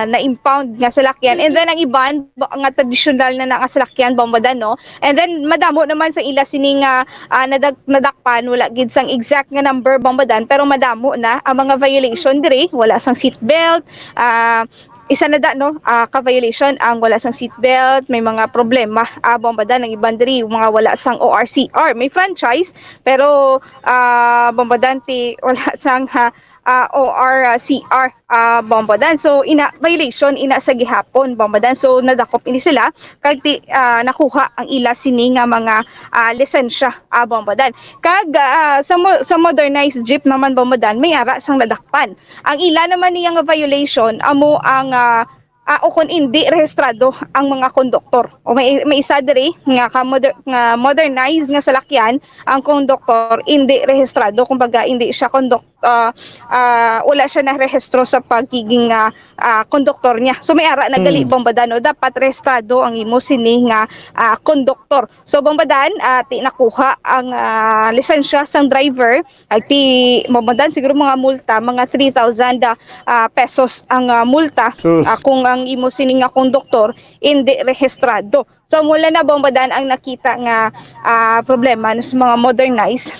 na-impound nga salakyan. And then, ang iban, ba-, nga tradisyonal na, na nga salakyan, Bombodan, no? And then, madamo naman sa ila sini nga, ah, nadag-, nadakpan, wala gid sang exact nga number, Bombodan, pero madamo na ang mga violation diri, wala sang seatbelt, ah, isa na da, no, ah, ka violation ang wala sang seatbelt, may mga problema, ah, Bombodan, ang iban diri, mga wala sang O R C R, may franchise, pero, ah, Bombodan, ti wala sang, ha, ah, O R C R, ah, Bombodan. So, ina, violation, ina sa gihapon, Bombodan. So, nadakop ini sila, kag ti, ah, nakuha ang ila sini nga mga, ah, lisensya, ah, Bombodan. Kag, ah, sa mo-, sa modernized jeep naman, Bombodan, may ara sang nadakpan. Ang ila naman niya nga violation, amo ang, ah, ah, o kung indi rehistrado ang mga konduktor. O may, may isa diri nga ka moder-, nga modernized nga salakyan, ang konduktor indi rehistrado, kumbaga indi siya konduk-, ah, ah, wala siya narehistro sa pagiging, ah, ah, konduktor niya. So may ara na gali, Mm. Bombodan, no? Dapat rehistrado ang imo sini nga, ah, konduktor. So, Bombodan, ah, ti nakuha ang, ah, lisensya sang driver, ay ti, Bombodan, siguro mga multa, mga three thousand, ah, ah, pesos ang, ah, multa, Sus. ah, kung ang imo sini nga konduktor indi rehistrado. So, mula na, Bombodan, ang nakita nga, ah, problema sa mga modernized.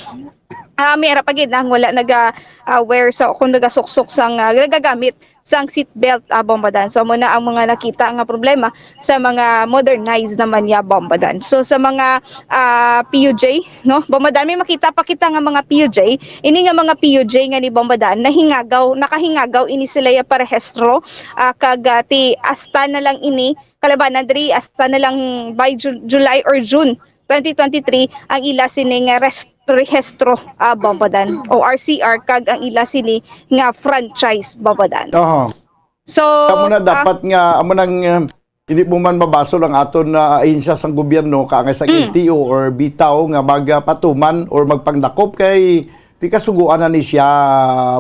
Ah, may ara pa gid ang wala naga, ah, wear sa, kung nagasuksok sang, ah, nagagamit sang seatbelt, ah, Bombodan. So, amo na ang mga nakita nga problema sa mga modernized naman niya, Bombodan. So, sa mga, ah, P U J, no? Bombodan, may makita pa kita nga mga P U J. Ini nga mga P U J nga ni Bombodan, nahingagaw, nakahingagaw ini sila ya parehistro, ah, kag, ah, ti, hasta na lang ini, kalabanan diri, hasta na lang by Ju-, July or June twenty twenty-three ang ila sini nga res-, rehistro, ah, Bombodan, O R C R, kag ang ila sini nga franchise, Bombodan. Aha. So, Amo na ah, dapat nga, amo nang, uh, hindi mo man mabasol ang aton na ahensya sang gobyerno, kaangay sa Mm. L T O or bitaw nga magpatuman or magpangdakop kay di kasuguan na ni siya,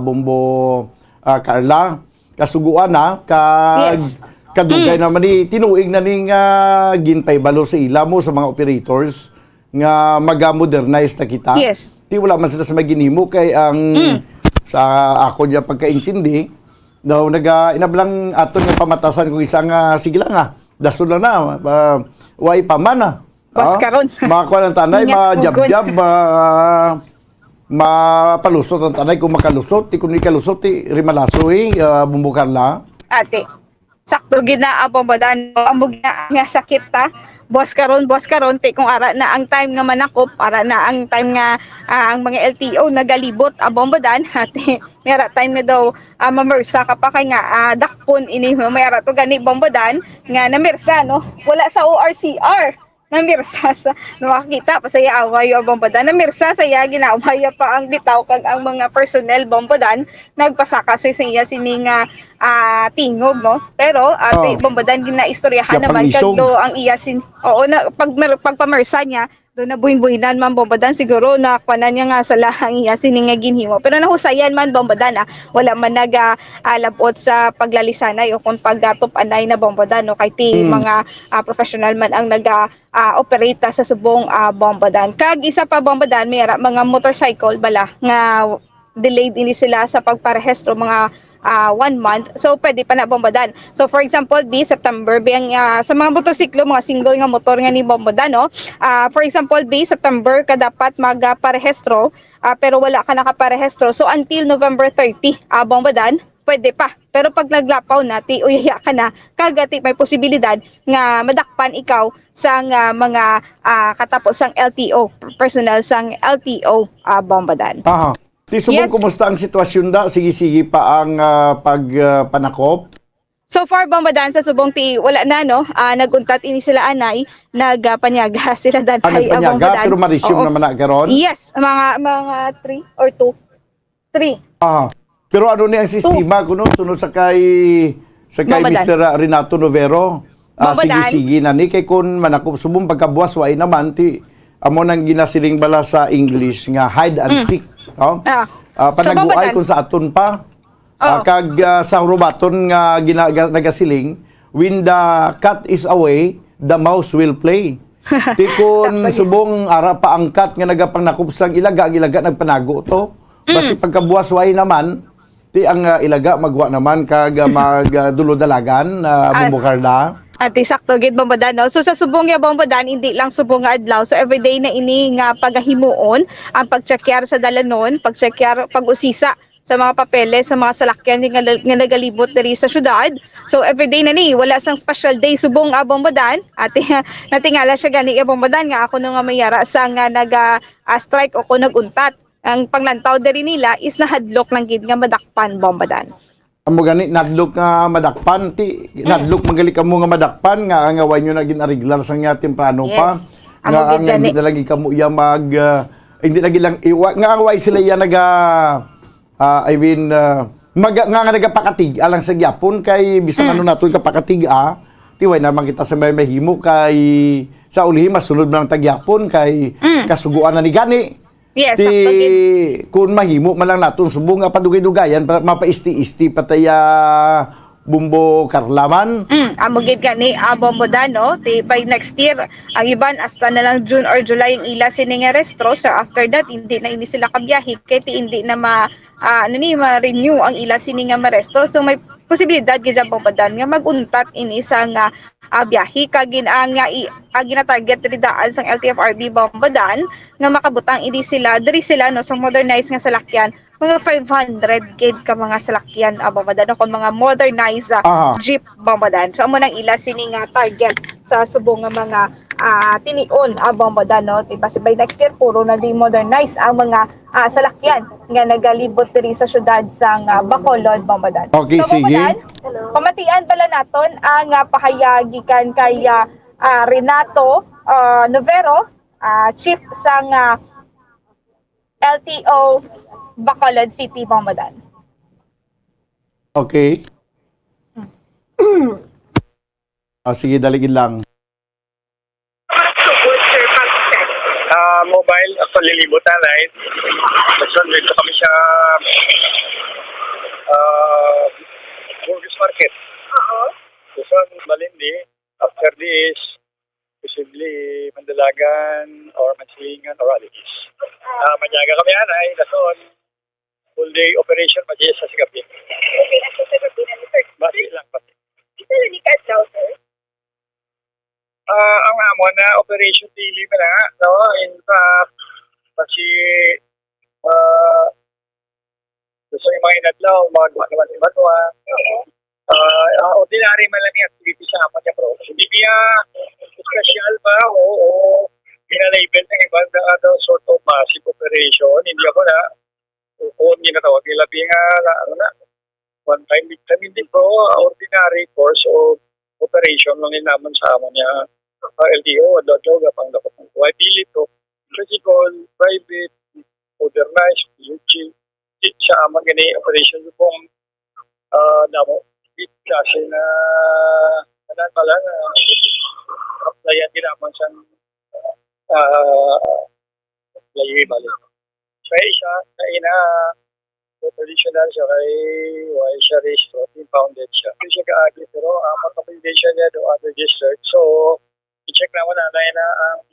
Bombo, ah, Carla. Kasuguan na, kag Yes. kadugay Mm. naman ni, tinuig na ni nga ginpahibalo sa ila mo sa mga operators nga maga-modernize na kita. Yes. Di wala man sila sa may ginhimo kay ang Mm. sa ako niya pagkaintindi, daw naga-, inablang aton nga pamatasan kung isa nga, sige lang, ah, dasol lang na, ah, way pa man, ah. Bas Ah, karon. Mga kuwan ang tanay, Ingas mga pugon. jab-jab, ah, mapalusot ang tanay kung makalusot, ti kung di kalusot, ti rimalaso, eh, ah, Bombo Carla. Ate, sakto gid na ang Bombodan. Amo gid na nga sakit ta. Bas karon, bas karon, ti kung ara na ang time nga manakop, ara na ang time nga, ah, ang mga L T O nagalibot ang Bombodan, ate, may ara time nga daw, ah, mamersa ka pa kay nga, ah, dakpon ini, may ara to gani Bombodan, nga namersa, no? Wala sa O R C R. Namirsa sa, makakita pa sa iya away o Bombodan. Namirsa sa iya ginaaway pa ang bitaw kag ang mga personnel Bombodan nagpasaka sa, sa iya sini nga, ah, tingog, no? Pero, ah, Oh. ti-, Bombodan ginaistoryahan Kaya naman pag-isog. kag do ang iya sin-, oo, na, pag mer-, pagpamersa niya, do nabuhin-buhinan man Bombodan, siguro na kuwanan niya nga sala ang iya sini nga ginhimo. Pero nahusayan man Bombodan, ah, wala man nag, ah, ah, labot sa paglalisanay o kung pagatup-anay na Bombodan, no? Kay ti Mm. mga, ah, professional man ang naga, ah, operate sa subong, ah, Bombodan. Kag isa pa, Bombodan, may ara mga motorcycle bala nga delayed ini sila sa pagparehistro mga, ah, one month. So, pwede pa na Bombodan. So, for example, bi September, bi ang, ah, sa mga motorsiklo, mga single nga motor nga ni Bombodan, no? Ah, for example, bi September ka dapat magparehistro, ah, pero wala ka nakaparehistro. So, until November thirty, ah, Bombodan, pwede pa. Pero pag naglapaw na, ti uyaya ka na, kag ti may posibilidad nga madakpan ikaw sang, ah, mga, ah, katapo sang L T O, personnel sang L T O, ah, Bombodan. Aha. Ti subong, Yes. kumusta ang sitwasyon da? Sige-sige pa ang, ah, pag, ah, panakop? So far, Bombodan, sa subong ti wala na, no? Ah, nag-untat ini sila anay, nagpanyaga sila danay, Ah, nagpanyaga, Bombodan. pero ma-resume Oo. naman na karon? Yes, mga, mga three or two. Three. Ah, pero ano ni ang sistema kuno sunod sa kay, sa kay Bombodan. Mister Renato Novero? Ah, Bombodan. Sige-sige na ni kay kun manakop subong pagkabuas wa naman ti amo nang ginasiling bala sa English nga hide and Mm. seek, no? Ah. Ah, So, panaguay Bombodan. Kung sa aton pa. Ah, Oh. kag, ah, sa Robaton nga gina-, ga-, nagasiling, "When the cat is away, the mouse will play." Ti kun Sakto gyud. Subong ara pa angkat nga nagapangnakop sang ilaga, ang ilaga nagpanago to. Mm. Basi pagkabuas way naman, ti ang, ah, ilaga magwa naman kag, ah, mag, ah, dulod-dalagan, ah, Ah, Bombo Carla. Ati, sakto gid, Bombo Dan, no? So, sa subong niya, Bombo Dan, hindi lang subong nga adlaw. So, everyday na ini nga pagahimuon, ang pagtsakyar sa dalanon, pagtsakyar, pag-usisa sa mga papeles, sa mga salakyan nga, nga nagalibot diri sa syudad. So, everyday na ni, wala sang special day subong, ah, Bombo Dan. Ati, natingala siya gani, eh, Bombo Dan, nga ako no nga may ara sa nga nag, ah, ah, strike o kung nag-untat. Ang panglantaw diri nila is nahadlok lang gid nga madakpan, Bombo Dan. Amo gani, nadlok nga madakpan, ti, Mm. nadlok man gali kamo nga madakpan, nga, nga way nyo na gin-ariglar sa nga temprano pa, Yes. Amo nga gid ang gani. Hindi na lagi kamo iya mag, ah, hindi lagi lang, iwa, nga ang way sila iya naga, ah, I mean, ah, maga-, nga, nga nagapakatig-a lang sa gyapon kay bisan Mm. ano naton kapakatig-a, ti way naman kita sa may mahimo kay sa ulihi masunod man lang ta gyapon kay Mm. kasuguan na ni gani. Yes, ti, sakto gid. Kun mahimo man lang naton subong nga padugay-dugayan para mapaisti-isti pa ta iya Bombo Carla man. Mm, amo gid gani, ah, Bombo Dan, no? Ti by next year, ang iban hasta na lang June or July ang ila sini nga restro. So after that, hindi na ini sila kabiyahe kay ti hindi na ma, ah, ano ni, ma-renew ang ila sini nga marestro. So may posibilidad gid, Bombo Dan, nga mag-untat ini sa nga, ah, biyahe kag gin-, ah, nga i-, ah, gina-target diri daan sang L T F R B, Bombo Dan, nga makabutang ini sila, diri sila, no, sa modernized nga salakyan, mga five hundred gid ka mga salakyan, ah, Bombo Dan, no, kung mga modernized, ah, Aha. jeep, Bombo Dan. So, amo nang ila sini nga target sa subong nga mga, ah, tinion, ah, Bombo Dan, no? Diba, si by next year, puro na di modernized ang mga, ah, salakyan nga nagalibot diri sa syudad sang, ah, Bacolod, Bombo Dan. Okay, so, Bombo sige. Dan, pamatian pala naton ang, ah, pahayag gikan kay, ah, ah, Renato, ah, Novero, ah, chief sang, ah, L T O Bacolod City, Bombo Dan. Okay. Ah, sige, dali lang. Ah, mobile, actually, libot na, right? Basta dito kami sa, ah, Burgos Market. Oo. Basta, Balindi, after this, posible, Mandalagan, or Mansilingan, or Alegis. Ah, manyaga kami, anay, dason, full day operation, mag-iisa sa gabi. Okay, nasa sa gabi na, sir. Basi lang, basi. Isa lang ni ka adlaw, sir? Ah, ang amo na operation daily na nga, no? In fact, basi, ah, gusto yung mga inadlaw, mga duwa naman, iba to, ah. Ah, ah, ordinary man lang yung activity sa amo niya, bro. Hindi niya special ba? Oo, pinalabel ng iba na, ano, sort of massive operation. Hindi ako na, kung ginatawag nila, di nga, na, ano na, one time, big time, hindi, bro. Ordinary course of operation lang yun naman sa amo niya. Ah, L T O, adlaw-adlaw, gapang dapat ng Y P to. Surgical, private, modernized, P U G. It sa amon gani operation kung, ah, damo. It kasi na, ano pala, na applyan din naman sa, ah, layo bali. Kaya siya, na ina, traditional siya kay why siya rehistro, impounded siya. Hindi siya kaagi, pero ang recommendation niya do unregistered. So, i-check naman na, na, na ang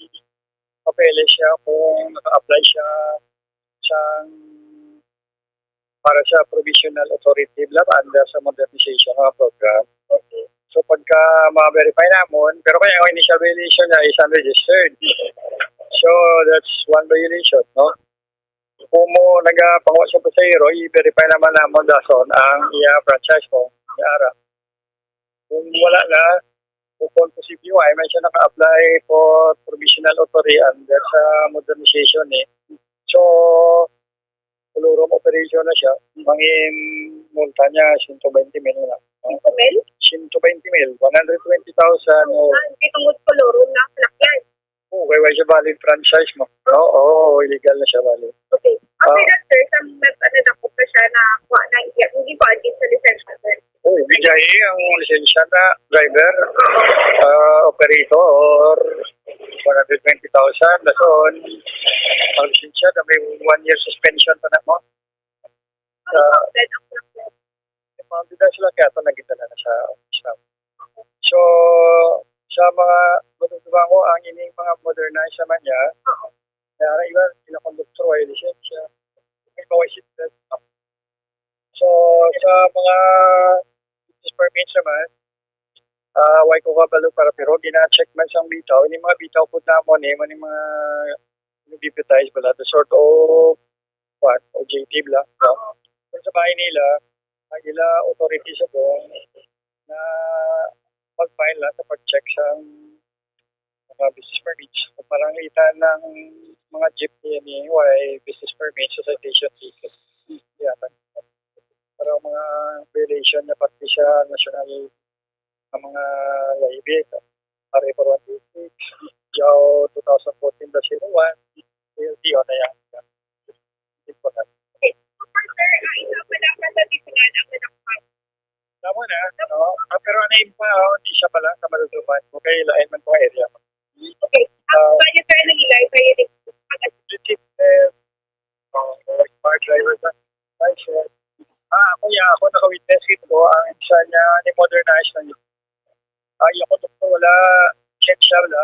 papeles siya kung naka-apply siya sang para sa provisional authority, bla, under sa modernization nga program. So, pagka ma-verify namon, pero kaya ang initial violation niya is unregistered. So, that's one violation, no? Kung mo nagapanguha sa pasahero, i-verify naman namon dason ang iya franchise mo, iya ara. Kung wala na, kung posible, ay may siya naka-apply for provisional authority under sa modernization eh. So, kolorum operation na siya, mangin multa niya, siyento twenty mil na. Siyento mil? Siyento twenty mil, one hundred twenty thousand o Ah, hindi tungod kolorum na salakyan. Oo, kay wala siya valid franchise mo. Oo, oo, illegal na siya valid. Okay. After Ah. that, sir, sa nag-, nadakop na siya na kuha na iya, hindi ba din sa lisensya, sir? Oo, bigay ang lisensya na driver, ah, operator, one hundred twenty thousand, dason ang lisensya na may one year suspension pa na mo. Ano Ah. ba, sir, ang Impounded na sila kaya ito nagdala na sa office namin. So, sa mga, madumduman ko, ang ining mga modernized naman niya. Kaya ang iba, sila conductor, way lisensya. May mga way seatbelt. So, sa mga business permits naman, ah, way ko kabalo para, pero gina-check man sang bitaw. Ini mga bitaw po namon, eh, man yung mga nag-deputize bala, the sort of, what, objective lang, no? Pero sa bahay nila, ang ila authority sa kong na mag-file lang sa pag-check sa mga business permits. Kung malangitan ng mga jeep niya ni way business permit sa citation ticket. Yeah, para mga violation na parte sa national, ang mga liability. Pare for one two six, Jao two thousand fourteen dash zero one, L T O na yan. Importante. Okay. Sir, ah, ikaw pala ka sa Tiguan, ang anak ko. Tama na, no? Ah, pero ano yung pa, oh, hindi siya pala, sa Maluduman. Okay, lain man po area. Okay. Ang Ah. Bayo, sir, nang ilay, sir, yung Legit, eh, oh, smart driver sa license. Ah, ako ya, ako naka-witness ito, ang isa niya, ni modernize na yun. Ay, ako to, wala, check siya, wala.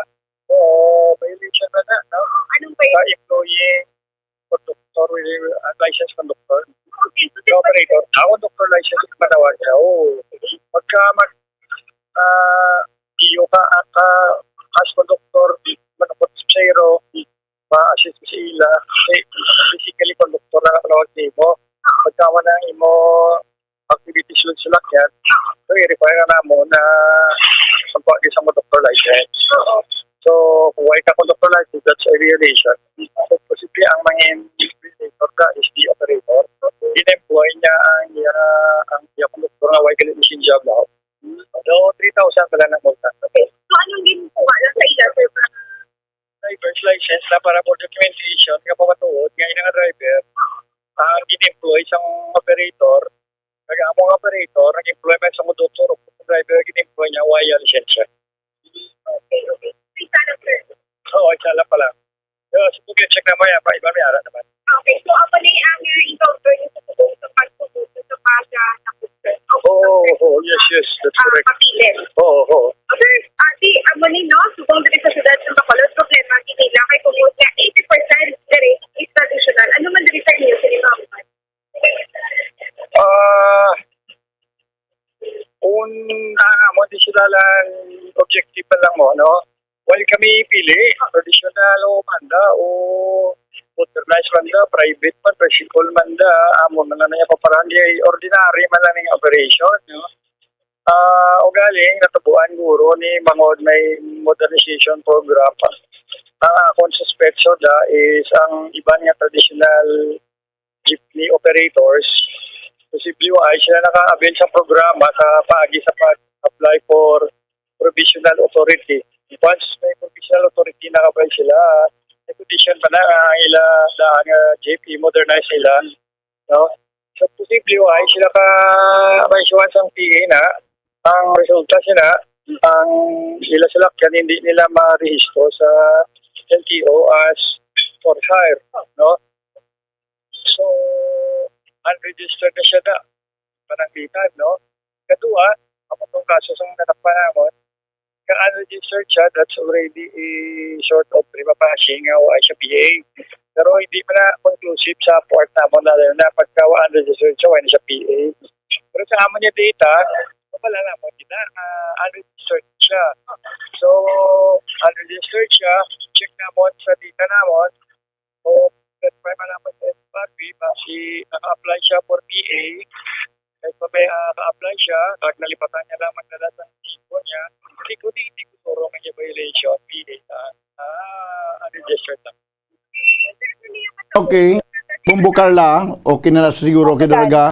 Oo, violation na na, no? Anong violation? Sa employee, conductor, with, uh, license conductor. Okay, so, operator. Ako, conductor license, matawag niya. Oo. Pagka mag, ah, iyo ka, ah, ka, as conductor, manukot sa zero, ma-assist ko sa ila. Kasi, basically, conductor na ang tawag nimo. Pagka wala ang imo activities sa salakyan, so, i-require na mo na magkuha ka sa conductor license. Oo. So, kung wala ka conductor license, that's a violation. So, posible ang mga violator ka is the operator. In-employ niya ang, ah, ang iya conductor nga wala ka lisensya ba? So, three thousand pala na multa. Okay. So, anong ginkuha lang sa ila, sir? Driver's license na para for documentation nga pamatuod nga ina nga driver ang gin-employ sang operator. Kag amo nga operator, nag-employ man sa conductor o driver, gin-employ niya, wala lisensya. Okay, okay. Isa lang, sir. Oo, isa lang pala. Pero sa pag-check naman yan, pa, iba may ara naman. Okay, so, ako na yung, ah, ikaw, sir, yung sa subong sa pagsusubo sa paga na, sir. Oo, oo, yes, yes, that's correct. Kapilit. Oo, oo. Sir, ati, amo ni, no, subong diri sa siyudad sa Bacolod, problema gid nila kay tungod nga eighty percent diri is traditional. Ano man diri sa inyo, sir, ma'am? Ah, kung, ah, amo di sila lang objective pa lang mo, no? Well, kami pili, traditional o banda o modernized banda, private man, tricycle man da, amo na lang niya paparan, di ay ordinary man lang ning operation, no? Ah, ugaling natubuan guro ni bangod may modernization program. Ang akon suspetso da is ang iban nga traditional jeepney operators, posible ay sila naka-avail sa programa sa paagi sa pag-apply for provisional authority. Once may provisional authority, naka-apply sila, may condition pa na nga ang ila daan nga jeep, i-modernize nila, no? So, posible ay sila ka may suwan sang P A na, ang resulta sila, ang ila salakyan hindi nila marehistro sa L T O as for hire, no? So, unregistered na siya na. Pananglitan, no? Kadua, ang itong kaso sa nadakpan namon, ka unregistered siya, that's already a sort of prima facie nga wala siya P A. Pero hindi pa na conclusive sa part namon na, na pagka wala unregistered siya, wala siya P A. Pero sa amon niya data, wala namon kita, ah, unregistered siya. So, unregistered siya, check namon sa data namon, o, may malaman sa F R B, basi naka-apply siya for P A. Kahit pa may, ah, ka-apply siya, kag nalipatan niya lang magdala sa tipo niya, hindi ko, di, hindi ko sure nga niya violation, P A, ah, ah, unregistered lang. Okay. Bumbo Carla, okay na na siguro, okay na naga,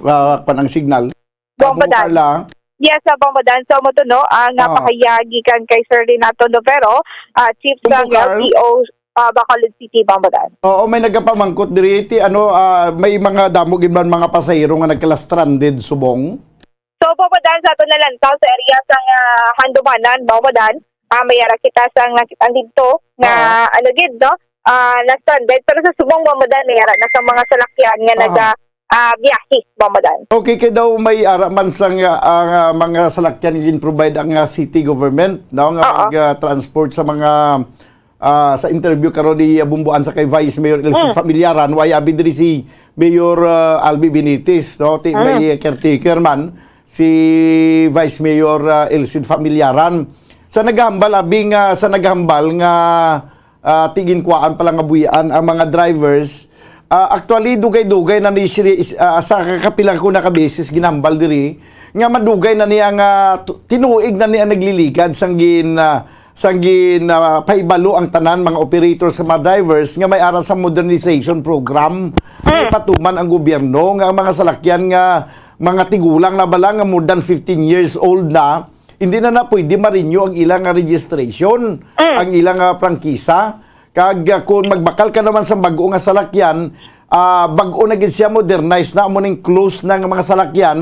ah, pan ang signal. Bumbo Bumbo Carla. Carla. Yes, sa Bumbo Dan. So, mo to, no, ang, ah, Ah. pahayag gikan kay Sir Renato Novero, ah, chief Bumbo sang Carl. L T O, ah, Bacolod City, Bumbo Dan. Oo, may nagapamangkot diri, ti, ano, ah, may mga damo gid man mga pasahero nga nagkala-stranded subong? So, Bumbo Dan, sa aton nalantaw sa area sang, ah, Handumanan, Bumbo Dan, ah, may ara kita sang nakit-an didto nga, Oo. ano gid, no? Ah, na-stranded. Pero sa subong, Bumbo Dan, may ara na sa mga salakyan nga Aha. naga, ah, biyahe, Bong Bodan. Okay, kay daw may ara man sa nga, ah, nga mga salakyan gin-provide ang, ah, city government, no, nga Oo. mag, ah, transport sa mga, ah, sa interview karon ni, ah, Bumbuan sa kay Vice Mayor Elsie Mm. Familiaran, way abi diri si Mayor, ah, Albi Benitez, no, ti Mm. may caretaker man si Vice Mayor, ah, Elsie Familiaran. Sa naghambal, abi nga, sa naghambal nga ah, ti ginkuwaan pala nga buy-an ang mga drivers. Ah, actually, dugay-dugay na ni siri-, is-, ah, sa kapila ko na ka beses ginambal diri nga madugay na ni ang, ah, tu-, tinuig na ni ang nagliligad sang gin, ah, sang gin, ah, pahibalo ang tanan mga operators sa mga drivers nga may ara sa modernization program nga Mm. ipatuman ang gobyerno nga ang mga salakyan nga mga tigulang na bala nga more than fifteen years old na, hindi na na pwede ma-renew ang ilang nga registration, Mm. ang ilang nga prangkisa. Kag, ah, kung magbakal ka naman sa bag-o nga salakyan, ah, bag-o na gid siya, modernized na, amo ning close na nga mga salakyan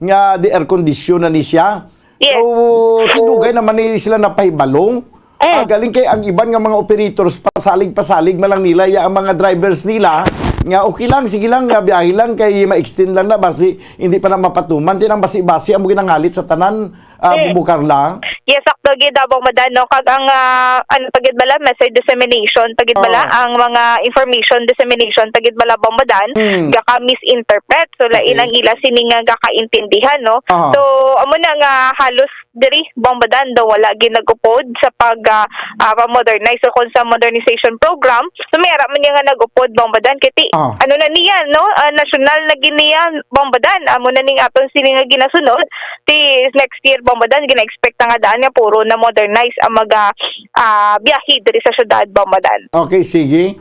nga di air condition na ni siya. Yes. So, tinugay naman ni sila napahibalo. Mm. Ah, galing kay ang iban nga mga operators, pasalig-pasalig man lang nila ya ang mga drivers nila nga okay lang, sige lang, nga biyahe lang kay ma-extend lang na basi hindi pa na mapatuman. Tinang basi-basi ang ginangalit sa tanan. Ah, Mm. Bumbo Carla? Yes, sakto gid, ah, Bong Madan, no? Kag ang, ah, ano pa gid bala, message dissemination pa gid bala, Oh. ang mga information dissemination pa gid bala, Bong Madan, Mm. gaka-misinterpret. So, lain Okay. ang ila sini nga gakaintindihan, no? Aha. So, amo na nga halos diri, Bong Madan, daw wala gid nag-upod sa pag, ah, ah, pa-modernize o kung sa modernization program. So, may ara man niya nga nag-upod, Bong Madan, kay ti, Ah. ano na niya, no? Ah, nasyonal na gid niya, Bong Madan. Amo na ning aton sini nga ginasunod. Ti next year, Bong Madan, gina-expect na nga daan nga puro na modernize ang mga, ah, biyahe diri sa syudad, Bong Madan. Okay, sige.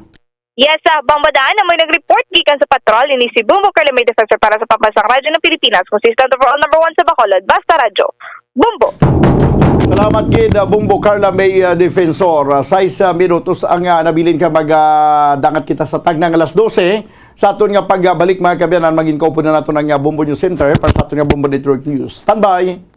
Yes, ah, Bong Madan, amo yung nag-report gikan sa patrol, ini si Bumbo Carla May Defensor para sa Pambansang Radyo ng Pilipinas, consistent overall number one sa Bacolod, Basta Radyo, Bumbo. Salamat gid, ah, Bumbo Carla May, ah, Defensor. Ah, sais, ah, minutos ang, ah, nabilin ka mag, ah, dangat kita sa tagnang alas dose. Sa aton nga pagbalik, mga kaabyanan, mangin kaupo na nato ang, ah, Bumbo News Center para sa aton nga Bumbo Network News. Standby!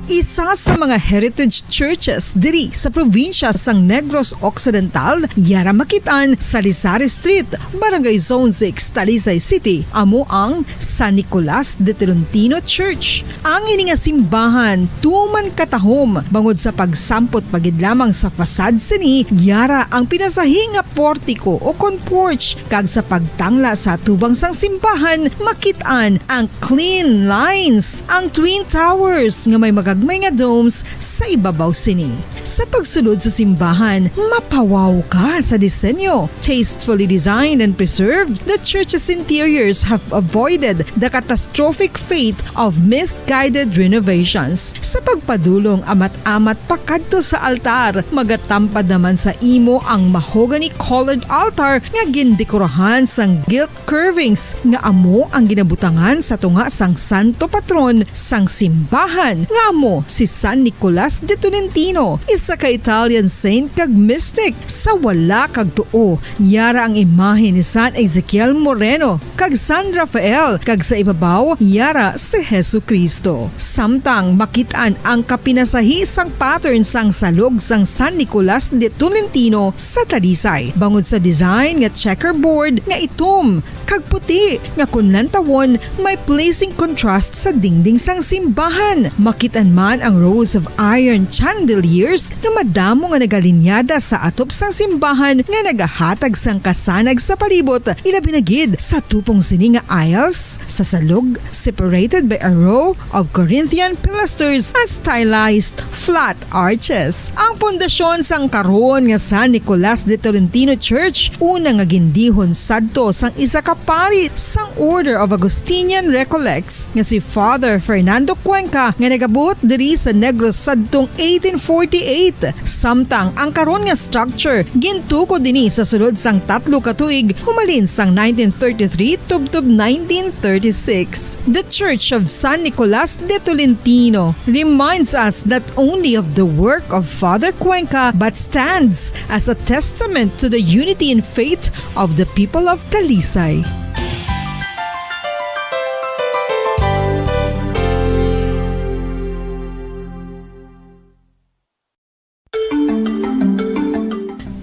Isa sa mga heritage churches diri sa probinsya sang Negros Occidental, yara makit-an sa Lisari Street, Barangay Zone six, Talisay City, amo ang San Nicolas de Tolentino Church. Ang ini nga simbahan tuman katahom bangod sa pagsampot pa gid lamang sa facade sini, yara ang pinasahi nga portiko o kon porch, kag sa pagtangla sa atubang sang simbahan, makit-an ang clean lines, ang twin towers nga may magagmay nga domes sa ibabaw sini. Sa pagsulod sa simbahan, mapawaw ka sa disenyo. Tastefully designed and preserved, the church's interiors have avoided the catastrophic fate of misguided renovations. Sa pagpadulong amat-amat pakadto sa altar, magatampad naman sa imo ang mahogany-colored altar nga gindekorahan sang gilt curvings nga amo ang ginabutangan sa tunga sang santo patron sang simbahan, nga amo si San Nicolas de Tolentino, isa ka Italian saint kag mystic. Sa wala kag tuo, yara ang imahe ni San Ezekiel Moreno kag San Rafael, kag sa ibabaw, yara si Jesu-Cristo. Samtang makit-an ang kapinasahi sang pattern sang salog sang San Nicolas de Tolentino sa Talisay, bangod sa design nga checkerboard nga itom kag puti nga kon lantawon may pleasing contrast sa dingding sang simbahan. Makit-an man ang rows of iron chandeliers nga madamo nga nagalinyada sa atop sang simbahan nga nagahatag sang kasanag sa palibot, ilabi na gid sa tupong sini nga aisles sa salog, separated by a row of Corinthian pilasters and stylized flat arches. Ang pundasyon sang karon nga San Nicolas de Tolentino Church, una nga gindihon sadto sang isa ka pari sang Order of Augustinian Recollects nga si Father Fernando Cuenca, nga nagabot diri sa Negros sadtong eighteen forty-eight. Samtang ang karon nga structure gintukod ini sa sulod sang tatlo ka tuig humalin sang nineteen thirty-three tubtob nineteen thirty-six. The Church of San Nicolas de Tolentino reminds us not only of the work of Father Cuenca but stands as a testament to the unity in faith of the people of Talisay.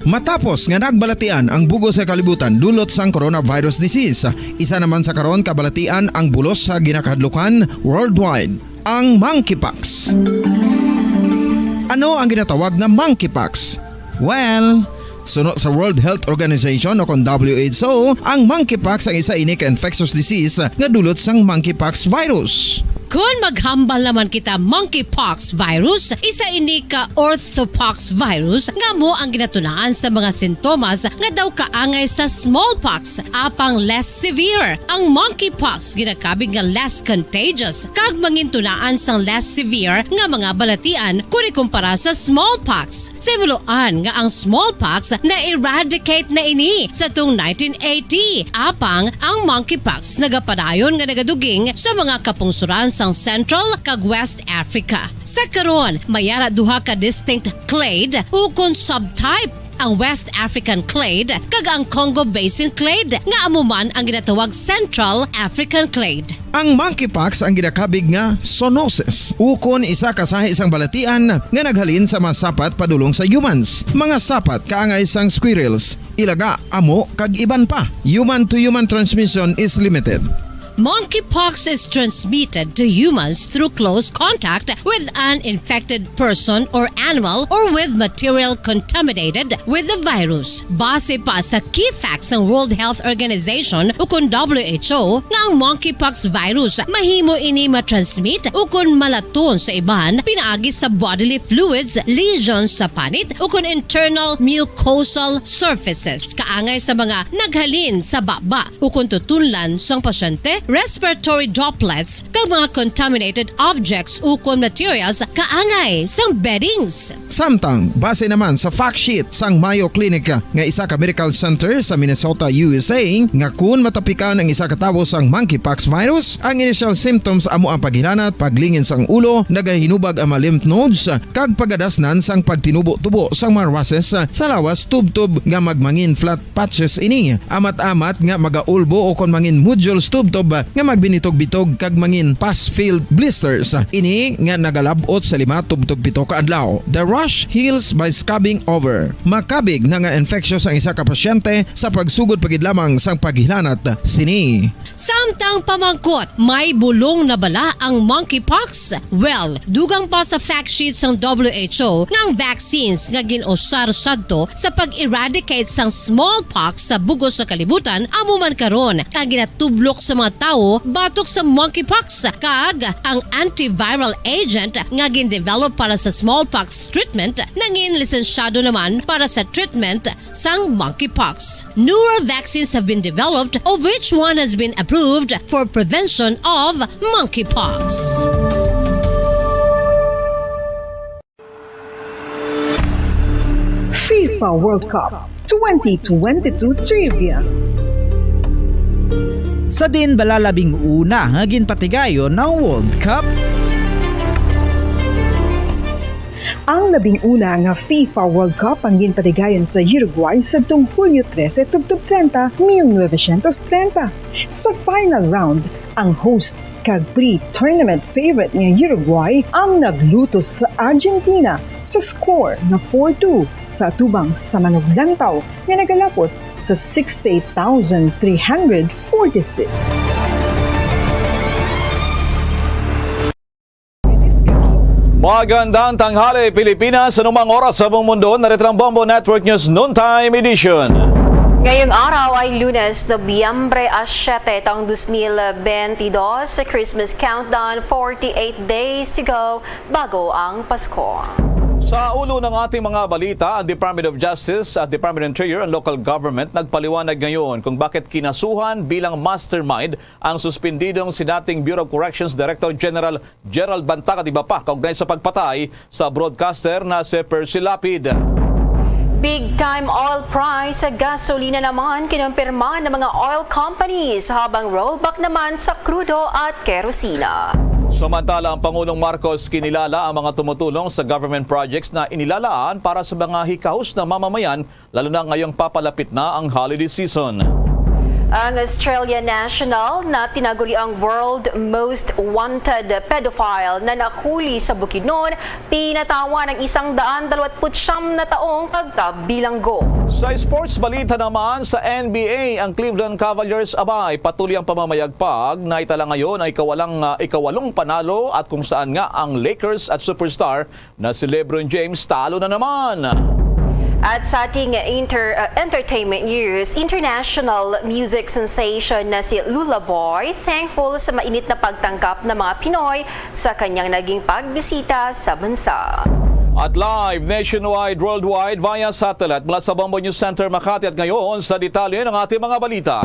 Matapos nga nagbalatian ang bug-os nga kalibutan dulot sang coronavirus disease, isa naman sa karon kabalatian ang bulos sa ginakahadlukan worldwide, ang monkeypox. Ano ang ginatawag nga monkeypox? Well, suno sa World Health Organization o kon W H O, ang monkeypox ang isa ini ka infectious disease nga dulot sang monkeypox virus. Kon maghambal naman kita monkeypox virus, isa ini ka orthopox virus nga amo ang ginatunaan sa mga sintomas nga daw kaangay sa smallpox, apang less severe. Ang monkeypox ginakabig nga less contagious kag mangintunaan sang less severe nga mga balatian kon ikumpara sa smallpox. Sa himuloan nga ang smallpox na-eradicate na ini sa tung nineteen eighty, apang ang monkeypox nagapadayon nga nagaduging sa mga kapungsoran sang Central kag West Africa. Sa karon, may ara duha ka distinct clade ukon subtype, ang West African clade kag ang Congo Basin clade, nga amo man ang ginatawag Central African clade. Ang monkeypox ang ginakabig nga zoonosis, ukon isa ka sahi sang balatian nga naghalin sa mga sapat padulong sa humans, mga sapat kaangay sang squirrels, ilaga, amo, kag iban pa. Human to human transmission is limited. Monkeypox is transmitted to humans through close contact with an infected person or animal or with material contaminated with the virus. Base pa sa key facts sang World Health Organization ukon W H O, nga ang monkeypox virus mahimo ini matransmit ukon malaton sa iban pinaagi sa bodily fluids, lesions sa panit, ukon internal mucosal surfaces, kaangay sa mga naghalin sa baba ukon tutunlan sang pasyente, respiratory droplets, kag mga contaminated objects ukon materials kaangay sang beddings. Samtang, base naman sa fact sheet sang Mayo Clinic nga isa ka medical center sa Minnesota, U S A, nga kun matapikan ang isa ka tawo sang monkeypox virus, ang initial symptoms amo ang paghilanat, paglingin sang ulo, nagahinubag ang mga lymph nodes, kag pagadasnan sang pagtinubo-tubo sang mga rushes sa lawas tubtob nga magmangin flat patches ini, amat-amat nga magaulbo o kon mangin nodules tubtob nga magbinitog-bitog kag mangin pus-filled blisters. Ini nga nagalab-ot sa lima tubtob pito ka adlaw. The rash heals by scabbing over. Makabig na nga infectious ang isa ka pasyente sa pagsugod pa gid lamang sang paghilanat sini. Samtang pamangkot, may bulong na bala ang monkeypox? Well, dugang pa sa fact sheet sang W H O nga ang vaccines nga gin-usar sadto sa pag-eradicate sang smallpox sa bug-os nga kalibutan amo man karon ang ginatublok sa mga tawo batok sa monkeypox, kag ang antiviral agent nga gin-develop para sa smallpox treatment nangin lisensyado naman para sa treatment sang monkeypox. Newer vaccines have been developed, of which one has been approved for prevention of monkeypox. FIFA World Cup twenty twenty-two Trivia. Sa diin bala labing una nga ginpatigayon ang World Cup? Ang labing una nga FIFA World Cup ang ginpatigayon sa Uruguay sadtong Hulyo trese tubtob treinta, mil novecientos treinta. Sa final round, ang host kag pre-tournament favorite nga Uruguay ang naglutos sa Argentina sa score nga four two sa atubang sa manuglantaw nga nagalapot sa sixty-eight thousand three hundred forty-six. Magandang tanghali, Pilipinas. Anumang oras sa buong mundo, narito ang Bombo Network News Noontime Edition. Ngayong araw ay Lunes, Nobyembre a siete, taong dos mil bentidós, sa Christmas countdown, forty-eight days to go bago ang Pasko. Sa ulo ng ating mga balita, ang Department of Justice at Department of Interior and Local Government nagpaliwanag ngayon kung bakit kinasuhan bilang mastermind ang suspendidong si dating Bureau of Corrections Director General Gerald Bantac at iba pa kaugnay sa pagpatay sa broadcaster na si Percy Lapid. Big time oil price sa gasolina naman kinumpirma ng mga oil companies, habang rollback naman sa krudo at kerosina. Samantala, ang Pangulong Marcos kinilala ang mga tumutulong sa government projects na inilalaan para sa mga hikaos na mamamayan, lalo na ngayong papalapit na ang holiday season. Ang Australian national na tinaguli ang world most wanted pedophile na nahuli sa Bukidnon, pinatawan ang isang daan dalawat putsam na taong pagkabilanggo. Sa sports balita naman, sa N B A, ang Cleveland Cavaliers abay patuloy ang pamamayagpag. Naitala ngayon ang ikawalang, ah, ikawalong panalo at kung saan nga ang Lakers at superstar na si LeBron James talo na naman. At sa ating inter-, uh, entertainment news, international music sensation na si Lula Boy thankful sa mainit na pagtanggap ng mga Pinoy sa kanyang naging pagbisita sa bansa. At live nationwide, worldwide, via satellite mula sa Bombo News Center Makati. At ngayon, sa detalye ng ating mga balita.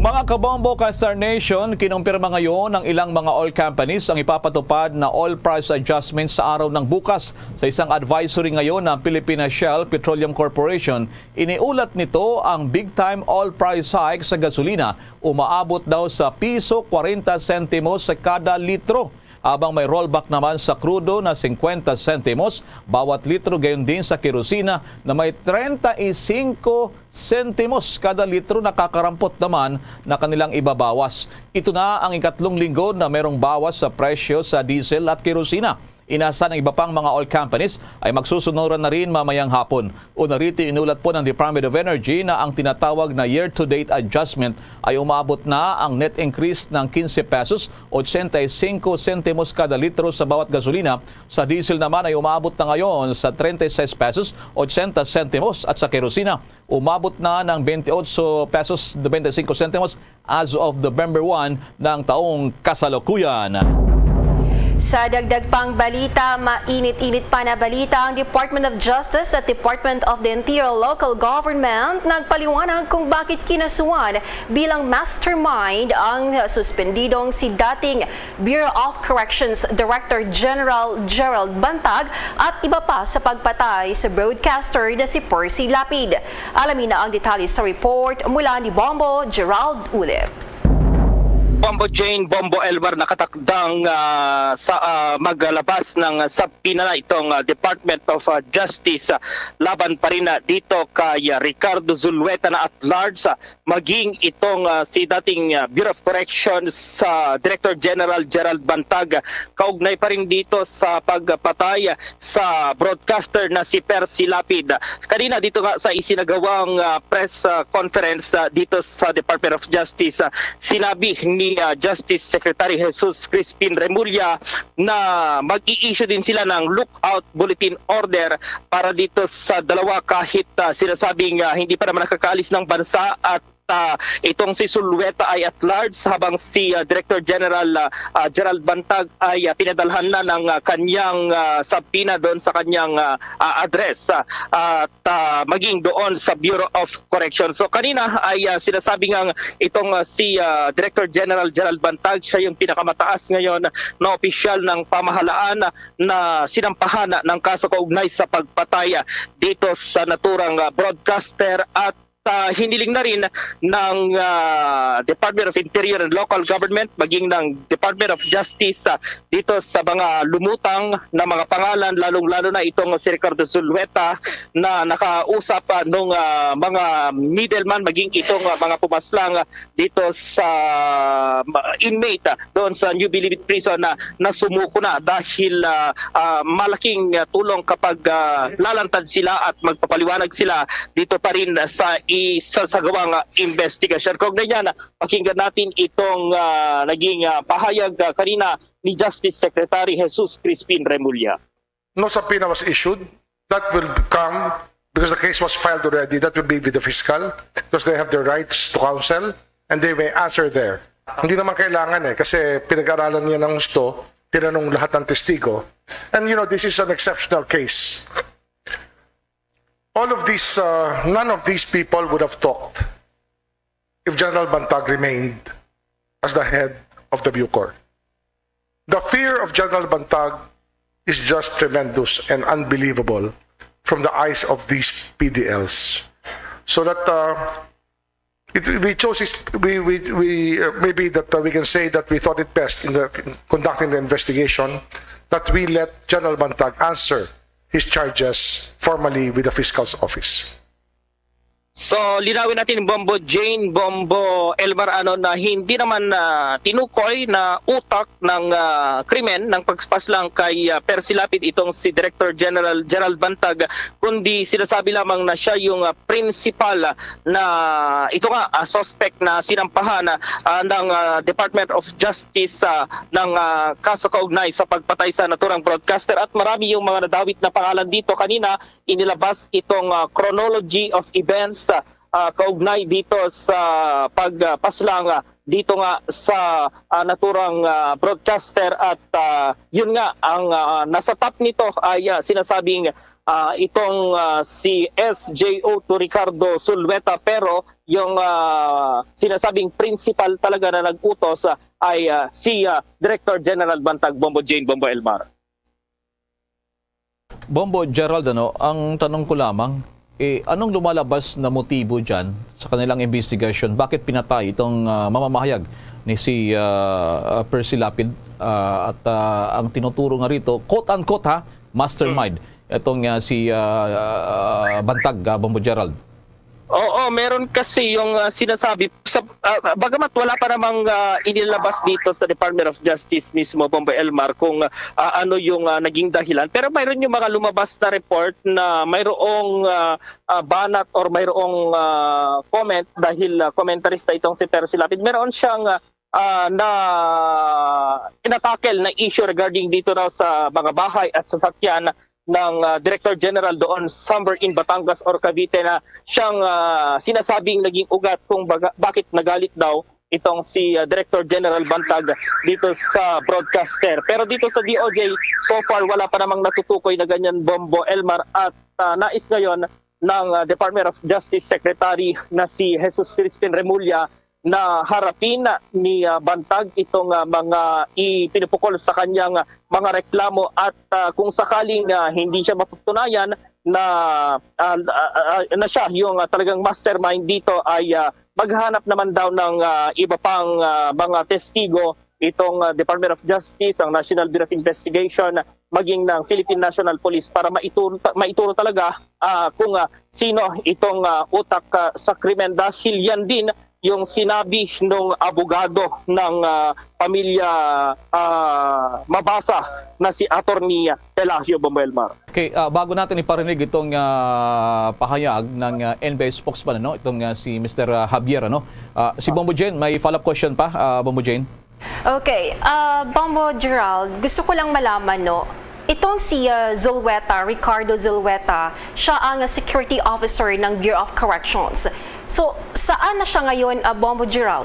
Mga kabombo ka Star Nation, kinumpirma ngayon ng ilang mga oil companies ang ipapatupad na oil price adjustment sa araw ng bukas. Sa isang advisory ngayon ng Philippine Shell Petroleum Corporation, iniulat nito ang big time oil price hike sa gasolina, umaabot daw sa piso kwarenta sentimos sa kada litro, habang may rollback naman sa krudo na singkwenta sentimos bawat litro, gayon din sa kerosina na may treinta y cinco sentimos kada litro. Nakakarampot naman na kanilang ibabawas. Ito na ang ikatlong linggo na merong bawas sa presyo sa diesel at kerosina. Inaasahan ang iba pang mga oil companies ay magsusunuran na rin mamayang hapon. Una rito, inulat po ng Department of Energy na ang tinatawag na year-to-date adjustment ay umaabot na ang net increase ng quince pesos, ochenta y cinco sentimos kada litro sa bawat gasolina. Sa diesel naman ay umaabot na ngayon sa treinta y seis pesos, ochenta sentimos, at sa kerosina, umabot na ng veintiocho pesos, veinticinco sentimos as of November one ng taong kasalukuyan. Sa dagdag pang balita, mainit-init pa na balita, ang Department of Justice at Department of the Interior Local Government nagpaliwanag kung bakit kinasuhan bilang mastermind ang suspendidong si dating Bureau of Corrections Director General Gerald Bantag at iba pa sa pagpatay sa broadcaster na si Percy Lapid. Alamin na ang detalye sa report mula ni Bombo Gerald Ulip. Bombo Jane, Bombo Elmer, nakatakdang ah, sa ah, maglabas ng subpoena na itong ah, Department of ah, Justice ah, laban pa rin na dito kay ah, Ricardo Zulueta na at large, ah, maging itong ah, si dating ah, Bureau of Corrections sa Director General Gerald Bantag, kaugnay pa rin dito sa pagpatay sa broadcaster na si Percy Lapid. Kanina dito nga sa isinagawang ah, press ah, conference ah, dito sa Department of Justice, ah, sinabi ni ah, Justice Secretary Jesus Crispin Remulla na mag-i-issue din sila ng lookout bulletin order para dito sa dalawa, kahit ah, sinasabing ah, hindi pa naman nakakaalis ng bansa at ah, itong si Zulueta ay at large, habang si ah, Director General ah, ah, Gerald Bantag ay ah, pinadalhan na ng ah, kanyang ah, subpoena doon sa kanyang ah, ah, address, ah, at ah, maging doon sa Bureau of Correction. So kanina ay ah, sinasabi nga itong ah, si ah, Director General Gerald Bantag, siya yung pinakamataas ngayon na opisyal ng pamahalaan na sinampahan ng kaso kaugnay sa pagpatay dito sa naturang ah, broadcaster at ah, hiniling na rin ng ah, Department of Interior and Local Government, maging ng Department of Justice ah, dito sa mga lumutang na mga pangalan, lalong-lalo na itong si Ricardo Zulueta na nakausap ah, nung ah, mga middleman, maging itong ah, mga pumaslang ah, dito sa ah, inmate ah, doon sa New Bilibid Prison na, na sumuko na dahil ah, ah, malaking ah, tulong kapag ah, lalantad sila at magpapaliwanag sila dito pa rin sa isasagawang ah, investigasyon. Kaugnay niyan, pakinggan natin itong ah, naging ah, pahayag ah, kanina ni Justice Secretary Jesus Crispin Remulla. No subpoena was issued. That will come because the case was filed already. That will be with the fiscal because they have the rights to counsel and they may answer there. Hindi naman kailangan eh kasi pinag-aralan niya ng gusto, tinanong lahat ng testigo. And you know, this is an exceptional case. All of these, uh, none of these people would have talked if General Bantag remained as the head of the Bucor. The fear of General Bantag is just tremendous and unbelievable from the eyes of these P D Ls. So that uh, it, we chose this, we, we, we, uh, maybe that uh, we can say that we thought it best in the, conducting the investigation that we let General Bantag answer his charges formally with the fiscal's office. So, linawin natin, Bombo Jane, Bombo Elmar, ano, na hindi naman na tinukoy na utak ng ah, krimen ng pagpaslang kay ah, Percy Lapid itong si Director General Gerald Bantag, kundi sinasabi lamang na siya yung ah, principal ah, na ito nga ah, suspect na sinampahan ah, ng ah, Department of Justice ah, ng ah, kaso kaugnay sa pagpatay sa naturang broadcaster, at marami yung mga nadawit na pangalan dito. Kanina, inilabas itong ah, chronology of events ah, ah, kaugnay dito sa pagpaslang ah, dito nga sa ah, naturang ah, broadcaster, at ah, yun nga, ang ah, nasa top nito ay ah, sinasabing ah, itong ah, si S J O to Ricardo Zulueta, pero yung ah, sinasabing principal talaga na nag-utos ah, ay ah, si ah, Director General Bantag. Bombo Jane, Bombo Elmar. Bombo Gerald, ano, ang tanong ko lamang, eh, anong lumalabas na motibo dyan sa kanilang investigasyon? Bakit pinatay itong ah, mamamahayag ni si ah, ah, Percy Lapid, ah, at ah, ang tinuturo nga rito, quote-unquote, ha, mastermind, itong ah, si ah, ah, Bantag, ah, Bombo Gerald? Oo, meron kasi yung ah, sinasabi sa ah, bagamat wala pa namang ah, inilabas dito sa Department of Justice mismo, Bombo Elmar, kung ah, ano yung ah, naging dahilan, pero mayroon yung mga lumabas na report na mayroong ah, ah, banat or mayroong ah, comment dahil ah, comentarista itong si Percy Lapid. Meron siyang ah, ah, na inatakel na issue regarding dito na sa mga bahay at sasakyan ng ah, Director General doon somewhere in Batangas or Cavite, na siyang ah, sinasabing naging ugat kung baga, bakit nagalit daw itong si ah, Director General Bantag dito sa broadcaster. Pero dito sa D O J, so far wala pa namang natutukoy na ganyan, Bombo Elmar, at ah, nais ngayon ng ah, Department of Justice Secretary na si Jesus Crispin Remulla na harapin ni ah, Bantag itong ah, mga ipinupukol sa kanyang ah, mga reklamo, at ah, kung sakaling ah, hindi siya mapatunayan na ah, ah, ah, na siya yung ah, talagang mastermind dito, ay ah, maghanap naman daw ng ah, iba pang ah, mga testigo itong ah, Department of Justice, ang National Bureau of Investigation, maging ng Philippine National Police para maituro, ta- maituro talaga ah, kung ah, sino itong ah, utak ah, sa krimen, dahil yan din yung sinabi nung abogado ng ah, pamilya ah, Mabasa na si Attorney Pelagio, Bombo Elmar. Okay, ah, bago natin iparinig itong ah, pahayag ng ah, N B I spokesman, ano, itong ah, si Mister ah, Javier, ano. Ah, si Bombo Jane, may follow-up question pa, ah, Bombo Jane? Okay, ah, Bombo Gerald, gusto ko lang malaman, no, itong si ah, Zulueta, Ricardo Zulueta, siya ang security officer ng Bureau of Corrections. So, saan na siya ngayon, ah, Bombo Gerald?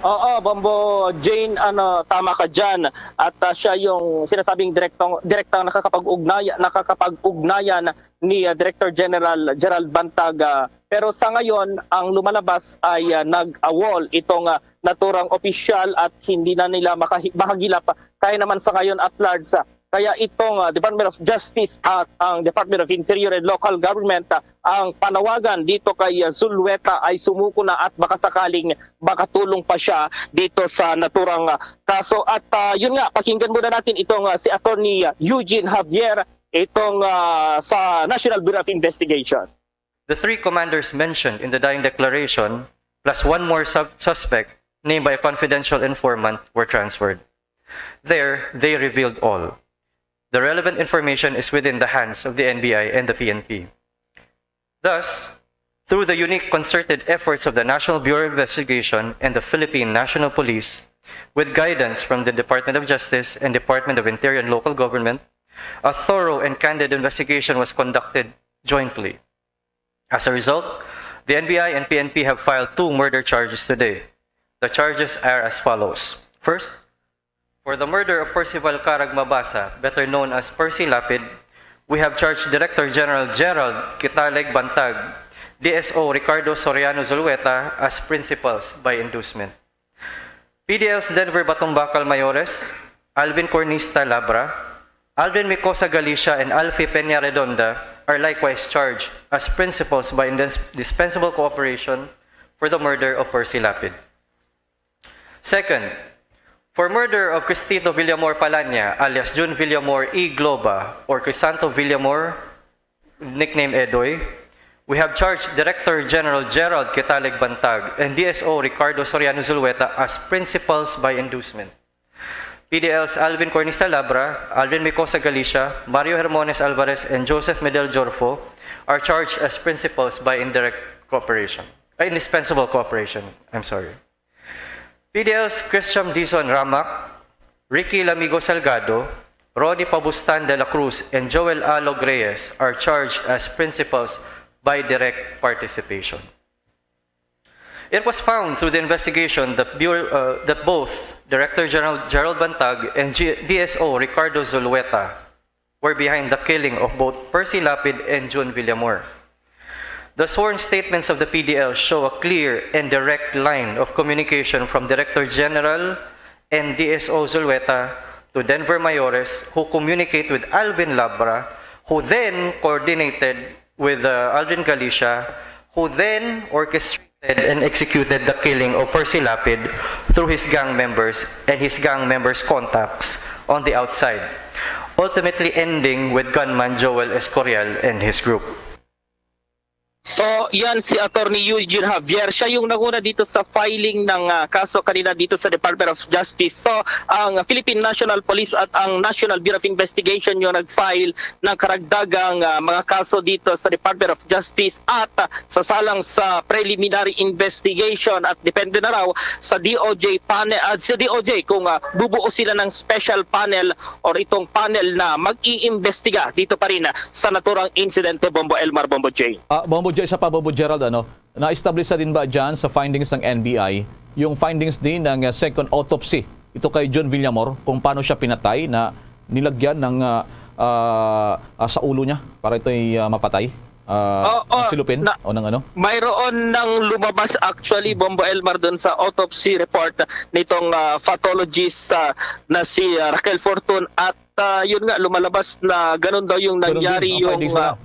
Oo, Bombo Jane, ano, tama ka dyan. At ah, siya yung sinasabing direktang, direktang nakakapag-ugnay, nakakapag-ugnayan ni ah, Director General Gerald Bantag. Ah, pero sa ngayon, ang lumalabas ay ah, nag-awol itong ah, naturang opisyal at hindi na nila makahi- mahagilap, kaya naman sa ngayon at large. Ah, kaya itong ah, Department of Justice at ang Department of Interior and Local Government ah, ang panawagan dito kay ah, Zulueta ay sumuko na at baka sakaling makatulong pa siya dito sa naturang ah, kaso. At ah, yun nga, pakinggan muna natin itong ah, si Attorney ah, Eugene Javier, itong ah, sa National Bureau of Investigation. The three commanders mentioned in the dying declaration, plus one more sub- suspect named by a confidential informant, were transferred. There, they revealed all. The relevant information is within the hands of the N B I and the P N P. Thus, through the unique concerted efforts of the National Bureau of Investigation and the Philippine National Police, with guidance from the Department of Justice and Department of Interior and Local Government, a thorough and candid investigation was conducted jointly. As a result, the N B I and P N P have filed two murder charges today. The charges are as follows. First, for the murder of Percival Carag Mabasa, better known as Percy Lapid, we have charged Director General Gerald Quitaleg Bantag, D S O Ricardo Soriano Zulueta as principals by inducement. P D L's Denver Batumbakal Mayores, Alvin Cornista Labra, Alvin Micosa Galicia, and Alfie Peña Redonda are likewise charged as principals by indis- dispensable cooperation for the murder of Percy Lapid. Second, for murder of Cristito Villamor Palanya alias Jun Villamor E. Globa or Crisanto Villamor, nickname Edoy, We have charged Director General Gerald Quetaleg Bantag and D S O Ricardo Soriano Zulueta as principals by inducement. P D Ls Alvin Cornista Labra, Alvin Micosa Galicia, Mario Hermones Alvarez, and Joseph Medel Jorfo are charged as principals by indirect cooperation, uh, indispensable cooperation, I'm sorry. P D Ls Christian Dizon Ramak, Ricky Lamigo Salgado, Ronnie Pabustan de la Cruz, and Joel Alog Reyes are charged as principals by direct participation. It was found through the investigation that, Bureau, uh, that both Director General Gerald Bantag and G- D S O Ricardo Zulueta were behind the killing of both Percy Lapid and Jun Villamor. The sworn statements of the P D L show a clear and direct line of communication from Director General and D S O Zulueta to Denver Mayores, who communicate with Alvin Labra, who then coordinated with uh, Alvin Galicia, who then orchestrated and executed the killing of Percy Lapid through his gang members and his gang members' contacts on the outside, ultimately ending with gunman Joel Escorial and his group. So, yan si Attorney Eugene Javier. Siya yung nanguna dito sa filing ng ah, kaso kanina dito sa Department of Justice. So, ang Philippine National Police at ang National Bureau of Investigation yung nag-file ng karagdagang ah, mga kaso dito sa Department of Justice at ah, sasalang sa preliminary investigation at depende na raw sa D O J panel at sa D O J kung ah, bubuo sila ng special panel or itong panel na mag-iimbestiga dito pa rin ah, sa naturang insidente, Bombo Elmar, Bombo J. Ah, Bombo J, isa pa, Bombo Gerald, ano, na-establish na din ba dyan sa findings ng N B I yung findings din ng uh, second autopsy ito kay John Villamor kung paano siya pinatay na nilagyan ng uh, uh, uh, sa ulo niya para ito'y uh, mapatay? Uh, oh, oh, silupin na, o ng ano? Mayroon nang lumabas actually, Bombo Elmar, doon sa autopsy report nitong uh, pathologist uh, na si uh, Raquel Fortun at uh, yun nga, lumalabas na ganun daw yung nangyari. Yung uh,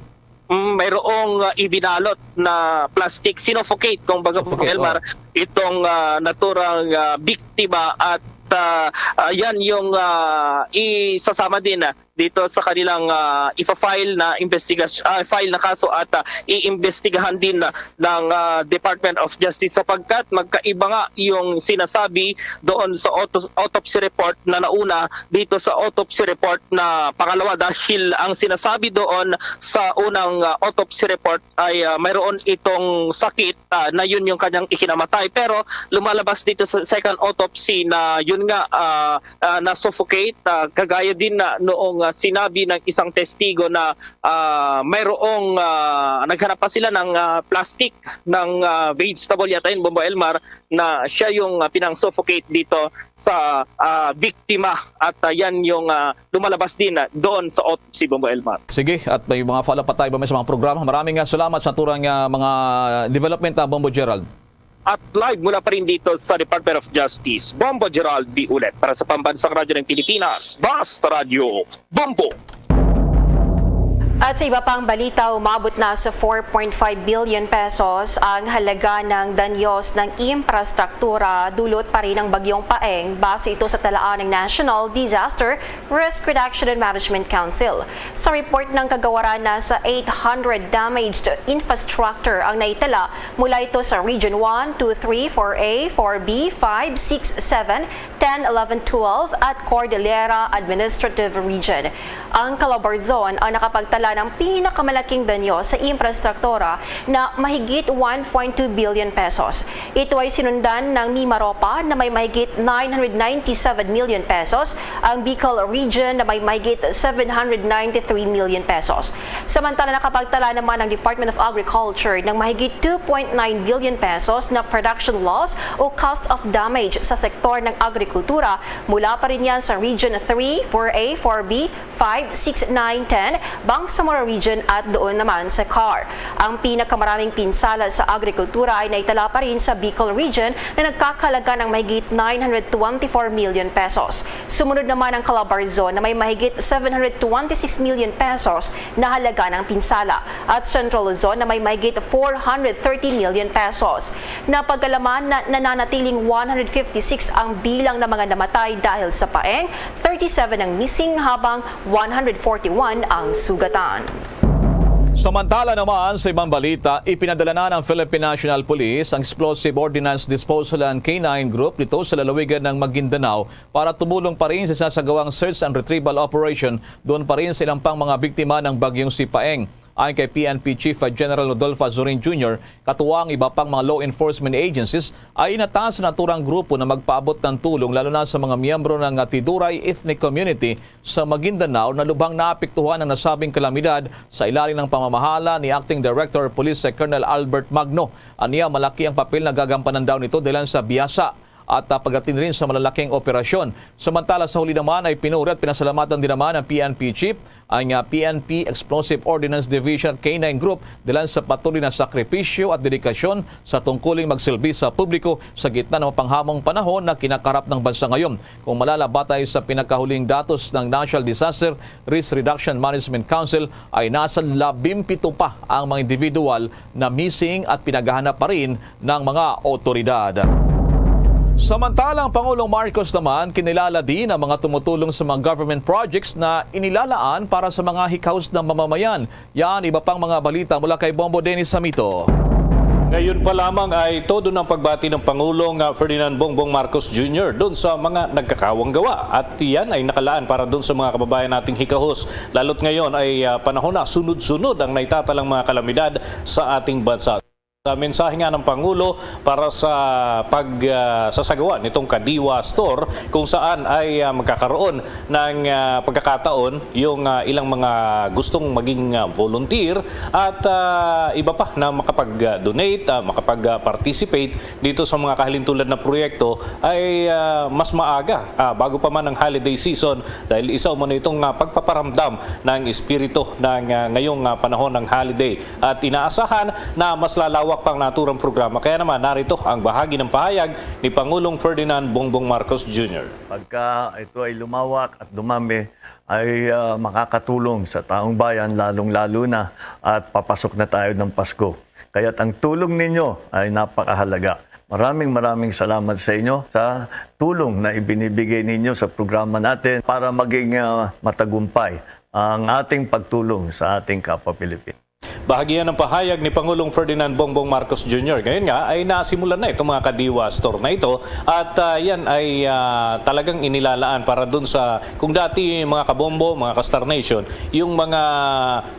mm, mayroong uh, ibinalot na plastic, sinuffocate kung baga, Elmar, oh. Itong uh, naturang uh, biktima at uh, uh, yan yung uh, isasama din uh, dito sa kanilang uh, ifa-file na investigasyon, uh, file na kaso at uh, iimbestigahan din uh, ng uh, Department of Justice sapagkat magkaiba nga yung sinasabi doon sa auto- autopsy report na nauna dito sa autopsy report na pangalawa dahil ang sinasabi doon sa unang uh, autopsy report ay uh, mayroon itong sakit uh, na yun yung kanyang ikinamatay. Pero lumalabas dito sa second autopsy na yun nga uh, uh, na-suffocate uh, kagaya din na noong uh, sinabi ng isang testigo na uh, mayroong uh, naghanap pa sila ng uh, plastic ng uh, vegetable yata yun, Bombo Elmar, na siya yung uh, pinang-suffocate dito sa uh, biktima at uh, yan yung uh, lumalabas din uh, doon sa autopsy, Bombo Elmar. Sige, at may mga follow-up pa tayo ba may sa mga programa. Maraming uh, salamat sa turang uh, mga development, uh, Bombo Gerald. At live mula pa rin dito sa Department of Justice, Bombo Gerald B. Ulet para sa Pambansang Radyo ng Pilipinas, Basta Radyo, Bombo! At sa iba pang balita, umabot na sa four point five billion pesos ang halaga ng danyos ng infrastruktura dulot pa rin ng Bagyong Paeng, base ito sa talaan ng National Disaster Risk Reduction and Management Council. Sa report ng kagawaran, nasa eight hundred damaged infrastructure ang naitala mula ito sa Region one, two, three, four A, four B, five, six, seven, ten, eleven, twelve at Cordillera Administrative Region. Ang Calabarzon ang nakapagtala ng pinakamalaking danyo sa infrastruktura na mahigit one point two billion pesos. Ito ay sinundan ng Mimaropa na may mahigit nine hundred ninety-seven million pesos, ang Bicol Region na may mahigit seven hundred ninety-three million pesos. Samantala, nakapagtala naman ang Department of Agriculture ng mahigit two point nine billion pesos na production loss o cost of damage sa sektor ng agrikultura mula pa rin yan sa Region three, four A, four B, five, six, nine, ten, Bangsamoro Region at doon naman sa CAR. Ang pinakamaraming pinsala sa agrikultura ay naitala pa rin sa Bicol Region na nagkakalaga ng mahigit nine hundred twenty-four million pesos. Sumunod naman ang Calabarzon na may mahigit seven hundred twenty-six million pesos na halaga ng pinsala at Central Luzon na may mahigit four hundred thirty million pesos. Napagalaman na nananatiling one hundred fifty-six ang bilang ng mga namatay dahil sa paeng, thirty-seven ang missing habang one hundred forty-one ang sugatan. Samantala naman, sa ibang balita, ipinadala na ng Philippine National Police ang Explosive Ordnance Disposal and K nine Group dito sa lalawigan ng Maguindanao para tumulong pa rin sa sinasagawang search and retrieval operation doon pa rin sa ilang pang mga biktima ng Bagyong Sipaeng. Ayon kay P N P Chief General Rodolfo Azurin Junior, katuwa ang iba pang mga law enforcement agencies, ay inatasan sa naturang grupo na magpaabot ng tulong, lalo na sa mga miyembro ng Tiduray Ethnic Community sa Maguindanao na lubhang naapektuhan ng nasabing kalamidad, sa ilalim ng pamamahala ni Acting Director Police Colonel Albert Magno. Aniya, malaki ang papel na gagampanan daw nito dahilan sa biyasa at, ah, pagdating rin sa malalaking operasyon. Samantala, sa huli naman ay pinuri at pinasalamatan din naman ng P N P Chief ang, ah, P N P Explosive Ordnance Division K nine Group dahilan sa patuloy na sakripisyo at dedikasyon sa tungkuling magsilbi sa publiko sa gitna ng mapanghamong panahon na kinakarap ng bansa ngayon. Kung malala, batay sa pinakahuling datos ng National Disaster Risk Reduction Management Council, ay nasa labing pito pa ang mga individual na missing at pinaghahanap pa rin ng mga otoridad. Samantala, ang Pangulong Marcos naman kinilala din ang mga tumutulong sa mga government projects na inilalaan para sa mga hikaos ng mamamayan. Yan, iba pang mga balita mula kay Bombo Dennis Hamito. Ngayon pa lamang ay todo ng pagbati ng Pangulong, ah, Ferdinand Bongbong Marcos Junior doon sa mga nagkakawang gawa. At yan ay nakalaan para doon sa mga kababayan nating hikahos. Lalo't ngayon ay, ah, panahon na sunod-sunod ang naitatalang mga kalamidad sa ating bansa. Sa mensahe nga ng Pangulo para sa pag, ah, sasagawa nitong Kadiwa Store, kung saan ay, ah, magkakaroon ng, ah, pagkakataon yung, ah, ilang mga gustong maging, ah, volunteer at, ah, iba pa na makapag-donate, ah, makapag-participate dito sa mga kahalintulad na proyekto ay, ah, mas maaga, ah, bago pa man ang holiday season, dahil isa umano itong, ah, pagpaparamdam ng espiritu ng, ah, ngayong, ah, panahon ng holiday. At inaasahan na mas lalawak pang naturang programa. Kaya naman, narito ang bahagi ng pahayag ni Pangulong Ferdinand Bongbong Marcos Junior. Pagka ito ay lumawak at dumami, ay, ah, makakatulong sa taong bayan, lalong-lalo na at papasok na tayo ng Pasko. Kaya't ang tulong ninyo ay napakahalaga. Maraming, maraming salamat sa inyo sa tulong na ibinibigay ninyo sa programa natin para maging, ah, matagumpay ang ating pagtulong sa ating kapwa Pilipino. Bahagi yan ng pahayag ni Pangulong Ferdinand Bongbong Marcos Junior. Ngayon nga ay nasimulan na itong mga Kadiwa Store na ito at, ah, yan ay, ah, talagang inilalaan para dun sa, kung dati, mga kabombo, mga ka-Star Nation, yung mga,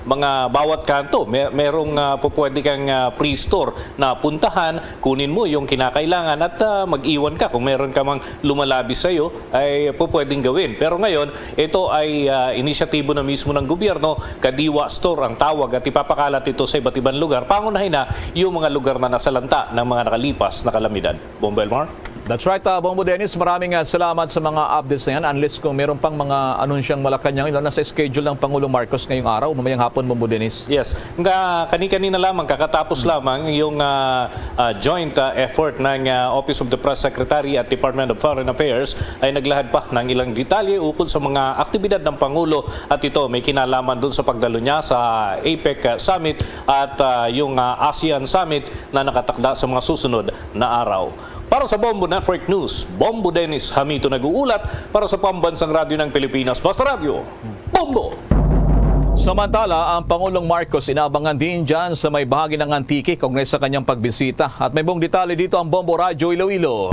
mga bawat kanto, may, merong, ah, pupwede kang, ah, free store na puntahan, kunin mo yung kinakailangan at, ah, mag-iwan ka kung meron ka mang lumalabis sa'yo, ay pupwedeng gawin. Pero ngayon, ito ay, ah, inisyatibo na mismo ng gobyerno, Kadiwa Store ang tawag, at ipapakalat ito sa iba't ibang lugar, pangunahin na yung mga lugar na nasalanta ng mga nakalipas na kalamidad. Bombo Elmar? That's right, ah, Bombo Dennis, maraming, ah, salamat sa mga updates na yan. Unless kung meron pang mga anunsyang Malacañang, lalo na sa schedule ng Pangulong Marcos ngayong araw, mamayang hapon, Bombo Dennis. Yes. Nga, kani-kanina lamang, kakatapos lamang yung, ah, ah, joint, ah, effort ng, ah, Office of the Press Secretary at Department of Foreign Affairs ay naglahad pa ng ilang detalye ukol sa mga aktibidad ng Pangulo, at ito may kinalaman dun sa pagdalo niya sa APEC Summit at, ah, yung, ah, ASEAN Summit na nakatakda sa mga susunod na araw. Para sa Bombo Network News, Bombo Dennis Hamito nag-uulat para sa Pambansang Radyo ng Pilipinas, Basta Radyo, Bombo! Samantala, ang Pangulong Marcos inaabangan din dyan sa may bahagi ng Antique, kaugnay sa kanyang pagbisita. At may buong detalye dito ang Bombo Radyo Iloilo.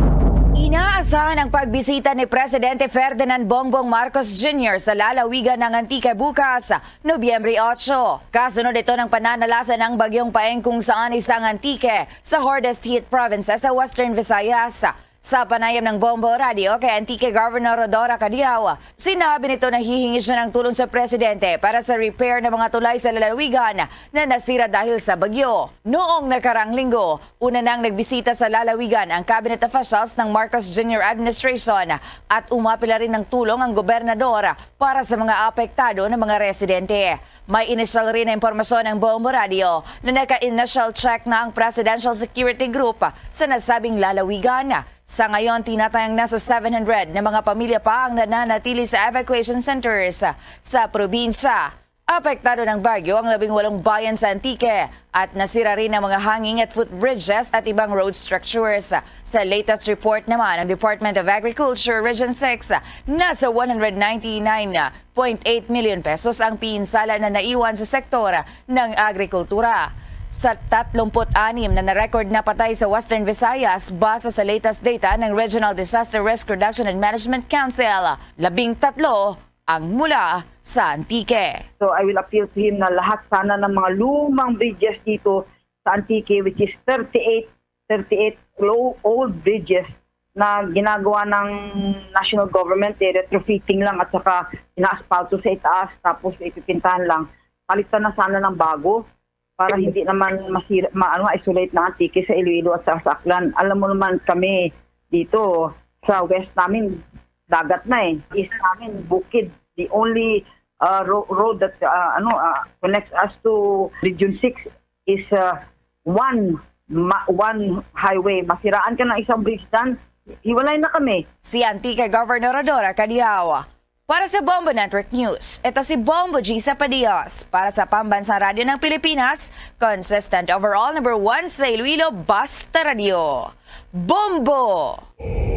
Inaasahan ang pagbisita ni Presidente Ferdinand Bongbong Marcos Junior sa lalawigan ng Antique bukas, Nobyembre otso. Kasunod ito ng pananalasa ng Bagyong Paeng, kung saan isa ang Antique sa hardest hit provinces sa Western Visayas. Sa panayam ng Bombo Radio kay Antique Governor Rhodora Cadiao, sinabi nito na hihingi siya ng tulong sa presidente para sa repair ng mga tulay sa lalawigan na nasira dahil sa bagyo. Noong nakarang linggo, una nang nagbisita sa lalawigan ang cabinet officials ng Marcos Junior administration at umapila rin ng tulong ang gobernador para sa mga apektado na mga residente. May initial rin na impormasyon ang Bombo Radio na naka-initial check na ang Presidential Security Group sa nasabing lalawigan. Sa ngayon, tinatayang nasa seven hundred na mga pamilya pa ang nananatili sa evacuation centers sa probinsya. Apektado ng bagyo ang labing walong bayan sa Antique at nasira rin ang mga hanging at footbridges at ibang road structures. Sa latest report naman ng Department of Agriculture Region six, nasa one hundred ninety-nine point eight million pesos ang pinsala na naiwan sa sektor ng agrikultura. Sa tatlumpu't anim na na-record na patay sa Western Visayas, base sa latest data ng Regional Disaster Risk Reduction and Management Council, labing tatlo ang mula sa Antique. So I will appeal to him na lahat sana ng mga lumang bridges dito sa Antique, which is thirty-eight, thirty-eight low old bridges na ginagawa ng national government, eh, retrofitting lang at saka inaasfalto sa itaas tapos ipipintahan lang. Palitan na sana ng bago para hindi naman masira, ma, ano, isolate ng Antique sa Iloilo at sa, sa Aklan. Alam mo naman kami dito sa west namin, dagat na eh. East namin, bukid. The only uh, ro- road that uh, ano uh, connects us to Region six is uh, one ma- one highway. Masiraan ka ng isang bridge dyan, hiwalay na kami. Si Antique Governor Rhodora Cadiao. Para sa Bombo Network News, ito si Bombo G Sapadios para sa Pambansang Radyo ng Pilipinas, consistent overall number one sa Iloilo, Basta Radio. Bombo!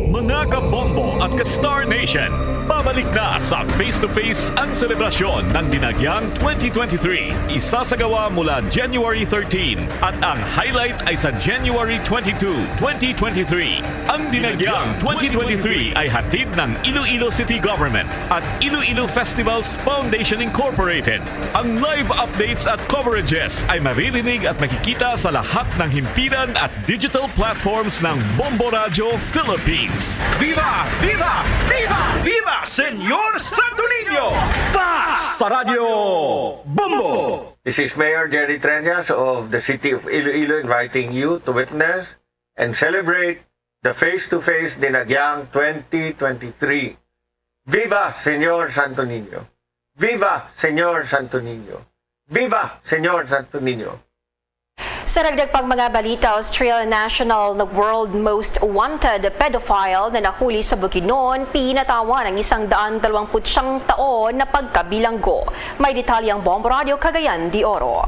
Mga ka-Bombo at ka-Star Nation, babalik na sa Face to Face ang selebrasyon ng Dinagyang twenty twenty-three. Isasagawa mula January thirteen at ang highlight ay sa January twenty-two, twenty twenty-three. Ang Dinagyang twenty twenty-three ay hatid ng Iloilo City Government at Iloilo Festivals Foundation Incorporated. Ang live updates at coverages ay maririnig at makikita sa lahat ng himpilan at digital platforms ng Bombo Radio Philippines. Viva! Viva! Viva! Viva Señor Santo Niño! Basta Radio Bombo! This is Mayor Jerry Treñas of the City of Iloilo inviting you to witness and celebrate the Face to Face Dinagyang twenty twenty-three. Viva Señor Santo Niño! Viva Señor Santo Niño! Viva Señor Santo Niño! Sa dagdag pang mga balita, Australian national na world most wanted pedophile na nahuli sa Bukidnon, pinatawan ang isang daan dalawampu't siyang taon na pagkabilanggo. May detalye ang Bombo Radio Cagayan de Oro.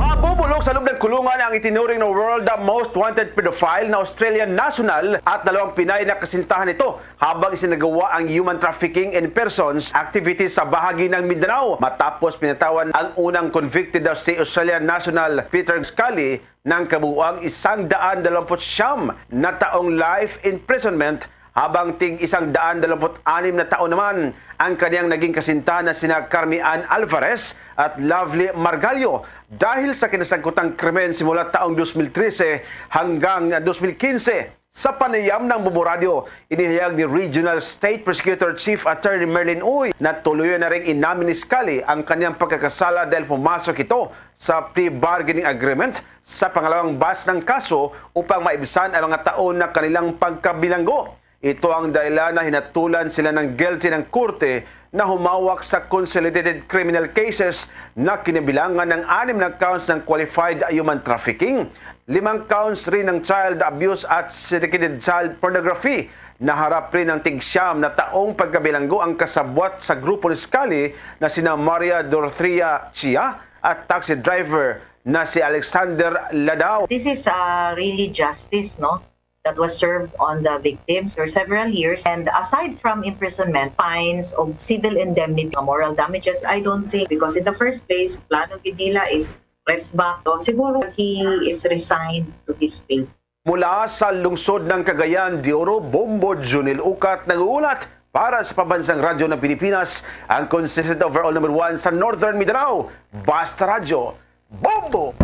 Mabubulok sa loob ng kulungan ang itinuring na world most wanted pedophile na Australian national at dalawang Pinay na kasintahan nito habang isinagawa ang human trafficking in persons activities sa bahagi ng Mindanao. Matapos pinatawan ang unang convicted na si Australian national Peter Scully ng kabuuang isang daan dalawampu't siyam na taong life imprisonment, habang tig isang daan dalawampu't anim na taon naman ang kaniyang naging kasintahan na sina Carmi Ann Alvarez at Lovely Margallo dahil sa kinasangkutang krimen simula taong dos mil trese hanggang dos mil kinse. Sa panayam ng Bombo Radio, inihayag ni Regional State Prosecutor Chief Attorney Merlin Uy na tuluyan na ring inamin ni Scully ang kanyang pagkakasala dahil pumasok ito sa plea bargaining agreement sa pangalawang batch ng kaso upang maibsan ang mga taon na kanilang pagkabilanggo. Ito ang dahilan na hinatulan sila ng guilty ng korte na humawak sa consolidated criminal cases na kinabilangan ng anim na counts ng qualified human trafficking, limang counts rin ng child abuse at syndicated child pornography. Naharap rin ng tigsiyam na taong pagkabilanggo ang kasabwat sa grupo ni Scully na sina Maria Dorothea Chia at taxi driver na si Alexander Ladao. This is uh, really justice, no? That was served on the victims for several years. And aside from imprisonment, fines, o civil indemnity, moral damages, I don't think, because in the first place, plano gid nila is press back. So, siguro he is resigned to his fate. Mula sa lungsod ng Cagayan de Oro, Bombo Junil Ukat nag-uulat para sa Pambansang Radyo ng Pilipinas, ang consistent overall number one sa Northern Mindanao, Basta Radyo, Bombo!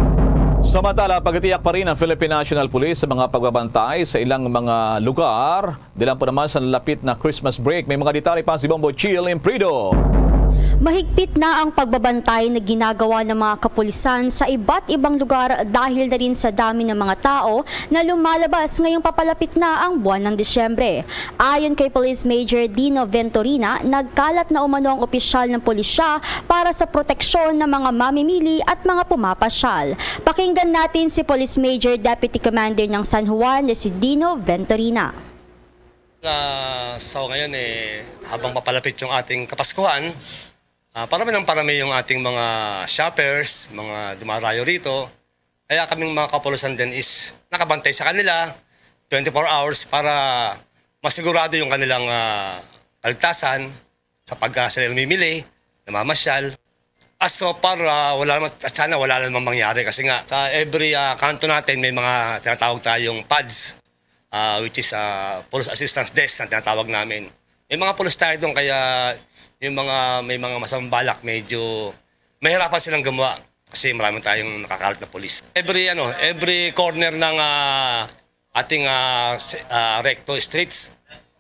Samantala, pagatiyak pa rin ang Philippine National Police sa mga pagbabantay sa ilang mga lugar. Dilan po naman sa lapit na Christmas break. May mga detalye pa si Bombo Chill Imprido. Mahigpit na ang pagbabantay na ginagawa ng mga kapulisan sa iba't ibang lugar dahil na rin sa dami ng mga tao na lumalabas ngayong papalapit na ang buwan ng Disyembre. Ayon kay Police Major Dino Venturina, nagkalat na umano ang opisyal ng pulisya para sa proteksyon ng mga mamimili at mga pumapasyal. Pakinggan natin si Police Major Deputy Commander ng San Juan na si Dino Venturina. Na, so ngayon, eh, habang papalapit yung ating Kapaskuhan, Ah, parami ng parami yung ating mga shoppers, mga dumarayo rito. Kaya kaming mga kapulisan din is nakabantay sa kanila twenty-four hours para masigurado yung kanilang, ah, kaligtasan sa pagka sila namimili, namamasyal. As so far, ah, wala naman, at sana wala namang mangyari kasi nga sa every, ah, kanto natin may mga tinatawag tayong pads, ah, which is, ah, Police Assistance Desk na tinatawag namin. May mga pulis tayo doon kaya yung mga, may mga masamang balak medyo mahirapan silang gumawa kasi marami tayong nakakalat na pulis. Every, ano, every corner ng, ah, ating, ah, se-, ah, Recto Streets,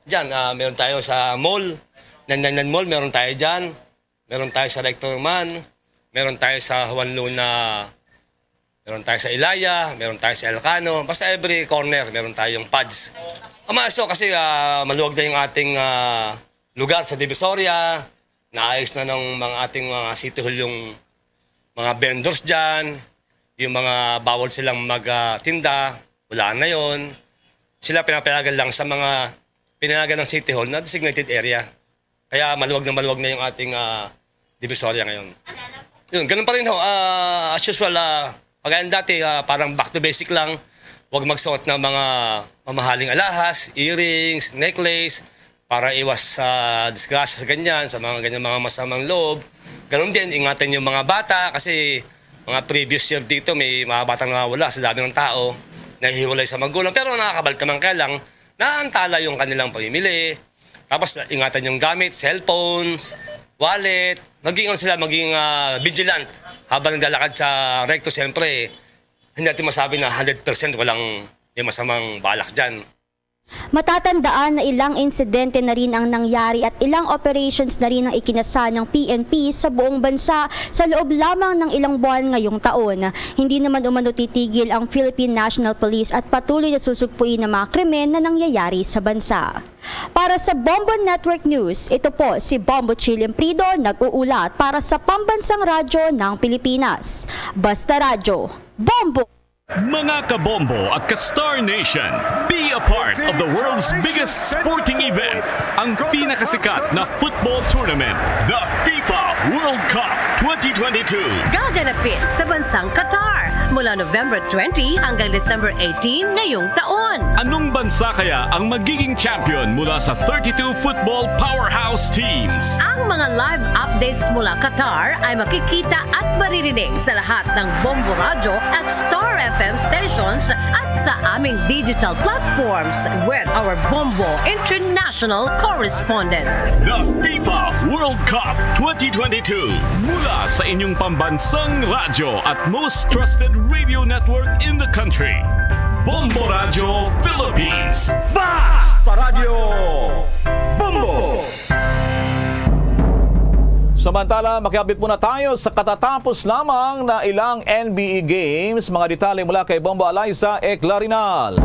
diyan, ah, meron tayo sa mall, Nanyanan Mall, meron tayo diyan. Meron tayo sa Recto naman. Meron tayo sa Juan Luna. Meron tayo sa Ilaya. Meron tayo sa Elcano. Basta every corner, meron tayong pads. Ang mga so, kasi, ah, maluwag na yung ating, ah, lugar sa Divisoria. Naayos na ng mga ating mga City Hall yung mga vendors dyan. Yung mga bawal silang mag, ah, tinda, wala na yon. Sila pinapayagan lang sa mga pinayagan ng City Hall na designated area. Kaya maluwag na maluwag na yung ating, ah, Divisoria ngayon. Yun, ganun pa rin ho. Ah, as usual, ah, pagayang dati, ah, parang back to basic lang. Huwag magsuot ng mga mamahaling alahas, earrings, necklace, para iwas sa disgrasya sa ganyan, sa mga ganyan mga masamang loob. Ganun din, ingatan yung mga bata kasi mga previous year dito, may mga batang nawawala sa dami ng tao, nahihiwalay sa magulang. Pero nakakabalik naman kaya lang, naantala yung kanilang pamimili. Tapos ingatan yung gamit, cellphones, wallet. Maging ano sila, maging, ah, vigilant habang naglalakad sa Recto. Siyempre, hindi natin masabi na hundred percent walang may masamang balak dyan. Matatandaan na ilang insidente na rin ang nangyari at ilang operations na rin ang ikinasa ng P N P sa buong bansa sa loob lamang ng ilang buwan ngayong taon. Hindi naman umano titigil ang Philippine National Police at patuloy na susugpuin ang mga krimen na nangyayari sa bansa. Para sa Bombo Network News, ito po si Bombo Chill Imprido, nag-uulat para sa Pambansang Radyo ng Pilipinas. Basta Radyo, Bombo! Mga kabombo at ka-Star Nation, be a part of the world's biggest sporting event, ang pinakasikat na football tournament, the FIFA World Cup twenty twenty-two. Gaganapin sa bansang Qatar mula November twenty hanggang December eighteen ngayong taon. Anong bansa kaya ang magiging champion mula sa thirty-two football powerhouse teams? Ang mga live updates mula Qatar ay makikita at maririnig sa lahat ng Bombo Radyo at Star F M stations at sa aming digital platforms with our Bombo International correspondents. The FIFA World Cup twenty twenty-two, mula sa inyong pambansang radyo at most trusted radio network in the country, Bombo Radyo Philippines. Basta Radyo Bombo! Samantala, makiabit muna tayo sa katatapos lamang na ilang N B A Games. Mga detalye mula kay Bombo Eliza Eclarinal.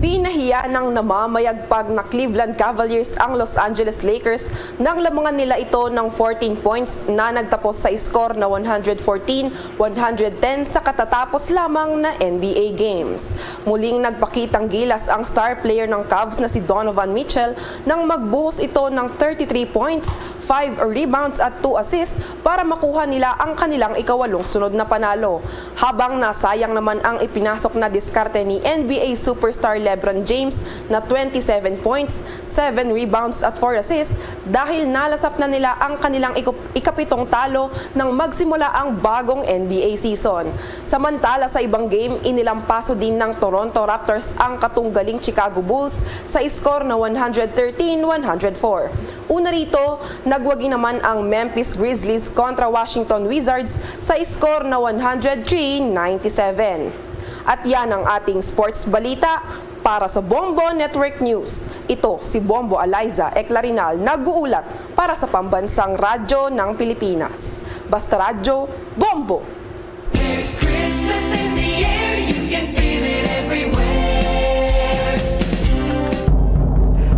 Pinahiya ng namamayagpag na Cleveland Cavaliers ang Los Angeles Lakers nang lamangan nila ito ng fourteen points na nagtapos sa score na one hundred fourteen one hundred ten sa katatapos lamang na N B A Games. Muling nagpakitang gilas ang star player ng Cavs na si Donovan Mitchell nang magbuhos ito ng thirty-three points, five rebounds at two assists para makuha nila ang kanilang ikawalong sunod na panalo. Habang nasayang naman ang ipinasok na diskarte ni N B A superstar LeBron James na twenty-seven points, seven rebounds at four assists dahil nalasap na nila ang kanilang ikup- ikapitong talo nang magsimula ang bagong N B A season. Samantala, sa ibang game, inilampaso din ng Toronto Raptors ang katunggaling Chicago Bulls sa score na one hundred thirteen one hundred four. Una rito, nagwagi naman ang Memphis Grizzlies kontra Washington Wizards sa score na one hundred three ninety-seven. At yan ang ating sports balita. Para sa Bombo Network News, ito si Bombo Eliza Eclarinal nag-uulat para sa Pambansang Radyo ng Pilipinas. Basta Radyo, Bombo! There's Christmas in the air, you can feel it everywhere.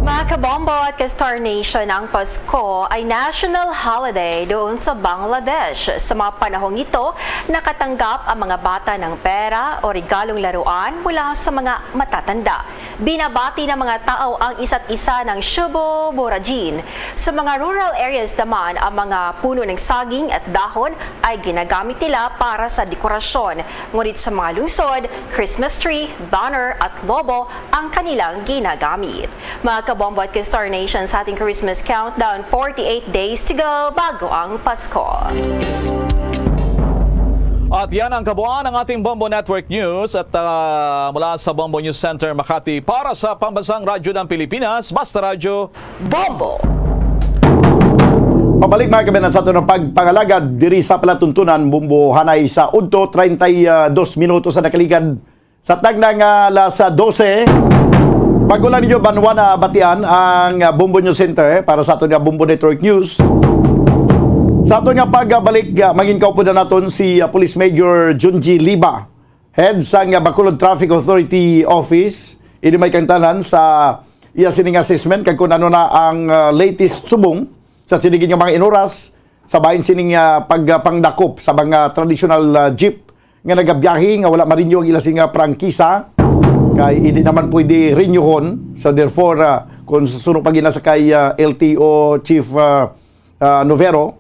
Mga kabombo at Star Nation, ang Pasko ay national holiday doon sa Bangladesh. Sa mga panahong ito, nakatanggap ang mga bata ng pera o regalong laruan mula sa mga matatanda. Binabati ng mga tao ang isa't isa ng Shubo Borajin. Sa mga rural areas naman, ang mga puno ng saging at dahon ay ginagamit nila para sa dekorasyon. Ngunit sa mga lungsod, Christmas tree, banner at lobo ang kanilang ginagamit. Mga kabombo at ka-Star Nation, sa ating Christmas countdown, forty-eight days to go bago ang Pasko. At yan ang kabuuan ng ating Bombo Network News. At ah, mula sa Bombo News Center, Makati, para sa Pambansang Radyo ng Pilipinas, Basta Radyo, Bombo! Pabalik, mga kabayan, sa aton pagpangalagad diri sa palatuntunan, Bombo, hanay sa udto, treinta y dos minutos sa nakaligad sa tagna nga alas dose. Bago lang ninyo banwa na batian ang ah, Bombo News Center para sa aton nga Bombo Network News. Sa aton nga pagbalik, ah, mangin kaupod na naton si ah, Police Major Junji Liba, head sang ah, Bacolod Traffic Authority Office. Ini may kangtanan sa iya sining assessment kag kung ano na ang ah, latest subong sa sinigid nga mga inuras sa bahin sining ah, pagpangdakop sa mga traditional ah, jeep nga nagabiyahe nga wala ma-renew ang ila sing ah, prangkisa, kay hindi naman pwede renew-hon. So therefore, ah, kung susunod pa gina sa kay ah, L T O Chief ah, ah, Novero,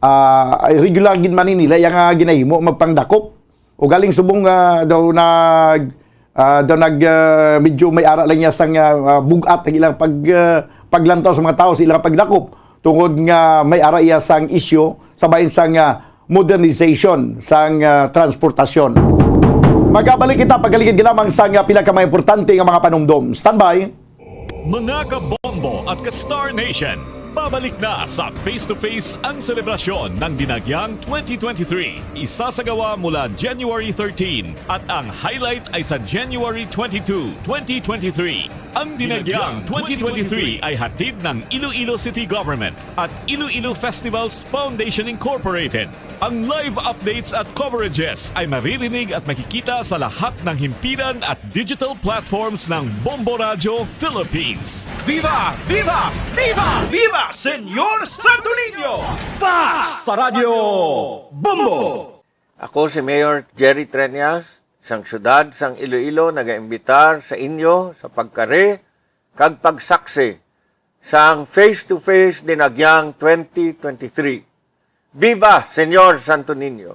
ah, ay regular gid man ni nila yang ah, ginahimo magpangdakop. Ugaling subong ah, daw nag ah, daw nag ah, medyo may ara lang niya sang ah, ah, bugat ang ilang pag ah, paglantaw sa mga tao sa ilang pagdakop tungod nga may ara iya sang isyu sa bahin sang ah, modernization sang ah, transportasyon. Magabalik kita pagkaligid lamang sang ah, pila ka mga importante nga mga panumdom. Standby. Mga kabombo at ka-Star Nation, pabalik na sa Face to Face ang selebrasyon ng Dinagyang twenty twenty-three. Isasagawa mula January thirteen at ang highlight ay sa January twenty-two, twenty twenty-three. Ang Dinagyang twenty twenty-three ay hatid ng Iloilo City Government at Iloilo Festivals Foundation Incorporated. Ang live updates at coverages ay maririnig at makikita sa lahat ng himpilan at digital platforms ng Bombo Radyo Philippines. Viva! Viva! Viva! Viva Señor Santo Niño! Basta Radyo Bombo! Ako si Mayor Jerry Treñas, sang siyudad sang Iloilo, nagaimbitar sa inyo sa pagkari kag pagsaksi sang Face to Face Dinagyang twenty twenty-three. Viva Señor Santo Niño!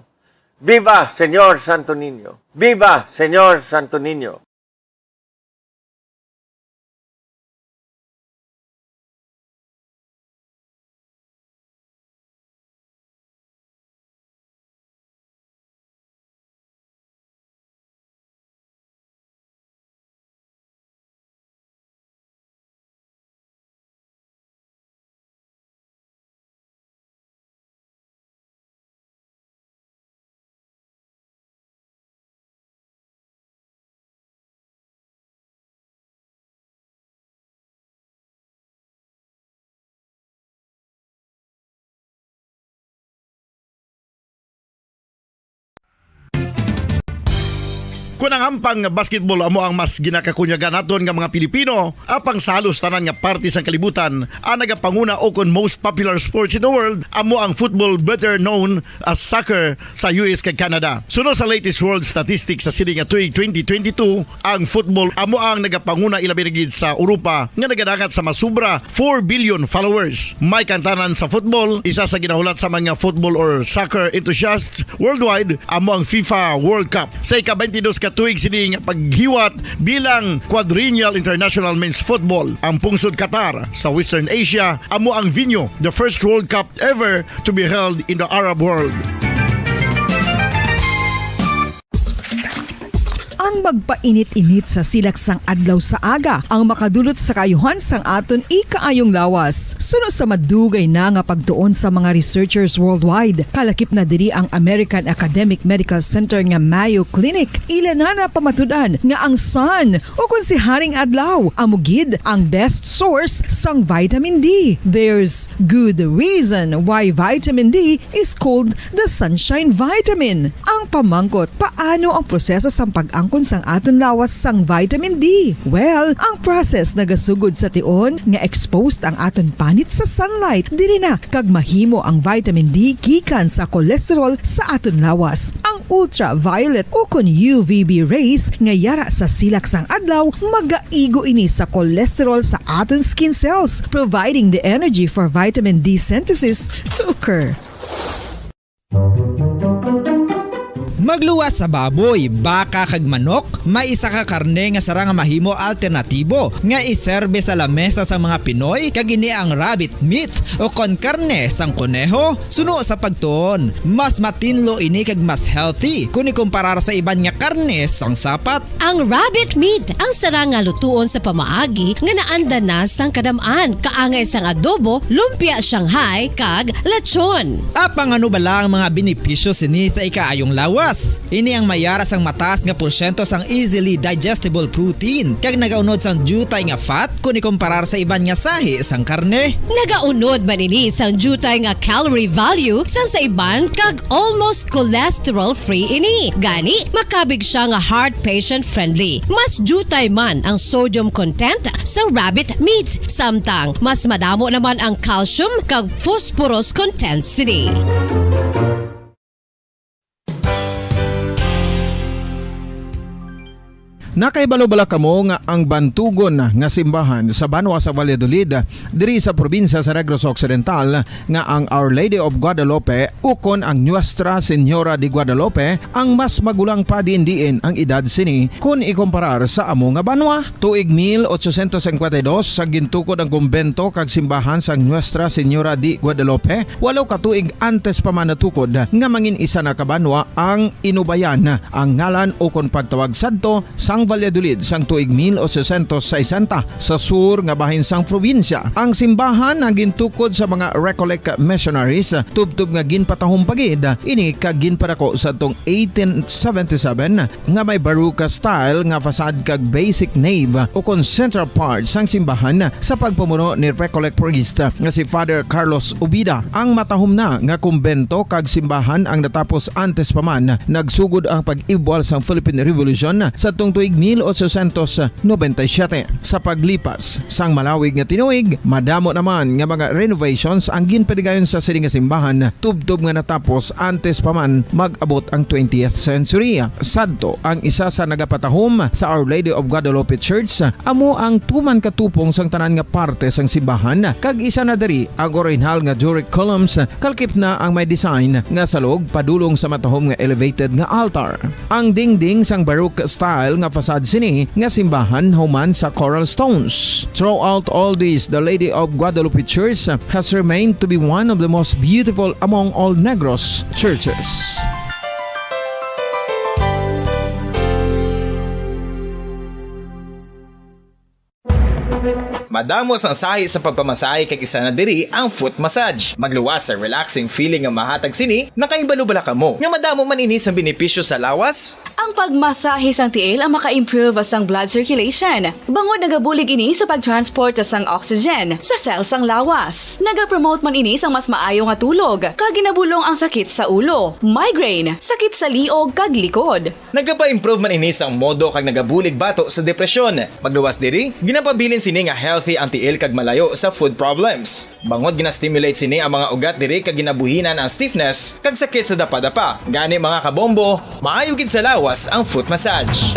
Viva Señor Santo Niño! Viva Señor Santo Niño! Kun ang hampang nga basketball amo ang mas ginakakunyagan naton nga mga Pilipino, apang sa halos tanan nga parte sang kalibutan, ang nagapanguna o kon most popular sports in the world amo ang football, better known as soccer, sa U S kag Canada. Suno sa latest world statistics sa sini nga tuig twenty twenty-two, ang football amo ang nagapanguna, ilabi na gid sa Europa, nga nagadangat sa masubra four billion followers. May kantanan sa football, isa sa ginahulat sa mga football or soccer enthusiasts worldwide amo ang FIFA World Cup. Sa ika-twenty-dos ka tuig sini nga paghiwat bilang Quadrennial International Men's Football, ang pungsod Qatar sa Western Asia amo ang venue, the first World Cup ever to be held in the Arab world. Ang magpainit-init sa silak sang adlaw sa aga ang makadulot sa kaayuhan sang aton ikaayong lawas. Suno sa madugay na nga pagtuon sa mga researchers worldwide, kalakip na diri ang American Academic Medical Center nga Mayo Clinic. Ila na napamatud-an nga ang sun, o kon si Haring Adlaw, amo gid ang best source sang vitamin D. There's good reason why vitamin D is called the sunshine vitamin. Ang pamangkot, paano ang proseso sang pag-angkon sang aton lawas sang vitamin D? Well, ang process nagasugod sa tion nga exposed ang aton panit sa sunlight, diri na kag mahimo ang vitamin D gikan sa cholesterol sa aton lawas. Ang ultraviolet ukon U V B rays nga yara sa silak sang adlaw magaigo ini sa cholesterol sa aton skin cells, providing the energy for vitamin D synthesis to occur. Magluwas sa baboy, baka, kag manok, may isa ka karne nga sarang nga mahimo alternatibo nga iserbe sa lamesa sa mga Pinoy, kag ini ang rabbit meat o kon karne sang koneho. Suno sa pagtuon, mas matinlo ini kag mas healthy kon ikumparar sa iban nga karne sang sapat. Ang rabbit meat ang sarang nga lutuon sa pamaagi nga naanda na sang kadam-an, kaangay sang adobo, lumpia Shanghai, kag lechon. Apang ano bala ang mga benepisyo sini sa ikaayong lawas? Ini ang mayara sang mataas nga porsyento sang easily digestible protein, kag nagaunod sang diutay nga fat kon ikumparar sa iban nga sahi sang karne. Nagaunod man ini sang diutay nga calorie value sang sa iban, kag almost cholesterol-free ini. Gani, makabig siya nga heart patient-friendly. Mas diutay man ang sodium content sa rabbit meat, samtang mas madamo naman ang calcium kag phosphorus content sini. Nakahibalo bala kamo nga ang bantugon nga simbahan sa banwa sa Valladolid, diri sa probinsya sa Negros Occidental, nga ang Our Lady of Guadalupe ukon ang Nuestra Señora de Guadalupe ang mas magulang pa diin-diin ang edad sini kon ikumparar sa amo nga banwa? Tuig mil ochocientos cincuenta y dos, sa gintukod ang kumbento kag simbahan sang Nuestra Señora de Guadalupe, walo ka tuig antes pa man natukod nga mangin isa na ka banwa ang Inubayan, ang ngalan ukon pagtawag sadto sang Valladolid sang tuig mil ochocientos sesenta, sa sur nga bahin sang probinsya. Ang simbahan ang gintukod sa mga Recollect missionaries, tubtob nga ginpatahom pa gid ini kag ginpadako sadtong eighteen seventy-seven, nga may Baroque style nga facade kag basic nave ukon central part sang simbahan sa pagpamuno ni Recollect priest nga si Father Carlos Ubida. Ang matahom na nga kumbento kag simbahan ang natapos antes pa man nagsugod ang pag-ibwal sang Philippine Revolution sadtong tuig mil ochocientos noventa y siete. Sa paglipas sang malawig nga tinuig, madamo naman nga mga renovations ang ginpadigayon sa sini nga simbahan, tubtob nga natapos antes pa man mag-abot ang twentieth century. Sadto, ang isa sa nagapatahom sa Our Lady of Guadalupe Church amo ang tuman katupong sang tanan nga parte sang simbahan, kag isa na diri ang orihinal nga Doric columns, kalkip na ang may design nga salog padulong sa matahom nga elevated nga altar. Ang dingding sang Baroque style nga facade sini nga simbahan human sa coral stones. Throughout all this, the Lady of Guadalupe Church has remained to be one of the most beautiful among all Negros churches. Madamo sang sahi sa pagpamasahe kag isa na diri ang foot massage. Magluwas sa relaxing feeling nga mahatag sini, nakahibalo bala kamo nga madamo man ini sang benepisyo sa lawas? Ang pagmasahe sang tiil ang maka-improve sang blood circulation, bangod nagabulig ini sa pag-transport sang oxygen sa cell sang lawas. Nagapromote man ini sang mas maayo nga tulog, kag ginabulong ang sakit sa ulo, migraine, sakit sa liog kag likod. Nagapa-improve man ini sang modo kag nagabulig bato sa depresyon. Magluwas diri, ginapabilin sini nga healthy ang tiil kag malayo sa foot problems. Bangod gina-stimulate sini ang mga ugat diri kag ginabuhinan ang stiffness kag sakit sa dapadapa. Gani, mga kabombo, maayo gid sa lawas ang foot massage.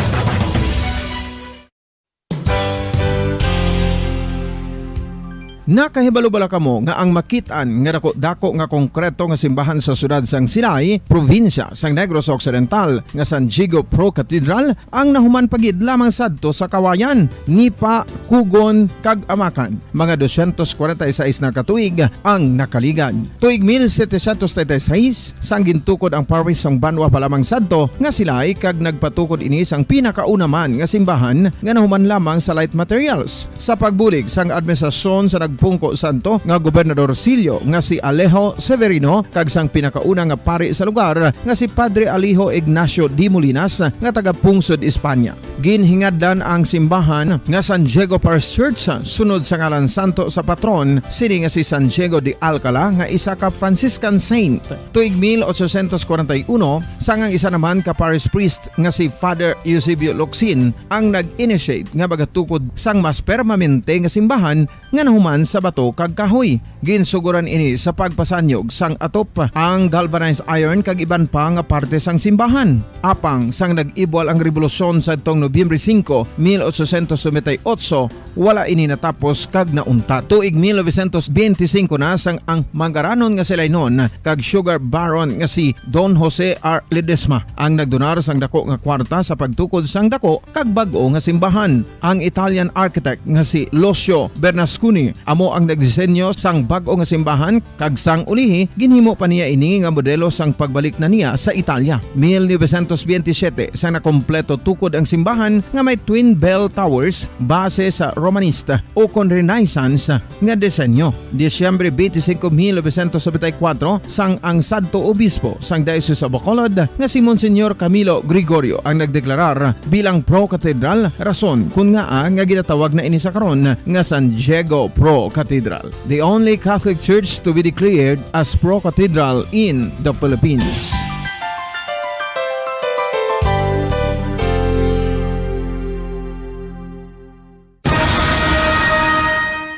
Nakahibalo bala kamo nga ang makit-an nga dako-dako nga konkreto nga simbahan sa siyudad sang Silay, probinsya sang Negros Occidental, nga San Diego Pro Cathedral, ang nahuman pa gid lamang sadto sa Kawayan, Nipa, Cogon, kag Amacan, mga doscientos cuarenta y seis na ka tuig ang nakaligad. Tuig mil setecientos treinta y seis, sang gintukod ang parish sang banwa pa lamang sadto nga Silay, kag nagpatukod ini sang pinakauna man nga simbahan nga nahuman lamang sa light materials. Sa pagbulig sang administrasyon sa nag Pungko Santo nga gobernadorcillo nga si Alejo Severino kag sang pinakauna nga pari sa lugar nga si Padre Alejo Ignacio de Molinas nga taga Pungsod, Espanya. Ginhingadlan ang simbahan nga San Diego Parish Church sunod sa ngalan santo sa patron sini nga si San Diego de Alcala nga isa ka Franciscan saint. Tuig mil ochocientos kwarenta y uno, sang ang isa naman ka parish priest nga si Father Eusebio Locsin ang nag-initiate nga magatukod sang mas permanente nga simbahan nga nahuman sa bato kag kahoy. Ginsuguran ini sa pagpasanyog sang atop, ang galvanized iron kag iban pa nga parte sang simbahan. Apang sang nag-ibwal ang rebolusyon sadtong Nobyembre singko, mil ochocientos noventa y ocho, wala ini natapos kag nauntat. Tuig mil novecientos benti singko na sang ang mangaranon nga si Lainon kag sugar baron nga si Don Jose R. Ledesma ang nagdonar sang dako nga kwarta sa pagtukod sang dako kag bag-o nga simbahan. Ang Italian architect nga si Lucio Bernasconi amo ang nagdisenyo sang bag-o nga simbahan, kag sang ulihi ginhimo pa niya ini nga modelo sang pagbalik na niya sa Italia. Mil novecientos benti siyete, sang nakompleto tukod ang simbahan nga may twin bell towers base sa Romanista ukon Renaissance nga disenyo. Disyembre benti singko, mil novecientos nobenta y kuwatro, sang ang sadto obispo sang Diocese of Bacolod nga si Monsignor Camilo Gregorio ang nagdeklarar bilang pro-cathedral, rason kon ngaa nga ginatawag na ini sa karon nga San Diego Pro-Cathedral, the only Catholic church to be declared as pro-cathedral in the Philippines.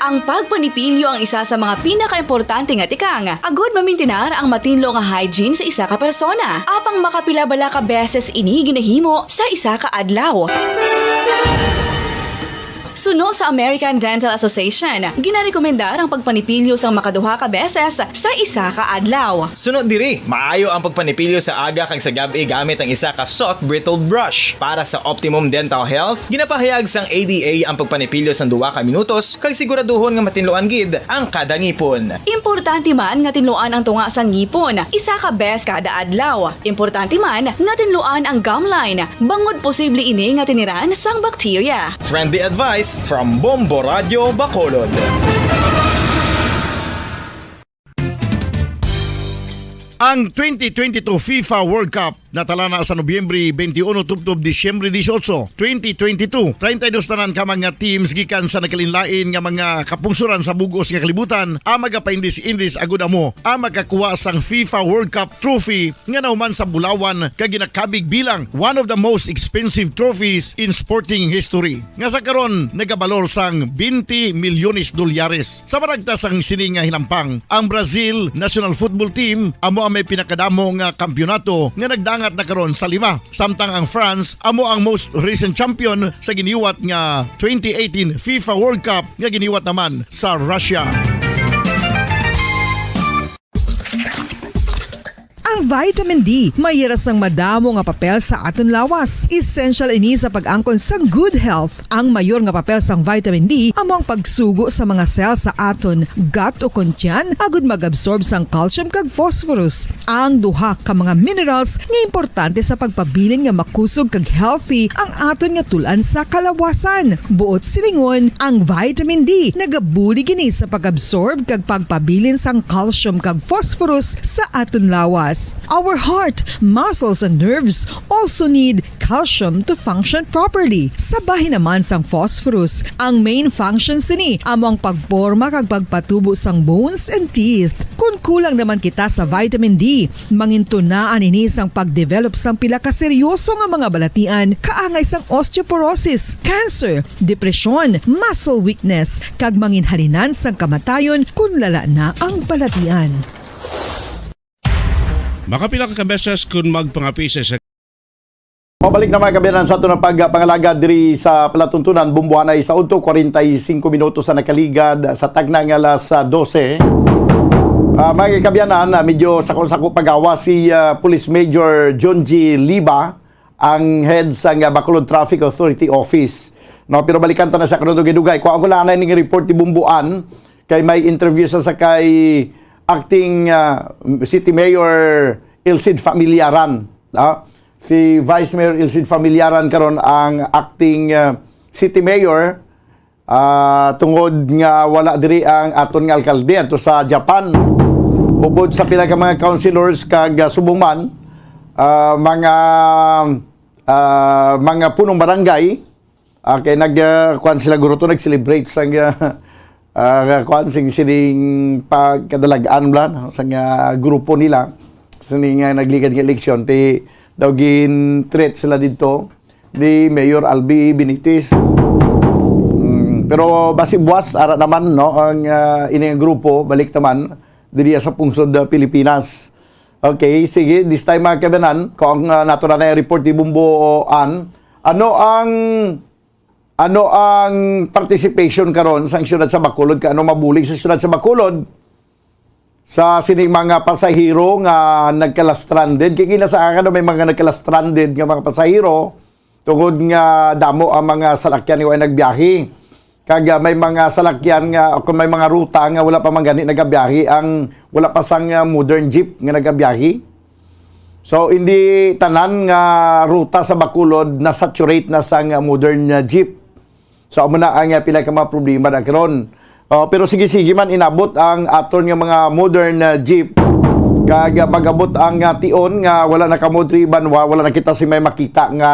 Ang pagpanipilyo ang isa sa mga pinakaimportante nga tikang agud mamintinar ang matinlo nga hygiene sa isa ka persona. Apang makapila bala ka beses ini ginahimo sa isa ka adlaw? Suno sa American Dental Association, ginarekomendar ang pagpanipilyo sang makaduha ka beses sa isa ka adlaw. Suno diri, maayo ang pagpanipilyo sa aga kag sa gab-i gamit ang isa ka soft bristled brush. Para sa optimum dental health, ginapahayag sang A D A ang pagpanipilyo sang duha ka minutos kag siguraduhon nga matinluan gid ang kada ngipon. Importante man nga tinluan ang tunga sang ngipon isa ka beses kada adlaw. Importante man nga tinluan ang gum line, bangod posible ini nga tiniran sang bakterya. Friendly advice from Bombo Radio Bacolod. Ang twenty twenty-two FIFA World Cup natala na sa Nobyembre twenty-one tubtob Disyembre dieciocho, twenty twenty-two. Treinta y dos tanan ka mga teams gikan sa nagkalainlain nga mga kapungsoran sa bug-os nga kalibutan ang magapaindis-indis agud amo ang makakuha sang FIFA World Cup trophy nga nahuman sa bulawan kag ginakabig bilang one of the most expensive trophies in sporting history, nga sa karon nagabalor sang twenty milyones dolyares. Sa panagta sang sini nga hinampang, ang Brazil national football team amo ang may pinakadamo nga kampiyonato nga nagdangat na karon sa lima, samtang ang France amo ang most recent champion sa giniwat nga twenty eighteen FIFA World Cup nga giniwat naman sa Russia. Ang vitamin D may ira sang madamo nga papel sa aton lawas. Essential ini sa pag-angkon sang good health. Ang mayor nga papel sang vitamin D amo ang pagsugo sa mga cell sa aton gut o kon tiyan agud mag-absorb sang calcium kag phosphorus, ang duha ka mga minerals nga importante sa pagpabilin nga makusog kag healthy ang aton nga tul-an sa kalawasan. Buot silingon, ang vitamin D nagabulig ini sa pag-absorb kag pagpabilin sang calcium kag phosphorus sa aton lawas. Our heart, muscles, and nerves also need calcium to function properly. Sa bahin naman sang phosphorus, ang main function sini amo ang pagporma kag pagpatubo sang bones and teeth. Kon kulang naman kita sa vitamin D, mangintunaan ini sang pag-develop sang pila ka seryoso nga mga balatian, kaangay sang osteoporosis, cancer, depresyon, muscle weakness, kag manginhalinan sang kamatayon kon lala na ang balatian. Makapila ka beses kon magpangapi sa isa. Pabalik na, mga kaabyanan, sa aton nga pagpangalagad diri sa palatuntunan, Bumbuanay sa udto, kwarenta y singko minutos sa nakaligad sa tagna nga alas, ah, dose. Ah, mga kaabyanan, ah, medyo sako-sako pagawas si, ah, Police Major John G. Liba, ang head sa nga Bacolod Traffic Authority Office. No, pero balikan ta na sa karon dugay-dugay. Kuha ko lang na ning report ni Bumbuan kay may interview sa, sa kay acting, ah, City Mayor Ilcid Familiaran. Ah, si Vice Mayor Ilcid Familiaran karon ang acting, ah, City Mayor Ah, tungod nga wala diri ang aton nga alkalde ato sa Japan, upod sa pila ka mga councilors kag, ah, subong man, ah, mga, ah, mga punong barangay, ah, kay nag, ah, kuwan sila guro to, nag-celebrate sang, ah, ah, kuwan sing sining pagkadalag-an bala, no, sang, ah, grupo nila, sining, ah, nagligad nga eleksyon, ti daw gin-treat sila didto ni Mayor Albi Benitez. Mm, pero basi buwas, ara naman, no, ang, ah, ini nga grupo, balik naman, diri sa pungsod, ah, Pilipinas. Okay, sige, this time, mga kaibanan, kung, ah, nato na na report ni Bumbo Ann, ano ang, ano ang participation karon sang siyudad sa Bacolod, kay ano mabulig sa siyudad sa Bacolod sa sining mga pasahero nga nagkala-stranded? Kay kinasaka daw may mga nagkala-stranded nga mga pasahero tungod nga damo ang mga salakyan nga way nagbiyahe. Kag, ah, may mga salakyan nga, o kung may mga ruta nga wala pa man gani nagabiyahe ang, wala pa sang, ah, modern jeep nga nagabiyahe. So, hindi tanan nga ruta sa Bacolod na-saturate na sang, ah, modern, ah, jeep. So, amo na ang, ah, pila ka mga problema na karon. Oh, pero sige-sige man, inabot ang aton nga mga modern, ah, jeep. Kag, ah, mag-abot ang, ah, tion nga wala na kamo diri banwa, wala na kita si may makita nga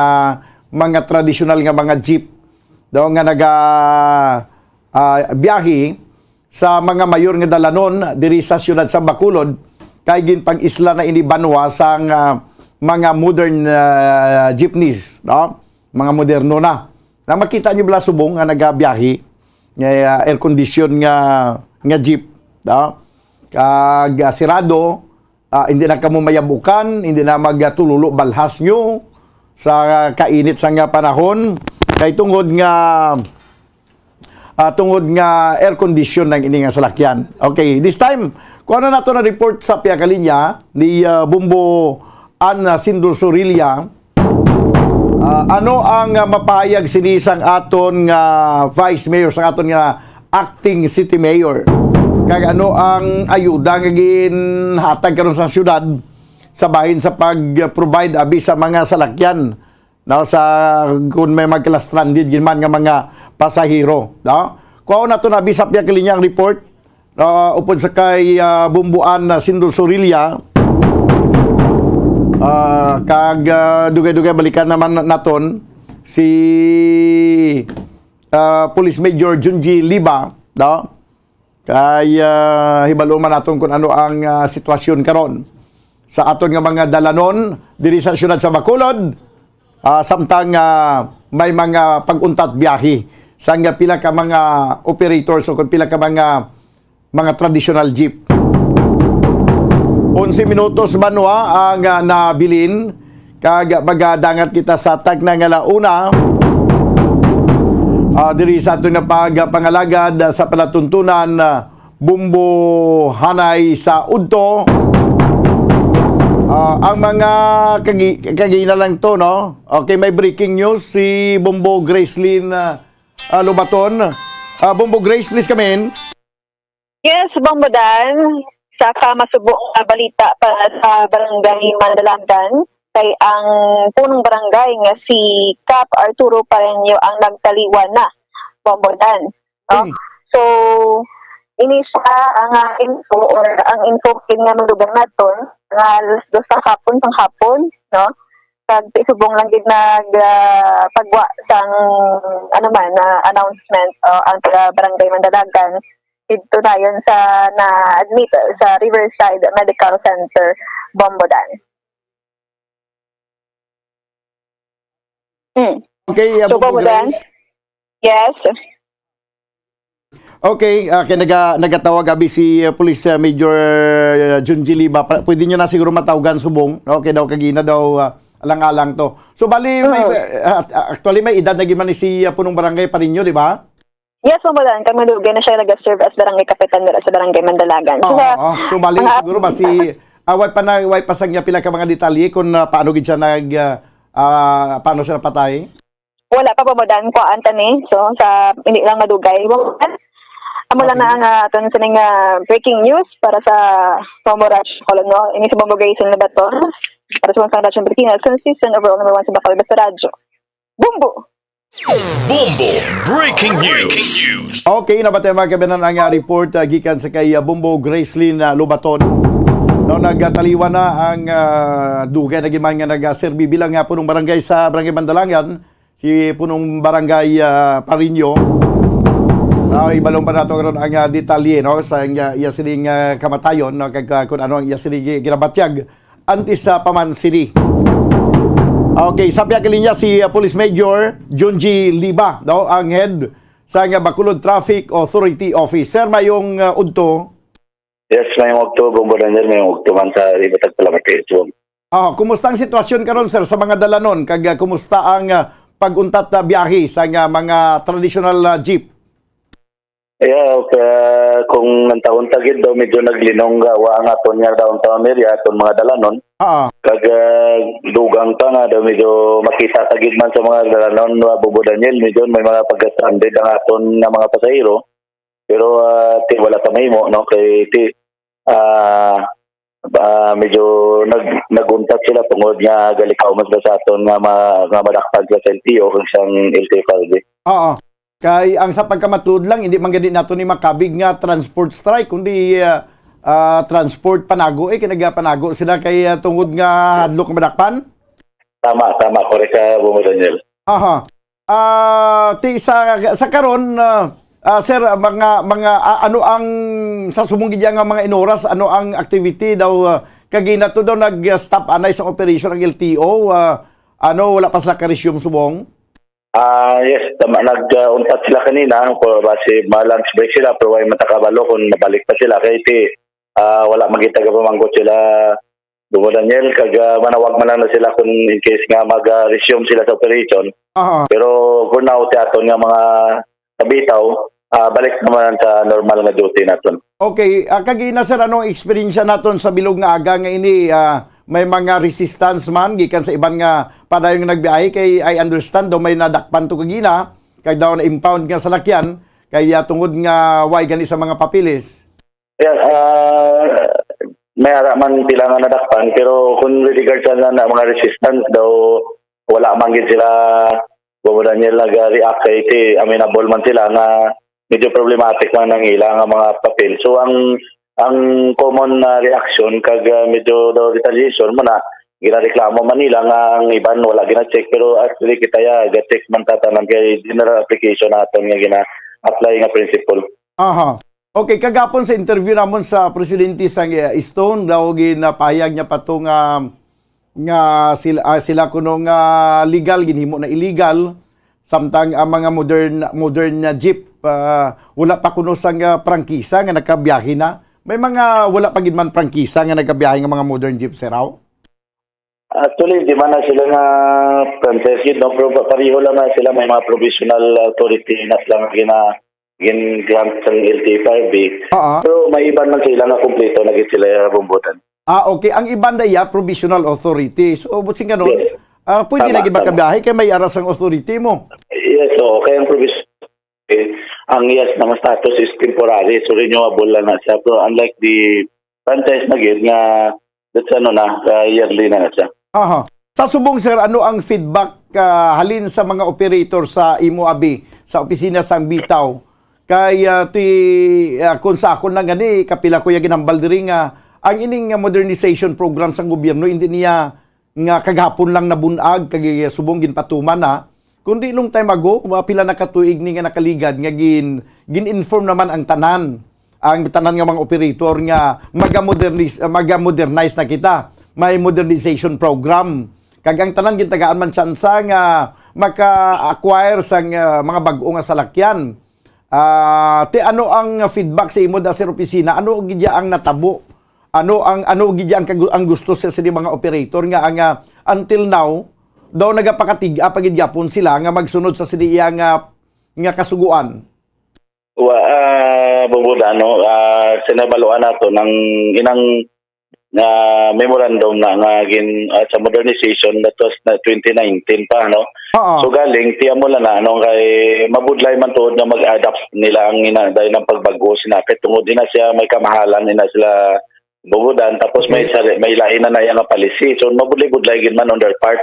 mga tradisyonal nga mga jeep daw nga naga, ah, biyahe sa mga mayor nga dalanon diri sa siyudad sa Bacolod, kay ginpang-isla na ini banwa sang, ah, mga modern, ah, jeepneys, no? Mga moderno na. Na makita niyo bala subong nga nagabiyahe nga, ah, air condition nga, nga jeep, no? Kag, ah, sirado, ah, hindi na kamo mayabukan, hindi na magtulolo balhas nyo sa kainit sang panahon. Kay tungod nga, ah, tungod nga air condition ang ini nga salakyan. Okay, this time, kuha na nato na report sa pihak linya ni, ah, Bombo Ann Sindol Sorilla. Ah, ano ang, ah, mapahayag sini sang aton nga Vice Mayor, sang aton nga Acting City Mayor? Kag ano ang ayuda nga ginhatag karon sa siyudad sa bahin sa pag-provide abi sa mga salakyan, no, sa kun may magkala-stranded gid man nga mga pasahero, no? Kuhaon nato na abi sa pihak linya ang report, ah, upod sa kay, ah, Bombo Ann Sindol Sorilla. Ah, kag, ah, dugay-dugay balikan naman naton si, ah, Police Major Junji Liba, no? Kay, ah, hibalo man naton kung ano ang, ah, sitwasyon karon sa aton nga mga dalanon diri sa siyudad sa Bacolod, ah, samtang, ah, may mga pag-untat biyahe sang pila ka mga operators o kung pila ka mga, mga traditional jeep. Onse minutos banwa ang, ah, nabilin, kag magadangat kita sa takna nga launa, ah, diri sa aton nga pagpangalagad, ah, sa palatuntunan, ah, Bombo Hanay sa udto. Ah, ang mga kagi-, kagina lang to, no? Okay, may breaking news si Bombo Gracelyn, ah, ah, Lobaton. Ah, Bombo Grace, please come in. Yes, Bombo Dan, sa ka masubo nga balita para sa Barangay Mandalagan, kay ang punong barangay nga si Kap Arturo Pareño ang nagtaliwan na, Bombo Dan. No? Hey. So, ini sa ang, ah, info or ang info kini nga malugar naton nga alas dos sa hapon, sang hapon, no? Kag subong lang gid nag, ah, pagwa sang, ano man, ah, announcement o ang taga Barangay Mandalagan didto dayon sa na-admit sa Riverside Medical Center, Bombo Dan. Hmm. Okay, uh, So, Bombo Bombo Dan? Grace? Yes. Okay, ah, kay naga-, nagatawag abi si, ah, Police, ah, Major, ah, Junji Liba. Pa-, pwede nyo na siguro matawgan subong. Okay daw, kagina daw, ah, alang-alang to. So, bali, may, Mm. ah, ah, actually, may edad na gid man ni si, ah, Punong Barangay Pareño, di ba? Yes, Bombo Dan. Kami dugay na siya nag-serve as barangay kapitan nila sa Barangay Mandalagan. Oo, Sila, oo. So, bali, ang ap- siguro ba si, ah, way pa na, way pa sa niya pila ka mga detalye kung, ah, paano gid siya nag, ah, ah, paano siya napatay? Wala pa, Bombo Dan, kuhaan ta ni. So, sa, hindi lang madugay. Bombo Dan, amo lang Okay. na ang, ah, aton sining, ah, breaking news para sa Bombo Radyo Colon, no? Ini si Bombo Grayson Labaton. Para sa Bansang Radyo Pilipinas, consistent overall number one sa Bacolod, basta radyo. Bombo! Bombo Breaking News. Okay, nabatay, mga kabayan, ang, ah, report, ah, gikan sa kay, ah, Bombo Gracelyn, ah, Lobaton. No, nagtaliwan na ang, ah, dugay na gid man nga nagaserbi bilang, ah, punong barangay sa Barangay Mandalangan, si punong barangay, ah, Parinyo. Ah, ibalon pa nato karon ang, ah, detalye, no, sa iya, iya sining, ah, kamatayon, no, kag, ah, kung ano ang iya sining gi-, ginabatyag antes sa paman sini. Okay, sa pihak linya si, uh, Police Major Junji Liba, no, ang head sa nga Bacolod Traffic Authority Office. Sir, mayong, uh, udto. Yes, mayong udto, Bombo Daniel, mayong udto man sa ibatag palamati. So, Ah, kumusta ang sitwasyon karon, sir, sa mga dalanon? Kag, uh, kumusta ang, uh, pag-untat na biyahe sa nga mga traditional, uh, jeep? Yeah, uh, kung nantahon ta gid daw, medyo naglinong gawa ang aton nga downtown area, aton mga dalanon. Ah, Kag, uh, dugang pa nga daw, medyo makita ta gid man sa mga dalanon, uh, Bombo Daniel, medyo may mga pagka-stranded ang aton nga mga pasahero. Pero, uh, ti wala ta mahimo, no? Kay ti, uh, uh, medyo nag naguntat sila tungod nga galikaw man sila sa aton nga ma, nga madakpan sila sa L T O kag sang L T F R B. Oo. Kay ang sa pagkamatuod lang, hindi man gani nato ni makabig nga transport strike, kundi, ah, ah, transport panago, eh, kinagapanago sila kay, ah, tungod nga hadlok nga madakpan. Tama, tama, correct ka, Bombo Daniel. Aha. Ah, ti sa, sa karon, ah, ah, sir, ah, mga, mga, ah, ano ang sa subong gid nga mga inoras, ano ang activity daw, ah, kagina to daw nag-stop anay sa operation ang L T O, ah, ano, wala pa sila ka-resume subong? Ah, yes, tama. Nag-untat sila kanina, no, kung basi ma-lunch break sila, pero way matakabalo kung mabalik pa sila. Kay ti, ah, wala magita ka pamangkot sila, Bubo Daniel, kag, ah, manawag man lang na sila kung in case nga mag-resume sila sa operation. Aha. Pero for now, ti aton nga mga kabitaw, ah, balik naman sa normal nga duty naton. Okay, ah, kagina, sir, anong eksperyensya naton sa bilog nga aga nga ini? Ah, may mga resistance man gikan sa iban nga padayon nga nagbiyahe, kay I understand daw may nadakpan to kagina, kay daw na-impound nga salakyan, kay, ah, tungod nga way gani sa mga papeles. Yeah, ah, may ara man pila nga nadakpan, pero kung with regard sa na, na mga resistance daw, wala man gid sila, Bobo Daniel, nag-react kay ti amenable man sila nga medyo problematic man ang ila nga mga papel. So ang ang common na reaction kag, ah, medyo daw retaliation man na ginareklamo man nila nga ang iban wala gina-check, pero actually kita ya ga-check man tatanan kay general application naton nga gina-apply nga principle. Aha. Okay, kagapon sa interview namon sa presidente sang, eh, Stone, daw ginapahayag niya pa to nga, nga sila, ah, sila kuno nga legal, ginhimo na illegal, samtang ang mga modern, modern na jeep, ah, wala pa kuno sang, ah, prangkisa nga nakabiyahe na. May mga wala pa gid man prangkisa nga nagabiyahe nga mga modern jeep, sir, aw? Actually, di man na sila nga franchise yun, no? Pero pa- pareho lang na sila, may mga provisional authority na sila nga gina, gin-grant sa L T F R B. Oo. Pero may iban man sila nga kompleto na gid sila, eh, Bombo Daniel. Ah, okay. Ang iban na iya, provisional authority. So, butsing ganun, Yes. Ah, pwede Tama, na gid tama. Makabiyahe kay may aras ang authority mo. Yes, so, kaya ang provision, eh, ang yes na nga status is temporary, so renewable lang na siya. Pero unlike the franchise na gid nga, that's ano na, uh, yearly na na siya. Aha. Sa subong, sir, ano ang feedback, ah, halin sa mga operator sa imo abi sa opisina sang Bitaw? Kay, ah, ti, ah, kung sa akon lang gani, kapila ko ya ginhambal diri nga ang ining, ah, modernization program sang gobyerno, hindi niya nga kagahapon lang nabun-ag kag subong ginpatuman na, kundi long time ago, mga pila na ka tuig ni nga nakaligad nga gin, gin-inform naman ang tanan, ang tanan nga mga operator nga magamoderniz-, magamodernize na kita, may modernization program. Kag ang tanan gintagaan man tsansa nga maka-acquire sang, ah, mga bag-o nga salakyan. Ah, ti ano ang feedback sa imo da, sir, opisina? Ano gid ya ang natabo? Ano ang, ano gid ya ang kagu-, ang gusto sa sini mga operator nga ang, ah, until now daw nagapakatig-a pa gid gyapon sila nga magsunod sa sini iya nga, nga kasuguan? Wa, ah, Bubud, ano, ah, sinabaluan nato nang inang, ah, memorandum na nga gin, ah, sa modernization, that was na twenty nineteen pa, no? Oo. So galing tiya mo lang na, ano, kay mabudlay man tuod nga mag-adapt nila ang ina dahil ng pagbago sina kay tungod ina siya may kamahalan ina sila Bubudan, tapos may Okay. sali- may lain na na nga policy, so mabudlay-budlay gid man on their part.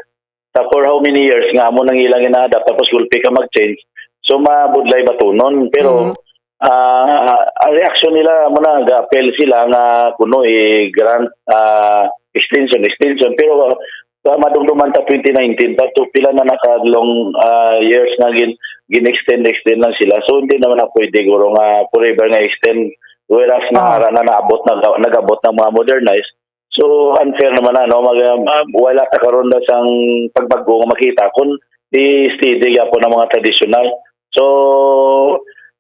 sa for how many years nga amo nang ilang ina-adapt, tapos gulpi ka mag-change, so mabudlay batunon. Pero, Mhm. ah, ang reaksyon nila, amo na, ga-appeal sila nga kuno i-grant, ah, extension, extension. Pero, ah, madumduman ta twenty nineteen pa, to pila na naka long, ah, years nga gin-, gin-extend, extend lang sila. So, hindi naman na pwede, guro, nga forever nga extend. Whereas, Ah. na, na, naabot, nag-, nag-abot ng mga modernized. So, unfair naman na, no? Mag-, um, ah, wala ta karon na sang pagbago nga makita kung di steady gyapon ang mga traditional. So,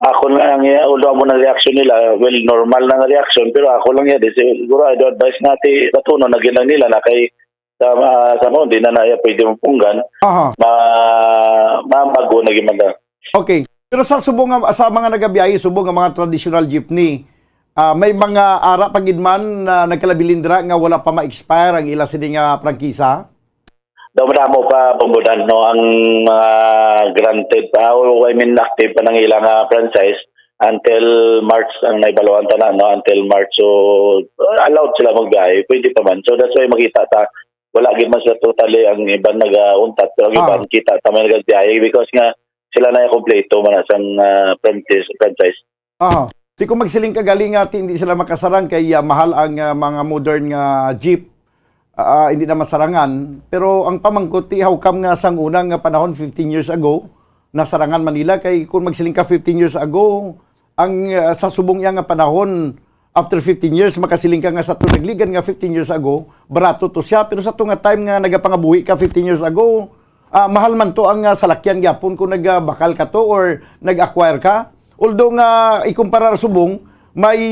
ako lang, eh, although amo nang reaksyon nila, well, normal na nga reaksyon, pero ako lang yan, eh, siguro I do advise nga ti batunon na ginang nila na kay sa, ah, sa mo, di na na iya pwede mapunggan, Aha. ma-, mabago na gid man na. Okay. Pero sa subong nga, sa mga nagabiyahe subong nga mga traditional jeepney, ah, may mga ara pa gid man na nagkalabilin dira nga wala pa ma-expire ang ila sini nga prangkisa? Daw madamo pa, Bombodan, no, ang mga granted pa, o, I mean, active pa ng ilang, ah, franchise until March ang naibaluan ta na, no, until March. So, allowed sila magbiyahe, pwede pa man. So, that's why makita ta, wala gid man sila totally ang iban nagauntat, pero ang Ah. iban kita ta may nagbiyahe because nga sila na yung kompleto man na sang, ah, franchise, franchise. Aha. Di ko magsiling ka gali nga ti hindi sila makasarang kay, ah, mahal ang, ah, mga modern nga jeep. Ah, hindi na masarangan. Pero ang pamangkot, ti, how come nga sang una nga panahon, fifteen years ago, nasarangan man nila? Kay kung magsiling ka fifteen years ago, ang, ah, sa subong iya nga panahon, after fifteen years, makasiling ka nga sa to nagligan nga fifteen years ago, barato to siya. Pero sa to nga time nga nagapangabuhi ka fifteen years ago, ah, mahal man to ang, ah, salakyan gyapon kung nagbakal ka to or nag-acquire ka. Although nga ikumpara ra subong, may,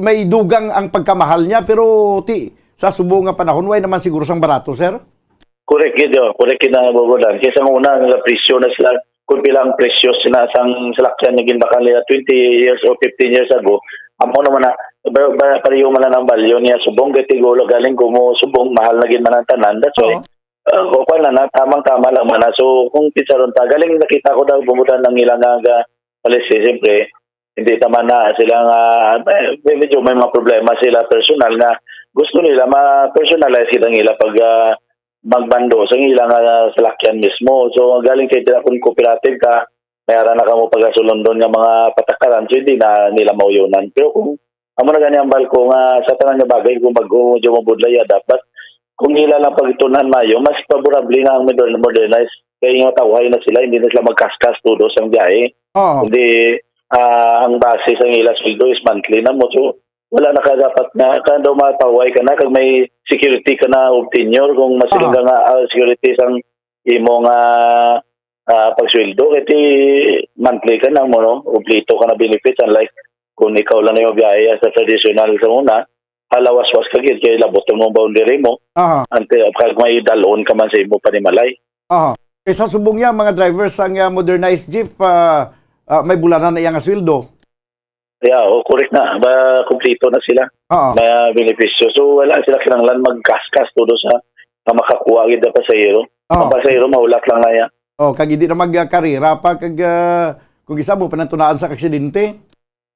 may dugang ang pagkamahal niya, pero ti, sa subong nga panahon, way naman siguro sang barato, sir? Correct gid, oh. Correct gid ang Bombodan. Kay sang una, nga presyo na sila, kung pila ang presyo sina sang salakyan nga ginbakal nila twenty years or fifteen years ago, amo naman na, ba, ba, pareho man lang ang value niya. Subong, kay tigulo, galing ko mo, subong, mahal na gid man ang tanan. That's why, Oo. ah, kuwan na, na, tamang-tama lang man na. So, kung pinsaron ta, galing nakita ko daw, Bombodan, ang ilang nga policy, siyempre, hindi naman na sila nga, eh, medyo may mga problema sila personal nga gusto nila ma-personalize gid ang ila pag, ah, magbando sa ila nga salakyan mismo. So, galing kay dira kung cooperative ka, may ara na kamo pagasulondon nga mga patakaran, so hindi na nila mauyunan. Pero kung amo na gani ang balko nga sa tanan nga bagay, kung bag-o, medyo mabudlay, ya, dapat kung ila lang pagtunan mayo, mas favorable na ang modern-, modernized. Kay nga tawhay na sila, hindi na sila magkaskas tudo sang biyahe. Oo. Kundi, ah, ang base sang ila sweldo is monthly na mo. So, wala na ka dapat na, ka daw matawhay ka na, kag may security ka na of tenure, kung masiling Oo. ka nga, ah, security sang imo nga, ah, pagsweldo, kay ti monthly ka na mo, no? Kompleto ka na benefits, unlike kung ikaw lang yung biyahe sa traditional sa una, halawas-was ka gid, kay labot mo ang boundary mo, Aha. until, kag may dalon ka man sa imo panimalay. Aha. Kay sa subong niya, mga drivers ang, ah, modernized jeep, ah, ah, may bulanan na iya nga sweldo. Yeah, oh, correct na. Ba, kumplito na sila. Oo. May benepisyo. So, wala sila kinahanglan magkaskas todo sa nga makakuha gid ang pasahero. Oo. Ang pasahero, mahulat lang na yan. Oh, kag hindi na magkarera pa kag, ah, kung isa mo panantunaan sa aksidente.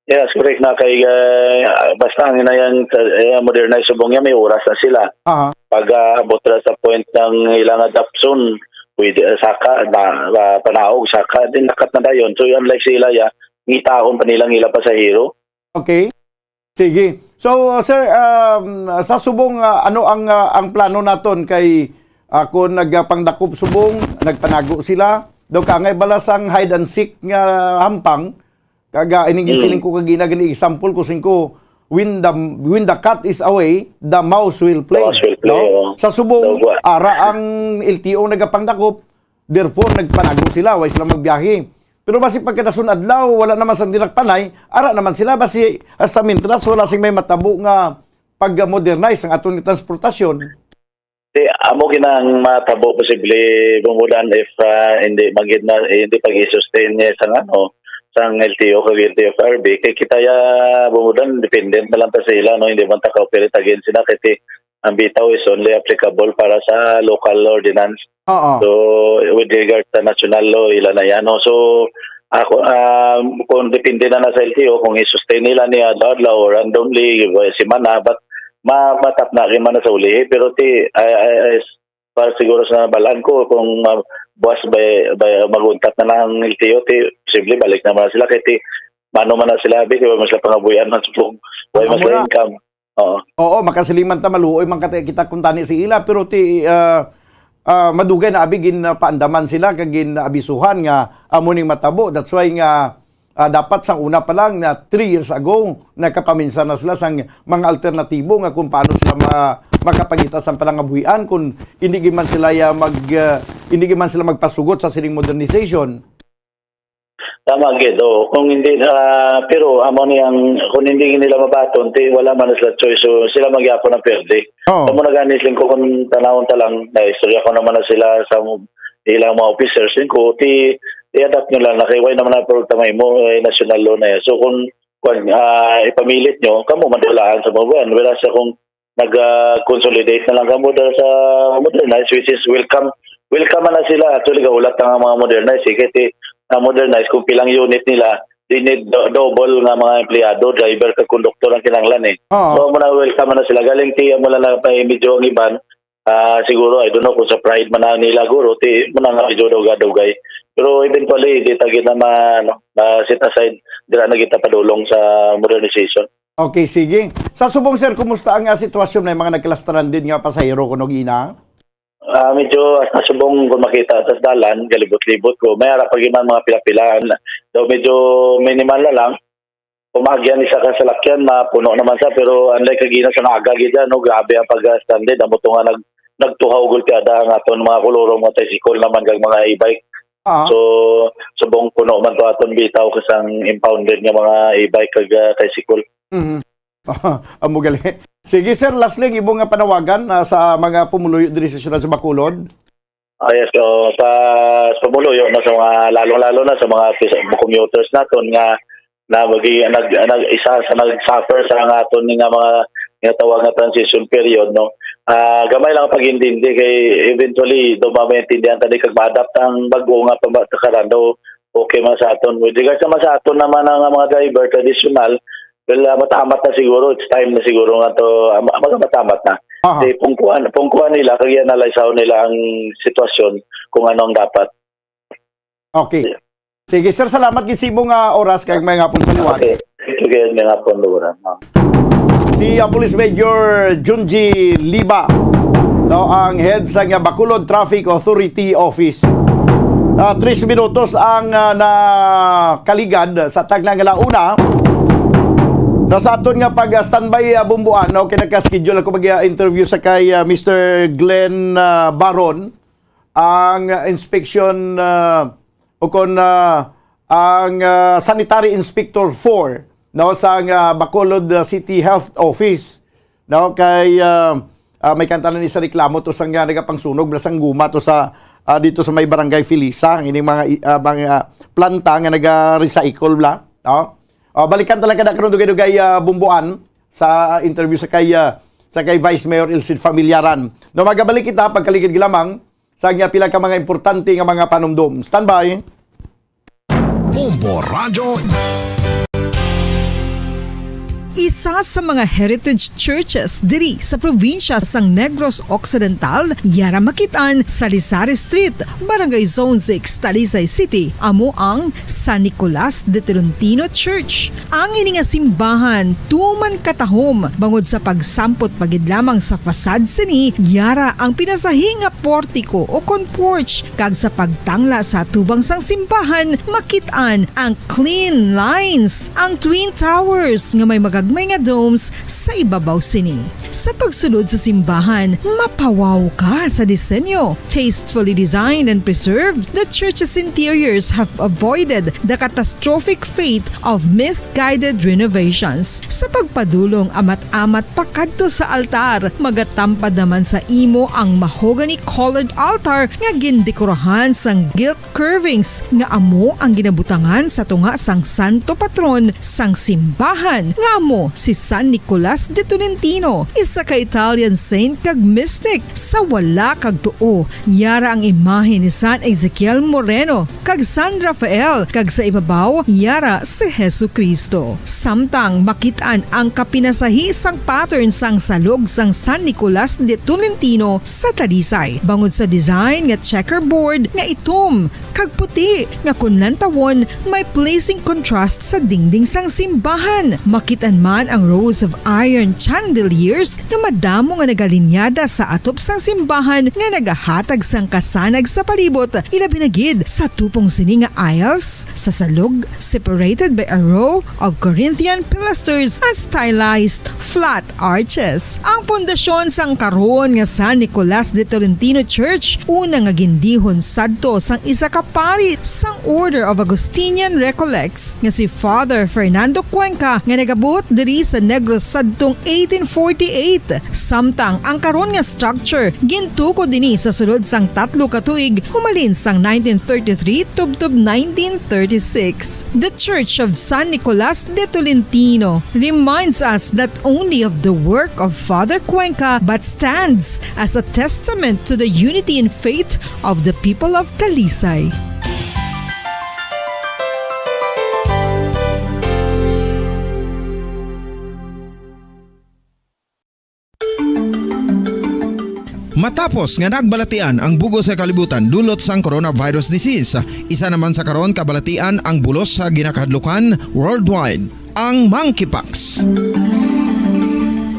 Yes, correct na kay, ah, basta ang inayang, eh, modernized subong niya, may oras na sila. Aha. Pag, ah, abot na sa point ng ilang adoption, pwede, ah, saka, na, ah, panaog, saka, din lakat na dayon. So, unlike sila, ya, ngitaon pa nilang ila pasahero. Okay. Sige. So, uh, sir, um, sa subong, uh, ano ang, uh, ang plano naton kay, uh, kung nagpangdakop subong, nagpanago sila, daw kaangay bala sang hide and seek nga hampang, kag, uh, ining Mm. siling ko kagina, gani example ko, sing ko, when the, when the cat is away, the mouse will play. Mouse will play, No? oo. Sa subong, Daw ba? ara ang L T O nagapangdakop, therefore, nagpanago sila, way sila magbiyahe. Pero basi pagkadason adlaw, wala naman sang dinakpanay, ara naman sila, basi hasta mintras wala sing may matabo nga pag-modernize ang aton nga transportasyon. Di, amo ginang matabo posible, Bumudan, if, ah, hindi magid na, eh, hindi pag-i-sustain niya sang ano, sang L T O kag L T F R B, kay kita ya, Bumudan, dependent na lang ta sa ila, no? Hindi man ta ka-operate against sila, kay ti-, ang bitaw is only applicable para sa local ordinance. Oo. So, with regard sa national law, ila na yan, no? So, ako, um, kung depende na na sa L T O, kung i-sustain nila ni adlaw-adlaw o randomly, simana, but ma-, matap na rin man na sa ulihi. Pero ti, I, I, I, para siguro sa nabalaan ko kung, ah, buwas ba, ba mag-untat na lang ang L T O, ti, posible balik naman na sila kay ti, mano man na sila, abi, di ba, mas sila pangabuyan man subong. Wala Ang man sila mura. income. Oo. Oo, makasiliman ta, maluoy man kata kita kung tani si ila, pero ti, ah, ah, madugay na abi gin, ah, paandaman sila kag gin abisuhan nga amo ning matabo. That's why nga, ah, dapat sang una pa lang na three years ago, nakapaminsan na sila sang mga alternatibo nga kung paano sila ma-, makapangita sang panangabuhian kung hindi gid man sila ya mag, ah, hindi gid man sila magpasugot sa sining modernization. Tama gid, oo. Kung hindi, ah, pero amo ni ang, kung hindi nila mabaton, ti wala man sila choice. So, sila magyapon ang perde. Oo. Kamo na gani, siling ko, kung tanawon ta lang, na istorya ko naman na sila sa mo-, ilang mga officers, siling ko, ti, i-adapt nyo lang na kay why naman ang programa mo, eh, national law na yan. So, kung, kung, ah, ipamilit nyo, kamo man walaan sa mga buwan. Whereas, kung nag, ah, consolidate na lang kamo dahil sa modernize, which is welcome. Welcome man na sila. Actually, gaulat na nga mga modernize, eh. Kasi na modernize, kung pilang unit nila, they need do-, double nga mga empleyado, driver kag konduktor ang kinahanglan, eh. Oo. So, muna welcome man na sila. Galing ti, mula na pa, eh, medyo ang iban, ah, siguro, I don't know kung sa pride man na nila, guro, ti, muna nga medyo dugay-dugay. Pero eventually, di ta gid na ma-, ano, ma-set aside, dira na kita padulong sa modernization. Okay, sige. Sa subong, sir, kumusta ang, ah, sitwasyon ng mga nagka-stranded nga pasahero kuno gina? Ah, medyo sa subong kung makita sa dalan, galibot-libot ko. May ara pa gid man mga pila-pilaan. Daw medyo minimal na lang. Pumagyan isa ka salakyan, mapuno naman sa, pero unlike kagina sa naga gid, no, grabe ang pag-stranded. Amo to nga nag-, nagtuhaw gulpiada ang aton mga kolorong mga tricycle naman kag mga e-bike. Ah. So, subong puno man to aton bitaw kasang impounded nga mga e-bike kag, ah, tricycle. Mhm. Amo gali. Sige, sir, lastly, ang imo nga panawagan, ah, sa mga pumuluyo diri sa siyudad sa Bacolod? Ah, yes, so, sa, sa pumuluyo na sa mga, lalong-lalo na sa mga pis-, commuters naton nga na magi-, nag-, nag-, isa sa nag-suffer sa nga aton nga mga nga tawag nga transition period, no? Ah, gamay lang ang pag-intindi kay eventually do maintindihan ta di kag ma-adapt ang bag-o nga pagtakaran do okay man sa aton. With regards naman sa aton naman ang mga driver, traditional, well, ah, matamat na siguro, it's time na siguro nga to, ah, ma-, matamat na. Aha. Di, pungkuan, pungkuan nila, kag i-analyze nila ang sitwasyon kung ano ang dapat. Okay. Yeah. Sige, sir, salamat gid sa imong, ah, oras kag may hapon sa liwat. Okay. Thank you, gid, may hapon, Laura. Ah. Si, ah, Police Major Junji Liba, no, ang head sa nga Bacolod Traffic Authority Office. Ah, tres minutos ang, ah, nakaligad sa tagna nga launa. Na sa aton nga pag, ah, standby, ah, bumbuan, no, kay nagka-schedule ako mag, ah, interview sa kay, ah, Mister Glenn, ah, Baron, ang, ah, inspection, ah, o kon, ah, ang, ah, Sanitary Inspector four, no, sa, ah, Bacolod, ah, City Health Office, no, kay, ah, ah, may kantanan ni sa reklamo to sa nga nagapangsunog bala sang guma to sa, ah, dito sa may Barangay Felisa, ang ining mga i-, ah, mga planta nga naga-recycle bala, no? Ah, balikan talaga na karon dugay-dugay, ah, bumbuan sa interview sa kay, ah, sa kay Vice Mayor Ilcid Familiaran. No, magabalik kita pagkaligid lamang sa nga pila ka mga importante nga mga panumdom. Standby. Bombo Radyo. Isa sa mga heritage churches diri sa probinsya sang Negros Occidental, yara makit-an sa Lisari Street, Barangay Zone six, Talisay City, amo ang San Nicolas de Tolentino Church. Ang ini nga simbahan tuman katahom bangod sa pagsampot pa gid lamang sa facade sini, yara ang pinasahi nga portiko o kon porch, kag sa pagtangla sa atubang sang simbahan, makit-an ang clean lines, ang twin towers nga may magagmay nga domes sa ibabaw sini. Sa pagsulod sa simbahan, mapawaw ka sa disenyo. Tastefully designed and preserved, the church's interiors have avoided the catastrophic fate of misguided renovations. Sa pagpadulong amat-amat pakadto sa altar, magatampad naman sa imo ang mahogany-colored altar nga gindekorahan sang gilt curvings nga amo ang ginabutangan sa tunga sang santo patron sang simbahan, nga mo si San Nicolas de Tolentino, isa ka Italian saint kag mystic. Sa wala kag tuo, yara ang imahe ni San Ezekiel Moreno kag San Rafael, kag sa ibabaw, yara si Jesu-Cristo. Samtang makit-an ang kapinasahi sang pattern sang salog sang San Nicolas de Tolentino sa Talisay, bangod sa design nga checkerboard nga itom kag puti nga kon lantawon may pleasing contrast sa dingding sang simbahan. Makit-an man ang rows of iron chandeliers nga madamo nga nagalinyada sa atop sang simbahan nga nagahatag sang kasanag sa palibot, ilabi na gid sa tupong sini nga aisles sa salog, separated by a row of Corinthian pilasters and stylized flat arches. Ang pundasyon sang karon nga San Nicolas de Tolentino Church, una nga gindihon sadto sang isa ka pari sang Order of Augustinian Recollects nga si Father Fernando Cuenca, nga nagabot diri sa Negros sadtong eighteen forty-eight. Samtang ang karon nga structure gintukod ini sa sulod sang tatlo ka tuig, humalin sang nineteen thirty-three tubtob nineteen thirty-six. The Church of San Nicolas de Tolentino reminds us not only of the work of Father Cuenca but stands as a testament to the unity in faith of the people of Talisay. Matapos nga nagbalatian ang bug-os nga kalibutan dulot sang coronavirus disease, isa naman sa karon kabalatian ang bulos sa ginakahadlukan worldwide, ang monkeypox.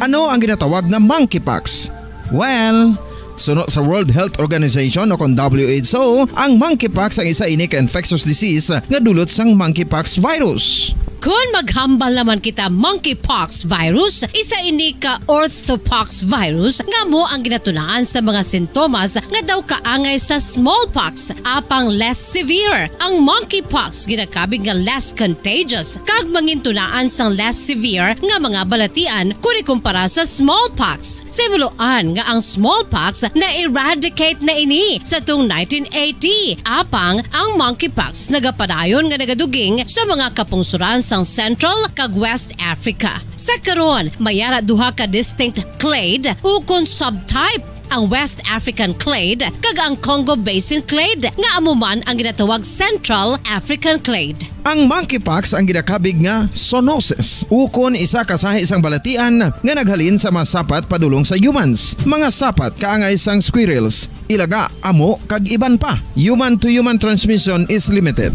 Ano ang ginatawag nga monkeypox? Well, suno sa World Health Organization o kon W H O, ang monkeypox ang isa ini ka infectious disease nga dulot sang monkeypox virus. Kon maghambal naman kita monkeypox virus, isa ini ka orthopox virus nga amo ang ginatunaan sa mga sintomas nga daw kaangay sa smallpox, apang less severe. Ang monkeypox ginakabig nga less contagious kag mangintunaan sang less severe nga mga balatian kon ikumpara sa smallpox. Sa himuloan nga ang smallpox na-eradicate na ini sa tung nineteen eighty, apang ang monkeypox nagapadayon nga nagaduging sa mga kapungsoran sang Central kag West Africa. Sa karon, may ara duha ka distinct clade ukon subtype, ang West African clade kag ang Congo Basin clade, nga amo man ang ginatawag Central African clade. Ang monkeypox ang ginakabig nga zoonosis, ukon isa ka sahi sang balatian nga naghalin sa mga sapat padulong sa humans. Mga sapat kaangay sang squirrels, ilaga, amo, kag iban pa. Human to human transmission is limited.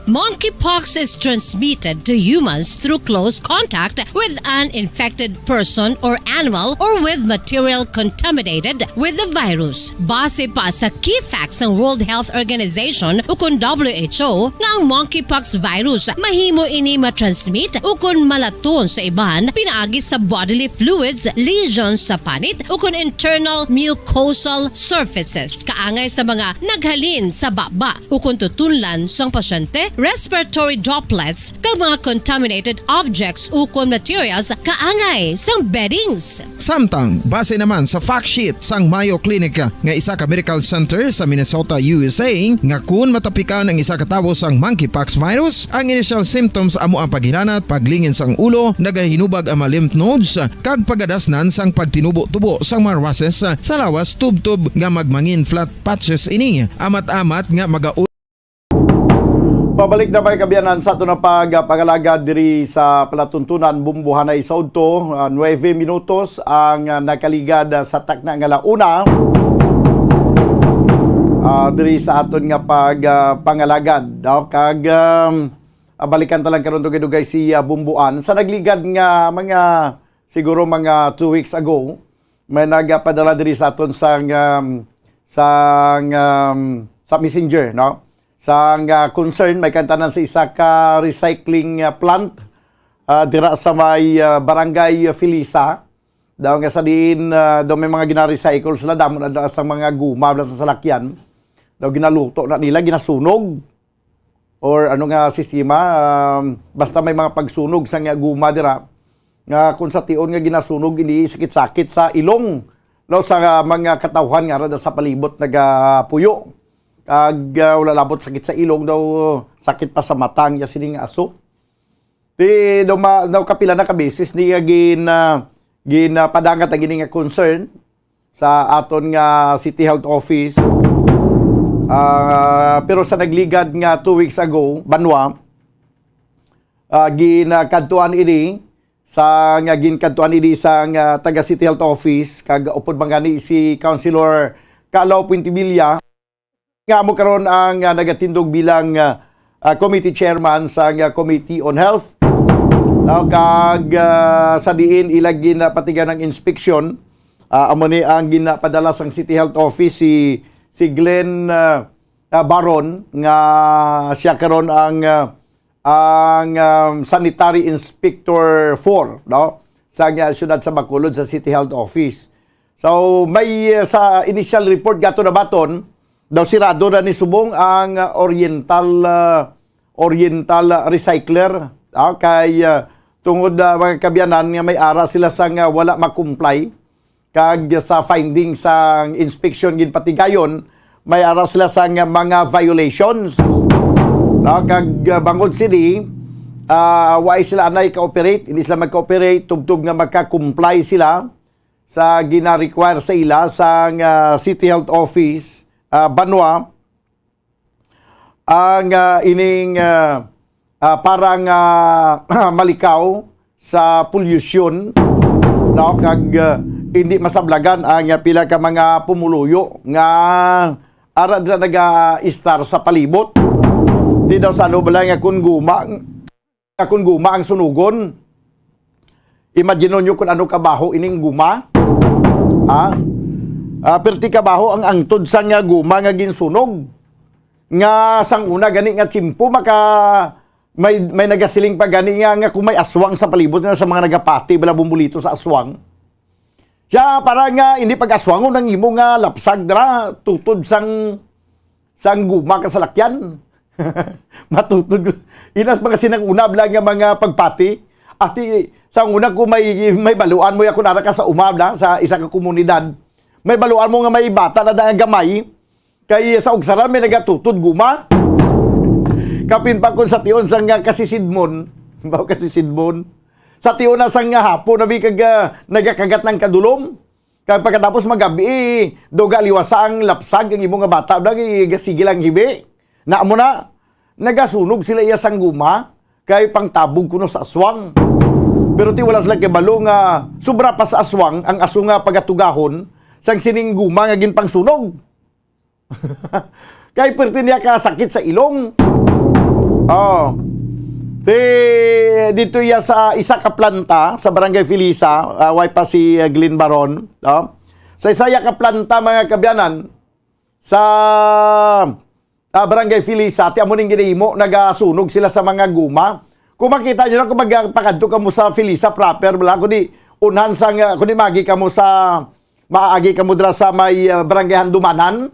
Monkeypox is transmitted to humans through close contact with an infected person or animal or with material contaminated with the virus. Base pa sa key facts sang World Health Organization ukon W H O nga ang monkeypox virus mahimo ini matransmit ukon malaton sa iban pinaagi sa bodily fluids, lesions sa panit ukon internal mucosal surfaces kaangay sa mga naghalin sa baba ukon tutunlan sang pasyente, respiratory droplets, kag mga contaminated objects ukon materials kaangay sang beddings. Samtang, base naman sa fact sheet sang Mayo Clinic nga isa ka medical center sa Minnesota, U S A, nga kun matapikan ang isa ka tawo sang monkeypox virus, ang initial symptoms amo ang paghilanat, paglingin sang ulo, nagahinubag ang mga lymph nodes, kag pagadasnan sang pagtinubo-tubo sang mga rushes sa lawas tubtob nga magmangin flat patches ini. Amat-amat nga maga Pabalik na, mga kaabyanan, sa aton nga pag-, pangalagad diri sa palatuntunan Bumbuhanay sa Udto. Ah, nuebe minutos ang, ah, nakaligad, ah, sa takna nga la una, ah, diri sa aton nga pag-, ah, pangalagad, no? Kag, um, ah, balikan ta lang karon dugay-dugay si, ah, Bumbuan. Sa nagligad nga mga, siguro mga two weeks ago, may nagapadala diri sa aton sang, um, sang, um, sa messenger, no? Sang, uh, concern, may kantanan sa isa ka recycling, uh, plant, uh, dira sa may, uh, barangay Felisa. Daw nga sa diin, uh, daw may mga gina-recycle sila, damo na daw sa mga guma, sa salakyan. Daw ginaluto na nila, ginasunog. Or ano nga sistema, um, basta may mga pagsunog sa nga guma dira, nga kung sa tion nga ginasunog, ini sakit-sakit sa ilong, no, sa mga katawhan nga ara sa palibot nagapuyo. Kag, uh, wala labot sakit sa ilong daw, sakit pa sa mata ang iya sining aso. Ti daw ma-, daw kapila na ka beses ni nga gin, ah, gin, ah, padangat ang ini nga concern sa aton nga City Health Office. Ah, pero sa nagligad nga two weeks ago, banwa, ah, ginakadtuan ini sa, nga ginkadtuan ini sa nga taga City Health Office, kag upod man gani si Councilor Kalaw Puentevilla, nga amo karon ang, ah, nagatindog bilang, ah, ah, committee chairman sa, ah, Committee on Health. No, kag, ah, sa diin ila ginapatigan ang inspeksyon, ah, amo ni ang ginapadala sang City Health Office si, si Glenn, ah, ah, Baron, nga siya karon ang, ah, ang, um, Sanitary Inspector four, no, sa, ah, siyudad sa Bacolod, sa City Health Office. So, may, uh, sa initial report gato na baton, daw sirado na ni subong ang, uh, Oriental, uh, Oriental, uh, Recycler, ah, kay, uh, tungod, uh, mga kaabyanan, nga may ara sila sang, uh, wala ma-comply, kag sa finding sang inspection ginpatigayon, may ara sila sang, uh, mga violations. No? Kag, uh, bangod sini, uh, wa sila anay ka-operate, hindi sila magka-operate, tubtob nga magka-comply sila sa gina-require sa ila sang, ah, City Health Office, ah, banwa, ang, ah, ining, ah, ah, para nga malikaw sa pollution, no, kag, ah, hindi masablagan ang, ah, pila ka mga pumuluyo nga ara dira naga-istar sa palibot. Di daw sa ano bala nga kung guma, nga kung guma ang sunugon. Imagine niyo kung ano kabaho ining guma. Ha? Ah, perti kabaho ang angtod sang, ah, guma nga ginsunog. Nga sang una gani nga tiyempo maka may, may nagasiling pa gani nga, nga kung may aswang sa palibot na sa mga nagapati bala bumbulito sa aswang. Siya, para nga hindi pag-aswangon ang imo nga lapsag dira, tutod sang, sang guma ka salakyan. Matutod. Inas mga sinang una bala nga mga pagpati. Ati, sa una ko may, may baluan mo, ako nara ka sa uma bala, sa isa ka komunidad. May baluan mo nga may bata na nga gamay, kay sa ugsaran may nagatutod guma. Kapin pa kung sa tion sang nga kasisidmon. Baw kasisidmon. Sa tion na sang nga hapon, nabi kag, ah, nagakagat ng kadulom. Kag pagkatapos magabi, eh, duga liwasa ang lapsag ang imo nga bata, bala, eh, sige lang hibi. Na mo na, nagasunog sila iya sang guma, kay pangtabog kuno sa aswang. Pero ti wala sila kibalo nga sobra pa sa aswang ang aso nga pagatugahon sang sining guma nga ginpangsunog. Kay perti niya ka sakit sa ilong. Oh. Ti, dito iya sa isa ka planta sa Barangay Felisa, ah, way pa si, ah, Glenn Baron, no? Sa isa iya ka planta, mga kaabyanan, sa, ah, Barangay Felisa, ti amo ning ginahimo, nagasunog sila sa mga guma. Kung makita nyo na, kung magpakadto kamo sa Felisa proper, wala, kundi unhan sa nga, kundi magi kamo sa, maagi kamo dira sa may, ah, Barangay Handumanan,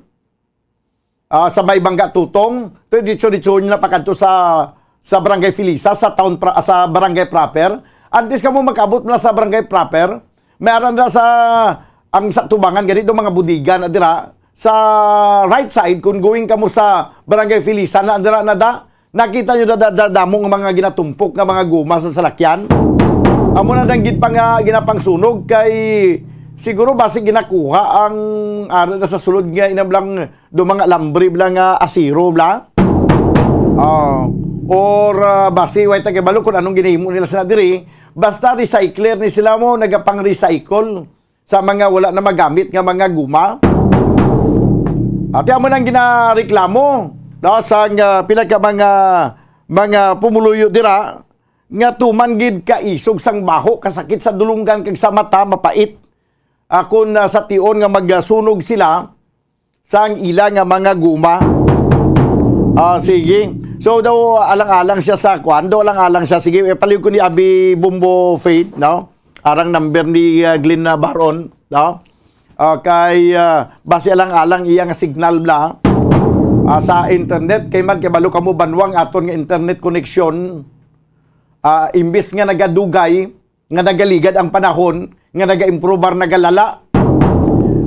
ah, sa may Bangga Tutong, to, ditso-ditso nyo na pakadto sa, sa Barangay Felisa, sa town pra-, sa barangay proper. Antes kamo magkaabot na sa barangay proper, may aran na sa, ang sa tubangan, ganito, mga bodega na dira. Sa right side, kung going kamo sa Barangay Felisa, na dira na da, nakita nyo da, da, da, damo nga mga ginatumpok nga mga guma sa salakyan. Amo na dang gid pa nga ginapangsunog kay siguro basi ginakuha ang ara na sa sulod nga inablang do mga alambre bala nga asiro bala. Ah, or, ah, basi way ta kabalo kung anong ginahimo nila sa diri. Basta recycler ni sila mo, nagapang-recycle sa mga wala na magamit nga mga guma. Ati amo nang ginareklamo, no, sa nga pila ka mga, mga pumuluyo dira nga tuman gid ka isog sang baho, kasakit sa dulunggan kag sa mata, mapait. Akon na sa tion nga magasunog sila sang ila nga mga guma. Ah, sige. So, daw alang-alang siya sa kwan, daw alang-alang siya. Sige, ipaliw ko ni Abi Bombo Faith, no? Arang number ni, ah, Glenn, ah, Baron, no? Ah, kay, ah, basi alang-alang iya nga signal bala. Ah, sa internet, kay man, kay balo kamo banwang aton nga internet connection. Ah, imbis nga nagadugay, nga nagaligad ang panahon, nga nagaimprobar, nagalala.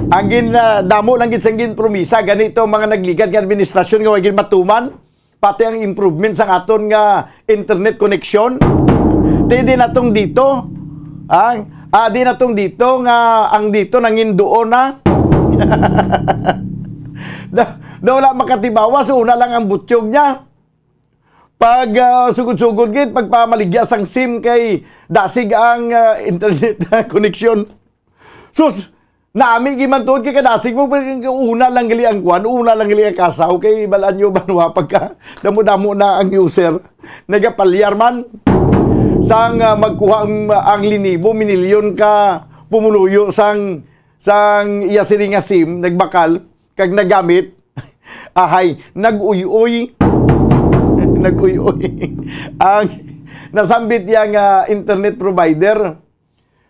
Ang gin, ah, damo lang gid sang ginpromisa ganito mga nagligad nga administrasyon nga way gid matuman, pati ang improvement sang aton nga internet connection. Di, di na tong dito. Ah, ah, di na tong dito nga ang dito nanginduo na. Da, da wala makatibawa, so una lang ang butyog niya. Pag, ah, sugod-sugod gid, pagpamaligya sang sim kay dasig ang, ah, internet connection. Sus, nami gid man tuod kay kadasig mo, una lang gali ang kwan, una lang gali ang kasaw, kay balaan nyo banwa pagka damo-damo na ang user. Nagapalyar man sang, ah, magkuha ang, ang linibo, minilyon ka pumuluyo sang, sang iya sini nga sim, nagbakal, kag nagamit. Ahay, nag-uy-uy. Nag-uy-uy. Ang nasambit niya nga internet provider.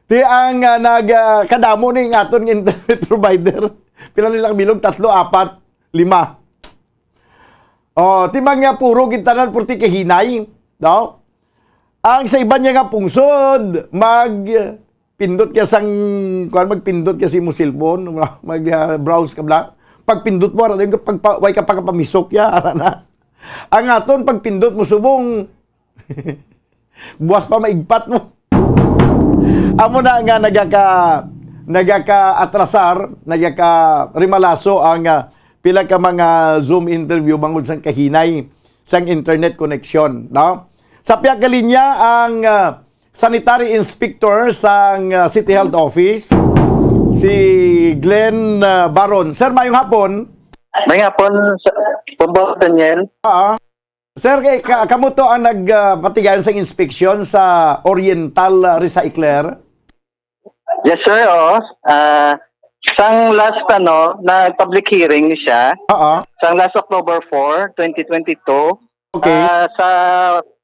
Ti ang, ah, nag, ah, kadamo ni aton nga internet provider. Pila nila kabilog? Tatlo, apat, lima. Oh, ti man nga puro gid tanan purti kahinay, no? Ang sa iban niya nga pungsod, mag pindot ka sang, kuan, magpindot ka sa imo cellphone, mag, ah, browse ka bla. Pagpindot mo, ara dayon ka pagpa-, way ka pagpamisok ya, ara na. Ang aton, pagpindot mo subong, buwas pa maigpat mo. Amo na nga nagaka-, nagaka-atrasar, nagaka-remalaso ang, ah, pila ka mga Zoom interview bangod sang kahinay sang internet connection, no? Sa pihak nga linya ang, ah, sanitary inspector sang, ah, City Health Office, si Glenn, ah, Baron. Sir, mayong hapon. May nga po, sa, Pumbo Daniel. Ah, sir, kay ka, kamo to ang nag, ah, patigayon sa inspeksyon sa Oriental, ah, Recycler? Yes, sir. Oo. Ah, sang last, ano, nag-public hearing siya. Oo. Sang last October four, twenty twenty-two. Okay. Ah, sa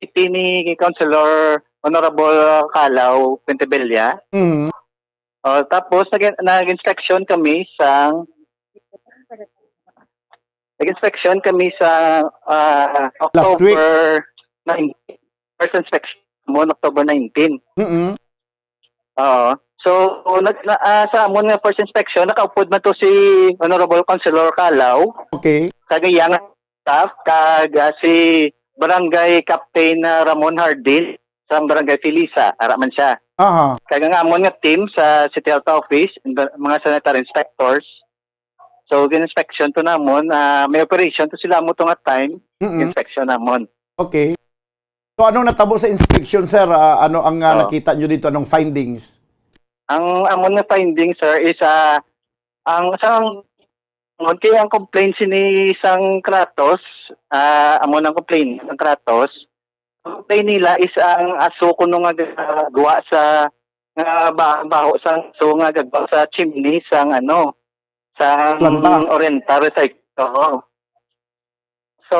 P P ni Councilor Honorable Calaw Quintebella. Mm. Oh, tapos nag-, nag-inspection kami sang, nag-inspection kami sa, ah, Last week. October nineteen. First inspection mo, October nineteen. Mm-mm. Oo. So, nag-, na, ah, sa amon nga first inspection, nakaupod man to si Honorable Councilor Calaw. Okay. Kag iya nga staff, kag, ah, si Barangay Captain, ah, Ramon Hardin, sa Barangay Felisa, ara man siya. Aha. Kag ang amon nga team sa City Health Office, and the mga sanitary inspectors, so, gin-inspection to namon, ah, may operation to sila mo to nga time, Mm-mm. Inspection namon. Okay. So, anong natabo sa inspection, sir? Ah, ano ang, ah, Oo. Nakita nyo dito? Anong findings? Ang amon nga findings, sir, is, ah, ang, sa, ang, kay ang complaint sini sang Kratos, ah, amo nang complaint ang Kratos. Ang complaint nila is ang aso kuno nga gagwa sa, nga ba-, baho sang aso nga gagwa sa chimney sang, ano, sang Planta. Oriental Recycle. Oo. So,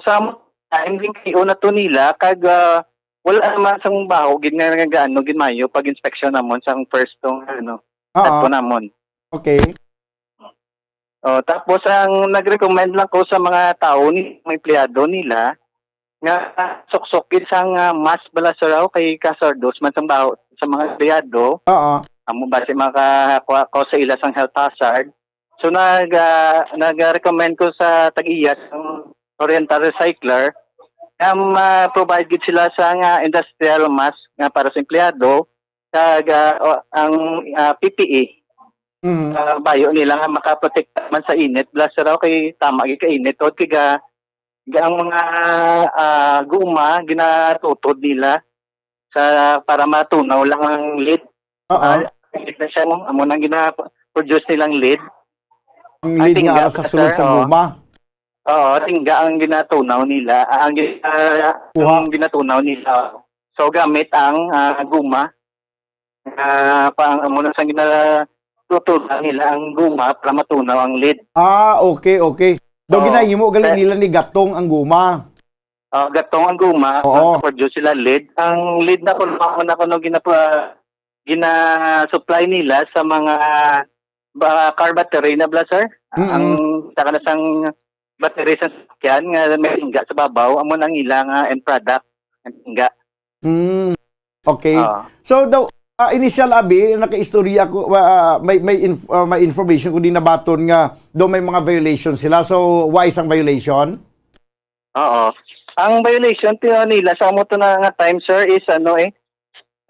sa time, ginkayo na to nila, kag, ah, wala naman sang baho gid nga nagaano gid maayo pag-inspeksyon namon sang first tong, ano, Oo. Adto namon. Okay. Oh, tapos ang nag-recommend lang ko sa mga tao ni, mga empleyado nila, nga suksok gid sang, ah, mask bala, sir, aw, kay kasardos man sang baho sa mga empleyado. Oo. Amo ba si makakuha ko sa ila sang health hazard? So, nag, ah, nag-recommend ko sa tag-iya sang Oriental Recycler nga ma-provide gid sila sa nga industrial mask nga para sa empleyado kag, ah, o, ang, ah, P P E, Mm. Ah, bayo nila nga makaprotekta man sa init. Basta raw kay tama gid ka init. Tod kay ga-, ga-, ang mga, ah, guma ginatutod nila sa, para matunaw lang ang lead. Oo. Ah, lead na siya, no? Amo nang gina-produce nilang lead. Ang Ang lead nga tingga, ara sa sulod sir, sa oo. Guma. Oo, tingga ang ginatunaw nila. Ah, ang gina-, Kuha. Ang ginatunaw nila. So, gamit ang, ah, guma. Ah, pa, ang amo na sa ginatutunan nila ang guma para matunaw ang lead. Ah, okay, okay. Daw Oo. Ginahimo gali Pe- nila ni gatong ang guma. Ah, gatong ang guma, Oo. Produce sila lead. Ang lead na kuno, mao na kuno ginapa-, gina-supply nila sa mga ba-, car battery na bala, sir. Mm-mm. Ang saka na sang battery sa sakyan nga may tingga sa babaw, amo nang ilang, ah, end product, ang tingga. Mm. Okay. Oo. So, daw, ah, initial, abi, nakaistorya ko, ah, may, may inf-, ah, may information ko din nabaton nga daw may mga violation sila. So, why isang violation? Oo. Ang violation ti nila sa amo to na nga time, sir, is ano eh,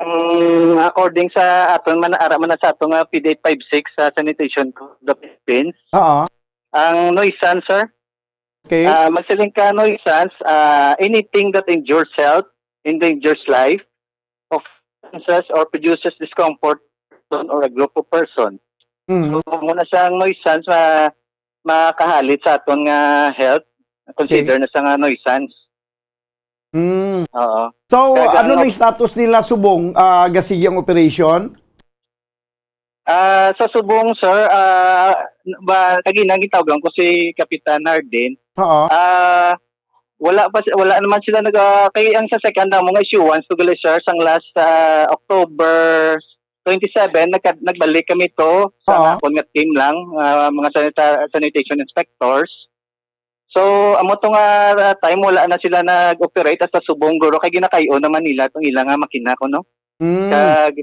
ang according sa aton man, ara man na sa ato nga P D eight five six sa Sanitation Code of the Philippines, Oo. ang nuisance, sir. Okay. Ah, magsiling ka nuisance, ah, anything that injures health, endangers life, offenses or produces discomfort to or a group of person. Mm. So, muna siyang nuisance, ma-, makahalit sa aton nga health, consider Okay. na sa nga nuisance. Mm. Oo. So, Kaya ano ang na status nila subong, ah, gasigi ang operation? Ah, sa subong, sir, ah, ba, kagina gitawagan ko si Kapitan Hardin. Oo. Ah, wala pa si-, wala naman sila nag-, ah, kay ang sa second na mga issuance to gali, sir, sang last, ah, October twenty-seven, nagka-, nagbalik kami to sa Oo. akon nga team lang, ah, mga sanita-, sanitation inspectors. So, amo to nga, ah, time, wala na sila nag-operate hasta subong, guro, kay ginakay-o naman nila tong ila nga makina ko, no? Mm. Kag,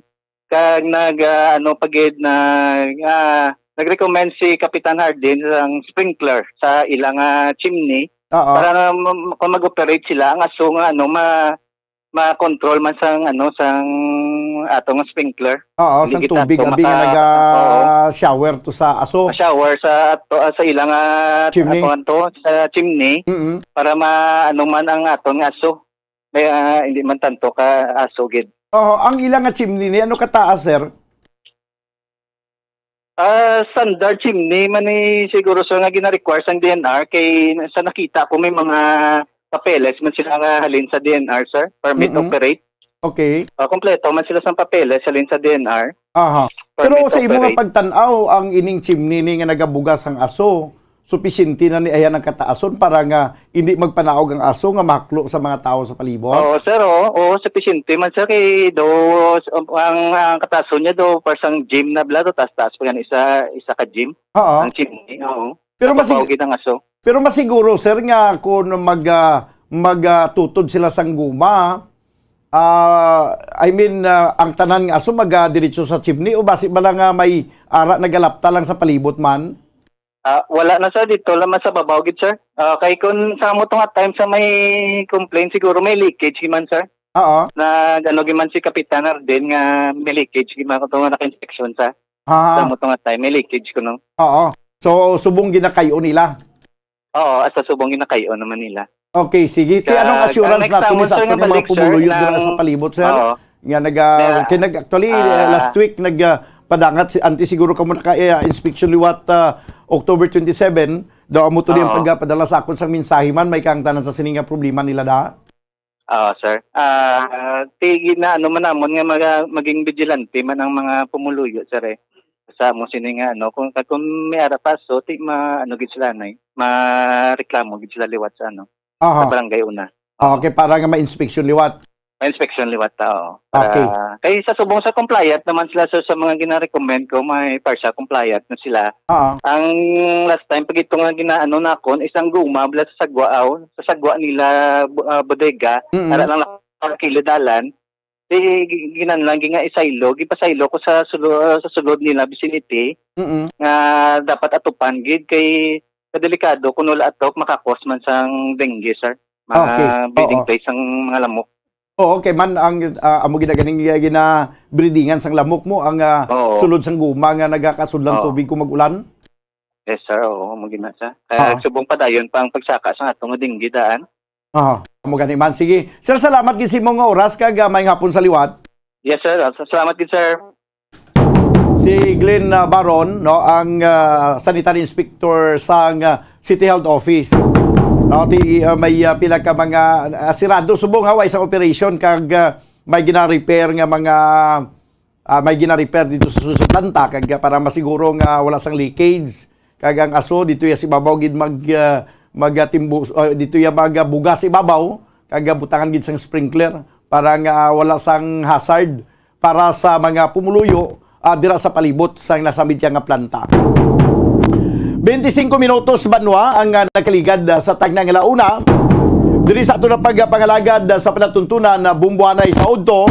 kag nag, ah, ano pa gid, nag, ah, nag-recommend si Kapitan Hardin sang sprinkler sa ila nga chimney Oo. para na ma-, kung mag-operate sila, ang aso nga, ano, ma-, ma-control man sang, ano, sang ato nga sprinkler. Oo, Hindi sang kita tubig, to abi nga maka-, naga-shower to sa aso. ma-shower sa ato, ah, sa ila nga, Chimney. ato, ato, sa chimney Mm-mm. para ma-, ano man ang aton nga aso. May, ah, hindi man tanto ka aso gid. Oo, ang ila nga chimney ni ano kataas, sir? Ah, standard chimney man ni siguro, sir, nga gina-require sang D N R kay sa nakita ko may mga papeles man sila nga halin sa D N R, sir, permit Mm-mm. operate. Okay. Ah, kompleto man sila sang papeles halin sa D N R. Aha. Pero Permit sa imo nga operate. pagtan-aw, ang ining chimney ni nga nagabugas ang aso, supisyente na ni ayan ang kataason para nga hindi magpanaog ang aso nga mahaklo sa mga tawo sa palibot? Oo, sir, oo. Oo, supisyente man, sir, kay do, ang, ang kataason niya do, par sang gym na bala, do, taas-taas pa yan, isa, isa ka gym, Oo. ang chimney, oo. Pero Nababaw masig-, gid ang aso. pero masiguro, sir, nga kung mag, ah, mag, ah, tutod sila sang guma, ah, I mean, ah, ang tanan nga aso magadiretso sa chimney o basi bala nga may ara nagalapta lang sa palibot man? Ah, wala na, sir. Dito lang man sa babaw gid, sir. Ah, kay kun sa amo to nga time sa may complaint, siguro may leakage gid man, sir. Oo. Nag-ano gid man si Kapitan Arden nga may leakage gid man, to nga naka-inspection sa, Ah. sa amo to nga time, may leakage kuno. Oo. So, subong ginakay-o nila? Oo, asa subong ginakay-o naman nila. Okay, sige. Ti, anong Kag, assurance ang next nato ni sa hamon, sir, aton nga nga mga balik, sir, pumuluyo dira sa ng palibot, sir? Oo. Nga naga-, Yeah. kay nag-, actually, Ah. last week, nag, ah, padangat si, anti siguro kamo naka, eh, inspection liwat, ah, October twenty-seven, daw amo to ni ang Oo. pagpadala sa akon sang mensahe man, may kaangtanan sa sini nga problema nila da. Oo, sir. Ah, ti, gina-, ano man namon nga maga-, maging vigilante man ang mga pumuluyo, sir, eh. Sa amo sini nga, ano, kung, kung may ara pa, so, ti, ma-, ano gid sila, ano, eh, mareklamo gid sila liwat sa, ano, Aha. sa barangay una. Oo. Okay, para nga ma-inspection liwat. Ma-inspection liwat ta, oo. Para, Okay. kay sa subong sa compliant naman sila, sir, sa mga gina-recommend ko, may partial compliant na sila. Oo. Ang last time, pag ito nga ginaano nakon, isang guma, bala sa sagwa, aw, sa sagwa nila, bu-, ah, bodega, Mm-mm. ara lang kilid dalan, di, gi-, ginan lang, gi nga isaylo, gipasaylo ko sa sulo-, sa sulod nila, vicinity, Mm-mm. nga dapat atupan gid, kay kadelikado, kung wala atok, makakos man sang dengue, sir. Mga Okay. breeding Oo. place ang mga lamok. Oo, kay man ang, ah, amo gid na ganing, ah, gina-breedingan sang lamok mo, ang, ah, Oo. sulod sang guma nga nagakasudlan Oo. tubig kung mag-ulan? Yes, sir. Oo, amo gid na, sir. Kaya Oo. subong padayon pa ang pagsaka sa atong dinggi daan. Aha, amo gani man. Sige. Sir, salamat gid sa imo nga oras kag, ah, maayong hapon sa liwat. Yes, sir. Ah, sa-, salamat gid, sir. Si Glenn, ah, Baron, no, ang, ah, sanitary inspector sang, ah, City Health Office. No, ti, ah, may, ah, pila ka mga, ah, sirado subong hawa isang operation kag, ah, may gina-repair nga mga, ah, may gina-repair dito sa, sa planta kag, ah, para masiguro nga wala sang leakage. Kag ang aso dito ya sa ibabaw gid mag, ah, magatimbo, ah, dito ya magabuga sa ibabaw, kag, ah, butangan gid sang sprinkler para nga, ah, wala sang hazard para sa mga pumuluyo, ah, dira sa palibot sang nasambit ya nga planta. Twenty-cinco minutos banwa ang, ah, nakaligad, ah, sa tagna nga launa. Diri sa ato na pagpangalagad, ah, sa palatuntunan na bumbuanay sa udto,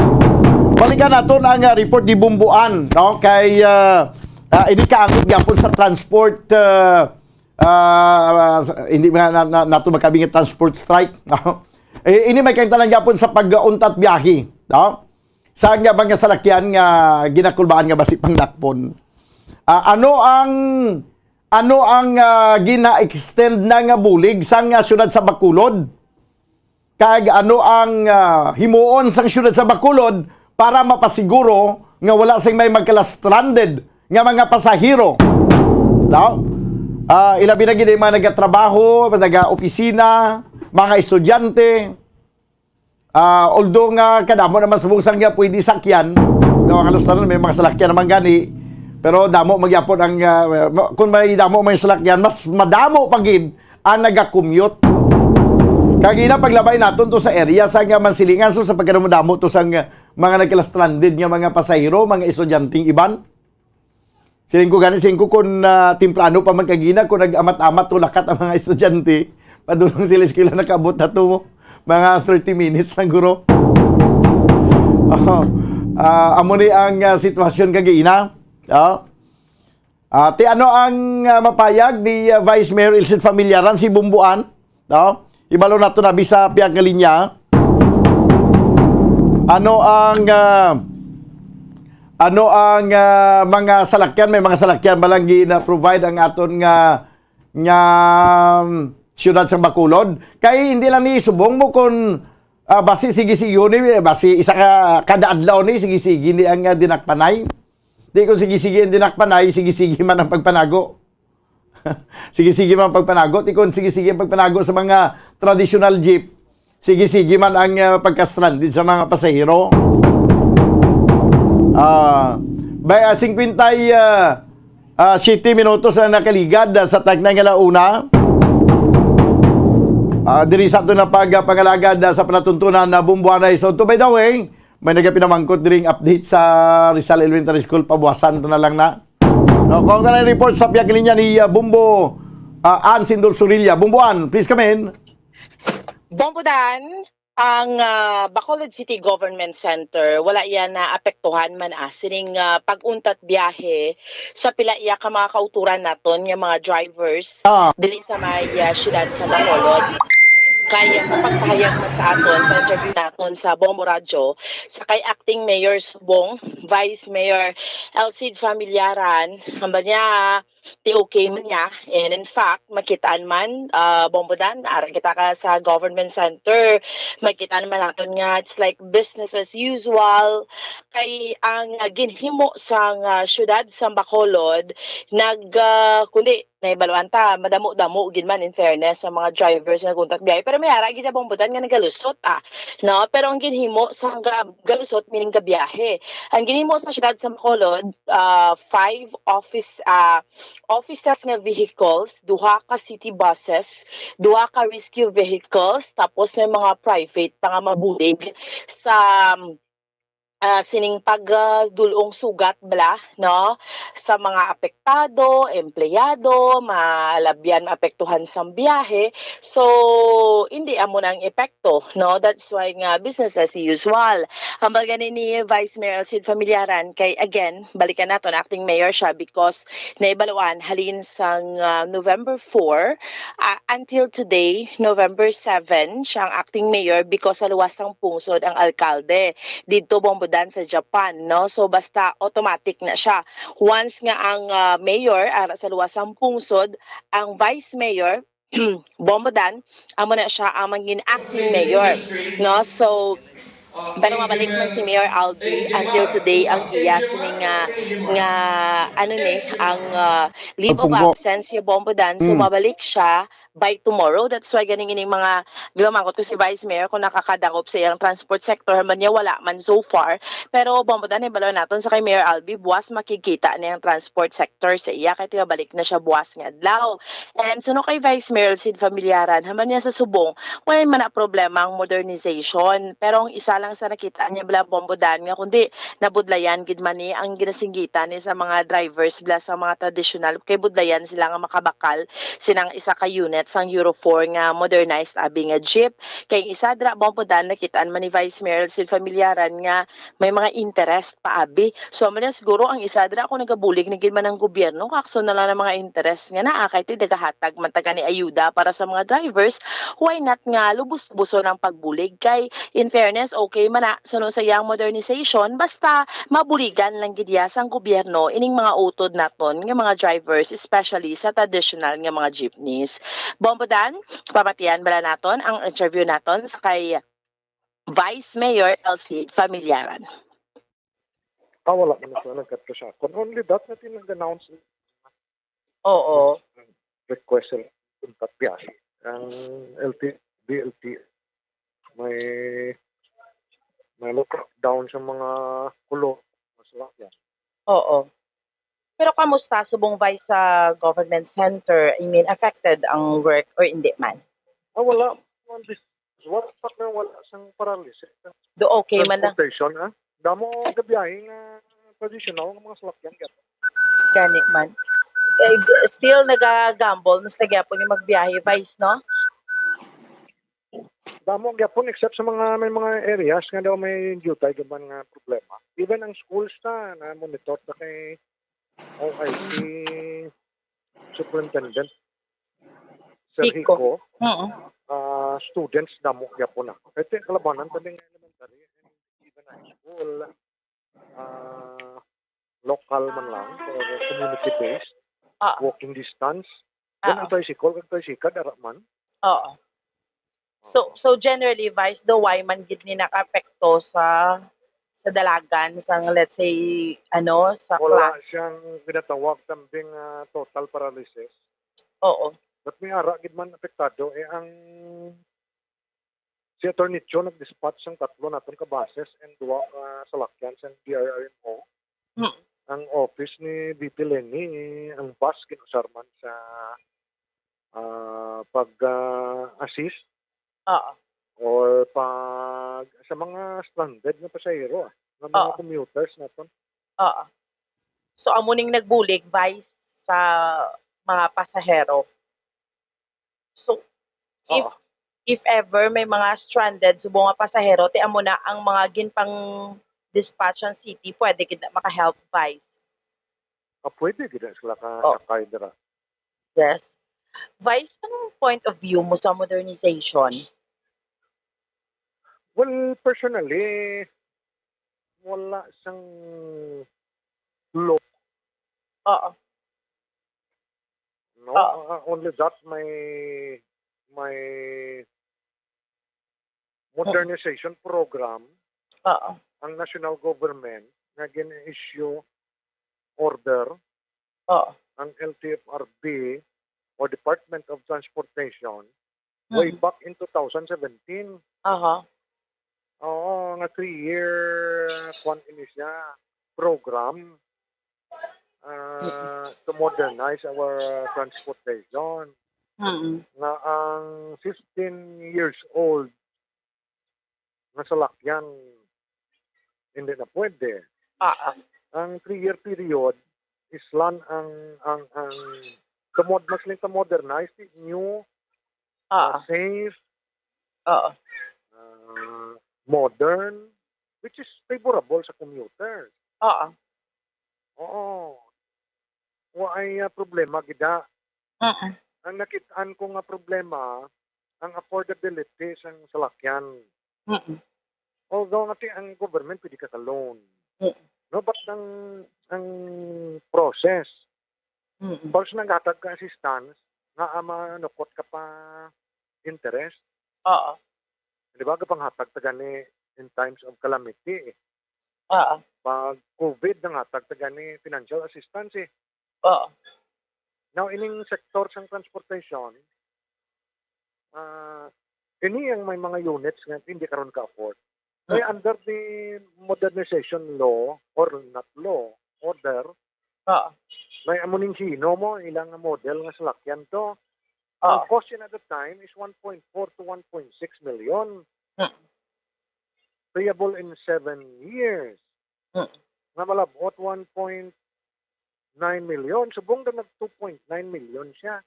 balikan naton ang, ah, report ni Bumbuan, no? Kay, ah, Ah, ini kaangkon gyapon sa transport, ah, ah, sa, hindi nga na, na, nato makabingi transport strike, no? Eh, ini may kaintanan gyapon sa pag-untat biyahe, no? Sa nga mga salakyan nga ginakulbaan nga basi pangdakpon. Ah, ano ang, ano ang, ah, gina-extend na nga bulig sang, ah, siyudad sa Bacolod? Kag ano ang, ah, himuon sang siyudad sa Bacolod para mapasiguro nga wala sing may magkala-stranded nga mga pasahero? No? Ah, ilabi na gid ang mga nagatrabaho, nagaopisina, mga estudyante. Ah, although nga kadamo naman subong sang nga pwede sakyan, no, ang halos tanan may mga salakyan naman gani, pero damo magyapon ang, ah, ma-, kung may damo may salakyan, mas madamo pa gid ang naga-commute. Kag ina, paglabay naton to sa area sa nga Mansilingan, so sa pagkadamo-damo to sang mga nagkala-stranded nga mga pasahero, mga estudyanteng iban. Siling ko gani, siling ko, kung, ah, temprano pa man kagina, kung nag-amat-amat to lakat ang mga estudyante, padulong sila eskwela, nakaabot na to mga thirty minutes lang, guro. Oh, ah, amo ni ang, ah, sitwasyon kagina. Oh. Ah, ti ano ang, ah, mapayag ni, ah, Vice Mayor Elcid Familiaran, si Bumbuan? No? Ibalo nato na bisa pihak nga linya. Ano ang, ah, ano ang, ah, mga salakyan? May mga salakyan ba lang gina-provide ang aton nga, nga, um, siyudad sang Bacolod? Kay hindi lang ni subong mo kung, ah, basi sige-sige ni, basi isa ka kada adlaw ni sige-sige ni ang, ah, dinakpanay. Di kung sige-sige ang dinakpanay, sige-sige man ang pagpanago. Sige-sige man ang pagpanago. Di kung sige-sige ang pagpanago sa mga traditional jeep, sige-sige man ang, ah, pagka-stranded sa mga pasahero. Ah, bay, ah, singkwenta, ah, ah, siyete minutos ang nakaligad, ah, sa tagnay nga launa. Ah, diri sa ato na pagpangalagad, ah, sa palatuntunan na Bumbuanay. So, to, by the way, may nagapinamangkot diring update sa Rizal Elementary School, pabuwasan to na lang na. No, kung ka report sa pihak linya ni, ah, Bumbo, ah, Ann Sindol Surilla. Bumbo Ann, please come in. Bombo Dan, ang, ah, Bacolod City Government Center, wala yan na apektuhan man, ah, sining, ah, pag-untat biyahe sa pila iya ka mga kauturan naton nga mga drivers Ah. dili sa may, ah, siyudad sa Bacolod. Kaya sa pagpahayag man sa aton, sa interview naton sa Bombo Radyo, sa kay Acting Mayor Subong, Vice Mayor Elcid Familiaran, hamba niya, ti okay man niya. And in fact, makitaan man, ah, Bombo Dan, ara kita ka sa government center, makitaan man naton nga it's like business as usual. Kay ang, ah, ginhimo sang, ah, siyudad sang Bacolod, nag, ah, kundi nahibaluan ta, madamo-damo gid man, in fairness, sa mga drivers nga nag-untat biyahe. Pero may ara gid siya, Bombo Dan, nga nagalusot, ah, no? Pero ang ginhimo sang ga-, galusot, meaning gabiyahe. Ang ginhimo sa siyudad sa Bacolod, ah, five office, ah, offices nga vehicles, duha ka city buses, duha ka rescue vehicles, tapos may mga private pa nga mabulig sa, ah, sining pag, ah, dul-ong sugat bala, no, sa mga apektado, empleyado, malabyan maapektuhan sang biyahe. So, hindi amo na ang epekto, no? That's why nga business as usual. Hambal gani ni Vice Mayor Elcid Familiaran, kay again, balikan naton, acting mayor siya because naibaluan halin sang, ah, November four, ah, until today, November seven, siya ang acting mayor because sa luwas sang pungsod ang alkalde didto, Bombo Dan, sa Japan, no? So, basta automatic na siya. Once nga ang, ah, mayor ara sa luwas sang pungsod, ang vice mayor, Bombo Dan, amo na siya ang mangin acting mayor, no? So, pero mabalik man si Mayor Albi until today ang iya sining nga, nga, ano ni, ang, ah, leave of Pungko. absence ni Bombo Dan. So, Mm. mabalik siya by tomorrow. That's why ganing ining mga, di ba, mangkot ko si Vice Mayor kung nakakadangop sa iyang transport sector, man niya wala man so far. Pero Bombo Dan, ibalo naton sa kay Mayor Albi, buwas makikita niya ang transport sector sa iya, kay tiga balik na siya buwas nga adlaw. And suno kay Vice Mayor Sid Familiaran, haman niya sa subong, way man na problema ang modernization. Pero ang isa lang sa nakita niya bala, Bombo Dan, nga kundi nabudlayan gid man ni ang ginasinggitan ni sa mga drivers bala sa mga tradisyonal, kay budlayan sila nga makabakal sinang isa ka unit sang Euro four nga modernized abi nga jeep. Kay ang isa dira, Bombo Dan, nakitaan man ni Vice Mayor Elsie Familiaran nga may mga interest pa abi. So, amo na siguro ang isa dira, kung nagabulig na gid man ang gobyerno, kakso na lang ang mga interest nga naa, kay ti nagahatag man ta gani ayuda para sa mga drivers, why not nga lubos-luboson ang pagbulig? Kay, in fairness, okay man na suno sa iyang modernization, basta mabuligan lang gid iya sang gobyerno ining mga utod naton nga mga drivers, especially sa traditional nga mga jeepneys. Bombo Dan, pamatian bala naton ang interview naton sa kay Vice Mayor Elsie Familiaran. Ah, wala man sa nagkadto sa akon. Only that na nag-announce Oo. request sa untat biyahe. Ang L T, B L T, may may lockdown sa mga kulo, mas lang yan. Oo. Pero kamusta subong, Vice, sa government center? I mean, affected ang work or hindi man? Ah, wala. Wala, wala pa na wala sang paralysis. Do okay man na. Transportation, ah. Damo gabiyahe nga traditional nga mga salakyan gyapon. Gani man. Eh, still nagagamble mas nagyapon yung magbiyahe, Vice, no? Damo gyapon, except sa mga may mga areas nga daw may diutay gyud man nga problema. Even ang schools ta na monitor ta kay O I C superintendent Sir Hico. Hico, Oo. ah, students damo gyapon na. Kay ti kalabanan ta ding elementary and even high school, ah, local man lang or community based, Ah, walking distance. Then ah, ang tricycle, ang tricycle, dara man. Oo. So, so generally, Vice, do why man gid ni nakaapekto sa sa dalagan sang, let's say, ano, sa Wala class? Siyang ginatawag tambing ah, total paralysis. Oo. But may ara gid man apektado eh ang si Attorney Cho nag-dispatch sang tatlo naton ka buses and duha ka salakyan sang D R R M O. Hmm. Ang office ni V P Leni, ang bus ginusar man sa ah, pag ah, assist Oo. or pag sa mga stranded nga pasahero, ah, nga mga Oo. Commuters naton. Oo. So, amo ning nagbulig, Vice, sa mga pasahero. So, if Oo. if ever may mga stranded subong nga pasahero, ti amo na ang mga ginpang dispatch ang city, pwede gid na maka-help, Vice. Ah, pwede gid na sila ka Oh. sakay dira. Yes. Vice, anong point of view mo sa modernization? Well, personally, wala sang law, Oo. no? Ah, only that may may modernization program Oo. ang national government nga gin-issue order Oo. ang L T F R B o Department of Transportation way Mm. back in two thousand seventeen. Aha. Oo, nga three-year, uh, kwan ini siya, program uh, to modernize our transportation. Mm. Nga ang fifteen years old nga salakyan, hindi na pwede. Ah, ah. Ang three-year period, islan ang ang ang kamod mas lang modernized, new, Ah, uh, safe, ah. uh, modern, which is favorable sa commuter. Ah, ah. Oo. Wa ay uh, problema gida. Mm. Ang nakitaan ko nga problema ang affordability sang salakyan. Mm. Although nga ti ang government pwede ka ka-loan. Mm. No, but ang ang process, Mm. first naghatag ka assistance nga ama nukot ka pa interest. Oo. Di ba? Kapanghatag ta gani in times of calamity. Eh. Oo. Pag COVID, nanghatag ta gani financial assistance. Eh. Oo. Now, ining sector sang transportation, ah, ini ang may mga units nga hindi karon ka-afford. Kaya Mm. under the modernization law, or not law, order, Oo. may amo ning hino mo, ilang model nga salakyan to. Ang Oo. cost yun at the time is one point four to one point six million. Mm. Payable in seven years. Mm. Nga malabot one point nine million. Subong na nag two point nine million siya.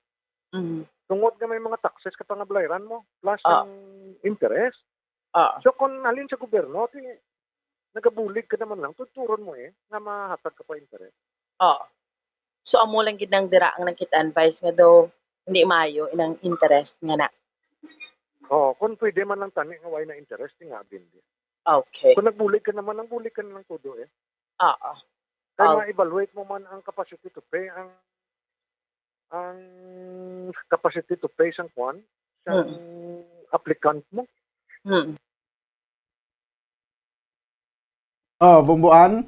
Mhm. Tungod nga may mga taxes ka pangabayaran mo, plus Ah. ang interest. Ah. So, kung halin sa gobyerno, ti, nagabulig ka naman lang, tuturon mo eh, nga mahatag ka pa interest. Ah. So, amo lang gid nang dira ang nakita advice nga daw hindi maayo inang interest nga na. Oh, kung pwede man lang tani nga way na interest nga din. Okay. Kung nagbulig ka naman, nagbulig ka na lang todo eh. Ah, ah. Kaya Ah. ma-evaluate mo man ang capacity to pay, ang, ang capacity to pay sang kwan, sang Hmm. applicant mo. Hmm. Oh, Bumbuan?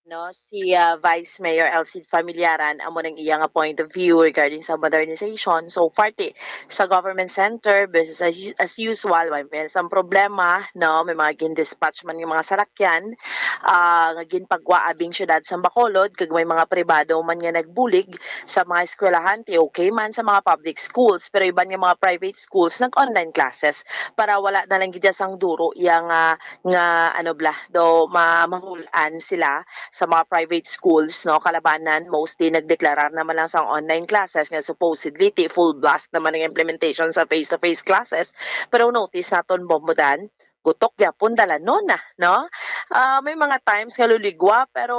No, si, ah, Vice Mayor Elcid Familiaran, amo nang iya nga point of view regarding sa modernization. So, parte sa government center, business as, as usual, may, may isang problema, no, may mga gin-dispatch man nga mga salakyan, ah, nga ginpagwa abing syudad sa Bacolod, kag may mga pribado man nga nagbulig sa mga eskwelahan, ti okay man sa mga public schools, pero iban nga mga private schools nag-online classes para wala na lang gid sang duro iya nga, nga ano bala, do ma-, mahul-an sila sa mga private schools, no, kalabanan, mostly nagdeklarar naman lang sang online classes nga supposedly ti full blast naman ang implementation sa face-to-face classes. Pero notice naton, Bombo Dan, gutok gyapon dalanon na, no? Ah, may mga times nga luligwa, pero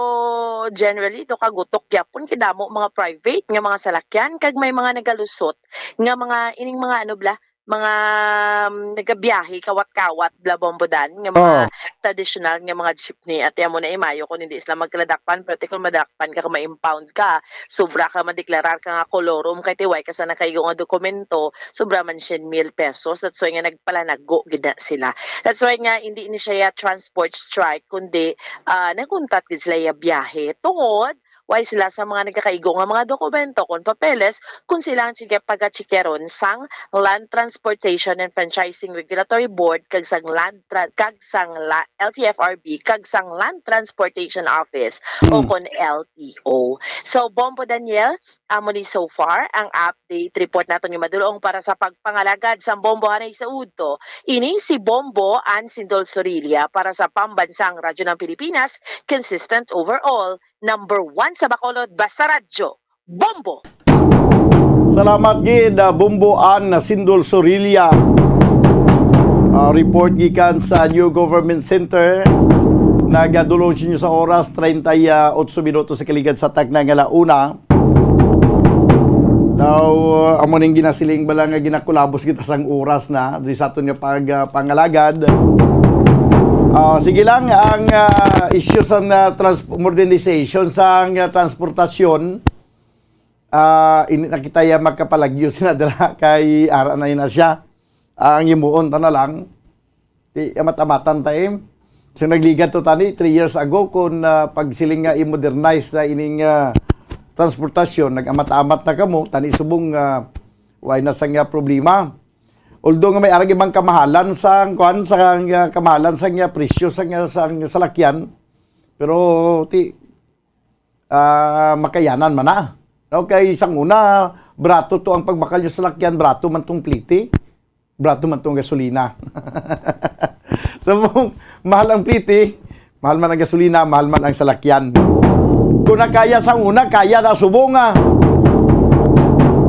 generally, do ka gutok gyapon, kay damo mga private nga mga salakyan, kag may mga nagalusot nga mga, ining mga ano bala, mga, um, nagabiyahe, kawat-kawat bala, Bombo Dan, nga mga Oh. traditional nga mga jeepney. At amo na, imayo kung hindi sila magkaladakpan, pero ti kung madakpan ka, kung ma-impound ka, sobra ka, madeklarar ka nga kolorum, kay ti way ka sa nakaigo nga dokumento, sobra man siyam mil pesos. That's why nga nagpalanago gid na sila. That's why nga hindi ni siya ya transport strike, kundi, ah, naguntat gid sila ya biyahe. Tungod, way sila sa mga nagakaigo nga mga dokumento kon papeles, kung sila ang sige pagatsikeron sang Land Transportation and Franchising Regulatory Board kag sang Land Tra-, kag sang la-, L T F R B kag sang Land Transportation Office o Hmm. kon L T O. So, Bombo Daniel, amo ni so far ang update report naton nga madulong para sa pagpangalagad sang Bombo hanay sa udto. Ini si Bombo Ann Sindol Sorilla para sa Pambansang Radyo ng Pilipinas, consistent overall, number one sa Bacolod, basta radyo, Bombo! Salamat gid, ah, Bombo Ann Sindol Sorilla. Ah, report gikan sa New Government Center. Nagadulong sa inyo sa oras, treinta y ocho minutos sa kaligad sa takna nga la una. Now, uh, amo ning ginasiling bala nga ginakulabos kita sang oras na, di sa aton nga pag, uh, pangalagad. Uh, sige lang, ang, uh, issue sa, uh, trans-, modernization sa, uh, transportasyon, uh, hindi na kita ya magkapalagyo sina dira kay ara na yun na siya. Ang himuon ta na lang, di amat-amatan ta, eh. So, nagligat to tani three years ago kung, ah, pagsiling nga i-modernize na ining, ah, transportasyon, nag-amat-amat na kamo, tani subong, ah, way na sang, ah, problema. Although nga may arang ibang kamahalan sa, kuwan, sa, ah, kamahalan sa, ah, presyo sa, ah, sa, ah, salakyan, pero ti-, ah, makayanan man na. No, kay sang una, barato to ang pagbakal yung salakyan, barato man tong pliti, barato man tong gasolina. So, kung mahal ang pliti, mahal man ang gasolina, mahal man ang salakyan. Kung nakaya sang una, kaya na subong nga.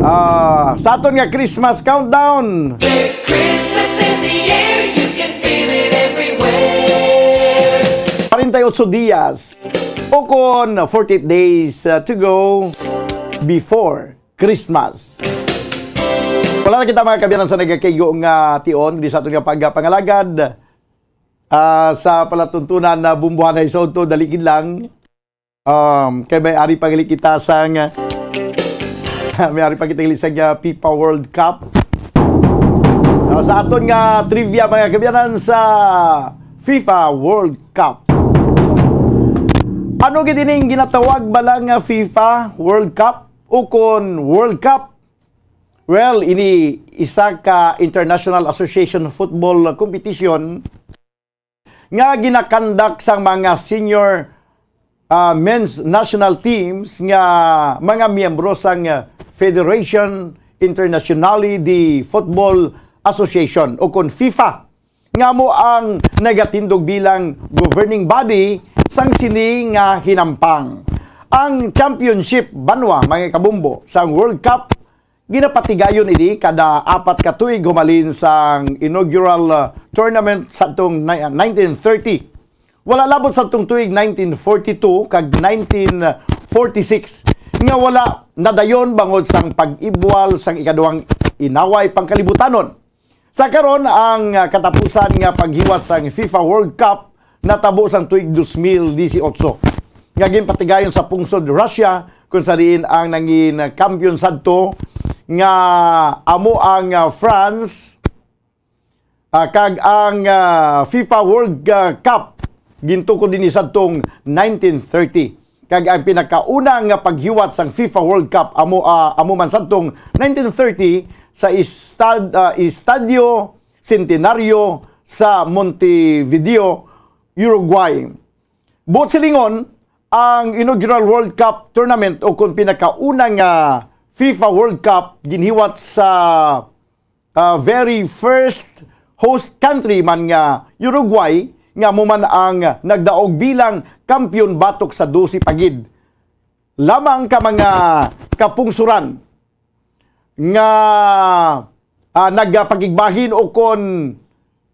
Ah, sa aton nga Christmas countdown. There's Christmas in the air, you can feel it everywhere. Forty-eight dias. O kon forty-eight days, uh, to go before Christmas. Wala na kita, mga kaabyanan, sa nagakaigo nga tion, di sa aton nga pagpangalagad, ah, sa palatuntunan na bumbuhan na isod to, dali gid lang. Um, kay may ari pa gali kita sa nga, may ari pa kita gali sa nga FIFA World Cup. Ah, sa aton nga trivia, mga kaabyanan, sa FIFA World Cup. Ano gid ining ginatawag bala nga FIFA World Cup o kon World Cup? Well, ini isa ka international association football competition nga ginakandak sang mga senior, ah, men's national teams nga mga miyembro sang, ah, Federation Internationale de Football Association o kon FIFA, nga amo ang nagatindog bilang governing body sang sini nga hinampang. Ang championship banwa, mga kabumbo, sang World Cup, ginapatigayon ini kada apat ka tuig humalin sang inaugural, ah, tournament sa atong ni-, nineteen thirty. Wala labot sa atong tuig nineteen forty-two kag nineteen forty-six nga wala nadayon bangod sang pag-ibwal sang ikaduhang inaway pangkalibutanon. Sa karon, ang, ah, katapusan nga paghiwat sang FIFA World Cup natabo sang tuig dos mil disiotso, nga ginpatigayon sa pungsod Russia, kung sa diin ang nangin kampiyon sadto nga amo ang, ah, France, ah, kag ang, ah, FIFA World, ah, Cup gintukod dinhi sadtong nineteen thirty. Kag ang pinakauna nga paghiwat sang FIFA World Cup amo, ah, amo man sadtong nineteen thirty sa estad-, ah, Estadio Centenario sa Montevideo, Uruguay. Buot silingon, ang inaugural World Cup tournament o kon pinakauna nga FIFA World Cup ginhiwat sa, ah, very first host country man nga Uruguay, nga amo man ang nagdaog bilang kampiyon batok sa dose pa gid lamang ka mga kapungsuran nga, ah, nagapakigbahin o kon,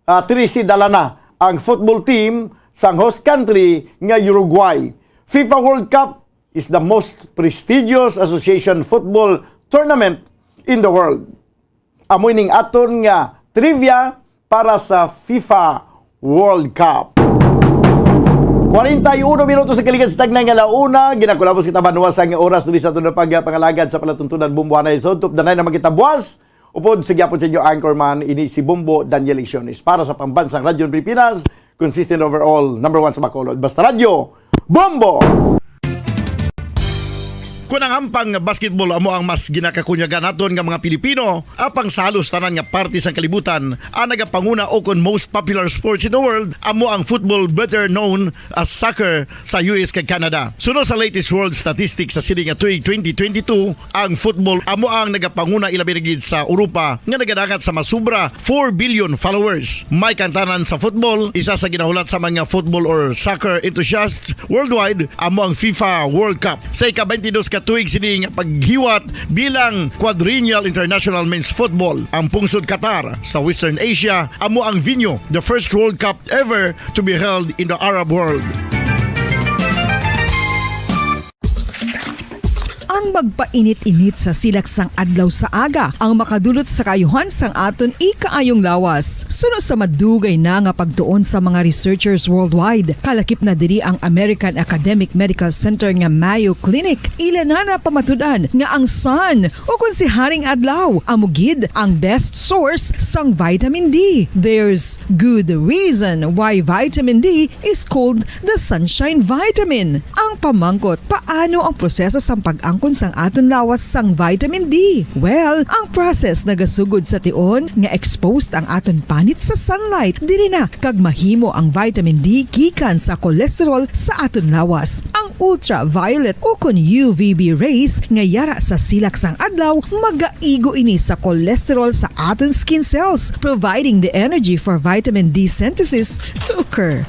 ah, trese dala na ang football team sang host country nga Uruguay. FIFA World Cup is the most prestigious association football tournament in the world. Amo ining aton nga trivia para sa FIFA World Cup. Kwarenta y uno minutos sa kaligad sa tagnay nga launa, ginakulabos kita banwa sa nga oras diri sa aton pagpangalagad sa palatuntunan Bumbuanay. So, tupdanay na man kita buwas. Upod sa gyapon sa inyo anchorman, ini si Bombo Daniel Isiones para sa Pambansang Radyo ng Pilipinas, consistent overall, number one sa Bacolod. Basta Radyo, Bombo! Kon ang hampang nga basketball amo ang mas ginakakunyagan naton nga mga Pilipino, apang sa halos tanan nga parte sang kalibutan, ang nagapanguna o kon most popular sports in the world amo ang football, better known as soccer, sa U S kag Canada. Suno sa latest world statistics sa sini nga tuig twenty twenty-two, ang football amo ang nagapanguna, ilabi na gid sa Europa nga nagadangat sa masubra four billion followers. May kantanan sa football, isa sa ginahulat sa mga football or soccer enthusiasts worldwide amo ang FIFA World Cup. Sa ika-twenty-dos ka tuig sini nga paghiwat bilang Quadrennial International Men's Football, ang pungsod Qatar sa Western Asia amo ang venue, the first World Cup ever to be held in the Arab world. Ang magpainit-init sa silak sang adlaw sa aga ang makadulot sa kaayuhan sang aton ikaayong lawas. Suno sa madugay na nga pagtuon sa mga researchers worldwide, kalakip na diri ang American Academic Medical Center nga Mayo Clinic. Ila na napamatud-an nga ang sun, o kon si Haring Adlaw, amo gid ang best source sang vitamin D. There's good reason why vitamin D is called the sunshine vitamin. Ang pamangkot, paano ang proseso sang pag-angkon sang aton lawas sang vitamin D? Well, ang process nagasugod sa tion nga exposed ang aton panit sa sunlight, diri na kag mahimo ang vitamin D gikan sa cholesterol sa aton lawas. Ang ultraviolet o kon U V B rays nga yara sa silak sang adlaw magaigo ini sa cholesterol sa aton skin cells, providing the energy for vitamin D synthesis to occur.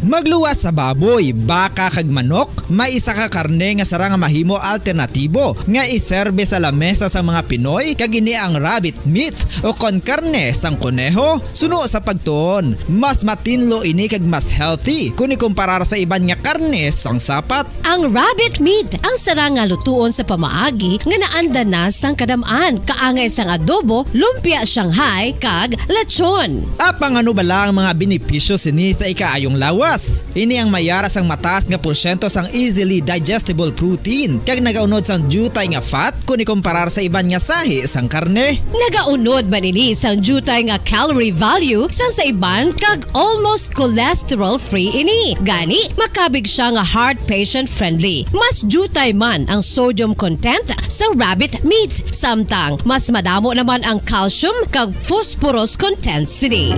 Magluwas sa baboy, baka kag manok, may isa ka karne nga sarang nga mahimo alternatibo nga iserbe sa lamesa sa mga Pinoy, kag ini ang rabbit meat o kon karne sang koneho. Suno sa pagtuon, mas matinlo ini kag mas healthy kon ikumparar sa iban nga karne sang sapat. Ang rabbit meat ang sarang nga lutuon sa pamaagi nga naanda na sang kadam-an, kaangay sang adobo, lumpia Shanghai, kag lechon. Apang ano bala ang mga benepisyo sini sa ikaayong lawas? Ini ang mayara sang mataas nga porsyento sang easily digestible protein kag nagaunod sang diutay nga fat kon ikumparar sa iban nga sahi sang karne. Nagaunod man ini sang diutay nga calorie value sang sa iban kag almost cholesterol-free ini. Gani, makabig sia nga heart patient-friendly. Mas diutay man ang sodium content sa rabbit meat, samtang mas madamo naman ang calcium kag phosphorus content sini.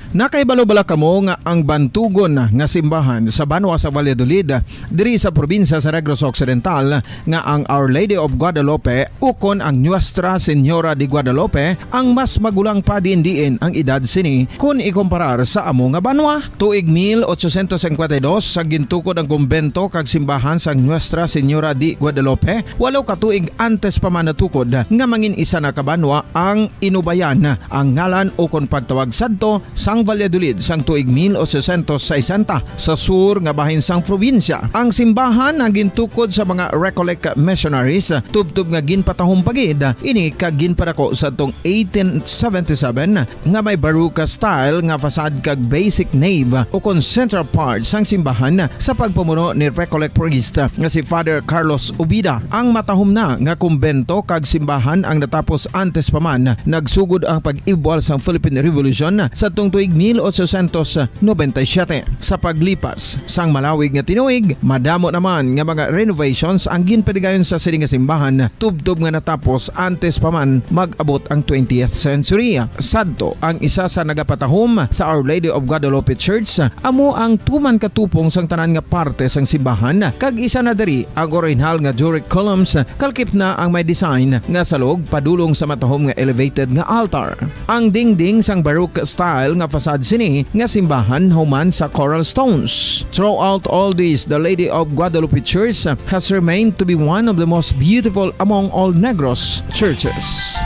Nakahibalo bala kamo nga ang bantugon nga simbahan sa banwa sa Valladolid, diri sa probinsya sa Negros Occidental, nga ang Our Lady of Guadalupe ukon ang Nuestra Señora de Guadalupe ang mas magulang pa diin-diin ang edad sini kon ikomparar sa amo nga banwa? Tuig mil ochocientos cincuenta y dos, sa gintukod ang kumbento kag simbahan sang Nuestra Señora de Guadalupe, walo ka tuig antes pa man natukod nga mangin isa na ka banwa ang Inubayan, ang ngalan ukon pagtawag sadto sang Valladolid sang tuig mil ochocientos sesenta, sa sur nga bahin sang probinsya. Ang simbahan ang gintukod sa mga Recollect missionaries, tubtob nga ginpatahom pa gid ini kag ginpadako sadtong eighteen seventy-seven, nga may Baroque style nga facade kag basic nave ukon central part sang simbahan sa pagpamuno ni Recollect priest nga si Father Carlos Ubida. Ang matahom na nga kumbento kag simbahan ang natapos antes pa man nagsugod ang pag-ibwal sang Philippine Revolution sadtong tuig mil ochocientos noventa y siete. Sa paglipas sang malawig nga tinuig, madamo naman nga mga renovations ang ginpatigayon sa sini nga simbahan, tubtob nga natapos antes pa man mag-abot ang twentieth century. Sadto, ang isa sa nagapatahom sa Our Lady of Guadalupe Church amo ang tuman katupong sang tanan nga parte sang simbahan, kag isa na diri ang orihinal nga Doric columns, kalkip na ang may design nga salog padulong sa matahom nga elevated nga altar. Ang dingding sang Baroque style nga facade sini nga simbahan human sa coral stones. Throughout all this, the Lady of Guadalupe Church has remained to be one of the most beautiful among all Negros churches.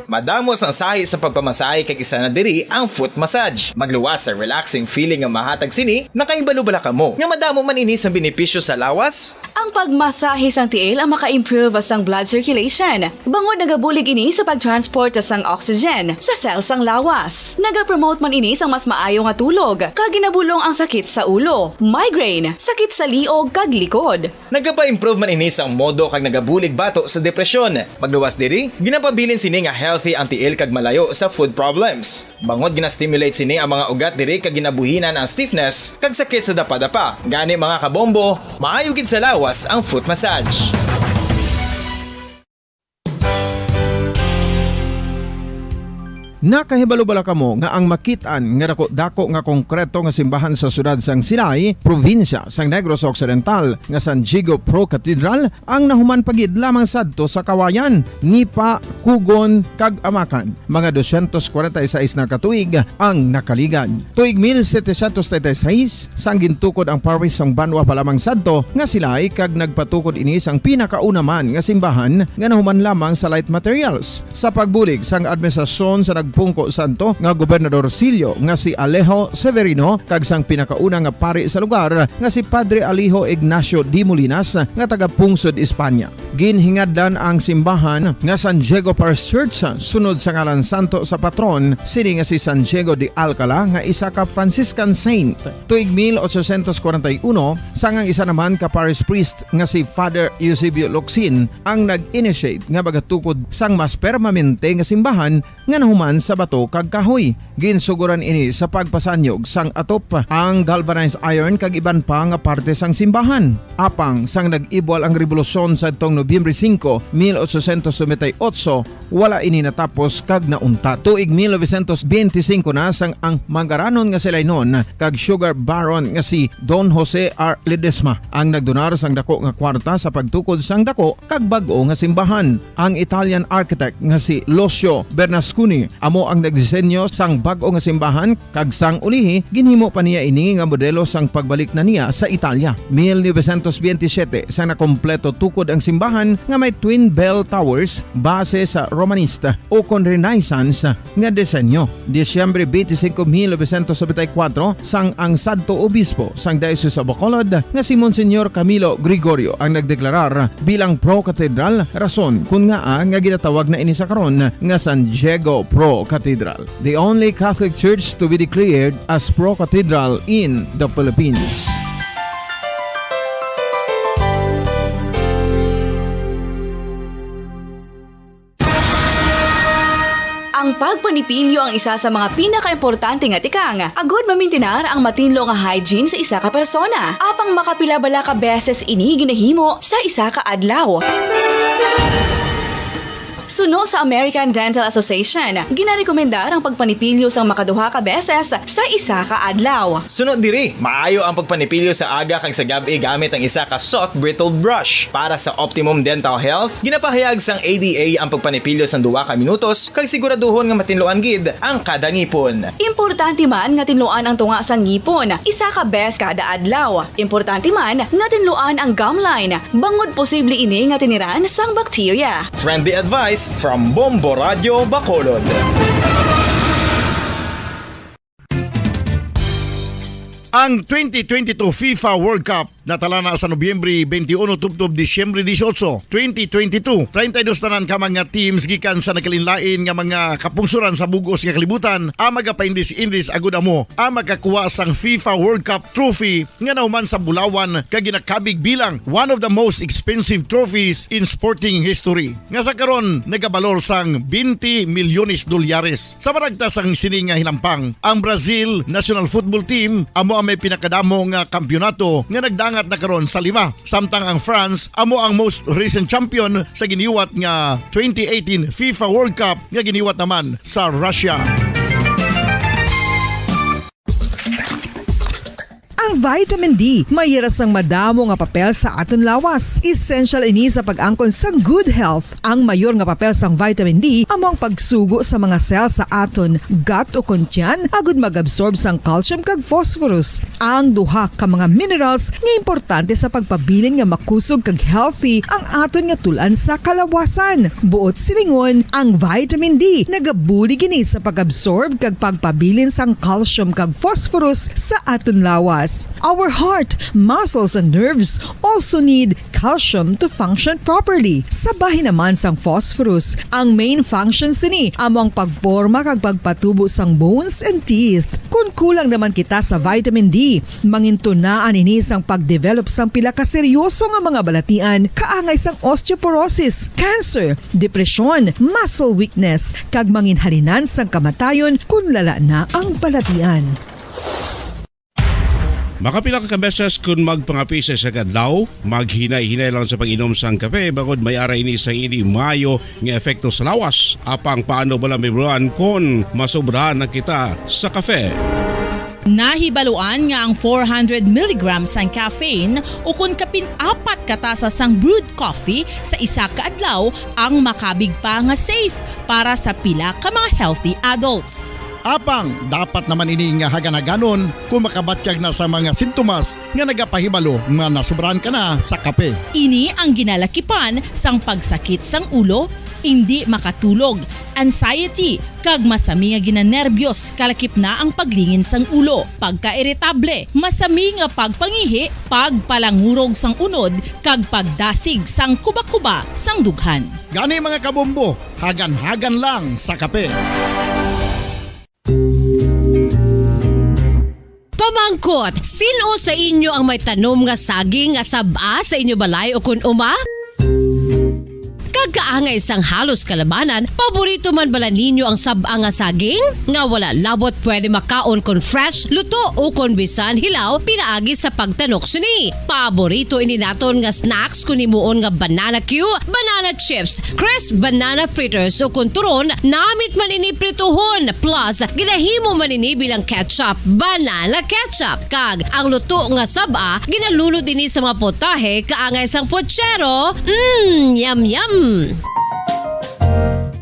Madamo sang sahi sa pagpamasahe kag isa na diri ang foot massage. Magluwas sa relaxing feeling nga mahatag sini, nakahibalo bala kamo nga madamo man ini sang benepisyo sa lawas? Ang pagmasahe sang tiil ang maka-improve sang blood circulation, bangod nagabulig ini sa pag-transport sang oxygen sa cell sang lawas. Nagapromote man ini sang mas maayo nga tulog, kag ginabulong ang sakit sa ulo, migraine, sakit sa liog, kag likod. Nagapa-improve man ini sang modo kag nagabulig bato sa depresyon. Magluwas diri, ginapabilin sini nga healthy ang tiil kag malayo sa foot problems. Bangod gina-stimulate sini ang mga ugat diri kag ginabuhinan ang stiffness kag sakit sa dapadapa. Gani, mga kabombo, maayo gid sa lawas ang foot massage. Nakahibalo bala kamo nga ang makit-an nga dako-dako nga konkreto nga simbahan sa siyudad sang Silay, probinsya sang Negros Occidental, nga San Diego Pro Cathedral, ang nahuman pa gid lamang sadto sa Kawayan, Nipa, Cogon, kag Amacan, mga dosyentos kwarenta y seis na ka tuig ang nakaligad. Tuig mil setecientos treinta y seis, sang gintukod ang parish sang banwa pa lamang sadto nga Silay, kag nagpatukod ini sang pinakauna man nga simbahan nga nahuman lamang sa light materials. Sa pagbulig sang administrasyon sa nagpungko sadto nga Gobernador Silio nga si Alejo Severino kag sang pinakauna nga pari sa lugar nga si Padre Alejo Ignacio de Molinas nga taga Pungsod, España. Ginhingadlan ang simbahan nga San Diego Parish Church sunod sa ngalan santo sa patron sini nga si San Diego de Alcala, nga isa ka Franciscan saint. Tuig mil ochocientos kwarenta y uno, sang ang isa naman ka parish priest nga si Father Eusebio Locsin ang nag-initiate nga magatukod sang mas permanente nga simbahan nga nahuman sa bato kag kahoy. Ginsuguran ini sa pagpasanyog sang atop, ang galvanized iron kag iban pa nga parte sang simbahan. Apang sang nag-ibwal ang rebolusyon sadtong Nobyembre singko, mil ochocientos noventa y ocho, wala ini natapos kag nauntat. Tuig mil novecientos benti singko na sang ang mangaranon nga Silaynon kag sugar baron nga si Don Jose R. Ledesma ang nagdonar sang dako nga kwarta sa pagtukod sang dako kag bag-o nga simbahan. Ang Italian architect nga si Lucio Bernasconi amo ang nagdisenyo sang bag-o nga simbahan, kag sang ulihi ginhimo pa niya ini nga modelo sang pagbalik na niya sa Italia. Mil novecientos benti siyete, sang nakompleto tukod ang simbahan nga may twin bell towers base sa Romanista ukon Renaissance nga disenyo. Disyembre benti singko, mil novecientos nobenta y kuwatro, sang ang sadto obispo sang Diocese of Bacolod nga si Monsignor Camilo Gregorio ang nagdeklarar bilang pro-cathedral, rason kon ngaa nga ginatawag na ini sa karon nga San Diego Pro Cathedral, the only Catholic church to be declared as pro-cathedral in the Philippines. Ang Ang pagpanipilyo ang isa sa mga pinakaimportante nga tikang agud mamintinar ang matinlo nga hygiene sa isa ka persona. Apang makapila bala ka beses ini ginahimo sa isa ka adlaw? Suno sa American Dental Association, ginarekomendar ang pagpanipilyo sang makaduha ka beses sa isa ka adlaw. Suno diri, maayo ang pagpanipilyo sa aga kag sa gab-i gamit ang isa ka soft bristled brush. Para sa optimum dental health, ginapahayag sang A D A ang pagpanipilyo sang duha ka minutos kag siguraduhon nga matinluan gid ang kada ngipon. Importante man nga tinluan ang tunga sang ngipon isa ka bes kada adlaw. Importante man nga tinluan ang gum line, bangod posible ini nga tiniran sang bakterya. Friendly advice from Bombo Radio Bacolod. Ang twenty twenty-two FIFA World Cup natala na sa Nobyembre twenty-one tubtob Disyembre dieciocho, twenty twenty-two. Treinta y dos tanan ka mga teams gikan sa nagkalainlain nga mga kapungsoran sa bug-os nga kalibutan ang magapaindis-indis agud amo ang makakuha sang FIFA World Cup trophy nga nahuman sa bulawan kag ginakabig bilang one of the most expensive trophies in sporting history, nga sa karon nagabalor sang twenty milyones dolyares. Sa maragtas sang sini nga hinampang, ang Brazil national football team amo ang may pinakadamo nga kampiyonato nga nagdangat na karon sa lima, samtang ang France amo ang most recent champion sa giniwat nga twenty eighteen FIFA World Cup nga giniwat naman sa Russia. Ang vitamin D may ira sang madamo nga papel sa aton lawas. Essential ini sa pag-angkon sang good health. Ang mayor nga papel sang vitamin D amo ang pagsugo sa mga cell sa aton gut ukon tiyan agud mag-absorb sang calcium kag phosphorus, ang duha ka mga minerals nga importante sa pagpabilin nga makusog kag healthy ang aton nga tul-an sa kalawasan. Buot silingon, ang vitamin D nagabulig ini sa pag-absorb kag pagpabilin sang calcium kag phosphorus sa aton lawas. Our heart, muscles, and nerves also need calcium to function properly. Sa bahin naman sang phosphorus, ang main function sini amo ang pagporma kag pagpatubo sang bones and teeth. Kon kulang naman kita sa vitamin D, mangintunaan ini sang pagdevelop sang pila ka seryoso nga mga balatian, kaangay sang osteoporosis, cancer, depresyon, muscle weakness, kag manginhalinan sang kamatayon kon lala na ang balatian. Makapila ka beses kon magpangapi sa isa ka adlaw, maghinay-hinay lang sa pag-inom sang kape, bangod may ara ini sang indi maayo nga epekto sa lawas. Apang paano bala, Ma'am Ron, kon masobrahan na kita sa kape? Nahibaluan nga ang four hundred milligrams sang caffeine ukon kapin apat ka tasa sang brewed coffee sa isa ka adlaw ang makabig pa nga safe para sa pila ka mga healthy adults. Apang dapat naman ini nga hagan-haganon kung makabatyag na sa mga sintomas nga nagapahibalo nga nasobrahan ka na sa kape. Ini ang ginalakipan sang pagsakit sang ulo, indi makatulog, anxiety, kag masami nga ginanerbiyos, kalakip na ang paglingin sang ulo, pagkairitable, masami nga pagpangihi, pagpalangurog sang unod, kag pagdasig sang kubakuba sang dughan. Gani, mga kabombo, hagan-hagan lang sa kape. Pamangkot, sin-o sa inyo ang may tanom nga saging nga sab-a sa inyo balay ukon uma? Kag kaangay sang halos kalabanan, paborito man bala ninyo ang sab-a nga saging? Nga wala labot pwede makaon kon fresh, luto, o kon bisan hilaw pinaagi sa pagtanok sini. Paborito ini naton nga snacks kon himuon nga banana cue, banana chips, crisp banana fritters, o kon turon, namit man ini prituhon, plus ginahimo man ini bilang ketchup, banana ketchup. Kag ang luto nga sab-a, ginalunod ini sa mga potahe kaangay sang pochero. Mm, yum, yum!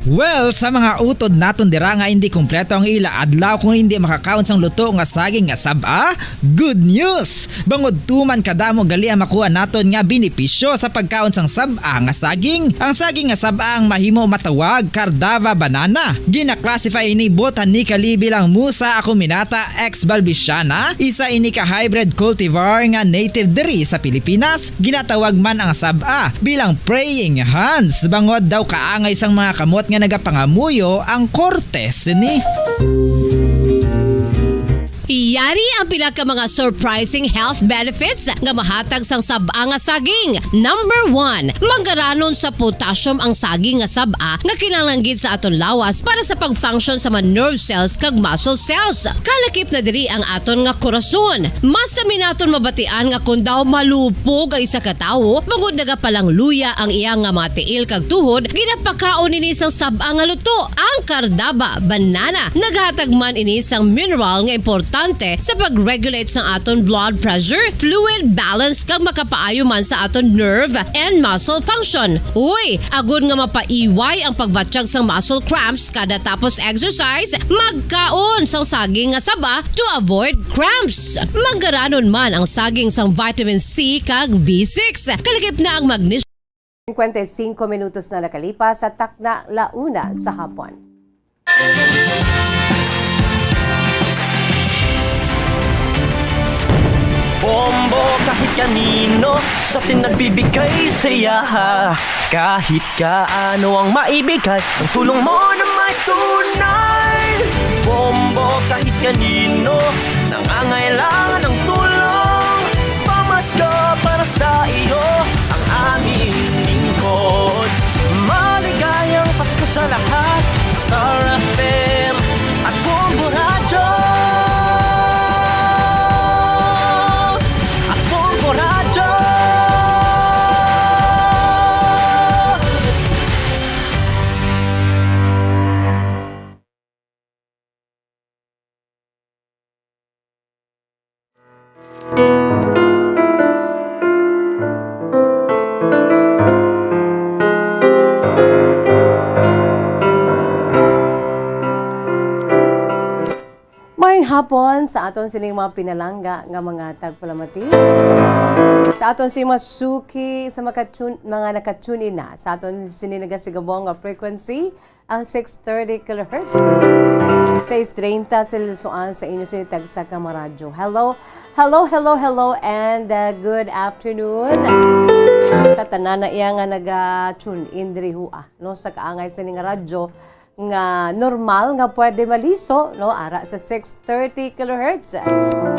Well, sa mga utod naton dira nga indi kompleto ang ila adlaw kung indi makakaon sang luto nga saging nga sab-a, good news! Bangod tuman kadamo gali ang makuha naton nga benepisyo sa pagkaon sang sab-a nga saging. Ang saging nga sab-a ang mahimo matawag Cardava banana. Gina-classify ini botanically bilang Musa acuminata ex balbisiana, isa ini ka hybrid cultivar nga native diri sa Pilipinas. Ginatawag man ang sab-a bilang praying hands, bangod daw kaangay sang mga kamot nga nagapangamuyo ang korte sini. Ari ang pila ka mga surprising health benefits nga mahatag sang sab-a nga saging. Number one, manggaranon sa potassium ang saging nga sab-a nga kinahanglan gid sa aton lawas para sa pag-function sa mga nerve cells kag muscle cells. Kalakip na diri ang aton nga korason. Mas sami naton mabatian nga kon daw malupog ang isa ka tawo, bangod nagapalangluya ang iya nga mga tiil kag tuhod, ginapakaon ini sang sab-a nga luto. Ang kardaba, banana, naghatag man ini sang mineral nga importante sa pag-regulate sang aton blood pressure, fluid balance, kag makapaayo man sa aton nerve and muscle function. Uy, agod nga mapaiway ang pagbatyag sang muscle cramps kada tapos exercise, magkaon sang saging nga saba to avoid cramps. Manggaranon man ang saging sang vitamin C kag B six. Kalakip na ang magnesium. Cincuenta y cinco minutos na nakalipas sa takna la una sa hapon. Bombo kahit kanino sa atin nagbibigay saya. Kahit kaano ang maibigay, ang tulong mo na may tunay. Bombo kahit kanino nangangailangan ng tulong. Pamasko para sa iyo ang aming lingkod. Maligayang Pasko sa lahat. Star F M at Bombo Radyo. At Bombo Radyo. Maayong hapon sa aton sining mga pinalangga nga mga tagpalamati. Sa aton sining mga suki, sa mga tune, mga naka-tune in na sa aton sini nagasigabong nga frequency, ang six thirty kilohertz. Sais treinta sa Liloan sa inyo sini tagsa ka mga radyo. Hello, hello, hello, hello, and, uh, good afternoon sa tanan na iya nga naga-tune in diri hua, no, sa kaangay sini nga radyo nga normal nga pwede maliso, no, ara sa six thirty kilohertz.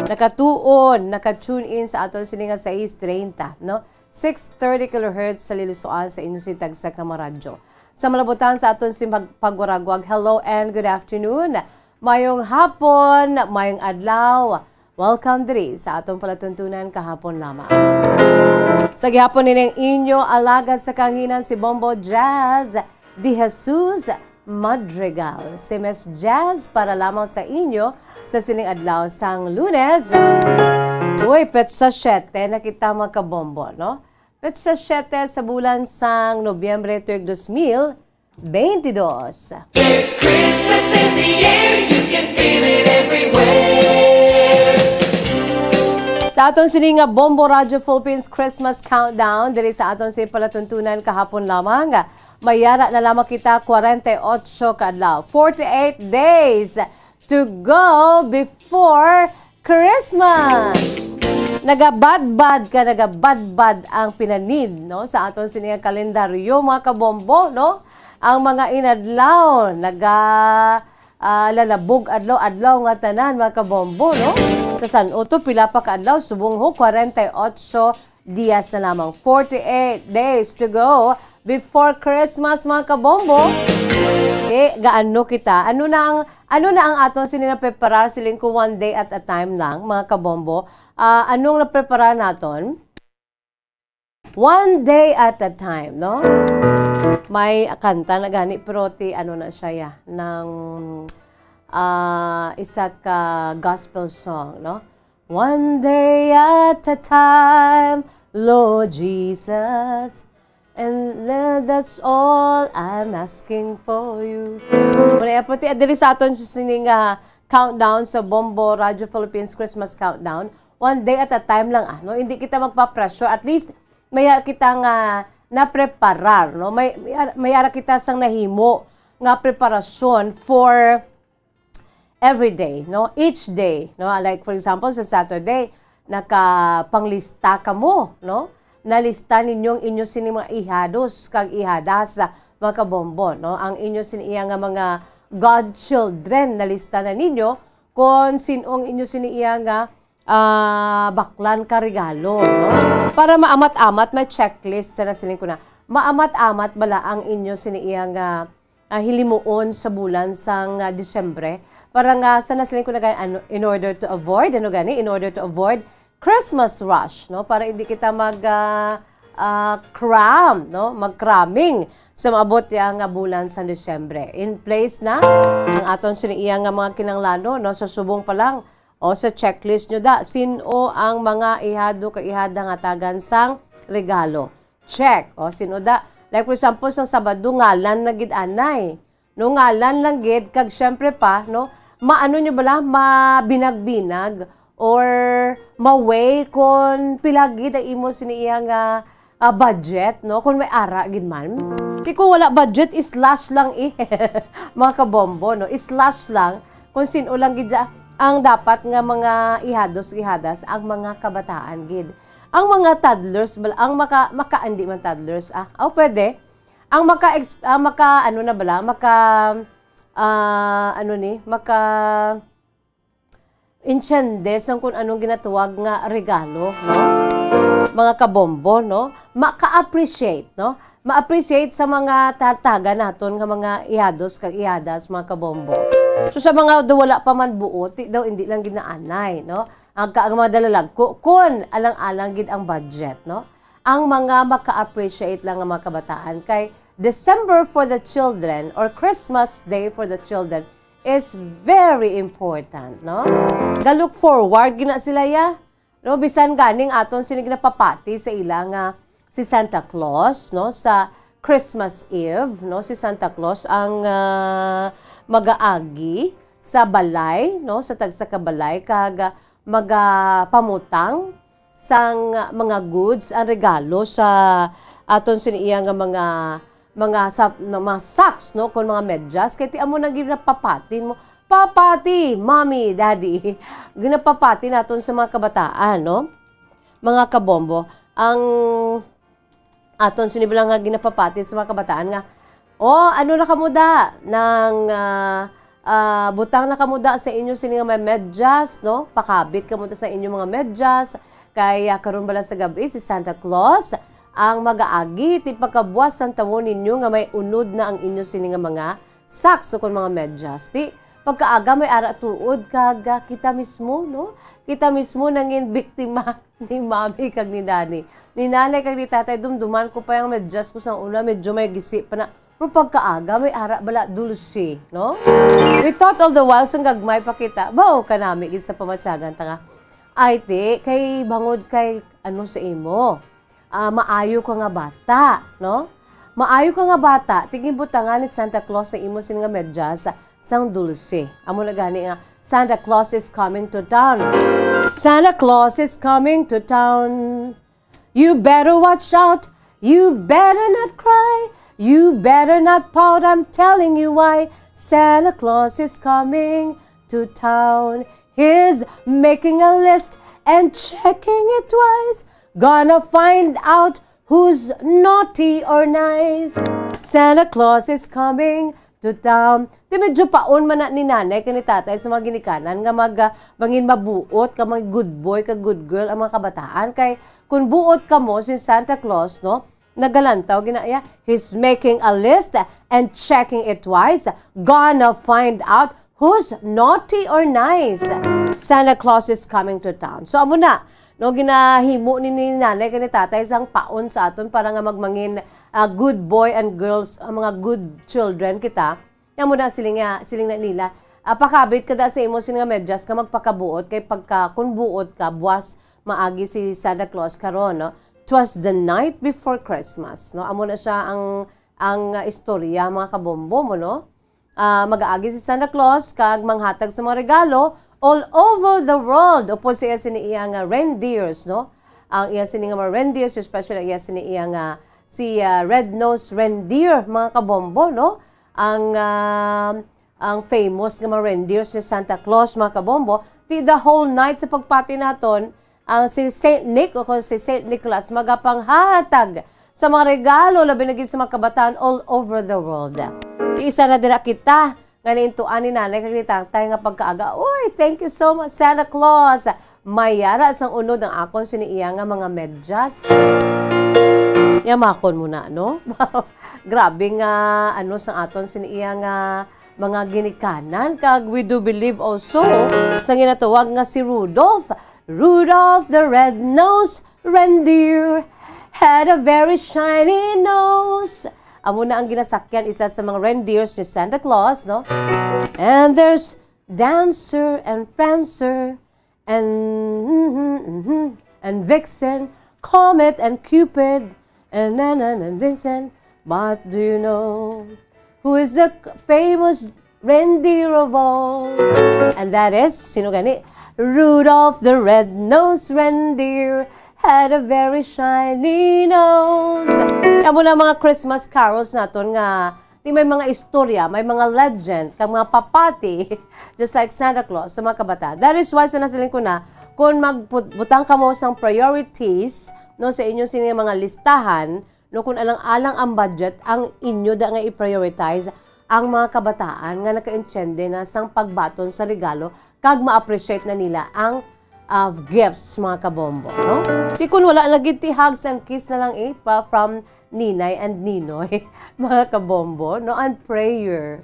Nakatuon, naka-tune in sa aton sini nga sais treinta, no? Six thirty kilohertz sa Liloan sa inyo sini tagsa ka mga radyo. Sa malabutan sa aton sining pag-, pagwaragwag, hello and good afternoon. Mayong hapon, mayong adlaw. Welcome diri sa aton palatuntunan kahapon lamang. Sa gihapon nini ang inyo alagad sa kahanginan si Bombo Jazz De Jesus Madrigal. Si Miss Jazz para lamang sa inyo sa sining adlaw sang Lunes. Uy, petsa siyete na kita, mga kabombo, no? Petsa siyete sa bulan sang Nobyembre tuig dos mil bentidós. There's Christmas in the air, you can feel it everywhere. Sa aton sini nga Bombo Radyo Philippines Christmas Countdown, diri sa aton sini palatuntunan kahapon lamang, may ara na lamang kita kwarenta y ocho ka adlaw, forty-eight days to go before Christmas. Nagabadbad ka, nagabadbad ang pinanid, no, sa aton sini nga kalendaryo, mga kabombo, no? Ang mga inadlaw, naga, ah, lalabog adlaw-adlaw nga tanan, mga kabombo, no? Sa san-o to, pila pa ka adlaw, subong ho, kwarenta y ocho dias na lamang. Forty-eight days to go before Christmas, mga kabombo. Eh, gaano kita? Ano na ang, ano na ang aton sini napreparar, siling ko, one day at a time lang, mga kabombo? Ah, anong napreparar naton? One day at a time, no? May kanta na gani, pero ti ano na siya, ya, ng, ah, isa ka gospel song, no? One day at a time, Lord Jesus. And tha-, that's all I'm asking for you. Muna, eh, pati, ah, diri sa aton sa sini nga countdown sa Bombo Radyo Philippines Christmas Countdown. One day at a time lang, ah, no? Hindi kita magpa-pressure. At least, may ara kita nga napreparar, no? May, may ara, may ara kita sang nahimo nga preparasyon for every day, no? Each day, no? Like, for example, sa Saturday, nakapanglista kamo, no? Nalista ninyo ang inyo sini mga ihados kag ihadas, mga kabombo, no? Ang inyo sini iya nga mga godchildren, nalista na ninyo. kon sin-o ang inyo sini iya nga, ah, baklan ka regalo, no? Para maamat-amat, may checklist sa nasiling ko na. Maamat-amat bala ang inyo sini iya nga, ah, hilimuon sa bulan sang, ah, Disyembre? Para nga sa nasiling ko na gani, ano, in order to avoid, ano gani, in order to avoid Christmas rush, no? Para hindi kita mag, ah, ah, cram, no? Mag-cramming sa maabot ya nga bulan sa Disyembre. In place na ang aton sini iya nga mga kinahanglanon, no? Sa subong pa lang, o sa checklist nyo da, sin-o ang mga ihado kag ihada nga tagan sang regalo? Check. O, sin-o da? Like, for example, sang Sabado, ngalan na gid anay. No, ngalan lang gid, kag syempre pa, no, maano nyo bala, mabinag-binag or ma-weigh kon pila gid ang imo sini iya nga, ah, budget, no, kon may ara gid man. Di, kon wala budget, slash lang, eh. Mga kabombo, no, slash lang kung sin-o lang gid dya ang dapat nga mga ihados, ihadas ang mga kabataan gid. Ang mga toddlers bala, ang maka, maka, hindi man toddlers, ah, aw, pwede. Ang maka, ah, maka, ano na bala, maka, ah, ano ni, maka, intiende sang kung anong ginatawag nga regalo, no? Mga kabombo, no? Maka-appreciate, no? Ma-appreciate sa mga tataga naton nga mga ihados kag ihadas, mga kabombo. So, sa mga daw wala pa man buot, di daw, hindi lang ginaanay, no? Ang ka-, ang mga dalalagko, kun alang-alang gid ang budget, no? Ang mga maka-appreciate lang nga mga kabataan kay December for the children or Christmas Day for the children is very important, no? Ga-look forward gina sila, ya. No, bisan ganing aton sini ginapapati sa ila nga si Santa Claus, no, sa Christmas Eve, no, si Santa Claus ang, ah, magaagi sa balay, no, sa tagsa ka balay, kag, ah, magapamutang sang mga goods, ang regalo sa aton sini iya nga mga, mga sa, mga socks, no, kon mga medyas, kay ti amo na ginapapati mo, papati, mommy, daddy, ginapapati naton sa mga kabataan, no, mga kabombo, ang aton sini bala nga ginapapati sa mga kabataan nga, "O, ano na kamo da? Nang, ah, ah, butang na kamo da sa inyo sini nga mga medyas, no? Pakabit kamo da sa inyo mga medyas. Kay, ah, karon bala sa gab-i, si Santa Claus ang magaagi ti pagkabuas sang tawon ninyo nga may unod na ang inyo sini nga mga socks ukon mga medyas." Ti, pagkaaga may ara tuod kag, ah, kita mismo, no? Kita mismo nangin biktima ni Mami kag ni Daddy. Ni Nanay kag ni Tatay, dumduman ko pa yang medyas ko sang una, medyo may gisi pa na. Pero pagkaaga, may ara bala dulce, no? We thought all the while, sang gagmay pa kita, bao kanami gid sa pamatyagan ta nga, "Ay, ti, kay bangod kay ano sa imo, ah, maayo ka nga bata, no? Maayo ka nga bata, ti ginbutangan ni Santa Claus sa imo sin nga medyas sang dulce." Amo na gani nga, "Santa Claus is coming to town. Santa Claus is coming to town. You better watch out. You better not cry. You better not pout. I'm telling you why. Santa Claus is coming to town. He's making a list and checking it twice. Gonna find out who's naughty or nice. Santa Claus is coming to town." Di medyo paon man na ni Nanay kag ni Tatay sa mga ginikanan nga mag, ah, mangin mabuot ka, mga good boy ka, good girl ang mga kabataan. Kay kung buot ka mo si Santa Claus, no, nagalantaw gina iya. "He's making a list and checking it twice. Gonna find out who's naughty or nice. Santa Claus is coming to town." So, amo na, no, ginahimo ni, ni Nanay kag ni Tatay sang paon sa aton para nga magmangin, ah, good boy and girls, ang mga good children kita. Amo na, siling nga, siling na nila, ah, "Pakabit ka da sa imo sin nga medyas ka magpakabuot, kay pagka, kun buot ka, buas maagi si Santa Claus karon, no?" Twas the night before Christmas, no? Amo na siya ang, ang, ah, istorya, mga kabombo mo, no? Ah, mag-aagi si Santa Claus kag manghatag sa mga regalo all over the world upod sa iya sini iya nga reindeers, no? Ang iya sini nga mga reindeers, especially iya sini iya nga si, ah, Red-Nosed Reindeer, mga kabombo, no? Ang, ah, ang famous nga mga reindeers ni Santa Claus, mga kabombo, ti the whole night sa pagpati naton, ang si Saint Nick o kung si Saint Nicholas magapanghatag sa mga regalo, labi na gid sa mga kabataan all over the world. Ti isa na dira kita Kani intuan ni nanay kag ni tatay nga pagkaaga, "Uy, thank you so much, Santa Claus. May yara sang unod ang akon sini iya nga mga medyas." Yamakon mo na, no? Grabe nga, ano, sang aton sini iya nga mga ginikanan. Kag we do believe also sa ginatawag nga si Rudolph. Rudolph the red-nosed reindeer had a very shiny nose. Amo na ang ginasakyan isa sa mga reindeers ni Santa Claus, no? And there's Dancer and Prancer and, and Vixen, Comet and Cupid, and, and, and, and Vixen. But do you know who is the famous reindeer of all? And that is, sino gani? Rudolph the red-nosed reindeer had a very shiny nose. Amo na mga Christmas carols naton nga di may mga istorya, may mga legend, kag mga papati, just like Santa Claus sa mga kabataan. That is why, sa nasiling ko na, kung magbutang kamo sang priorities, no, sa inyo sini mga listahan, no, kung alang-alang ang budget, ang inyo da nga i-prioritize ang mga kabataan nga nakaintiende na sang pagbaton sa regalo kag ma-appreciate na nila ang, ah, gifts, mga kabombo, no? Di kun wala na gid ti hugs and kiss na lang, eh, pa, from Ninay and Ninoy, mga kabombo, no? And prayer.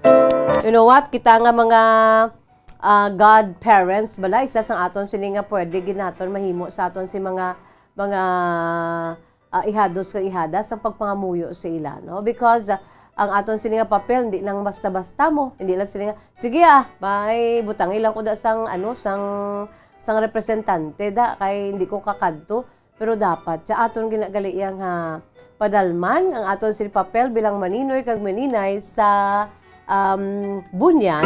You know what? Kita nga mga, ah, godparents bala, isa sang aton sini nga pwede gid naton mahimo sa aton si mga, mga, ah, ihados kag ihada sa pagpangamuyo sa ila, no? Because, ah, ang aton sini nga papel, hindi lang basta-basta mo. Hindi lang sini nga, "Sige, ah, may butangi lang ko da sang, ano, sang, sang representante da, kay hindi ko kakadto." Pero dapat, siya aton ginagali iya nga padalman ang aton sini papel bilang maninoy kag maninay sa, um, bunyag.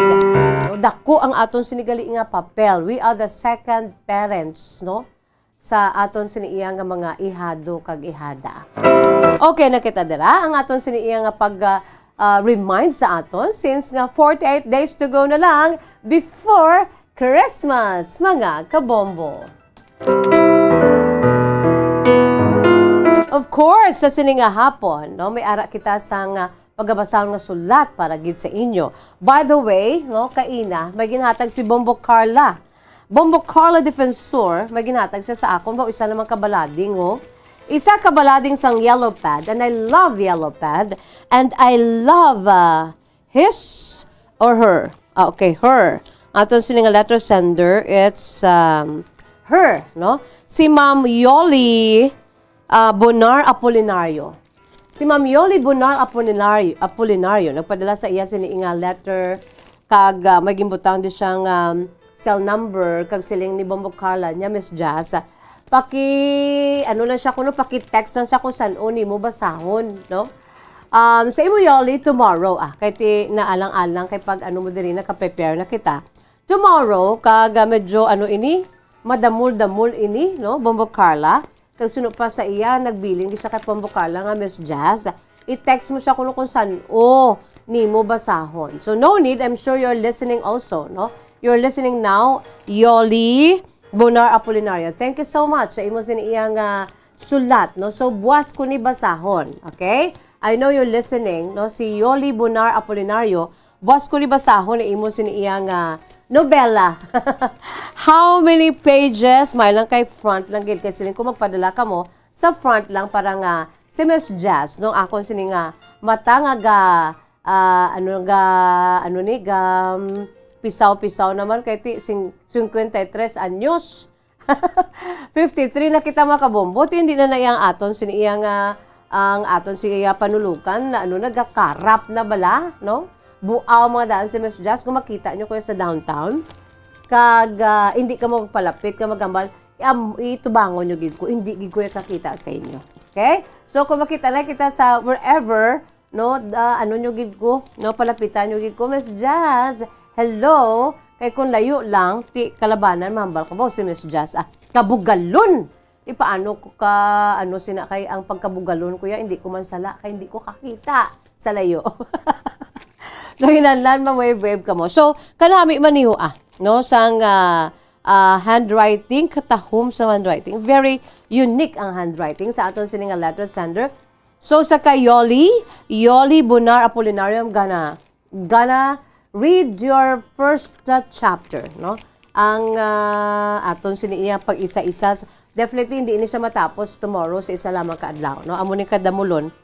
Dako ang aton sini gali nga papel. We are the second parents, no? Sa aton sini iya nga mga ihado kag ihada. Okay, nakita dira ang aton sini iya nga pag, ah, ah, remind sa aton since nga forty-eight days to go na lang before Christmas, mga kabombo. Of course, sa sini nga hapon, no, may ara kita sang, ah, pagabasahon nga sulat para gid sa inyo. By the way, no, kaina, may ginhatag si Bombo Carla. Bombo Carla Defensor, may ginhatag siya sa akon. Ba, isa naman ka balading, oh. Isa ka balading sang Yellow Pad, and I love Yellow Pad, and I love, uh, his or her. Ah, okay, her. Aton sini nga letter sender, it's, um, her, no? Si Ma'am Yoli, ah, Bonar Apolinario. Si Ma'am Yoli Bonar Apolinario, Apolinario, nagpadala sa iya sini nga letter kag, ah, may ginbutang di siyang, um, cell number kag siling ni Bombo Carla niya, Miss Jazz, ah, paki, ano lang siya kuno, paki-text lang siya kung san-o nimo basahon, no? Um, sa imo, Yoli, tomorrow, ah, kay ti naalang-alang kay pag ano mo diri, naka-prepare na kita. Tomorrow, kag, ah, medyo ano ini, madamol-damol ini, no, Bombo Carla. Kag suno pa sa iya, nagbilin gid siya kay Bombo Carla nga, "Miss Jazz, i-text mo siya kuno kung san-o nimo basahon." So, no need, I'm sure you're listening also, no? You're listening now, Yoli Bonar Apolinario. Thank you so much sa imo sini iya nga sulat, no? So, buas ko ni basahon, okay? I know you're listening, no? Si Yoli Bonar Apolinario, buas ko ni basahon ni imo sini iya nga nobela. How many pages? May lang kay front lang gid. Kay siling ko magpadala kamo sa front lang para nga si Miss Jazz, no? Akon sini nga mata nga ga, ah, ano, ga, ano ni, ga, um, pisaw-pisaw naman kay ti sing-, cincuenta y tres anyos. Fifty-three na kita, mga kabombo. Ti, hindi na na iya ang aton sini iya nga, ang aton sini iya panulukan na ano, nagakarap na bala, no? Buaw mga daan si Miss Jazz, kung makita nyo ko sa downtown. Kag, ah, hindi ka magpalapit, ka magambal, i-, am-, itubangon nyo gid ko, hindi gid ko iya kakita sa inyo. Okay? So, kung makita na kita sa wherever, no, da, ano nyo gid ko, no, palapitan nyo gid ko, Miss Jazz, hello. Kay kung layo lang, ti kalabanan, mahambal ka ba si Miss Jazz, ah, kabugalon. Ti paano ko ka, ano, sina kay ang pagkabugalon ko ya, hindi ko man sala, kay hindi ko kakita sa layo. So, hinanlan, ma-wave-wave ka mo. So, kanami man niyo, ah, no, sang, ah, ah, handwriting, katahom sa handwriting. Very unique ang handwriting sa aton sini nga letter sender. So, sa kay Yoli, Yoli Bonar Apolinario, I'm gonna, gonna Read your first uh, chapter, no? Ang ah, aton sini iya pag-isa-isa. Definitely, hindi ini siya matapos tomorrow sa isa lamang ka adlaw, no? Amo ni kadamulon.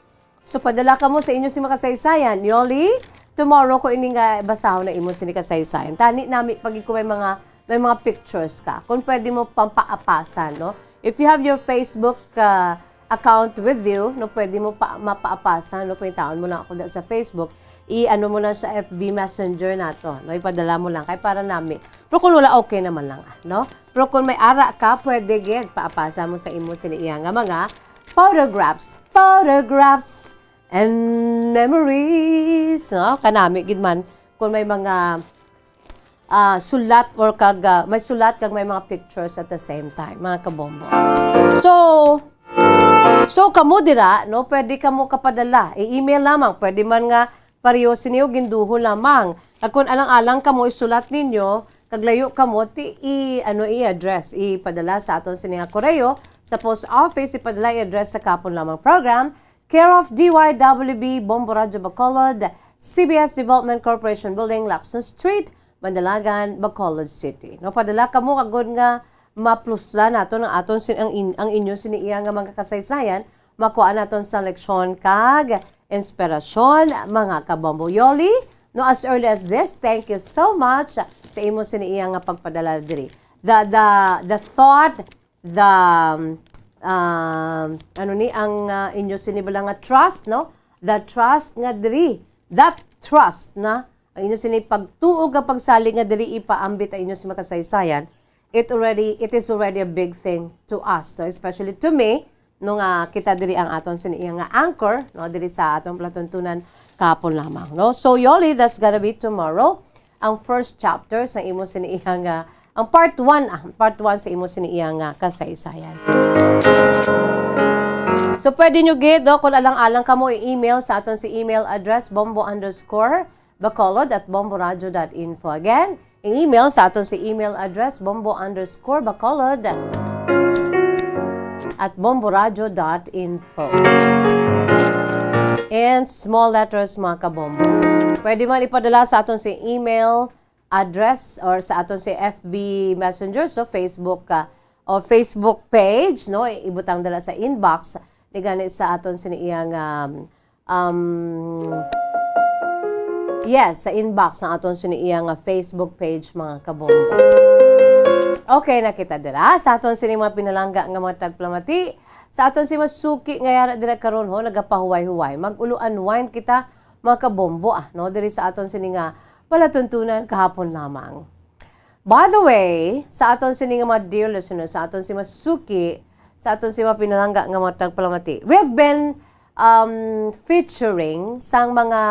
So, padala kamo sa inyo si makasaysayan. Yoli, tomorrow ko ini nga basahon na imo sini kasaysayan. Tani nami pag ko may mga may mga pictures ka. Kung pwede mo pampaapasan, no? If you have your Facebook uh, account with you, no, pwede mo pa mapaapasan, no? Kung taon mo na ako da sa Facebook, i-ano mo na sa F B Messenger nato, no? Ipadala mo lang kay para nami. Pero kung wala, okay naman lang, ah, no? Pero kung may ara ka, pwede gid paapasa mo sa imo sini iya nga mga photographs, photographs and memories, no? Kanami gid man kung may mga ah, sulat or kag ah, may sulat kag may mga pictures at the same time, mga kabombo. So, so kamo dira, no, pwede kamo kapadala. I-email lamang, pwede man nga pareho siniyo ginduhol lamang. Kag kung alang-alang kamo isulat ninyo, kag layo kamo, ti i ano i-address, ipadala sa aton sini nga koreo sa post office, ipadala i-address sa Kapon Lamang Program, care of D Y W B, Bombo Radio Bacolod, C B S Development Corporation Building, Lacson Street, Mandalagan, Bacolod City. No, padala kamo agod nga mapluslan naton ang aton sin ang, in, ang inyo sini iya nga mga kasaysayan, makuha naton sa leksyon kag inspirasyon, mga kabombo. Yoli, no, as early as this, thank you so much sa imo sini iya nga pagpadala diri. The the the thought, the um, um, ano ni ang uh, inyo sini bala nga trust, no? The trust nga diri, that trust na ang inyo sini pagtuo nga pagsalig nga diri ipaambit ang inyo si makasaysayan. It already it is already a big thing to us, so especially to me, no, nga kita diri ang aton sini iya nga anchor, no, diri sa aton palatuntunan kahapon lamang, no? So Yoli, that's gonna be tomorrow. Ang first chapter sa imo sini iya nga ang part one, ah, part one sa imo sini iya nga kasaysayan. So pwede nyo gid, no, kung alang-alang kamo i-email sa aton si email address bombo underscore bacolod at bomboradio dot info. Again, i-email sa aton si email address bombo underscore bacolod at bomboradio dot info. In small letters, mga kabombo. Pwede man ipadala sa aton si email address or sa aton si F B Messenger, so Facebook ka o Facebook page, no? Ibutang dala sa inbox ni gani sa aton sini iya nga um, yes, sa inbox ang aton sini iya nga Facebook page, mga kabombo. Okay, nakita dira sa aton sini mga pinalangga nga mga tagpalamati, sa aton si masuki nga yara dira karon ho nagapahuway-huway. Mag-ulo unwind kita, mga kabombo, ah, no? Diri sa aton sini nga palatuntunan kahapon lamang. By the way, sa aton sini nga mga dear listeners, sa aton si masuki, sa aton si mga pinalangga nga mga tagpalamati, we have been um, featuring sang mga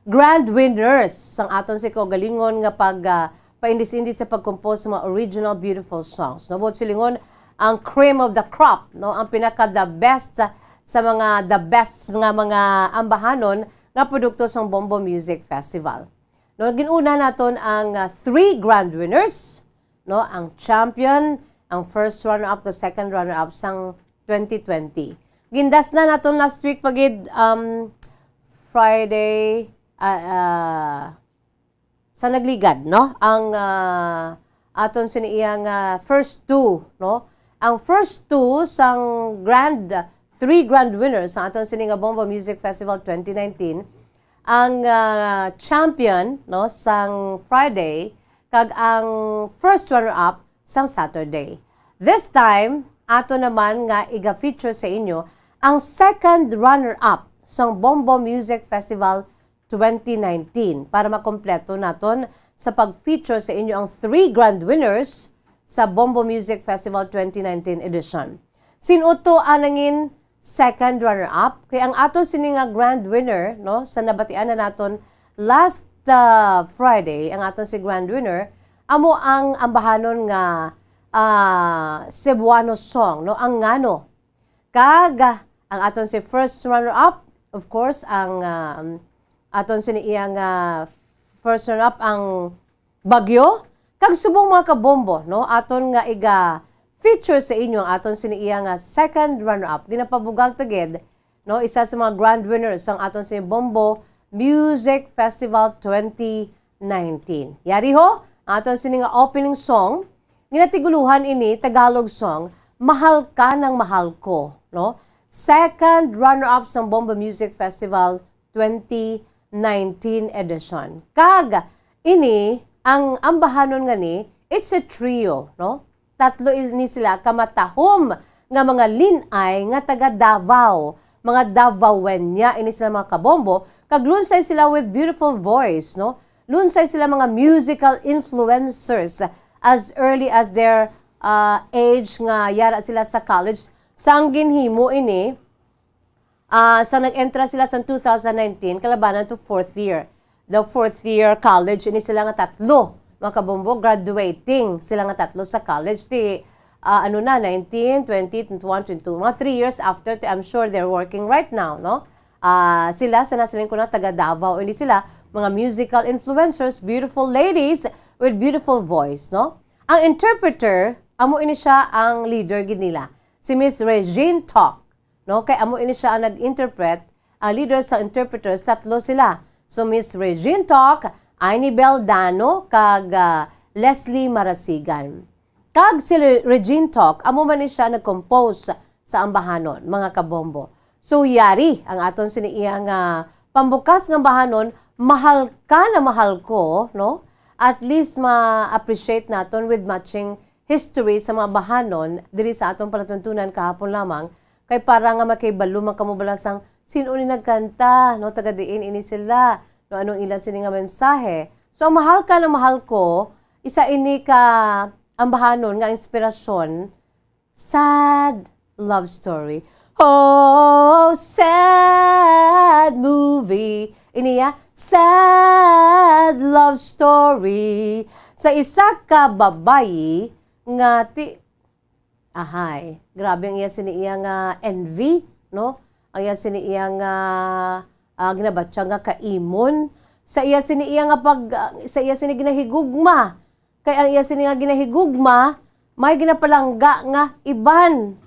grand winners sang aton si kaugalingon nga pag ah, paindis-indis sa pag-compose sa mga original beautiful songs. No, buot silingon, ang cream of the crop, no, ang pinaka the best ah, sa mga the best nga mga ambahanon nga produkto sang Bombo Music Festival. No, ginuna naton ang ah, three grand winners, no, ang champion, ang first runner-up, the second runner-up sang twenty twenty. Gindas na naton last week pa gid, um, Friday, ah, ah, sa nagligad, no? Ang ah, aton sini iya nga first two, no? Ang first two sang grand, three grand winners sa aton sini nga Bombo Music Festival twenty nineteen, ang ah, champion, no, sang Friday kag ang first runner-up sang Saturday. This time, ato naman nga iga-feature sa inyo ang second runner-up sang Bombo Music Festival twenty nineteen para makompleto naton sa pag-feature sa inyo ang three grand winners sa Bombo Music Festival twenty nineteen edition. Sin-o to ang nangin second runner-up? Kay ang aton sini nga grand winner, no, sa nabatian na naton last ah, Friday, ang aton si grand winner, amo ang ambahanon nga ah, Cebuano song, no, ang Ngano. Kag ah, ang aton si first runner-up, of course, ang ah, aton sini iya nga first runner-up ang Bagyo. Kag subong, mga kabombo, no, aton nga iga-feature sa inyo ang aton sini iya nga second runner-up. Ginapabugal ta gid, no, isa sa mga grand winners sang aton sini Bombo Music Festival twenty nineteen. Yari ho, aton sini nga opening song, ginatiguluhan ini Tagalog song, Mahal Ka ng Mahal Ko, no? Second runner-up sang Bombo Music Festival twenty nineteen edition. Kag ini, ang ambahanon nga ni, it's a trio, no? Tatlo is-, ni sila ka matahom nga mga lin-ay nga taga Davao. Mga Davaoeña ini sila, mga kabombo, kag lunsay sila with beautiful voice, no? Lunsay sila mga musical influencers as early as their, ah, age nga yara sila sa college. Sang ginhimo ini, ah, sa nag-entra sila sa two thousand nineteen, kalabanan to fourth year. The fourth year college, ini sila nga tatlo, mga kabombo, graduating sila nga tatlo sa college. Ti, ah, ano na, nineteen, twenty, twenty-one, twenty-two, mga three years after, ti, I'm sure they're working right now, no? Ah, sila, sa nasiling ko na, taga Davao, ini sila, mga musical influencers, beautiful ladies with beautiful voice, no? Ang interpreter, amo ini siya ang leader gid nila, si Miss Regine Talk. No? Kay amo ini siya ang nag-interpret, ang leader sa interpreters, tatlo sila. So, Miss Regine Talk, Aini Bel Dano, kag, ah, Leslie Marasigan. Kag si Re-, Regine Talk, amo man ni siya nag-compose sa ambahanon, mga kabombo. So, yari ang aton sini iya nga pambukas nga ambahanon, Mahal Ka na Mahal Ko, no? At least ma-appreciate naton with matching history sa mga bahanon diri sa aton palatuntunan kahapon lamang, kay para nga makahibalo man kamo bala sang sin-o ni nagkanta, no, taga diin ini sila, no, anong ila sini nga mensahe. So, ang Mahal Ka na Mahal Ko, isa ini ka ambahanon nga inspirasyon, sad love story. Oh, sad movie. Ini ya, sad love story. Sa isa ka babayi nga ti-, ahay, grabe ang iya sini iya nga envy, no? Ang iya sini iya nga, ah, ginabatyag nga kaimon. Sa iya sini iya nga pag, ah, sa iya sini ginahigugma. Kay ang iya sini nga ginahigugma, may ginapalangga nga iban.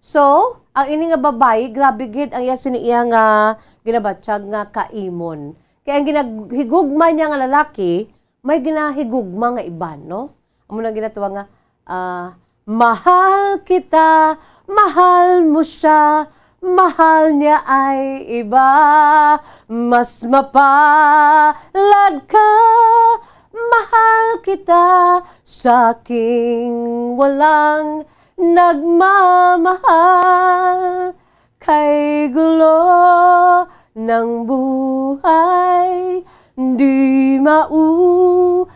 So, ang ini nga babayi, grabe gid ang iya sini iya nga ginabatyag nga kaimon. Kay ang ginahigugma niya nga lalaki, may ginahigugma nga iban, no? Amo nang ginatuwa nga, ah, "Mahal kita, mahal mo siya, mahal niya ay iba. Mas mapalad ka, mahal kita, sa aking walang nagmamahal. Kay gulo ng buhay, di maunawaan."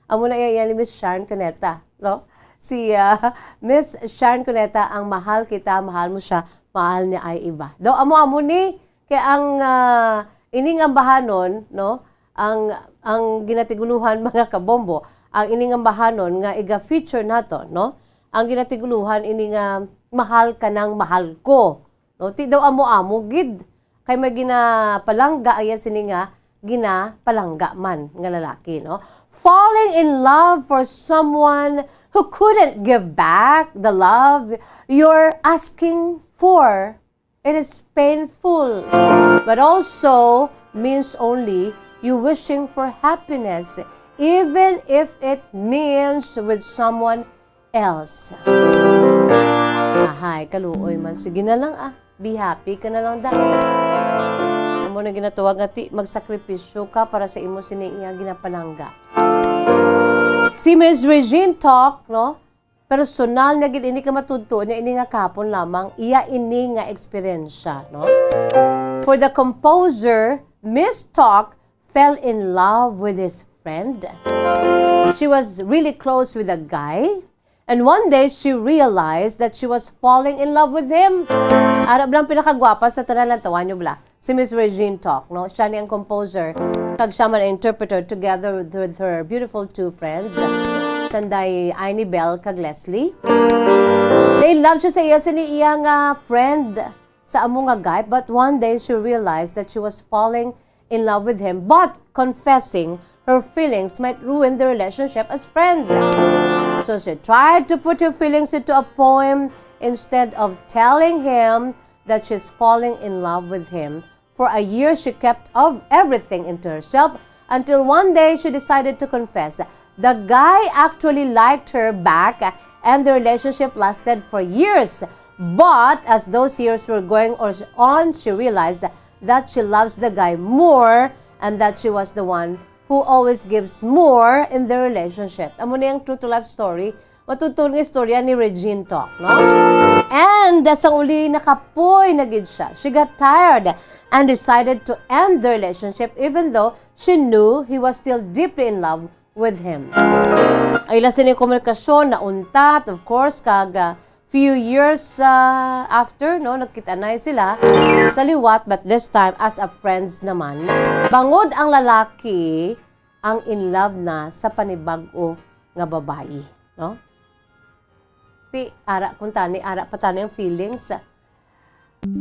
Amo na iya, iya ni Miss Sharon Cuneta, no? Si, ah, Miss Sharon Cuneta, ang "Mahal kita, mahal mo siya, mahal niya ay iba." Daw amo-amo ni, kay ang, ah, ining ambahanon, no? Ang, ang ginatiguluhan, mga kabombo, ang ining ambahanon nga iga-feature nato, no? Ang ginatiguluhan ini nga "Mahal Ka ng Mahal Ko." No, ti daw amo-amo gid. Kay may ginapalangga ang iya sini nga ginapalangga man nga lalaki, no? Falling in love for someone who couldn't give back the love you're asking for, it is painful. But also means only you wishing for happiness, even if it means with someone else. Ahay, kaluoy man. Sige na lang, ah. Be happy ka na lang, da. Amo na ginatawag nga ti, magsakripisyo ka para sa imo sini iya ginapalangga. Si Miss Regine Talk, no? Personal niya gid ini ka matudtuon niya ini nga kahapon lamang, iya ini nga eksperyensya, no? For the composer, Miss Talk fell in love with his friend. She was really close with a guy. And one day, she realized that she was falling in love with him. Ara bala ang pinakagwapa sa tanan, lantawan nyo bala. Si Miss Regine Talk, no? Siya ni ang composer, kag siya man ang interpreter together with, with her beautiful two friends, sanday Aini Bell kag Leslie. Na-in love siya sa iya, sa ni iya nga friend, sa amo nga guy, but one day she realized that she was falling in love with him, but confessing her feelings might ruin the relationship as friends. So she tried to put her feelings into a poem instead of telling him that she's falling in love with him For a year, she kept of everything into herself until one day she decided to confess. The guy actually liked her back and the relationship lasted for years. But as those years were going or- on, she realized that she loves the guy more and that she was the one who always gives more in the relationship. Amo na yung true to life story. Matutuon nga istorya ni Regine Talk, no? And, uh, sang uli, nakapoy na gid siya. She got tired and decided to end the relationship even though she knew he was still deeply in love with him. Ang ila sini komunikasyon nauntat, of course, kag, uh, few years, uh, after, no, nagkita na sila sa liwat, but this time as a friends naman. Bangod ang lalaki ang in love na sa panibag-o nga babayi, no? Ti, ara, kung tani, ara pa tani ang feelings.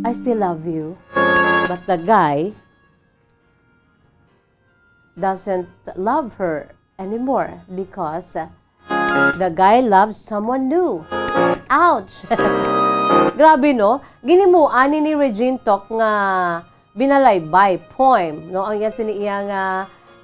"I still love you." But the guy doesn't love her anymore because, uh, the guy loves someone new. Ouch! Grabe, no? Ginimuan ni, ni Regine Talk nga binalaybay, poem, no? Ang iya sini iya nga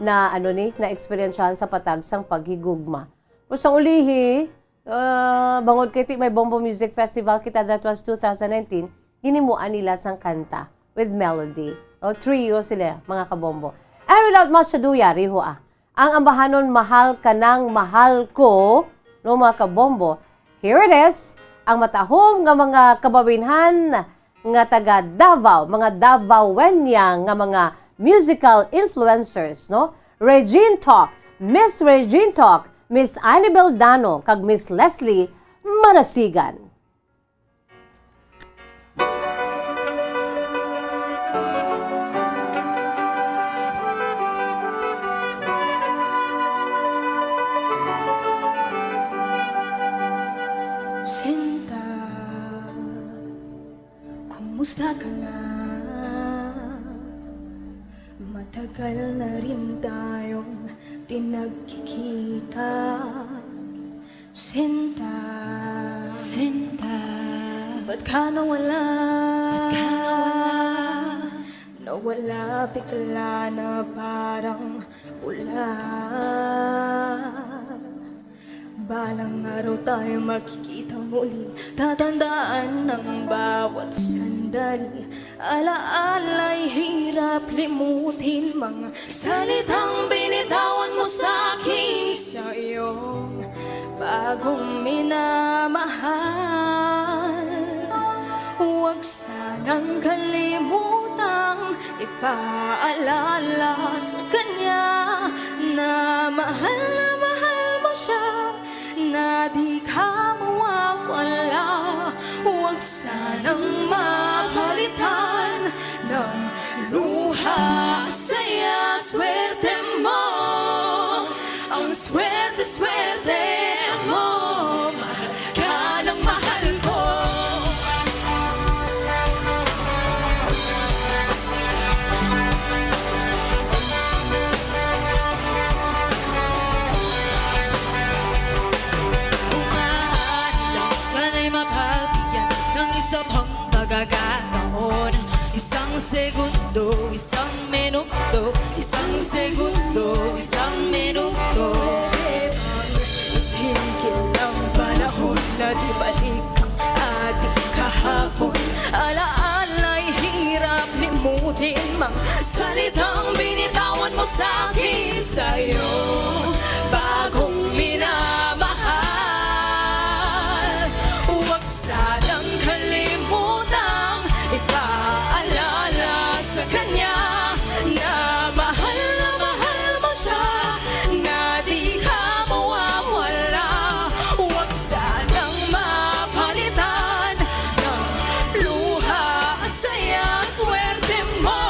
na, ano ni, na-eksperyensyahan sa patag sang paghigugma. Pero sang ulihi, ah, bangod kay ti may Bombo Music Festival kita, that was two thousand nineteen, ginimuan nila sang kanta with melody. O, trio sila, mga kabombo. And without much ado, yari ho, ah. Ang ambahanon, "Mahal Ka Nang Mahal Ko," no, mga kabombo. Here it is, ang matahom nga mga kababainhan nga taga Davao, mga Davaoeña nga mga musical influencers, no? Regine Talk, Miss Regine Talk, Miss Anibel Dano, kag Miss Leslie Marasigan. Sinta, kumusta ka na? Matagal na rin tayong di nagkikita. Sinta. Sinta. Ba't ka nawala? Ba't ka nawala? Nawala bigla na parang pula. Balang araw tayo magkikita muli. Tatandaan ang bawat sandali. Alaala'y hirap limutin, mga salitang binitawan mo sa akin sa iyong bagong minamahal. Huwag sanang kalimutang ipaalala sa kanya na mahal na mahal mo siya, na di ka mawawala. Huwag sanang mapalitan ng luha, saya, swerte mo. Ang swerte, swerte mo. Mahal ka ng mahal ko. Kung maaari lang sana'y mabigyan ng isa pang pagkakataon. Isang segundo, isang minuto, isang segundo, isang minuto. Tingin ang panahon na di balik ang ating kahapon. Alaala'y hirap limutin, mga salitang binitawan mo sa akin sa iyong bagong minamahal. Huwag sanang kalimutang ipaalala sa kanya na mahal na mahal mo siya, na di ka mawawala. Huwag sanang mapalitan ng luha, saya, swerte mo.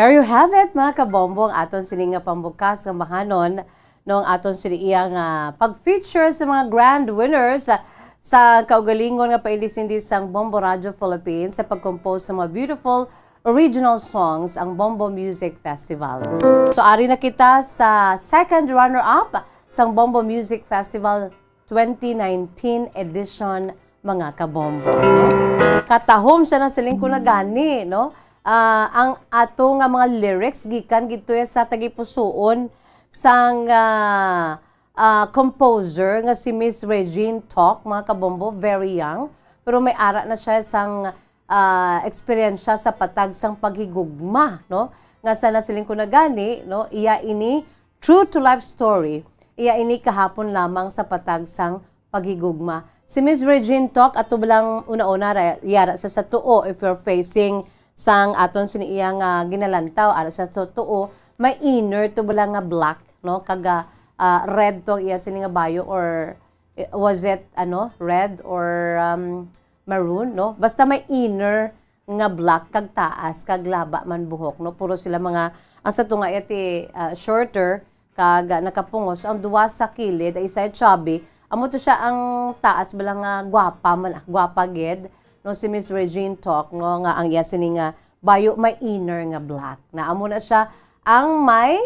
There you have it, mga kabombo, ang aton sini nga pambukas nga bahanon, no, ang aton sini iya nga pag-feature sa mga grand winners, ah, sa kaugalingon nga paindis-indis sang Bombo Radio Philippines sa pag-compose sa mga beautiful original songs ang Bombo Music Festival. So, ari na kita sa second runner-up sang Bombo Music Festival twenty nineteen edition, mga kabombo, no? Katahom sa nasiling ko na gani, no? Ah, ang ato nga mga lyrics gikan gid to sa tagipusoon sang, ah, ah, composer nga si Miss Regine Talk, mga kabombo, very young. Pero may ara na siya sang, ah, eksperyensya sa patag sang paghigugma, no? Nga sa nasiling ko na gani, no? Iya ini true to life story. Iya ini kahapon lamang sa patag sang paghigugma. Si Miss Regine Talk, ato ba lang una-una, ra-, yara sa, sa tuo, if you're facing sang aton sini iya nga ginalantaw, ara sa tu-, tuo, may inner to ba lang nga black, no? Kag, ah, ah, red to ang iya sini nga bayo, or, eh, was it, ano, red or, um, maroon, no? Basta may inner nga black kag taas kag laba man buhok, no? Puro sila mga, ang sa tunga iti, ah, shorter kag, ah, nakapungos, ang duwa sa kilid, ang isa chubby. Amo to siya ang taas bala nga gwapa man, ah, gwapa gid, no? Si Miss Regine Talk, no, nga ang iya sini nga bayo may inner nga black. Na amo na siya ang may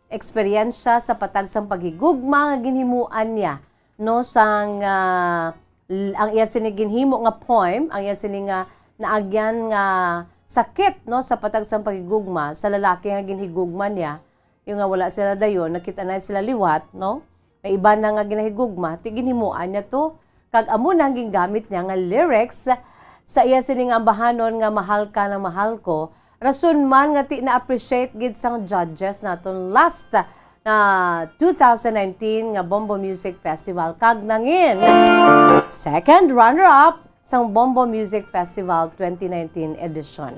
eksperyensya sa patag sang paghigugma nga ginhimuan niya, no, sang, ah, l-, ang iya sini ginhimo nga poem, ang iya sini nga naagyan nga sakit, no, sa patag sang paghigugma sa lalaki nga ginhigugma niya, yung nga wala sila dayon, nakita na sila liwat, no? May iba na nga ginahigugma, ti ginhimuan niya to. Kag amo na ang gingamit niya nga lyrics sa iya sini nga ambahanon nga Mahal Ka Nang Mahal Ko. Rason man nga ti na-appreciate gid sang judges naton last na two thousand nineteen nga Bombo Music Festival kag nangin second runner-up sang Bombo Music Festival twenty nineteen edition.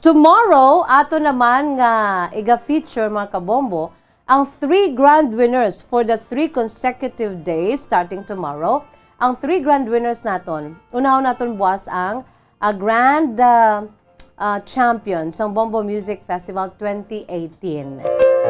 Tomorrow, ato naman nga iga-feature, mga kabombo, ang three grand winners for the three consecutive days starting tomorrow. Ang three grand winners naton, unahon naton buwas ang, ah, grand, ah, ah, champion sang Bombo Music Festival twenty eighteen.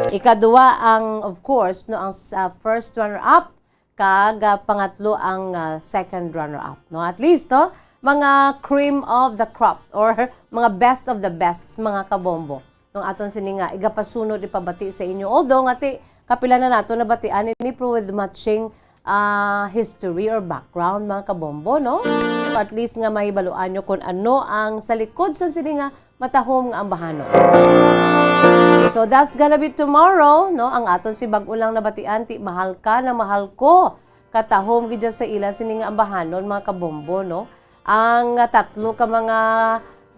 Ikaduwa ang, of course, no, ang s-, ah, first runner-up, kag, ah, pangatlo ang, ah, second runner-up, no? At least, no, mga cream of the crop or mga best of the best, mga kabombo. Nung aton sini nga igapasunod, ipabati sa inyo. Although nga ti, kapila na nato nabatian ini, pero with matching, ah, history or background, mga kabombo, no? At least nga mahibaluan nyo kung ano ang sa likod sa sini nga matahom nga ambahanon. So that's gonna be tomorrow, no? Ang aton si bag-o lang nabatian, ti Mahal Ka Nang Mahal Ko. Katahom gid dyan sa ila sini nga ambahanon, mga kabombo, no? Ang, ah, tatlo ka mga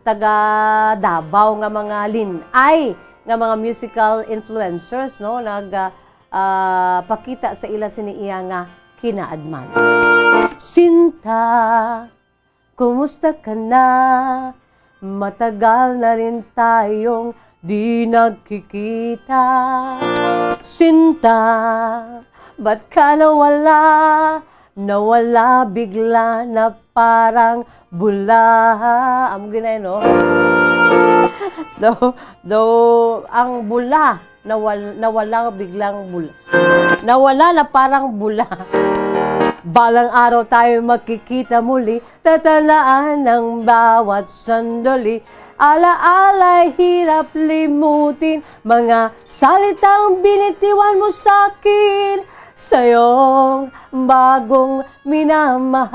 taga Davao nga mga lin-ay nga mga musical influencers, no? Nag, ah, ah, pakita sa ila sini iya nga kinaadman. Sinta, kumusta ka na? Matagal na rin tayong di nagkikita. Sinta, ba't ka nawala? Nawala bigla na parang bula. Amo ginay, no? Daw, daw, ang bula, nawal-, nawala biglang bula. Nawala na parang bula. Balang araw tayo magkikita muli, tatalaan ng bawat sandali. Alaala'y hirap limutin, mga salitang binitiwan mo sa'kin, sa'yong bagong minamahal.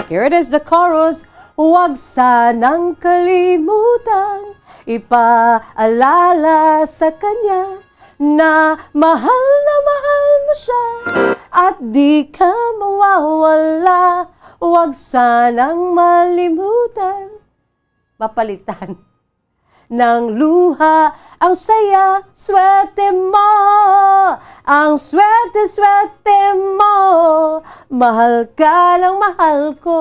Here it is, the chorus. Huwag sanang kalimutan, ipaalala sa kanya na mahal na mahal mo siya at di ka mawawala. Huwag sanang malimutan, mapalitan ng luha ang saya, swerte mo. Ang swerte, swerte mo. Mahal ka ng mahal ko.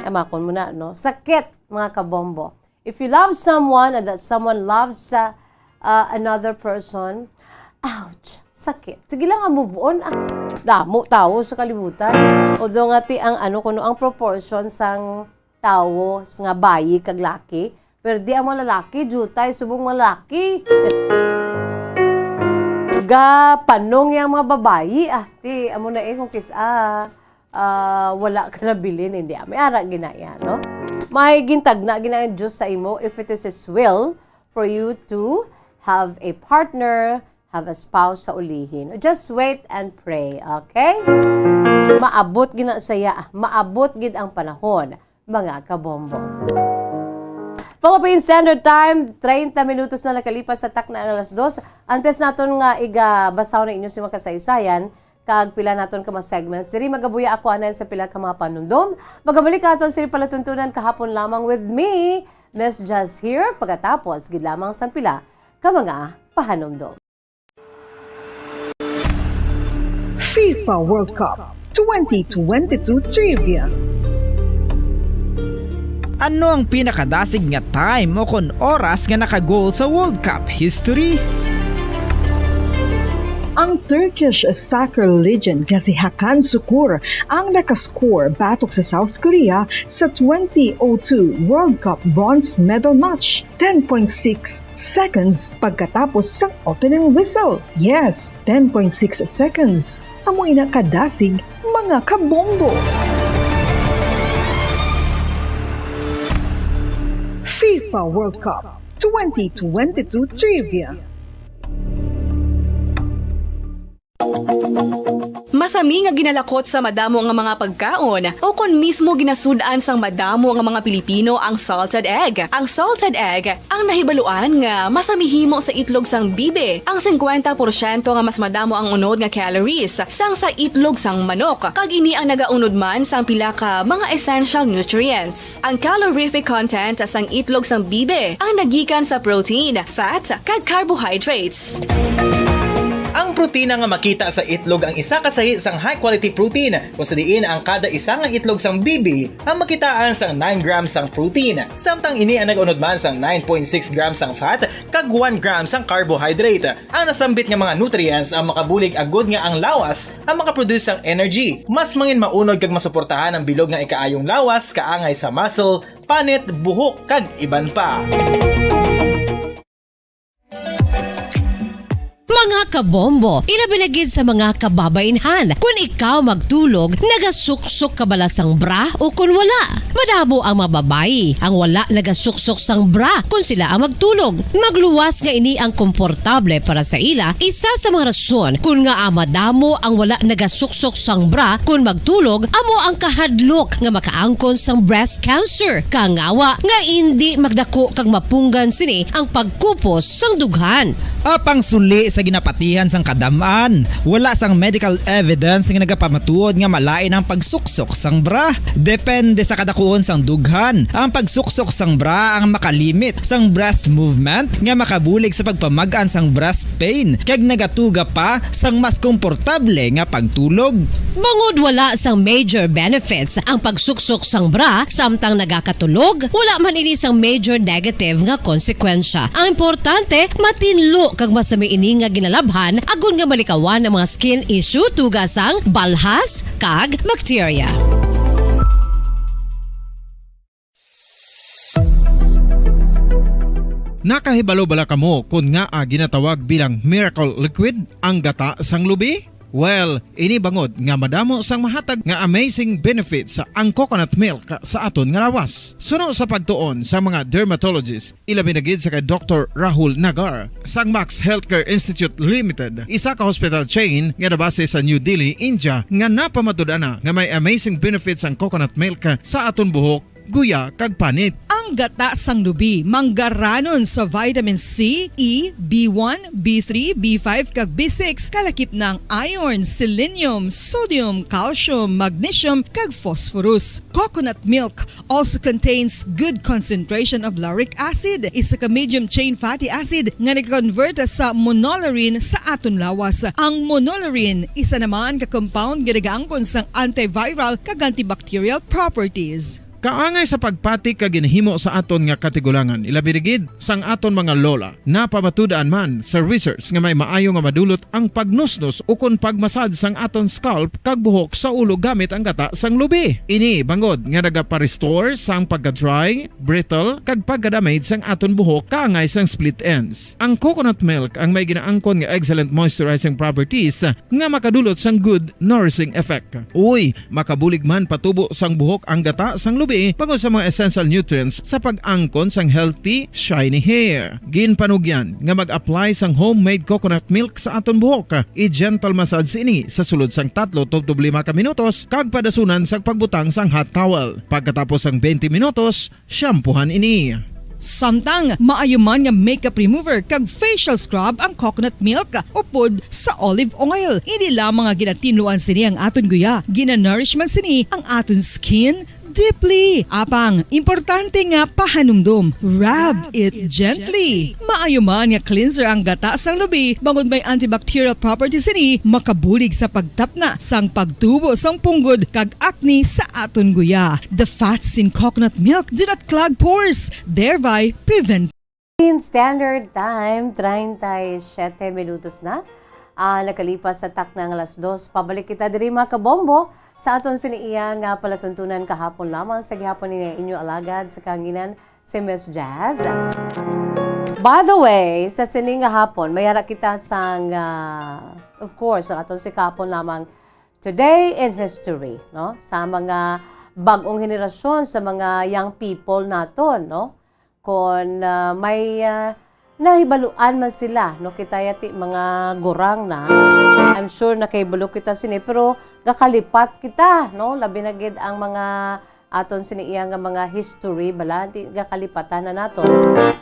Amakon mo na, no? Sakit, mga kabombo. If you love someone and that someone loves, uh, uh, another person, ouch, sakit. Sige lang nga, move on, ah. Damo tawo sa kalibutan. Although nga ti ang ano kuno ang proportion sang tawo s-, nga bayi kag laki, Perdi ang mga lalaki, jutay subong mga lalaki. Gapanong yang mga babayi, ah, ti, amo na eh, kung kis-a, ah, wala ka nabilin, hindi, ah, may ara gina yan, no? May gintagna gina ang Diyos sa imo, if it is His will for you to have a partner, have a spouse sa ulihin. Just wait and pray, okay? Maabot gina saya, maabot gid ang panahon, mga kabombo. Philippine Standard Time, treinta minutos na nakalipas sa takna ang alas dos. Antes naton nga igabasa na inyo si mga kasaysayan, kag pila naton ka mga segments, diri magabuya ako anay sa pila ka mga panumdom. Magabalik aton sini palatuntunan kahapon lamang with me, Miss Jazz here, pagkatapos gid lamang sang pila ka mga pahanumdom. FIFA World Cup twenty twenty-two Trivia. Ano ang pinakadasig nga time o kon oras nga naka-goal sa World Cup history? Ang Turkish soccer legend nga si Hakan Sukur ang nakascore batok sa South Korea sa twenty oh two World Cup bronze medal match, ten point six seconds pagkatapos sang opening whistle. Yes, ten point six seconds. Amo ina kadasig, mga kabombo. FIFA World Cup twenty twenty-two Trivia. Masami nga ginalakot sa madamo nga mga pagkaon, o kon mismo ginasud-an sang madamo nga mga Pilipino ang salted egg. Ang salted egg ang nahibaluan nga masami himo sa itlog sang bibi. Ang singkwenta porsyento nga mas madamo ang unod nga calories sang sa itlog sang manok, kag ini ang nagaunod man sang pila ka mga essential nutrients. Ang calorific content sang itlog sang bibi ang nagikan sa protein, fat, kag carbohydrates. Ang protina nga makita sa itlog ang isa ka sahi sang high-quality protein, kung sa diin ang kada isa nga itlog sang bibi ang makitaan sang nine grams sang protein, samtang ini ang nag-unod man sang nine point six grams sang fat kag one gram sang carbohydrate. Ang nasambit nga mga nutrients ang makabulig agud nga ang lawas ang makaproduce sang energy, mas mangin maunod kag masuportahan ang bilog nga ikaayong lawas kaangay sa muscle, panit, buhok, kag iban pa. Mga kabombo, ilabi na gid sa mga kababainhan. Kun ikaw magtulog, nagasuksok ka bala sang bra o kun wala? Madamo ang mga babayi ang wala nagasuksok sang bra kun sila ang magtulog. Magluwas nga ini ang komportable para sa ila, isa sa mga rason kun ngaa madamo ang wala nagasuksok sang bra kun magtulog amo ang kahadlok nga makaangkon sang breast cancer, kangawa nga indi magdako kag mapunggan sini ang pagkupos sang dughan. Apang suli sa ginapatihan sang kadam-an, wala sang medical evidence nga nagapamatuod nga malain ang pagsuksok sang bra. Depende sa kadakuon sang dughan, ang pagsuksok sang bra ang makalimit sang breast movement nga makabulig sa pagpamag-an sang breast pain kag nagatuga pa sang mas komportable nga pagtulog. Bangod wala sang major benefits ang pagsuksok sang bra samtang nagakatulog, wala man ini sang major negative nga konsekwensya. Ang importante, matinlo kag masami ini nga ginalabhan agod nga malikawan ang mga skin issue tuga sang balhas kag bakterya. Nakahibalo bala kamo kon ngaa ginatawag bilang miracle liquid ang gata sang lubi? Well, ini bangod nga madamo sang mahatag nga amazing benefits ang coconut milk sa aton nga lawas. Suno sa pagtuon sa mga dermatologist, ilabi na gid sa kay Doktor Rahul Nagar sang Max Healthcare Institute Limited, isa ka hospital chain nga nabase sa New Delhi, India, nga napamatud-an na nga may amazing benefits ang coconut milk sa aton buhok, guya, kag panit. Ang gata sang lubi manggaranon sa vitamin C, E, B one, B three, B five, kag B six, kalakip na ang iron, selenium, sodium, calcium, magnesium, kag phosphorus. Coconut milk also contains good concentration of lauric acid, isa ka medium chain fatty acid nga nag-convert sa monolaurin sa aton lawas. Ang monolaurin isa naman ka compound nga nagaangkon sang antiviral kag antibacterial properties. Kaangay sa pagpati ka ginhimo sa aton nga katigulangan, ilabi na gid sang aton mga lola. Napamatud-an man sa research nga may maayo nga madulot ang pagnusnos ukon pagmasad sang aton scalp kag buhok sa ulo gamit ang gata sang lubi. Ini bangod nga nagapa-restore sang pagka-dry, brittle, kag pagka-damage sang aton buhok kaangay sang split ends. Ang coconut milk ang may ginaangkon nga excellent moisturizing properties nga makadulot sang good nourishing effect. Uy, makabulig man patubo sang buhok ang gata sang lubi bangod sa mga essential nutrients sa pag-angkon sang healthy, shiny hair. Ginpanugyan nga mag-apply sang homemade coconut milk sa aton buhok. I-gentle massage ini sa sulod sang tatlo tubtob lima ka minutos kag padasunan sang pagbutang sang hot towel. Pagkatapos sang twenty minutos, shampoohan ini. Samtang maayo man nga makeup remover kag facial scrub ang coconut milk upod sa olive oil. Hindi lamang nga ginatinluan sini ang aton guya, ginanourish man sini ang aton skin deeply. Apang, importante nga pahanumdom, rub it gently. Maayo man nga cleanser ang gata sang lubi, bangod may antibacterial properties sini, makabulig sa pagtapna sang pagtubo sang punggod kag acne sa aton guya. The fats in coconut milk do not clog pores, thereby prevent. In standard time, treinta y siete minutos na. Ah, nakalipas sa takna nga alas dos. Pabalik kita diri, mga kabombo, sa aton sini iya nga palatuntunan kahapon lamang sa gihapon ni inyo alagad sa kahanginan, si Miss Jazz. By the way, sa sini nga hapon, may ara kita sang, ah, of course, ang aton si kahapon lamang, Today in History, no? Sa mga bag-ong henerasyon, sa mga young people naton, no? Kon, ah, may, ah, nahibaluan man sila, no? Kita yati mga gurang na. I'm sure nakahibalo kita sini, pero gakalipat kita, no? Labi na gid ang mga aton sini iya nga mga history, bala, di, gakalipatan na naton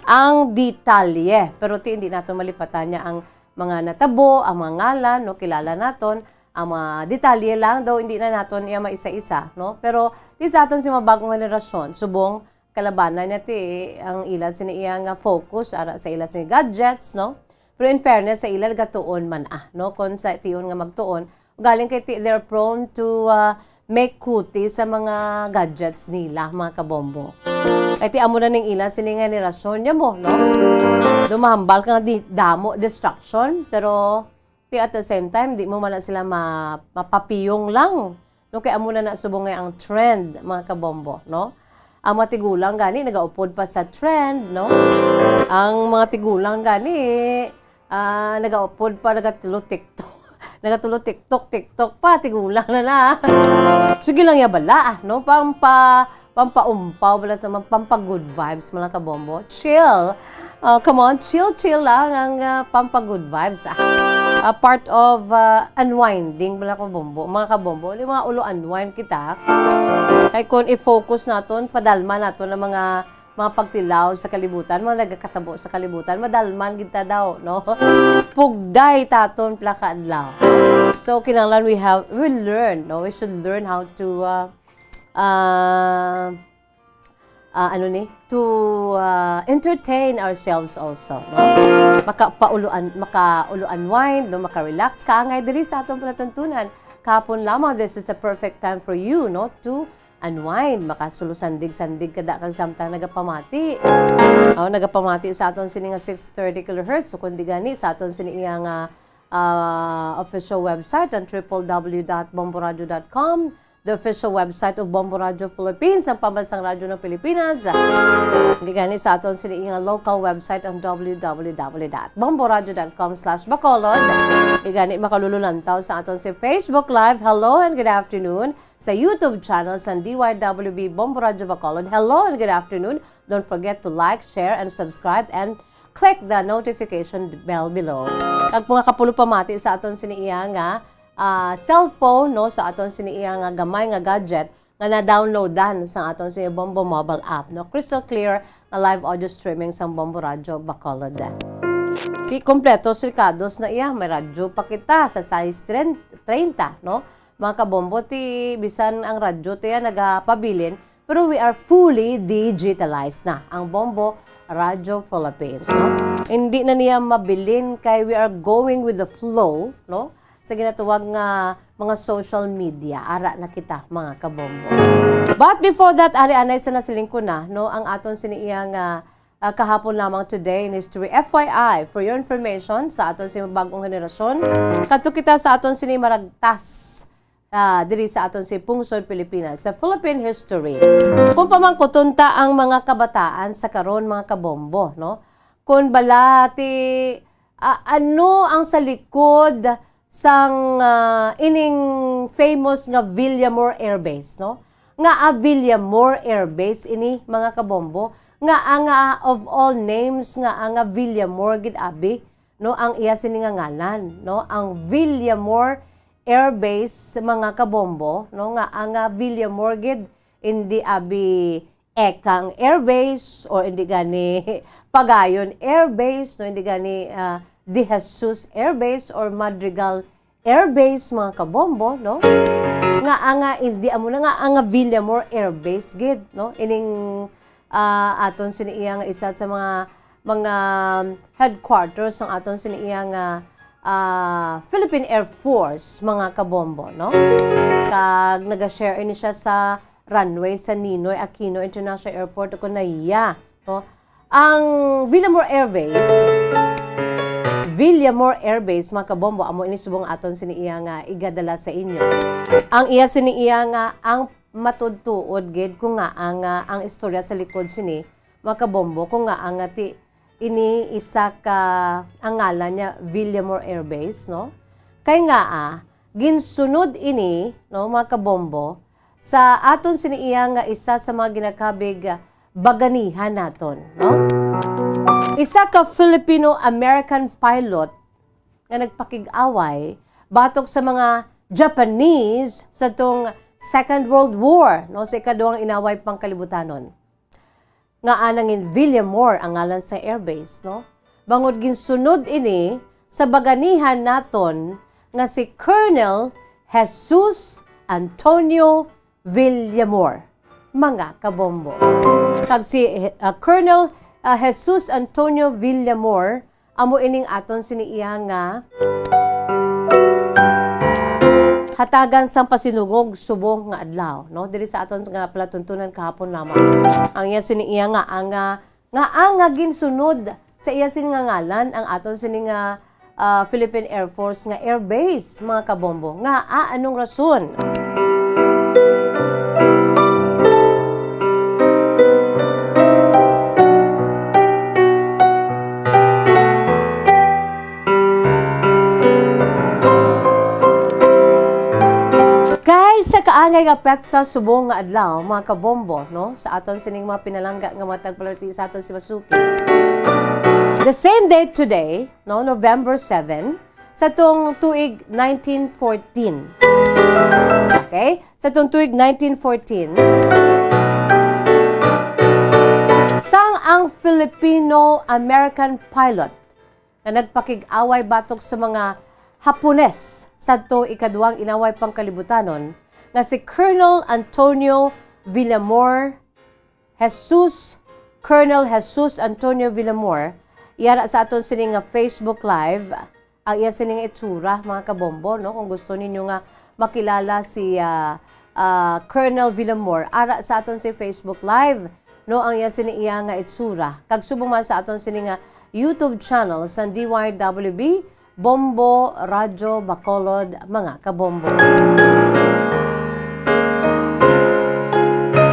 ang detalye. Pero ti, hindi naton malipatan niya ang mga natabo, ang mga ngalan, no? Kilala naton ang mga detalye lang, daw hindi na naton iya maisa-isa, no? Pero ti sa aton si mga bag-ong henerasyon, subong kalabanan niya ti ang ila sini iya nga focus ara sa ila sini gadgets, no? Pero in fairness sa ila, gatuon man, ah, no? Kon sa tion nga magtuon, galing kay ti, they're prone to, ah, make kuti sa mga gadgets nila, mga kabombo. Kay ti amo na ning ila sini nga henerasyon niya mo, no? Do mahambal ka nga di, damo distraction, pero ti at the same time, di mo man na sila ma-, mapapiyong lang. No, kay amo na na subong nga ang trend, mga kabombo, no? Ang mga tigulang gani nagaupod pa sa trend, no? Ang mga tigulang gani, ah, nagaupod pa, nagatulo TikTok. Nagatulo TikTok, TikTok pa, tigulang na na. Sige lang ya bala, ah, no? Pampa-, pampaumpaw bala sa mga pampa-good vibes, mga kabombo. Chill. Ah, come on, chill, chill lang ang, ah, pampa-good vibes, ah. Ah, part of, ah, unwinding, mga kabombo, mga kabombo. Yung mga ulo unwind kita. Kay kung i-focus naton, padalma naton ang mga, mga pagtilaw sa kalibutan, mga nagakatabo sa kalibutan, madalman gid ta daw, no? Pugday taton plaka adlaw. So, kinahanglan we have, we learn, no? We should learn how to, ah, ah, ah, ano ni, to, ah, entertain ourselves also, no? Maka-, paulo-, maka-ulo unwind, no? Maka-relax ka ngay diri sa atong palatuntunan. Kahapon lamang, this is the perfect time for you, no, to unwind. Makasulo sandig-sandig ka da kag samtang nagapamati. Oh, nagapamati sa aton sini nga six thirty kilohertz, so kundi gani sa aton sini iya nga ah, official website, ang triple W dot bomboradio dot com, the official website of Bombo Radio Philippines, ang pambansang radyo ng Pilipinas. Hindi gani sa aton sini nga local website, ang W W W dot bomboradio dot com slash bacolod. Hindi gani makalululantaw sa aton si Facebook Live. Hello and good afternoon. Sa YouTube channel sa D Y W B Bombo Radio Bacolod. Hello and good afternoon. Don't forget to like, share, and subscribe, and click the notification bell below. Kag mga kapulo pamati sa aton sini iya nga, ah, cellphone, no, sa aton sini iya nga gamay nga gadget nga na-downloadan sa aton sini Bombo mobile app, no, crystal clear nga live audio streaming sang Bombo Radio Bacolod. Ti kompleto si Kados na iya, may radyo pa kita sa sais treinta, no? Mga kabombo, ti bisan ang radyo ti nagapabilin, pero we are fully digitalized na ang Bombo Radyo Philippines, no? Hindi na niya mabilin kay we are going with the flow, no? sa ginatawag nga mga social media. Ara na kita, mga kabombo. But before that, ari anay sa nasiling ko na, no, ang aton sini iya nga, ah, kahapon lamang today in history. F Y I, for your information, sa aton si bagong henerasyon, kadto kita sa aton sini maragtas, ah, diri sa aton si pungsod Pilipinas, sa Philippine history. Kung pamangkuton ta ang mga kabataan sa karon, mga kabombo, no? Kung bala ti, ah, ano ang sa likod sang, ah, ining famous nga Villamor Air Base, no? Nga, ah, Villamor Air Base ini, mga kabombo, nga, ah, nga of all names, nga, ah, nga Villamor gid abi, no, ang iya sini nga ngalan, no? Ang Villamor Air Base, mga kabombo, no, nga ang, ah, Villamor gid, hindi abi Ekang Air Base, or hindi gani Pagayon Air Base, no, hindi gani, ah, De Jesus Air Base or Madrigal Air Base, mga kabombo, no? Nga ang, ah, hindi amo na nga ang, ah, Villamor Air Base gid, no? Ining, ah, aton sini iya nga isa sa mga, mga headquarters sang aton sini iya nga, ah, Philippine Air Force, mga kabombo, no? Kag naga-share ini siya sa runway sa Ninoy Aquino International Airport, o kon nahiya, no? Ang Villamor Air Base, Villamor Air Base, mga kabombo, amo ini subong aton sini iya nga igadala sa inyo. Ang iya sini iya nga ang matudtuod gid kung nga ang, ah, ang istorya sa likod sini, mga kabombo, kung nga ang, ah, ti-, ini isa ka, ang ngalan niya Villamor Air Base, no? Kay nga, ah, ginsunod ini, no, mga kabombo, sa aton sini iya nga isa sa mga ginakabig, ah, baganihan naton, no? Isa ka Filipino-American pilot nga nagpakig-away batok sa mga Japanese sa tong Second World War, no, sa ikaduhang inaway pangkalibutanon. Nga anang in Villamor ang ngalan sa airbase, no? Bangod ginsunod ini sa baganihan naton nga si Colonel Jesus Antonio Villamor, mga kabombo. Kag si, ah, Colonel, ah, Jesus Antonio Villamor, amo ining aton sini iya nga hatagan sang pasidungog subong nga adlaw, no? Diri sa aton nga palatuntunan kahapon lamang. Ang iya sini iya nga, ang, ah, nga ang nga ginsunod sa iya sini nga ngalan ang aton sini nga, ah, Philippine Air Force nga air base, mga kabombo. Nga, ah, anong rason? Kay sa kaangay nga petsa subong nga adlaw, mga kabombo, no? Sa aton sining mga pinalangga nga matag palati sa aton si Masuki. The same day today, no, November seven, sa tong tuig nineteen fourteen. Okay? Sa tong tuig nineteen fourteen, sang ang Filipino-American pilot nga nagpakig-away batok sa mga Hapones sadto ikaduhang inaway pangkalibutanon nga si Colonel Antonio Villamor Jesus, Colonel Jesus Antonio Villamor, yara sa aton sini nga Facebook Live, ang iya sini nga itsura, mga kabombo, no? Kung gusto ninyo nga makilala si, ah, ah, Colonel Villamor, ara sa aton si Facebook Live, no, ang iya sini iya nga itsura. Kag subong man sa aton sini nga YouTube channel sa D Y W B, Bombo Radyo Bacolod, mga kabombo.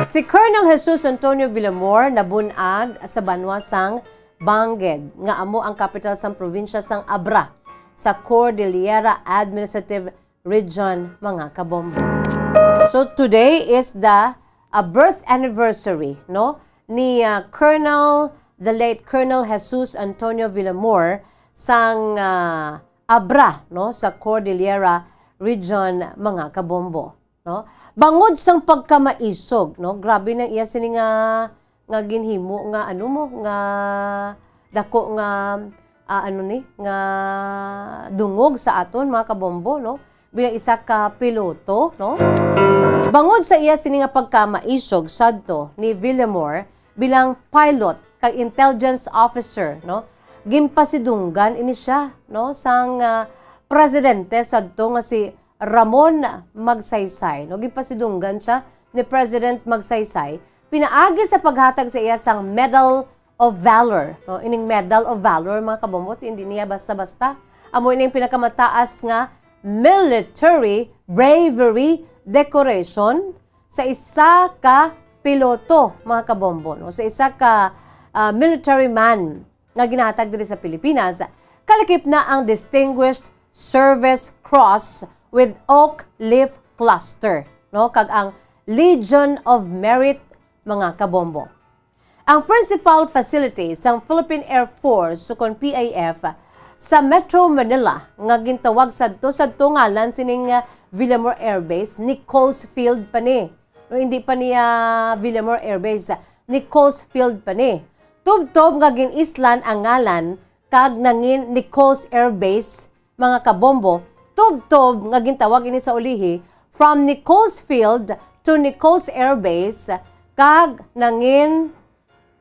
Si Colonel Jesus Antonio Villamor nabun-ag sa banwa sang Bangued, nga amo ang kapital sang probinsya sang Abra, sa Cordillera Administrative Region, mga kabombo. So today is the, uh, birth anniversary, no, ni, uh, Colonel, the late Colonel Jesus Antonio Villamor sang, uh, Abra, no, sa Cordillera Region, mga kabombo, no. Bangod sang pagkamaisog, no, grabe nang iya sini nga, nga ginhimo nga, ano mo, nga dako nga, ah, ano ni, nga dungog sa aton, mga kabombo, no, bilang isa ka piloto, no. Bangod sa iya sini nga pagkamaisog sadto ni Villamor bilang pilot kag intelligence officer, no, ginpasidunggan ini siya, no, sang, ah, presidente sadto nga si Ramon Magsaysay, no? Ginpasidunggan siya ni President Magsaysay pinaagi sa paghatag sa iya sang Medal of Valor, no? Ining Medal of Valor, mga kabombo, hindi niya basta-basta. Amo ining pinakamataas nga military bravery decoration sa isa ka piloto, mga kabombo, no? Sa isa ka, ah, military man nga ginahatag diri sa Pilipinas, kalakip na ang Distinguished Service Cross with Oak Leaf Cluster, no? Kag ang Legion of Merit, mga kabombo. Ang principal facility sang Philippine Air Force, sukon P A F, sa Metro Manila nga gintawag sadto-sadto ngalan sining, ah, Villamor Air Base, Nichols Field pa ni. No, hindi pa niya Villamor Air Base, Nichols Field pa ni. Tubtob nga gin-islan ang ngalan kag nangin Nichols Air Base, mga kabombo, tubtob nga gintawag ini sa ulihi, from Nichols Field to Nichols Air Base, kag nangin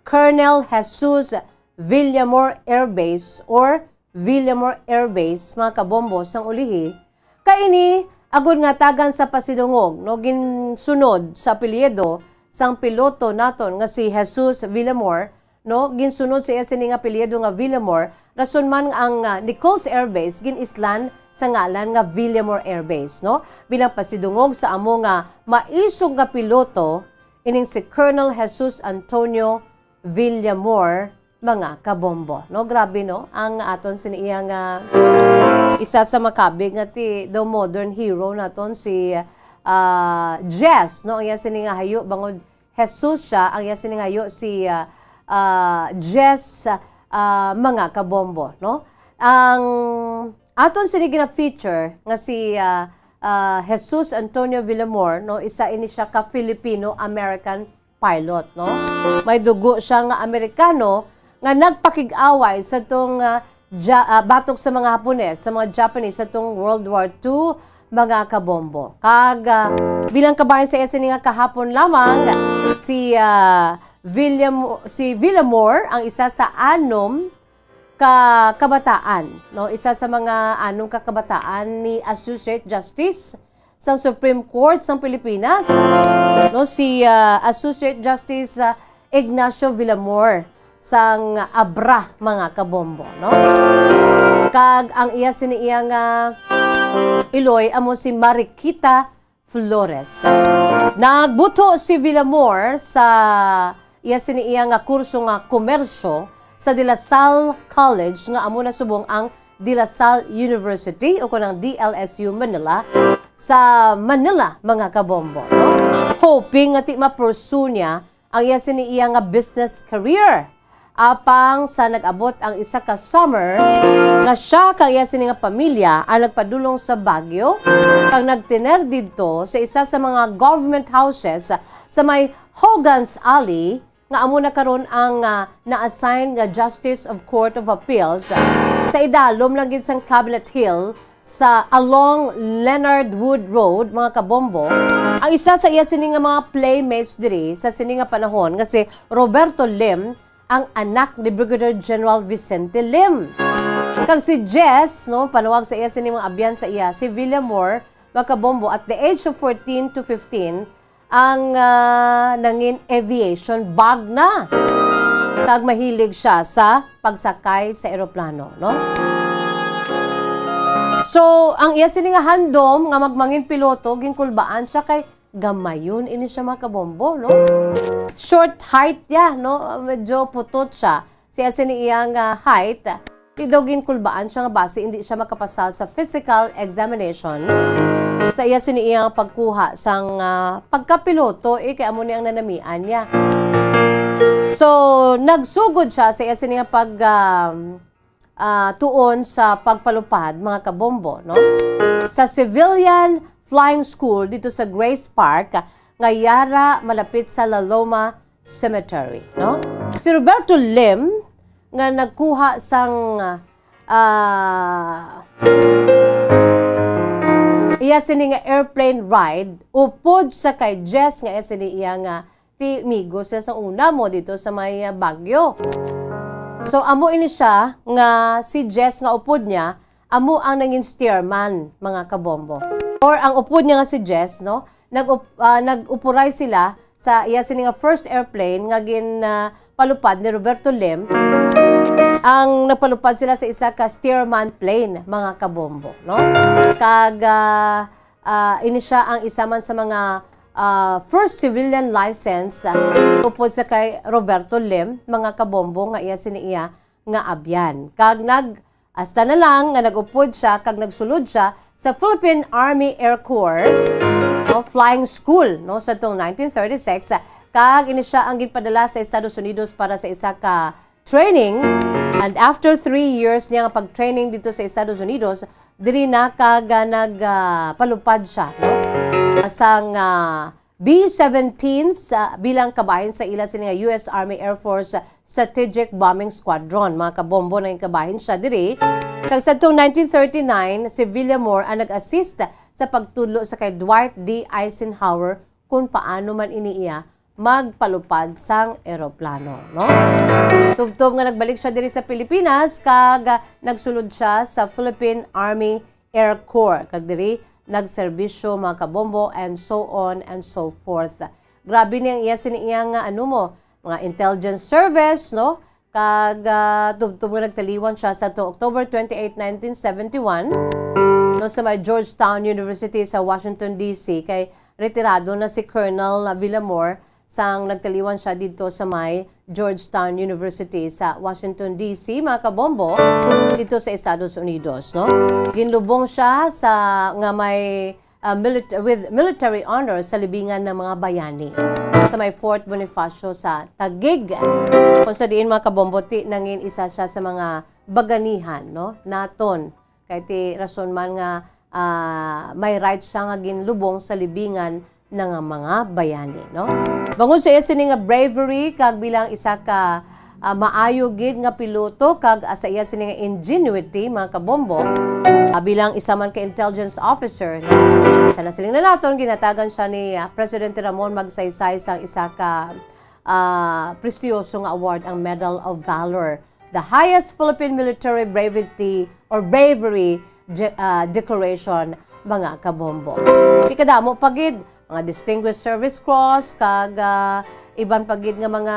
Colonel Jesus Villamor Air Base or Villamor Air Base, mga kabombo, sang ulihi. Kay ini, agud nga tagan sa pasidungog, no, ginsunod sa apelyido sang piloto naton nga si Jesus Villamor, no, ginsunod sa iya sini nga apelyido nga Villamor, rason man ang, ah, Nichols Air Base gin-islan sa ngalan nga Villamor Air Base, no? Bilang pasidungog sa amo nga maisog nga piloto, ining si Colonel Jesus Antonio Villamor, mga kabombo, no? Grabe, no? Ang aton sini iya nga isa sa makabig nga ti the modern hero naton si, ah, Jess, no? Ang iya sini nga hayo bangod Jesus siya, ang iya sini nga hayo si, ah, ah, Jess, ah, mga kabombo, no? Ang aton sini gina-feature nga si, ah, ah, Jesus Antonio Villamor, no? Isa ini siya ka Filipino-American pilot, no? May dugo siya nga Amerikano nga nagpakig-away sa tong, ah, Ja-, ah, batok sa mga Hapones, sa mga Japanese sa tong World War Two, mga kabombo. Kag, ah, bilang kabahin sa iya sini nga kahapon lamang, si, ah, William, si Villamor ang isa sa anom ka kabataan, no? Isa sa mga anom ka kabataan ni Associate Justice sang Supreme Court sang Pilipinas, no, si, ah, Associate Justice, ah, Ignacio Villamor sang Abra, mga kabombo, no? Kag ang iya sini iya nga iloy amo si Mariquita Flores. Nagbuto si Villamor sa iya sini iya nga kurso nga komersyo sa De La Salle College nga amo na subong ang De La Salle University o kon ang D L S U Manila sa Manila, mga kabombo, no? Hoping nga ti ma-pursue niya ang iya sini iya nga business career. Apang sa nag-abot ang isa ka summer, nga siya kag iya sini nga pamilya ang nagpadulong sa Baguio, kag nagtener didto sa isa sa mga government houses sa may Hogan's Alley, nga amo na karon ang, ah, na-assign nga Justice of Court of Appeals, ah, sa idalom lang gid sang Cabinet Hill sa along Leonard Wood Road, mga kabombo. Ang isa sa iya sini nga mga playmates diri sa sini nga panahon nga si Roberto Lim, ang anak ni Brigadier General Vicente Lim. Kag si Jess, no, panuwag sa iya sini mga abyan sa iya, si Villamor, mga kabombo, at the age of fourteen to fifteen, ang, ah, nangin aviation bug na. Kag mahilig siya sa pagsakay sa eroplano, no? So, ang iya sini nga handom nga magmangin piloto, ginkulbaan siya kay gamayon ini siya, mga kabombo, no? Short height ya, no? Medyo putot siya. Siya sini iya nga height. Di daw ginkulbaan siya nga basi hindi siya makapasal sa physical examination sa iya sini iya nga pagkuha sang, ah, pagkapiloto, eh, kay amo ni ang nanamian niya. So, nagsugod siya sa iya sini nga pag, um, ah, tuon sa pagpalupad, mga kabombo, no? Sa Civilian Flying School dito sa Grace Park, nga yara malapit sa La Loma Cemetery, no? Si Roberto Lim, nga nagkuha sang, ah, iya sini nga airplane ride, upod sa kay Jess nga iya sini iya nga ti migo sila sa una mo dito sa may, ah, Baguio. So, amo ini siya nga si Jess nga upod niya amo ang nangin steerman, mga kabombo. Or ang upod niya nga si Jess, no? Nag-up-, ah, nag-upuray sila sa iya sini nga first airplane nga gin, ah, palupad ni Roberto Lim. Ang nagpalupad sila sa isa ka steerman plane, mga kabombo, no? Kag, ah, ah, ini siya ang isa man sa mga, ah, first civilian license, ah, upod sa kay Roberto Lim, mga kabombo, nga iya sini iya nga abyan. Kag nag-, hasta na lang nga nag-upod siya kag nagsulod siya sa Philippine Army Air Corps, no, Flying School, no, sa tong nineteen thirty-six, kag ini siya ang ginpadala sa Estados Unidos para sa isa ka training. And after three years niya nga pag-training dito sa Estados Unidos, diri na kag, ah, nag, ah, palupad siya, no, sang, ah, B seventeen sa, bilang kabahin sa ila sini nga U S Army Air Force Strategic Bombing Squadron. Mga kabombo, naging kabahin siya diri. Kag sadtong nineteen thirty-nine, si Villamor ang nag-assist sa pagtudlo sa kay Dwight D. Eisenhower kung paano man ini iya magpalupad sang eroplano, no? Tubtob nga nagbalik siya diri sa Pilipinas, kag, ah, nagsulod siya sa Philippine Army Air Corps, kag diri nagserbisyo, mga kabombo, and so on and so forth. Grabe ni ang iya sini iya nga, ano mo, mga intelligence service, no? Kag, ah, tubtob nga nagtaliwan siya sa to October twenty-eight, nineteen seventy-one, no, sa may Georgetown University sa Washington, D C, kay retirado na si Colonel Villamor sang nagtaliwan siya dito sa may Georgetown University sa Washington, D C, mga kabombo, dito sa Estados Unidos, no? Ginlubong siya sa, nga may, ah, milit-, with military honor sa libingan ng mga bayani sa may Fort Bonifacio sa Taguig. Kung sa diin, mga kabombo, ti nangin isa siya sa mga baganihan, no, naton. Kay ti rason man nga, ah, may right siya nga ginlubong sa libingan na nga mga bayani, no? Bangod sa iya sini nga bravery kag bilang isa ka, ah, maayo gid nga piloto kag, ah, sa iya sini nga ingenuity, mga kabombo, ah, bilang isa man ka intelligence officer, sa nasiling na naton, ginatagan siya ni, ah, Presidente Ramon Magsaysay sang isa ka, ah, prestiyoso nga award, ang Medal of Valor, the highest Philippine military bravery or bravery ge-, ah, decoration, mga kabombo. Ikadamo pa gid, mga Distinguished Service Cross, kag, ah, iban pa gid nga mga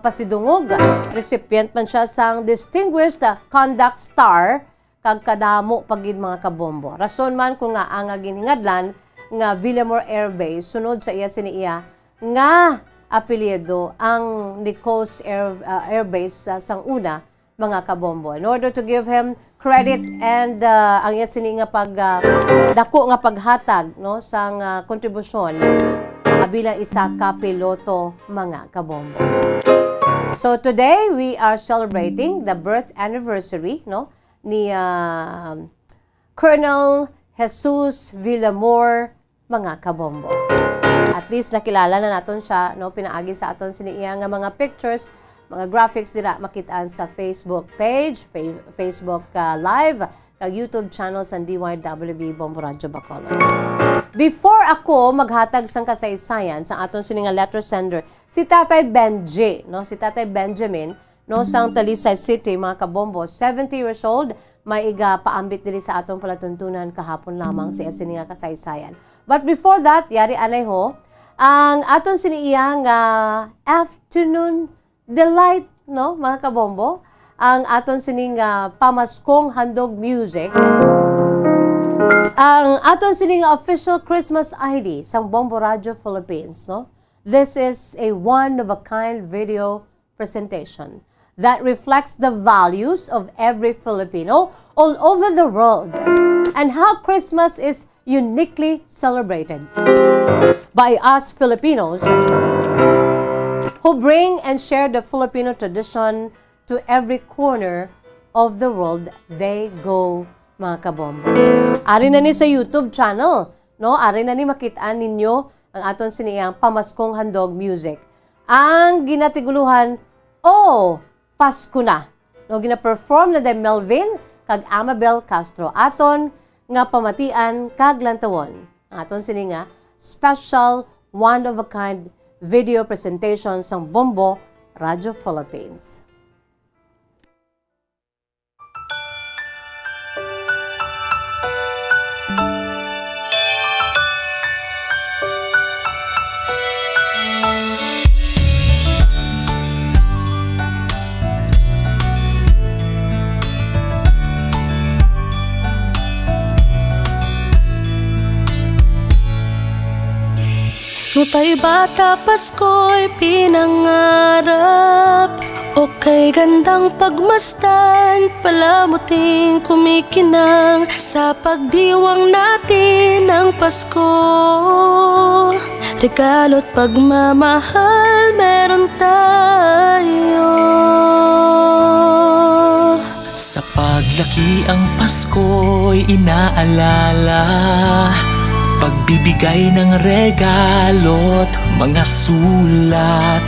pasidungog. Recipient man siya sang Distinguished, ah, Conduct Star, kag kadamo pa gid, mga kabombo. Rason man kung ngaa nga ginhingadlan nga Villamor Air Base, sunod sa iya sini iya nga apelyido ang Nicols Air, ah, Air Base, ah, sang una, mga kabombo. In order to give him credit and, ah, ang iya sini nga pag, ah, dako nga paghatag, no, sang, ah, kontribusyon, ah, bilang isa ka piloto, mga kabombo. So today, we are celebrating the birth anniversary, no, ni, ah, Colonel Jesus Villamor, mga kabombo. At least nakilala na naton siya, no, pinaagi sa aton sini iya nga mga pictures, mga graphics dira makit-an sa Facebook page, fa-, Facebook, ah, Live, kag YouTube channel sang D Y W B Bombo Radyo Bacolod. Before ako maghatag sang kasaysayan sa aton sini nga letter sender, si Tatay Benji, no, si Tatay Benjamin, no, sang Talisay City, mga kabombo, seventy years old, may igapaambit diri sa aton palatuntunan kahapon lamang sa iya sini nga kasaysayan. But before that, yari anay ho, ang aton sini iya nga afternoon delight, no, mga kabombo, ang aton sini nga pamaskong handog music, ang aton sini nga official Christmas I D sang Bombo Radio Philippines, no? This is a one-of-a-kind video presentation that reflects the values of every Filipino all over the world and how Christmas is uniquely celebrated by us Filipinos who bring and share the Filipino tradition to every corner of the world they go, mga kabombo. Ari na ni sa YouTube channel, no? Ari na ni makit-an ninyo ang aton sini iyang pamaskong handog music. Ang ginatiguluhan, "Oh, Pasko na." No, gina-perform na ni Melvin kag Amabel Castro aton nga pamatian kag lantawon. Ang aton sini nga special one-of-a-kind video presentation sang Bombo Radio Philippines. Tay bata Pasko'y pinangarap, o kay gandang pagmasdan, palamuting kumikinang sa pagdiwang natin ng Pasko. Regalo't pagmamahal meron tayo. Sa paglaki ang Pasko'y inaalala, pagbibigay ng regalo't mga sulat.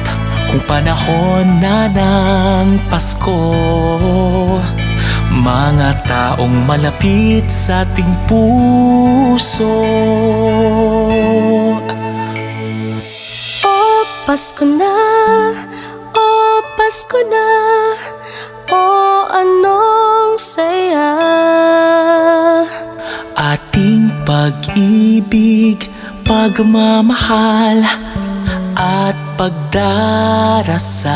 Kung panahon na ng Pasko, mga taong malapit sa ating puso. O Pasko na, o Pasko na, o anong saya. Ating pag-ibig, pagmamahal, at pagdarasal.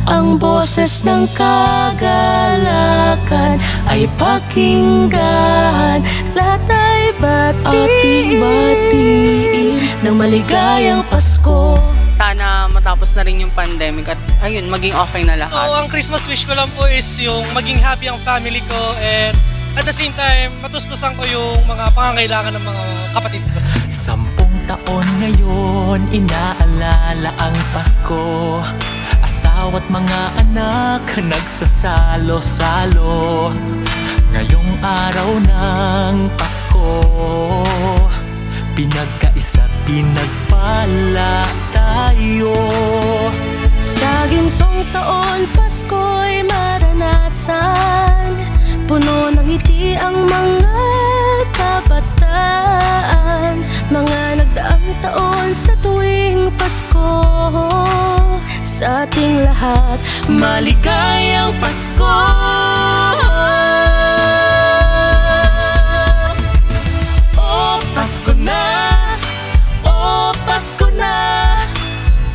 Ang boses ng kagalakan ay pakinggan. Lahat ay batiin. Ating batiin ng maligayang Pasko. Sana matapos na rin yung pandemic at, ayun, maging okay na lahat. So, ang Christmas wish ko lang po is yung maging happy ang family ko and at the same time, matustusan ko yung mga pangangailangan ng mga kapatid ko. Sampung taon ngayon, inaalala ang Pasko. Asawa't mga anak nagsasalo-salo. Ngayong araw ng Pasko, pinagkaisa't pinagpala tayo. Sa gintong taon, Pasko'y maranasan. Puno ng ngiti ang mga kabataan. Mga nagdaang taon sa tuwing Pasko, sa ating lahat, maligayang Pasko. O Pasko na, o Pasko na,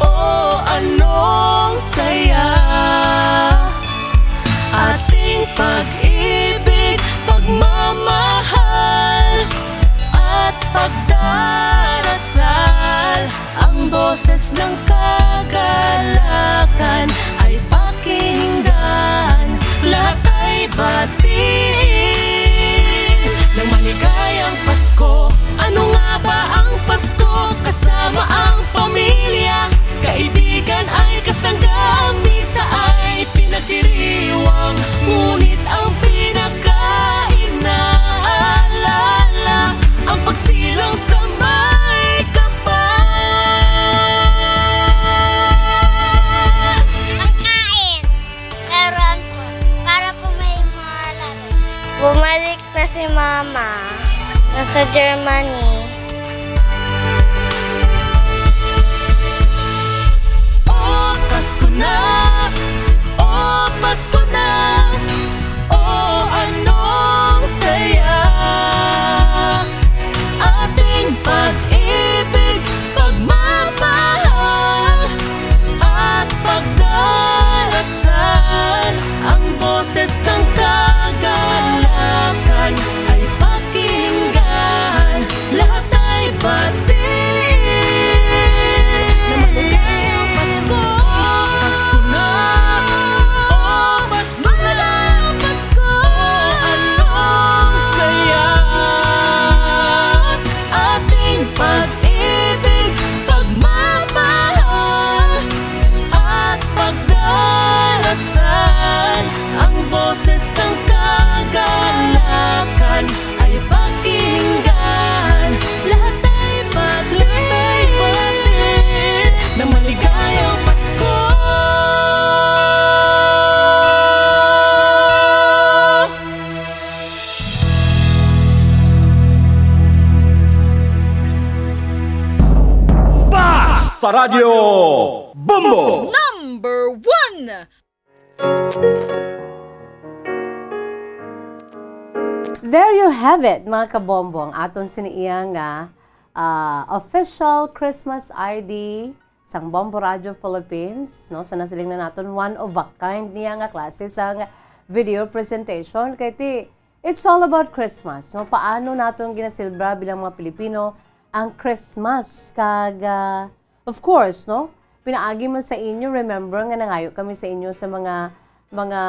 o anong saya. Ating pag-ibig, pagmamahal, at pagdarasal. Ang boses ng kagalakan ay pakinggan, lahat ay batiin ng maligayang Pasko. Ano nga ba ang Pasko? Kasama ang pamilya, kaibigan ay kasangga, ang misa ay pinagdiriwang, ngunit ang pinakainaalala, ang pagsilang sa may kapal. Pagkain. Laruan po. Para po may mga laro. Bumalik na si Mama. Nasa Germany. O Pasko na, o Pasko na, o anong saya. Ating pag-ibig, pagmamahal, at pagdarasal. Ang boses ng kagalakan ay pakinggan, lahat ay batiin. Na maligayang Pasko, Pasko na. O Pasko na, Pasko. Anong saya. Ating pag-ibig, pagmamahal, at pagdarasal. Ang boses ng kagalakan ay pakinggan, lahat ay batiin na maligayang Pasko. Basta Radyo Bombo! Number one! There you have it, mga kabombo, ang aton sini iya nga, ah, official Christmas I D sang Bombo Radio Philippines, no? So, nasiling na naton, one of a kind niya nga klase sang video presentation. Kay ti, it's all about Christmas, no? Paano naton ginaselebra bilang mga Pilipino ang Christmas. Kag, ah, of course, no? Pinaagi man sa inyo, remember nga nangayo kami sa inyo sa mga, mga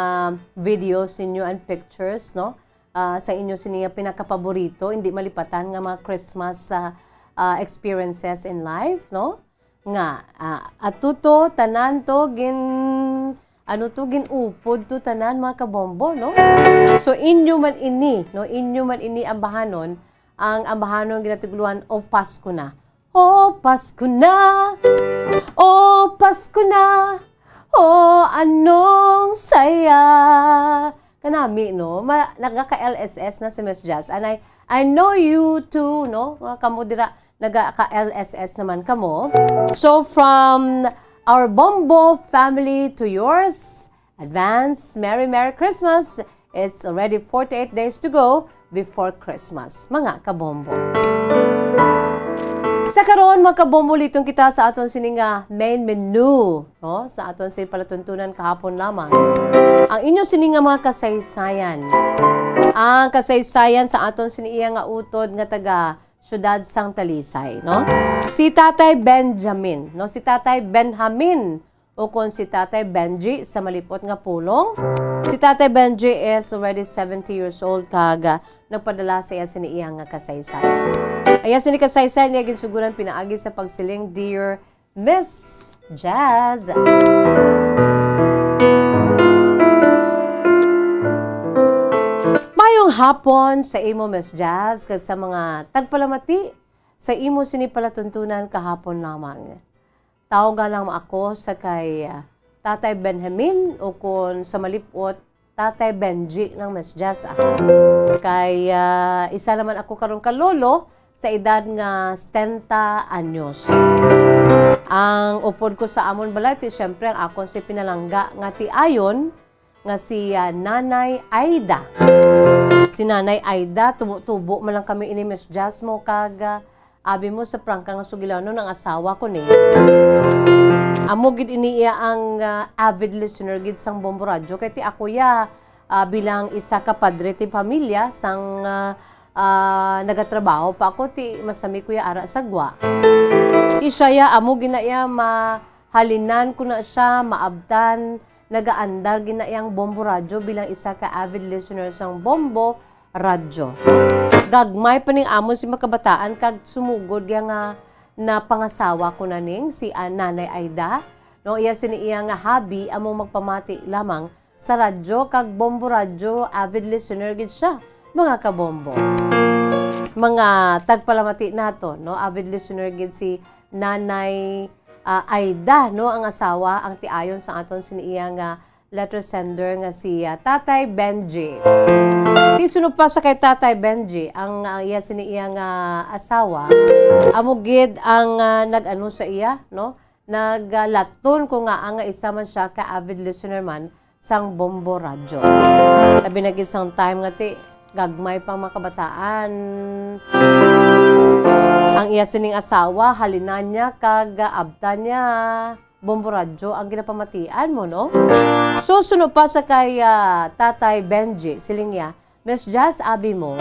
videos ninyo and pictures, no? Ah, sa inyo sini nga pinakapaborito, hindi malipatan nga mga Christmas, ah, ah, experiences in life, no? Nga, ah, ato to, tanan to, gin-, ano to, gin-upod to tanan, mga kabombo, no? So, inyo man ini, no? Inyo man ini ambahanon, ang ambahanon ginatugluan, "O Pasko na." O Pasko na, o Pasko na, o anong saya. Kanami, no? Ma-, nagaka-L S S na si Miss Jazz. And I, I know you too, no? Mga kamo dira, nagaka-L S S naman kamo. So, from our Bombo family to yours, advance Merry Merry Christmas. It's already forty-eight days to go before Christmas, mga kabombo. Sa karon, mga kabombo, liton kita sa aton sini nga main menu, no? Sa aton sini palatuntunan kahapon lamang. Ang inyo sini nga mga kasaysayan. Ang kasaysayan sa aton sini iya nga utod nga taga siyudad sang Talisay, no? Si Tatay Benjamin, no? Si Tatay Benjamin, o kon si Tatay Benji sa malipot nga pulong. Si Tatay Benji is already seventy years old kag, ah, nagpadala sa iya sini iya nga kasaysayan. Iya sini kasaysayan niya ginsuguran pinaagi sa pagsiling, "Dear Miss Jazz." Mayong hapon sa imo, Miss Jazz, kag sa mga tagpalamati sa imo sini palatuntunan kahapon lamang. Tawga lang ako sa kay, ah, Tatay Benjamin o kon sa malipot, Tatay Benji lang, Miss Jazz, ah. Kay, ah, isa naman ako karon ka lolo sa edad nga setenta anyos. Ang upod ko sa amon balay, ti, siyempre, ang akon si pinalangga nga ti ayon, nga si, ah, Nanay Aida. Si Nanay Aida, tubo-tubo man lang kami ini, Miss Jazz, mo kag, ah, abi mo sa prangka nga sugilanon ang asawa ko ni. Amo gid ini iya ang, ah, avid listener gid sang Bombo Radyo. Kay ti ako ya, ah, bilang isa ka padre ti pamilya sang, ah, ah, nagatrabaho pa ako, ti masami ko ya ara sa gwa. Ti siya ya, amo gid na iya ma-, halinan ko na siya, maabtan, nagaandar gid na iyang Bombo Radyo bilang isa ka avid listener sang Bombo Radyo. Gagmay pa ning amon si makabataan kag sumugod ya nga napangasawa ko na ning si, ah, Nanay Aida. No, iya sini iya nga hobby amo magpamati lamang sa radyo kag Bombo Radyo, avid listener gid siya, mga kabombo. Mga tagpalamati nato, no, avid listener gid si Nanay, ah, Aida, no, ang asawa, ang tiayon sa aton sini iya nga letter sender nga si, ah, Tatay Benji. Ti suno pa sa kay Tatay Benji, ang, ang iya sini iya nga asawa, amo gid ang, ah, nag-ano sa iya, no? Naglaton ko nga, ah, nga isa man siya ka avid listener man sang Bombo Radyo. Labi na gid sang time nga ti gagmay pang mga kabataan. Ang iya sining asawa, halinan niya kag, ah, abtan niya Bombo Radyo ang ginapamatian mo, no? So, suno pa sa kay, ah, Tatay Benji, siling niya, "Miss Jazz, abi mo,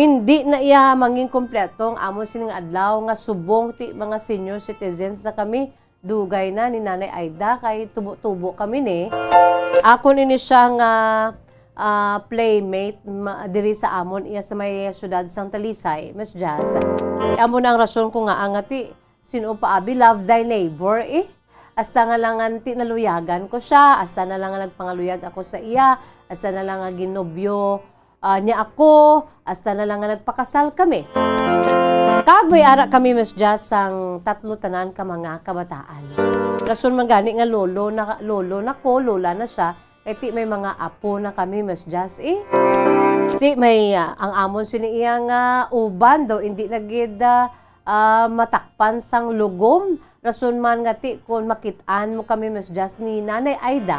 indi na iya mangin kompleto ang amon sining adlaw nga subong ti mga senior citizens na kami. Dugay na ni Nanay Aida kay tubo-tubo kami ni." Akon ini siya nga, ah, playmate ma-, diri sa amon, iya sa may siyudad sang Talisay, Miss Jazz. Amo na ang rason ko nga, ah, nga ti, sino pa abi, love thy neighbor, eh. Hasta nga lang nga ti naluyagan ko siya, hasta na lang nga nagpangaluyag ako sa iya, hasta na lang nga ginobyo, ah, niya ako, hasta na lang nga nagpakasal kami. Kag may ara kami, Miss Jazz, sang tatlo tanan ka mga kabataan. Rason man gani nga lolo na, lolo na ko, lola na siya, kay ti may mga apo na kami, Miss Jazz, eh. Ti may, ah, ang amon sini iya nga uban daw, hindi na gid, ah, ah, matakpan sang lugom. Rason man nga ti, kun makit-an mo kami, Miss Jazz, ni Nanay Aida,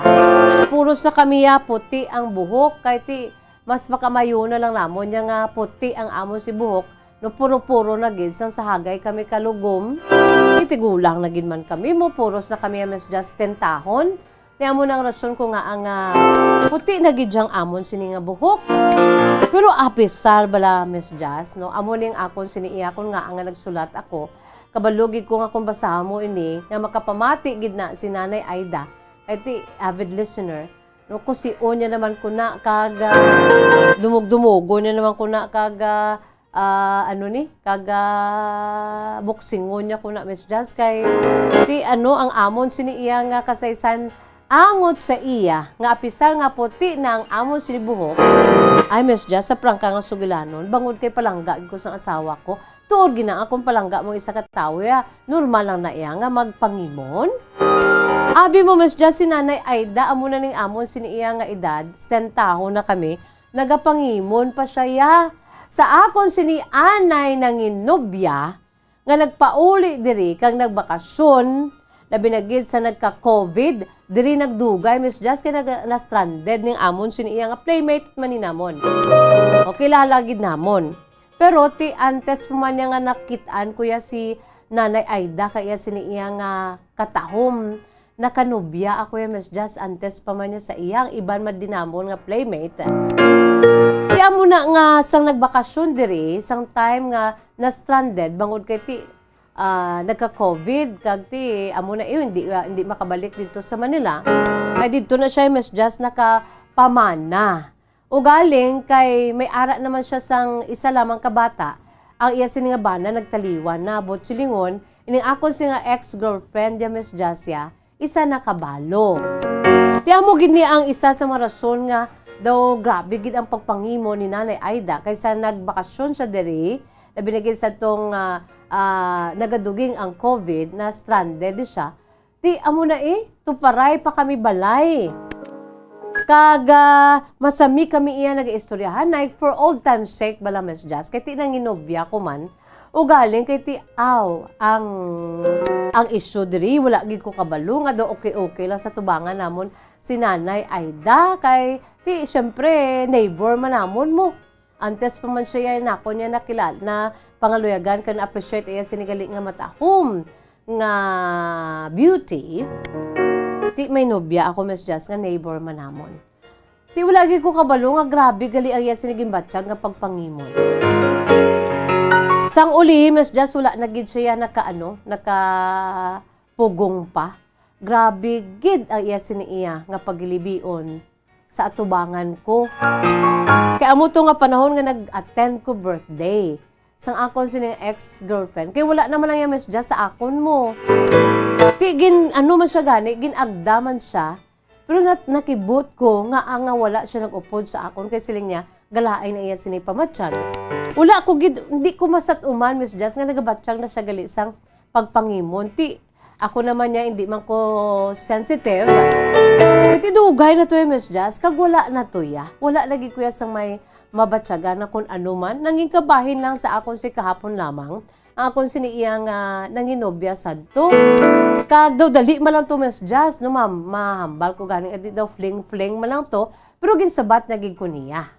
puros na kami ya puti ang buhok, kay ti, mas makamayo na lang namon niya nga puti ang amon si buhok, no puro-puro na gid sang sahagay kami kalugom. Itigulang na gid man kami mo, puros na kami ya, Miss Jazz, tintahon. Ti amo nang rason ko nga ang, ah, puti na gid ang amon sini nga buhok. Pero apisar bala, Miss Jazz, no? Amo ning akon sini iya kon nga ang nagsulat ako. Kabalo gid ko nga kung basahon mo ini, nga makapamati gid na si Nanay Aida. Kay ti avid listener, no? Kusion niya naman ko na kag, ah, dumog-dumogon niya naman ko na kag, ah, ah, ano ni, kag, ah, buksingon niya ko na, Miss Jazz, kay ti ano ang amon sini iya nga kasaysayan angot sa iya nga apisar nga puti na ang amon sini buhok. Ay, Miss Jazz, sa prangka nga sugilanon, bangod kay palangga gid ko sang asawa ko, tuod gid na akong palangga mo isa ka tawo, ya. Normal lang na iya nga magpangimon. Abi mo, Miss Jazz, si Nanay Aida, amo na ning amon sini iya nga edad, setenta na kami, nagapangimon pa siya, ya. Sa akon sini anay nanginobya nga nagpauli diri kag nagbakasyon, labi na gid sa nagka-covid, diri nagdugay, Miss Jazz, kay nag-, na-stranded ning amon sini iya nga playmate man ni namon. O, kilala gid namon. Pero ti antes pa man niya nga nakit-an ko ya si Nanay Aida, kay iya sini iya nga katahom, nakanobya ako ya, Miss Jazz, antes pa man niya sa iya, ang iban man din namon nga playmate. Ti amo na nga sang nagbakasyon diri, sang time nga na-stranded, bangod kay ti, ah, nagka-covid, kag ti amo na iyo, hindi, ah, hindi makabalik dito sa Manila. Kay dito na siya, Miss Jazz, nakapamana. Ugaling kay may ara naman siya sang isa lamang ka bata, ang iya sini nga bana nagtaliwan na, buot silingon, ining akon sini nga ex-girlfriend ya, Miss Jasia, isa na ka balo. Ti amo gid ni ang isa sa mga rason nga daw grabe gid ang pagpangimo ni Nanay Aida, kay sa nagbakasyon siya diri, labi na gid sa tong, ah, ah, nagaduging ang covid, na stranded siya. Ti amo na, eh, tuparay pa kami balay. Kag, ah, masami kami iya nagaistoryahan, like, for old time's sake bala, Miss Jazz, kay ti nanginobya ko man. Ugaling kay ti, aw, ang, ang issue diri, wala gid ko kabalo nga daw okay-okay lang sa tubangan namon si Nanay Aida, kay ti, syempre, neighbor man namon mo. Antes pa man siya, nako niya nakilala, na pangaluyagan kag na-appreciate iya sini gali nga matahom nga beauty. Ti may nobya ako, Miss Jazz, nga neighbor man namon. Ti wala gid ko kabalo nga grabe gali ang iya sini ginbatyag nga pagpangimon. Sang uli, Miss Jazz, wala na gid siya naka, ano, naka pugong pa. Grabe gid ang iya sini iya nga paghilibion sa atubangan ko. Kay amo to nga panahon nga nag-attend ko birthday sang akon sini ex-girlfriend. Kay wala naman lang iya, Miss Jazz, sa akon mo. Ti gin, ano man siya gani, gin-agda man siya. Pero nat-, nakibot ko nga, ah, nga wala siya nag-upod sa akon kay siling niya, galaay na iya sini pamatyag. Wala ko gid, hindi ko masat-uman, Miss Jazz, nga nagabatyag na siya gali sang pagpangimon. Ti, ako naman niya, hindi man ko sensitive. Ti dugay na to ya, Miss Jazz, kag wala na to ya. Wala lagi ko ya sang may mabatyagan na kun ano man. Nangin kabahin lang sa akon si kahapon lamang. Ang akon sini iya nga nanginobya sadto. Kag daw dali man lang to, Miss Jazz, no, ma'am? Mahambal ko gani nga di daw fling-fling man lang to, pero ginsabat na gid ko niya.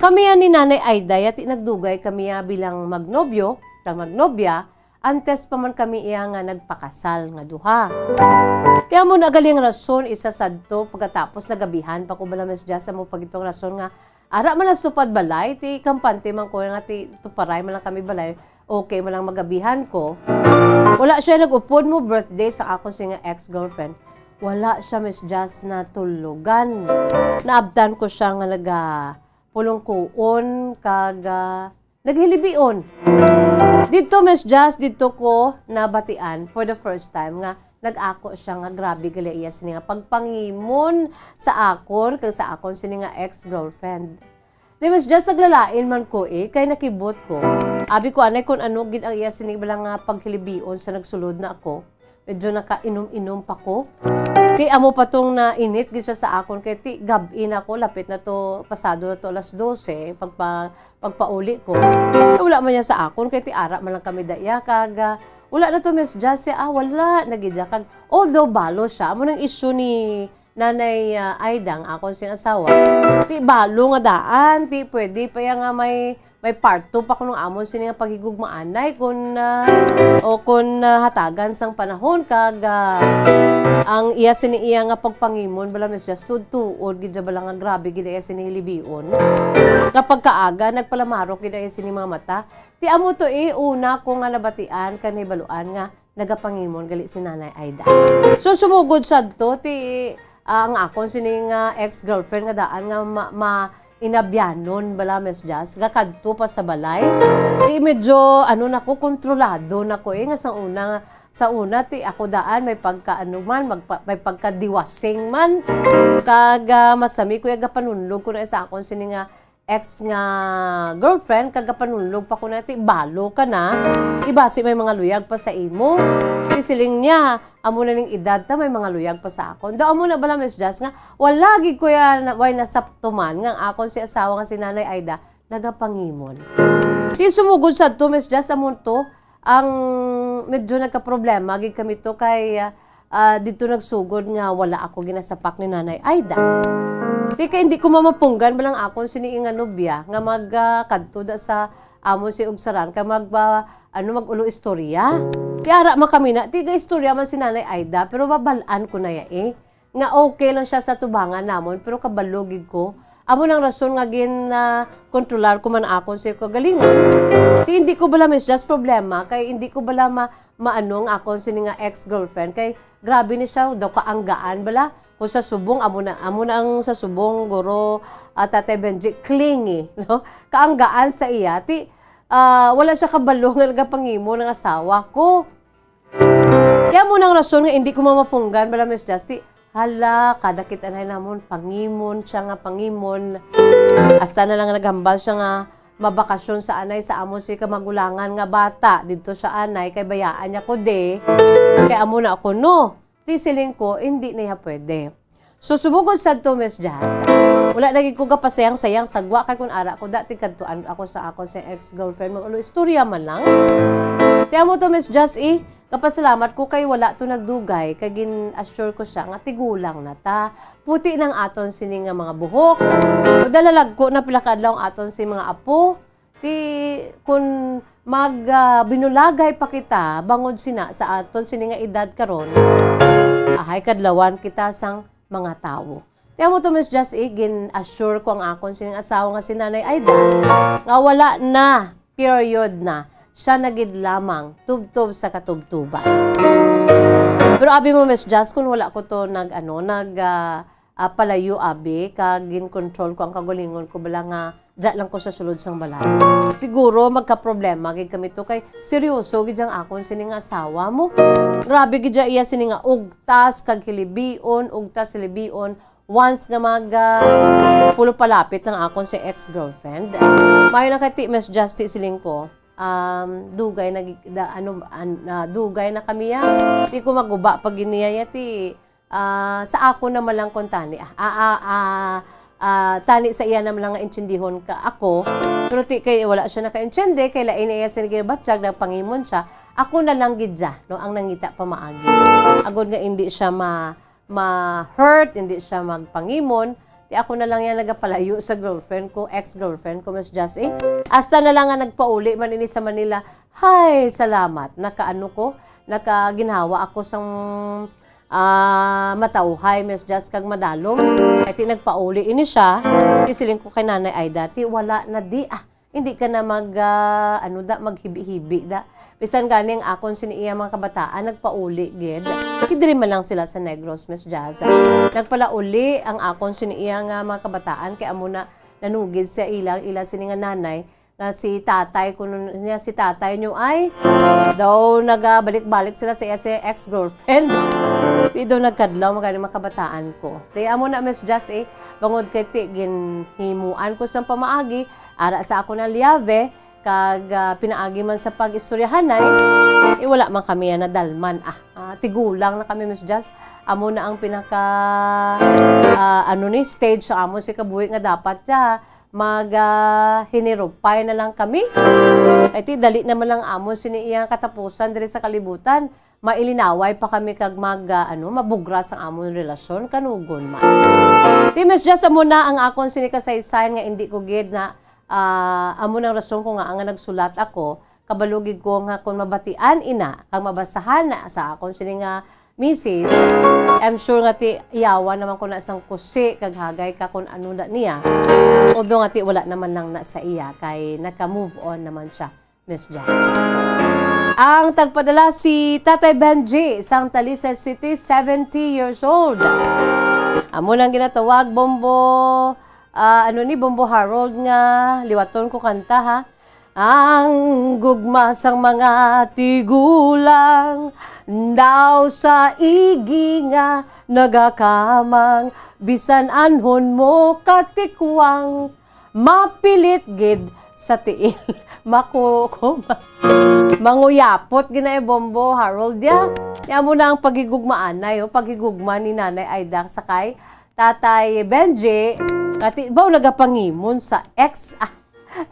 Kami ya ni Nanay Aida ya, ti nagdugay kami ya bilang magnobyo, kag magnobya, antes pa man kami iya nga nagpakasal nga duha. Ti amo na gali ang rason, isa sadto, pagkatapos nagabihan pa ko bala, Miss Jazz, amo pa gid tong rason nga ara man lang sa tupad balay, ti kampante man ko nga ti tuparay man lang kami balay, okay man lang magabihan ko. Wala siya nag-upod mo birthday sa akon sini nga ex-girlfriend. Wala siya, Miss Jazz, natulugan. Naabtan ko siya nga nagapulungkuon kag, ah, naghilibion. Didto, Miss Jazz, didto ko nabatian for the first time nga nag-ako siya nga grabe gali iya sini nga pagpangimon sa akon kag sa akon sini nga ex-girlfriend. Di, Miss Jazz, naglalain man ko, eh, kay nakibot ko. Abi ko anay kun ano gid ang iya sini bala nga paghilibion sa nagsulod na ako. Medyo nakainom-inom pa ko. Ti amo pa tong nainit gid siya sa akon kay ti gab-i na ko, lapit na to, pasado na to alas dose, pagpa-, pagpauli ko. Wala man niya sa akon kay ti ara man lang kami daya kag, ah, wala na to, Miss Jazz, ah, wala na gid siya. Kag although balo siya, amo nang issue ni Nanay, ah, Aida, ang akon sing asawa, ti balo nga daan, ti pwede pa iya nga may may part two pa kuno ang amon sini nga paghigugmaanay kun, ah, o kun, ah, hatagan sang panahon kag, ah, ang iya sini iya nga pagpangimon bala, Miss Jess, tuod-tuod gid bala nga grabe gid iya sini libion. Nga pagkaaga, nagpalamarok gid iya sini mga mata. Ti amo to, eh, una ko nga nabatian kag nahibaluan nga nagapangimon gali si Nanay Aida. So, sumugod sadto, ti, ah, ang akon sining, ah, ex-girlfriend nga daan nga ma-, ma-, inabyanon bala, Miss Jess, gakadto pa sa balay. Ti medyo, ano na ko, kontrolado na ko, eh, nga sa una, sa una, ti ako daan, may pagka, ano man, magpa-, may pagkadiwasing man. Kag, ah, masami ko, yung gapanunlog ko na sa akon sini nga ex nga girlfriend, kag gapanunlog pa ko na, ti balo ka na, ibasi may mga luyag pa sa imo. Ti siling niya, amo na ning edad ta, may mga luyag pa sa akon. Daw amo na bala, Miss Jess, nga wala gid ko ya, na, way nasaptuman nga ang akon si asawa nga si Nanay Aida nagapangimon. Ti sumugod sadto, Miss Jess, amo to, ang medyo nagkaproblema gid kami to kay, ah, ah, didto nagsugod nga wala ako ginasapak ni Nanay Aida. Ti kay hindi ko mamapunggan bala ang akon sini nga nobya nga mag, ah, kadto da sa amon si Ugsaran kay mag, ah, ano, mag-ulo istorya. Ti ara man kami na, ti gaistorya man si Nanay Aida, pero mabal-an ko na ya, eh, nga okay lang siya sa tubangan namon, pero kabalo gid ko. Amo nang rason nga gin, ah, kontrolar ko man akon sa kaugalingon. Ti hindi ko bala, Miss Jess, problema kay hindi ko bala ma-, maano ang akon sini nga ex-girlfriend kay grabe ni siya, daw kaanggaan bala. Kung sa subong, amo na, amo na ang sa subong, guro, ah, Tatay Benji, clingy, no? Kaanggaan sa iya. Ti, ah, wala siya kabalo nga nagapangimo ng asawa ko. Kaya mo nang rason nga hindi ko mamapunggan bala, Miss Jess, ti, hala, kada kita na namon, pangimon siya nga pangimon. Hasta na lang naghambal siya nga mabakasyon sa anay sa amon si kamagulangan nga bata didto sa anay kay bayaan niya ko de. Kay amo na ako, no. Ti siling ko, hindi na iya pwede. So, sumugod sadto, Miss Jess. Wala na gid ko kapasayang-sayang sagwa kay kun ara ko dati kadtuan ako sa ako sa ex-girlfriend, mag-ulo istorya man lang. Kaya mo to, Miss Jess, eh, kapasalamat ko kay wala to nagdugay kay gin-assure ko siya nga tigulang na ta. Puti nang aton sini nga mga buhok. O dalalagko na pila ka adlaw ang aton si mga apo. Ti kun mag, ah, binulagay pa kita bangod sina sa aton sini nga edad karon, ahay kadlawan kita sang mga tawo. Ti amo to, Miss Jess, eh, gin-assure ko ang akon sining asawa nga si Nanay Aida nga wala na, period na. Siya na gid lamang, tubtob sa katubtuban. Pero abi mo, Miss Jess, kung wala ko to nag, ano, nag, ah, ah, palayo, abi, kag gin-control ko ang kagalingon ko, bala nga dra lang ko sa sulod sang balay. Siguro magkaproblema gid kami to kay seryoso gid ang akon sini nga asawa mo. Grabe gid iya sini nga ugtas kag hilibion, ugtas hilibion. Once nga mag, ah, pulo palapit ng akon si ex-girlfriend. Mayo na kay ti, Miss Justy, siling ko, um, dugay na gi-, da, ano, an-, ah, dugay na kami, ah. Di ko maguba pag giniya ya, ti, ah, sa ako naman lang kon tani, ah. Ah, ah, ah, ah, tani sa iya naman lang nga intindihon ka ako. Pero ti kay wala siya nakaintindi, kay lain na iya sini ginabatyag, nagpangimon siya. Ako na lang gid siya, no, ang nangita pamaagi. Agod nga hindi siya ma-, ma-hurt, hindi siya magpangimon. Ti ako na lang yan nagapalayo sa girlfriend ko, ex-girlfriend ko, Miss Jess, eh. Hasta na lang nga nagpauli man ini sa Manila. Hay, salamat. Nakaano ko, nakaginhawa ako sang, ah, matauhay, Miss Jess, kag madalom. Kay ti nagpauli ini siya. Ti siling ko kay Nanay Aida, ti wala na di, ah. Hindi ka na mag, ah, ano da, maghibi-hibi da. Bisan gani ang akon sini iya mga kabataan, nagpauli gid. Ti diri man lang sila sa Negros, Miss Jazz. Nagpalauli ang akon sini iya nga mga kabataan, kay amo na nanugid sa ilang, ila sini nga nanay, nga si tatay, kuno niya si tatay nyo ay, daw nagabalik-balik sila sa iya si ex-girlfriend. Ti daw nagkadlaw, magani mga kabataan ko. Ti amo na, Miss Jazz, eh, bangod kay ti ginhimuan ko sang pamaagi, ara sa ako na liave, kag, ah, pinaagi man sa pag-istoryahanay, eh, wala man kami yan nadalman. Ah, ah, tigulang na kami, Miss Jazz. Amo na ang pinaka, ah, ano ni, stage sa amo si kabuhi nga dapat siya mag, ah, hinirupay na lang kami. Kay ti, dali naman lang amo sini iyang katapusan diri sa kalibutan. Mailinaway pa kami kag mag, ah, ano, mabugras ang amon relasyon, kanugon man. Ti, Miss Jazz, amo na ang akon sini kasaysayan nga hindi ko gid na Ah, amo nang rason ko nga, nga nagsulat ako, kabalo gid ko nga kung mabatian ina, kag mabasahan na sa akon sini nga misis, I'm sure nga ti iyawan naman ko na sang kusi kag hagay ka kung ano na niya. Although nga ti wala naman lang na sa iya, kay naka-move on naman siya, Miss Jazz. Ang tagpadala si Tatay Benji, sang Talisay City, seventy years old. Amo nang ginatawag, Bombo, ah, ano ni, Bombo Harold nga liwaton ko kanta, ha? Ang gugma sang mga tigulang daw sa igi nga nagakamang, bisan anhon mo katikwang, mapilit gid sa tiil. Maku-, ku-, manguyapot gid na, eh, Bombo Harold, ya. Ya mo na ang paghigugmaanay, oh, paghigugma ni Nanay Aida sa kay Tatay Benji, kati, baw nagapangimon sa ex, ah,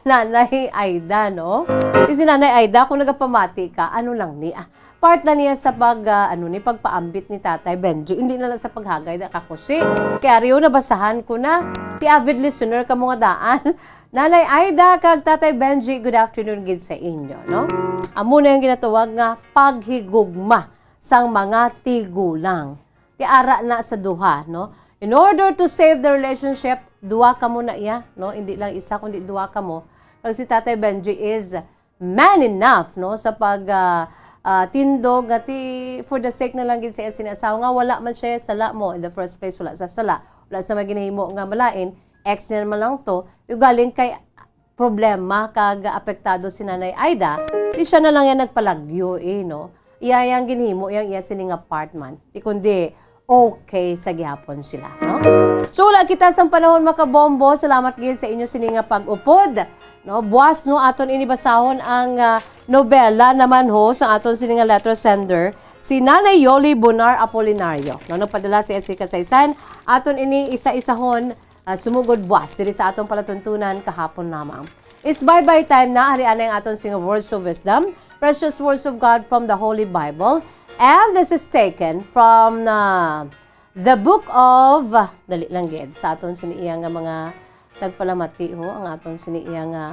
Nanay Aida, no? Kasi Nanay Aida, kung nagapamati ka, ano lang ni, ah, part na niya sa pag, ah, ano ni, pagpaambit ni Tatay Benji. Hindi na lang sa paghagay na kakusi. Kaya Rio, nabasahan ko na. Ti avid listener ka mo nga daan. Nanay Aida kag Tatay Benji, good afternoon gid sa inyo, no? Amo na yung ginatawag nga paghigugma sang mga tigulang. Ti ara na sa duha, no? In order to save the relationship, duha kamo na iya, no? Hindi lang isa, kundi duha kamo. Kag si Tatay Benji is man enough, no? Sa pag, ah, ah, tindog nga ti, for the sake na lang gid sa iya sini asawa nga wala man siya sala mo. In the first place, wala sa sala. Wala sa may ginahimo nga malain. Ex niya naman lang to. Yung galing kay problema kag apektado si Nanay Aida, di siya na lang yan nagpalagyo, eh, no? Iya yang ginhimo yang iya sini nga part man. Di kundi, okay sa gihapon sila, no? So, wala kita sang panahon, mga kabombo. Salamat gid sa inyo sini nga pag-upod, no? Buas, no, aton ini basahon ang, ah, nobela naman, ho, sa aton sini nga letter sender, si Nanay Yoli Bonar Apolinario, no? Nagpadala siya sa kasaysayan. Aton ini isa-isahon, ah, sumugod buas diri sa aton palatuntunan kahapon lamang. It's bye-bye time na. Ari anay ang aton sing words of wisdom, precious words of God from the Holy Bible. And this is taken from, uh, the book of, dali lang gid, sa aton sini iya nga mga tagpalamati, ho, ang aton sini iya nga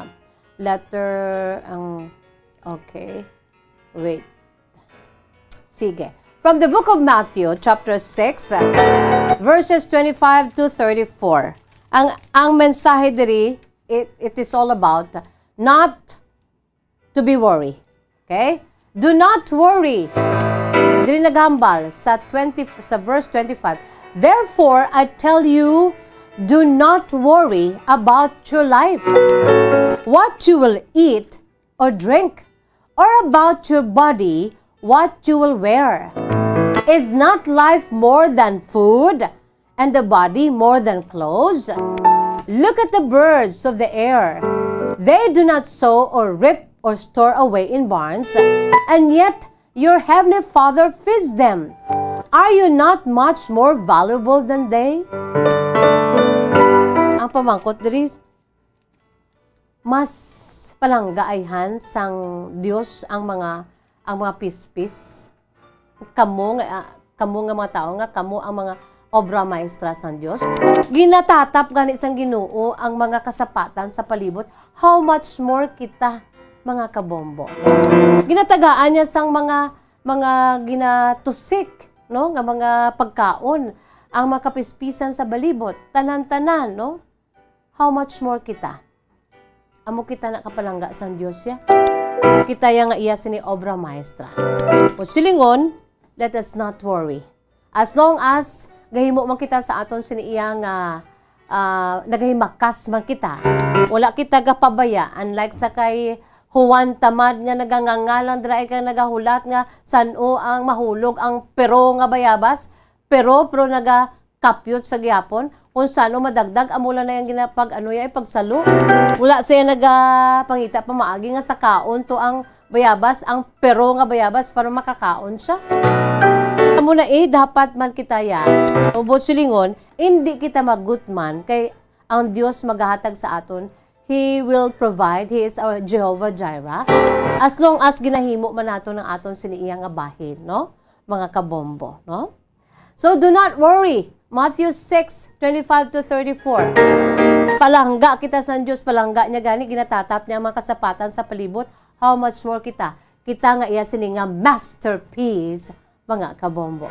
letter, ang, okay. Wait. Sige. From the book of Matthew, chapter six, verses twenty-five to thirty-four. Ang, ang mensahe diri, it, it is all about not to be worry. Okay? Do not worry. Diri naghambal sa twenty, sa verse twenty-five. "Therefore, I tell you, do not worry about your life, what you will eat or drink, or about your body, what you will wear. Is not life more than food, and the body more than clothes? Look at the birds of the air. They do not sow or reap or store away in barns, and yet your heavenly Father feeds them. Are you not much more valuable than they?" Ang pamangkot diri, mas palangga ayhan sang Dios ang mga, ang mga pispis. Kamo nga, ah, kamo nga mga tawo nga kamo ang mga obra maestra sang Dios. Ginatatap gani sang Ginoo ang mga kasapatan sa palibot. How much more kita, mga kabombo? Ginatagaan niya sang mga, mga ginatusik, no, nga mga pagkaon ang mga kapispisan sa balibot, tanan-tanan, no? How much more kita? Amo kita na kapalangga sang Dios, ya. Kita ya nga iya sini obra maestra. Buot silingon, let us not worry. As long as gahimo man kita sa aton sini iya nga, ah, nagahimakas man kita, wala kita gapabaya, unlike sa kay Juan Tamad nga nagangangalan dira kag nagahulat nga san-o ang mahulog ang pero nga bayabas, pero, pero naga kapyot sa gihapon, kung sano madagdag, amo lang na yang ginapag-, ano ya, eh, pagsalo. Wala siya nagapangita pamaagi nga sa kaon to ang bayabas, ang pero nga bayabas para makakaon siya. Amo na, eh, dapat man kita ya. Buot silingon, hindi kita magutman kay ang Dios magahatag sa aton. He will provide. He is our Jehovah Jireh. As long as ginahimo man nato ang aton sini iya nga bahin, no? Mga kabombo, no? So, do not worry. Matthew six twenty-five to thirty-four. Palangga kita sa Dios, palangga niya gani, ginatatap niya ang mga kasapatan sa palibot. How much more kita? Kita nga iya sini nga masterpiece, mga kabombo.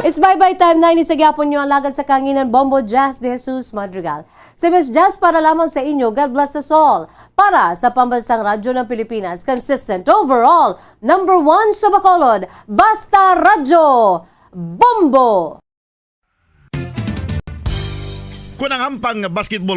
It's bye-bye time na ini sa gyapon niyo, alagad sa kanginan, Bombo Jazz de Jesus Madrigal. Si Miss Jazz para lamang sa inyo. God bless us all. Para sa Pambansang Radyo ng Pilipinas, consistent overall, number one sa Bacolod, Basta Radyo, Bombo! Kon ang ampang basketball